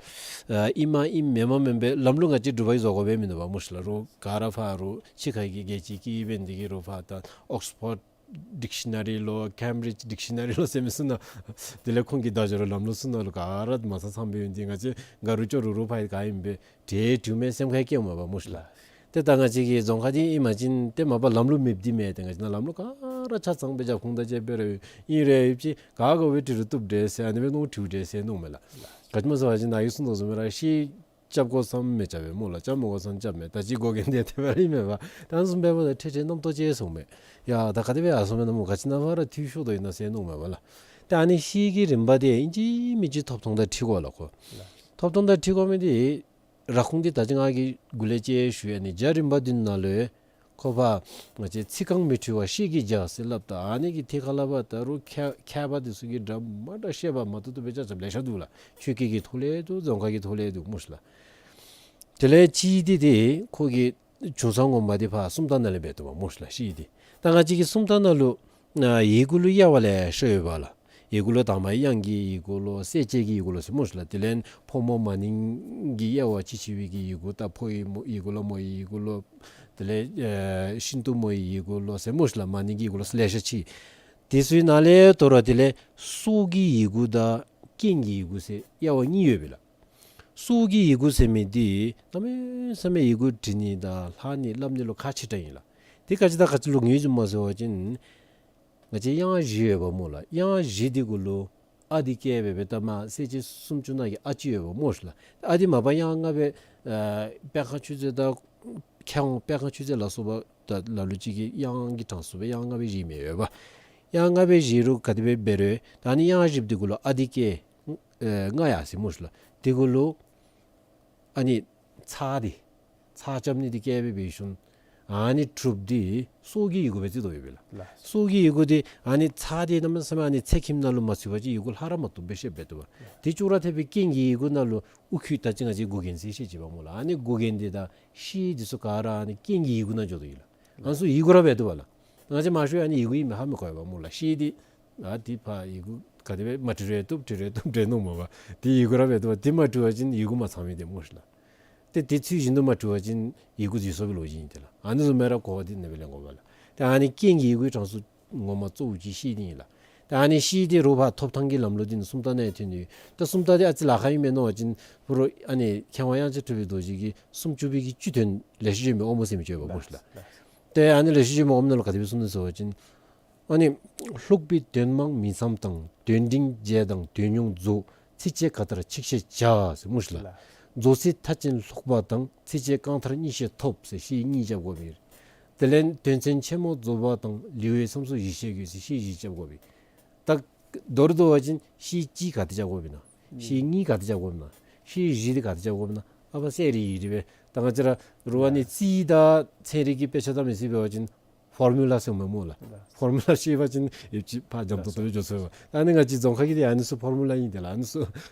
ཨ་ཨིནམ་ཨིནམ་མེནམ་མེནམ་སྦེ་ལམ་ལུགས་ང་བཅས་འབྲུག་པ་གིས་བཟོ་དགོ་པས་མིན་འདུག་པ་སྨོ་ཤིག་ལགས། རོགས་ག་ར་ཕར་རོགས་ཕྱི་ཁ་གི་རྒྱལ་སྤྱི་སྐད་འབད་ནི་འདི་གིས་རོགས་ཕར་ད་ཨོགསི་ཕོཌ་ཌིག་ཤི་ན་རི་ལོ་ཀེམ་བི་རིཇ་ཌིག་ཤི་ན་རི་ལོ་ཟེར་མི་ཚུ་ནང་དེ་ལས་ཁོང་གི་བརྡ་སྦྱོར་ལམ་ལུགས་ཚུ་ནང་ལུ་ག་ར་མ་ཚང་ཚང་སྦེ་ཡོད་དེ་ང་བཅས་ག་རུང་ཅོག་རུ་རུང་ཕར་ག་ཨིནམ་སྦེ་ཏེ་དྲིཝ་མས་སེམས་ཁར་བསྐྱེདཔ་མས་པ་སྨོ་ཤིག་ལགས། ཏེ་ད་ང་བཅས་ཀྱི་རྫོང་ཁ་འདི་ཨིན་པ་ཅིན་ཏེ་མ་པ་ལམ་ལུགས་མེདཔ་འདི་མེན། ཏེ་ང་བཅས་ནཱ་ལམ་ལུགས་ག་ར་ཆ་ཚང་སྦེ་རྒྱབ་ཁུངས་དང་བཅས་སྦེ་ར་ཨིན་རུང་ཡོད་ཅི་ག་དགོ་སྦེ་དྲི་རུང་བཏུབ་འདྲས་ཟེར་ཨ་ནི་སྦེ་མནོ་དྲིཝ་འདྲས་ཟེར་མནོཝ་མས་ལགས། ག་ཅི་སྨོ་ཟེར་བ་ཅིན་ནཱ་གིས་གསུངས་དོ་བཟུམ་སྦེ་ར་ཤེལ་རྐྱབ་དགོ་ས་མི་རྐྱབ་པས་སྨོ་ལགས། རྐྱབ་མ་དགོ་ས་རྐྱབ་མས། ད་ཅི་དགོ་མཁན་འདི་དེ་སྦེ་ར་ཨིན་མས་པ། ད་བཟུམ་སྦེ་འབདཝ་ད་ཏེ་ཏེ་རྣམ་རྟོག་སྐྱེ་སོང་མས། ཡ་ད་ག་དེ་སྦེ་ཡར་སོང་མས་ན་སྨོ། ག་ཅི་ནཱ་ཕར་ར་འཐུས་ཤོར་དོ་ཨིན་ན་ཟེར་མནོཝ་མས་པ་ལགས། ཏེ་ཨ་ནི་ཤེལ་གྱི་རིན་པ་འདི་ཨིན་ཅི་མིན་ཅི་ཐོབ་ཐང་དང་འཁྲིལ་དགོ་ལགས་ཁོ། ཐོབ་ཐང་དང་འཁྲིལ་དགོ་མི་འདི་ར་ཁུངས་འདི་ད་ཅི་ང་གིས་འགོ་ལས་ཅིག་ཞུ་ཡི། ཨ་ནི་རྒྱ་རིམ་པ་འདི་ནང་ལུ་ཁོ་ཕར་ང་བཅས་ཚིག་རྐང་མི་འཁྲུལ་བ་ཤེལ་གྱི་རྒྱ་ཟེར་སླབ་ད་ཨ་ནི་གི་ཐད་ཁར་ལས་ཕར་ད་རུང་མཁས་མཁས་པ་འདི་ཚུ་གིས་འདྲ་མ་འདྲ་བཤད་པ་མ་བཏུབ་བཏུབ་སྦེ་རྐྱབ་རྐྱབ་ལེ་ཤ་འདུག་ལགས། ཆོས་སྐད་ཀྱི་ཐོག་ལས་འདུག། རྫོང་ཁ་གི་ཐོག་ལས་འདུག་སྨོ་ཤིག་ལགས། དེ་ལས་གཅིག་འདི་ཏེ་ཁོ་གི་བྱུང་ས་ངོ་མ་འདི་ཕར་སུམ་རྟགས་ནང་ལས་འབད་དོ་བ་སྨོ་ཤིག་ལགས། ཤེལ་འདི་ད་ང་བཅས་ཀྱི་སུམ་རྟགས་ནང་ལུ་ཡི་གུ་ལུ་དབྱེ་བ་ལེ་ཤ་ཡོད་པ་ལགས། ཡི་གུ་ལུ་དང་པ་དབྱངས་ཀྱི་ཡི་གུ་ལུ་གསལ་བྱེད་ཀྱི་ཡི་གུ་ལུ་ཟེར་སྨོ་ཤིག་ལགས། དེ་ལས་ཕོ་མོ་མ་ནིང་གི་དབྱེ་བ་ཅིག་ཕྱེ་བའི་གི་ཡི་གུ་ད་ཕོ་ཡི་མོ་ཡི་གུ་ལུ་མོ་ཡི་ཡི་གུ་ལུ། དེ་ལས་ཨེ་ཤིན་ཏུ་མོ་ཡི་ཡི་གུ་ལུ་ཟེར་སྨོ་ཤིག་ལགས། མ་ནིང་གི་ཡི་གུ་ལུ་ལེ་ཤ་ཅིག། དེ་ཚུའི་ནང་ལས་དོ་རུང་དེ་ལས་སྲོག་གི་ཡི་གུ་དང་རྐྱེན་གྱི་ཡི་གུ་ཟེར་དབྱེ་བ་གཉིས་ཡོདཔ་ཨིན་ལགས། སྲོག་གི་ཡི་གུ་ཟེར་མི་འདི་གནམ་མེད་ས་མེད་ཡི་གུ་འབྲི་ནི་དང་ལྷག་ནི་ལྷབ་ནི་ལུ་ཁག་ཆེ་དྲགས་ཨིན་ལགས། དེ་ག་ཅི་དང་ག་ཅི་ལུ་ངོས་འཛིན་སྨོ་ཟེར་བ་ཅིན་ང་བཅས་དབྱངས་བཞི་ཡོདཔ་སྨོ་ལགས། དབྱངས་བཞི་འདི་གུ་ལུ་ཨ་འདི་བཀལ་སྦེ་སྦེ་ད་མ་གསལ་བྱེད་སུམ་ཅུ་ནང་གི་ཨ་ཅིག་ཡོདཔ་སྨོ་ཤིག་ལགས། ཨ་འདི་མ་པ་དབྱངས་ལྔ་སྦེ་ཨེ་སྤེལ་ཁ་མཆོད་རྫས་དང་མཁས་དབང་སྤེལ་ཁ་མཆོད་རྫས་ལ་སོགས་པ་ད་ལ་ལུ་ཅིག་གིས་དབྱངས་ཀྱི་གྲངས་སུ་སྦེ་དབྱངས་ལྔ་སྦེ་བཞེས་མི་ཡོདཔ། དབྱངས་ལྔ་སྦེ་བཞེས་རུང་ག་དེ་སྦེ་འབད་རུང་ད་ཨ་ནི་དབྱངས་བཞི་འདི་གུ་ལུ་ཨ་འདི་བཀལ་ཨེ་ལྔ་ཡར་སོ་སྨོ་ཤིག་ལགས། དེ་གུ་ལུ་ཨ་ནི་ཚེག་འདི་ཚེག་རྐྱབ་ནི་འདི་བཀལ་སྦེ་འབད་ཞིནམ་ཨ་ནི་གྲུབ་འདི་སྲོག་གི་ཡི་གུ་སྦེ་བརྩི་དོ་ཡོདཔ་ཨིན་ལགས། ལགས། སྲོག་གི་ཡི་གུ་འདི་ཨ་ནི་ཚེག་འདི་གནམ་མེད་ས་མེད་ཨ་ནི་ཚེག་ཁྱིམ་ནང་ལུ་མ་ཚུད་པ་ཅིན་ཡི་གུ་ལྷག་ར་མ་བཏུབ་སྦེ་ཤེས་འབད་དོ་བ། དེ་ཅོག་ར་འཐདཔ་སྦེ་རྐྱེན་གྱི་ཡི་གུ་ནང་ལུ་དབུ་ཁྱུད་ད་ཅི་ང་བཅས་མགུ་རྒྱན་ཟེར་བཤད་ཅི་པ་སྨོ་ལགས། ཨ་ནི་མགུ་རྒྱན་འདི་དང་ཤེལ་འདི་ཚུ་ག་ར་ཨ་ནི་རྐྱེན་གྱི་ཡི་གུ་ནང་འགྱོ་དོ་ཨིན་ལགས། ཨ་ནི་ཚུ་ཡི་གུ་ར་འབད་དོ་བ་ལགས། ང་བཅས་མང་ཤོས་ཨ་ནི་ཡི་གུ་ཨིནམ་ཧ་མི་གོ་བས་སྨོ་ལགས། ཤེལ་འདི་ཨ་འདི་ཕར་ཡི་གུ་ག་དེ་སྦེ་མ་བྲི་རུང་བཏུབ། བྲི་རུང་བཏུབ། བྲི་ནི་སྨོ་བ། དེ་ཡི་གུ་ར་འབད་དོ་བ། དེ་མ་བྲི་བ་ཅིན་ཡི་གུ་མ་ཚང་མི་འདི་སྨོ་ཤིག་ལགས། ཏེ་དེ་ཚུལ་བཞིན་དུ་མ་བྲི་བ་ཅིན་ཡི་གུ་འཛོལ་སོང་བའི་ལོ་རྒྱུས་ཨིན་ཏེ་ལགས། ཨ་ནི་བཟུམ་སྦེ་ར་གོ་བ་འདི་ཨ་ནི་སྦེ་ལེན་དགོ་པས་ལགས། ཏེ་ཨ་ནི་རྐྱེན་གྱི་ཡི་གུའི་གྲངས་སུ་ངོ་མ་གཙོ་བོ་ཅིག་ཤེལ་འདི་ཨིན་ལགས། ཏེ་ཨ་ནི་ཤེལ་འདི་རུང་ཕར་ཐོབ་ཐང་གི་ལམ་ལུགས་འདི་ནི་སུམ་རྟགས་ནང་ཡང་ཐོན་ནི་ཡོད། ད་སུམ་རྟགས་འདི་ཨ་ཙི་ལཱ་ཁག་ཨིན་མས་མནོ་བ་ཅིན་ཕུ་རུ་ཨ་ནི་མཁས་དབང་དབྱངས་ཅན་གྲུབ་པའི་རྡོ་རྗེ་གིས་སུམ་ཅུ་པའི་གི་བཅུ་དོན་ལེགས་བཤད་ལྗོན་པའི་དབང་པོ་ཟེར་མི་ཅིག་ཡོདཔ་སྨོ་ཤིག་ལགས། ཏེ་ཨ་ནི་ལེགས་བཤད་ལྗོན་པའི་དབང་པོ་ནང་ལུ་ག་དེ་སྦེ་གསུངས་ནུག་ཟེར་བ་ཅིན་ཨ་ནི་ལྷུག་པའི་དོན་མང་མིང་མཚམས་དང་། དོན་འབྲིང་རྒྱས་དང་དོན་ཉུང་རྫོགས། ཚིགས་བཅད་ག་ལྟར་ཆིག་ཤད་བྱ་ཟེར་སྨོ་ཤིག་ལགས། ལགས། རྫོགས་ཚིག་མཐའ་ཅན་ལྷུག་པ་དང་། ཚིགས་བཅད་རྐང་མཐར་གཉིས་ཤད་ཐོབ་ཟེར་ཤེལ་གཉིས་རྐྱབ་དགོ་པས། དེ་ལས་དོན་ཚན་ཆེན་མོ་རྫོགས་པ་དང་། ལེའུའི་མཚམས་སུ་བཞི་ཤད་དགོས་ཟེར་ཤེལ་བཞི་རྐྱབ་དགོ་པས། ད་མདོར་བསྡུ་བ་ཅིན་ཤེལ་གཅིག་ག་ཏེ་རྐྱབ་དགོ་པས་ན། ཤེལ་གཉིས་ག་ཏེ་རྐྱབ་དགོ་པས་ན། ཤེལ་བཞི་འདི་ག་ཏེ་རྐྱབ་དགོ་པས་ན། ཨ་ཕར་གསལ་རི་རི་སྦེ་ད་ང་བཅས་ར་རུང་ཨ་ནི་རྩིས་དང་ཚན་རིག་གི་དཔེ་ཆ་ད་མི་ཤེས་པ་ཅིན་ཕོར་མུ་ལ་ཟེར་མི་སྨོ་ལགས། ལགས། ཕོར་མུ་ལ་ཤེས་པ་ཅིན་ཡོད་ཅིག་ཕར་འཇམ་ཏོག་ཏོ་སྦེ་འགྱོ་ཚུགས་པས། ཨ་ནི་ང་བཅས་རྫོང་ཁ་གི་འདི་ཨ་ནི་ཚུ་ཕོར་མུ་ལ་ཨིན་ཏེ་ལགས། ཨ་ནི་ཚུ་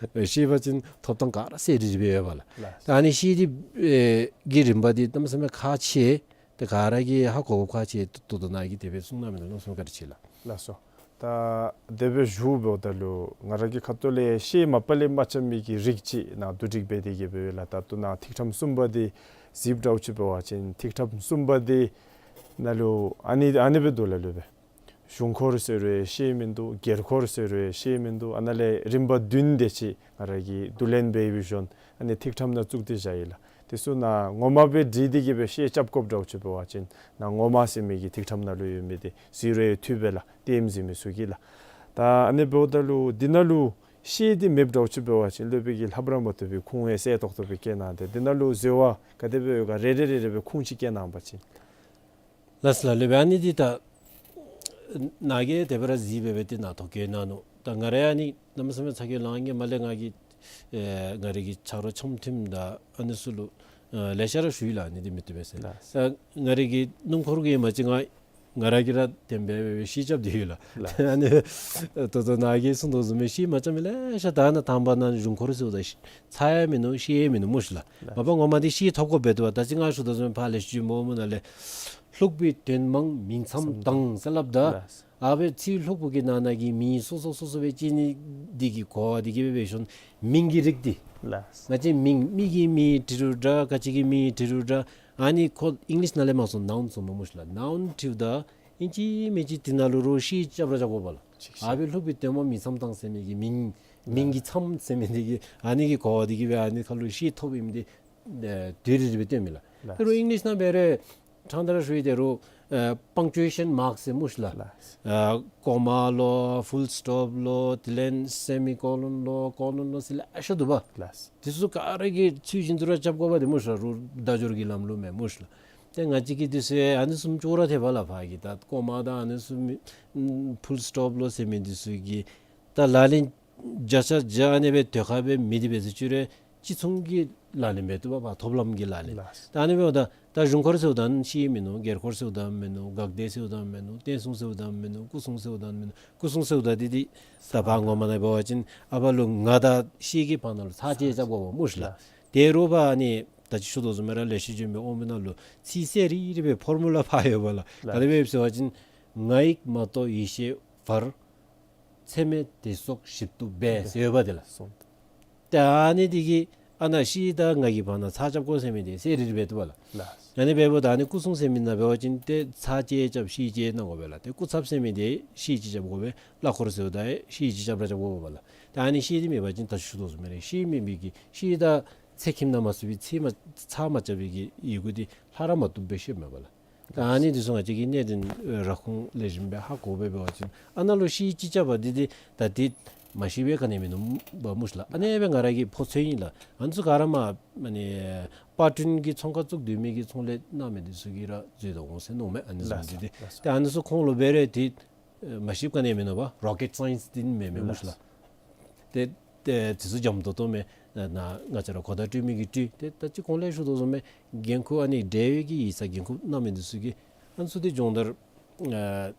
ཤེས་པ་ཅིན་ཐོབ་ཐང་ག་ར་གསལ་རི་རི་སྦེ་ཡོད་པས་ལགས། ལགས། ད་ཨ་ནི་ཤེལ་འདི་ཨེ་གི་རིམ་པ་འདི་གནམ་མེད་ས་མེད་ཁག་ཆེ། ཏེ་ག་ར་གིས་ཧ་གོ་དགོཔ་ཁག་ཆེ། ད་ལྟོ་ནཱ་གིས་དེ་སྦེ་གསུངས་གནང་མི་འདི་ལུ་གནམ་མེད་ས་མེད་བཀའ་དྲིན་ཆེ་ལགས། ལགས་སོ། ད་དེ་སྦེ་ཞུཝ་ད་ལུ་ང་ར་གི་ཁ་ཐུག་ལས་ཤེལ་མ་པ་ལས་མ་རྐྱབ་མི་གི་རིགས་ཅིག་ནཱ་བསྡུ་སྒྲིག་འབད་དེ་གི་སྦེ་ལགས། ད་ལྟོ་ནཱ་ཐིག་ཕྲེང་གསུམ་པ་འདི་གཟིགསཔ་འདྲཝ་ཅིག་འབད་བ་ཅིན་ཐིག་ཕྲེང་གསུམ་པ་འདི་ནང་ལུ་ཨ་ནི་ཨ་ནི་སྦེ་འདུག་ལགས། ལུ་སྦེ་གཞུང་འཁོར་ཟེར་རུང་ཤེལ་མིན་འདུག། སྒེར་འཁོར་ཟེར་རུང་ཤེལ་མིན་འདུག། ཨ་ནཱ་ལས་རིམ་པ་བདུན་དེ་ཅིག་ང་ར་གིས་བསྡུ་ལེན་འབད་བའི་ཤུལ་ཨ་ནི་ཐིག་ཕྲེང་ནང་བཙུགས་ཏེ་བཞག་ཡི་ལགས། དེ་ཚུ་ནང་ངོ་མ་སྦེ་བྲིས་ཏེ་གི་སྦེ་ཤེལ་རྐྱབ་དགོཔ་འདྲཝ་ཅིག་འབད་བ་ཅིན་ནཱ་ངོ་མ་ཟེར་མི་གི་ཐིག་ཕྲེང་ནང་ལུ་ཡོད་མི་འདི་གཟིགས་རུང་འཐུས་པས་ལགས། ལྟདམོ་གཟིགས་མི་ཚུ་གིས་ལགས། ད་ཨ་ནི་འབདཝ་ད་ལུ་འདི་ནང་ལུ་ཤེལ་འདི་མེདཔ་འདྲཝ་ཅིག་འབད་བ་ཅིན་སློབ་དཔོན་གྱིས་ལྷབ་ར་མ་བཏུབ་པའི་ཁུངས་ཡང་གསལ་ཏོག་ཏོ་སྦེ་བཀལ་གནང་སྟེ་འདི་ནང་ལུ་འཛོལ་བ་ག་དེ་སྦེ་ཡོད་ག་རེ་རེ་རེ་རེ་སྦེ་ཁུངས་ཅིག་བཀལ་གནང་པ་ཅིན། ལགས་སོ་ལགས། ལུ་སྦེ་ཨ་ནི་འདི་ད་ནཱ་གིས་དེ་སྦེ་ར་གཟིགས་སྦེ་སྦེ་ཏེ་ནཱ་ཐོ་བཀོད་གནང་ནུག། ད་ང་ར་ཨ་ནི་གནམ་མེད་ས་མེད་ཚ་གྱང་ལང་གི་མ་ལས་ང་གིས་ཨེ་ང་རའི་གི་ཆ་རོགས་འཆམ་མཐུན་དང་ཨ་ནི་ཚུ་ལུ་ཨེ་ལེ་ཤ་ར་ཞུ་ཡི་ལགས། ཨ་ནི་འདི་མི་བཏུབ་པས་ཟེར། ལགས། ད་ང་རའི་གི་སྣུམ་འཁོར་གྱི་མ་གཅིག་ང་ང་ར་གིས་ར་དེ་སྦེ་སྦེ་ཤེལ་རྐྱབ་སྟེ་ཡོད་ལགས། ལགས། ཨ་ནི་ད་ལྟོ་ནཱ་གིས་གསུངས་དོ་བཟུམ་སྦེ་ཤེལ་མ་རྐྱབ་མི་ལེ་ཤ་ད་ནཱ་དང་པ་ནཱ་གཞུང་འཁོར་ཟེརཝ་ད་ཚེག་ཡང་མིན་ནུག། ཤེལ་ཡང་མིན་ནུག་སྨོ་ཤིག་ལགས། ལགས། མ་པ་ངོ་མ་འདི་ཤེལ་ཐོབ་དགོཔ་འབད་དོ་བ། ད་ཅི་ང་ཞུ་དོ་བཟུམ་ཕར་ལེགས་བཤད་ལྗོན་པ་ནང་ལས་ལྷུག་པའི་དོན་མང་མིང་མཚམས་དང་ཟེར་སླབ་ད། ལགས། ཨ་སྦེ་ཚིག་ལྷུག་པོ་གི་ནང་ན་གི་མིང་སོ་སོ་སོ་སོ་སྦེ་བཅད་ནི་འདི་གིས་གོ་བ་འདི་གིས་སྦེ་འབད་ཞིནམ་མིང་གི་རིགས་འདི། ལགས། ང་བཅས་མིང་མི་གི་མིང་བྲི་རུང་འདྲ། ག་ཅི་གི་མིང་བྲི་རུང་འདྲ། ཨ་ནི་ཁོ་ཨིང་ལིཤ་ནང་ལས་མ་སོང་ནའུན་ཟེར་སྨོ་སྨོ་ཤིག་ལགས། ནའུན་བྲིཝ་ད་ཨིན་ཅི་མིན་ཅི་འདི་ནང་ལུ་རོགས་ཤེལ་རྐྱབ་ར་རྐྱབ་དགོ་པས་ལགས། ཨ་སྦེ་ལྷུག་པའི་དོན་མང་མིང་མཚམས་དང་ཟེར་མི་གི་མིང་མིང་གི་མཚམས་ཟེར་མི་འདི་གིས་ཨ་ནི་གིས་གོ་བ་འདི་གིས་སྦེ་ཨ་ནི་ཁ་ལུ་ཤེལ་ཐོབ་ཨིནམ་འདི་ཨེ་དེ་རེ་རེ་སྦེ་སྟོནམ་ཨིན་ལགས། ལགས། དེ་རུང་ཨིང་ལིཤ་ནང་འབད་རུང་ཕྲང་སྟེ་ར་ཞུ་ཡི། དེ་རུང་ཨེ་པང་ཅུ་ཨེ་ཤཱན་མཱརཀ་ཟེར་སྨོ་ཤིག་ལགས། ལགས། ཨེ་ཀོ་མ་ལོ་ཕུལ་སི་ཊོབ་ལོ་དེ་ལས་སེ་མི་ཀོ་ལོན་ལོ་ཀོ་ལོན་ལོ་ཟེར་ལེ་ཤ་འདུག་པ། ལགས། དེ་ཚུ་ག་ར་གིས་ཚུལ་བཞིན་དུ་ར་རྐྱབ་དགོ་པས་ཏེ་སྨོ་ཤིག་ལགས། རོགས་བརྡ་སྦྱོར་གྱི་ལམ་ལུགས་མས་སྨོ་ཤིག་ལགས། ཏེ་ང་བཅས་ཀྱིས་དེ་ཚུ་ཨ་ནི་བཟུམ་ཅོག་ར་འཐདཔ་ལགས། ཕར་གྱི་ད་ཀོ་མ་དང་ཨ་ནི་བཟུམ་མི་ཕུལ་སི་ཊོབ་ལོ་ཟེར་མི་དེ་ཚུ་གི་ད་ལག་ལེན་བརྒྱ་ཆ་བརྒྱ་ཨ་ནི་སྦེ་དེ་ཁར་སྦེ་མེད་དེ་འབད་ཟེར་ཅི་རུང་གཅིག་མཚུངས་ཀྱི་ལག་ལེན་འབད་བཏུབ་པས། ཐོབ་ལམ་གྱི་ལག་ལེན། ལགས། ད་ཨ་ནི་འབདཝ་ད་ད་གཞུང་འཁོར་ཟེརཝ་ད་ཤེལ་མིན་ནུག། སྒེར་འཁོར་ཟེརཝ་ད་མིན་ནུག། འགག་སྡེ་ཟེརཝ་ད་མིན་ནུག། བསྟན་སྲུང་ཟེརཝ་ད་མིན་ནུག། སྐུ་སྲུང་ཟེརཝ་ད་མིན་ནུག། སྐུ་སྲུང་ཟེརཝ་ད་འདི་འདི་ད་ཕར་ངོ་མ་ནང་འབད་བ་ཅིན་ཨ་ཕར་ལུ་ང་དང་ཤེལ་གྱི་བར་ན་ལུ་ཚེག་བཅད་རྐྱབ་དགོཔ་སྨོ་ཤིག་ལགས། ལགས། དེ་རུང་ཕར་ཨ་ནི་ད་ཅི་ཞུ་དོ་བཟུམ་སྦེ་ར་ལེགས་བཤད་ལྗོན་པའི་དབང་པོ་ནང་ལུ་ཚིག་གསལ་རི་རི་སྦེ་ཕོར་མུ་ལ་ཕར་ཡོད་པས་ལགས། ལགས། ག་དེ་སྦེ་ཡོདཔ་ཟེར་བ་ཅིན་ང་ཡིག་མ་གཏོགས་ཡེ་ཤེས་བར། ཚད་མེད་དེ་སོགས་ཞིབ་ཏུ་སྦས་ཟེར་ཡོད་པ་དེ་ལགས། སོང་། ཏེ་ཨ་ནི་དེ་གིས་ཨ་ནཱ་ཤེལ་དང་ང་གི་བར་ན་ཚགས་རྐྱབ་དགོ་ཟེར་མི་དེ་གསལ་རི་རི་སྦེ་འདུག་པ་ལགས། ལགས། ཨ་ནི་འབདཝ་ད་ཨ་ནི་སྐུ་གསུང་ཟེར་མི་ནང་འབད་བ་ཅིན་ཏེ་ཚགས་གཅིག་རྐྱབ་ཤེལ་གཅིག་གནང་དགོ་པས་ལགས། ཏེ་སྐུ་ཚབ་ཟེར་མི་དེ་ཤེལ་གཅིག་རྐྱབ་དགོ་པས། གླ་འཁོར་ཟེརཝ་ད་ཤེལ་གཅིག་རྐྱབ་ར་རྐྱབ་དགོ་པས་ལགས། ཏེ་ཨ་ནི་ཤེལ་དེ་མེད་པ་ཅིན་ད་ཞུ་དོ་བཟུམ་སྦེ་ར་ཤེལ་མེད་པའི་གི་ཤེལ་དང་ཚད་ཁྱིམ་ནང་མ་ཚུད་པའི་ཚད་མ་ཚགས་མ་རྐྱབ་པའི་གི་ཡི་གུ་དེ་ལྷག་ར་མ་བཏུབ་སྦེ་ཤེས་མས་པ་ལགས། ད་ཨ་ནི་དེ་ཚུ་ང་བཅས་ཀྱིས་གནད་དོན་ར་ཁུངས་ལེགས་ཤོམ་སྦེ་ཧ་གོ་སྦེ་འབད་བ་ཅིན་ཨ་ནཱ་ལུ་ཤེལ་གཅིག་རྐྱབ་པ་འདི་འདི་ད་འདི་མ་ཤེས་པའི་ག་ནི་མིན་ནུག་པ་མོ་ཤིག་ལགས། ཨ་ནི་སྦེ་ང་ར་གི་ཕོ་ཚོད་ཨིན་ལགས། ཨ་ནི་ཚུ་ག་ར་མ་ཨ་ནི་པར་སྐྲུན་གྱི་ཚོང་ཁང་བཙུགས་སྡོད་མི་གི་ཚོང་ལས་གནང་མི་འདི་ཚུ་གིས་ར་འཛོལ་དོ་འོང་ཟེར་མནོཝ་མས། ཨ་ནི་བཟུམ་ལགས་འདི་འདི་ལགས། ཏེ་ཨ་ནི་ཚུ་ཁོང་ལུ་འབད་རུང་ཏེ་མ་ཤེསཔ་ག་ནི་མིན་ནུག་པ། རོ་ཀེཊ་སའིནསི་འདི་མེན་མས་མོ་ཤིག་ལགས། ཏེ་ཏེ་དེ་ཚུ་འཇམ་ཏོང་ཏོ་མས། ན་ང་བཅས་ར་གོ་བརྡ་སྤྲོད་མི་གིས་སྤྲོད། ཏེ་ད་ཅི་གོང་ལས་ཞུ་དོ་བཟུམ་སྦེ་འགན་ཁུར་ཨ་ནི་འབྲེལ་ཡོད་ཀྱི་ཡིག་ཚང་འགན་ཁུར་གནང་མི་འདི་ཚུ་གིས་ཨ་ནི་ཚུ་འདི་སྦྱོང་བརྡར་ཨ་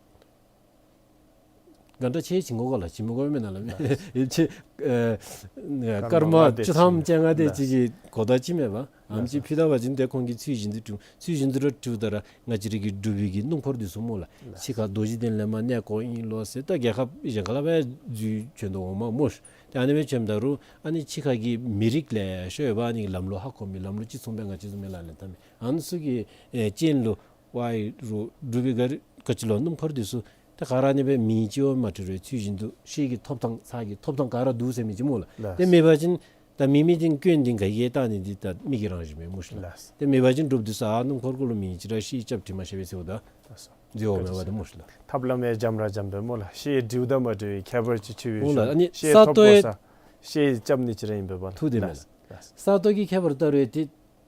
ག་འདྲ་ཅིག་བྱིན་དགོ་ག་ལགས། བྱིན་མི་དགོ་མེན་ན་ལགས། ཨེ་ཅིག་ཨ་སྐར་མ་སྐར་མ་ལྔ་དེ་བཅུ་ཐམ་བཅོ་ལྔ་དེ་ཅིག་གི་གོ་བརྡ་ཅིག་མས་པ། ཨ་ནི་ཅིག་ཕུལ་ད་པ་ཅིན་ཏེ་ཁོང་གིས་ཚུལ་བཞིན་དུ་སྒྲུབ། ཚུལ་བཞིན་དུ་ར་སྒྲུབ་ད་ར་ང་བཅས་ར་གི་སྒྲུབ་པའི་གི་སྣུམ་འཁོར་འདི་ཚུ་མོ་ལགས། ཕྱི་ཁ་རྡོ་རྗེ་གདན་ལས་མར་གནས་སྐོར་ཨིན་ལོ་ཟེར་ད་རྒྱལ་ཁབ་གཞན་ཁ་ལས་འབད་འཛུལ་བྱོན་དོ་འོང་མས་མོ་ཤིག། ཏེ་ཨ་ནི་སྦེ་བྱོནམ་ད་རུང་ཨ་ནི་ཕྱི་ཁ་གི་མི་རིགས་ལེ་ཤ་ཡོད་པ། ཨ་ནི་ལམ་ལུགས་ཧ་གོ་མི་ལམ་ལུགས་ཅིག་མཚུངས་སྦེ་ང་བཅས་བཟུམ་སྦེ་ལག་ལེན་འཐབ་མི་ཨ་ནི་ཚུ་གི་ཨེ་རྐྱེན་ལུ་ཝའི་རུ་འབྲུག་པའི་ག་རི་ག་ཅི་ལོ་སྣུམ་འཁོར་འདི་ཚུ་ཏེ་ག་ར་ཨ་ནི་སྦེ་མིང་ཅིག་ཡང་མ་བྲི་རུང་ཚུལ་བཞིན་དུ་ཤེལ་གྱི་ཐོབ་ཐང་ཚགས་ཀྱི་ཐོབ་ཐང་ག་ར་འདུག་ཟེར་མི་ཅིག་མོ་ལགས། ལགས། ཏེ་མེད་པ་ཅིན་ད་མི་མི་འདི་སྐྱོན་འདི་ག་གིས་བལྟ་ནི་འདི་ད་མི་གི་རང་བཞིན་མས་མོ་ཤིག་ལགས། ལགས། ཏེ་མེད་པ་ཅིན་འབྲུགཔ་འདི་ཚུ་ཨ་སྣུམ་འཁོར་གུ་ལུ་མིང་ཅིག་ར་ཤེལ་རྐྱབ་བྲི་མ་ཤེས་པས་ཟེརཝ་ད་ལགས་སོ། འཛོལ་འོང་མས་པ་ཏེ་མོ་ཤིག་ལགས། ཐབས་ལམ་ཡང་འཇམ་ར་འཇམ་པས་མོ་ལགས། ཤེལ་འབྲིཝ་དང་མ་འབྲིཝ་ཁྱད་པར་ཅིག་ཆེ་བའི་མོ་ལགས། ཤོ་ཨ་ནི་ཤེལ་ས་ཐོབ་སྟོད་དགོ་ས་ཤེལ་རྐྱབ་ནི་ཅིག་ར་ཨིན་པས་པ། ཐུགས་བདེ་མས་ལགས། ལགས། ས་སྟོད་ཀྱི་ཁྱད་པར་ལྟ་རུང་ཏེ་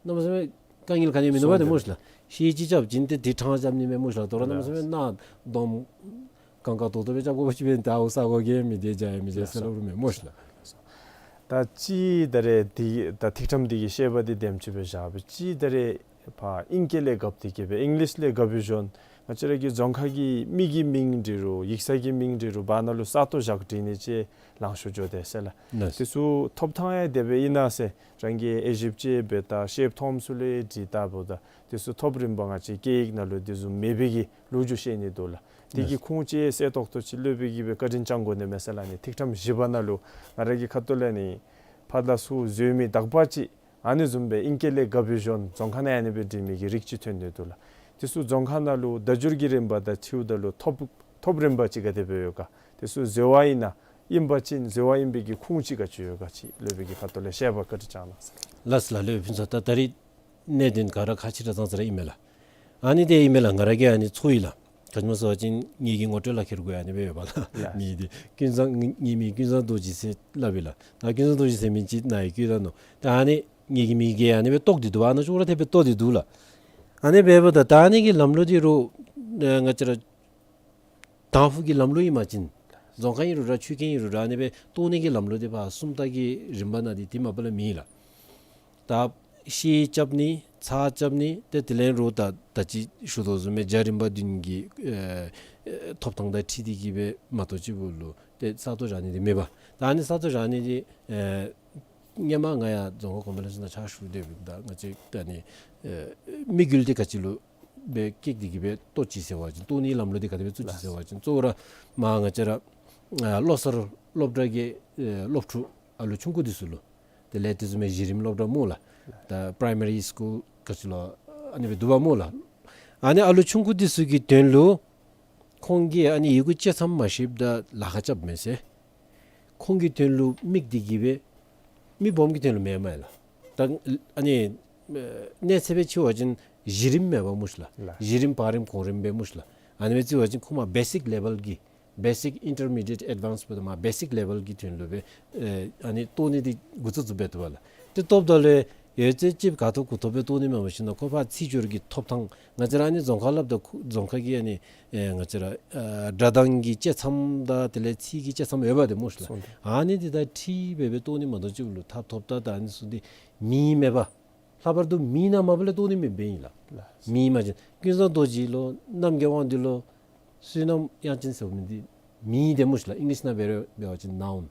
གནམ་མེད་ས་མེད་དཀའ་ངལ་ག་ནི་མིན་ནུག་པ་ཏེ་མོ་ཤིག་ལགས། ཤེལ་གཅིག་རྐྱབ་བྱིན་ཏེ་དེ་ཕྲང་རྐྱབ་ནི་མས་མོ་ཤིག་ལགས། དོ་རུང་གནམ་མེད་ས་མེད་ནང་སྡོམ་གང་ག་དོག་དོག་སྦེ་རྐྱབ་དགོ་པ་ཅིན་འབད་ད་འོ་ས་གོ་གི་མི་དེ་བྱ་ཡང་མི་བྱ་ཟེར་སླབ་རུང་མས་མོ་ཤིག་ལགས། ད་ཅི་ད་རེས་འདི་ད་ཐིག་ཕྲེང་འདི་གི་བཤད་པ་འདི་དེམ་ཅིག་སྦེ་བཞག་པས། ཅི་ད་རེས་ཕར་ཨིང་སྐད་ལས་བཀབ་སྟེ་གི་སྦེ་ཨིང་ལིཤ་ལས་བཀབ་སྦེ་བྱོན། ང་བཅས་ར་གི་རྫོང་ཁག་གི་མི་གི་མིང་འབྲི་རུང་ཡིག་ཚང་གི་མིང་འབྲི་རུང་བར་ན་ལུ་ས་སྟོད་བཞག་བྲི་ནི་ཅིག་ལང་ཤོར་འགྱོ་དེས་ཟེར་ལགས། ལགས། དེ་ཚུ་ཐོབ་ཐང་ཡང་དེ་སྦེ་ཨིན་ན་ཟེར་རང་གིས་དབྱེ་ཞིབ་ཅིག་འབད་ད་ཤེལ་ཐོབ་ས་ལུ་ཡང་འདྲི་ད་འབདཝ་ད་དེ་ཚུ་ཐོབ་རིམ་པ་ང་བཅས་སྐད་ཡིག་ནང་ལུ་དེ་ཚུ་མེད་པའི་གི་ལོ་རྒྱུས་བཤད་ནི་འདུག་ལགས། དེ་གི་ལགས། ཁུངས་ཅིག་གསལ་ཏོག་ཏོ་ཅིག་སློབ་དཔོན་གྱིས་སྦེ་བཀའ་དྲིན་བསྐྱང་དགོ་ནི་མས་ཟེར་ལགས། ཨ་ནི་ཐིག་ཕྲེང་བཞི་པ་ནང་ལུ་ང་ར་གི་ཁ་ཐུག་ལས་ཨ་ནི་ཕར་ལས་ཚུར་འཛོལ་མི་དག་པ་ཅིག་ཨ་ནི་བཟུམ་སྦེ་ཨིང་སྐད་ལས་བཀབ་སྦེ་བྱོན་རྫོང་ཁ་ནང་ཨ་ནི་སྦེ་འབྲི་མི་གི་རིགས་ཅིག་ཐོན་ནི་འདུག་ལགས། དེ་ཚུ་རྫོང་ཁ་ནང་ལུ་བརྡ་བསྒྱུར་གྱི་རིམ་པ་དང་འཁྲིལཝ་ད་ལུ་ཐོབ་ཐོབ་རིམ་པ་ཅིག་ག་དེ་སྦེ་ཡོད་ག། དེ་ཚུ་འཛོལ་བ་ཨིན་ན་ཨིན་པ་ཅིན་འཛོལ་བ་ཨིན་པའི་གི་ཁུངས་ཅིག་ག་ཅི་ཡོད་ག་ཅིག་སློབ་དཔོན་གྱི་ཁ་ཐུག་ལས་བཤད་པ་བཀའ་དྲིན་བསྐྱང་གནང་ཟེར། ལགས་ལགས། སློབ་དཔོན་ཕུན་ཚོགས། ད་ད་རིས་གནད་དོན་ག་ར་ཁག་ཆེ་དྲགས་ཙང་ཙ་ར་ཨིན་མས་ལགས། ཨ་ནི་དེ་ཨིན་མས་ལགས། ང་ར་གིས་ཨ་ནི་ཚོར་ཡི་ལགས། ག་ཅི་སྨོ་ཟེར་བ་ཅིན་ངེ་གི་ངོ་སྤྲོད་ལག་ཁྱེར་གུ་ཡང་ཨ་ནི་སྦེ་ཡོད་པ་ལགས། ལགས། ངེ་གི་ཀུན་བཟང་ངེ་ངེ་མིང་ཀུན་བཟང་རྡོ་རྗེ་ཟེར་སླབ་ཨིན་ལགས། ད་ཀུན་བཟང་རྡོ་རྗེ་ཟེར་མི་ཅིག་ནཱ་ཡང་བཀོད་ད་ནུག། ད་ཨ་ནི་ངེ་གི་མིང་གི་ཨ་ནི་སྦེ་བཏོག་སྟེ་འདུག་པ། ཨ་ནཱ་ཅོག་ར་འཐདཔ་སྦེ་བཏོག་སྟེ་འདུག་ལགས། ཨ་ནི་འབདཝ་ད་ད་ཨ་ནི་གི་ལམ་ལུགས་འདི་རུང་ང་བཅས་ར་དང་ཕུ་གི་ལམ་ལུགས་ཨིན་པ་ཅིན་རྫོང་ཁ་ཨིན་རུང་ར་ཆོས་ཁང་ཨིན་རུང་ར་ཨ་ནི་སྦེ་བཏོག་ནི་གི་ལམ་ལུགས་འདི་ཕར་སུམ་རྟགས་ཀྱི་རིམ་པ་ནང་འདི་དེ་མ་པ་ལས་མེད་ལགས། ད་ཤེལ་རྐྱབ་ནི་ཚགས་རྐྱབ་ནི་ཏེ་དེ་ལས་རུང་ད་ད་ཅི་ཞུ་དོ་བཟུམ་སྦེ་རྒྱ་རིམ་པ་བདུན་གྱི་ཨེ་ཨེ་ཐོབ་ཐང་དང་འཁྲིལ་ཏེ་གི་སྦེ་མ་གཏོགས་ཅིག་པོ་ལུ་ཏེ་ས་སྟོད་བཞག་ནི་འདི་མེད་པ། ད་ཨ་ནི་ས་སྟོད་བཞག་ནི་འདི་ཨེ་སྔོན་མ་ང་ཡང་རྫོང་ཁ་གོང་མ་ལས་ཚུར་ནཱ་ཕྱག་ཞུ་སྡོད་པའི་ད་ང་བཅས་ད་ཨ་ནི་ཨེ་དམིགས་ཡུལ་འདི་ག་ཅི་ལུ་སྦེ་བཀལ་ཏེ་གི་སྦེ་བཏོག་ཅི་ཟེར་བ་ཅིན་བཏོག་ནི་ལམ་ལུགས་འདི་ག་དེ་སྦེ་བཙུགས་ཅི་ཟེར་བ་ཅིན་གཙོ་བོ་ར་མར་ང་བཅས་ར་ཨ་བློ་གསར་སློབ་གྲྭ་གི་ཨེ་སློབ་ཕྲུག་ཨ་ལོ་ཆུང་ཀུ་འདི་ཚུ་ལུ་དེ་ལས་དེ་བཟུམ་མའི་གཞི་རིམ་སློབ་གྲྭ་སྨོ་ལགས། ད་པ་རའི་མ་རི་སི་ཀུལ་ག་ཅི་ལོ་ཨ་ནི་སྦེ་འདུག་པ་སྨོ་ལགས། ཨ་ནི་ཨ་ལོ་ཆུང་ཀུ་འདི་ཚུ་གི་དོན་ལུ་ཁོང་གིས་ཨ་ནི་ཡི་གུ་གཅིག་ཙམ་མ་ཤེསཔ་ད་ལཱ་ཁག་རྐྱབ་མས་ཟེར། ཁོང་གི་དོན་ལུ་དམིགས་ཏེ་གི་སྦེ་མི་སྦོམ་གྱི་དོན་ལུ་མེན་མས་ལགས། ད་ཨ་ནི་ཨེ་གནས་ཚད་སྦེ་ཕྱེ་བ་ཅིན་གཞི་རིམ་མེན་པ་སྨོ་ཤིག་ལགས། ལགས། གཞི་རིམ་བར་རིམ་གོང་རིམ་སྦེ་སྨོ་ཤིག་ལགས། ཨ་ནི་སྦེ་བརྩི་བ་ཅིན་ཁོ་མར་བེ་སིཀ་ལེ་བཱལ་གྱི་བེ་སིཀ་ཨིན་ཊར་མི་ཌི་ཡེཊ་ཨེཌ་ཝཱནསི་འབདཝ་ད་མར་བེ་སིཀ་ལེ་བཱལ་གྱི་དོན་ལུ་སྦེ་ཨེ་ཨ་ནི་བཏོག་ནི་འདི་འགོ་བཙུགས་བཙུགསཔ་སྦེ་འདུག་པ་ལགས། ཏེ་བཏོགཔ་ད་ལུ་ཡོད་ཚད་ཅིག་ག་ཐོབ་གུ་ཐོབ་སྦེ་བཏོག་ནི་མེན་པར་ཞིན་ན་ཁོ་ཕར་ཚིག་སྦྱོར་གྱི་ཐོབ་ཐང་ང་བཅས་ར་ཨ་ནི་རྫོང་ཁ་སླབ་ད་ཁོ་རྫོང་ཁ་གི་ཨ་ནི་ཨེ་ང་བཅས་ར་ཨ་སྒྲ་གདངས་ཀྱི་བཅད་མཚམས་དང་དེ་ལས་ཚིག་གི་བཅད་མཚམས་ཡོད་པ་དེ་སྨོ་ཤིག་ལགས། སོང་སྟེ། ཨ་ནི་འདི་དང་འཁྲིལ་སྦེ་སྦེ་བཏོག་ནི་མ་གཏོགས་ཅིག་ལུ་ཐབས་ཐོབ་ད་ད་ཨ་ནི་ཚུ་འདི་མིང་མེད་པ། ལྷག་པར་དུ་མིང་ནང་མ་པ་ལས་བཏོག་ནི་མེདཔ་ཨིན་ལགས། ལགས། མིང་མ་ཅིན་ཀུན་བཟང་རྡོ་རྗེ་ལོ་རྣམ་རྒྱལ་དབང་འདུས་ལོ་བསོད་ནམས་དབྱངས་ཅན་ཟེར་མི་འདི་མིང་དེ་སྨོ་ཤིག་ལགས། ཨིང་ལིཤ་ནང་འབད་རུང་འབད་བ་ཅིན་ནའུན།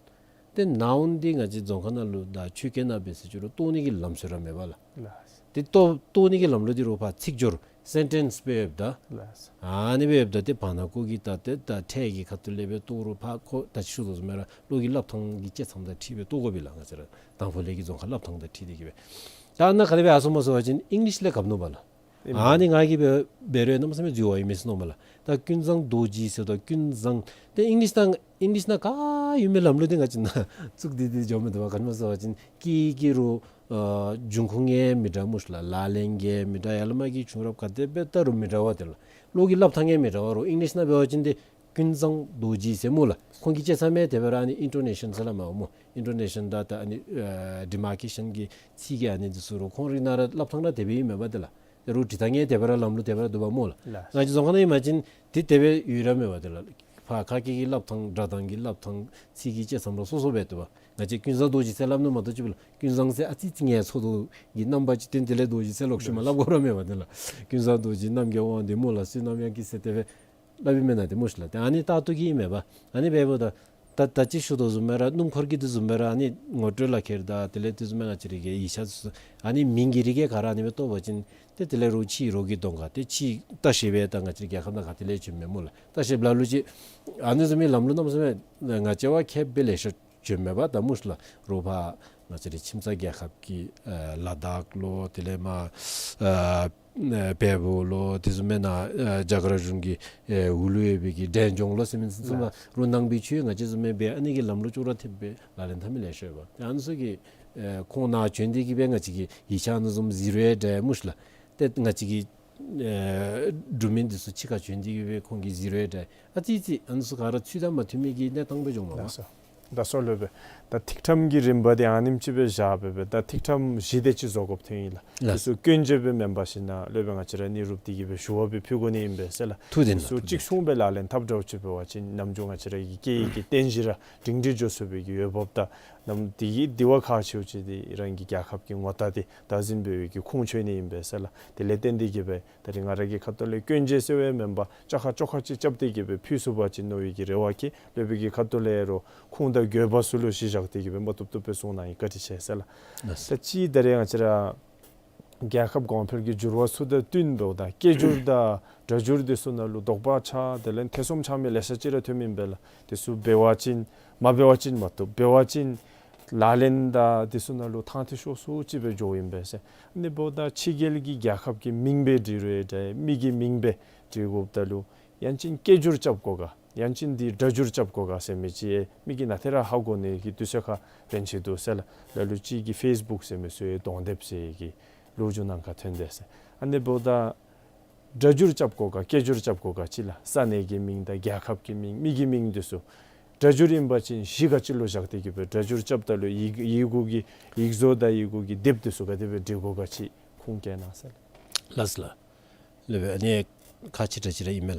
ཏེ་ནའུན་འདི་ང་བཅས་རྫོང་ཁ་ནང་ལུ་དང་ཆོས་སྐད་ནང་འབད་ཟེར་ཅི་རུང་བཏོག་ནི་གི་ལམ་སྲོལ་ར་མེད་པ་ལགས། ལགས། ཏེ་བཏོག་བཏོག་ནི་གི་ལམ་ལུགས་འདི་རུང་ཕར་ཚིག་སྦྱོར་ སེན་ཊེནསི་སྦེ་ཡོདཔ་ད། ལགས། ཨ་ནི་སྦེ་ཡོདཔ་ད་ཏེ་བར་ན་ཀོ་གི་ད་ཏེ་ད་ཕྲད་ཀྱི་ཁ་ཐུག་ལས་སྦེ་བཏོག་རུང་ཕར་ཁོ་ད་ཅི་ཞུ་དོ་བཟུམ་སྦེ་ར་བློ་གི་སླབ་ཐངས་ཀྱི་བཅད་མཚམས་དང་འཁྲིལ་སྦེ་བཏོག་དགོ་པས་ལགས། ང་བཅས་ར་དང་ཕུ་ལས་ཀྱི་རྫོང་ཁ་སླབ་ཐངས་དང་འཁྲིལ་ཏེ་གི་སྦེ། ད་ཨ་ནཱ་ག་དེ་སྦེ་ཨ་སོང་སྨོ་ཟེར་བ་ཅིན་ཨིང་ལིཤ་ལས་གབ་ནུག་པ་ལགས། ཨིན་པ། ཨ་ནི་ང་གིས་འབད་འབད་རུང་གནམ་མེད་ས་མེད་འཛོལ་བ་ཨིན་མས་ཟེར་མནོཝ་མས་ལགས། ད་ཀུན་བཟང་རྡོ་རྗེ་ཟེརཝ་ད་ཀུན་བཟང་། ཏེ་ཨིང་ལིཤ་ནང་ཨིང་ལིཤ་ནང་ག་ཡོད་མི་ལམ་ལུགས་འདི་ང་བཅས་ནང་བཙུགས་ཏེ་འདི་འགྱོཝ་མས། ད་ག་ཅི་སྨོ་ཟེར་བ་ཅིན་སྐད་ཡིག་གི་རུང་ཨ་འབྱུང་ཁུངས་ཡང་མི་འདྲ་སྨོ་ཤིག་ལགས། ལག་ལེན་ཡང་མི་འདྲ། ཡར་ལས་མར་གྱི་བྱུང་རབས་ག་དེ་སྦེ་ལྟ་རུང་མི་འདྲ་བ་དེ་ལགས། བློ་གི་སླབ་ཐངས་ཡང་མི་འདྲ་བ་རུང་ཨིང་ལིཤ་ནང་འབད་བ་ཅིན་ཏེ་ཀུན་བཟང་རྡོ་རྗེ་ཟེར་སྨོ་ལགས། ཁོང་གི་བཅད་མཚམས་ཡང་དེ་སྦེ་ར་ཨ་ནི་ཨིན་ཊོ་ནེ་ཤཱན་ཟེར་སླབ་མས་སྨོ། ཨིན་ཊོ་ནེ་ཤཱན་དང་ད་ཨ་ནི་ཨ་ཌི་མར་ཀེ་ཤཱན་གྱི་ཚིག་གི་ཨ་ནི་འདི་ཚུ་རུང་ཁོང་རའི་ནང་ར་སླབ་ཐངས་ར་དེ་སྦེ་ཨིན་མས་པ་དེ་ལགས། ཏེ་རུང་འབྲི་ཐངས་ཡང་དེ་སྦེ་ར་ལམ་ལུགས་དེ་སྦེ་ར་འདུག་པ་སྨོ་ལགས། ལགས། ང་བཅས་རྫོང་ཁ་ནང་ཨིན་པ་ཅིན་ཏེ་དེ་སྦེ་ཡོད་ར་མེད་པ་དེ་ལགས། ཕར་ཁ་སྐད་ཀྱི་སླབ་ཐངས་སྒྲ་གདངས་ཀྱི་སླབ་ཐངས་ཚིག་གི་བཅད་མཚམས་ར་སོ་སོ་སྦེ་འདུག་པ། ང་བཅས་ཀུན་བཟང་རྡོ་རྗེ་ཟེར་སླབ་ནི་མ་གཏོགས་ཅིག་སྦེ་ལགས། ཀུན་བཟང་ཟེར་ཨ་ཙི་ཙི་ངལ་འཚོ་དོ་གི་རྣམ་པ་ཅིག་སྟོན། དེ་ལས་རྡོ་རྗེ་ཟེར་ལོག་ཤུལ་མ་སླབ་དགོ་ར་མེད་པ་དེ་ལགས། ཀུན་བཟང་རྡོ་རྗེ་རྣམ་རྒྱལ་དབང་འདུས་སྨོ་ལགས། བསོད་ནམས་དབྱངས་སྐྱིད་ཟེར་དེ་སྦེ་སླབ་ཨིན་མེན་ན་དེ་སྨོ་ཤིག་ལགས། ཏེ་ཨ་ནི་ལྟར་དུ་གི་ཨིན་མས་པ། ཨ་ནི་འབདཝ་ད་ད་ད་ཅི་ཞུ་དོ་བཟུམ་སྦེ་ར་སྣུམ་འཁོར་གྱི་འདི་བཟུམ་སྦེ་ར་ཨ་ནི་ངོ་སྤྲོད་ལག་ཁྱེར་དང་དེ་ལས་དེ་བཟུམ་སྦེ་ང་བཅས་རའི་གི་ཡིག་ཆ་ཚུ་ཨ་ནི་མིང་གི་རིགས་ག་ར་ཨ་ནི་སྦེ་བཏོག་པ་ཅིན་ཏེ་དེ་ལས་རུང་ཕྱི་རོལ་གྱི་གདོང་ཁར་ཏེ་ཕྱི་ལྟ་བཤལ་སྦེ་ད་ང་བཅས་རའི་རྒྱལ་ཁབ་ནང་ག་ཏེ་ལས་བྱོན་མས་སྨོ་ལགས། ལྟ་བཤལ་ལ་ལུ་ཅིག་ཨ་ནི་བཟུམ་མའི་ལམ་ལུགས་གནམ་མེད་ས་མེད་ང་བཅས་བ་མཁསཔ་སྦེ་ལེ་ཤ་བྱོན་མས་པ། ད་སྨོ་ཤིག་ལགས། རོགས་ཕར་ང་བཅས་རའི་ཁྱིམ་ཚང་རྒྱལ་ཁབ་ཀྱི་ཨ་ལ་དྭགས་ལུ་དེ་ལས་མར་ཨ་ཨ་བལ་པོ་ལུ་དེ་བཟུམ་མའི་ནང་ཨ་རྒྱ་གར་གཞུང་གི་ཨེ་འོག་ལུ་ཡོད་པའི་གི་འབྲས་ལྗོངས་ལུ་ཟེར་མི་ཚུ་ནང་རོགས་ནང་པའི་ཆོས་ང་བཅས་བཟུམ་མའི་སྦེ་ཨ་ནི་གི་ལམ་ལུགས་ཅོག་ར་འཐདཔ་སྦེ་ལག་ལེན་འཐབ་མི་ལེ་ཤ་ཡོད་པ། ཏེ་ཨ་ནི་ཚུ་གིས་ཨེ་ཁོང་ནཱ་བྱོན་ཏེ་གི་སྦེ་ང་བཅས་ཀྱི་ཡིག་ཆ་ཨ་ནི་བཟུམ་གཟིགས་རུང་ཡང་འདྲ་སྨོ་ཤིག་ལགས། ཏེ་ང་བཅས་ཀྱི་ཨེ་འབྲུག་མི་འདི་ཚུ་ཕྱི་ཁར་བྱོན་ཏེ་གི་སྦེ་ཁོང་གིས་གཟིགས་རུང་ཡང་འདྲ། ཨ་ཙི་ཙི་ཨ་ནི་ཚུ་ག་ར་ཚུལ་དང་མ་མཐུན་མི་གི་གནས་སྟངས་སྦེ་འགྱོཝ་མས་པ། ལགས་སོ། ད་སོ་ལོ་སྦེ་ད་ཐིག་ཕྲེང་གི་རིམ་པ་འདི་ཨ་ནེམ་ཅིག་སྦེ་བཞག་སྦེ་སྦེ་ད་ཐིག་ཕྲེང་བཞི་དེ་ཅིག་བཟོ་དགོཔ་ཐོན་ཡི་ལགས། ལགས། དེ་ཚུ་སྐྱོན་བརྗོད་སྦེ་མེན་པར་ཞིན་ན་ལོག་སྦེ་ང་བཅས་ར་ཨ་ནི་རུབ་སྟེ་གི་སྦེ་ཞུ་བ་སྦེ་ཕུལ་དགོ་ནི་ཨིན་པས་ཟེར་ལགས། ཐུགས་བདེན་ལགས། དེ་ཚུ་ཐུགས་བདེན། གཅིག་མཚུངས་སྦེ་ལག་ལེན་འཐབ་འདྲཝ་ཅིག་འབད་བ་ཅིན་ནམ་རྒྱུན་ང་བཅས་ར་གི་སྐད་ཡིག་གི་རྟེན་གཞི་ར་སྒྲིང་སྒྲི་འགྱོ་ཚུགས་པའི་གི་འོས་འབབ་དང་ནམ་དེ་གི་དེ་བ་ཁག་ཆེཝ་ཅིག་འདི་རང་གི་རྒྱལ་ཁབ་ཀྱི་ངོ་རྟགས་འདི་བདག་འཛིན་འབད་བའི་གི་ཁུངས་འཁྱོལ་ནི་ཨིན་པས་ཟེར་ལགས། དེ་ལས་བརྟེན་ཏེ་གི་སྦེ་ད་རིས་ང་ར་གི་ཁ་ཐུག་ལས་སྐྱོན་བརྗོད་ཟེར་བའི་མེན་པར་བཅག་ཁ་བཅོ་ཁ་ཅིག་རྐྱབ་སྟེ་གི་སྦེ་ཕུལ་ཚུགས་པ་ཅིན་མནོ་བའི་གི་རེ་བ་ཁེ། ལོག་པའི་གི་ཁ་ཐུག་ལས་རོགས་ཁུངས་དང་དགོས་པ་ཚུ་ལུ་གཞི་བཞག་སྟེ་གི་སྦེ་མ་བཏུབ་བཏུབ་སྦེ་གསུང་གནང་ཡི། བཀའ་དྲིན་ཆེ་ཟེར་ལགས། ལགས། ད་ཅི་ད་རིས་ང་བཅས་ར་རྒྱལ་ཁབ་གོང་འཕེལ་གྱི་འགྱུར་བ་ཚུ་དང་བསྟུན་འབདཝ་ད་སྐད་སྒྱུར་དང་སྒྲ་སྒྱུར་འདི་ཚུ་ནང་ལུ་དོགས་པ་ཆགས་དེ་ལས་ཐེ་ཚོམ་ཆགས་མི་ལེ་ཤ་ཅིག་ར་ཐོནམ་ཨིན་པས་ལགས། དེ་ཚུ་འབད་བ་ཅིན་མ་འབད་བ་ཅིན་མ་བཏུབ། འབད་བ་ཅིན་ལག་ལེན་དང་དེ་ཚུ་ནང་ལུ་ཐང་ཐིག་ཤོར་སུ་ཅིག་སྦེ་འགྱོཝ་ཨིན་པས་ཟེར། ཨ་ནི་འབདཝ་ད་ཕྱི་རྒྱལ་གྱི་རྒྱལ་ཁབ་ཀྱི་མིང་སྦེ་འབྲི་རུང་ཡང་འདྲ་མི་གི་མིང་སྦེ་འབྲི་དགོཔ་ད་ལུ་ཡང་ཅིན་སྐད་སྒྱུར་རྐྱབ་དགོ་ག། ཡང་ཅིན་འདི་སྒྲ་སྒྱུར་རྐྱབ་དགོ་ག་ཟེར་མི་ཅིག་མི་གིས་ནཱ་ཏེ་ར་ཧ་གོ་ནི་གི་དུས་ཚོད་ཁར་ཕན་ཆེ་འདུག་ཟེར་ལགས། ལ་ལུ་ཅིག་གིས་ཕེསི་བུཀ་ཟེར་མི་ཚུ་ཡང་གདོང་དེབ་ཟེར་གི་ལོ་རྒྱུས་ནང་ཁར་ཐོན་དེས་ཟེར། ཨ་ནི་འབདཝ་ད་སྒྲ་སྒྱུར་རྐྱབ་དགོ་ག་སྐད་སྒྱུར་རྐྱབ་དགོ་ག་ཅིག་ལགས། ས་གནས་ཀྱི་མིང་དང་རྒྱལ་ཁབ་ཀྱི་མིང་མི་གི་མིང་འདི་ཚུ་སྒྲ་སྒྱུར་ཨིན་པ་ཅིན་གཞི་ག་ཅི་ལུ་བཞག་སྟེ་གི་སྦེ་སྒྲ་སྒྱུར་རྐྱབ་ད་ལུ་ཡི་ཡི་གུ་གི་ཡིག་བཟོ་དང་ཡི་གུ་གི་དེབ་འདི་ཚུ་ག་དེ་སྦེ་འབྲི་དགོ་ག་ཅིག་ཁུངས་བཀལ་གནང་ཟེར་ལགས། ལགས་ལགས། ལགས་པས། ཨ་ནི་ཁག་ཆེ་དྲགས་ཅིག་ར་ཨིན་མས་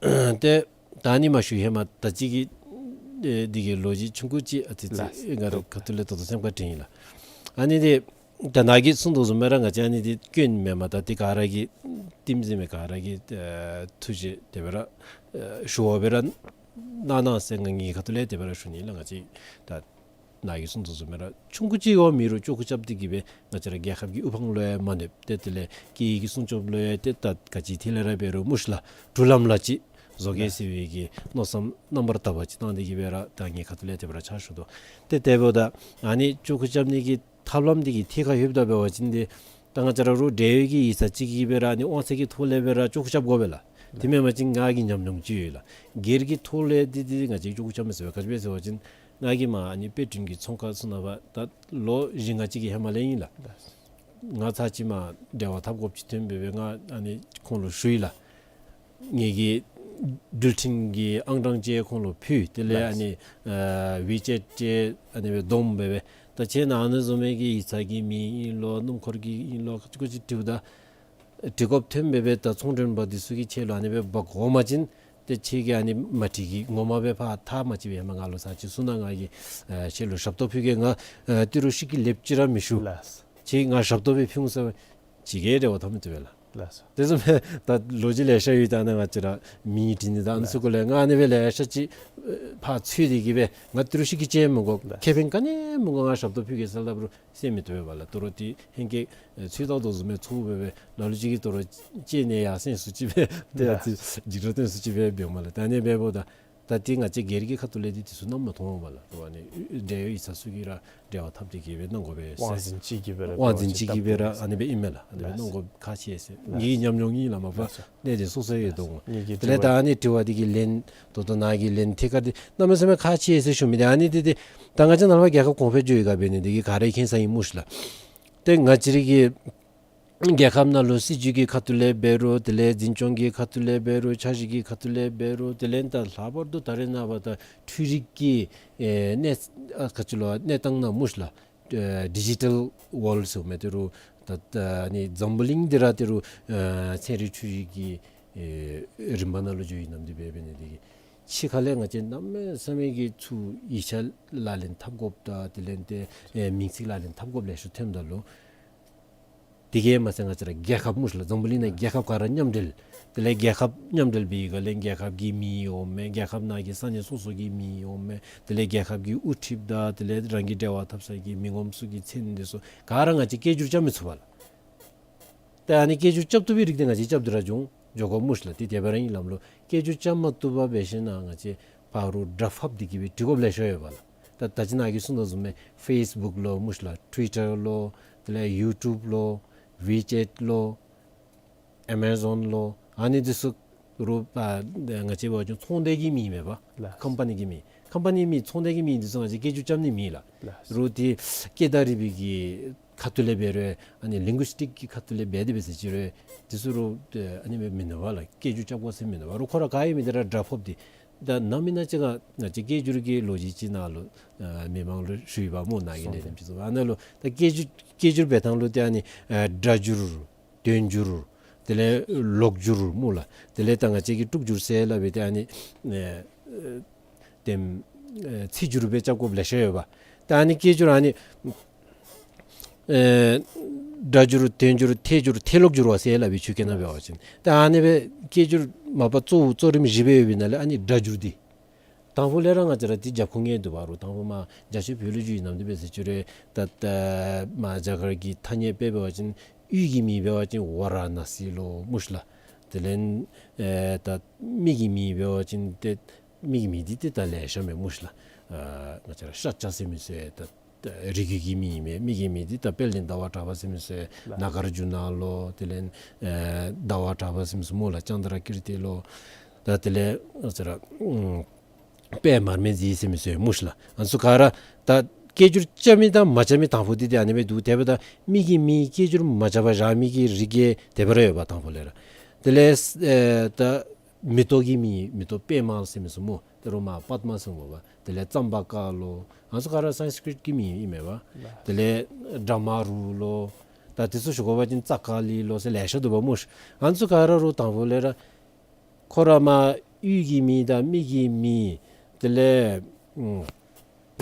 ལགས། ཏེ་ད་ཨ་ནི་མ་ཞུ་ཧེ་མ་ད་ཅི་གི་ཨེ་འདི་གི་ལོ་རྒྱུས་ཆུང་ཀུ་ཅིག་ཨ་ཙི་ཙི་ལགས། ང་རའི་ཁ་ཐུག་ལས་ད་ལྟོ་སེམས་ཁར་དྲན་ཡི་ལགས། ཨ་ནི་འདི་ད་ནཱ་གིས་གསུངས་དོ་བཟུམ་སྦེ་ར་ང་བཅས་ཨ་ནི་འདི་སྐྱོན་མེན་མས། ད་འདི་ག་ར་གིས་ཁྲིམས་འཛིན་མི་ག་ར་གིས་ཨེ་ཐུགས་རྗེ་དེ་སྦེ་ར་ཨེ་ཞུ་བ་སྦེ་ར་གནང་གནང་ཟེར་ང་ངེའི་ཁ་ཐུག་ལས་དེ་སྦེ་ར་ཞུ་ནི་ལགས། ང་བཅས་ད་ནཱ་གིས་གསུངས་དོ་བཟུམ་སྦེ་ར་ཆུང་ཀུ་ཅིག་འོང་མི་རུང་ཅོག་ཁུ་རྐྱབ་སྟེ་གི་སྦེ་ང་བཅས་ར་རྒྱལ་ཁབ་ཀྱི་དབུ་འཕང་ལུ་ཡང་མ་གནོདཔ་ཏེ་དེ་ལས་སྐད་ཡིག་གི་སྲུང་སྐྱོབ་ལུ་ཡང་ཏེ་ད་ག་ཅི་ཐད་ལས་ར་འབད་རུང་སྨོ་ཤ་ལགས་འབྲུག་ལམ་ལ་ཅིག་བཟོ་གེ་ཟེར་བའི་གི་མནོ་བསམ་རྣམ་པར་དག་པ་ཅིག་བཏང་སྟེ་གི་སྦེ་ར་ད་ངེའི་ཁ་ཐུག་ལས་དེ་སྦེ་ར་ཕྱག་ཞུ་དོ། ཏེ་དེ་འབདཝ་ད་ཨ་ནི་ཅོག་ཁུ་རྐྱབ་ནི་གི་ཐབས་ལམ་འདི་གི་ཐད་ཁར་ལྷོདཔ་ད་འབད་བ་ཅིན་ཏེ་ད་ང་བཅས་ར་རོགས་འབྲེལ་ཡོད་ཀྱི་ཡིག་ཚང་ཅིག་གིས་སྦེ་ར་ཨ་ནི་དབང་ཚད་ཀྱི་ཐོག་ལས་སྦེ་ར་ཅོག་ཁུ་རྐྱབ་དགོ་པས་ལགས། དེ་མེན་པ་ཅིན་ང་གི་ཉམས་མྱོང་ཅིག་ཡོད་ལགས། སྒེར་གྱི་ཐོག་ལས་འདི་འདི་ང་བཅས་ཅོག་ཁུ་རྐྱབ་མི་ཚུགས་པས། ག་ཅི་སྦེ་ཟེར་བ་ཅིན་ང་གིས་མར་ཨ་ནི་དཔེ་སྐྲུན་གྱི་ཚོང་ཁང་ཚུ་ནང་ཕར་ད་ལོ་བཞི་ལྔ་ཅིག་གི་ཧེ་མ་ལས་ཨིན་ལགས། ང་ཚར་ཅིག་མར་འབྲེལ་བ་འཐབ་དགོཔ་ཅིག་ཐོན་སྦེ་སྦེ་ང་ཨ་ནི་ཁོང་ལུ་ཞུ་ཡི་ལགས། ངེ་གི་འགྲུལ་འཕྲིན་གྱི་ཨང་གྲངས་ཅིག་ཁོང་ལུ་ཕུལ། དེ་ལས་ཨ་ལགས། ནི་ཨ་ཝི་ཅེཊ་ཅིག་ཨ་ནི་སྦེ་བསྡོམས་སྦེ་སྦེ་ད་ཁྱེད་ནཱ་ཨ་ནི་བཟུམ་མའི་གི་ཡིག་ཚང་གི་མིང་ཨིན་ལོ་སྣུམ་འཁོར་གྱི་ཨིན་ལོ་ཅིག་ཅིག་འབྲིཝ་ད་འབྲི་དགོཔ་ཐོན་སྦེ་སྦེ་ད་ཚོང་མགྲོན་པ་འདི་ཚུ་གིས་ཁྱེད་ལུ་ཨ་ནི་སྦེ་འབག་འོང་པ་ཅིན་ཏེ་ཁྱེད་ཀྱིས་ཨ་ནི་མ་འགྲིག་གི་ངོ་མ་སྦེ་ཕར་ཐག་མ་བཅད་པའི་ཧེ་མ་ང་ལུ་ཚར་ཅིག་གསུང་གནང་། ང་གིས་ཨེ་ཁྱེད་ལུ་ཞབས་ཏོག་ཕུལ་གེ། ང་ཨེ་ཏི་རུ་ཤི་གི་ལེབ་ཅིག་ར་མི་ཞུ། ལགས། ཁྱེད་ང་ཞབས་ཏོག་སྦེ་ཕུལ་འོང་ཟེར་བ་ཅིག་གིས་འབྲེལ་བ་འཐབ་མི་བཏུབ་པས་ལགས། ལགས་སོ། དེ་བཟུམ་སྦེ་ད་ལོ་རྒྱུས་ལེ་ཤ་ཡོད། ད་ནཱ་ང་བཅས་ར་མིང་བྲིས་ནི་ད་ཨ་ནི་ཚུ་གུ་ལས་ང་ཨ་ནི་སྦེ་ལེ་ཤ་ཅིག་ཕར་འཚོལ་ཏེ་གི་སྦེ་ང་ཏི་རུ་ཤི་གི་ཅིག་མི་དགོ། ལགས། ཁེ་ཕན་ག་ནི་མི་དགོ། ང་ཞབས་ཏོག་ཕུལ་གེ་ཟེར་སླབ་རུང་གསན་མི་བཏུབ་པས་ལགས། དོ་རུང་ཏེ་ཧེང་སྐལ་ཚུལ་ལྟ་དོ་བཟུམ་སྦེ་ཚུར་འབད་སྦེ་ལ་ལུ་ཅིག་གིས་དོ་རུང་ཅིག་ནི་ཡར་སེང་སུ་ཅིག་སྦེ་ཏེ་ཡར་ལགས། ཅིག་འཇིགས་སྐྲག་སྟོན་སུ་ཅིག་སྦེ་འབདཝ་མས་ལགས། ད་ཨ་ནི་སྦེ་འབདཝ་ད་ད་ཏེ་ང་བཅས་སྒེར་གྱི་ཁ་ཐུག་ལས་ཏེ་དེ་ཚུ་གནམ་མེད་ས་མེད་མཐོང་བ་ལགས། དོ་ཨ་ནི་འབྲེལ་ཡོད་ཡིག་ཚང་ཚུ་གིས་ར་འབྲེལ་བ་འཐབ་སྟེ་གི་སྦེ་གནང་དགོ་པས་ཟེར། དབང་འཛིན་ཅིག་གིས་སྦེ་ར་དབང་འཛིན་ཅིག་གིས་སྦེ་ར་ཨ་ནི་སྦེ་ཨིན་མས་ལགས། ཨ་ནི་སྦེ་གནང་དགོ་ཁག་ཆེ་ཟེར་ངེའི་ཉམས་མྱོང་ཨིན་ལགས། མ་པ་ལགས་སོ། གནད་དོན་སོ་སོ་ཡོད་དོ་འོང་། ངེ་གི་དེ་ལས་ད་ཨ་ནི་དྲི་བ་འདི་གི་ལན་ད་ལྟོ་ནཱ་གི་ལན་ཐད་ཀར་འདི་གནམ་མེད་ས་མེད་ཁག་ཆེ་ཟེར་ཞུ་མི་འདི་ཨ་ནི་འདི་འདི་ད་ང་བཅས་ནཱ་ལས་ཕར་རྒྱལ་ཁབ་གོང་འཕེལ་འགྱོ་ཡི་ག་འབད་ནི་འདི་གིས་ག་ར་མཁྱེན་ས་ཨིན་སྨོ་ཤ་ལགས། ཏེ་ང་བཅས་ར་གི་རྒྱལ་ཁབ་ནང་ལུ་སྲིད་བྱུས་ཀྱི་ཁ་ཐུག་ལས་འབད་རུང་དེ་ལས་འཛིན་སྐྱོང་གི་ཁ་ཐུག་ལས་འབད་རུང་འཆར་གཞི་གི་ཁ་ཐུག་ལས་འབད་རུང་དེ་ལས་ད་ལྷག་པར་དུ་ད་རེས་ནངས་པ་ད་འཕྲུལ་རིག་གི་ཨེ་གནས་ཨ་ག་ཅི་ལོ་གནས་སྟངས་ནང་སྨོ་ཤ་ལགས། ཨེ་ཌི་ཇི་ཊལ་ཝཱལཌ་ཟེར་མི་དེ་རུ་ད་ད་ཨ་ནི་འཛམ་བུ་གླིང་འདི་ར་དེ་རུ་ཨེ་ཚན་རིག་འཕྲུལ་རིག་གི་ཨེ་རིམ་པ་ནང་ལུ་འགྱོ་ཡི་ནམ་འདི་འབད་འབད་ནི་འདི་གིས་ཕྱི་ཁ་ལས་ང་བཅས་གནམ་མེད་ས་མེད་ཀྱི་ཚུར་ཡིག་ཆ་ལག་ལེན་འཐབ་དགོཔ་དང་དེ་ལས་ཏེ་ཨེ་མིང་ཚིག་ལག་ལེན་འཐབ་དགོཔ་ལེ་ཤ་ཐོནམ་ད་ལུ་དེ་གིས་མ་ཚད་ང་བཅས་ར་རྒྱལ་ཁབ་སྨོ་ཤ་ལགས། འཛམ་བུ་གླིང་ནང་རྒྱལ་ཁབ་ག་ར་མཉམ་འབྲེལ། དེ་ལས་རྒྱལ་ཁབ་མཉམ་འབྲེལ་འབད་ཡི་ག་ལས་རྒྱལ་ཁབ་ཀྱི་མིང་འོང་མས། རྒྱལ་ཁབ་ནང་གི་ས་གནས་སོ་སོ་གི་མིང་འོང་མས། དེ་ལས་རྒྱལ་ཁབ་ཀྱི་དབུ་ཁྲིདཔ་དང་དེ་ལས་རང་གི་འབྲེལ་བ་འཐབ་ས་གི་མི་ངོམ་ཚུ་གི་མཚན་འདི་ཚུ་ག་ར་ང་བཅས་སྐད་སྒྱུར་རྐྱབ་མི་ཚུགས་པས་ལགས། ཏེ་ཨ་ནི་སྐད་སྒྱུར་རྐྱབ་བཏུབ་པའི་རིགས་འདི་ང་བཅས་རྐྱབ་སྟེ་ར་འགྱོ་འགྱོ་དགོཔ་སྨོ་ཤ་ལགས། ཏེ་དེ་སྦེ་ར་ཨིན་ལགས་ལོ། སྐད་སྒྱུར་རྐྱབ་མ་བཏུབ་པར་འབད་ཞིན་ན་ང་བཅས་ཕར་རུ་སྒྲ་ཕབ་སྟེ་གི་སྦེ་འབྲི་དགོཔ་ལེ་ཤ་ཡོད་པས་ལགས། ད་ད་ཅི་ནཱ་གིས་གསུངས་དོ་བཟུམ་སྦེ་ཕེསི་བུཀ་ལོ་སྨོ་ཤ་ལགས། ཊུ་ཝི་ཊར་ལོ། དེ་ལས་ཡུ་ཊུབ་ལོ། ཝི་ཅེཊ་ལོ། ཨེ་མ་ཟོན་ལོ། ཨ་ནི་འདི་ཚུ་རུ་ཨ་ང་བཅས་འབད་བ་ཅིན་ཚོང་སྡེ་གི་མིང་མས་པ། ལགས། ཀམ་པ་ནི་གི་མིང་། ཀམ་པ་ནི་མིང་ཚོང་སྡེ་གི་མིང་འདི་ཚུ་ང་བཅས་སྐད་སྒྱུར་རྐྱབ་ནི་མེད་ལགས། ལགས། རུ་ཏེ་སྐད་དང་རིག་པའི་གི་ཁ་ཐུག་ལས་འབད་རུང་ཨ་ནི་ལིང་གུ་སི་ཊིཀ་གི་ཁ་ཐུག་ལས་འབད་དེ་འབད་ཟེར་ཅི་རུང་འདི་ཚུ་རུ་ཨ་ནི་མེན་མེན་ན་བ་ལགས། སྐད་སྒྱུར་རྐྱབ་དགོ་ཟེར་མེན་ན་བ། རུ་ཁོ་ར་ག་ཨིན་མི་འདི་ར་སྒྲ་ཕབ་སྟེ། ད་ནམ་ཨིན་ན་ཅིག་ང་བཅས་སྐད་སྒྱུར་གྱི་ལོ་རྒྱུས་ཅིག་ནཱ་ལུ་ཨ་མི་མང་ལུ་ཞུ་ཡི་པ་སྨོ། ནཱ་གི་ལས་རིམ་ཅིག་ཚུ་ཨ་ནཱ་ལུ་ད་སྐད་སྒྱུར་སྐད་སྒྱུར་འབད་ཐངས་ལུ་ཏེ་ཨ་ནི་ཨ་སྒྲ་སྒྱུར་དོན་སྒྱུར་དེ་ལས་ལོག་སྒྱུར་སྨོ་ལགས། དེ་ལས་ད་ང་བཅས་ཀྱིས་དཀྲུག་སྒྱུར་ཟེར་སླབ་པའི་ཏེ་ཨ་ནི་ཨེ་ཨེ་དེམ་ཨེ་ཚིག་སྒྱུར་སྦེ་རྐྱབ་དགོཔ་ལེ་ཤ་ཡོད་པས། ད་ཨ་ནི་སྐད་སྒྱུར་ཨ་ནི་ཨེ་སྒྲ་སྒྱུར་དོན་སྒྱུར་ཐད་སྒྱུར་ཐད་ལོག་སྒྱུར་བ་ཟེར་སླབ་པའི་ཆོས་སྐད་ནང་འབད་བ་ཅིན། ད་ཨ་ནི་སྦེ་སྐད་སྒྱུར་མ་པ་གཙོ་བོ་གཙོ་རིམ་བཞི་སྦེ་ཡོད་པའི་ནང་ལས་ཨ་ནི་སྒྲ་སྒྱུར་འདི་དང་ཕུ་ལས་ར་ང་བཅས་ར་འདི་རྒྱབ་ཁུངས་ངེས་འདུག་པ། རུ་དང་ཕུ་མར་རྒྱ་ཆེ་བོད་ལུ་འགྱོ་ཡི་ནམ་འདི་འབད་ཟེར་ཅི་རུང་ད་ད་མར་རྒྱ་གར་གྱི་ཐ་སྙད་དཔེ་འབད་བ་ཅིན་ཡུལ་གྱི་མིང་འབད་བ་ཅིན་ཝ་ར་ཎ་སི་ལོ་སྨོ་ཤ་ལགས། དེ་ལས་ཨེ་ད་མི་གི་མིང་འབད་བ་ཅིན་ཏེ་མི་གི་མིང་འདི་ཏེ་ད་ལེ་ཤ་མས་སྨོ་ཤ་ལགས། ཨ་ང་བཅས་ར་ཤཱཀྱ་ཟེར་མི་ཚུ་ད་རི་རྒྱུད་ཀྱི་མིང་མས། མི་གི་མིང་འདི་ད་དཔལ་ལྡན་ཟླ་བ་གྲགས་པ་ཟེར་མི་ཚུ་ལགས། ནཱ་གཱར་ཇུ་ན་ལོ། དེ་ལས་ཨེ་ཟླ་བ་གྲགས་པ་ཟེར་མི་ཚུ་སྨོ་ལགས། ཙནྡྲ་ཀིརྟི་ལོ། ད་དེ་ལས་ང་བཅས་ར་ཨུམ་པདྨ་རིག་འཛིན་ཟེར་མི་ཚུ་སྨོ་ཤ་ལགས། ཨ་ནི་ཚུ་ག་ར་ད་སྐད་སྒྱུར་རྐྱབ་མི་དང་མ་རྐྱབ་མི་དང་ཕུ་འདི་ཏེ་ཨ་ནི་སྦེ་འདུག། དེ་འབདཝ་ད་མི་གི་མིང་སྐད་སྒྱུར་མ་རྐྱབ་པར་བཞག་མི་གི་རིགས་ཀྱི་དེ་སྦེ་ར་ཡོད་པ་དང་ཕུ་ལས་ར། དེ་ལས་ཨེ་ད་མེ་ཏོག་གི་མིང་མེ་ཏོག་པདྨ་ཟེར་མི་ཚུ་སྨོ། ཏེ་རོ་མར་པདྨ་ཟེར་སྨོ་པ། དེ་ལས་ཙམ་པ་ཀ་ལོ། ཨ་ནི་ཚུ་ག་ར་སཾསྐྲྀཏ་གི་མིང་ཨིན་མས་པ། ལགས། དེ་ལས་བྲཧྨ་རུ་ལོ། ད་དེ་ཚུ་ཞུ་དགོ་པ་ཅིན་ཙཀ་ལི་ལོ་ཟེར་ལེ་ཤ་འདུག་པ་སྨོ་ཤ། ཨ་ནི་ཚུ་ག་ར་རུ་དང་ཕུ་ལས་ར་ཁོ་ར་མར་ཡུལ་གྱི་མིང་དང་མི་གི་མིང་དེ་ལས་ཨུམ་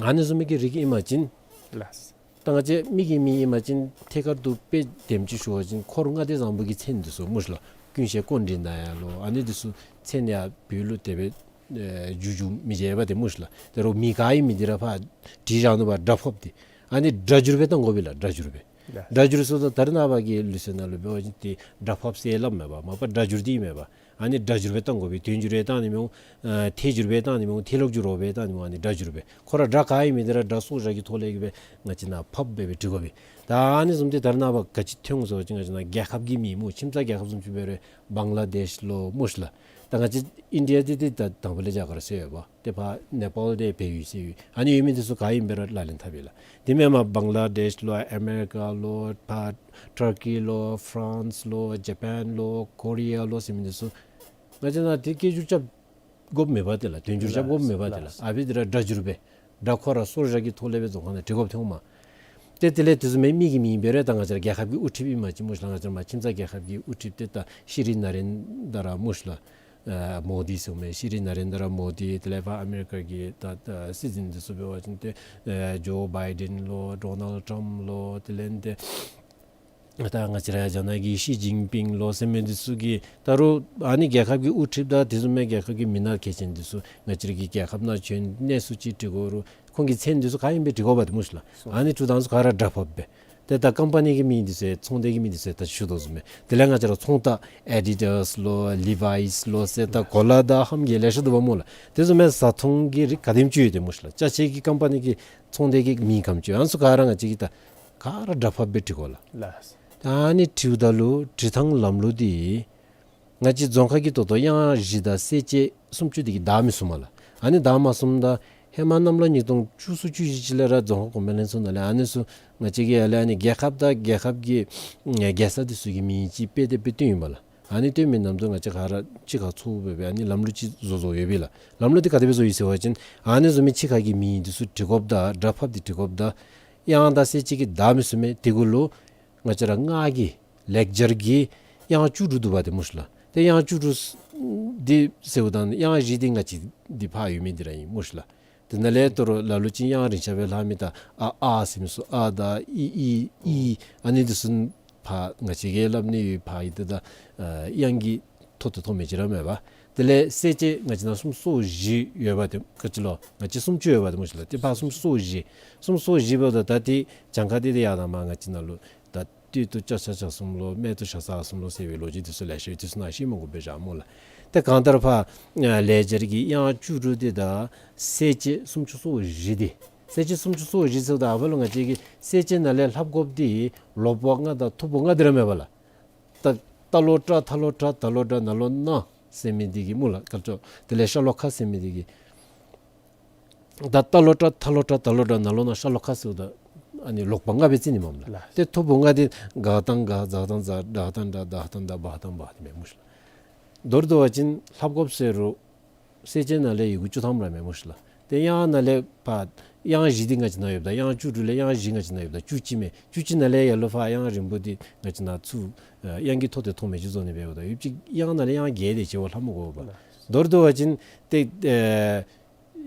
ཨ་ནི་བཟུམ་མའི་གི་རིགས་ཨིན་པ་ཅིན། ལགས། ད་ང་བཅས་མི་གི་མིང་ཨིན་པ་ཅིན་ཐད་ཀར་དུ་དཔེ་དེམ་ཅིག་ཞུ་བ་ཅིན་འཁོར་ལྔ་སྡེ་བཟང་པོ་གི་མཚན་འདི་ཚུ་སྨོ་ཤ་ལགས། ཀུན་ཤེས་ཀཽཎྜི་ནྱ་ལོ། ཨ་ནི་འདི་ཚུ་མཚན་ཡང་བོད་ལུ་དེ་སྦེ་ཨེ་འགྱུར་འགྱུར་མི་འབྱེད་པ་ཏེ་སྨོ་ཤ་ལགས། ཏེ་རོ་མིང་ག་ཨིན་མི་འདི་ར་ཕར་བྲིས་བཞག་ནུག་པ། སྒྲ་ཕབ་སྟེ་ཨ་ནི་སྒྲ་སྒྱུར་སྦེ་བཏང་དགོ་པས་ལགས། སྒྲ་སྒྱུར་སྦེ། ལགས། སྒྲ་སྒྱུར་ཟེརཝ་ད་ད་རེས་ནངས་པ་གི་ལུགས་སྲོལ་ནང་ལུ་འབད་བ་ཅིན་ཏེ་སྒྲ་ཕབ་ཟེར་སླབ་མས་པ། མ་པ་སྒྲ་སྒྱུར་འདི་མས་པ། ཨ་ནི་སྒྲ་སྒྱུར་སྦེ་བཏང་དགོ་པས། དོན་སྒྱུར་སྦེ་བཏང་ནི་མི་འོང་། ཨ་ཐད་སྒྱུར་སྦེ་བཏང་ནི་མི་འོང་། ཐད་ལོག་སྒྱུར་ར་སྦེ་བཏང་ནི་མི་འོང་། ཨ་ནི་སྒྲ་སྒྱུར་སྦེ། ཁོ་ར་སྒྲ་ག་ཨིན་མི་འདི་ར་སྒྲ་སོར་བཞག་གི་ཐོག་ལས་ཀྱི་སྦེ་ང་བཅས་ནཱ་ཕབ་སྦེ་སྦེ་འབྲི་དགོ་པས། ད་ཨ་ནི་བཟུམ་འདི་ད་རེས་ནངས་པ་ག་ཅི་ཐོན་འོང་ཟེར་བ་ཅིན་ང་བཅས་ནཱ་རྒྱལ་ཁབ་ཀྱི་མིང་སྨོ། ཁྱིམ་ཚང་རྒྱལ་ཁབ་བཟུམ་ཅིག་འབད་རུང་བང་ལ་དེཤ་ལོ་སྨོ་ཤ་ལགས། ད་ང་བཅས་ཨིན་ཌི་ཡ་འདི་འདི་ད་དང་ཕུ་ལས་རྒྱ་གར་ཟེར་ཡོད་པ། ཏེ་ཕར་ནེ་པཱལ་འདི་བལ་ཡུལ་ཟེར་ཡོད། ཨ་ནི་ཡོད་མི་འདི་ཚུ་ག་ཨིན་འབད་རུང་ལག་ལེན་འཐབ་ཡི་ལགས། དེ་མེན་པར་བང་ལ་དེཤ་ལོ་ཨ་མེ་རི་ཀ་ལོ་ཕར་ཊར་ཀི་ལོ་ཕ་རན་སི་ལོ་ཇ་པཱན་ལོ་ཀོ་རི་ཡ་ལོ་ཟེར་མི་འདི་ཚུ་ང་བཅས་ནཱ་ཏེ་སྐད་སྒྱུར་རྐྱབ་དགོཔ་མེད་པ་ཏེ་ལགས། དོན་སྒྱུར་རྐྱབ་དགོཔ་མེད་པ་ཏེ་ལགས། ལགས། ཨ་ཕི་འདི་ར་སྒྲ་སྒྱུར་སྦེ་སྒྲ་ཁོ་ར་སོར་བཞག་གི་ཐོག་ལས་སྦེ་རྫོང་ཁ་ནང་འབྲི་དགོཔ་ཐོན་འོང་མས། ཏེ་དེ་ལས་དེ་བཟུམ་མའི་མི་གི་མིང་འབད་རུང་ད་ང་བཅས་ར་རྒྱལ་ཁབ་ཀྱི་དབུ་ཁྲིདཔ་ཨིན་པ་ཅིན་སྨོ་ཤ་ལགས། ང་བཅས་ར་མར་ཁྱིམ་ཚང་རྒྱལ་ཁབ་ཀྱི་དབུ་ཁྲིདཔ་འདི་ད་ཤྲི་ནཱ་རེནྡྲ་སྨོ་ཤ་ལགས། ཨ་མོ་དི་ཟེར་མི་ཤྲི་ནཱ་རེནྡྲ་མོ་དི། དེ་ལས་ཕར་ཨ་མེ་རི་ཀ་གི་ད་ད་སྲིད་འཛིན་འདི་ཚུ་འབད་བ་ཅིན་ཏེ་ཨེ་ཇོ་བའི་ཌེན་ལོ་ཌོ་ནལཌ་ཊམཔ་ལོ་དེ་ལས་ཏེ་ ད་ང་བཅས་ར་རྒྱ་ནག་གི་ཞི་ཅིན་ཕིང་ལོ་ཟེར་མི་འདི་ཚུ་གིས་ད་རུང་ཨ་ནི་རྒྱལ་ཁབ་ཀྱི་དབུ་ཁྲིདཔ་དང་དེ་བཟུམ་མའི་རྒྱལ་ཁབ་ཀྱི་མི་སྣ་གལ་ཆེན་འདི་ཚུ་ང་བཅས་ར་གི་རྒྱལ་ཁབ་ནང་བྱོན་གནས་ཚུལ་ཅིག་དྲི་དགོ་རུང་ཁོང་གི་མཚན་འདི་ཚུ་ག་ཨིན་སྦེ་དྲི་དགོཔ་འདི་སྨོ་ཤིག་ལགས། ཨ་ནི་དྲིཝ་ད་ཚུ་ག་ར་སྒྲ་ཕབ་སྦེ། ཏེ་ད་ཀམ་པ་ནི་གི་མིང་འདི་ཚུ་ཚོང་སྡེ་གི་མིང་འདི་ཚུ་ད་ཞུ་དོ་བཟུམ་སྦེ། དེ་ལས་ང་བཅས་ར་ཚོང་རྟགས་ཨེ་ཌི་དཱས་ལོ་ལི་ཝཱའིས་ལོ་ཟེར་ད་གོ་ལ་དང་ཧམ་གྱི་ལེ་ཤ་འདུག་པ་སྨོ་ལགས། དེ་བཟུམ་མའི་བཟའ་འཐུང་གི་རིགས་ག་དེམ་ཅིག་ཡོད་དེ་སྨོ་ཤིག་ལགས། ཅ་ཆས་ཀྱི་ཀམ་པ་ནི་གི་ཚོང་སྡེ་གི་མིང་ག་དེམ་ཅིག་ཡོད། ཨ་ནི་ཚུ་ག་ར་ང་བཅས་ཀྱིས་ད་ག་ར་སྒྲ་ཕབ་སྦེ་དྲི་དགོ་ལགས། ལགས། ད་ཨ་ནི་དྲིཝ་ད་ལུ་དྲི་ཐངས་ལམ་ལུགས་འདི་ང་བཅས་རྫོང་ཁ་གི་ད་ལྟོ་དབྱངས་བཞི་དང་གསལ་བྱེད་སུམ་ཅུ་འདི་གིས་བདའ་མི་ཚུགས་མས་ལགས། ཨ་ནི་བདའ་མ་ཚུགསཔ་ད་ཧེ་མ་གནམ་ལོ་ཉིས་སྟོང་བཅུ་གསུམ་བཅུ་བཞི་ཅིག་ལས་ར་རྫོང་ཁ་གོང་འཕེལ་ལྷན་ཚོགས་ནང་ལས་ཨ་ནི་ཚུ་ང་བཅས་ཀྱིས་ཡར་ལས་ཨ་ནི་རྒྱལ་ཁབ་དང་རྒྱལ་ཁབ་ཀྱི་ཨེ་རྒྱལ་ས་འདི་ཚུ་གི་མིང་ཅིག་དཔེ་དེ་སྦེ་བཏོན་ཡི་པ་ལགས། ཨ་ནི་བཏོན་མི་ནམ་དུ་ང་བཅས་ག་ར་གཅིག་ཁར་ཚོགས་སྦེ་སྦེ་ཨ་ནི་ལམ་ལུགས་ཅིག་བཟོ་བཟོཝ་ཡོད་པས་ལགས། ལམ་ལུགས་འདི་ག་དེ་སྦེ་བཟོ་ཡི་ཟེར་བ་ཅིན་ཨ་ནི་བཟུམ་མའི་ཕྱི་ཁ་གི་མིང་འདི་ཚུ་འབྲི་དགོཔ་དང་སྒྲ་ཕབ་སྟེ་འབྲི་དགོཔ་དང་དབྱངས་དང་གསལ་བྱེད་ཀྱིས་བདའ་མི་ཚུགས་མས། དེ་གུ་ལུ་ང་བཅས་ར་སྔགས་ཀྱི་ལེགས་སྦྱར་གྱི་དབྱངས་བཅུ་དྲུག་འདུག་པ་དེ་སྨོ་ཤིག་ལགས། ཏེ་དབྱངས་བཅུ་དྲུག་འདི་ཟེརཝ་ད་དབྱངས་བཞི་འདི་ང་བཅས་འདི་ཕར་ཡོད་མི་འདི་ར་ཨིན་སྨོ་ཤིག་ལགས། དེ་ནང་ལས་ད་རུང་ལ་ལུ་ཅིག་དབྱངས་རིང་ཆ་སྦེ་ལྷག་མི་ད་ཨ་ཨ་ཟེར་མི་ཚུ་ཨ་དང་ཨི་ཨི་ཨི་ཨ་ནི་འདི་ཚུ་ཕར་ང་བཅས་ཀྱིས་སླབ་ནི་ཡོད། ཕར་ཨི་ད་ད་ཨ་དབྱངས་ཀྱི་ཐོག་ཏུ་ཐོན་མི་ཅིག་ར་མེད་པ། དེ་ལས་གསལ་བྱེད་ང་བཅས་ནང་སུམ་ཅུ་སོ་བཞི་ཡོད་པ་དེ་ག་ཅི་ལོ། ང་བཅས་སུམ་ཅུ་ཡོད་པ་དེ་སྨོ་ཤིག་ལགས། ཏེ་ཕར་སུམ་ཅུ་སོ་བཞི་སུམ་ཅུ་སོ་བཞི་འབདཝ་ད་ད་ཏེ་གྱངས་ཁ་འདི་ཏེ་ཡར་དང་མར་ང་བཅས་ནང་ལུ་ད་སྟོད་དུ་ལྕགས་བྱ་ཆ་གསུམ་ལོ་སྨད་དུ་ཤ་ཟ་གསུམ་ལོ་ཟེར་བའི་ལོ་རྒྱུས་འདི་ཚུ་ལེ་ཤ་ཡོད། འདི་ཚུ་ནང་བཤད་མི་དགོ་པས་ཤག་སྨོ་ལགས། ཏེ་གང་ལྟར་ཕར་ཨ་ལེགས་སྦྱར་གྱི་དབྱངས་བཅུ་དྲུག་འདི་དང་གསལ་བྱེད་སུམ་ཅུ་སོ་བཞི་འདི། གསལ་བྱེད་སུམ་ཅུ་སོ་བཞི་ཟེརཝ་ད་ཨ་ཕར་ལུ་ང་བཅས་ཀྱིས་གསལ་བྱེད་ནང་ལས་ལྷབ་དགོཔ་འདི་ལོག་པོ་ལྔ་དང་ཐུག་པོ་ལྔ་འདི་ར་མེད་པ་ལགས། ད་རྟ་ལོག་ཏྲ་ཐ་ལོག་ཏྲ་ད་ལོག་ཏྲ་ན་ལོག་ན་ཟེར་མི་འདི་གིས་སྨོ་ལགས། ག་ཅི་ལོ། དེ་ལས་ཤ་ལོག་ཁ་ཟེར་མི་འདི་གིས། ད་རྟ་ལོག་ཏྲ་ཐ་ལོག་ཏྲ་ད་ལོག་ཏྲ་ན་ལོག་ན་ཤ་ལོག་ཁ་ཟེརཝ་ད་ཨ་ནི་ལོག་པ་ལྔ་སྦེ་རྩི་ནི་མས་ལགས། ལགས། ཏེ་ཐུག་པོ་ལྔ་འདི་ག་དང་ག་ཛ་དང་ཛ་ཌ་དང་ཌ་དྷ་དང་དྷ་བ་དང་བྷ་དང་བྷ་འདི་མས་སྨོ་ཤིག་ལགས། མདོར་བསྡུ་བ་ཅིན་ལྷབ་དགོཔ་ཟེར་རུང་གསལ་བྱེད་ནང་ལས་ཡི་གུ་བཅུ་ཐམ་ར་མས་སྨོ་ཤིག་ལགས། ཏེ་དབྱངས་ནང་ལས་ཕར་དབྱངས་བཞི་འདི་ང་བཅས་ནང་ཡོདཔ་ད་དབྱངས་བཅུ་དྲུག་ལས་དབྱངས་བཞི་ང་བཅས་ནང་ཡོདཔ་ད་བཅུ་གཅིག་མས། བཅུ་གཅིག་ནང་ལས་ཡར་ལུ་ཕར་དབྱངས་རིང་པོ་འདི་ང་བཅས་ནང་ཚུར་ཨ་དབྱངས་ཀྱི་ཐོག་ཏུ་ཐོན་མི་ཅིག་བཟོ་ནི་འབདཝ་ད་ཡོད་ཅིག་དབྱངས་ནང་ལས་དབྱངས་བརྒྱད་དེ་ཅིག་བ་ལྷབ་མི་དགོ་པས། མདོར་བསྡུ་བ་ཅིན་ཏེ་ཨེ་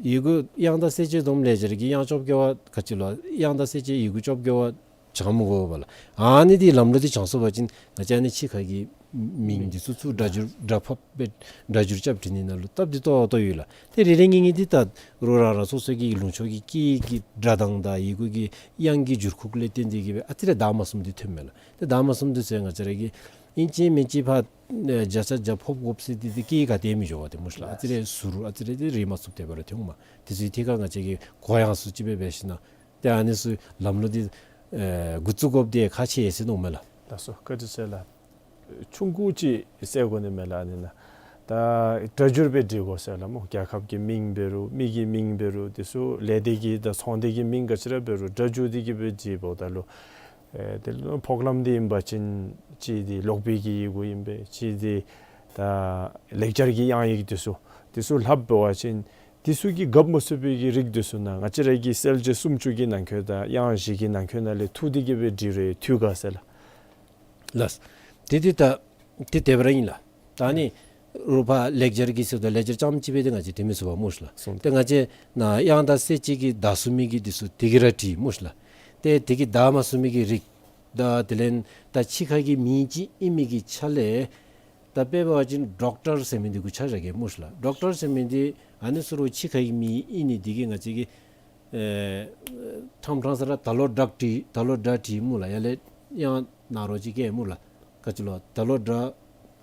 ཡི་གུ་དབྱངས་དང་གསལ་བྱེད་བསྡོམས་ལེགས་སྦྱར་གྱི་དབྱངས་བཅོ་བརྒྱད་པ་ག་ཅི་ལོ། དབྱངས་དང་གསལ་བྱེད་ཡི་གུ་བཅོ་བརྒྱད་པ་བྱང་མི་དགོ་པས་ལགས། ཨ་ནི་འདི་ལམ་ལུགས་འདི་བྱང་སོང་པ་ཅིན་ང་བཅས་ཨ་ནི་ཕྱི་ཁ་གི་མིང་འདི་ཚུ་ཚུར་སྒྲ་སྒྱུར་སྒྲ་ཕབ་སྦེ་སྒྲ་སྒྱུར་རྐྱབ་འབྲི་ནི་ནང་ལུ་སྟབས་བདེ་ཏོག་ཏོ་ཡོད་ལགས། ཏེ་རེ་རེ་གཉིས་གཉིས་འདི་ད་རུང་རང་རང་སོ་སོ་གི་ལུང་ཕྱོགས་ཀྱི་སྐད་ཀྱི་སྒྲ་གདངས་དང་ཡི་གུ་གི་དབྱངས་ཀྱི་འགྱུར་ཁུག་ལས་བརྟེན་ཏེ་གིས་སྦེ་ཨ་ཙི་རེ་བདའ་མ་ཚུགསཔ་འདི་ཐོནམ་མས་ལགས། ཏེ་བདའ་མ་ཚུགསཔ་འདི་ཚུ་ང་བཅས་ར་གིས་ཨིན་ཅི་མིན་ཅི་ཕར་ཨེ་བརྒྱ་ཆ་བརྒྱ་ཕབ་དགོཔ་ཟེར་འདི་ཏེ་སྐད་ག་ཏེ་མི་འགྱོ་བ་དེ་སྨོ་ཤིག་ལགས། ཨ་ཙི་རེ་ཟུར་ཨ་ཙི་རེ་འདི་རེག་མ་ཚུགསཔ་དེ་སྦེ་ར་ཐོནམ་མས། དེ་ཚུ་ཐད་ཁར་ང་བཅས་ཀྱིས་གོ་ཡངས་སུ་ཅིག་སྦེ་འབད་ཞིནམ་ཏེ་ཨ་ནི་ཚུ་ལམ་ལུགས་འདི་ཨེ་འགོ་བཙུགས་དགོཔ་འདི་ཁག་ཆེ་ཟེར་མནོཝ་མས་ལགས། ལགས་སོ། བཀའ་དྲིན་ཆེ་ལགས། ཆུང་ཀུ་ཅིག་ཟེར་དགོ་ནི་མས་ལགས། ཨ་ནི་ནང་ད་སྒྲ་སྒྱུར་སྦེ་འབྲི་དགོ་ཟེར་ལགས་སྨོ། རྒྱལ་ཁབ་ཀྱི་མིང་འབད་རུང་མི་གི་མིང་འབད་རུང་དེ་ཚུ་ལས་སྡེ་གི་དང་ཚོང་སྡེ་གི་མིང་ག་ཅི་ར་འབད་རུང་སྒྲ་སྒྱུར་ཏེ་གིས་སྦེ་འབྲི་འབདཝ་ད་ལུ་ཨེ་དེ་ལུ་ཕོག་ལམ་འདི་ཨིན་པ་ཅིན་གཅིག་འདི་ལོག་པའི་གི་ཡི་གུ་ཨིན་པས། གཅིག་འདི་ད་ལེགས་སྦྱར་གྱི་དབྱངས་ཡིག་དེ་ཚུ་དེ་ཚུ་ལྷབ་འབད་བ་ཅིན་དེ་ཚུ་གིས་རྒྱབ་མ་ཚུགས་པའི་གི་རིགས་དེ་ཚུ་ནང་ང་བཅས་ར་གི་གསལ་བྱེད་སུམ་ཅུ་གི་ནང་འཁོད་དང་དབྱངས་བཞི་གི་ནང་འཁོད་ནང་ལས་འཐུ་སྟེ་གིས་སྦེ་འབྲི་རུང་འཐུ་ག་ཟེར་ལགས། ལགས། དེ་དེ་ད་དེ་དེ་སྦེ་ར་ཨིན་ལགས། ད་ཨ་ནི་རུང་ཕར་ལེགས་སྦྱར་གྱི་ཟེརཝ་ད་ལེགས་སྦྱར་རྐྱངམ་གཅིག་སྦེ་ཏེ་ང་བཅས་འབྲི་མི་ཚུགས་པས་སྨོ་ཤིག་ལགས། སོ། ཏེ་ང་བཅས་ནཱ་དབྱངས་དང་གསལ་བྱེད་ཀྱིས་བདའ་ཚུགས་མི་གི་དེ་ཚུ་དེ་གིས་ར་འབྲི་སྨོ་ཤིག་ལགས། ཏེ་དེ་གིས་བདའ་མ་ཚུགས་མི་གི་རིགས་དང་དེ་ལས་ད་ཕྱི་ཁ་གི་མིང་ཅིག་ཨིན་མི་གི་ཆ་ལས་ད་དཔེ་འབད་བ་ཅིན་ཌོག་ཊར་ཟེར་མི་འདི་གུ་ཆ་བཞག་གེ་སྨོ་ཤིག་ལགས། ཌོག་ཊར་ཟེར་མི་འདི་ཨ་ནི་ཚུ་རུང་ཕྱི་ཁ་གི་མིང་ཨིན་ནི་འདི་གིས་ང་བཅས་ཀྱིས་ཨེ་ཕྲང་ཕྲང་ས་ར་ད་ལོག་ཌག་འབྲི་ད་ལོག་ཌག་འབྲི་སྨོ་ལགས། ཡར་ལས་དབྱངས་ནཱ་རོ་ཅིག་བཀལ་སྨོ་ལགས། ག་ཅི་ལོ། ད་ལོག་ཌག་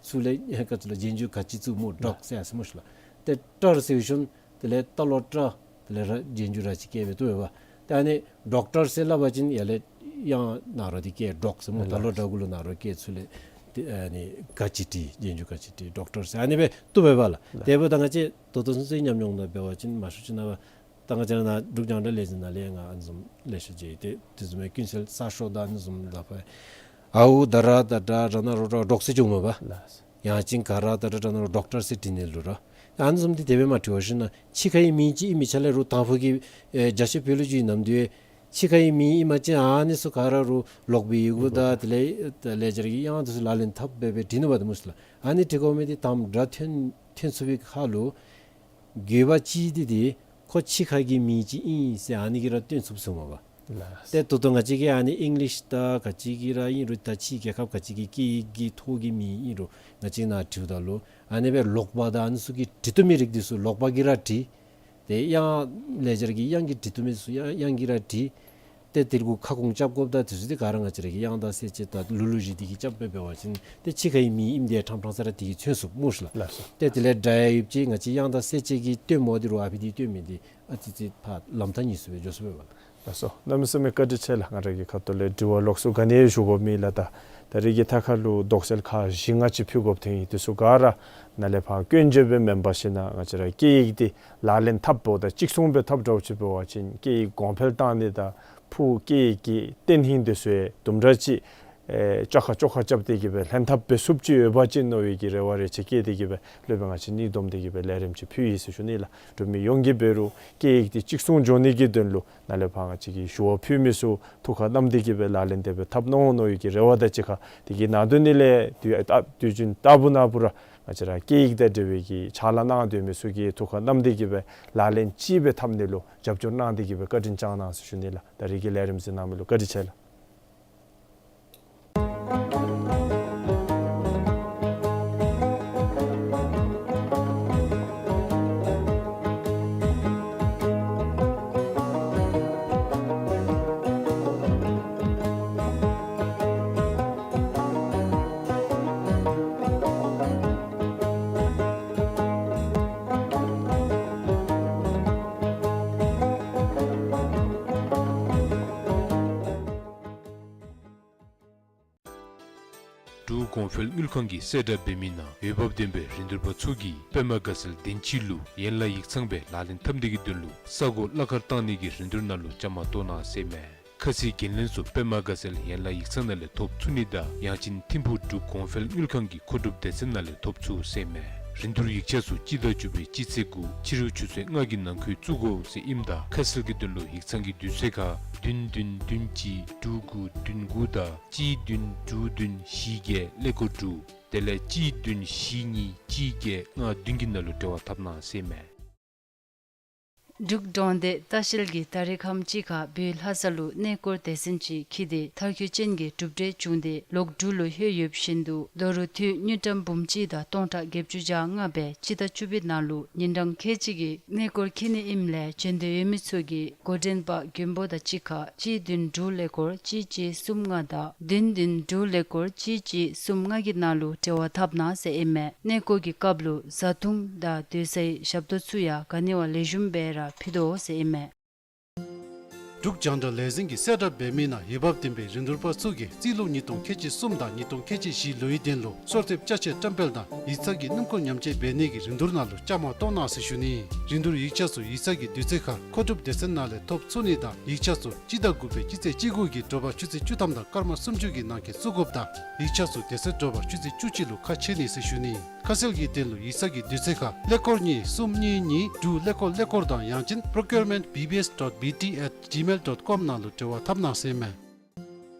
ཚུར་ལས་ག་ཅི་ལོ་རྗེས་འཇུག་ག་ཅི་བཙུགས་སྨོ། ཌོག་ཟེར་ཡར་སོ་སྨོ་ཤིག་ལགས། ཏེ་ཊར་ཟེར་ཞིནམ་དེ་ལས་ད་ལོག་ཊར་དེ་ལས་ར་རྗེས་འཇུག་ར་ཅིག་བཀལ་སྦེ་བཏུབ་པས་པ། ཏེ་ཨ་ནི་ཌོག་ཊར་ཟེར་སླབ་པ་ཅིན་ཡར་ལས་དབྱངས་ནཱ་རོ་འདི་བཀལ་ཌོག་ཟེར་སྨོ། ད་ལོག་ཌག་གུ་ལུ་ནཱ་རོ་བཀལ་ཚུར་ལས་ཏེ་ཨ་ནི་ག་ཅི་འབྲི་རྗེས་འཇུག་ག་ཅི་འབྲི་ཌོག་ཊར་ཟེར་ཨ་ནི་སྦེ་བཏུབ་པས་པ་ལགས། དེ་འབདཝ་ད་ང་བཅས་ད་ལྟོ་ཚུན་ཚོད་ཉམས་མྱོང་ནང་འབད་བ་ཅིན་མང་ཤོས་ཅིག་ནང་པ་ད་ང་བཅས་ནཱ་འབྲུག་རྒྱང་བསྒྲགས་ལས་འཛིན་ནང་ལས་ཡང་ཨ་ནི་བཟུམ་ལེ་ཤ་མཇལ་ཡི། ཏེ་དེ་བཟུམ་མའི་ཀུན་གསལ་གསར་ཤོག་དང་ཨ་ནི་བཟུམ་ལགས་པ། ཨའུ་ད་ར་ད་ཌ་ར་ན་རོ་ཌོག་ཟེར་འགྱོཝ་མས་པ། ལགས། ཡང་ཅིན་ག་ར་ད་ཌ་ར་ན་རོ་ཌོག་ཊར་ཟེར་འབྲི་ནི་ལུ་ར། ཨ་ནི་བཟུམ་འདི་དེ་སྦེ་མ་འབྲི་བར་ཞིནམ་ཕྱི་ཁ་གི་མིང་ཅིག་ཨིན་མི་ཆ་ལས་རུང་དང་ཕུ་གི་ཨེ་རྒྱ་ཆེ་བོད་ལུགས་ཅིག་ནམ་དུས་ཕྱི་ཁ་གི་མིང་ཨིན་པ་ཅིན་ཨ་ནི་ཚུ་ག་ར་རུང་ལོག་པའི་ཡི་གུ་དང་དེ་ལས་ལེགས་སྦྱར་གྱི་དབྱངས་དེ་ཚུ་ལག་ལེན་འཐབ་སྦེ་སྦེ་འབྲི་ནུག་པ་དེ་སྨོ་ཤིག་ལགས། ཨ་ནི་འབྲི་དགོ་མི་འདི་དང་པ་སྒྲ་ཐོན་ཐོན་ཚུགས་པའི་ཁར་ལུ་དགོས་པ་ཅིག་འདི་འདི་ཁོ་ཕྱི་ཁ་གི་མིང་ཅིག་ཨིན་ཟེར་ཨ་ནི་གིས་ར་སྟོན་ཚུགས་ཚུགས་མས་པ། ལགས། ཏེ་ད་ལྟོ་ང་བཅས་ཀྱི་ཨ་ནི་ཨིང་ལིཤ་དང་ག་ཅི་གི་ར་ཨིན་རུང་ད་ཕྱི་རྒྱལ་ཁབ་ག་ཅི་གི་སྐད་ཡིག་གི་ཐོག་གི་མི་ཨིན་རུང་ང་བཅས་ནཱ་འབྲིཝ་ད་ལུ་ཨ་ནི་སྦེ་ལོག་པ་དང་ཨ་ནི་ཚུ་གིས་འབྲི་བཏུབ་མི་རིགས་འདི་ཚུ་ལོག་པ་གིས་ར་འབྲི། ཏེ་དབྱངས་ལེགས་སྦྱར་གྱི་དབྱངས་ཀྱིས་འབྲི་བཏུབ་མི་ཚུ་དབྱངས་དབྱངས་ཀྱིས་ར་འབྲི། ཏེ་དེ་གུ་ཁ་སྐོང་རྐྱབ་དགོཔ་དང་དེ་ཚུ་འདི་ག་ར་ང་བཅས་ར་གིས་དབྱངས་དང་གསལ་བྱེད་དང་ལུགས་ལུགས་བཞིན་དེ་གིས་རྐྱབ་སྦེ་འབད་བ་ཅིན་ཏེ་ཕྱི་ཁའི་མི་ཨིནམ་འདི་ཡང་ཕྲང་ཕྲང་ས་ར་དེ་གིས་ཚོན་ཚུགས་སྨོ་ཤིག་ལགས། ལགས་སོ། ཏེ་དེ་ལས་དྲག་ཡང་ཡོདཔ་ཅིག་ང་བཅས་དབྱངས་དང་གསལ་བྱེད་ཀྱིས་སྟོནམ་འདི་རུང་ཨ་ཕི་འདི་སྟོན་མི་འདི་ཨ་ཙི་ཙི་ཕར་ལམ་ཐག་ཉེ་སུ་སྦེ་འགྱོ་སུ་སྦེ་འབད་ལགས། ལགས་སོ། གནམ་མེད་ས་མེད་བཀའ་དྲིན་ཆེ་ལགས། ང་ར་གི་ཁ་ཐུག་ལས་དྲི་བ་ལོགས་སུ་ག་ནི་ཡང་ཞུ་དགོཔ་མེད་ལགས། ད་ད་རིས་ཀྱི་ཐད་ཁར་ལུ་དོགས་སེལ་ཁག་བཞི་ལྔ་ཅིག་ཕུལ་དགོཔ་ཐོན་ཡི། དེ་ཚུ་ག་ར་ནཱ་ལས་ཕར་སྐྱོན་བརྗོད་སྦེ་མེན་པར་ཞིན་ན་ང་བཅས་ར་སྐད་ཡིག་འདི་ལག་ལེན་འཐབ་འབདཝ་ད་གཅིག་མཚུངས་སྦེ་འཐབ་འདྲཝ་ཅིག་འབད་བ་ཅིན་སྐད་ཡིག་གོང་འཕེལ་བཏང་ནི་དང་ཕུགས་སྐད་ཡིག་གི་བརྟན་ལྷིང་འདི་ཚུ་ཡང་དུམ་གྲ་ཅིག་ཨེ་བཅོ་ཁ་བཅོ་ཁ་རྐྱབ་སྟེ་གི་སྦེ་ལྷན་ཐབས་འབད་ཚུགསཔ་ཅིག་ཡོད་པ་ཅིན་མནོ་བའི་གི་རེ་བ་རེ་ཆེ་བསྐྱེད་དེ་གི་སྦེ་སློབ་དཔོན་ང་བཅས་གཉིས་བསྡོམས་ཏེ་གི་སྦེ་ལས་རིམ་ཅིག་ཕུལ་ཡི་ཟེར་ཞུ་ནི་ལགས། འབྲུག་མི་ཡོངས་ཀྱིས་འབད་རུང་སྐད་ཡིག་འདི་གཅིག་མཚུངས་འགྱོ་ནི་གི་དོན་ལུ་ནཱ་ལས་ཕར་ང་བཅས་ཀྱིས་ཞུ་བ་ཕུལ་མི་ཚུ་ཐུགས་ཁར་བསྣམས་ཏེ་གི་སྦེ་ལག་ལེན་དེ་སྦེ་འཐབ་གནང་འོང་མནོ་བའི་གི་རེ་བ་དང་གཅིག་ཁར་དེ་གི་ནང་དོན་ནི་ལས་དུས་ཨ་དུས་རྒྱུན་ལྟ་བུ་ནང་འབད་རུང་ང་བཅས་ར་སྐད་ཡིག་དང་འབྲེལ་བའི་གི་ཕྱག་ལཱ་གནང་སྡོད་མི་ཚུ་གིས་ཐུགས་ཁར་བསྣམས་ཏེ་གི་སྦེ་ལག་ལེན་ཅིག་སྦེ་འཐབ་ནི་ལུ་རྒྱབ་སྐྱོར་གནང་སྟེ་གི་སྦེ་བཀའ་དྲིན་བསྐྱང་གནང་ཟེར་ཞུ་ནི་ལགས། ད་རིས་ཀྱི་ལས་རིམ་གཟིགས་གནང་མི་ལུ་བཀའ་དྲིན་ཆེ་ལགས། འབྲུག་གོང་འཕེལ་དངུལ་ཁང་གིས་གསལ་བསྒྲགས་འབད་མི་ནང་འོས་འབབ་ལྡན་པའི་རིན་བསྡུར་པ་ཚུ་གིས་པདྨ་དགའ་ཚལ་བདེན་སྐྱིད་ལུ་ཡན་ལག་ཡིག་ཚང་སྦེ་ལག་ལེན་འཐབ་ནི་གི་དོན་ལུ་ས་གོ་གླ་མཁར་བཏང་ནི་གི་རིན་བསྡུར་ནང་ལུ་བཅའ་མར་གཏོགས་གནང་ཟེར་མས། ཁ་གསལ་འགན་ལེན་ཚུ་པདྨ་དགའ་ཚལ་ཡན་ལག་ཡིག་ཚང་ནང་ལས་ཐོབ་ཚུགས་ནི་དང་ཡང་ཅིན་ཐིམ་ཕུག་འབྲུག་གོང་འཕེལ་དངུལ་ཁང་གི་མཁོ་སྒྲུབ་སྡེ་ཚན་ནང་ལས་ཐོབ་ཚུགས་ཟེར་མས། རིན་བསྡུར་ཡིག་ཆ་ཚུ་སྤྱི་ཟླ་བཅུ་པའི་སྤྱི་ཚེས་དགུ་ཕྱི་རུ་ཆུ་ཚོད་ལྔ་གི་ནང་འཁོད་བཙུགས་དགོ་ཟེར་ཨིནམ་ད་ཁ་གསལ་གྱི་དོན་ལུ་ཡིག་ཚང་གི་དུས་ཚོད་ཁར་བདུན་བདུན་བདུན་གཅིག་དྲུག་དགུ་བདུན་དགུ་དང་གཅིག་བདུན་དྲུག་བདུན་བཞི་བརྒྱད་ཀླད་ཀོར་དྲུག་དེ་ལས་གཅིག་བདུན་བཞི་གཉིས་གཅིག་བརྒྱད་ལྔ་བདུན་གྱི་ནང་ལུ་འབྲེལ་བ་འཐབ་གནང་ཟེར་མས། འབྲུག་འབྲོང་སྡེ་ལྟ་བཤལ་གྱིས་ད་རིས་ཁམས་ཅིག་ཁར་བོད་ལྷ་ས་ལུ་གནས་སྐོར་སྡེ་ཚན་ཅིག་འཁྱིད་དེ་མཐར་འཁྱོལ་ཅན་གྱི་གྲུབ་འབྲས་བྱུང་སྟེ་ལོག་འབྲུག་ལུ་ལྷོད་ཡོདཔ་བཞིན་དུ་ད་རུང་དུས་དངུལ་ཀྲམ་འབུམ་གཅིག་དང་སྟོང་ཕྲག་བརྒྱད་ཅུ་གྱ་ལྔ་སྦེ་སྤྱི་ཟླ་བཅུ་པའི་ནང་ལུ་ཉིན་གྲངས་ཁལ་གཅིག་གི་གནས་སྐོར་འཁྱིད་ནི་ཨིནམ་ལས་བྱོན་འདོད་ཡོད་མི་ཚུ་གིས་འགོ་འདྲེན་པ་མགོན་པོ་དང་གཅིག་ཁར་གཅིག་བདུན་དྲུག་ཀླད་ཀོར་གཅིག་གཅིག་གསུམ་ལྔ་དང་བདུན་བདུན་དྲུག་ཀླད་ཀོར་གཅིག་གཅིག་གསུམ་ལྔ་གི་ནང་ལུ་འབྲེལ་བ་འཐབ་གནང་ཟེར་ཨིན་མས། གནས་སྐོར་གྱི་སྐབས་ལུ་བཟའ་འཐུང་དང་སྡོད་སའི་ཞབས་ཏོག་ཚུ་ཡང་ག་ནི་བ་ལེགས་ཤོམ་སྦེ་ར་ཕུལ་དོ་ཟེར་ཨིན་མས། འབྲུག་རྒྱང་བསྒྲགས་ལས་འཛིན་གྱིས་གསལ་བསྒྲགས་འབད་མི་ནང་འོས་འབབ་ལྡན་པའི་རིན་བསྡུར་པ་ཚུ་གིས་རྩིས་ལོ་ཉིས་སྟོང་ཁལ་གཅིག་གསུམ་དང་ཉིས་སྟོང་ཁལ་གཅིག་བཞི་ལོའི་དོན་ལུ་གསོལ་འདེབས་ཅ་ཆས་བཀྲམ་སྤེལ་དང་ཡིག་ཚང་གི་སྣུམ་འཁོར་ཉམས་བཅོས་འབད་ནི་གི་རིན་བསྡུར་ནང་ལུ་བཅའ་མར་གཏོགས་གནང་ཟེར་ཞུ་ནི། རིན་བསྡུར་ཡིག་ཆ་ཚུ་ཡིག་ཚང་གི་དུས་ཚོད་ཁར་མཁོ་སྒྲུབ་སྡེ་ཚན་ནང་ལས་ཐོབ་ཚུགས་ནི་དང་ཡིག་ཆ་ཚུ་སྤྱི་ཟླ་དགུ་པའི་སྤྱི་ཚེས་བཅུ་དགུ་གི་དྲོ་པ་ཆུ་ཚོད་བཅུ་ཐམ་དང་སྐར་མ་སུམ་ཅུ་གི་ནང་འཁོད་བཙུགས་དགོཔ་དང་ཡིག་ཆ་ཚུ་དེ་ཚེ་དྲོ་པ་ཆུ་ཚོད་བཅུ་གཅིག་ལུ་ཁ་ཕྱེ་ནི་ཟེར་ཞུ་ནི། ཁ་གསལ་གྱི་དོན་ལུ་ཡིག་ཚང་གི་དུས་ཚོད་ཁར་ཀླད་ཀོར་གཉིས་གསུམ་གཉིས་གཉིས་དྲུག་ཀླད་ཀོར་ཀླད་ཀོར་དང་ཡང་ཅིན་procurement B B S dot B T at gmail dot com ནང་ལུ་འབྲེལ་བ་འཐབ་གནང་ཟེར་མས།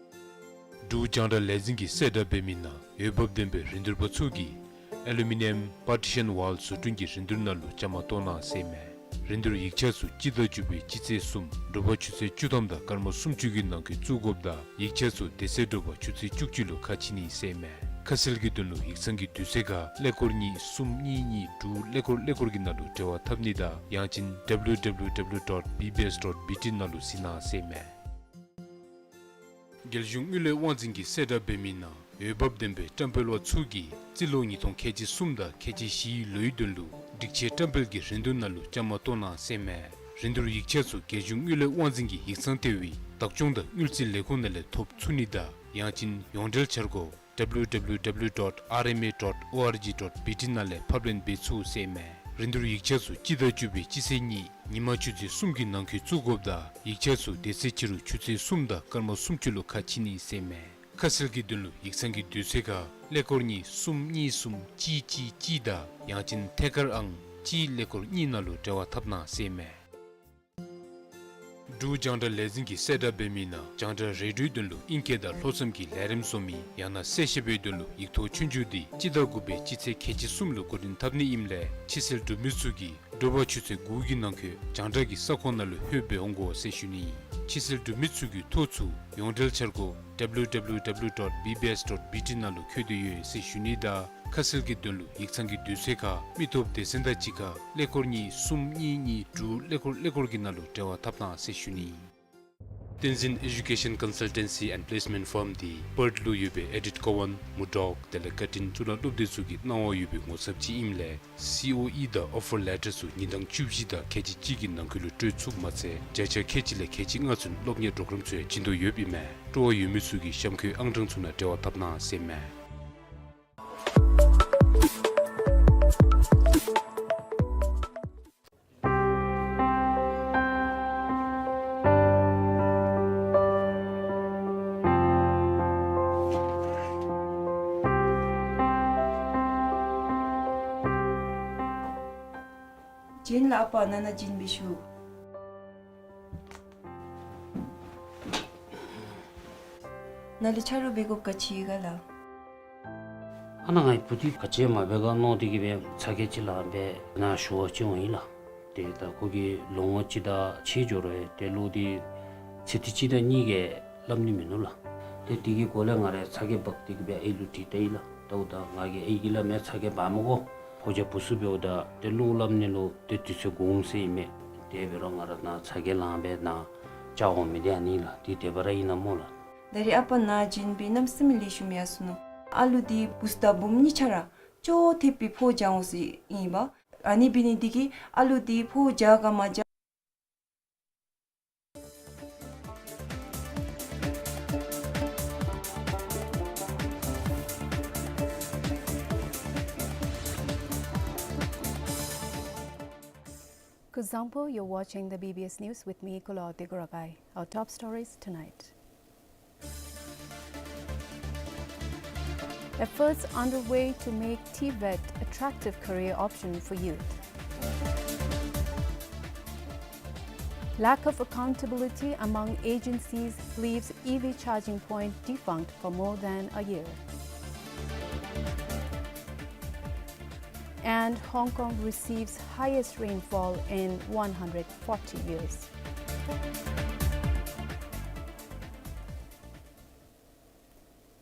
འབྲུག་རྒྱང་བསྒྲགས་ལས་འཛིན་གྱིས་གསལ་བསྒྲགས་འབད་མི་ནང་འོས་འབབ་ལྡན་པའི་རིན་བསྡུར་པ་ཚུ་གིས་ཨེ་ལུ་མི་ནི་ཡམ་པར་ཊི་ཤཱན་ཝཱལ་བཟོ་སྐྲུན་གྱི་རིན་བསྡུར་ནང་ལུ་བཅའ་མར་གཏོགས་གནང་ཟེར་མས། རིན་བསྡུར་ཡིག་ཆ་ཚུ་སྤྱི་ཟླ་བཅུ་པའི་སྤྱི་ཚེས་གསུམ་དྲོ་པ་ཆུ་ཚོད་བཅུ་ཐམ་དང་སྐར་མ་སུམ་ཅུ་གི་ནང་འཁོད་བཙུགས་དགོཔ་དང་ཡིག་ཆ་ཚུ་དེ་ཚེ་དྲོ་པ་ཆུ་ཚོད་བཅུ་གཅིག་ལུ་ཁ་ཕྱེ་ནི་ཟེར་མས། ཁ་གསལ་གྱི་དོན་ལུ་ཡིག་ཚང་གི་དུས་ཚོད་ཁར་ཀླད་ཀོར་གཉིས་གསུམ་གཉིས་གཉིས་དྲུག་ཀླད་ཀོར་ཀླད་ཀོར་གྱི་ནང་ལུ་འབྲེལ་བ་འཐབ་ནི་དང་ཡང་ཅིན་W W W dot B B S dot B T ནང་ལུ་གཟིགས་གནང་ཟེར་མས། རྒྱལ་གཞུང་དངུལ་ལས་དབང་འཛིན་གྱིས་གསལ་བསྒྲགས་འབད་མི་ནང་འོས་འབབ་ལྡན་པའི་བཀྲམ་སྤེལ་པ་ཚུ་གིས་རྩིས་ལོ་ཉིས་སྟོང་ཁལ་གཅིག་གསུམ་དང་ཁལ་གཅིག་བཞི་ལོའི་དོན་ལུ་སྒྲིག་ཆས་བཀྲམ་སྤེལ་གྱི་རིན་བསྡུར་ནང་ལུ་བཅའ་མར་གཏོགས་གནང་ཟེར་མས། རིན་བསྡུར་ཡིག་ཆ་ཚུ་རྒྱལ་གཞུང་དངུལ་ལས་དབང་འཛིན་གྱི་ཡིག་ཚང་ལྟེ་བའི་བདག་སྐྱོང་དང་དངུལ་རྩིས་ལས་ཁུངས་ནང་ལས་ཐོབ་ཚུགས་ནི་དང་ཡང་ཅིན་ཡོངས་འབྲེལ་འཆར་སྒོ་W W W dot R M A dot O R G dot B T ནང་ལས་ཕབ་ལེན་འབད་ཚུགས་ཟེར་མས། རིན་བསྡུར་ཡིག་ཆ་ཚུ་སྤྱི་ཟླ་བཅུ་པའི་སྤྱི་ཚེས་གཉིས་ཉིན་མ་ཆུ་ཚོད་གསུམ་གྱི་ནང་འཁོད་བཙུགས་དགོཔ་དང་ཡིག་ཆ་ཚུ་དེ་ཚེ་ཕྱི་རུ་ཆུ་ཚོད་གསུམ་དང་སྐར་མ་སུམ་ཅུ་ལུ་ཁ་ཕྱེ་ནི་ཟེར་མས། ཁ་གསལ་གྱི་དོན་ལུ་ཡིག་ཚང་གི་དུས་ཚོད་ཁར་ཀླད་ཀོར་གཉིས་གསུམ་གཉིས་གསུམ་གཅིག་གཅིག་གཅིག་དང་ཡང་ཅིན་ཐད་ཀར་ཨང་གཅིག་ཀླད་ཀོར་གཉིས་ནང་ལུ་འབྲེལ་བ་འཐབ་གནང་ཟེར་མས། འབྲུག་རྒྱང་བསྒྲགས་ལས་འཛིན་གྱིས་གསལ་བསྒྲགས་འབད་མི་ནང་རྒྱང་བསྒྲགས་རེ་ཌིའོའི་དོན་ལུ་ཨིང་སྐད་དང་ལྷོ་མཚམས་ཀྱི་ལས་རིམ་བཟོ་མི་ཡང་ན་གསལ་བཤད་པའི་དོན་ལུ་ཡིག་ཐོག་ཆོས་རྒྱུགས་འདི་སྤྱི་ཟླ་དགུ་པའི་སྤྱི་ཚེས་ཁལ་གཅིག་གསུམ་ལུ་འགོ་འདྲེན་འཐབ་ནི་ཨིནམ་ལས་ཕྱི་སེལ་འབྲུག་མི་ཚུ་གིས་དྲོ་པ་ཆུ་ཚོད་དགུ་གི་ནང་འཁོད་རྒྱང་བསྒྲགས་ཀྱི་ས་ཁོངས་ནང་ལུ་ལྷོདཔ་སྦེ་འོང་དགོ་ཟེར་ཞུ་ནི། ཕྱི་སེལ་འབྲུག་མི་ཚུ་གིས་ཐོ་ཚུ་ཡོངས་འབྲེལ་འཆར་སྒོ་W W W dot B B S dot B T ནང་ལུ་བཀོད་དེ་ཡོད་ཟེར་ཞུ་ནི་དང་ཁ་གསལ་གྱི་དོན་ལུ་ཡིག་ཚང་གི་དུས་ཚོད་ཁར་མི་ཐོབ་སྡེ་ཚན་དང་གཅིག་ཁར་ཀླད་ཀོར་གཉིས་གསུམ་གཉིས་གཉིས་དྲུག་ཀླད་ཀོར་ཀླད་ཀོར་གྱི་ནང་ལུ་འབྲེལ་བ་འཐབ་གནང་ཟེར་ཞུ་ནི། བསྟན་འཛིན་Education Consultancy and Placement Firm འདི་པརཐ་ལུ་ཡོད་པའི་ཨེ་ཌིཐ་ཀོ་ཝཱན་མུར་ཌོག་དེ་ལས་ཀར་ཊིན་གཙུག་ལག་སློབ་སྡེ་ཚུ་གི་གནང་བ་ཡོད་པའི་ངོ་ཚབ་ཅིག་ཨིནམ་ལས་སི་ཨོ་ཨི་དང་ཨོ་ཕར་ལེ་ཊར་ཚུ་ཉིན་གྲངས་བཅུ་བཞི་དང་ཁལ་གཅིག་གཅིག་གི་ནང་འཁོད་ལུ་སྤྲོད་ཚུགསཔ་མ་ཚད་བརྒྱ་ཆ་ཁལ་གཅིག་ལས་ཁལ་གཅིག་ལྔ་ཚུན་སློབ་གཉེར་པོརོ་གརམ་ཚུ་ཡང་བྱིན་དོ་ཡོདཔ་ཨིན་མས། སྤྲོ་བ་ཡོད་མི་ཚུ་གིས་གཤམ་འཁོད་ཨང་གྲངས་ཚུ་ནང་འབྲེལ་བ་འཐབ་གནང་ཟེར་ཨིན་མས། བྱིན་ལགས། ཨ་པ་ནཱ་ནཱ་བྱིན་འབད་ཤོག། ནཱ་ལུ་ཆ་རོགས་འབད་དགོཔ་ག་ཅི་ཡོད་ག་ལགས། ཨ་ནཱ་ངེའི་བུ་འདི་ག་ཅི་མ་འབད་ག་མནོ་སྟེ་གིས་སྦེ་ཚ་གྱང་ཅིག་ལངས་སྦེ་ནཱ་ཞུ་བར་བྱོན་ཡི་ལགས། ཏེ་ད་ཁོ་གིས་ལོ་ངོ་གཅིག་དང་ཕྱེད་འགྱོ་རུང་ཏེ་ལོ་འདི་ཚེ་ཐིག་གཅིག་དང་གཉིས་ཀྱིས་སླབ་ནི་མིན་ནུག་ལགས། ཏེ་དེ་གི་སྒོ་ལས་ང་ར་ཚ་གྱང་འབག་སྟེ་གིས་སྦེ་ཨའི་ལུ་དྲིས་ལྟ་ཡི་ལགས། ད་འོ་ད་ང་གིས་ཨའི་གིས་སླབ་མི་ཚ་གྱང་འབག་མི་དགོ། ཕོ་རྒྱས་བུ་ཚུ་འབདཝ་ད་ཏེ་བློ་སླབ་ནི་ལུ་ཏེ་དུས་ཚོད་འགོརཝ་ཟེར་ཨིན་མས། དེ་འབད་རུང་ང་ར་ནཱ་ཚ་གྱང་ལངས་སྦེ་ནཱ་བཅར་འོང་མི་འདི་ཨ་ནི་ལགས། འདི་དེ་སྦེ་ར་ཨིན་ན་སྨོ་ལགས། ད་རེས་ཨ་པ་ནཱ་བྱིན་འབད་གནམ་མེད་ས་མེད་ལེགས་ཤོམ་ཡར་སོ་ནུག། ཨ་ལུ་འདི་བུཚ་དང་བུམོ་གཉིས་ཆ་ར་ཅོག་འཐདཔ་སྦེ་ཕོཝ་འཇམ་འོང་ཟེར་ཨིན་པས། ཨ་ནི་འབད་ནི་འདི་གིས་ཨ་ལུ་འདི་ཕོཝ་འཇམ་ག་མ་འཇམ། Kuzuzangpo, you're watching the B B S News with me, Kulaw Degoragai. Our top stories tonight. Efforts underway to make TVET attractive career option for youth. Lack of accountability among agencies leaves E V charging point defunct for more than a year. And Hong Kong receives highest rainfall in one hundred forty years.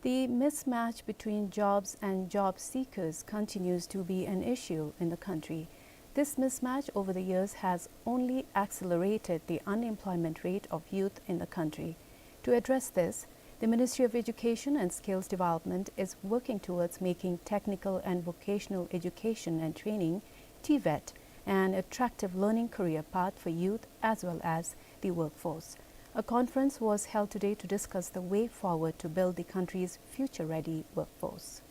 The mismatch between jobs and job seekers continues to be an issue in the country. This mismatch over the years has only accelerated the unemployment rate of youth in the country. To address this, the Ministry of Education and Skills Development is working towards making technical and vocational education and training, TVET, an attractive learning career path for youth as well as the workforce. A conference was held today to discuss the way forward to build the country's future-ready workforce.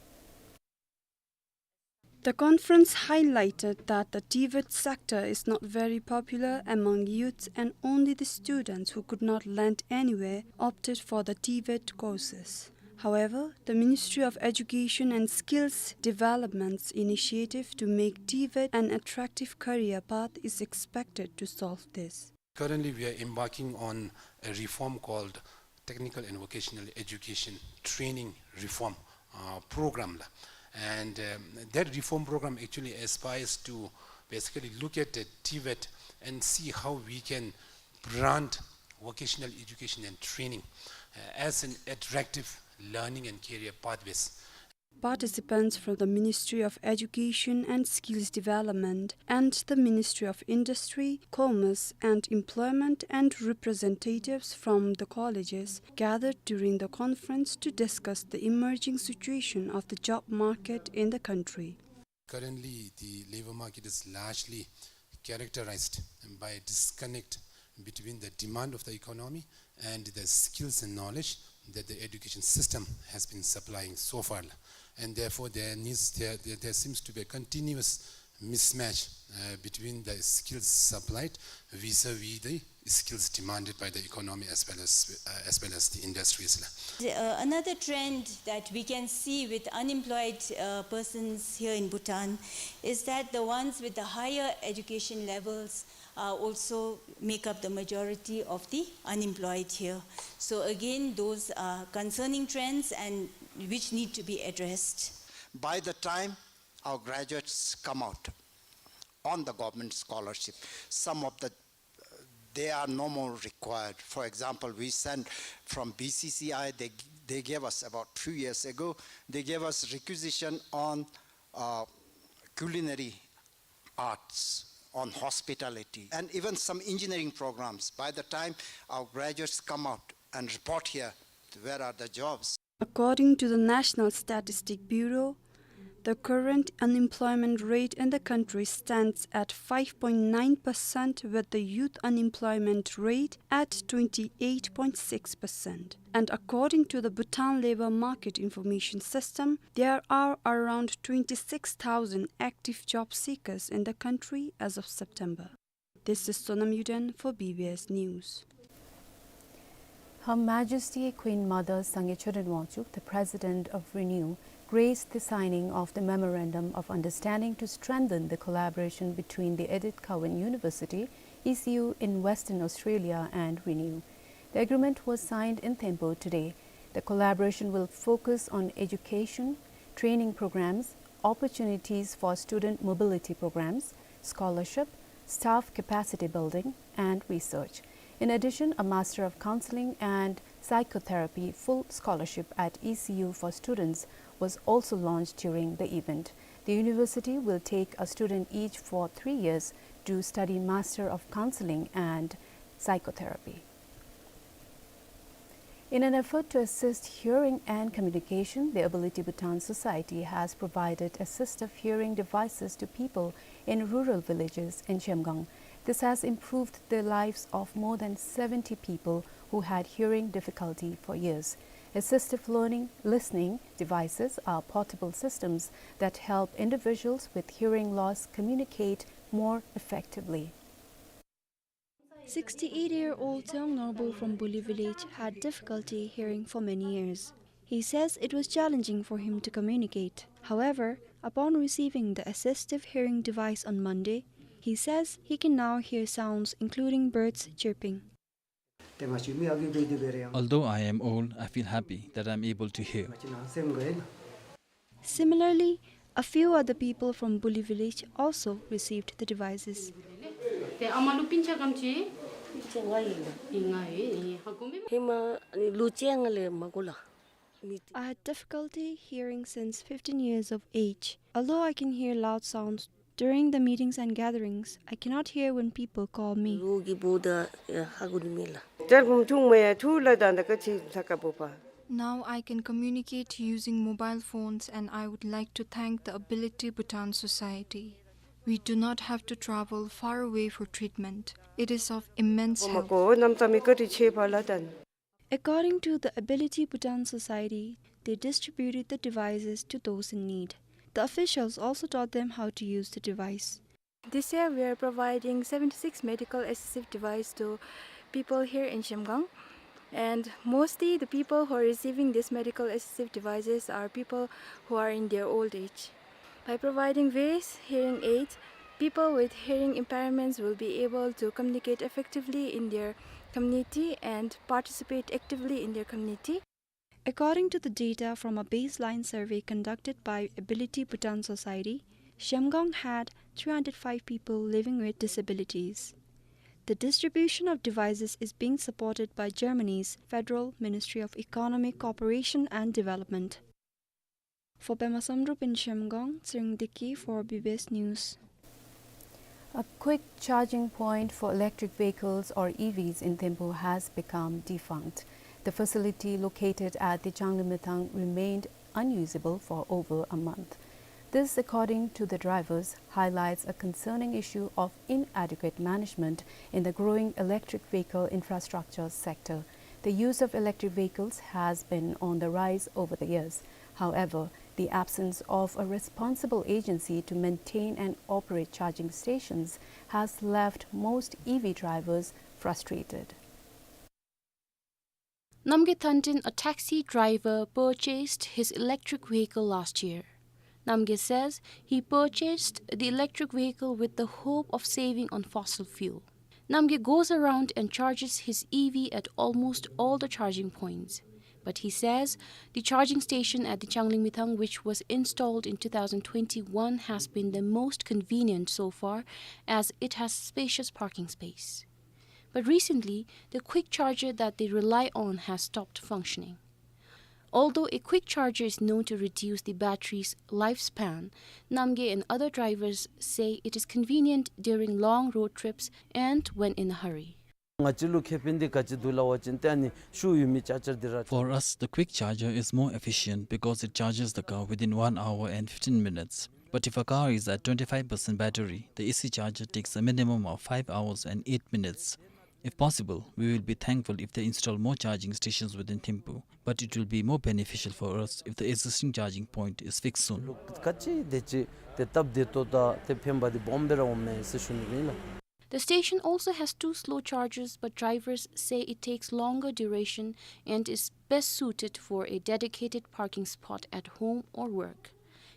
The conference highlighted that the TVET sector is not very popular among youths, and only the students who could not land anywhere opted for the TVET courses. However, the Ministry of Education and Skills Development's initiative to make TVET an attractive career path is expected to solve this. Currently, we are embarking on a reform called Technical and Vocational Education Training Reform, uh, Program la. And, um, that reform program actually aspires to basically look at the TVET and see how we can brand vocational education and training, uh, as an attractive learning and career pathways. Participants from the Ministry of Education and Skills Development and the Ministry of Industry, Commerce and Employment and representatives from the colleges gathered during the conference to discuss the emerging situation of the job market in the country. Currently, the labor market is largely characterized by a disconnect between the demand of the economy and the skills and knowledge that the education system has been supplying so far. And therefore, there needs, there, there, there seems to be a continuous mismatch, uh, between the skills supplied vis-a-vis the skills demanded by the economy as well as, uh, as well as the industries. Uh, another trend that we can see with unemployed, uh, persons here in Bhutan is that the ones with the higher education levels, uh, also make up the majority of the unemployed here. So again, those are concerning trends and which need to be addressed. By the time our graduates come out on the government scholarship, some of the, they are no more required. For example, we sent from B C C I, they, they gave us about two years ago, they gave us requisition on, uh, culinary arts, on hospitality, and even some engineering programs. By the time our graduates come out and report here, where are the jobs? According to the National Statistic Bureau, the current unemployment rate in the country stands at five point nine percent, with the youth unemployment rate at twenty-eight point six percent. And according to the Bhutan Labor Market Information System, there are around twenty-six thousand active job seekers in the country as of September. This is Sonam Yuden for B B S News. Her Majesty Queen Mother Sangay Choden Wangchuck, the President of RENEW, graced the signing of the Memorandum of Understanding to strengthen the collaboration between the Edith Cowan University, E C U, in Western Australia and RENEW. The agreement was signed in Thimphu today. The collaboration will focus on education, training programs, opportunities for student mobility programs, scholarship, staff capacity building, and research. In addition, a Master of Counseling and Psychotherapy full scholarship at E C U for students was also launched during the event. The university will take a student each for three years to study Master of Counseling and Psychotherapy. In an effort to assist hearing and communication, the Ability Bhutan Society has provided assistive hearing devices to people in rural villages in Zhemgang. This has improved the lives of more than seventy people who had hearing difficulty for years. Assistive learning, listening devices are portable systems that help individuals with hearing loss communicate more effectively. Sixty-eight-year-old Tseong Norbu from Buli village had difficulty hearing for many years. He says it was challenging for him to communicate. However, upon receiving the assistive hearing device on Monday, he says he can now hear sounds including birds chirping. Although I am old, I feel happy that I am able to hear. Similarly, a few other people from Buli village also received the devices. I had difficulty hearing since fifteen years of age. Although I can hear loud sounds during the meetings and gatherings, I cannot hear when people call me. Now I can communicate using mobile phones, and I would like to thank the Ability Bhutan Society. We do not have to travel far away for treatment. It is of immense help. According to the Ability Bhutan Society, they distributed the devices to those in need. The officials also taught them how to use the device. This year, we are providing seventy-six medical assistive device to people here in Zhemgang. And mostly the people who are receiving these medical assistive devices are people who are in their old age. By providing various hearing aids, people with hearing impairments will be able to communicate effectively in their community and participate actively in their community. According to the data from a baseline survey conducted by Ability Bhutan Society, Zhemgang had three hundred five people living with disabilities. The distribution of devices is being supported by Germany's Federal Ministry of Economic Cooperation and Development. For Pema Samdrup in Zhemgang, Tshering Deki for B B S News. A quick charging point for electric vehicles or E Vs in Thimphu has become defunct. The facility located at the Changlimithang remained unusable for over a month. This, according to the drivers, highlights a concerning issue of inadequate management in the growing electric vehicle infrastructure sector. The use of electric vehicles has been on the rise over the years. However, The absence of a responsible agency to maintain and operate charging stations has left most E V drivers frustrated. Namgay Thandin, a taxi driver, purchased his electric vehicle last year. Namgay says he purchased the electric vehicle with the hope of saving on fossil fuel. Namgay goes around and charges his E V at almost all the charging points. But he says the charging station at the Changlimithang, which was installed in two thousand twenty-one, has been the most convenient so far, as it has spacious parking space. But recently, the quick charger that they rely on has stopped functioning. Although a quick charger is known to reduce the battery's lifespan, Namgay and other drivers say it is convenient during long road trips and when in a hurry. ང་བཅས་ལུ་ཁེ་ཕན་འདི་ག་ཅི་འདུག་ལབ་པ་ཅིན་ཏེ་ཨ་ནི་ཤུལ་ཡོད་མི་ཅར་ཇར་འདི་ར། For us, the quick charger is more efficient because it charges the car within one hour and fifteen minutes. But if a car is at twenty-five percent battery, the A C charger takes a minimum of five hours and eight minutes. If possible, we will be thankful if they install more charging stations within Thimphu, but it will be more beneficial for us if the existing charging point is fixed soon. ག་ཅི་དེ་ཅིག་ཏེ་སྟབས་བདེ་ཏོག་ཏོ་ཏེ་ཕན་པ་འདི་སྦོམ་སྦེ་ར་འོང་མས་ཟེར་ཞུ་ནི་ཨིན་ལགས། The station also has two slow chargers, but drivers say it takes longer duration and is best suited for a dedicated parking spot at home or work.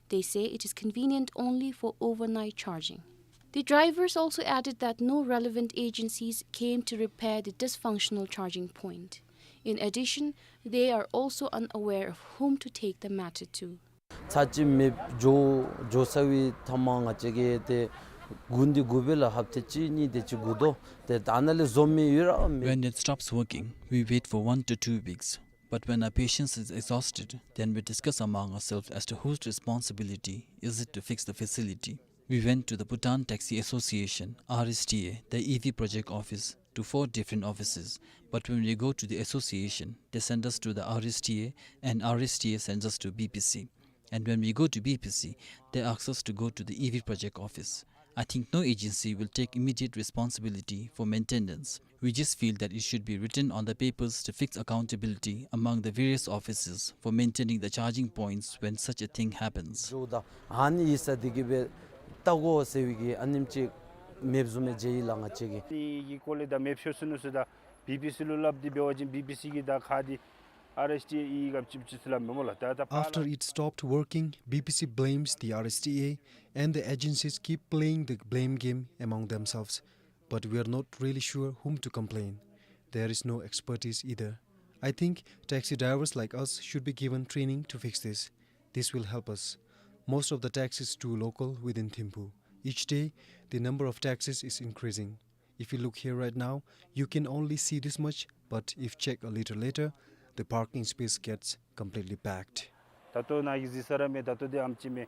They say it is convenient only for overnight charging. The drivers also added that no relevant agencies came to repair the dysfunctional charging point. In addition, they are also unaware of whom to take the matter to. ཚར་གཅིག་མེདཔ་འགྱོ་འགྱོ་ཚར་བའི་མཐའ་མ་ང་བཅས་ཀྱིས་ཏེ་སྒུག་འདི་སྒུག་པས་ལགས། ཧབ་ཏ་གཅིག་གཉིས་དེ་ཅིག་སྒུག་དོ། ཏེ་ད་ནཱ་ལས་བཟོ་མི་ཡོད་ར་མེད། When it stops working, we wait for one to two weeks. But when our patience is exhausted, then we discuss among ourselves as to whose responsibility is it to fix the facility. We went to the Bhutan Taxi Association, R S T A, the E V project office, to four different offices. But when we go to the association, they send us to the R S T A, and R S T A sends us to B P C. And when we go to B P C, they ask us to go to the E V project office. I think no agency will take immediate responsibility for maintenance. We just feel that it should be written on the papers to fix accountability among the various offices for maintaining the charging points when such a thing happens. འགྱོཝ་ད་ཨ་ནི་ཡིག་ཚང་འདི་གིས་སྦེ་བལྟ་དགོ་ཟེར་བའི་གི་ཨ་ནེམ་ཅིག་མེདཔ་བཟུམ་མས་མཇལ་ཡི་ལགས་ང་བཅས་ཀྱིས། ཨ་ནི་གི་སྐོར་ལས་ད་མེདཔ་ཤོར་སོ་ནུག་ཟེརཝ་ད་བི་བི་སི་ལུ་སླབ་སྟེ་འབད་བ་ཅིན་བི་བི་སི་གིས་ད་ཁག་འདི་ཨར་ཨེས་ཊི་ཨེ་ཨི་ག་ཅི་ཅིག་ཟེར་སླབ་མས་སྨོ་ལགས། ད་ད་ཕར་After ལགས། It stopped working, B P C blames the R S T A, and the agencies keep playing the blame game among themselves. But we are not really sure whom to complain. There is no expertise either. I think taxi drivers like us should be given training to fix this. This will help us. Most of the taxis do local within Thimphu. Each day, the number of taxis is increasing. If you look here right now, you can only see this much, but if check a little later, the parking space gets completely packed. ད་ལྟོ་ནཱ་གི་གཟིགས་ས་ར་མེད། ད་ལྟོ་འདི་ཨམ་ཅིག་མས།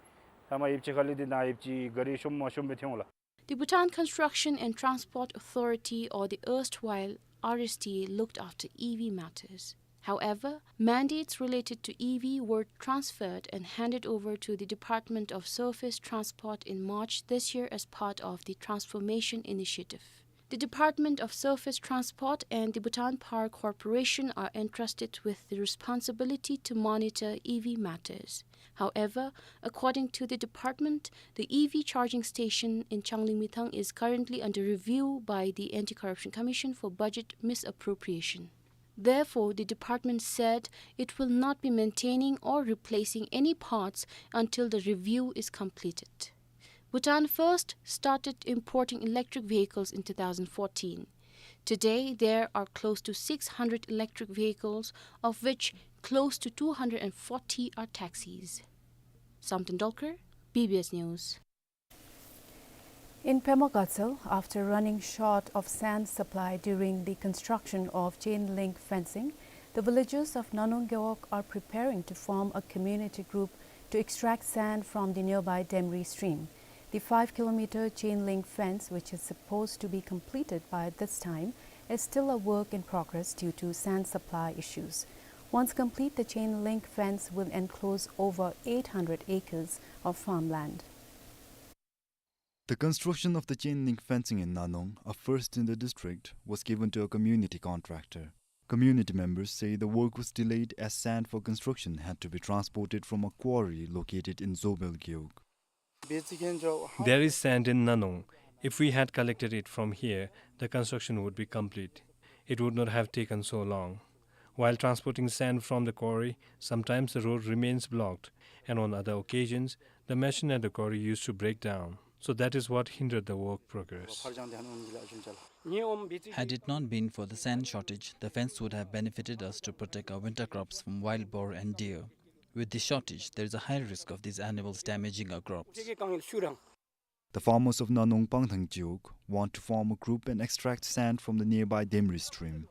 ད་མ་ཡོདཔ་ཅིག་ཁ་ལས་འདི་ནཱ་ཡོདཔ་ཅིག་ག་རི་ཤོང་མ་ཤོང་སྦེ་ཐོན་འོང་ལགས། The Bhutan Construction and Transport Authority, or the erstwhile R S T A, looked after E V matters. However, mandates related to E V were transferred and handed over to the Department of Surface Transport in March this year as part of the transformation initiative. The Department of Surface Transport and the Bhutan Power Corporation are entrusted with the responsibility to monitor E V matters. However, according to the department, the E V charging station in Changlimithang is currently under review by the Anti-Corruption Commission for budget misappropriation. Therefore, the department said it will not be maintaining or replacing any parts until the review is completed. Bhutan first started importing electric vehicles in two thousand fourteen. Today, there are close to six hundred electric vehicles, of which close to two hundred and forty are taxis. Samten Dolkar, B B S News. In Pema Gatshel, after running short of sand supply during the construction of chain link fencing, the villagers of Nanong Gewog are preparing to form a community group to extract sand from the nearby Demri stream. The five kilometer chain link fence, which is supposed to be completed by this time, is still a work in progress due to sand supply issues. Once complete, the chain link fence will enclose over eight hundred acres of farmland. The construction of the chain link fencing in Nanong, a first in the district, was given to a community contractor. Community members say the work was delayed as sand for construction had to be transported from a quarry located in Zobel Gewog. There is sand in Nanong. If we had collected it from here, the construction would be complete. It would not have taken so long. While transporting sand from the quarry, sometimes the road remains blocked, and on other occasions, the machine at the quarry used to break down. So that is what hindered the work progress. Had it not been for the sand shortage, the fence would have benefited us to protect our winter crops from wild boar and deer. With the shortage, there is a high risk of these animals damaging our crops. The farmers of Nanong Pangthang Gewog want to form a group and extract sand from the nearby Demri stream.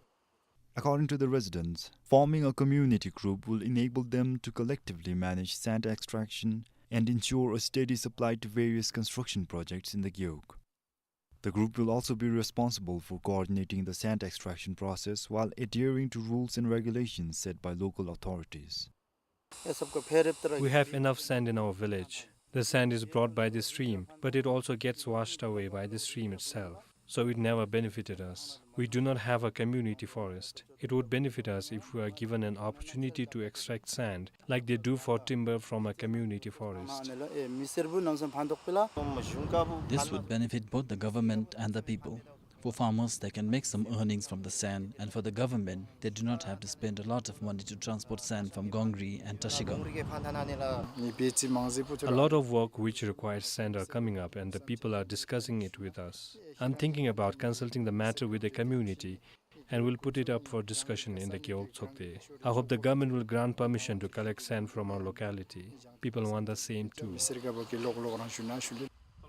According to the residents, forming a community group will enable them to collectively manage sand extraction and ensure a steady supply to various construction projects in the Gewog. The group will also be responsible for coordinating the sand extraction process while adhering to rules and regulations set by local authorities. We have enough sand in our village. The sand is brought by the stream, but it also gets washed away by the stream itself. So it never benefited us. We do not have a community forest. It would benefit us if we are given an opportunity to extract sand, like they do for timber from a community forest. This would benefit both the government and the people. For farmers, they can make some earnings from the sand, and for the government, they do not have to spend a lot of money to transport sand from Gongri and Tashigang. A lot of work which requires sand are coming up, and the people are discussing it with us. I'm thinking about consulting the matter with the community, and will put it up for discussion in the Gewog Tshogte. I hope the government will grant permission to collect sand from our locality. People want the same too.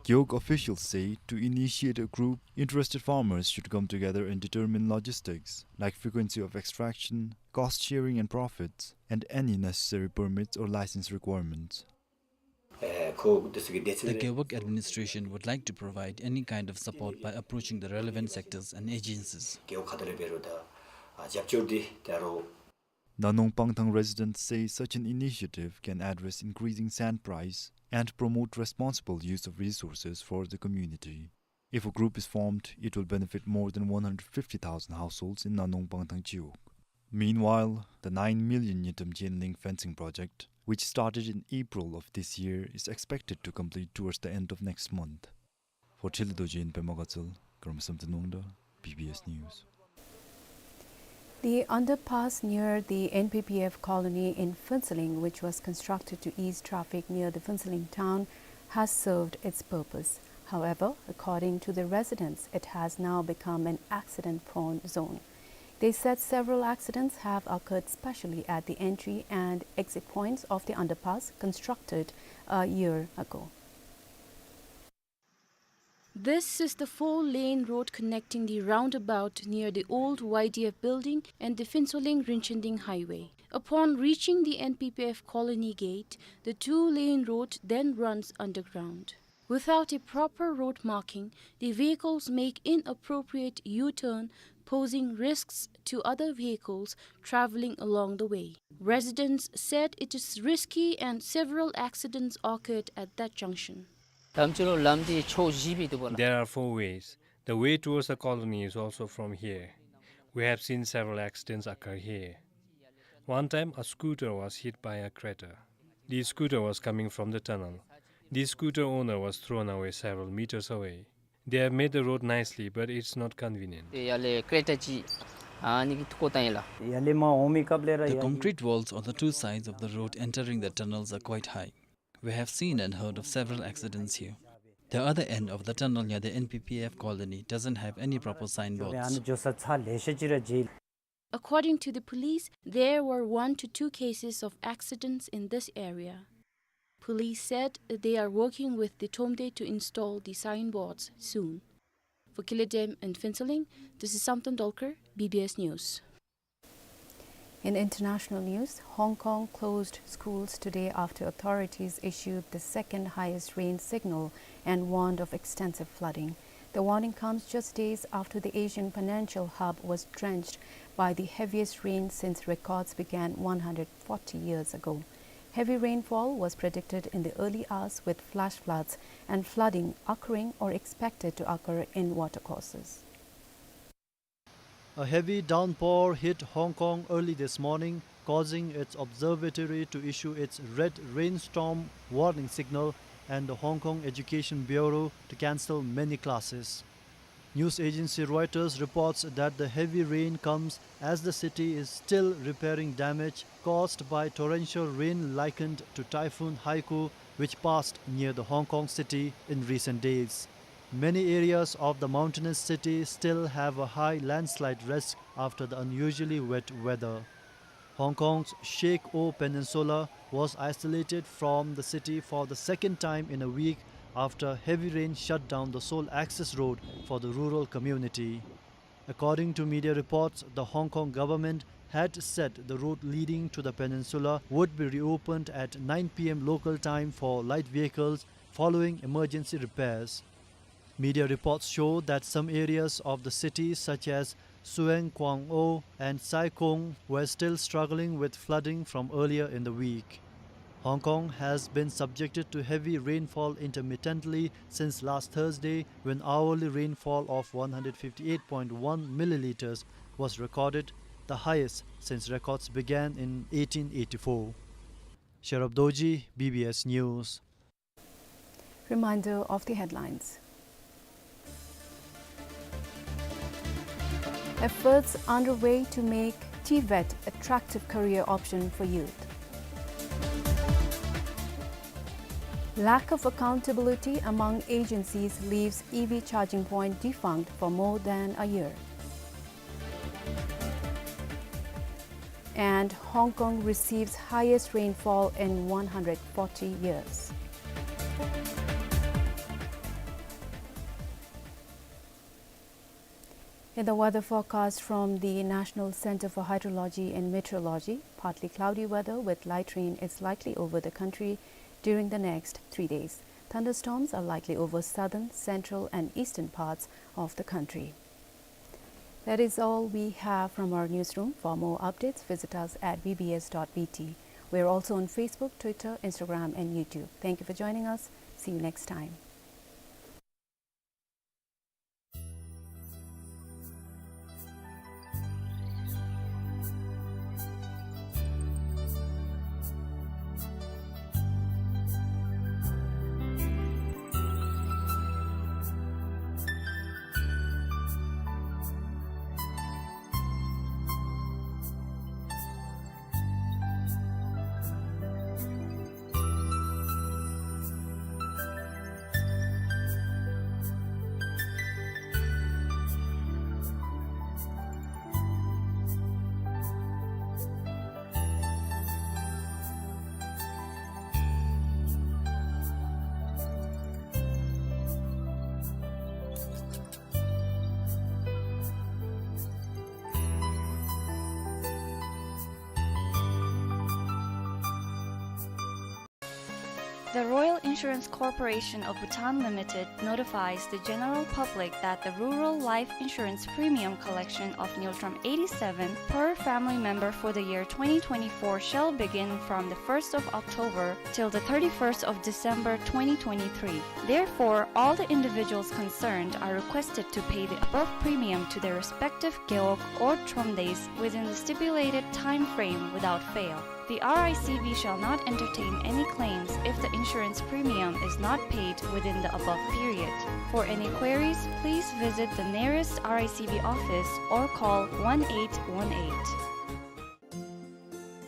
Gewog officials say to initiate a group, interested farmers should come together and determine logistics, like frequency of extraction, cost sharing and profits, and any necessary permits or license requirements. The Gewog administration would like to provide any kind of support by approaching the relevant sectors and agencies. Nanong Pangthang residents say such an initiative can address increasing sand price and promote responsible use of resources for the community. If a group is formed, it will benefit more than one hundred fifty thousand households in Nanong Pangthang Chiwog. Meanwhile, the nine million ngultrum chain link fencing project, which started in April of this year, is expected to complete towards the end of next month. For Thrilley Dorji in Pema Gatshel, Karma Samten Wangda, B B S News. The underpass near the N P P F colony in Phuentsholing, which was constructed to ease traffic near the Phuentsholing town, has served its purpose. However, according to the residents, it has now become an accident-prone zone. They said several accidents have occurred, especially at the entry and exit points of the underpass constructed a year ago. This is the four-lane road connecting the roundabout near the old Y D F building and the Phuentsholing-Rinchenting Highway. Upon reaching the N P P F colony gate, the two-lane road then runs underground. Without a proper road marking, the vehicles make inappropriate U-turn, posing risks to other vehicles traveling along the way. Residents said it is risky and several accidents occurred at that junction. There are four ways. The way towards the colony is also from here. We have seen several accidents occur here. One time, a scooter was hit by a crater. The scooter was coming from the tunnel. The scooter owner was thrown away several meters away. They have made the road nicely, but it's not convenient. The concrete walls on the two sides of the road entering the tunnels are quite high. We have seen and heard of several accidents here. The other end of the tunnel near the N P P F colony doesn't have any proper signboards. According to the police, there were one to two cases of accidents in this area. Police said they are working with the Thromde to install the signboards soon. For Khilidem in Phuentsholing, this is Samten Dolkar, B B S News. In international news, Hong Kong closed schools today after authorities issued the second highest rain signal and warned of extensive flooding. The warning comes just days after the Asian financial hub was drenched by the heaviest rain since records began one hundred forty years ago. Heavy rainfall was predicted in the early hours, with flash floods and flooding occurring or expected to occur in watercourses. A heavy downpour hit Hong Kong early this morning, causing its observatory to issue its red rainstorm warning signal and the Hong Kong Education Bureau to cancel many classes. News agency Reuters reports that the heavy rain comes as the city is still repairing damage caused by torrential rain likened to Typhoon Haikui, which passed near the Hong Kong city in recent days. Many areas of the mountainous city still have a high landslide risk after the unusually wet weather. Hong Kong's Shek O Peninsula was isolated from the city for the second time in a week after heavy rain shut down the sole access road for the rural community. According to media reports, the Hong Kong government had said the road leading to the peninsula would be reopened at nine P M local time for light vehicles following emergency repairs. Media reports show that some areas of the city, such as Tseung Kwan O and Sai Kung, were still struggling with flooding from earlier in the week. Hong Kong has been subjected to heavy rainfall intermittently since last Thursday, when hourly rainfall of one hundred fifty-eight point one milliliters was recorded, the highest since records began in eighteen eighty-four. Sherab Dorji, B B S News. Reminder of the headlines. Efforts underway to make TVET attractive career option for youth. Lack of accountability among agencies leaves E V charging point defunct for more than a year. And Hong Kong receives highest rainfall in one hundred forty years. In the weather forecast from the National Center for Hydrology and Meteorology, partly cloudy weather with light rain is likely over the country during the next three days. Thunderstorms are likely over southern, central, and eastern parts of the country. That is all we have from our newsroom. For more updates, visit us at B B S dot B T. We are also on Facebook, Twitter, Instagram, and YouTube. Thank you for joining us. See you next time. The Royal Insurance Corporation of Bhutan Limited notifies the general public that the rural life insurance premium collection of Ngultrum eighty-seven per family member for the year twenty twenty-four shall begin from the first of October till the thirty-first of December twenty twenty-three. Therefore, all the individuals concerned are requested to pay the above premium to their respective gewog or thromdaes within the stipulated time frame without fail. The R I C B shall not entertain any claims if the insurance premium is not paid within the above period. For any queries, please visit the nearest R I C B office or call one eight one eight.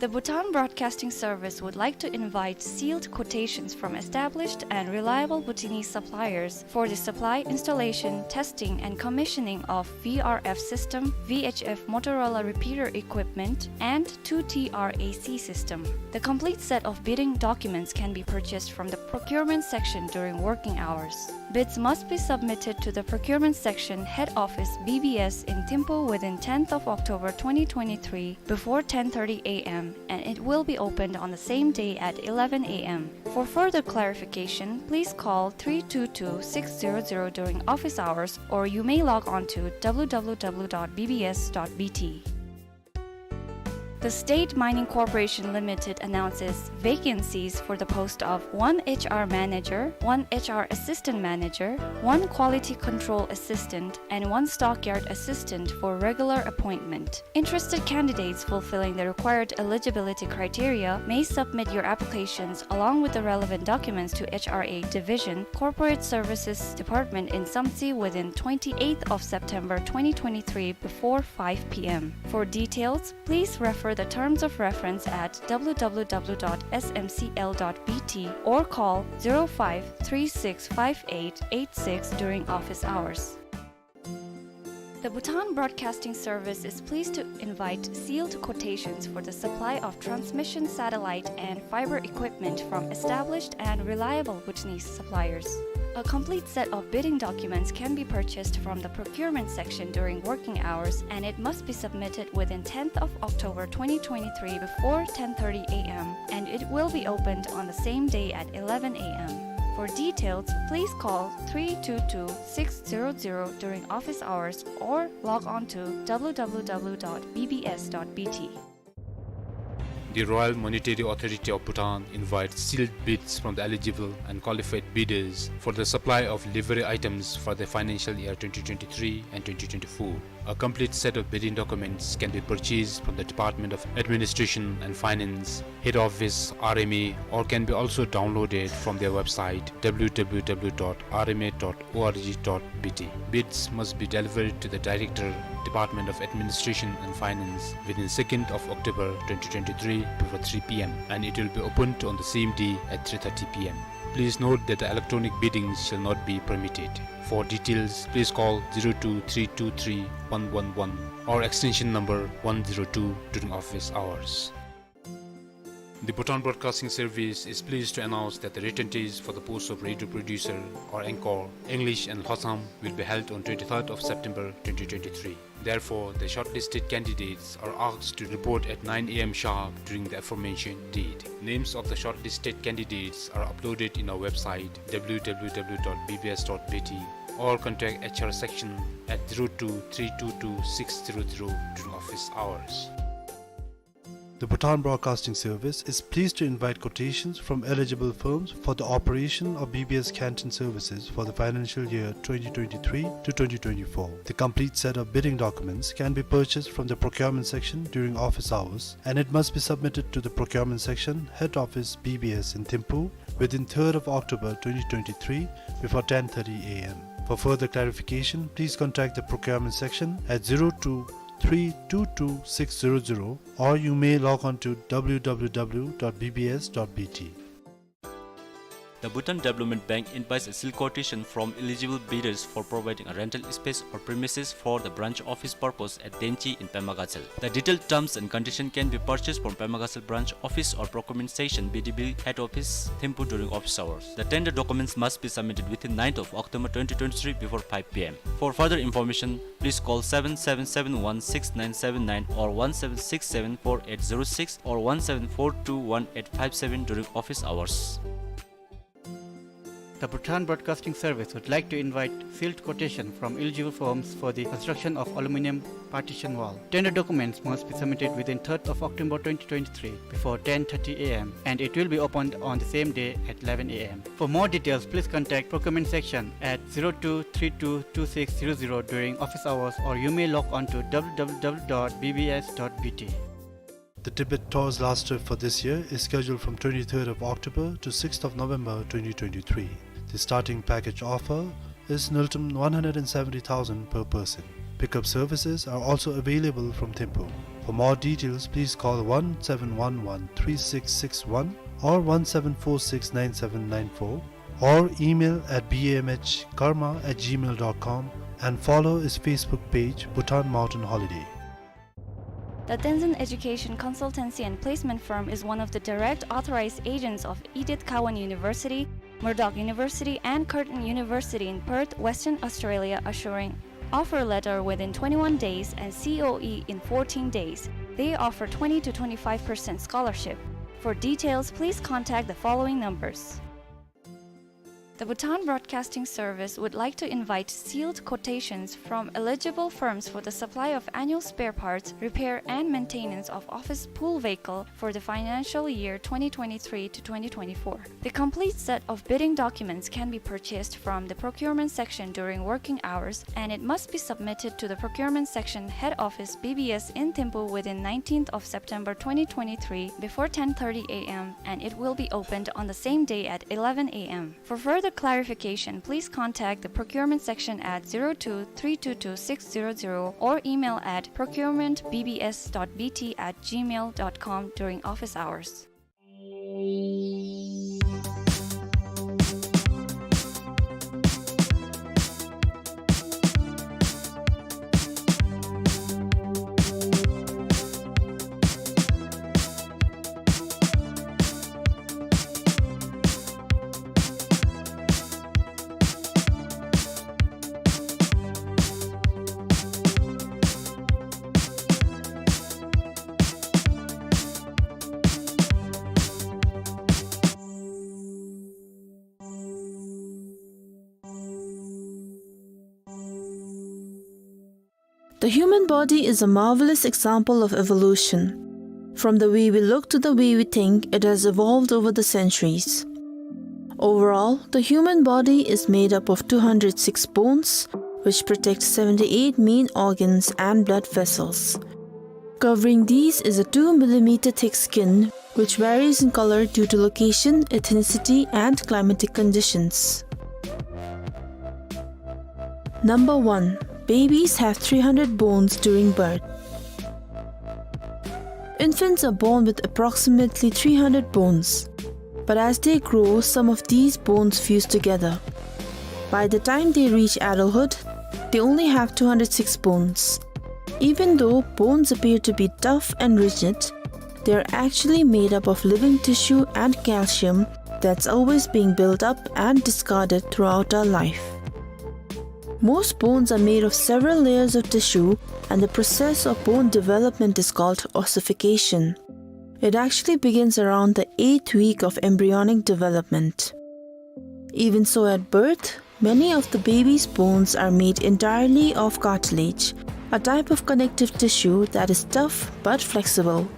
The Bhutan Broadcasting Service would like to invite sealed quotations from established and reliable Bhutanese suppliers for the supply, installation, testing, and commissioning of V R F system, V H F Motorola repeater equipment, and two T R A C system. The complete set of bidding documents can be purchased from the procurement section during working hours. Bids must be submitted to the procurement section, head office, B B S in Thimphu within tenth of October twenty twenty-three before ten thirty A M, and it will be opened on the same day at eleven A M. For further clarification, please call three two two six zero zero during office hours, or you may log on to W W W dot B B S dot B T. The State Mining Corporation Limited announces vacancies for the post of one H R manager, one H R assistant manager, one quality control assistant, and one stockyard assistant for regular appointment. Interested candidates fulfilling the required eligibility criteria may submit your applications along with the relevant documents to H R A Division, Corporate Services Department in Samtse within twenty-eighth of September twenty twenty-three before five P M. For details, please refer the terms of reference at W W W dot S M C L dot B T or call zero five three six five eight eight six during office hours. The Bhutan Broadcasting Service is pleased to invite sealed quotations for the supply of transmission satellite and fiber equipment from established and reliable Bhutanese suppliers. A complete set of bidding documents can be purchased from the procurement section during working hours, and it must be submitted within tenth of October twenty twenty-three before ten thirty A M, and it will be opened on the same day at eleven A M. For details, please call three two two six zero zero during office hours or log on to W W W dot B B S dot B T. The Royal Monetary Authority of Bhutan invites sealed bids from the eligible and qualified bidders for the supply of livery items for the financial year twenty twenty-three and twenty twenty-four. A complete set of bidding documents can be purchased from the Department of Administration and Finance, Head Office, R M A, or can be also downloaded from their website, W W W dot R M A dot org dot B T. Bids must be delivered to the Director, Department of Administration and Finance, within second of October twenty twenty-three before three P M, and it will be opened on the same day at three thirty P M. Please note that the electronic bidding shall not be permitted. For details, please call zero two three two three one one one or extension number one zero two during office hours. The Bhutan Broadcasting Service is pleased to announce that the written test for the post of radio producer or anchor, English and Lhotsam, will be held on twenty-third of September twenty twenty-three. Therefore, the shortlisted candidates are asked to report at nine A M sharp during the aforementioned date. Names of the shortlisted candidates are uploaded in our website, W W W dot B B S dot B T, or contact H R section at zero two three two two six zero zero during office hours. The Bhutan Broadcasting Service is pleased to invite quotations from eligible firms for the operation of B B S canteen services for the financial year twenty twenty-three to twenty twenty-four. The complete set of bidding documents can be purchased from the procurement section during office hours, and it must be submitted to the procurement section, head office, B B S in Thimphu, within third of October twenty twenty-three before ten thirty A M. For further clarification, please contact the procurement section at zero two three two two six zero zero, or you may log on to W W W dot B B S dot B T. The Bhutan Development Bank invites a sealed quotation from eligible bidders for providing a rental space or premises for the branch office purpose at Denchi in Pema Gatshel. The detailed terms and condition can be purchased from Pema Gatshel branch office or procurement section, B D B head office, Thimphu during office hours. The tender documents must be submitted within ninth of October twenty twenty-three before five P M. For further information, please call seven seven seven one six nine seven nine or one seven six seven four eight zero six or one seven four two one eight five seven during office hours. The Bhutan Broadcasting Service would like to invite sealed quotation from eligible firms for the construction of aluminium partition wall. Tender documents must be submitted within third of October twenty twenty-three before ten thirty A M, and it will be opened on the same day at eleven A M. For more details, please contact procurement section at zero two three two two six zero zero during office hours, or you may log on to W W W dot B B S dot B T. The Tibet Tour's last trip for this year is scheduled from twenty-third of October to sixth of November twenty twenty-three. The starting package offer is ngultrum one hundred and seventy thousand per person. Pickup services are also available from Thimphu. For more details, please call one seven one one three six six one or one seven four six nine seven nine four, or email at B M H karma at gmail dot com and follow his Facebook page, Bhutan Mountain Holiday. The Tenzin Education Consultancy and Placement Firm is one of the direct authorized agents of Edith Cowan University, Murdoch University, and Curtin University in Perth, Western Australia, assuring offer letter within twenty-one days and C O E in fourteen days. They offer twenty to twenty-five percent scholarship. For details, please contact the following numbers. The Bhutan Broadcasting Service would like to invite sealed quotations from eligible firms for the supply of annual spare parts, repair and maintenance of office pool vehicle for the financial year twenty twenty-three to twenty twenty-four. The complete set of bidding documents can be purchased from the procurement section during working hours, and it must be submitted to the procurement section head office B B S in Thimphu within nineteenth of September twenty twenty-three before ten thirty A M, and it will be opened on the same day at eleven A M. For further clarification, please contact the procurement section at zero two three two two six zero zero or email at procurement B B S dot B T at gmail dot com during office hours. The human body is a marvelous example of evolution. From the way we look to the way we think, it has evolved over the centuries. Overall, the human body is made up of two hundred six bones, which protect seventy-eight main organs and blood vessels. Covering these is a two millimeter thick skin, which varies in color due to location, ethnicity, and climatic conditions. Number one, babies have three hundred bones during birth. Infants are born with approximately three hundred bones, but as they grow, some of these bones fuse together. By the time they reach adulthood, they only have two hundred six bones. Even though bones appear to be tough and rigid, they are actually made up of living tissue and calcium that's always being built up and discarded throughout our life. Most bones are made of several layers of tissue, and the process of bone development is called ossification. It actually begins around the eighth week of embryonic development. Even so, at birth, many of the baby's bones are made entirely of cartilage, a type of connective tissue that is tough but flexible.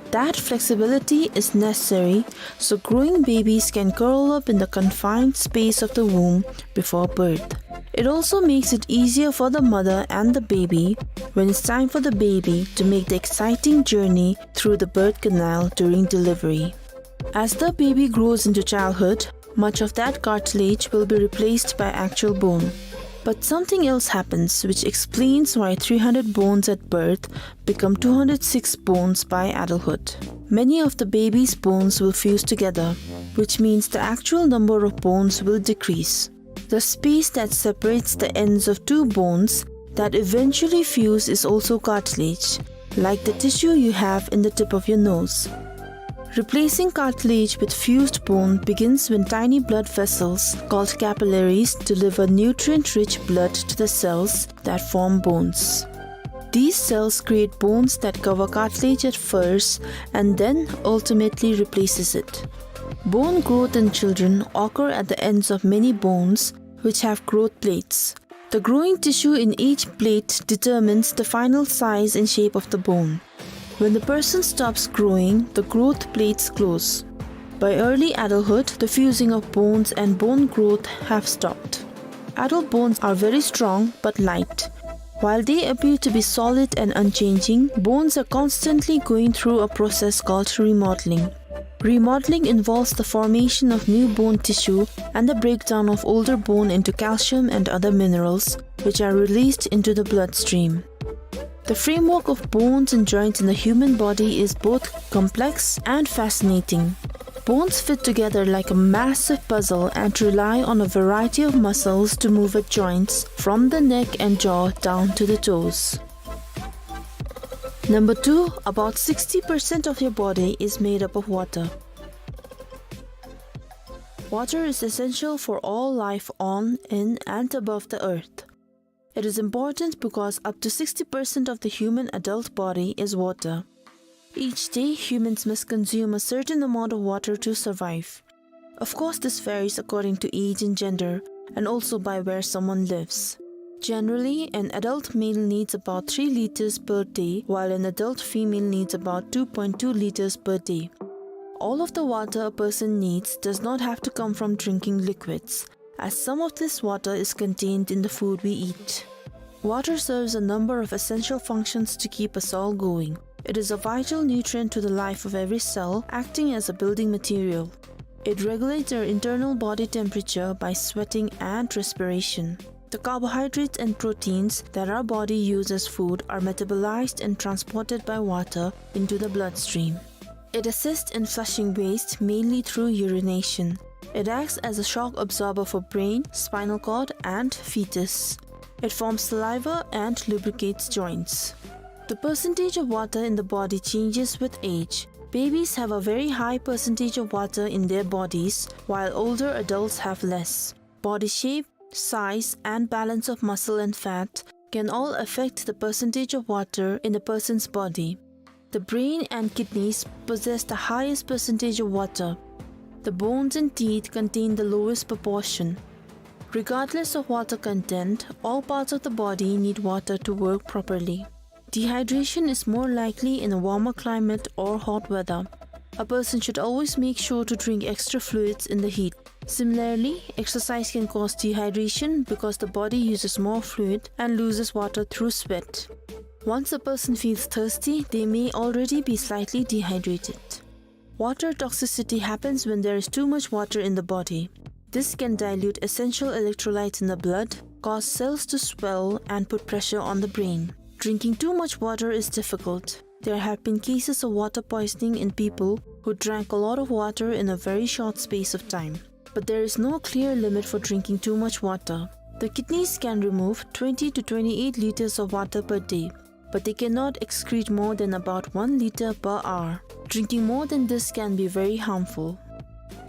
That flexibility is necessary so growing babies can curl up in the confined space of the womb before birth. It also makes it easier for the mother and the baby when it's time for the baby to make the exciting journey through the birth canal during delivery. As the baby grows into childhood, much of that cartilage will be replaced by actual bone. But something else happens which explains why three hundred bones at birth become two hundred six bones by adulthood. Many of the baby's bones will fuse together, which means the actual number of bones will decrease. The space that separates the ends of two bones that eventually fuse is also cartilage, like the tissue you have in the tip of your nose. Replacing cartilage with fused bone begins when tiny blood vessels, called capillaries, deliver nutrient-rich blood to the cells that form bones. These cells create bones that cover cartilage at first and then ultimately replaces it. Bone growth in children occur at the ends of many bones, which have growth plates. The growing tissue in each plate determines the final size and shape of the bone. When the person stops growing, the growth plates close. By early adulthood, the fusing of bones and bone growth have stopped. Adult bones are very strong but light. While they appear to be solid and unchanging, bones are constantly going through a process called remodeling. Remodeling involves the formation of new bone tissue and the breakdown of older bone into calcium and other minerals, which are released into the bloodstream. The framework of bones and joints in the human body is both complex and fascinating. Bones fit together like a massive puzzle and rely on a variety of muscles to move at joints, from the neck and jaw down to the toes. Number two, about sixty percent of your body is made up of water. Water is essential for all life on, in, and above the earth. It is important because up to sixty percent of the human adult body is water. Each day, humans must consume a certain amount of water to survive. Of course, this varies according to age and gender, and also by where someone lives. Generally, an adult male needs about three liters per day, while an adult female needs about two point two liters per day. All of the water a person needs does not have to come from drinking liquids, as some of this water is contained in the food we eat. Water serves a number of essential functions to keep us all going. It is a vital nutrient to the life of every cell, acting as a building material. It regulates our internal body temperature by sweating and respiration. The carbohydrates and proteins that our body uses as food are metabolized and transported by water into the bloodstream. It assists in flushing waste, mainly through urination. It acts as a shock absorber for brain, spinal cord, and fetus. It forms saliva and lubricates joints. The percentage of water in the body changes with age. Babies have a very high percentage of water in their bodies, while older adults have less. Body shape, size, and balance of muscle and fat can all affect the percentage of water in a person's body. The brain and kidneys possess the highest percentage of water. The bones and teeth contain the lowest proportion. Regardless of water content, all parts of the body need water to work properly. Dehydration is more likely in a warmer climate or hot weather. A person should always make sure to drink extra fluids in the heat. Similarly, exercise can cause dehydration because the body uses more fluid and loses water through sweat. Once a person feels thirsty, they may already be slightly dehydrated. Water toxicity happens when there is too much water in the body. This can dilute essential electrolytes in the blood, cause cells to swell, and put pressure on the brain. Drinking too much water is difficult. There have been cases of water poisoning in people who drank a lot of water in a very short space of time. But there is no clear limit for drinking too much water. The kidneys can remove twenty to twenty-eight liters of water per day, but they cannot excrete more than about one liter per hour. Drinking more than this can be very harmful.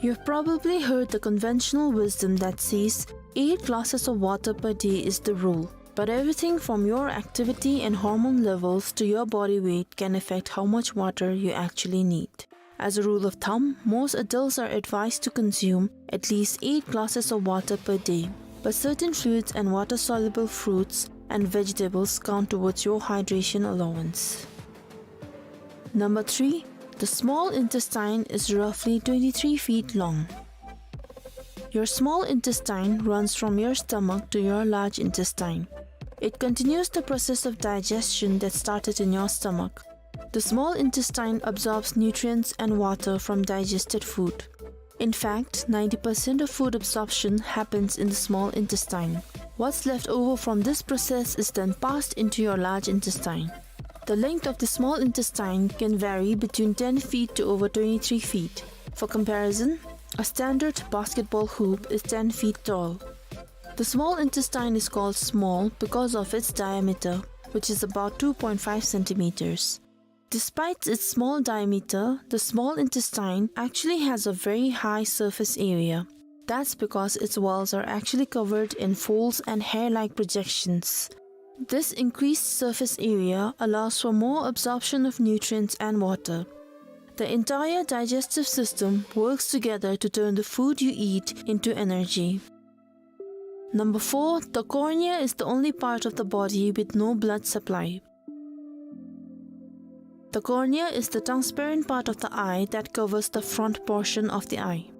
You've probably heard the conventional wisdom that says eight glasses of water per day is the rule, but everything from your activity and hormone levels to your body weight can affect how much water you actually need. As a rule of thumb, most adults are advised to consume at least eight glasses of water per day, but certain fluids and water-soluble fruits and vegetables count towards your hydration allowance. Number three, the small intestine is roughly twenty-three feet long. Your small intestine runs from your stomach to your large intestine. It continues the process of digestion that started in your stomach. The small intestine absorbs nutrients and water from digested food. In fact, ninety percent of food absorption happens in the small intestine. What's left over from this process is then passed into your large intestine. The length of the small intestine can vary between ten feet to over twenty-three feet. For comparison, a standard basketball hoop is ten feet tall. The small intestine is called small because of its diameter, which is about two point five centimeters. Despite its small diameter, the small intestine actually has a very high surface area. That's because its walls are actually covered in folds and hair-like projections. This increased surface area allows for more absorption of nutrients and water. The entire digestive system works together to turn the food you eat into energy. Number four, the cornea is the only part of the body with no blood supply. The cornea is the transparent part of the eye that covers the front portion of the eye.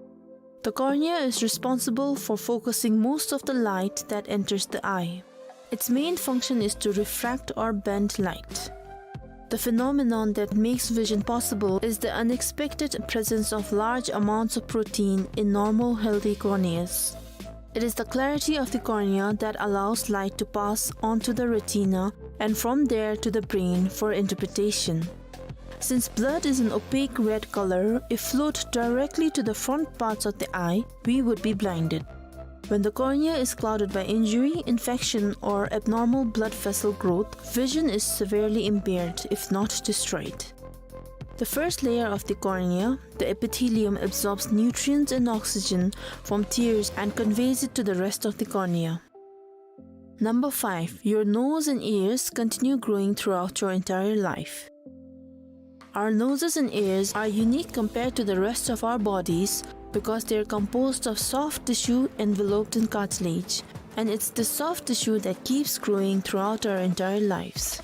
The cornea is responsible for focusing most of the light that enters the eye. Its main function is to refract or bend light. The phenomenon that makes vision possible is the unexpected presence of large amounts of protein in normal, healthy corneas. It is the clarity of the cornea that allows light to pass onto the retina and from there to the brain for interpretation. Since blood is an opaque red color, if flowed directly to the front parts of the eye, we would be blinded. When the cornea is clouded by injury, infection, or abnormal blood vessel growth, vision is severely impaired, if not destroyed. The first layer of the cornea, the epithelium, absorbs nutrients and oxygen from tears and conveys it to the rest of the cornea. Number five, your nose and ears continue growing throughout your entire life. Our noses and ears are unique compared to the rest of our bodies because they are composed of soft tissue enveloped in cartilage, and it's the soft tissue that keeps growing throughout our entire lives.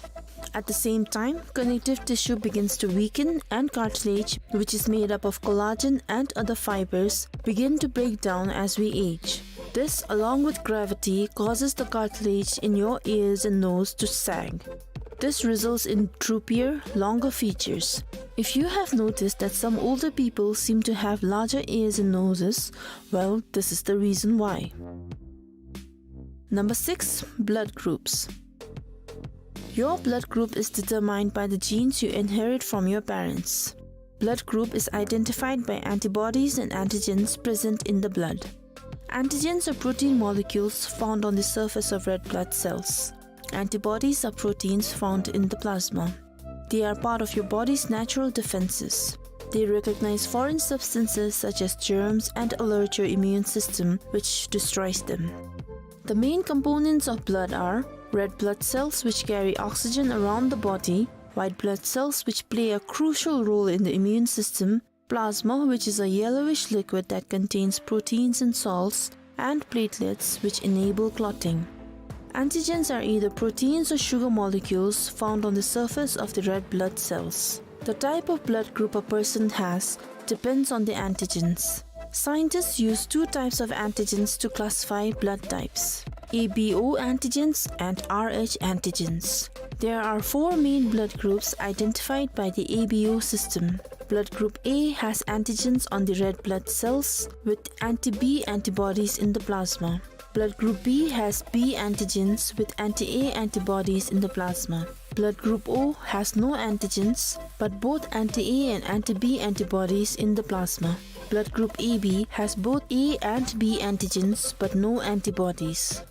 At the same time, connective tissue begins to weaken, and cartilage, which is made up of collagen and other fibers, begin to break down as we age. This, along with gravity, causes the cartilage in your ears and nose to sag. This results in droopier, longer features. If you have noticed that some older people seem to have larger ears and noses, well, this is the reason why. Number six, blood groups. Your blood group is determined by the genes you inherit from your parents. Blood group is identified by antibodies and antigens present in the blood. Antigens are protein molecules found on the surface of red blood cells. Antibodies are proteins found in the plasma. They are part of your body's natural defenses. They recognize foreign substances such as germs and alert your immune system, which destroys them. The main components of blood are red blood cells, which carry oxygen around the body, white blood cells, which play a crucial role in the immune system, plasma, which is a yellowish liquid that contains proteins and salts, and platelets, which enable clotting. Antigens are either proteins or sugar molecules found on the surface of the red blood cells. The type of blood group a person has depends on the antigens. Scientists use two types of antigens to classify blood types: A B O antigens and R H antigens. There are four main blood groups identified by the A B O system. Blood group A has antigens on the red blood cells with anti-B antibodies in the plasma. Blood group B has B antigens with anti-A antibodies in the plasma. Blood group O has no antigens, but both anti-A and anti-B antibodies in the plasma. Blood group A B has both A and B antigens, but no antibodies.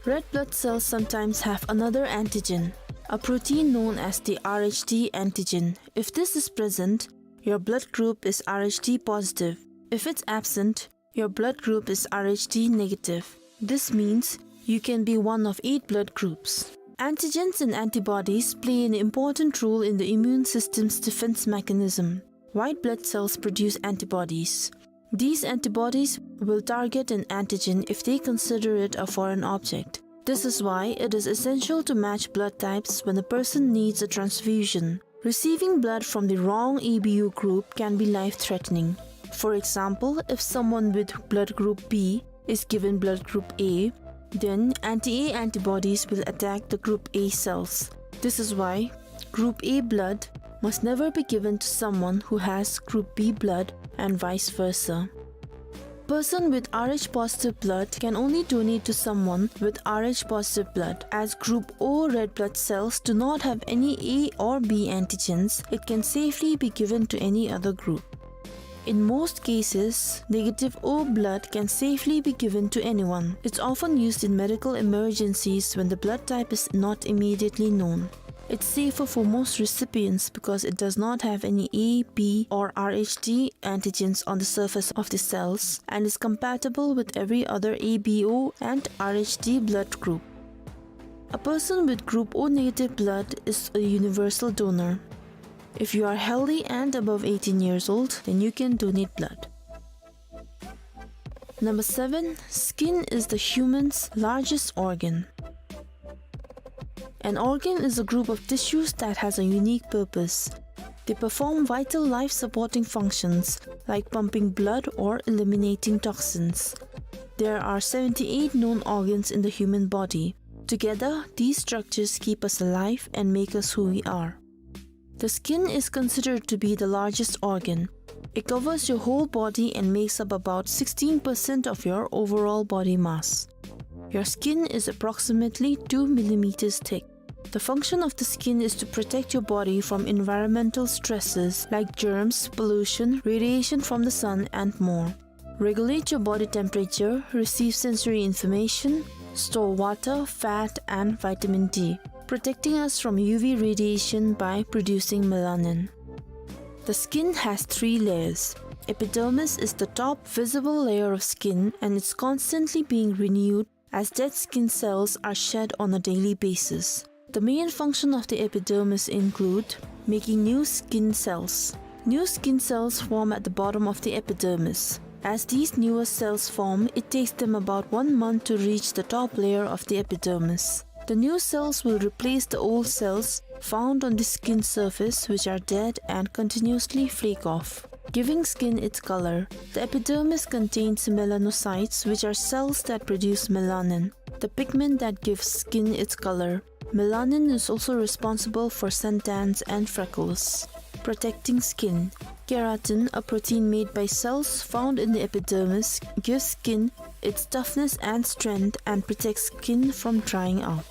Red blood cells sometimes have another antigen, a protein known as the R H D antigen. If this is present, your blood group is R H D positive. If it's absent, your blood group is R H D negative. This means you can be one of eight blood groups. Antigens and antibodies play an important role in the immune system's defense mechanism. White blood cells produce antibodies. These antibodies will target an antigen if they consider it a foreign object. This is why it is essential to match blood types when a person needs a transfusion. Receiving blood from the wrong A B O group can be life-threatening. For example, if someone with blood group B is given blood group A, then anti-A antibodies will attack the group A cells. This is why group A blood must never be given to someone who has group B blood and vice versa. Person with R H positive blood can only donate to someone with R H positive blood, as group O red blood cells do not have any A or B antigens. It can safely be given to any other group. In most cases, negative O blood can safely be given to anyone. It's often used in medical emergencies when the blood type is not immediately known. It's safer for most recipients because it does not have any A, B, or R H D antigens on the surface of the cells and is compatible with every other A B O and R H D blood group. A person with group O negative blood is a universal donor. If you are healthy and above eighteen years old, then you can donate blood. Number seven, skin is the human's largest organ. An organ is a group of tissues that has a unique purpose. They perform vital life-supporting functions like pumping blood or eliminating toxins. There are seventy-eight known organs in the human body. Together, these structures keep us alive and make us who we are. The skin is considered to be the largest organ. It covers your whole body and makes up about sixteen percent of your overall body mass. Your skin is approximately two millimeters thick. The function of the skin is to protect your body from environmental stresses like germs, pollution, radiation from the sun, and more. Regulate your body temperature, receive sensory information, store water, fat, and vitamin D, protecting us from U V radiation by producing melanin. The skin has three layers. Epidermis is the top visible layer of skin, and it's constantly being renewed as dead skin cells are shed on a daily basis. The main function of the epidermis include making new skin cells. New skin cells form at the bottom of the epidermis. As these newer cells form, it takes them about one month to reach the top layer of the epidermis. The new cells will replace the old cells found on the skin surface, which are dead and continuously flake off, giving skin its color. The epidermis contains melanocytes, which are cells that produce melanin, the pigment that gives skin its color. Melanin is also responsible for suntans and freckles. Protecting skin. Keratin, a protein made by cells found in the epidermis, gives skin its toughness and strength and protects skin from drying out.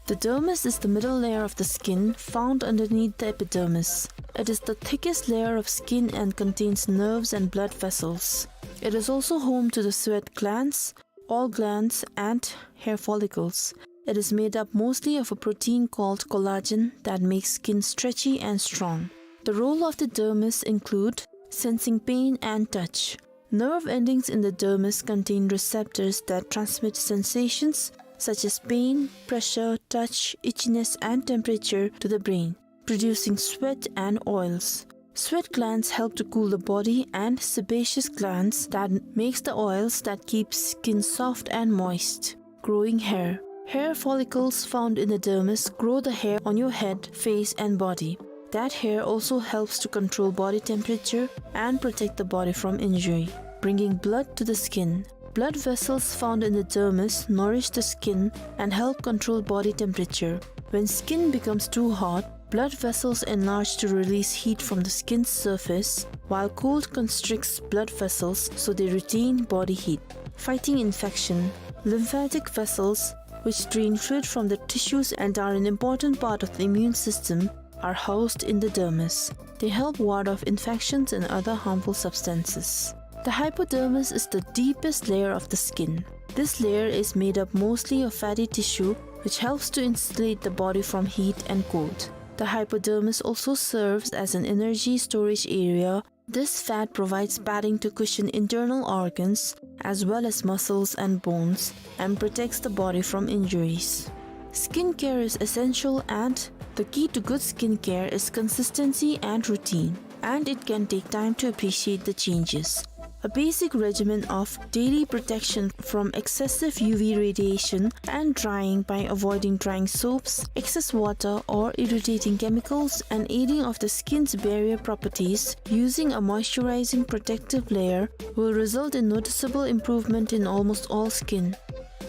The dermis is the middle layer of the skin, found underneath the epidermis. It is the thickest layer of skin and contains nerves and blood vessels. It is also home to the sweat glands, oil glands, and hair follicles. It is made up mostly of a protein called collagen that makes skin stretchy and strong. The role of the dermis include sensing pain and touch. Nerve endings in the dermis contain receptors that transmit sensations such as pain, pressure, touch, itchiness, and temperature to the brain, producing sweat and oils. Sweat glands help to cool the body, and sebaceous glands that makes the oils that keep skin soft and moist. Growing hair. Hair follicles found in the dermis grow the hair on your head, face, and body. That hair also helps to control body temperature and protect the body from injury, bringing blood to the skin. Blood vessels found in the dermis nourish the skin and help control body temperature. When skin becomes too hot, blood vessels enlarge to release heat from the skin's surface, while cold constricts blood vessels so they retain body heat. Fighting infection. Lymphatic vessels, which drain fluid from the tissues and are an important part of the immune system, are housed in the dermis. They help ward off infections and other harmful substances. The hypodermis is the deepest layer of the skin. This layer is made up mostly of fatty tissue, which helps to insulate the body from heat and cold. The hypodermis also serves as an energy storage area. This fat provides padding to cushion internal organs as well as muscles and bones and protects the body from injuries. Skincare is essential, and the key to good skincare is consistency and routine, and it can take time to appreciate the changes. A basic regimen of daily protection from excessive U V radiation and drying by avoiding drying soaps, excess water, or irritating chemicals, and aiding of the skin's barrier properties using a moisturizing protective layer will result in noticeable improvement in almost all skin.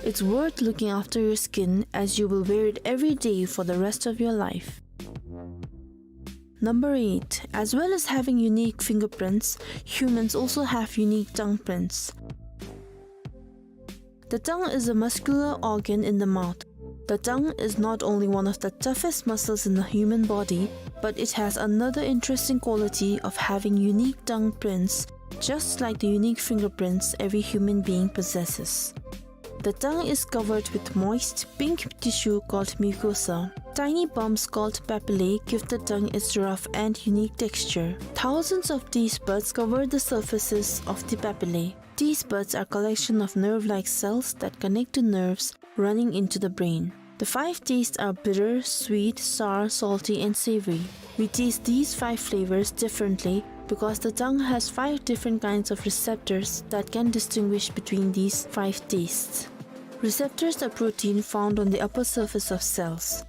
It's worth looking after your skin, as you will wear it every day for the rest of your life. Number eight. As well as having unique fingerprints, humans also have unique tongue prints. The tongue is a muscular organ in the mouth. The tongue is not only one of the toughest muscles in the human body, but it has another interesting quality of having unique tongue prints, just like the unique fingerprints every human being possesses. The tongue is covered with moist pink tissue called mucosa. Tiny bumps called papillae give the tongue its rough and unique texture. Thousands of taste buds cover the surfaces of the papillae. Taste buds are collection of nerve-like cells that connect to nerves running into the brain. The five tastes are bitter, sweet, sour, salty, and savory. We taste these five flavors differently because the tongue has five different kinds of receptors that can distinguish between these five tastes. Receptors are protein found on the upper surface of cells.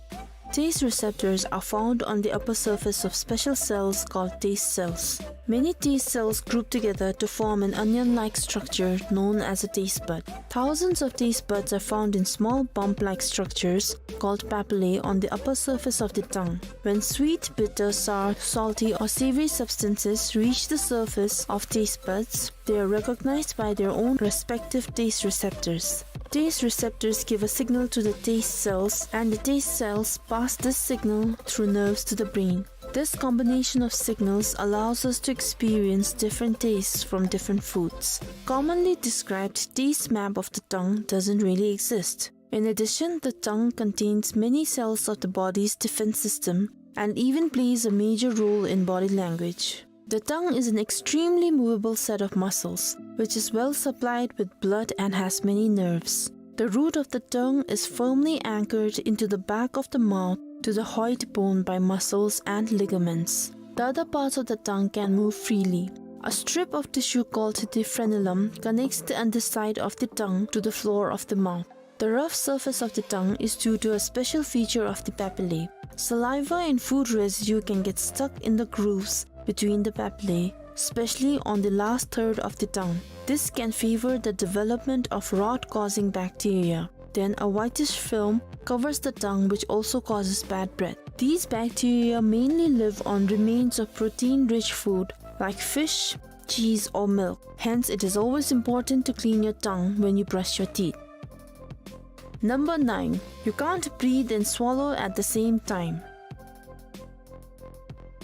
Taste receptors are found on the upper surface of special cells called taste cells. Many taste cells group together to form an onion-like structure known as a taste bud. Thousands of taste buds are found in small bump-like structures called papillae on the upper surface of the tongue. When sweet, bitter, sour, salty, or savory substances reach the surface of taste buds, they are recognized by their own respective taste receptors. Taste receptors give a signal to the taste cells, and the taste cells pass this signal through nerves to the brain. This combination of signals allows us to experience different tastes from different foods. Commonly described taste map of the tongue doesn't really exist. In addition, the tongue contains many cells of the body's defense system and even plays a major role in body language. The tongue is an extremely movable set of muscles, which is well supplied with blood and has many nerves. The root of the tongue is firmly anchored into the back of the mouth to the hyoid bone by muscles and ligaments. The other parts of the tongue can move freely. A strip of tissue called the frenulum connects the underside of the tongue to the floor of the mouth. The rough surface of the tongue is due to a special feature of the papillae. Saliva and food residue can get stuck in the grooves between the papillae, especially on the last third of the tongue. This can favor the development of rot-causing bacteria. Then a whitish film covers the tongue, which also causes bad breath. These bacteria mainly live on remains of protein-rich food like fish, cheese, or milk. Hence, it is always important to clean your tongue when you brush your teeth. Number nine, you can't breathe and swallow at the same time.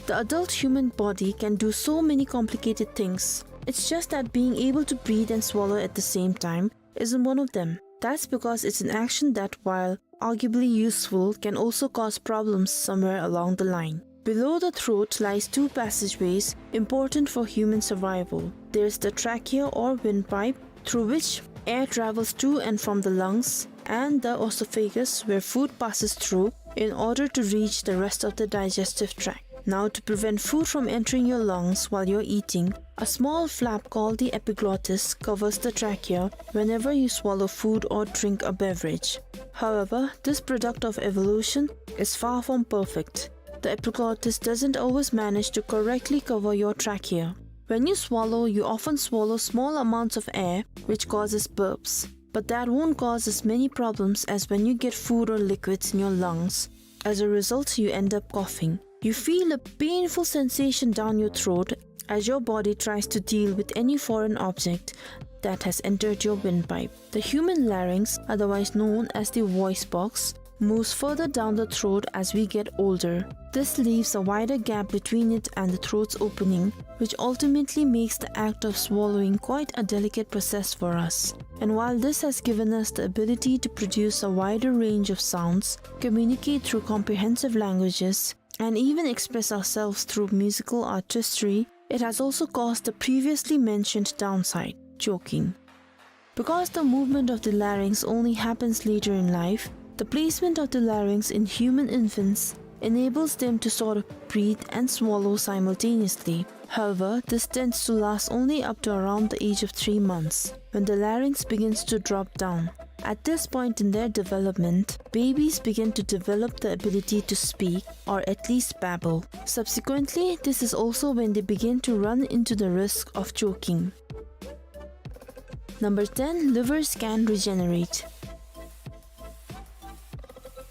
The adult human body can do so many complicated things. It's just that being able to breathe and swallow at the same time isn't one of them. That's because it's an action that, while arguably useful, can also cause problems somewhere along the line. Below the throat lies two passageways important for human survival. There's the trachea or windpipe, through which air travels to and from the lungs, and the oesophagus, where food passes through in order to reach the rest of the digestive tract. Now, to prevent food from entering your lungs while you're eating, a small flap called the epiglottis covers the trachea whenever you swallow food or drink a beverage. However, this product of evolution is far from perfect. The epiglottis doesn't always manage to correctly cover your trachea. When you swallow, you often swallow small amounts of air, which causes burps. But that won't cause as many problems as when you get food or liquids in your lungs. As a result, you end up coughing. You feel a painful sensation down your throat as your body tries to deal with any foreign object that has entered your windpipe. The human larynx, otherwise known as the voice box, moves further down the throat as we get older. This leaves a wider gap between it and the throat's opening, which ultimately makes the act of swallowing quite a delicate process for us. And while this has given us the ability to produce a wider range of sounds, communicate through comprehensive languages, and even express ourselves through musical artistry, it has also caused the previously mentioned downside, choking. Because the movement of the larynx only happens later in life, the placement of the larynx in human infants enables them to sort of breathe and swallow simultaneously. However, this tends to last only up to around the age of three months, when the larynx begins to drop down. At this point in their development, babies begin to develop the ability to speak, or at least babble. Subsequently, this is also when they begin to run into the risk of choking. Number ten, livers can regenerate.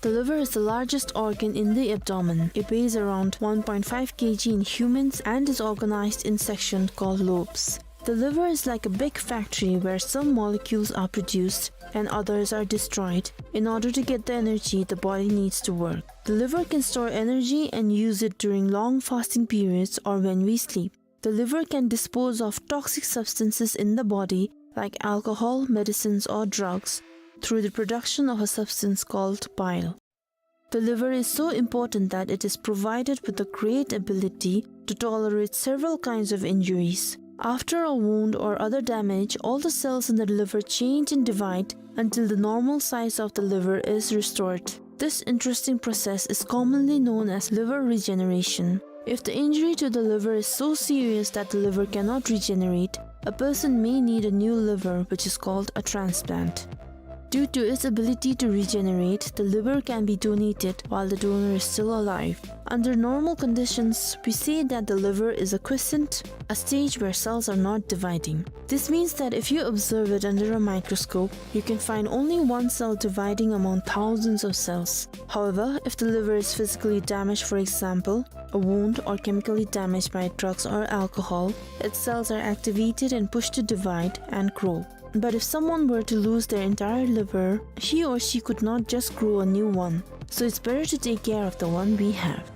The liver is the largest organ in the abdomen. It weighs around one point five kilogram in humans and is organized in sections called lobes. The liver is like a big factory where some molecules are produced and others are destroyed in order to get the energy the body needs to work. The liver can store energy and use it during long fasting periods or when we sleep. The liver can dispose of toxic substances in the body, like alcohol, medicines, or drugs, through the production of a substance called bile. The liver is so important that it is provided with the great ability to tolerate several kinds of injuries. After a wound or other damage, all the cells in the liver change and divide until the normal size of the liver is restored. This interesting process is commonly known as liver regeneration. If the injury to the liver is so serious that the liver cannot regenerate, a person may need a new liver, which is called a transplant. Due to its ability to regenerate, the liver can be donated while the donor is still alive. Under normal conditions, we say that the liver is a quiescent, a stage where cells are not dividing. This means that if you observe it under a microscope, you can find only one cell dividing among thousands of cells. However, if the liver is physically damaged, for example, a wound, or chemically damaged by drugs or alcohol, its cells are activated and pushed to divide and grow. But if someone were to lose their entire liver, he or she could not just grow a new one. So it's better to take care of the one we have.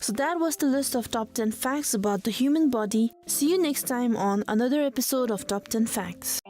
So that was the list of top ten facts about the human body. See you next time on another episode of Top ten Facts.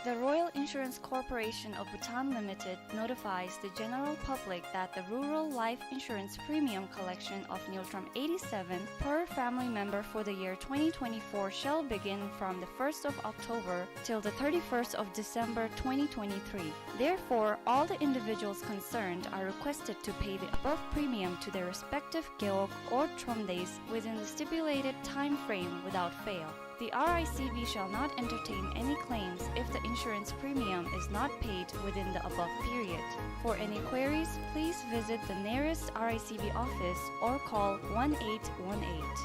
The Royal Insurance Corporation of Bhutan Limited notifies the general public that the rural life insurance premium collection of Ngultrum eighty-seven per family member for the year twenty twenty-four shall begin from the first of October till the thirty-first of December twenty twenty-three. Therefore, all the individuals concerned are requested to pay the above premium to their respective gewog or thromdaes within the stipulated time frame without fail. The R I C B shall not entertain any claims if the insurance premium is not paid within the above period. For any queries, please visit the nearest R I C B office or call one eight one eight.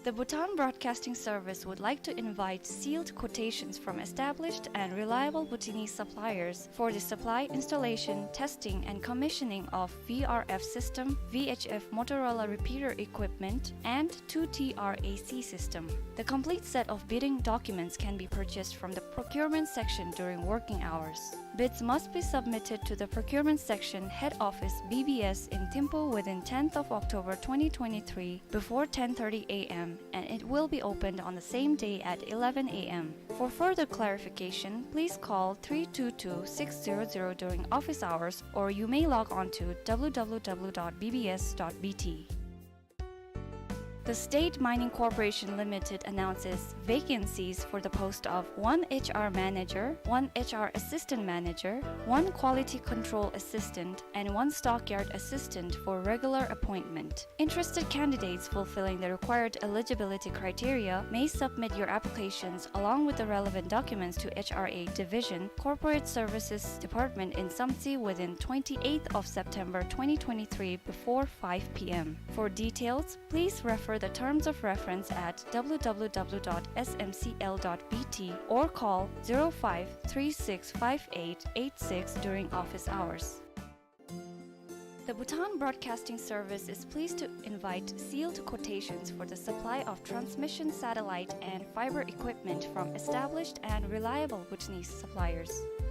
The Bhutan Broadcasting Service would like to invite sealed quotations from established and reliable Bhutanese suppliers for the supply, installation, testing, and commissioning of V R F system, V H F Motorola repeater equipment, and two T R A C system. The complete set of bidding documents can be purchased from the procurement section during working hours. Bids must be submitted to the procurement section, head office, B B S in Thimphu within tenth of October twenty twenty-three before ten thirty A M, and it will be opened on the same day at eleven A M. For further clarification, please call three two two six zero zero during office hours, or you may log on to W W W dot B B S dot B T. The State Mining Corporation Limited announces vacancies for the post of one H R manager, one H R assistant manager, one quality control assistant, and one stockyard assistant for regular appointment. Interested candidates fulfilling the required eligibility criteria may submit your applications along with the relevant documents to H R A Division, Corporate Services Department in Samtse within twenty-eighth of September twenty twenty-three before five P M. For details, please refer the terms of reference at W W W dot S M C L dot B T or call zero five three six five eight eight six during office hours. The Bhutan Broadcasting Service is pleased to invite sealed quotations for the supply of transmission satellite and fiber equipment from established and reliable Bhutanese suppliers.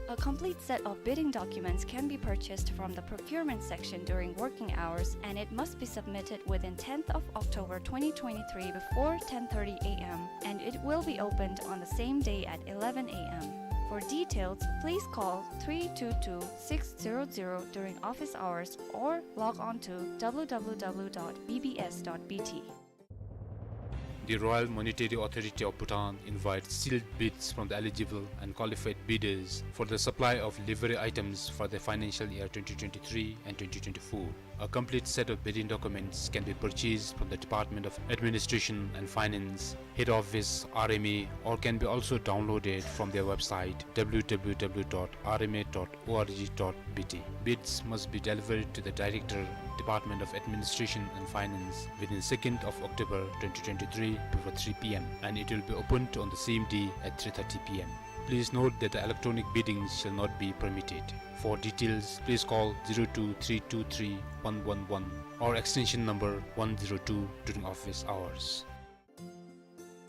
A complete set of bidding documents can be purchased from the procurement section during working hours, and it must be submitted within tenth of October twenty twenty-three before ten thirty A M, and it will be opened on the same day at eleven A M. For details, please call three two two six zero zero during office hours or log on to W W W dot B B S dot B T. The Royal Monetary Authority of Bhutan invites sealed bids from the eligible and qualified bidders for the supply of livery items for the financial year twenty twenty-three and twenty twenty-four. A complete set of bidding documents can be purchased from the Department of Administration and Finance, Head Office, R M A, or can be also downloaded from their website, W W W dot R M A dot org dot B T. Bids must be delivered to the Director, Department of Administration and Finance, within second of October twenty twenty-three before three P M, and it will be opened on the same day at three thirty P M. Please note that the electronic bidding shall not be permitted. For details, please call zero two three two three one one one or extension number one zero two during office hours.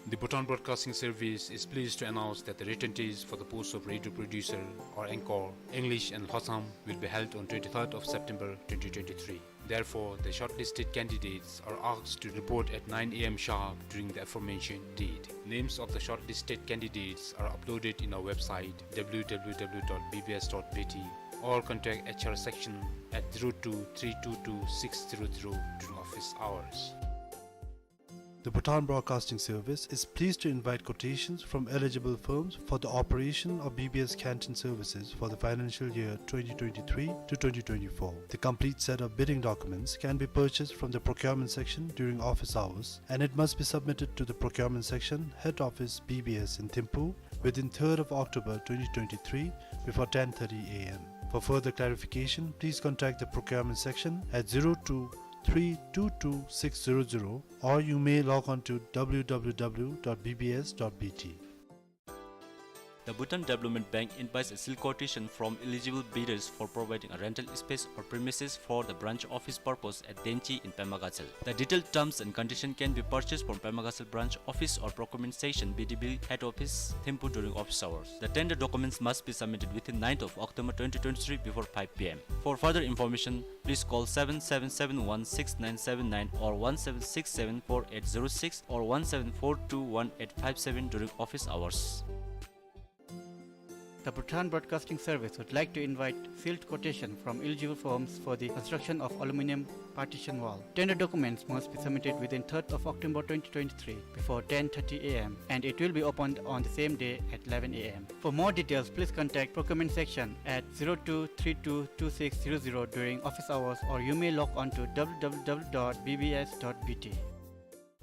The Bhutan Broadcasting Service is pleased to announce that the written test for the post of radio producer or anchor, English and Lhotsam, will be held on twenty-third of September twenty twenty-three. Therefore, the shortlisted candidates are asked to report at nine A M sharp during the aforementioned date. Names of the shortlisted candidates are uploaded in our website, W W W dot B B S dot B T, or contact H R section at zero two three two two six zero zero during office hours. The Bhutan Broadcasting Service is pleased to invite quotations from eligible firms for the operation of B B S canteen services for the financial year twenty twenty-three to twenty twenty-four. The complete set of bidding documents can be purchased from the procurement section during office hours, and it must be submitted to the procurement section, head office, B B S in Thimphu, within third of October twenty twenty-three before ten thirty A M. For further clarification, please contact the procurement section at zero two three two two six zero zero, or you may log on to W W W dot B B S dot B T. The Bhutan Development Bank invites a sealed quotation from eligible bidders for providing a rental space or premises for the branch office purpose at Denchi in Pema Gatshel. The detailed terms and condition can be purchased from Pema Gatshel branch office or procurement station, B D B, head office, Thimphu during office hours. The tender documents must be submitted within ninth of October twenty twenty-three before five P M. For further information, please call seven seven seven one six nine seven nine or one seven six seven four eight zero six or one seven four two one eight five seven during office hours. The Bhutan Broadcasting Service would like to invite sealed quotation from eligible firms for the construction of aluminum partition wall. Tender documents must be submitted within third of October twenty twenty-three before ten thirty A M, and it will be opened on the same day at eleven A M. For more details, please contact procurement section at zero two three two two six zero zero during office hours, or you may log on to W W W dot B B S dot B T.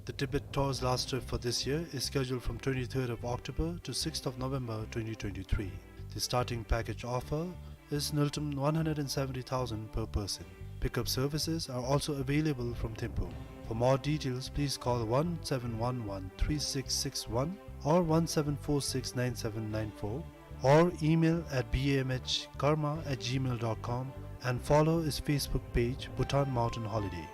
The Tibet Tour's last trip for this year is scheduled from twenty-third of October to sixth of November twenty twenty-three. The starting package offer is niltum one hundred and seventy thousand per person. Pickup services are also available from Thimphu. For more details, please call one seven one one three six six one or one seven four six nine seven nine four, or email at B M H karma at gmail dot com and follow his Facebook page, Bhutan Mountain Holiday.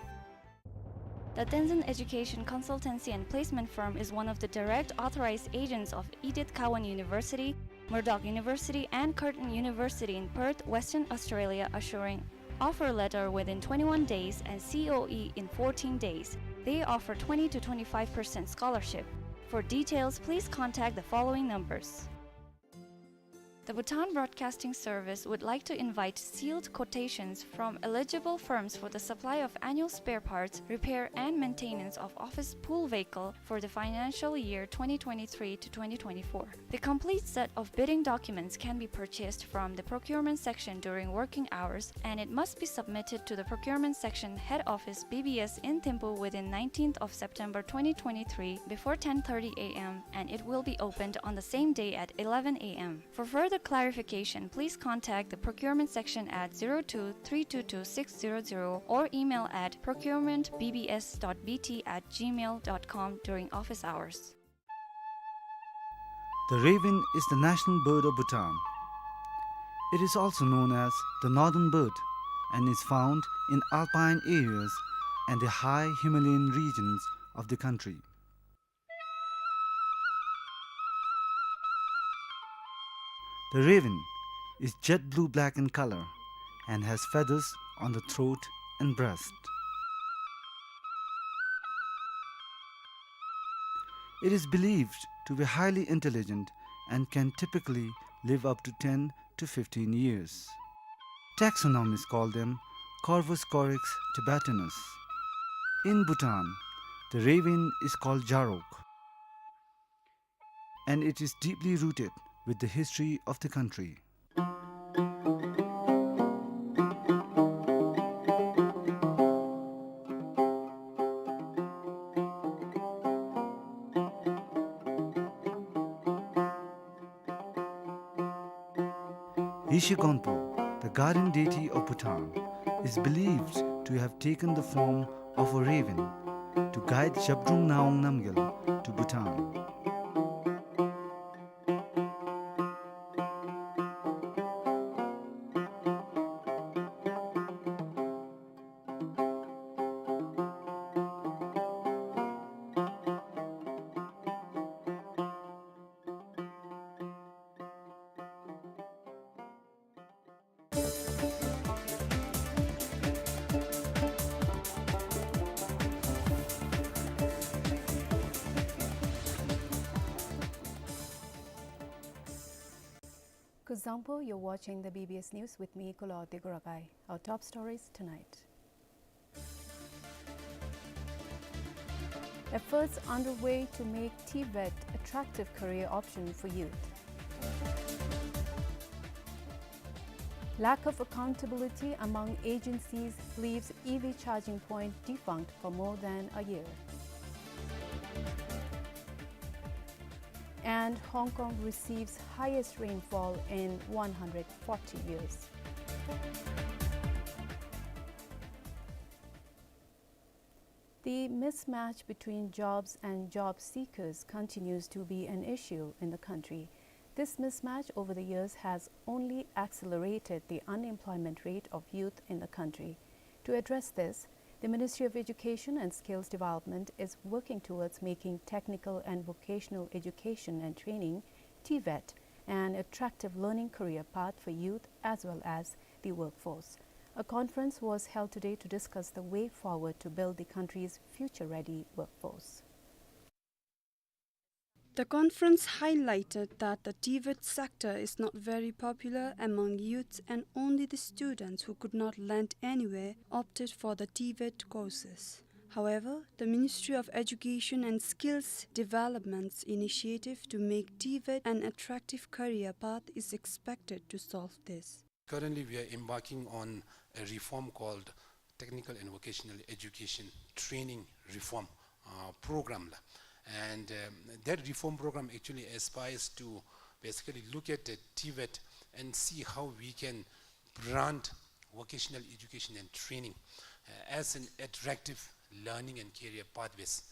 The Tenzin Education Consultancy and Placement Firm is one of the direct authorized agents of Edith Cowan University, Murdoch University, and Curtin University in Perth, Western Australia, assuring offer letter within twenty-one days and C O E in fourteen days. They offer twenty to twenty-five percent scholarship. For details, please contact the following numbers. The Bhutan Broadcasting Service would like to invite sealed quotations from eligible firms for the supply of annual spare parts, repair and maintenance of office pool vehicle for the financial year twenty twenty-three to twenty twenty-four. The complete set of bidding documents can be purchased from the procurement section during working hours, and it must be submitted to the procurement section head office B B S in Thimphu within nineteenth of September twenty twenty-three before ten thirty A M, and it will be opened on the same day at eleven A M. For further clarification, please contact the procurement section at zero two three two two six zero zero or email at procurement B B S dot B T at gmail dot com during office hours. The raven is the national bird of Bhutan. It is also known as the northern bird and is found in alpine areas and the high Himalayan regions of the country. The raven is jet blue-black in color and has feathers on the throat and breast. It is believed to be highly intelligent and can typically live up to ten to fifteen years. Taxonomists call them Corvus corax tibetanus. In Bhutan, the raven is called Jarok, and it is deeply rooted with the history of the country. Yeshe Gonpo, the guardian deity of Bhutan, is believed to have taken the form of a raven to guide Zhabdrung Ngawang Namgyal to Bhutan. Kuzuzangpo, you're watching the B B S News with me, Kulaw Degoragai. Our top stories tonight. Efforts underway to make TVET attractive career option for youth. Lack of accountability among agencies leaves E V charging point defunct for more than a year. And Hong Kong receives highest rainfall in one hundred forty years. The mismatch between jobs and job seekers continues to be an issue in the country. This mismatch over the years has only accelerated the unemployment rate of youth in the country. To address this, the Ministry of Education and Skills Development is working towards making technical and vocational education and training, TVET, an attractive learning career path for youth as well as the workforce. A conference was held today to discuss the way forward to build the country's future-ready workforce. The conference highlighted that the TVET sector is not very popular among youths, and only the students who could not land anywhere opted for the TVET courses. However, the Ministry of Education and Skills Development's initiative to make TVET an attractive career path is expected to solve this. Currently, we are embarking on a reform called Technical and Vocational Education Training Reform, uh, Program la. And, um, that reform program actually aspires to basically look at the TVET and see how we can brand vocational education and training, uh, as an attractive learning and career pathways.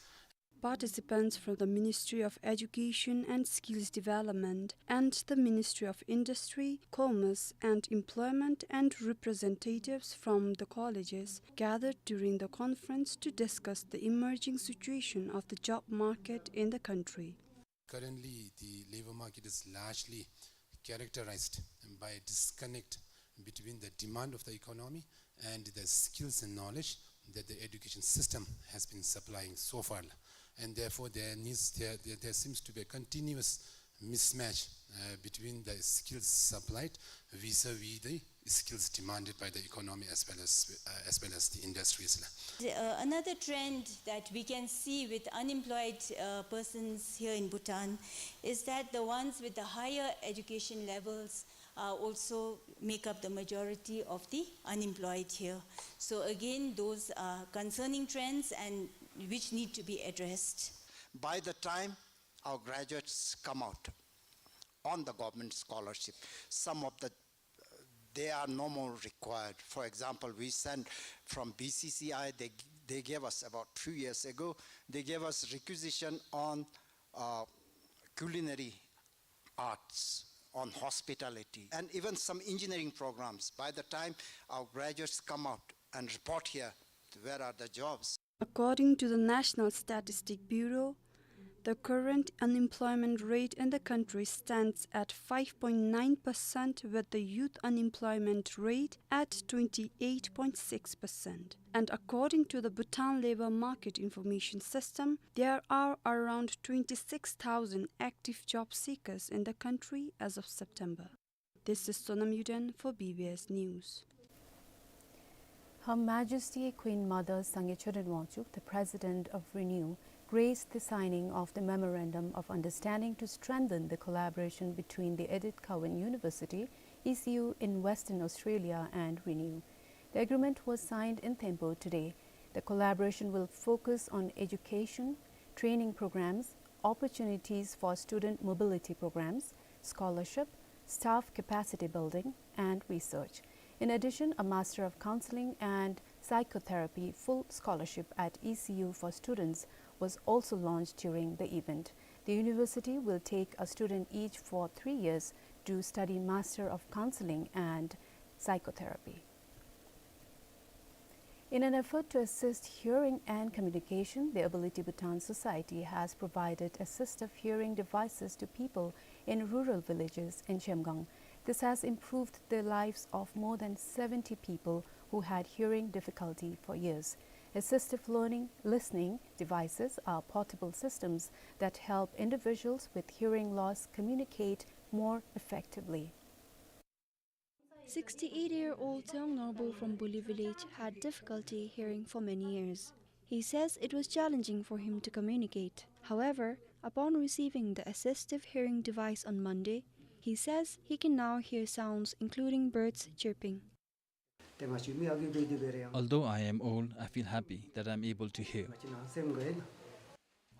Participants from the Ministry of Education and Skills Development and the Ministry of Industry, Commerce and Employment and representatives from the colleges gathered during the conference to discuss the emerging situation of the job market in the country. Currently, the labor market is largely characterized by a disconnect between the demand of the economy and the skills and knowledge that the education system has been supplying so far. And therefore, there needs, there, there, there seems to be a continuous mismatch, uh, between the skills supplied vis-a-vis the skills demanded by the economy as well as, uh, as well as the industries la. Uh, another trend that we can see with unemployed, uh, persons here in Bhutan is that the ones with the higher education levels, uh, also make up the majority of the unemployed here. So again, those are concerning trends and which need to be addressed. By the time our graduates come out on the government scholarship, some of the, they are no more required. For example, we sent from B C C I, they, they gave us about two years ago, they gave us requisition on, uh, culinary arts, on hospitality, and even some engineering programs. By the time our graduates come out and report here, where are the jobs? According to the National Statistic Bureau, the current unemployment rate in the country stands at five point nine percent, with the youth unemployment rate at twenty-eight point six percent. And according to the Bhutan Labor Market Information System, there are around twenty-six thousand active job seekers in the country as of September. This is Sonam Yuden for B B S News. Her Majesty Queen Mother Sangay Choden Wangchuck, the President of RENEW, graced the signing of the Memorandum of Understanding to strengthen the collaboration between the Edith Cowan University, E C U, in Western Australia and RENEW. The agreement was signed in Thimphu today. The collaboration will focus on education, training programs, opportunities for student mobility programs, scholarship, staff capacity building, and research. In addition, a Master of Counseling and Psychotherapy full scholarship at E C U for students was also launched during the event. The university will take a student each for three years to study Master of Counseling and Psychotherapy. In an effort to assist hearing and communication, the Ability Bhutan Society has provided assistive hearing devices to people in rural villages in Zhemgang. This has improved the lives of more than seventy people who had hearing difficulty for years. Assistive learning, listening devices are portable systems that help individuals with hearing loss communicate more effectively. Sixty-eight-year-old Tseong Norbu from Buli village had difficulty hearing for many years. He says it was challenging for him to communicate. However, upon receiving the assistive hearing device on Monday, he says he can now hear sounds including birds chirping. Although I am old, I feel happy that I am able to hear.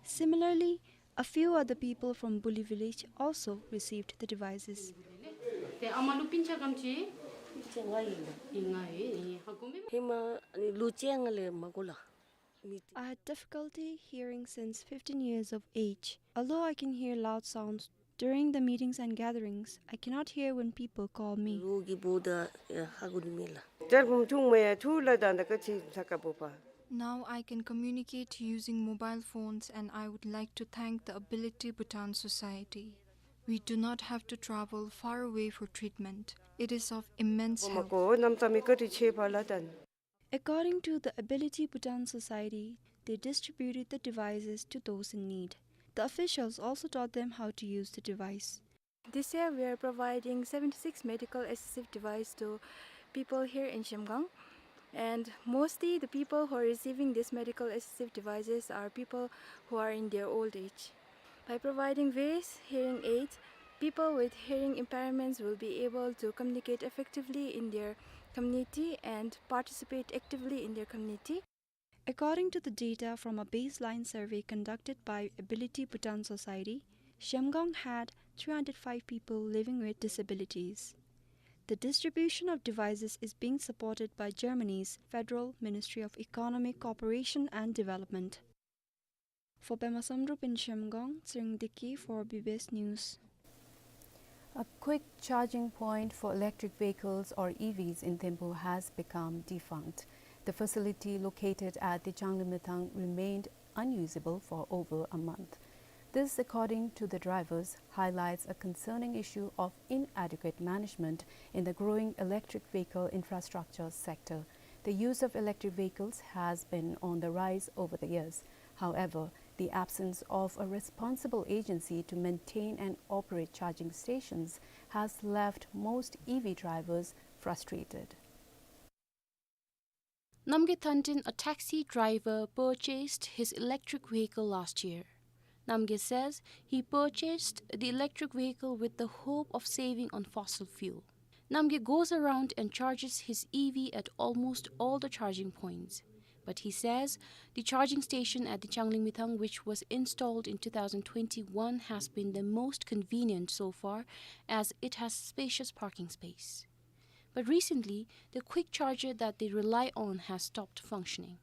Similarly, a few other people from Buli village also received the devices. I had difficulty hearing since fifteen years of age. Although I can hear loud sounds during the meetings and gatherings, I cannot hear when people call me. Now I can communicate using mobile phones, and I would like to thank the Ability Bhutan Society. We do not have to travel far away for treatment. It is of immense help. According to the Ability Bhutan Society, they distributed the devices to those in need. The officials also taught them how to use the device. This year, we are providing seventy-six medical assistive devices to people here in Shemgang. And mostly the people who are receiving these medical assistive devices are people who are in their old age. By providing various hearing aids, people with hearing impairments will be able to communicate effectively in their community and participate actively in their community. According to the data from a baseline survey conducted by Ability Bhutan Society, Shemgang had three hundred five people living with disabilities. The distribution of devices is being supported by Germany's Federal Ministry of Economic Cooperation and Development. For Pema Samdrup in Shemgang, Tshering Deki for B B S News. A quick charging point for electric vehicles or E Vs in Thimphu has become defunct. The facility located at the Changlimithang remained unusable for over a month. This, according to the drivers, highlights a concerning issue of inadequate management in the growing electric vehicle infrastructure sector. The use of electric vehicles has been on the rise over the years. However, the absence of a responsible agency to maintain and operate charging stations has left most E V drivers frustrated. Namgay Thandin, a taxi driver, purchased his electric vehicle last year. Namgay says he purchased the electric vehicle with the hope of saving on fossil fuel. Namgay goes around and charges his E V at almost all the charging points. But he says the charging station at the Changlimithang, which was installed in two thousand twenty-one, has been the most convenient so far, as it has spacious parking space. But recently, the quick charger that they rely on has stopped functioning.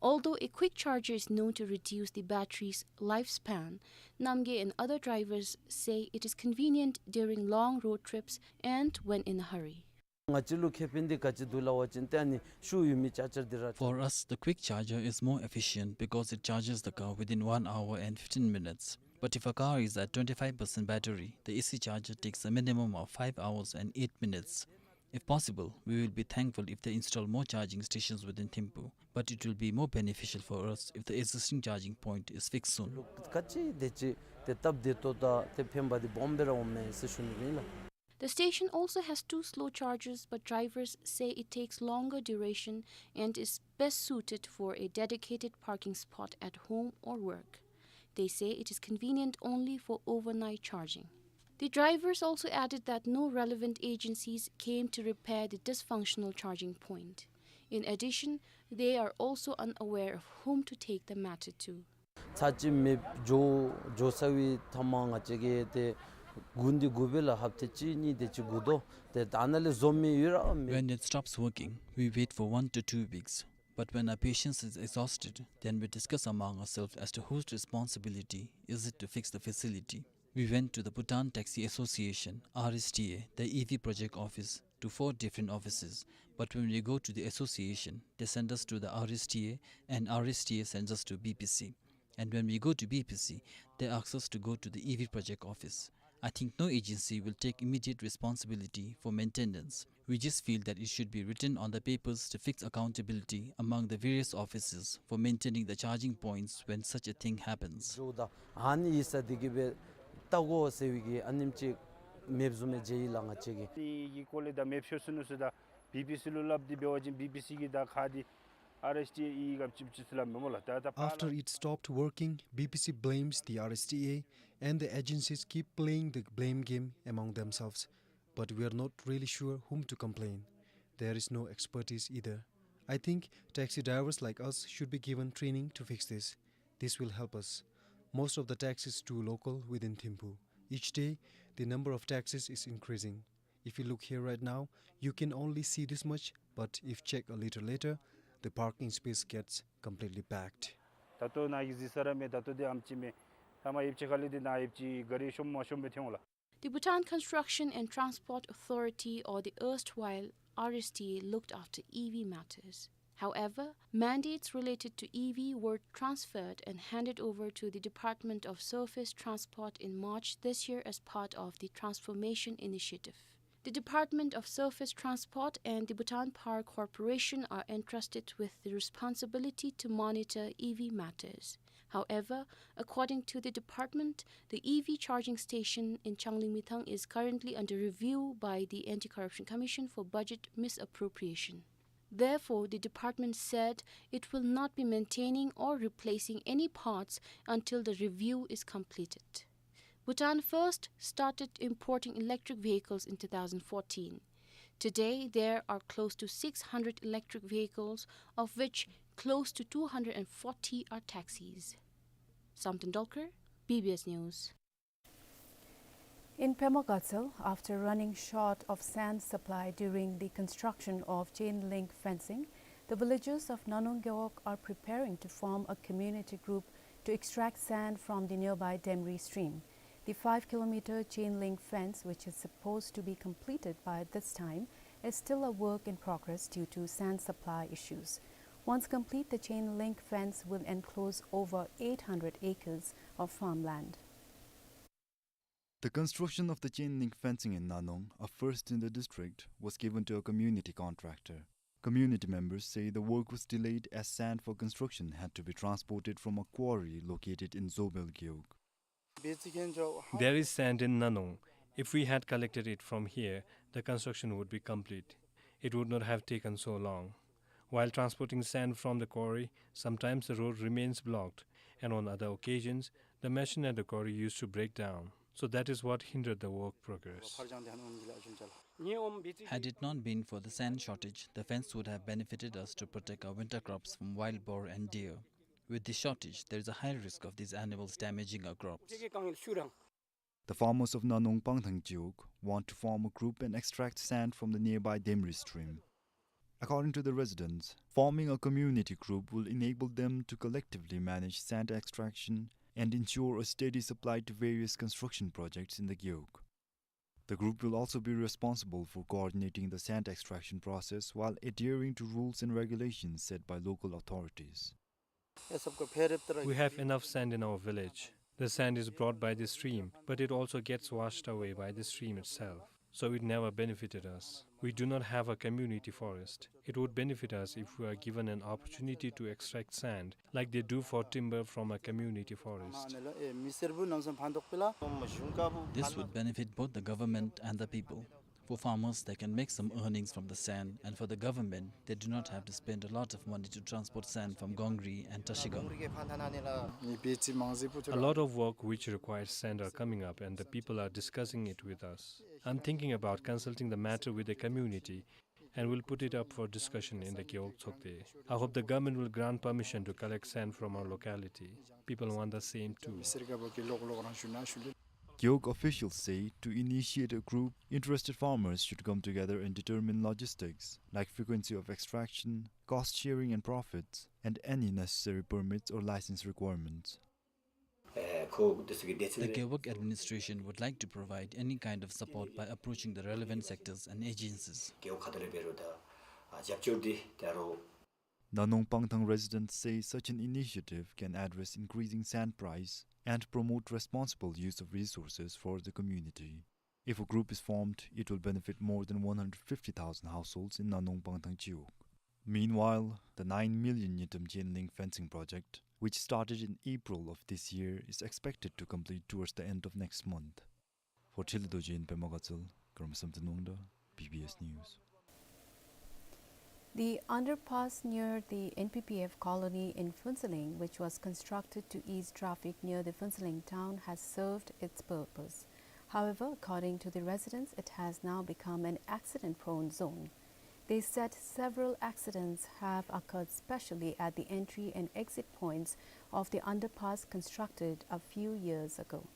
Although a quick charger is known to reduce the battery's lifespan, Namgay and other drivers say it is convenient during long road trips and when in a hurry. ང་བཅས་ལུ་ཁེ་ཕན་འདི་ག་ཅི་འདུག་ལབ་པ་ཅིན་ཏེ་ཨ་ནི་ཤུལ་ཡོད་མི་ཅར་ཇར་འདི་ར། For us, the quick charger is more efficient because it charges the car within one hour and fifteen minutes. But if a car is at twenty-five percent battery, the A C charger takes a minimum of five hours and eight minutes. If possible, we will be thankful if they install more charging stations within Thimphu, but it will be more beneficial for us if the existing charging point is fixed soon. ག་ཅི་དེ་ཅི་དེ་སྟབས་བདེ་ཏོག་ཏོ་དེ་ཕན་པ་དེ་སྦོམ་སྦེ་ར་འོང་མས་ཟེར་ཞུ་ནི་ཨིན་ལགས། The station also has two slow chargers, but drivers say it takes longer duration and is best suited for a dedicated parking spot at home or work. They say it is convenient only for overnight charging. The drivers also added that no relevant agencies came to repair the dysfunctional charging point. In addition, they are also unaware of whom to take the matter to. ཚར་གཅིག་མེདཔ་འགྱོ་འགྱོ་ཚར་བའི་མཐའ་མ་ང་བཅས་ཀྱིས་ཏེ་སྒུག་འདི་སྒུག་པས་ལགས། ཧབ་ཏ་གཅིག་གཉིས་དེ་ཅིག་སྒུག་དོ། ཏེ་ད་ནཱ་ལས་བཟོ་མི་ཡོད་ར་མེད། When it stops working, we wait for one to two weeks. But when our patience is exhausted, then we discuss among ourselves as to whose responsibility is it to fix the facility. We went to the Bhutan Taxi Association, R S T A, the E V project office, to four different offices. But when we go to the association, they send us to the R S T A, and R S T A sends us to B P C. And when we go to B P C, they ask us to go to the E V project office. I think no agency will take immediate responsibility for maintenance. We just feel that it should be written on the papers to fix accountability among the various offices for maintaining the charging points when such a thing happens. འགྱོཝ་ད་ཨ་ནི་ཡིག་ཚང་འདི་གིས་འབད་བལྟ་དགོ་ཟེར་བའི་གི་ཨ་ནེམ་ཅིག་མེདཔ་བཟུམ་མའི་མཇལ་ཡི་ལགས་ང་བཅས་ཀྱིས། ཨ་ནི་གི་སྐོར་ལས་ད་མེདཔ་ཤོར་སོ་ནུག་ཟེརཝ་ད་B P C ལུ་སླབ་སྟེ་འབད་བ་ཅིན་B P C གིས་ད་ཁ་འདི་R S T A ཨིན་ག་ཅིག་ཅིག་ཟེར་སླབ་མས་སྨོ་ལགས། ད་ད་ཕར་After it stopped working, B P C blames the R S T A, and the agencies keep playing the blame game among themselves. But we are not really sure whom to complain. There is no expertise either. I think taxi drivers like us should be given training to fix this. This will help us. Most of the taxis do local within Thimphu. Each day, the number of taxis is increasing. If you look here right now, you can only see this much, but if check a little later, the parking space gets completely packed. ད་ལྟོ་ནཱ་གི་གཟིགས་ས་ར་མེད། ད་ལྟོ་འདི་ཨམ་ཅིག་མས། ད་མ་ཡེབ་ཅིག་ཁ་ལས་འདི་ནཱ་ཡེབ་ཅིག་ག་རི་ཤོམ་མ་ཤོམ་སྦེ་ཐོན་འོང་ལགས། The Bhutan Construction and Transport Authority, or the erstwhile R S T A, looked after E V matters. However, mandates related to E V were transferred and handed over to the Department of Surface Transport in March this year as part of the transformation initiative. The Department of Surface Transport and the Bhutan Power Corporation are entrusted with the responsibility to monitor E V matters. However, according to the department, the E V charging station in Changlimithang is currently under review by the Anti-Corruption Commission for budget misappropriation. Therefore, the department said it will not be maintaining or replacing any parts until the review is completed. Bhutan first started importing electric vehicles in two thousand fourteen. Today, there are close to six hundred electric vehicles, of which close to two hundred forty are taxis. Samten Dolkar, B B S News. In Pema Gatshel, after running short of sand supply during the construction of chain link fencing, the villagers of Nanong Gewog are preparing to form a community group to extract sand from the nearby Demri stream. The five kilometer chain link fence, which is supposed to be completed by this time, is still a work in progress due to sand supply issues. Once complete, the chain link fence will enclose over eight hundred acres of farmland. The construction of the chain link fencing in Nanong, a first in the district, was given to a community contractor. Community members say the work was delayed as sand for construction had to be transported from a quarry located in Zobel Gewog. There is sand in Nanong. If we had collected it from here, the construction would be complete. It would not have taken so long. While transporting sand from the quarry, sometimes the road remains blocked, and on other occasions, the machine at the quarry used to break down. So that is what hindered the work progress. Had it not been for the sand shortage, the fence would have benefited us to protect our winter crops from wild boar and deer. With this shortage, there is a high risk of these animals damaging our crops. The farmers of Nanong Pangthang Gewog want to form a group and extract sand from the nearby Demri stream. According to the residents, forming a community group will enable them to collectively manage sand extraction and ensure a steady supply to various construction projects in the Gewog. The group will also be responsible for coordinating the sand extraction process while adhering to rules and regulations set by local authorities. We have enough sand in our village. The sand is brought by the stream, but it also gets washed away by the stream itself. So it never benefited us. We do not have a community forest. It would benefit us if we are given an opportunity to extract sand, like they do for timber from a community forest. This would benefit both the government and the people. For farmers, they can make some earnings from the sand, and for the government, they do not have to spend a lot of money to transport sand from Gongri and Tashigong. A lot of work which requires sand are coming up, and the people are discussing it with us. I'm thinking about consulting the matter with the community, and will put it up for discussion in the Gewog Tshogte. I hope the government will grant permission to collect sand from our locality. People want the same too. Gewog officials say to initiate a group, interested farmers should come together and determine logistics, like frequency of extraction, cost sharing and profits, and any necessary permits or license requirements. The Gewog administration would like to provide any kind of support by approaching the relevant sectors and agencies. Nanong Pangthang residents say such an initiative can address increasing sand price and promote responsible use of resources for the community. If a group is formed, it will benefit more than one hundred fifty thousand households in Nanong Pangthang Gewog. Meanwhile, the nine million ngultrum chain link fencing project, which started in April of this year, is expected to complete towards the end of next month. For Thinley Dorji in Pema Gatshel, Karma Samten Wangda, B B S News. The underpass near the N P P F colony in Phuentsholing, which was constructed to ease traffic near the Phuentsholing town, has served its purpose. However, according to the residents, it has now become an accident-prone zone. They said several accidents have occurred, especially at the entry and exit points of the underpass constructed a few years ago.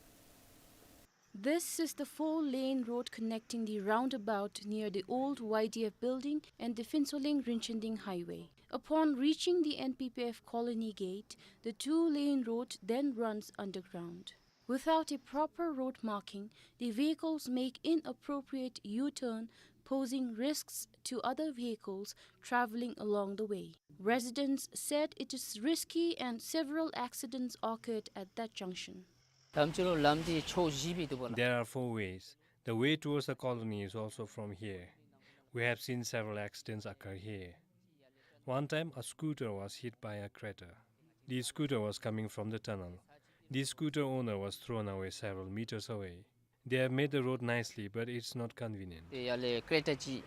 This is the four-lane road connecting the roundabout near the old Y D F building and the Phuentsholing Rinchenting Highway. Upon reaching the N P P F colony gate, the two-lane road then runs underground. Without a proper road marking, the vehicles make inappropriate U-turn, posing risks to other vehicles traveling along the way. Residents said it is risky and several accidents occurred at that junction. There are four ways. The way towards the colony is also from here. We have seen several accidents occur here. One time, a scooter was hit by a crater. The scooter was coming from the tunnel. The scooter owner was thrown away several meters away. They have made the road nicely, but it's not convenient. ཏེ་ཡར་ལས་ཀོང་ཀྲིཊ་ཅིག་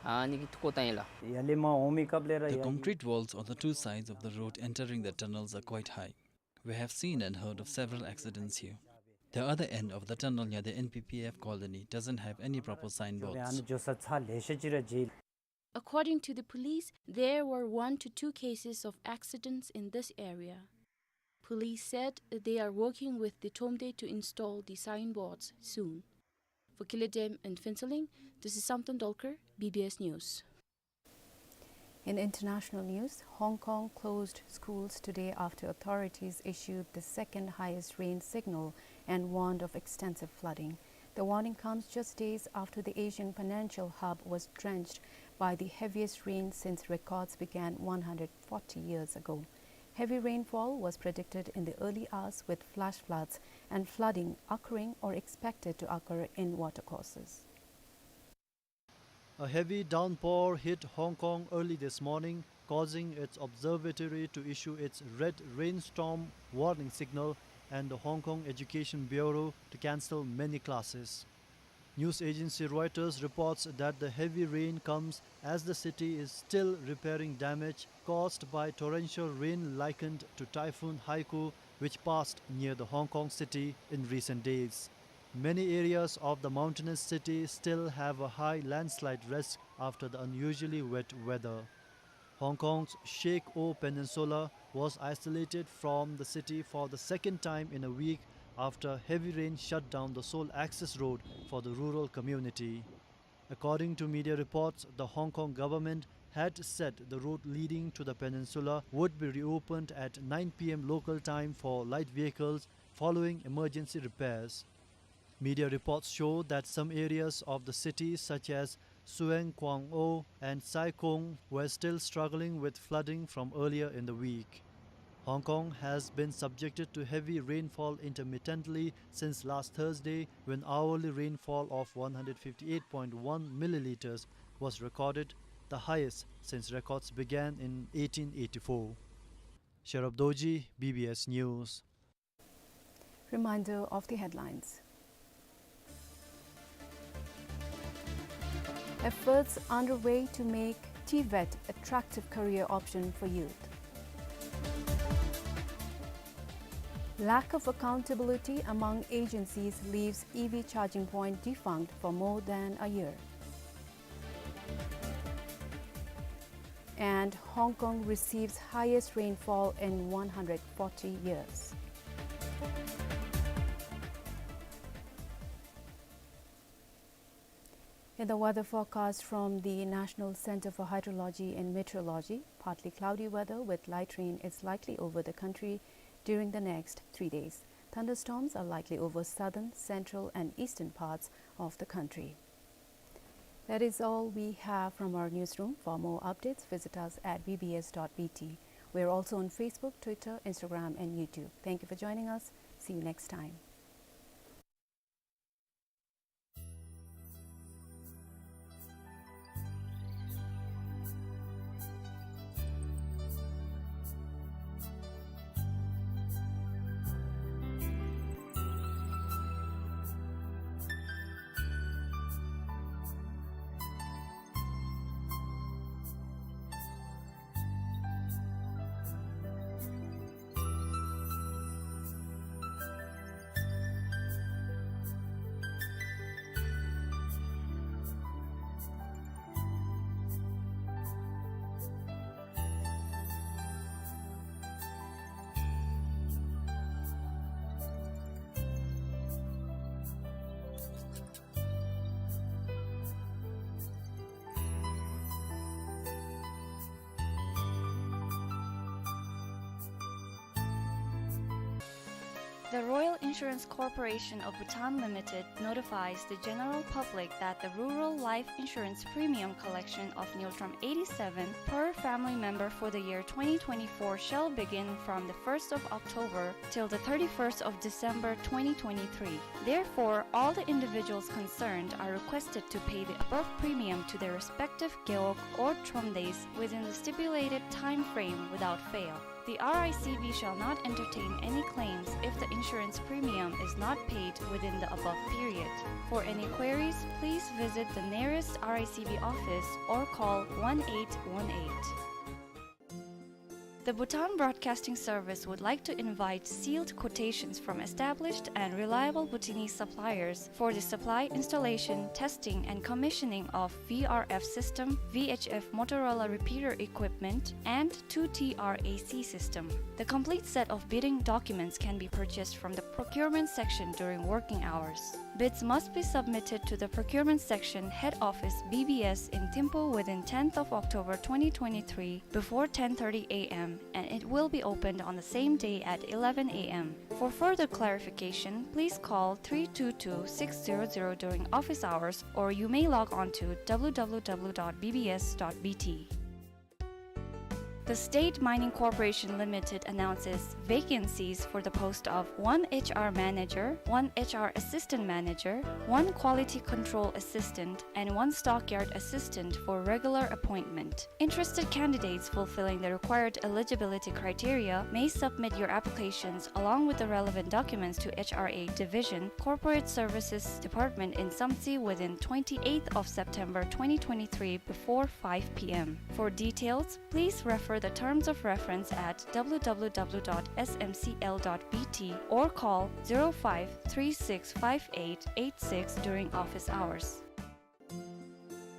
ཨ་ནི་གིས་བཀོ་བཏང་ཡི་ལགས། ཡར་ལས་མར་འོང་མི་སྐབས་ལས་ར། The ཡར་ལས། Concrete walls on the two sides of the road entering the tunnels are quite high. We have seen and heard of several accidents here. The other end of the tunnel near the N P P F colony doesn't have any proper signboards. ཨ་ནི་འགྱོ་ས་ཚར་ལེ་ཤ་ཅིག་ར་མཇལ། According to the police, there were one to two cases of accidents in this area. Police said they are working with the Thromde to install the signboards soon. For Kilidem in Phuentsholing, this is Samten Dolkar, B B S News. In international news, Hong Kong closed schools today after authorities issued the second highest rain signal and warned of extensive flooding. The warning comes just days after the Asian financial hub was drenched by the heaviest rain since records began one hundred forty years ago. Heavy rainfall was predicted in the early hours, with flash floods and flooding occurring or expected to occur in watercourses. A heavy downpour hit Hong Kong early this morning, causing its observatory to issue its red rainstorm warning signal and the Hong Kong Education Bureau to cancel many classes. News agency Reuters reports that the heavy rain comes as the city is still repairing damage caused by torrential rain likened to Typhoon Haikui, which passed near the Hong Kong city in recent days. Many areas of the mountainous city still have a high landslide risk after the unusually wet weather. Hong Kong's Shek O Peninsula was isolated from the city for the second time in a week after heavy rain shut down the sole access road for the rural community. According to media reports, the Hong Kong government had said the road leading to the peninsula would be reopened at nine P M local time for light vehicles following emergency repairs. Media reports show that some areas of the city, such as Sueng Kuang O and Sai Kung, were still struggling with flooding from earlier in the week. Hong Kong has been subjected to heavy rainfall intermittently since last Thursday, when hourly rainfall of one hundred fifty-eight point one milliliters was recorded, the highest since records began in eighteen eighty-four. Sherab Dorji, B B S News. Reminder of the headlines. Efforts underway to make TVET attractive career option for youth. Lack of accountability among agencies leaves E V charging point defunct for more than a year. And Hong Kong receives highest rainfall in one hundred forty years. In the weather forecast from the National Center for Hydrology and Meteorology, partly cloudy weather with light rain is likely over the country during the next three days. Thunderstorms are likely over southern, central and eastern parts of the country. That is all we have from our newsroom. For more updates, visit us at B B S dot B T. We are also on Facebook, Twitter, Instagram, and YouTube. Thank you for joining us. See you next time. The Royal Insurance Corporation of Bhutan Limited notifies the general public that the rural life insurance premium collection of Ngultrum eighty-seven per family member for the year twenty twenty-four shall begin from the first of October till the thirty-first of December twenty twenty-three. Therefore, all the individuals concerned are requested to pay the above premium to their respective gewog or thromdes within the stipulated time frame without fail. The R I C B shall not entertain any claims if the insurance premium is not paid within the above period. For any queries, please visit the nearest R I C B office or call one eight one eight. The Bhutan Broadcasting Service would like to invite sealed quotations from established and reliable Bhutanese suppliers for the supply, installation, testing, and commissioning of V R F system, V H F Motorola repeater equipment, and two T R A C system. The complete set of bidding documents can be purchased from the procurement section during working hours. Bids must be submitted to the procurement section, head office, B B S in Thimphu within tenth of October twenty twenty-three before ten thirty A M, and it will be opened on the same day at eleven A M. For further clarification, please call three two two six zero zero during office hours, or you may log on to W W W dot B B S dot B T. The State Mining Corporation Limited announces vacancies for the post of one H R manager, one H R assistant manager, one quality control assistant, and one stockyard assistant for regular appointment. Interested candidates fulfilling the required eligibility criteria may submit your applications along with the relevant documents to H R A Division, Corporate Services Department in Samtse within twenty-eighth of September twenty twenty-three before five P M. For details, please refer the terms of reference at W W W dot S M C L dot B T or call zero five three six five eight eight six during office hours.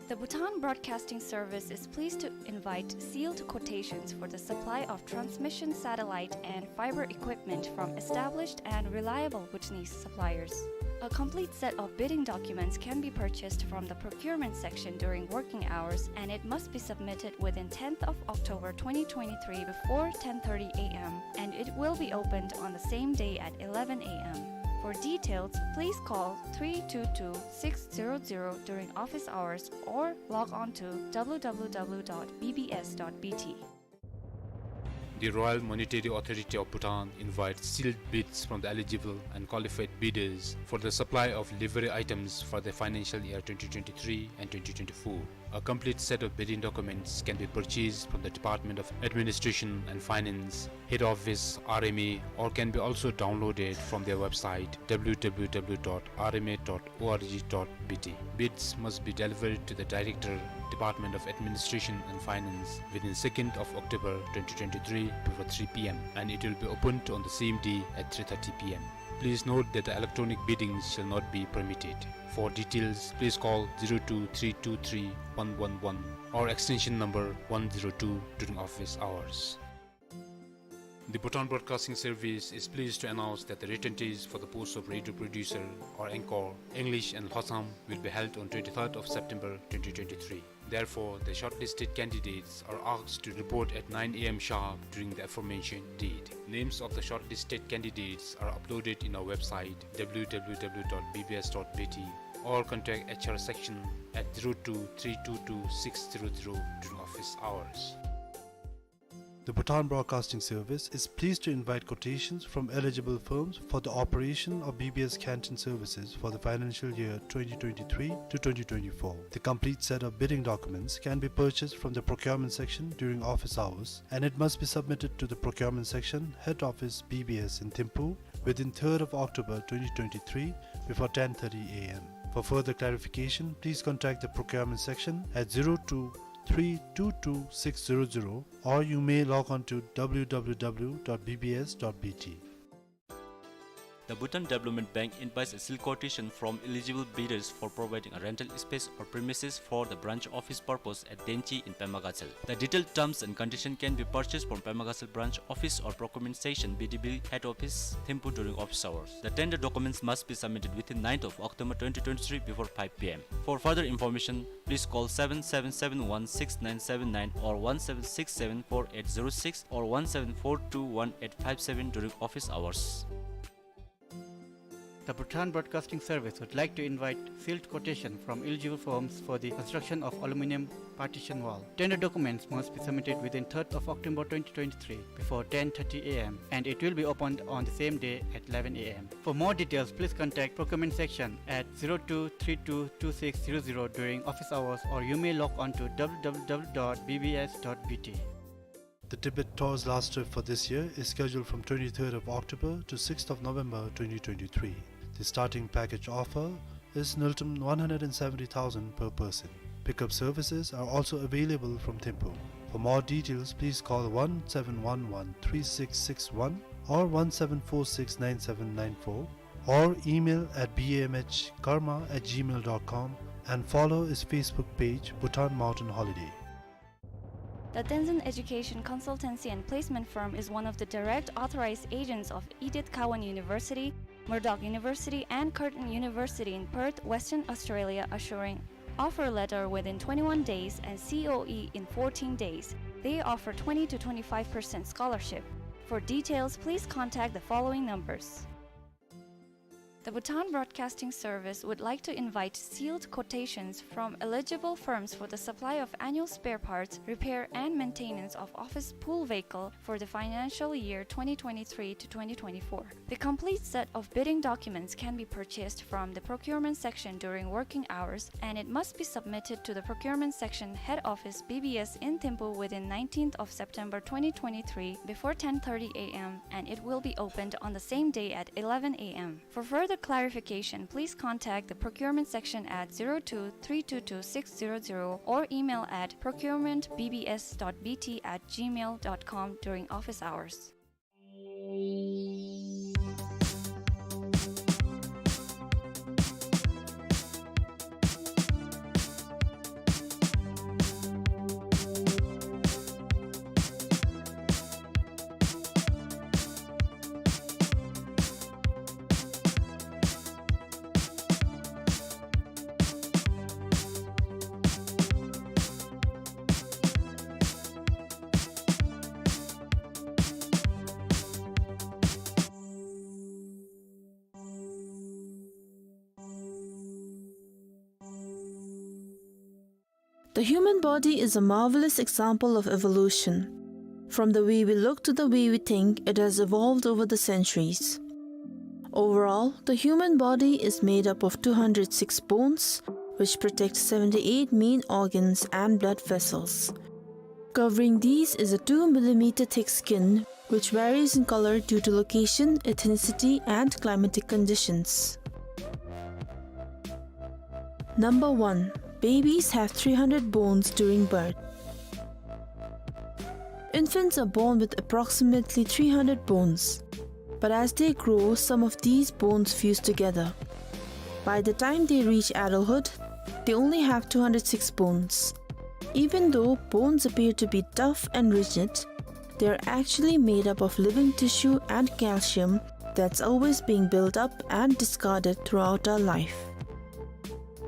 The Bhutan Broadcasting Service is pleased to invite sealed quotations for the supply of transmission satellite and fiber equipment from established and reliable Bhutanese suppliers. A complete set of bidding documents can be purchased from the procurement section during working hours, and it must be submitted within tenth of October twenty twenty-three before ten thirty A M, and it will be opened on the same day at eleven A M. For details, please call three two two six zero zero during office hours or log on to W W W dot B B S dot B T. The Royal Monetary Authority of Bhutan invites sealed bids from the eligible and qualified bidders for the supply of livery items for the financial year twenty twenty-three and twenty twenty-four. A complete set of bidding documents can be purchased from the Department of Administration and Finance, Head Office, R M A, or can be also downloaded from their website, W W W dot R M A dot org dot B T. Bids must be delivered to the Director, Department of Administration and Finance, within second of October twenty twenty-three before three P M, and it will be opened on the same day at three thirty P M. Please note that the electronic bidding shall not be permitted. For details, please call zero two three two three one one one or extension number one zero two during office hours. The Bhutan Broadcasting Service is pleased to announce that the written test for the post of radio producer or anchor, English and Lhotsam, will be held on twenty-third of September twenty twenty-three. Therefore, the shortlisted candidates are asked to report at nine A M sharp during the aforementioned date. Names of the shortlisted candidates are uploaded in our website, W W W dot B B S dot B T, or contact H R section at zero two three two two six zero zero during office hours. The Bhutan Broadcasting Service is pleased to invite quotations from eligible firms for the operation of B B S canteen services for the financial year twenty twenty-three to twenty twenty-four. The complete set of bidding documents can be purchased from the procurement section during office hours, and it must be submitted to the procurement section, head office, B B S in Thimphu, within third of October twenty twenty-three before ten thirty A M. For further clarification, please contact the procurement section at zero two three two two six zero zero, or you may log on to W W W dot B B S dot B T. The Bhutan Development Bank invites a sealed quotation from eligible bidders for providing a rental space or premises for the branch office purpose at Denchi in Pema Gatshel. The detailed terms and condition can be purchased from Pema Gatshel branch office or procurement station, B D B, head office, Thimphu during office hours. The tender documents must be submitted within ninth of October twenty twenty-three before five P M. For further information, please call seven seven seven one six nine seven nine or one seven six seven four eight zero six or one seven four two one eight five seven during office hours. The Bhutan Broadcasting Service would like to invite sealed quotation from eligible firms for the construction of aluminium partition wall. Tender documents must be submitted within third of October twenty twenty-three before ten thirty A M, and it will be opened on the same day at eleven A M. For more details, please contact procurement section at zero two three two two six zero zero during office hours, or you may log on to W W W dot B B S dot B T. The Tibet Tour's last trip for this year is scheduled from twenty-third of October to sixth of November twenty twenty-three. The starting package offer is Ngultrum one hundred and seventy thousand per person. Pickup services are also available from Thimphu. For more details, please call one seven one one three six six one or one seven four six nine seven nine four, or email at B M H karma at gmail dot com and follow his Facebook page, Bhutan Mountain Holiday. The Tenzin Education Consultancy and Placement Firm is one of the direct authorized agents of Edith Cowan University, Murdoch University, and Curtin University in Perth, Western Australia, assuring offer letter within twenty-one days and C O E in fourteen days. They offer twenty to twenty-five percent scholarship. For details, please contact the following numbers. The Bhutan Broadcasting Service would like to invite sealed quotations from eligible firms for the supply of annual spare parts, repair and maintenance of office pool vehicle for the financial year twenty twenty-three to twenty twenty-four. The complete set of bidding documents can be purchased from the procurement section during working hours, and it must be submitted to the procurement section head office B B S in Thimphu within nineteenth of September twenty twenty-three before ten thirty A M, and it will be opened on the same day at eleven A M. For further clarification, please contact the procurement section at zero two three two two six zero zero or email at procurement B B S dot B T at gmail dot com during office hours. The human body is a marvelous example of evolution. From the way we look to the way we think, it has evolved over the centuries. Overall, the human body is made up of two hundred six bones, which protect seventy-eight main organs and blood vessels. Covering these is a two millimeter thick skin, which varies in color due to location, ethnicity, and climatic conditions. Number one, babies have three hundred bones during birth. Infants are born with approximately three hundred bones, but as they grow, some of these bones fuse together. By the time they reach adulthood, they only have two hundred six bones. Even though bones appear to be tough and rigid, they are actually made up of living tissue and calcium that's always being built up and discarded throughout our life.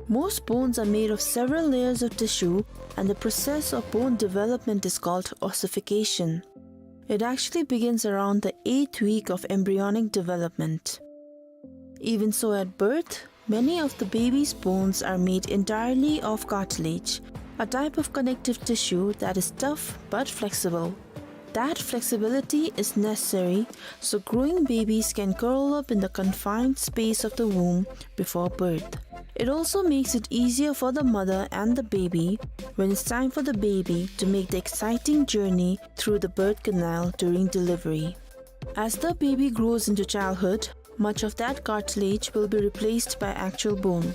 Most bones are made of several layers of tissue, and the process of bone development is called ossification. It actually begins around the eighth week of embryonic development. Even so, at birth, many of the baby's bones are made entirely of cartilage, a type of connective tissue that is tough but flexible. That flexibility is necessary so growing babies can curl up in the confined space of the womb before birth. It also makes it easier for the mother and the baby when it's time for the baby to make the exciting journey through the birth canal during delivery. As the baby grows into childhood, much of that cartilage will be replaced by actual bone.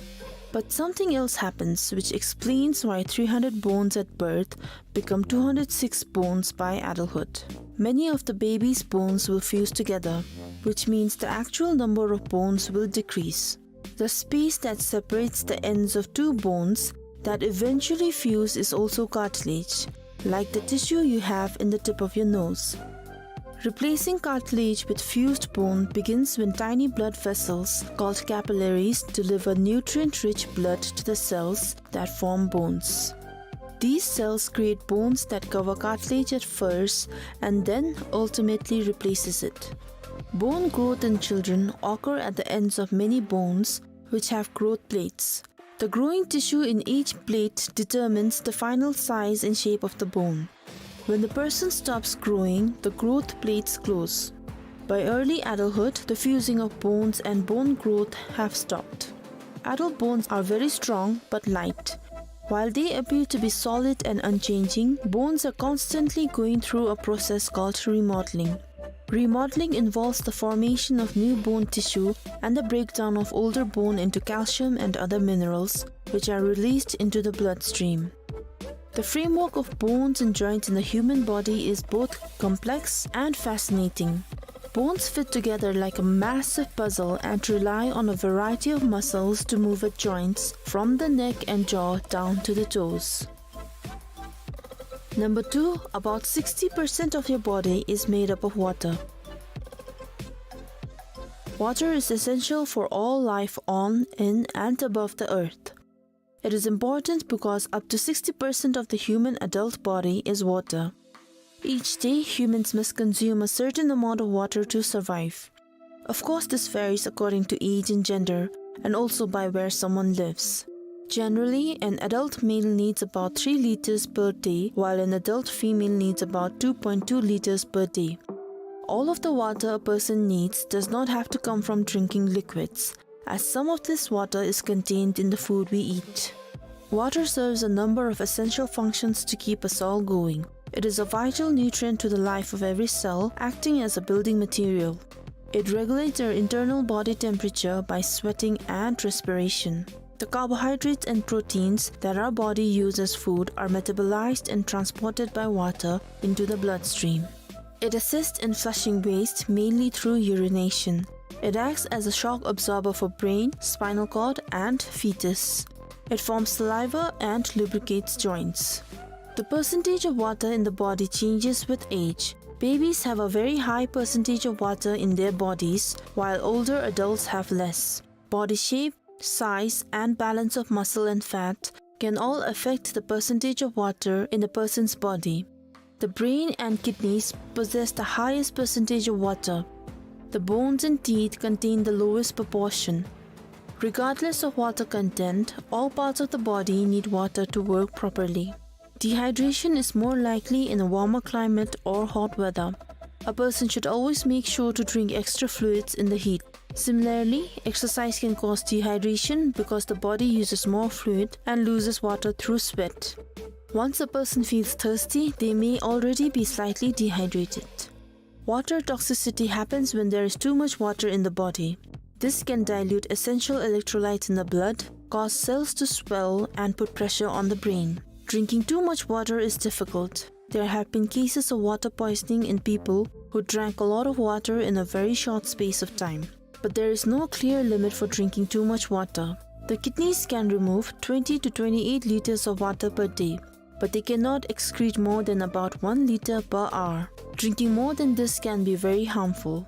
But something else happens which explains why three hundred bones at birth become two hundred six bones by adulthood. Many of the baby's bones will fuse together, which means the actual number of bones will decrease. The space that separates the ends of two bones that eventually fuse is also cartilage, like the tissue you have in the tip of your nose. Replacing cartilage with fused bone begins when tiny blood vessels, called capillaries, deliver nutrient-rich blood to the cells that form bones. These cells create bones that cover cartilage at first and then ultimately replaces it. Bone growth in children occur at the ends of many bones, which have growth plates. The growing tissue in each plate determines the final size and shape of the bone. When the person stops growing, the growth plates close. By early adulthood, the fusing of bones and bone growth have stopped. Adult bones are very strong but light. While they appear to be solid and unchanging, bones are constantly going through a process called remodeling. Remodeling involves the formation of new bone tissue and the breakdown of older bone into calcium and other minerals, which are released into the bloodstream. The framework of bones and joints in the human body is both complex and fascinating. Bones fit together like a massive puzzle and rely on a variety of muscles to move at joints, from the neck and jaw down to the toes. Number two, about sixty percent of your body is made up of water. Water is essential for all life on, in, and above the earth. It is important because up to sixty percent of the human adult body is water. Each day, humans must consume a certain amount of water to survive. Of course, this varies according to age and gender, and also by where someone lives. Generally, an adult male needs about three liters per day, while an adult female needs about two point two liters per day. All of the water a person needs does not have to come from drinking liquids, as some of this water is contained in the food we eat. Water serves a number of essential functions to keep us all going. It is a vital nutrient to the life of every cell, acting as a building material. It regulates our internal body temperature by sweating and respiration. The carbohydrates and proteins that our body uses as food are metabolized and transported by water into the bloodstream. It assists in flushing waste, mainly through urination. It acts as a shock absorber for brain, spinal cord, and fetus. It forms saliva and lubricates joints. The percentage of water in the body changes with age. Babies have a very high percentage of water in their bodies, while older adults have less. Body shape, size, and balance of muscle and fat can all affect the percentage of water in a person's body. The brain and kidneys possess the highest percentage of water. The bones and teeth contain the lowest proportion. Regardless of water content, all parts of the body need water to work properly. Dehydration is more likely in a warmer climate or hot weather. A person should always make sure to drink extra fluids in the heat. Similarly, exercise can cause dehydration because the body uses more fluid and loses water through sweat. Once a person feels thirsty, they may already be slightly dehydrated. Water toxicity happens when there is too much water in the body. This can dilute essential electrolytes in the blood, cause cells to swell, and put pressure on the brain. Drinking too much water is difficult. There have been cases of water poisoning in people who drank a lot of water in a very short space of time. But there is no clear limit for drinking too much water. The kidneys can remove twenty to twenty-eight liters of water per day, but they cannot excrete more than about one liter per hour. Drinking more than this can be very harmful.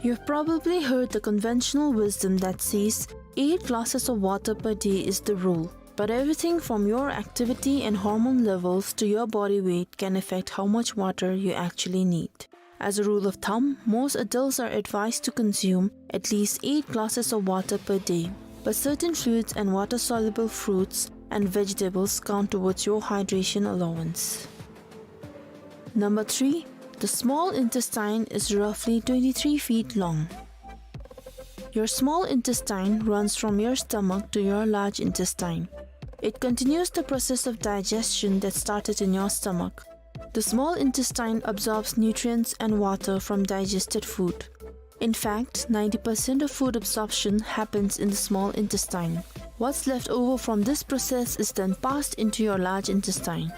You've probably heard the conventional wisdom that says eight glasses of water per day is the rule. But everything from your activity and hormone levels to your body weight can affect how much water you actually need. As a rule of thumb, most adults are advised to consume at least eight glasses of water per day, but certain fluids and water-soluble fruits and vegetables count towards your hydration allowance. Number three, the small intestine is roughly twenty-three feet long. Your small intestine runs from your stomach to your large intestine. It continues the process of digestion that started in your stomach. The small intestine absorbs nutrients and water from digested food. In fact, ninety percent of food absorption happens in the small intestine. What's left over from this process is then passed into your large intestine.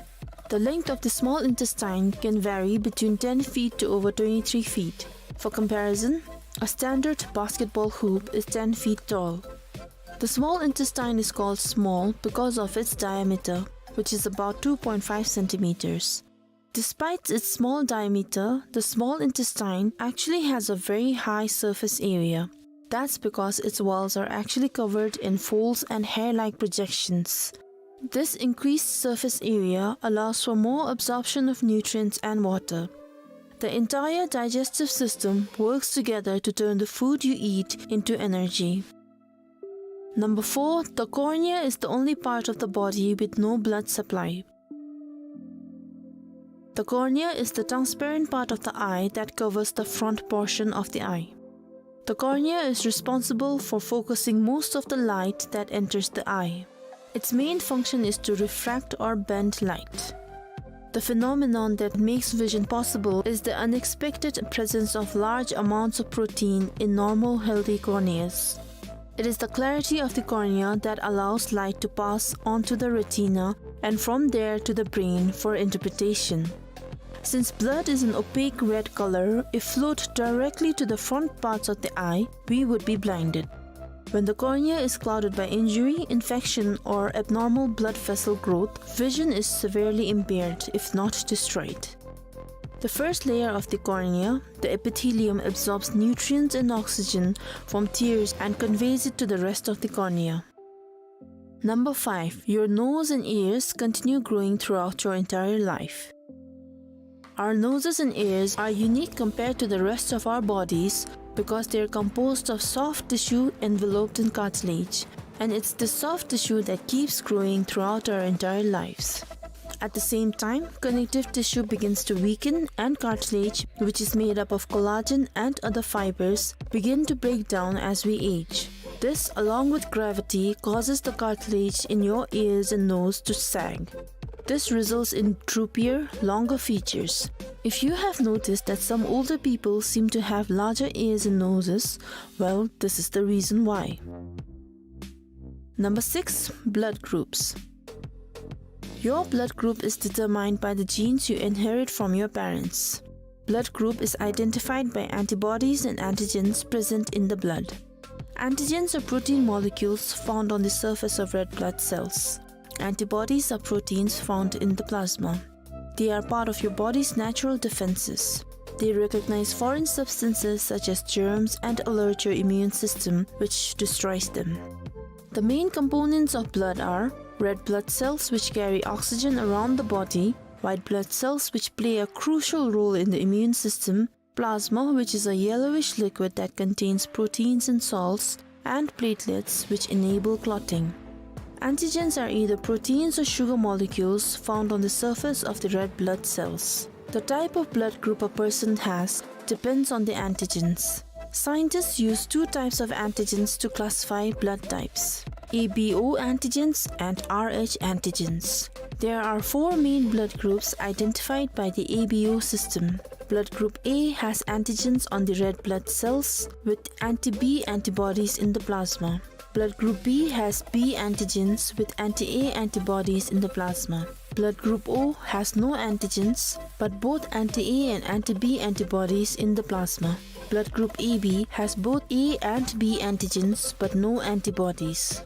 The length of the small intestine can vary between ten feet to over twenty-three feet. For comparison, a standard basketball hoop is ten feet tall. The small intestine is called small because of its diameter, which is about two point five centimeters. Despite its small diameter, the small intestine actually has a very high surface area. That's because its walls are actually covered in folds and hair-like projections. This increased surface area allows for more absorption of nutrients and water. The entire digestive system works together to turn the food you eat into energy. Number four, the cornea is the only part of the body with no blood supply. The cornea is the transparent part of the eye that covers the front portion of the eye. The cornea is responsible for focusing most of the light that enters the eye. Its main function is to refract or bend light. The phenomenon that makes vision possible is the unexpected presence of large amounts of protein in normal, healthy corneas. It is the clarity of the cornea that allows light to pass onto the retina and from there to the brain for interpretation. Since blood is an opaque red color, if flowed directly to the front parts of the eye, we would be blinded. When the cornea is clouded by injury, infection, or abnormal blood vessel growth, vision is severely impaired, if not destroyed. The first layer of the cornea, the epithelium, absorbs nutrients and oxygen from tears and conveys it to the rest of the cornea. Number five, your nose and ears continue growing throughout your entire life. Our noses and ears are unique compared to the rest of our bodies because they are composed of soft tissue enveloped in cartilage, and it's the soft tissue that keeps growing throughout our entire lives. At the same time, connective tissue begins to weaken, and cartilage, which is made up of collagen and other fibers, begin to break down as we age. This, along with gravity, causes the cartilage in your ears and nose to sag. This results in droopier, longer features. If you have noticed that some older people seem to have larger ears and noses, well, this is the reason why. Number six, blood groups. Your blood group is determined by the genes you inherit from your parents. Blood group is identified by antibodies and antigens present in the blood. Antigens are protein molecules found on the surface of red blood cells. Antibodies are proteins found in the plasma. They are part of your body's natural defenses. They recognize foreign substances such as germs and alert your immune system, which destroys them. The main components of blood are red blood cells, which carry oxygen around the body, white blood cells, which play a crucial role in the immune system, plasma, which is a yellowish liquid that contains proteins and salts, and platelets, which enable clotting. Antigens are either proteins or sugar molecules found on the surface of the red blood cells. The type of blood group a person has depends on the antigens. Scientists use two types of antigens to classify blood types: A B O antigens and R H antigens. There are four main blood groups identified by the A B O system. Blood group A has antigens on the red blood cells with anti-B antibodies in the plasma. Blood group B has B antigens with anti-A antibodies in the plasma. Blood group O has no antigens, but both anti-A and anti-B antibodies in the plasma. Blood group A B has both A and B antigens, but no antibodies.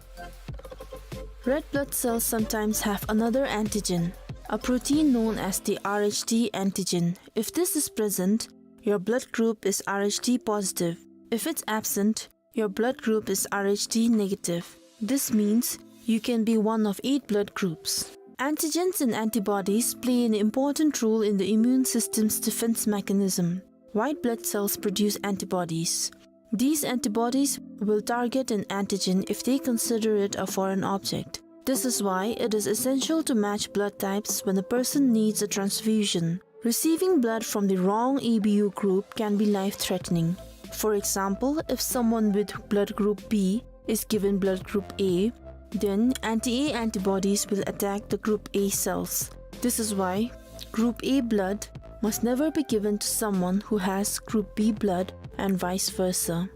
Red blood cells sometimes have another antigen, a protein known as the R H D antigen. If this is present, your blood group is R H D positive. If it's absent, your blood group is R H D negative. This means you can be one of eight blood groups. Antigens and antibodies play an important role in the immune system's defense mechanism. White blood cells produce antibodies. These antibodies will target an antigen if they consider it a foreign object. This is why it is essential to match blood types when a person needs a transfusion. Receiving blood from the wrong A B O group can be life-threatening. For example, if someone with blood group B is given blood group A, then anti-A antibodies will attack the group A cells. This is why group A blood must never be given to someone who has group B blood, and vice versa.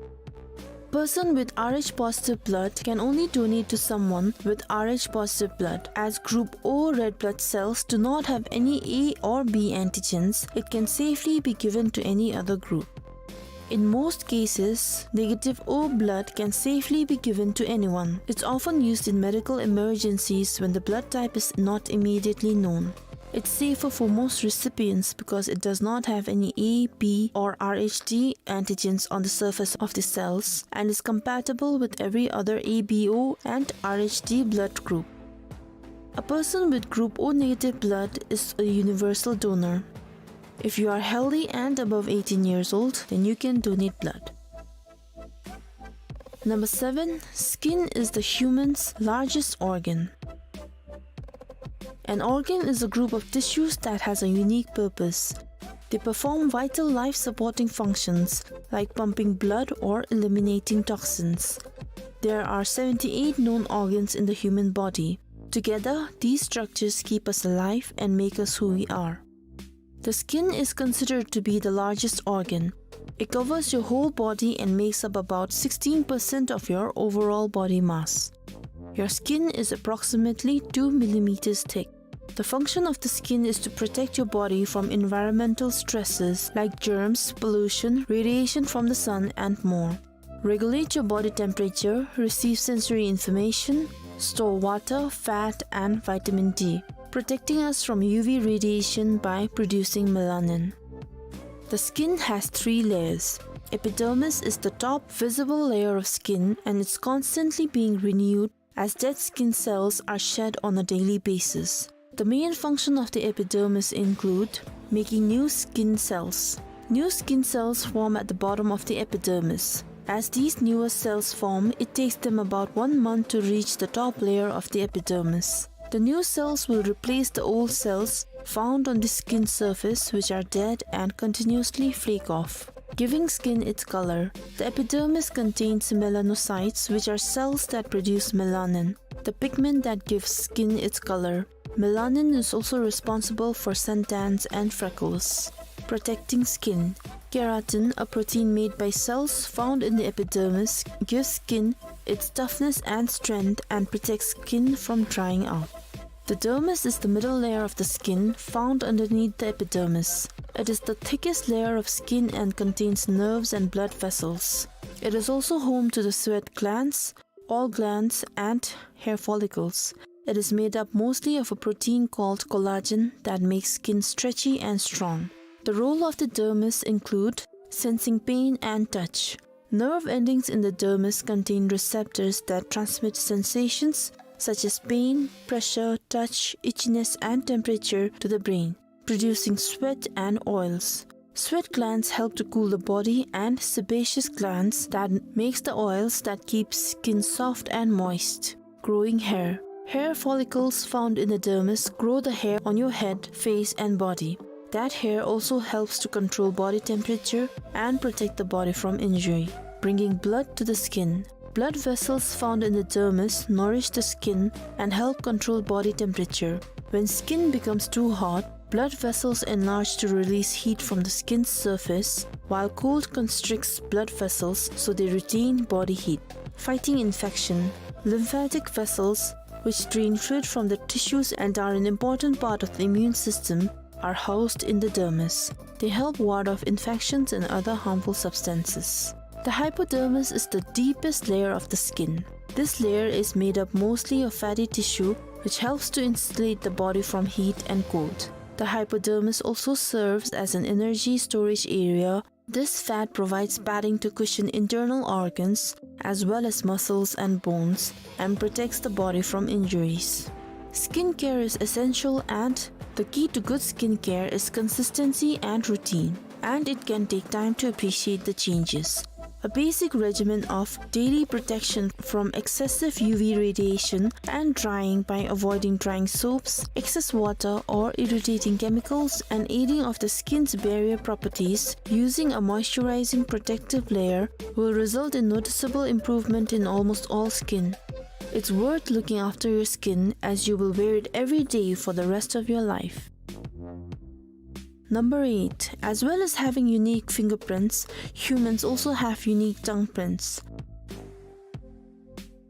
Person with R H positive blood can only donate to someone with R H positive blood. As group O red blood cells do not have any A or B antigens, it can safely be given to any other group. In most cases, negative O blood can safely be given to anyone. It's often used in medical emergencies when the blood type is not immediately known. It's safer for most recipients because it does not have any A, B, or R H D antigens on the surface of the cells and is compatible with every other A B O and R H D blood group. A person with group O negative blood is a universal donor. If you are healthy and above eighteen years old, then you can donate blood. Number seven, skin is the human's largest organ. An organ is a group of tissues that has a unique purpose. They perform vital life-supporting functions like pumping blood or eliminating toxins. There are seventy-eight known organs in the human body. Together, these structures keep us alive and make us who we are. The skin is considered to be the largest organ. It covers your whole body and makes up about sixteen percent of your overall body mass. Your skin is approximately two millimeters thick. The function of the skin is to protect your body from environmental stresses like germs, pollution, radiation from the sun, and more. Regulate your body temperature, receive sensory information, store water, fat, and vitamin D, protecting us from U V radiation by producing melanin. The skin has three layers. Epidermis is the top visible layer of skin, and it's constantly being renewed as dead skin cells are shed on a daily basis. The main function of the epidermis include making new skin cells. New skin cells form at the bottom of the epidermis. As these newer cells form, it takes them about one month to reach the top layer of the epidermis. The new cells will replace the old cells found on the skin surface, which are dead and continuously flake off, giving skin its color. The epidermis contains melanocytes, which are cells that produce melanin, the pigment that gives skin its color. Melanin is also responsible for suntans and freckles. Protecting skin. Keratin, a protein made by cells found in the epidermis, gives skin its toughness and strength and protects skin from drying out. The dermis is the middle layer of the skin found underneath the epidermis. It is the thickest layer of skin and contains nerves and blood vessels. It is also home to the sweat glands, oil glands, and hair follicles. It is made up mostly of a protein called collagen that makes skin stretchy and strong. The role of the dermis include sensing pain and touch. Nerve endings in the dermis contain receptors that transmit sensations such as pain, pressure, touch, itchiness, and temperature to the brain, producing sweat and oils. Sweat glands help to cool the body, and sebaceous glands that makes the oils that keeps skin soft and moist. Growing hair. Hair follicles found in the dermis grow the hair on your head, face, and body. That hair also helps to control body temperature and protect the body from injury, bringing blood to the skin. Blood vessels found in the dermis nourish the skin and help control body temperature. When skin becomes too hot, blood vessels enlarge to release heat from the skin's surface, while cold constricts blood vessels so they retain body heat. Fighting infection. Lymphatic vessels, which drain fluid from the tissues and are an important part of the immune system, are housed in the dermis. They help ward off infections and other harmful substances. The hypodermis is the deepest layer of the skin. This layer is made up mostly of fatty tissue, which helps to insulate the body from heat and cold. The hypodermis also serves as an energy storage area. This fat provides padding to cushion internal organs as well as muscles and bones and protects the body from injuries. Skincare is essential, and the key to good skincare is consistency and routine, and it can take time to appreciate the changes. A basic regimen of daily protection from excessive U V radiation and drying by avoiding drying soaps, excess water, or irritating chemicals, and aiding of the skin's barrier properties using a moisturizing protective layer will result in noticeable improvement in almost all skin. It's worth looking after your skin, as you will wear it every day for the rest of your life. Number eight. As well as having unique fingerprints, humans also have unique tongue prints.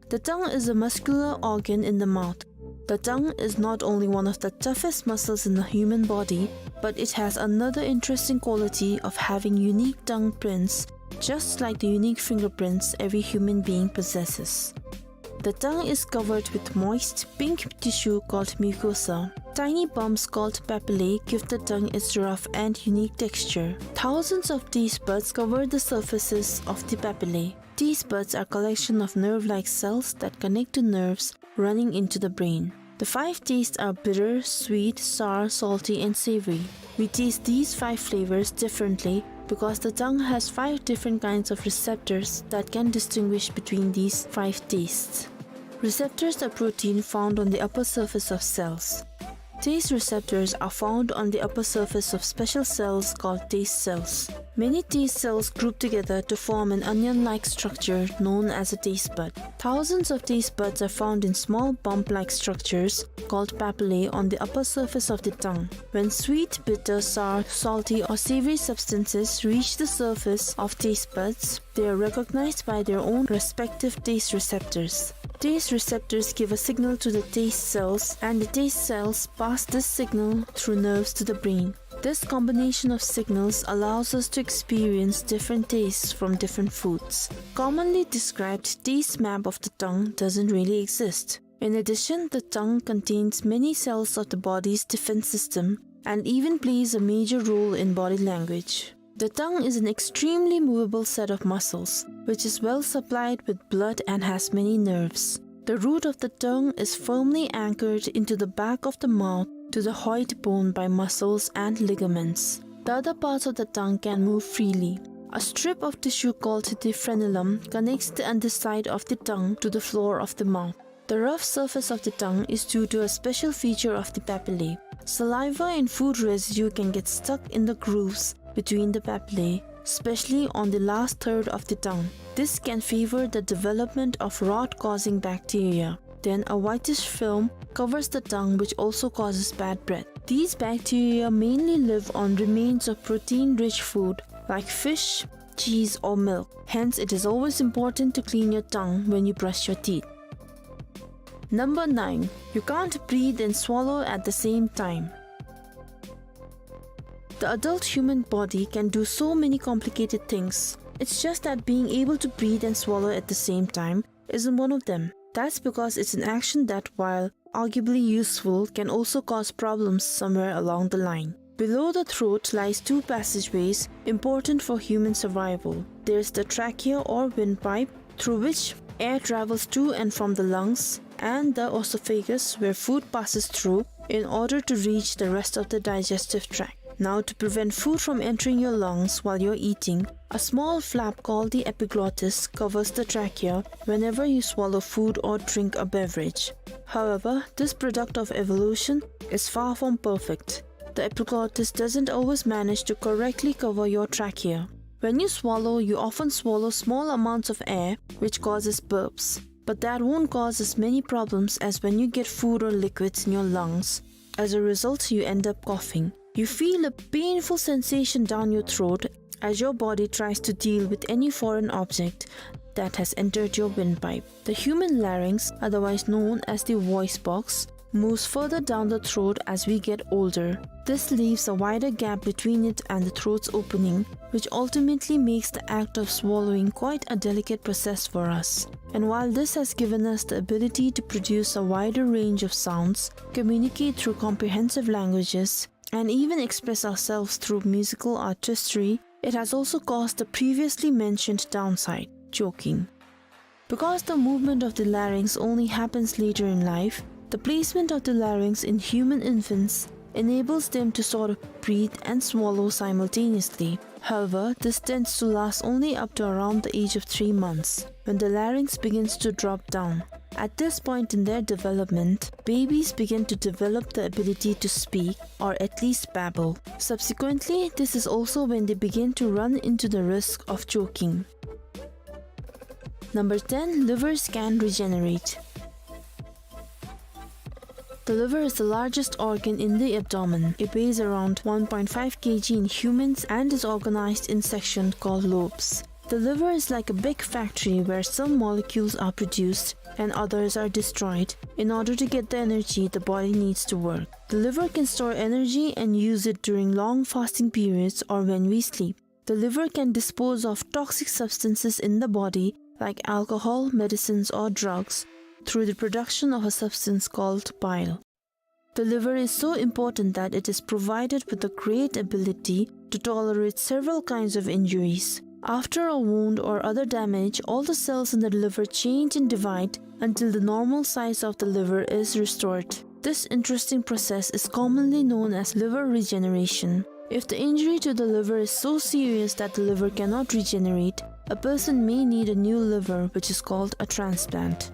The tongue is a muscular organ in the mouth. The tongue is not only one of the toughest muscles in the human body, but it has another interesting quality of having unique tongue prints, just like the unique fingerprints every human being possesses. The tongue is covered with moist pink tissue called mucosa. Tiny bumps called papillae give the tongue its rough and unique texture. Thousands of taste buds cover the surfaces of the papillae. Taste buds are collection of nerve-like cells that connect to nerves running into the brain. The five tastes are bitter, sweet, sour, salty, and savory. We taste these five flavors differently because the tongue has five different kinds of receptors that can distinguish between these five tastes. Receptors are protein found on the upper surface of cells. Taste receptors are found on the upper surface of special cells called taste cells. Many taste cells group together to form an onion-like structure known as a taste bud. Thousands of taste buds are found in small bump-like structures called papillae on the upper surface of the tongue. When sweet, bitter, sour, salty, or savory substances reach the surface of taste buds, they are recognized by their own respective taste receptors. Taste receptors give a signal to the taste cells, and the taste cells pass this signal through nerves to the brain. This combination of signals allows us to experience different tastes from different foods. Commonly described taste map of the tongue doesn't really exist. In addition, the tongue contains many cells of the body's defense system and even plays a major role in body language. The tongue is an extremely movable set of muscles, which is well supplied with blood and has many nerves. The root of the tongue is firmly anchored into the back of the mouth to the hyoid bone by muscles and ligaments. The other parts of the tongue can move freely. A strip of tissue called the frenulum connects the underside of the tongue to the floor of the mouth. The rough surface of the tongue is due to a special feature of the papillae. Saliva and food residue can get stuck in the grooves between the papillae, especially on the last third of the tongue. This can favor the development of rot-causing bacteria. Then a whitish film covers the tongue, which also causes bad breath. These bacteria mainly live on remains of protein-rich food like fish, cheese, or milk. Hence, it is always important to clean your tongue when you brush your teeth. Number nine. You can't breathe and swallow at the same time. The adult human body can do so many complicated things. It's just that being able to breathe and swallow at the same time isn't one of them. That's because it's an action that, while arguably useful, can also cause problems somewhere along the line. Below the throat lies two passageways important for human survival. There's the trachea or windpipe, through which air travels to and from the lungs, and the oesophagus, where food passes through in order to reach the rest of the digestive tract. Now, to prevent food from entering your lungs while you're eating, a small flap called the epiglottis covers the trachea whenever you swallow food or drink a beverage. However, this product of evolution is far from perfect. The epiglottis doesn't always manage to correctly cover your trachea. When you swallow, you often swallow small amounts of air, which causes burps. But that won't cause as many problems as when you get food or liquids in your lungs. As a result, you end up coughing. You feel a painful sensation down your throat as your body tries to deal with any foreign object that has entered your windpipe. The human larynx, otherwise known as the voice box, moves further down the throat as we get older. This leaves a wider gap between it and the throat's opening, which ultimately makes the act of swallowing quite a delicate process for us. And while this has given us the ability to produce a wider range of sounds, communicate through comprehensive languages, and even express ourselves through musical artistry, it has also caused the previously mentioned downside, choking. Because the movement of the larynx only happens later in life, the placement of the larynx in human infants enables them to sort of breathe and swallow simultaneously. However, this tends to last only up to around the age of three months, when the larynx begins to drop down. At this point in their development, babies begin to develop the ability to speak, or at least babble. Subsequently, this is also when they begin to run into the risk of choking. Number ten. Livers can regenerate. The liver is the largest organ in the abdomen. It weighs around one point five kilograms in humans and is organized in sections called lobes. The liver is like a big factory where some molecules are produced and others are destroyed in order to get the energy the body needs to work. The liver can store energy and use it during long fasting periods or when we sleep. The liver can dispose of toxic substances in the body, like alcohol, medicines, or drugs, through the production of a substance called bile. The liver is so important that it is provided with a great ability to tolerate several kinds of injuries. After a wound or other damage, all the cells in the liver change and divide until the normal size of the liver is restored. This interesting process is commonly known as liver regeneration. If the injury to the liver is so serious that the liver cannot regenerate, a person may need a new liver, which is called a transplant.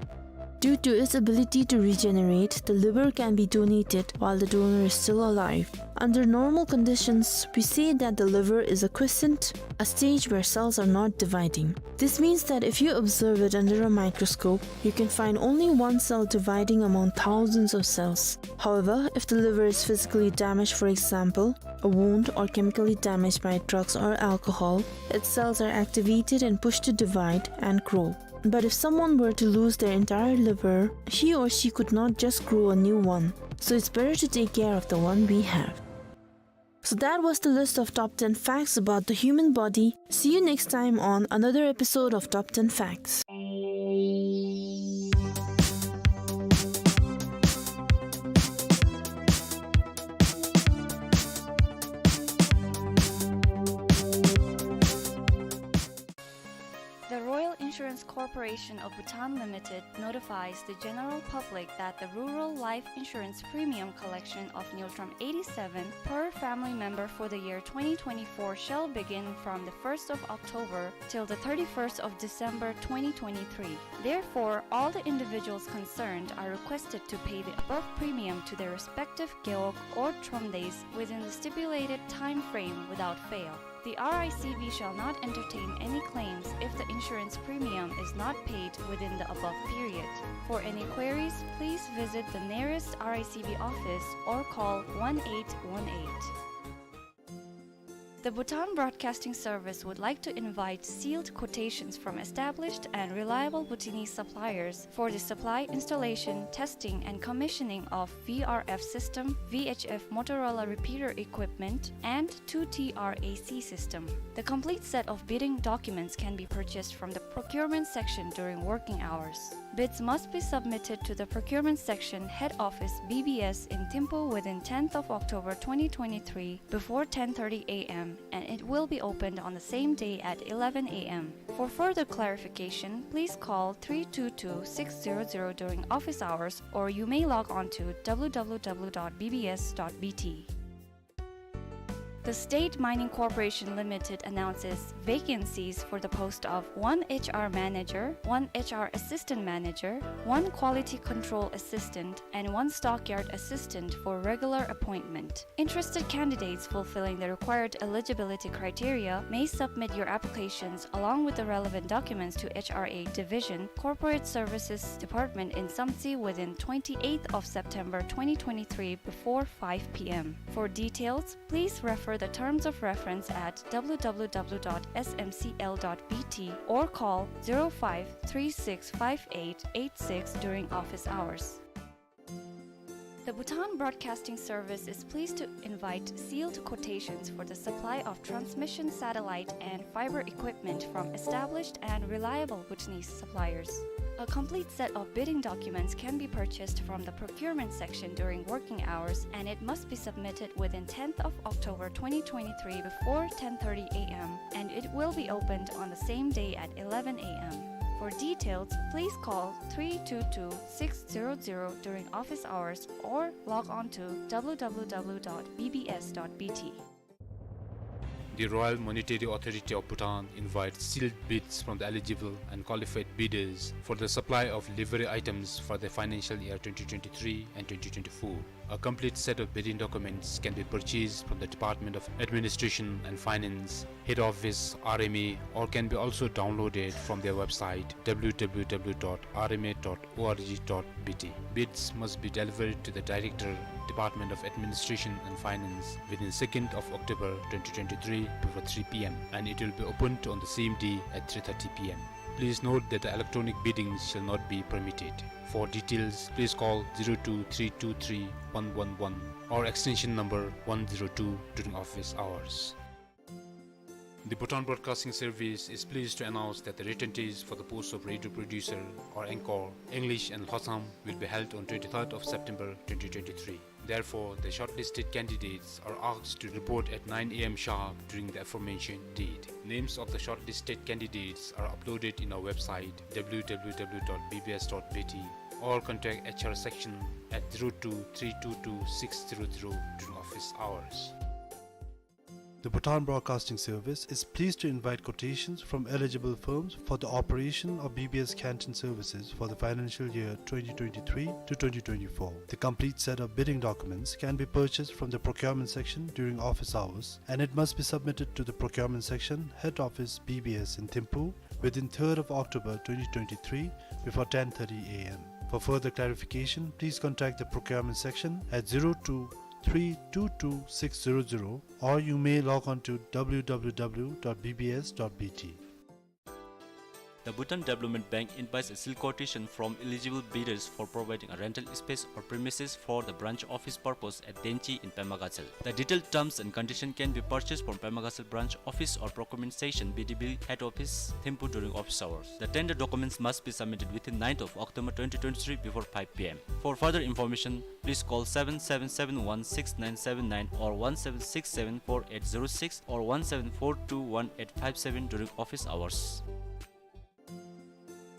Due to its ability to regenerate, the liver can be donated while the donor is still alive. Under normal conditions, we say that the liver is a quiescent, a stage where cells are not dividing. This means that if you observe it under a microscope, you can find only one cell dividing among thousands of cells. However, if the liver is physically damaged, for example, a wound, or chemically damaged by drugs or alcohol, its cells are activated and pushed to divide and grow. But if someone were to lose their entire liver, he or she could not just grow a new one. So it's better to take care of the one we have. So that was the list of top ten facts about the human body. See you next time on another episode of Top ten Facts. The Royal Insurance Corporation of Bhutan Limited notifies the general public that the rural life insurance premium collection of Ngultrum eighty-seven per family member for the year twenty twenty-four shall begin from the first of October till the thirty-first of December twenty twenty-three. Therefore, all the individuals concerned are requested to pay the above premium to their respective gewog or thromdays within the stipulated time frame without fail. The R I C B shall not entertain any claims if the insurance premium is not paid within the above period. For any queries, please visit the nearest R I C B office or call one eight one eight. The Bhutan Broadcasting Service would like to invite sealed quotations from established and reliable Bhutanese suppliers for the supply, installation, testing, and commissioning of V R F system, V H F Motorola repeater equipment, and two T R A C system. The complete set of bidding documents can be purchased from the procurement section during working hours. Bids must be submitted to the procurement section, head office, B B S, in Thimphu within tenth of October twenty twenty-three before ten thirty A M, and it will be opened on the same day at eleven A M. For further clarification, please call three two two six zero zero during office hours, or you may log on to W W W dot B B S dot B T. The State Mining Corporation Limited announces vacancies for the post of one H R manager, one H R assistant manager, one quality control assistant, and one stockyard assistant for regular appointment. Interested candidates fulfilling the required eligibility criteria may submit your applications along with the relevant documents to H R A Division, Corporate Services Department in Samtse within twenty-eighth of September twenty twenty-three before five P M. For details, please refer the terms of reference at W W W dot S M C L dot B T or call zero five three six five eight eight six during office hours. The Bhutan Broadcasting Service is pleased to invite sealed quotations for the supply of transmission satellite and fiber equipment from established and reliable Bhutanese suppliers. A complete set of bidding documents can be purchased from the procurement section during working hours, and it must be submitted within tenth of October twenty twenty-three before ten thirty A M, and it will be opened on the same day at eleven A M. For details, please call three two two six zero zero during office hours or log on to W W W dot B B S dot B T. The Royal Monetary Authority of Bhutan invites sealed bids from the eligible and qualified bidders for the supply of livery items for the financial year twenty twenty-three and twenty twenty-four. A complete set of bidding documents can be purchased from the Department of Administration and Finance, Head Office, R M A, or can be also downloaded from their website, W W W dot R M A dot org dot B T. Bids must be delivered to the Director, Department of Administration and Finance, within second of October twenty twenty-three before three P M, and it will be opened on the same day at three thirty P M. Please note that the electronic bidding shall not be permitted. For details, please call zero two three two three one one one or extension number one zero two during office hours. The Bhutan Broadcasting Service is pleased to announce that the written test for the post of radio producer or anchor, English and Lhotsam, will be held on twenty-third of September twenty twenty-three. Therefore, the shortlisted candidates are asked to report at nine A M sharp during the aforementioned date. Names of the shortlisted candidates are uploaded in our website, W W W dot B B S dot B T, or contact H R section at zero two three two two six zero zero during office hours. The Bhutan Broadcasting Service is pleased to invite quotations from eligible firms for the operation of B B S canteen services for the financial year twenty twenty-three to twenty twenty-four. The complete set of bidding documents can be purchased from the procurement section during office hours, and it must be submitted to the procurement section, head office, B B S in Thimphu, within third of October twenty twenty-three before ten thirty A M. For further clarification, please contact the procurement section at zero two three two two six zero zero, or you may log on to W W W dot B B S dot B T. The Bhutan Development Bank invites a sealed quotation from eligible bidders for providing a rental space or premises for the branch office purpose at Denchi in Pema Gatshel. The detailed terms and condition can be purchased from Pema Gatshel branch office or procurement station, B D B head office, Thimphu during office hours. The tender documents must be submitted within ninth of October twenty twenty-three before five P M. For further information, please call seven seven seven one six nine seven nine or one seven six seven four eight zero six or one seven four two one eight five seven during office hours.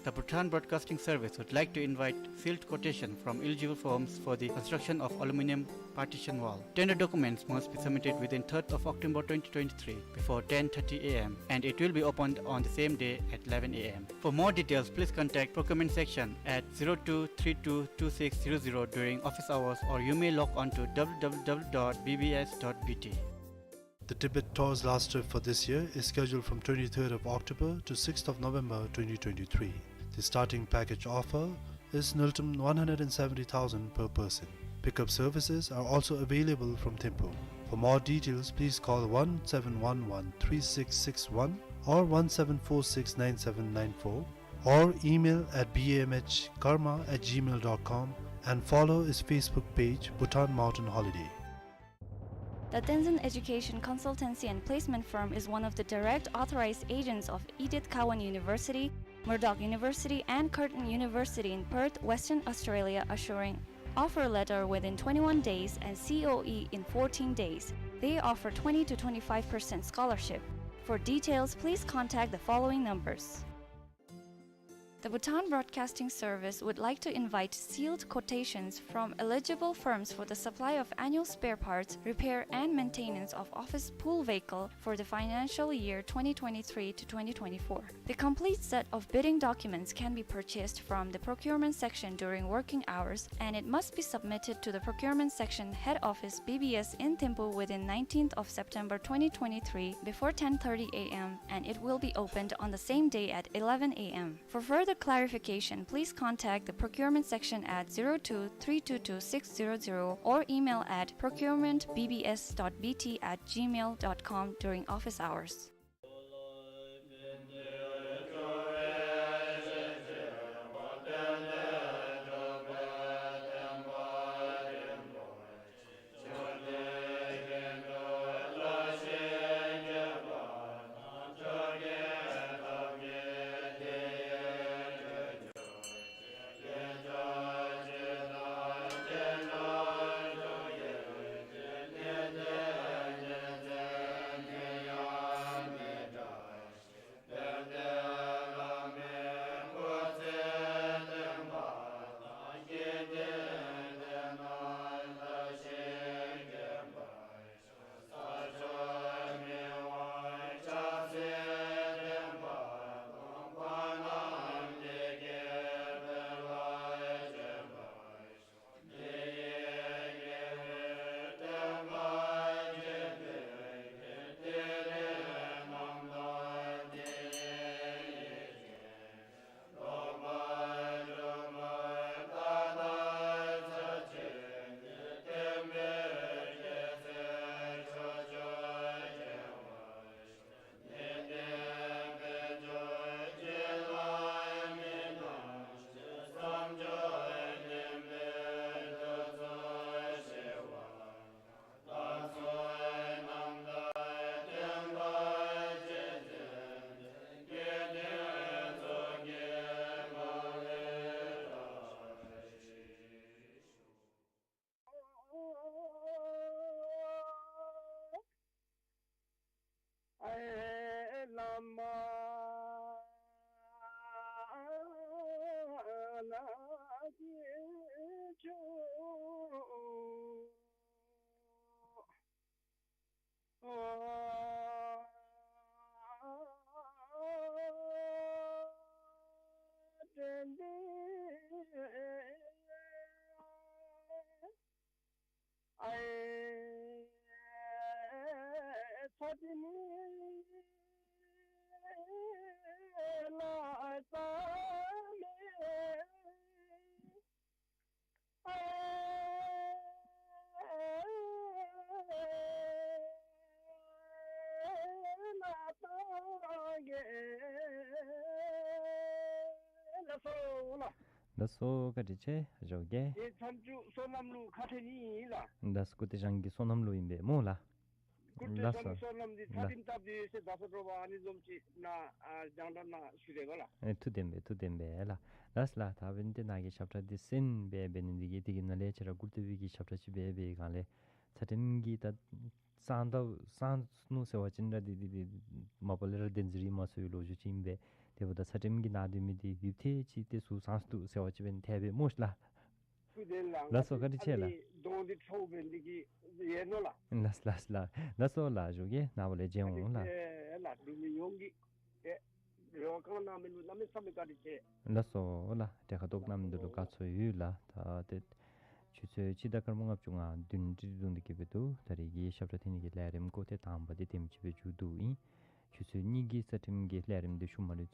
The Bhutan Broadcasting Service would like to invite sealed quotation from eligible firms for the construction of aluminium partition wall. Tender documents must be submitted within third of October twenty twenty-three before ten thirty A M, and it will be opened on the same day at eleven A M. For more details, please contact procurement section at zero two three two two six zero zero during office hours, or you may log on to W W W dot B B S dot B T. The Tibet Tour's last trip for this year is scheduled from twenty-third of October to sixth of November twenty twenty-three. The starting package offer is Ngultrum one hundred and seventy thousand per person. Pickup services are also available from Thimphu. For more details, please call one seven one one three six six one or one seven four six nine seven nine four, or email at B M H karma at gmail dot com, and follow his Facebook page, Bhutan Mountain Holiday. The Tenzin Education Consultancy and Placement Firm is one of the direct authorized agents of Edith Cowan University, Murdoch University, and Curtin University in Perth, Western Australia, assuring offer letter within twenty-one days and C O E in fourteen days. They offer twenty to twenty-five percent scholarship. For details, please contact the following numbers. The Bhutan Broadcasting Service would like to invite sealed quotations from eligible firms for the supply of annual spare parts, repair and maintenance of office pool vehicle for the financial year twenty twenty-three to twenty twenty-four. The complete set of bidding documents can be purchased from the procurement section during working hours, and it must be submitted to the procurement section, head office, B B S in Thimphu within nineteenth of September twenty twenty-three before ten thirty A M, and it will be opened on the same day at eleven A M. For further clarification, please contact the procurement section at zero two three two two six zero zero or email at procurement B B S dot B T at gmail dot com during office hours. ལགས་སོ། བཀའ་དྲིན་ཆེ་ཞོགས་ཀྱི། ཨེ་ཚམ་ཅུ་སོ་ནམ་ལུ་ཁ་ཐེ་ནི་ཨིན་ལགས། ལགས་སོ། སྐུ་ཏེ་ཞང་གི་སོ་ནམ་ལུ་ཨིན་པས་སྨོ་ལགས། སྐུ་ཏེ་ལགས་ཞང་སོ། གི་སོ་ནམ་འདི་ཚ་ལགས། ཁྲིམས་སྟབས་བདེ་ཡོད་ཟེར་བརྡ་སོ་དྲོ་པ་ཨ་ནི་བཟུམ་ཅིག་ནཱ་ཨ་རྒྱང་བསྒྲགས་ནང་ཞུ་རེ་བ་ལགས། ཨེ་ཐུགས་བདེན་པས་ཐུགས་བདེན་པས་ལགས། ལགས་ལགས། ད་འབདན་ཏེ་ནཱ་གི་ཞབས་ཁྲ་འདི་གསན་སྦེ་འབད་ནི་འདི་གིས་དེ་གི་ནང་ལས་ཁྱེད་ར་གུ་ཏེ་བི་གི་ཞབས་ཁྲ་ཅིག་འབད་བའི་སྒང་ལས་ཚ་ཁྲིམས་ཀྱི་ད་སངས་ད་སངས་ནུག་ཟེར་བ་ཅིན་ར་འདི་འདི་འདི་མ་པ་ལས་ར་བདེན་རྫུན་ར་མ་ཚུ་བའི་ལོ་རྒྱུས་ཅིག་ཨིན་པས། དེ་འབདཝ་ད་ཚ་ཁྲིམས་ཀྱི་ནང་སྡོད་མི་འདི་ཡུདཔ་ཐེངས་ཅིག་ཏེ་ཚུར་སངས་ཏེ་འདུག་ཟེར་བ་ཅིན་འབདན་ཐལ་བས་སྨོ་ལགས། ཐུགས་བདེན་ལགས། ལགས་སོ། བཀའ་དྲིན་ཆེ་ལགས། ཨ་ནི་གདོང་འདི་འཕྲོ་བའི་འདི་གིས་ཡལ་ནུག་ལགས། ལགས་ལགས་ལགས། ལགས་སོ་ལགས། ཞོགས་ཀྱི་ནངས་པ་ལས་མཇལ་འོང་ལགས། བཀའ་དྲིན་ཆེ་ལགས། འབྲུག་མི་ཡོངས་ཀྱིས་ཏེ་རེ་བ་བསྐང་གནང་མི་ལུ་གནམ་མེད་ས་མེད་བཀའ་དྲིན་ཆེ། ལགས་སོ་ལགས། དེ་ཁ་ཐུག་གནང་མི་འདི་ལུ་དགའ་ཚོར་ཡོད་ལགས། ད་ཏེ་ཆུ་ཚོད་སྤྱི་ཟླ་སྐར་མ་ལྔ་བཅུ་ང་བདུན་ཏེ་རྫོང་འདི་གི་སྦེ་འདུག། ད་རིས་ཀྱི་ཞབས་ཁྲ་འཐེན་ནི་གི་ལས་རིམ་ཁོ་ཏེ་དང་པ་འདི་དེམ་ཅིག་སྦེ་མཇུག་བསྡུཝ་ཨིན། ཆུ་ཚོད་གཉིས་ཀྱི་ཚ་ཁྲིམས་ཀྱི་ལས་རིམ་འདི་ཤུལ་མ་ལུ་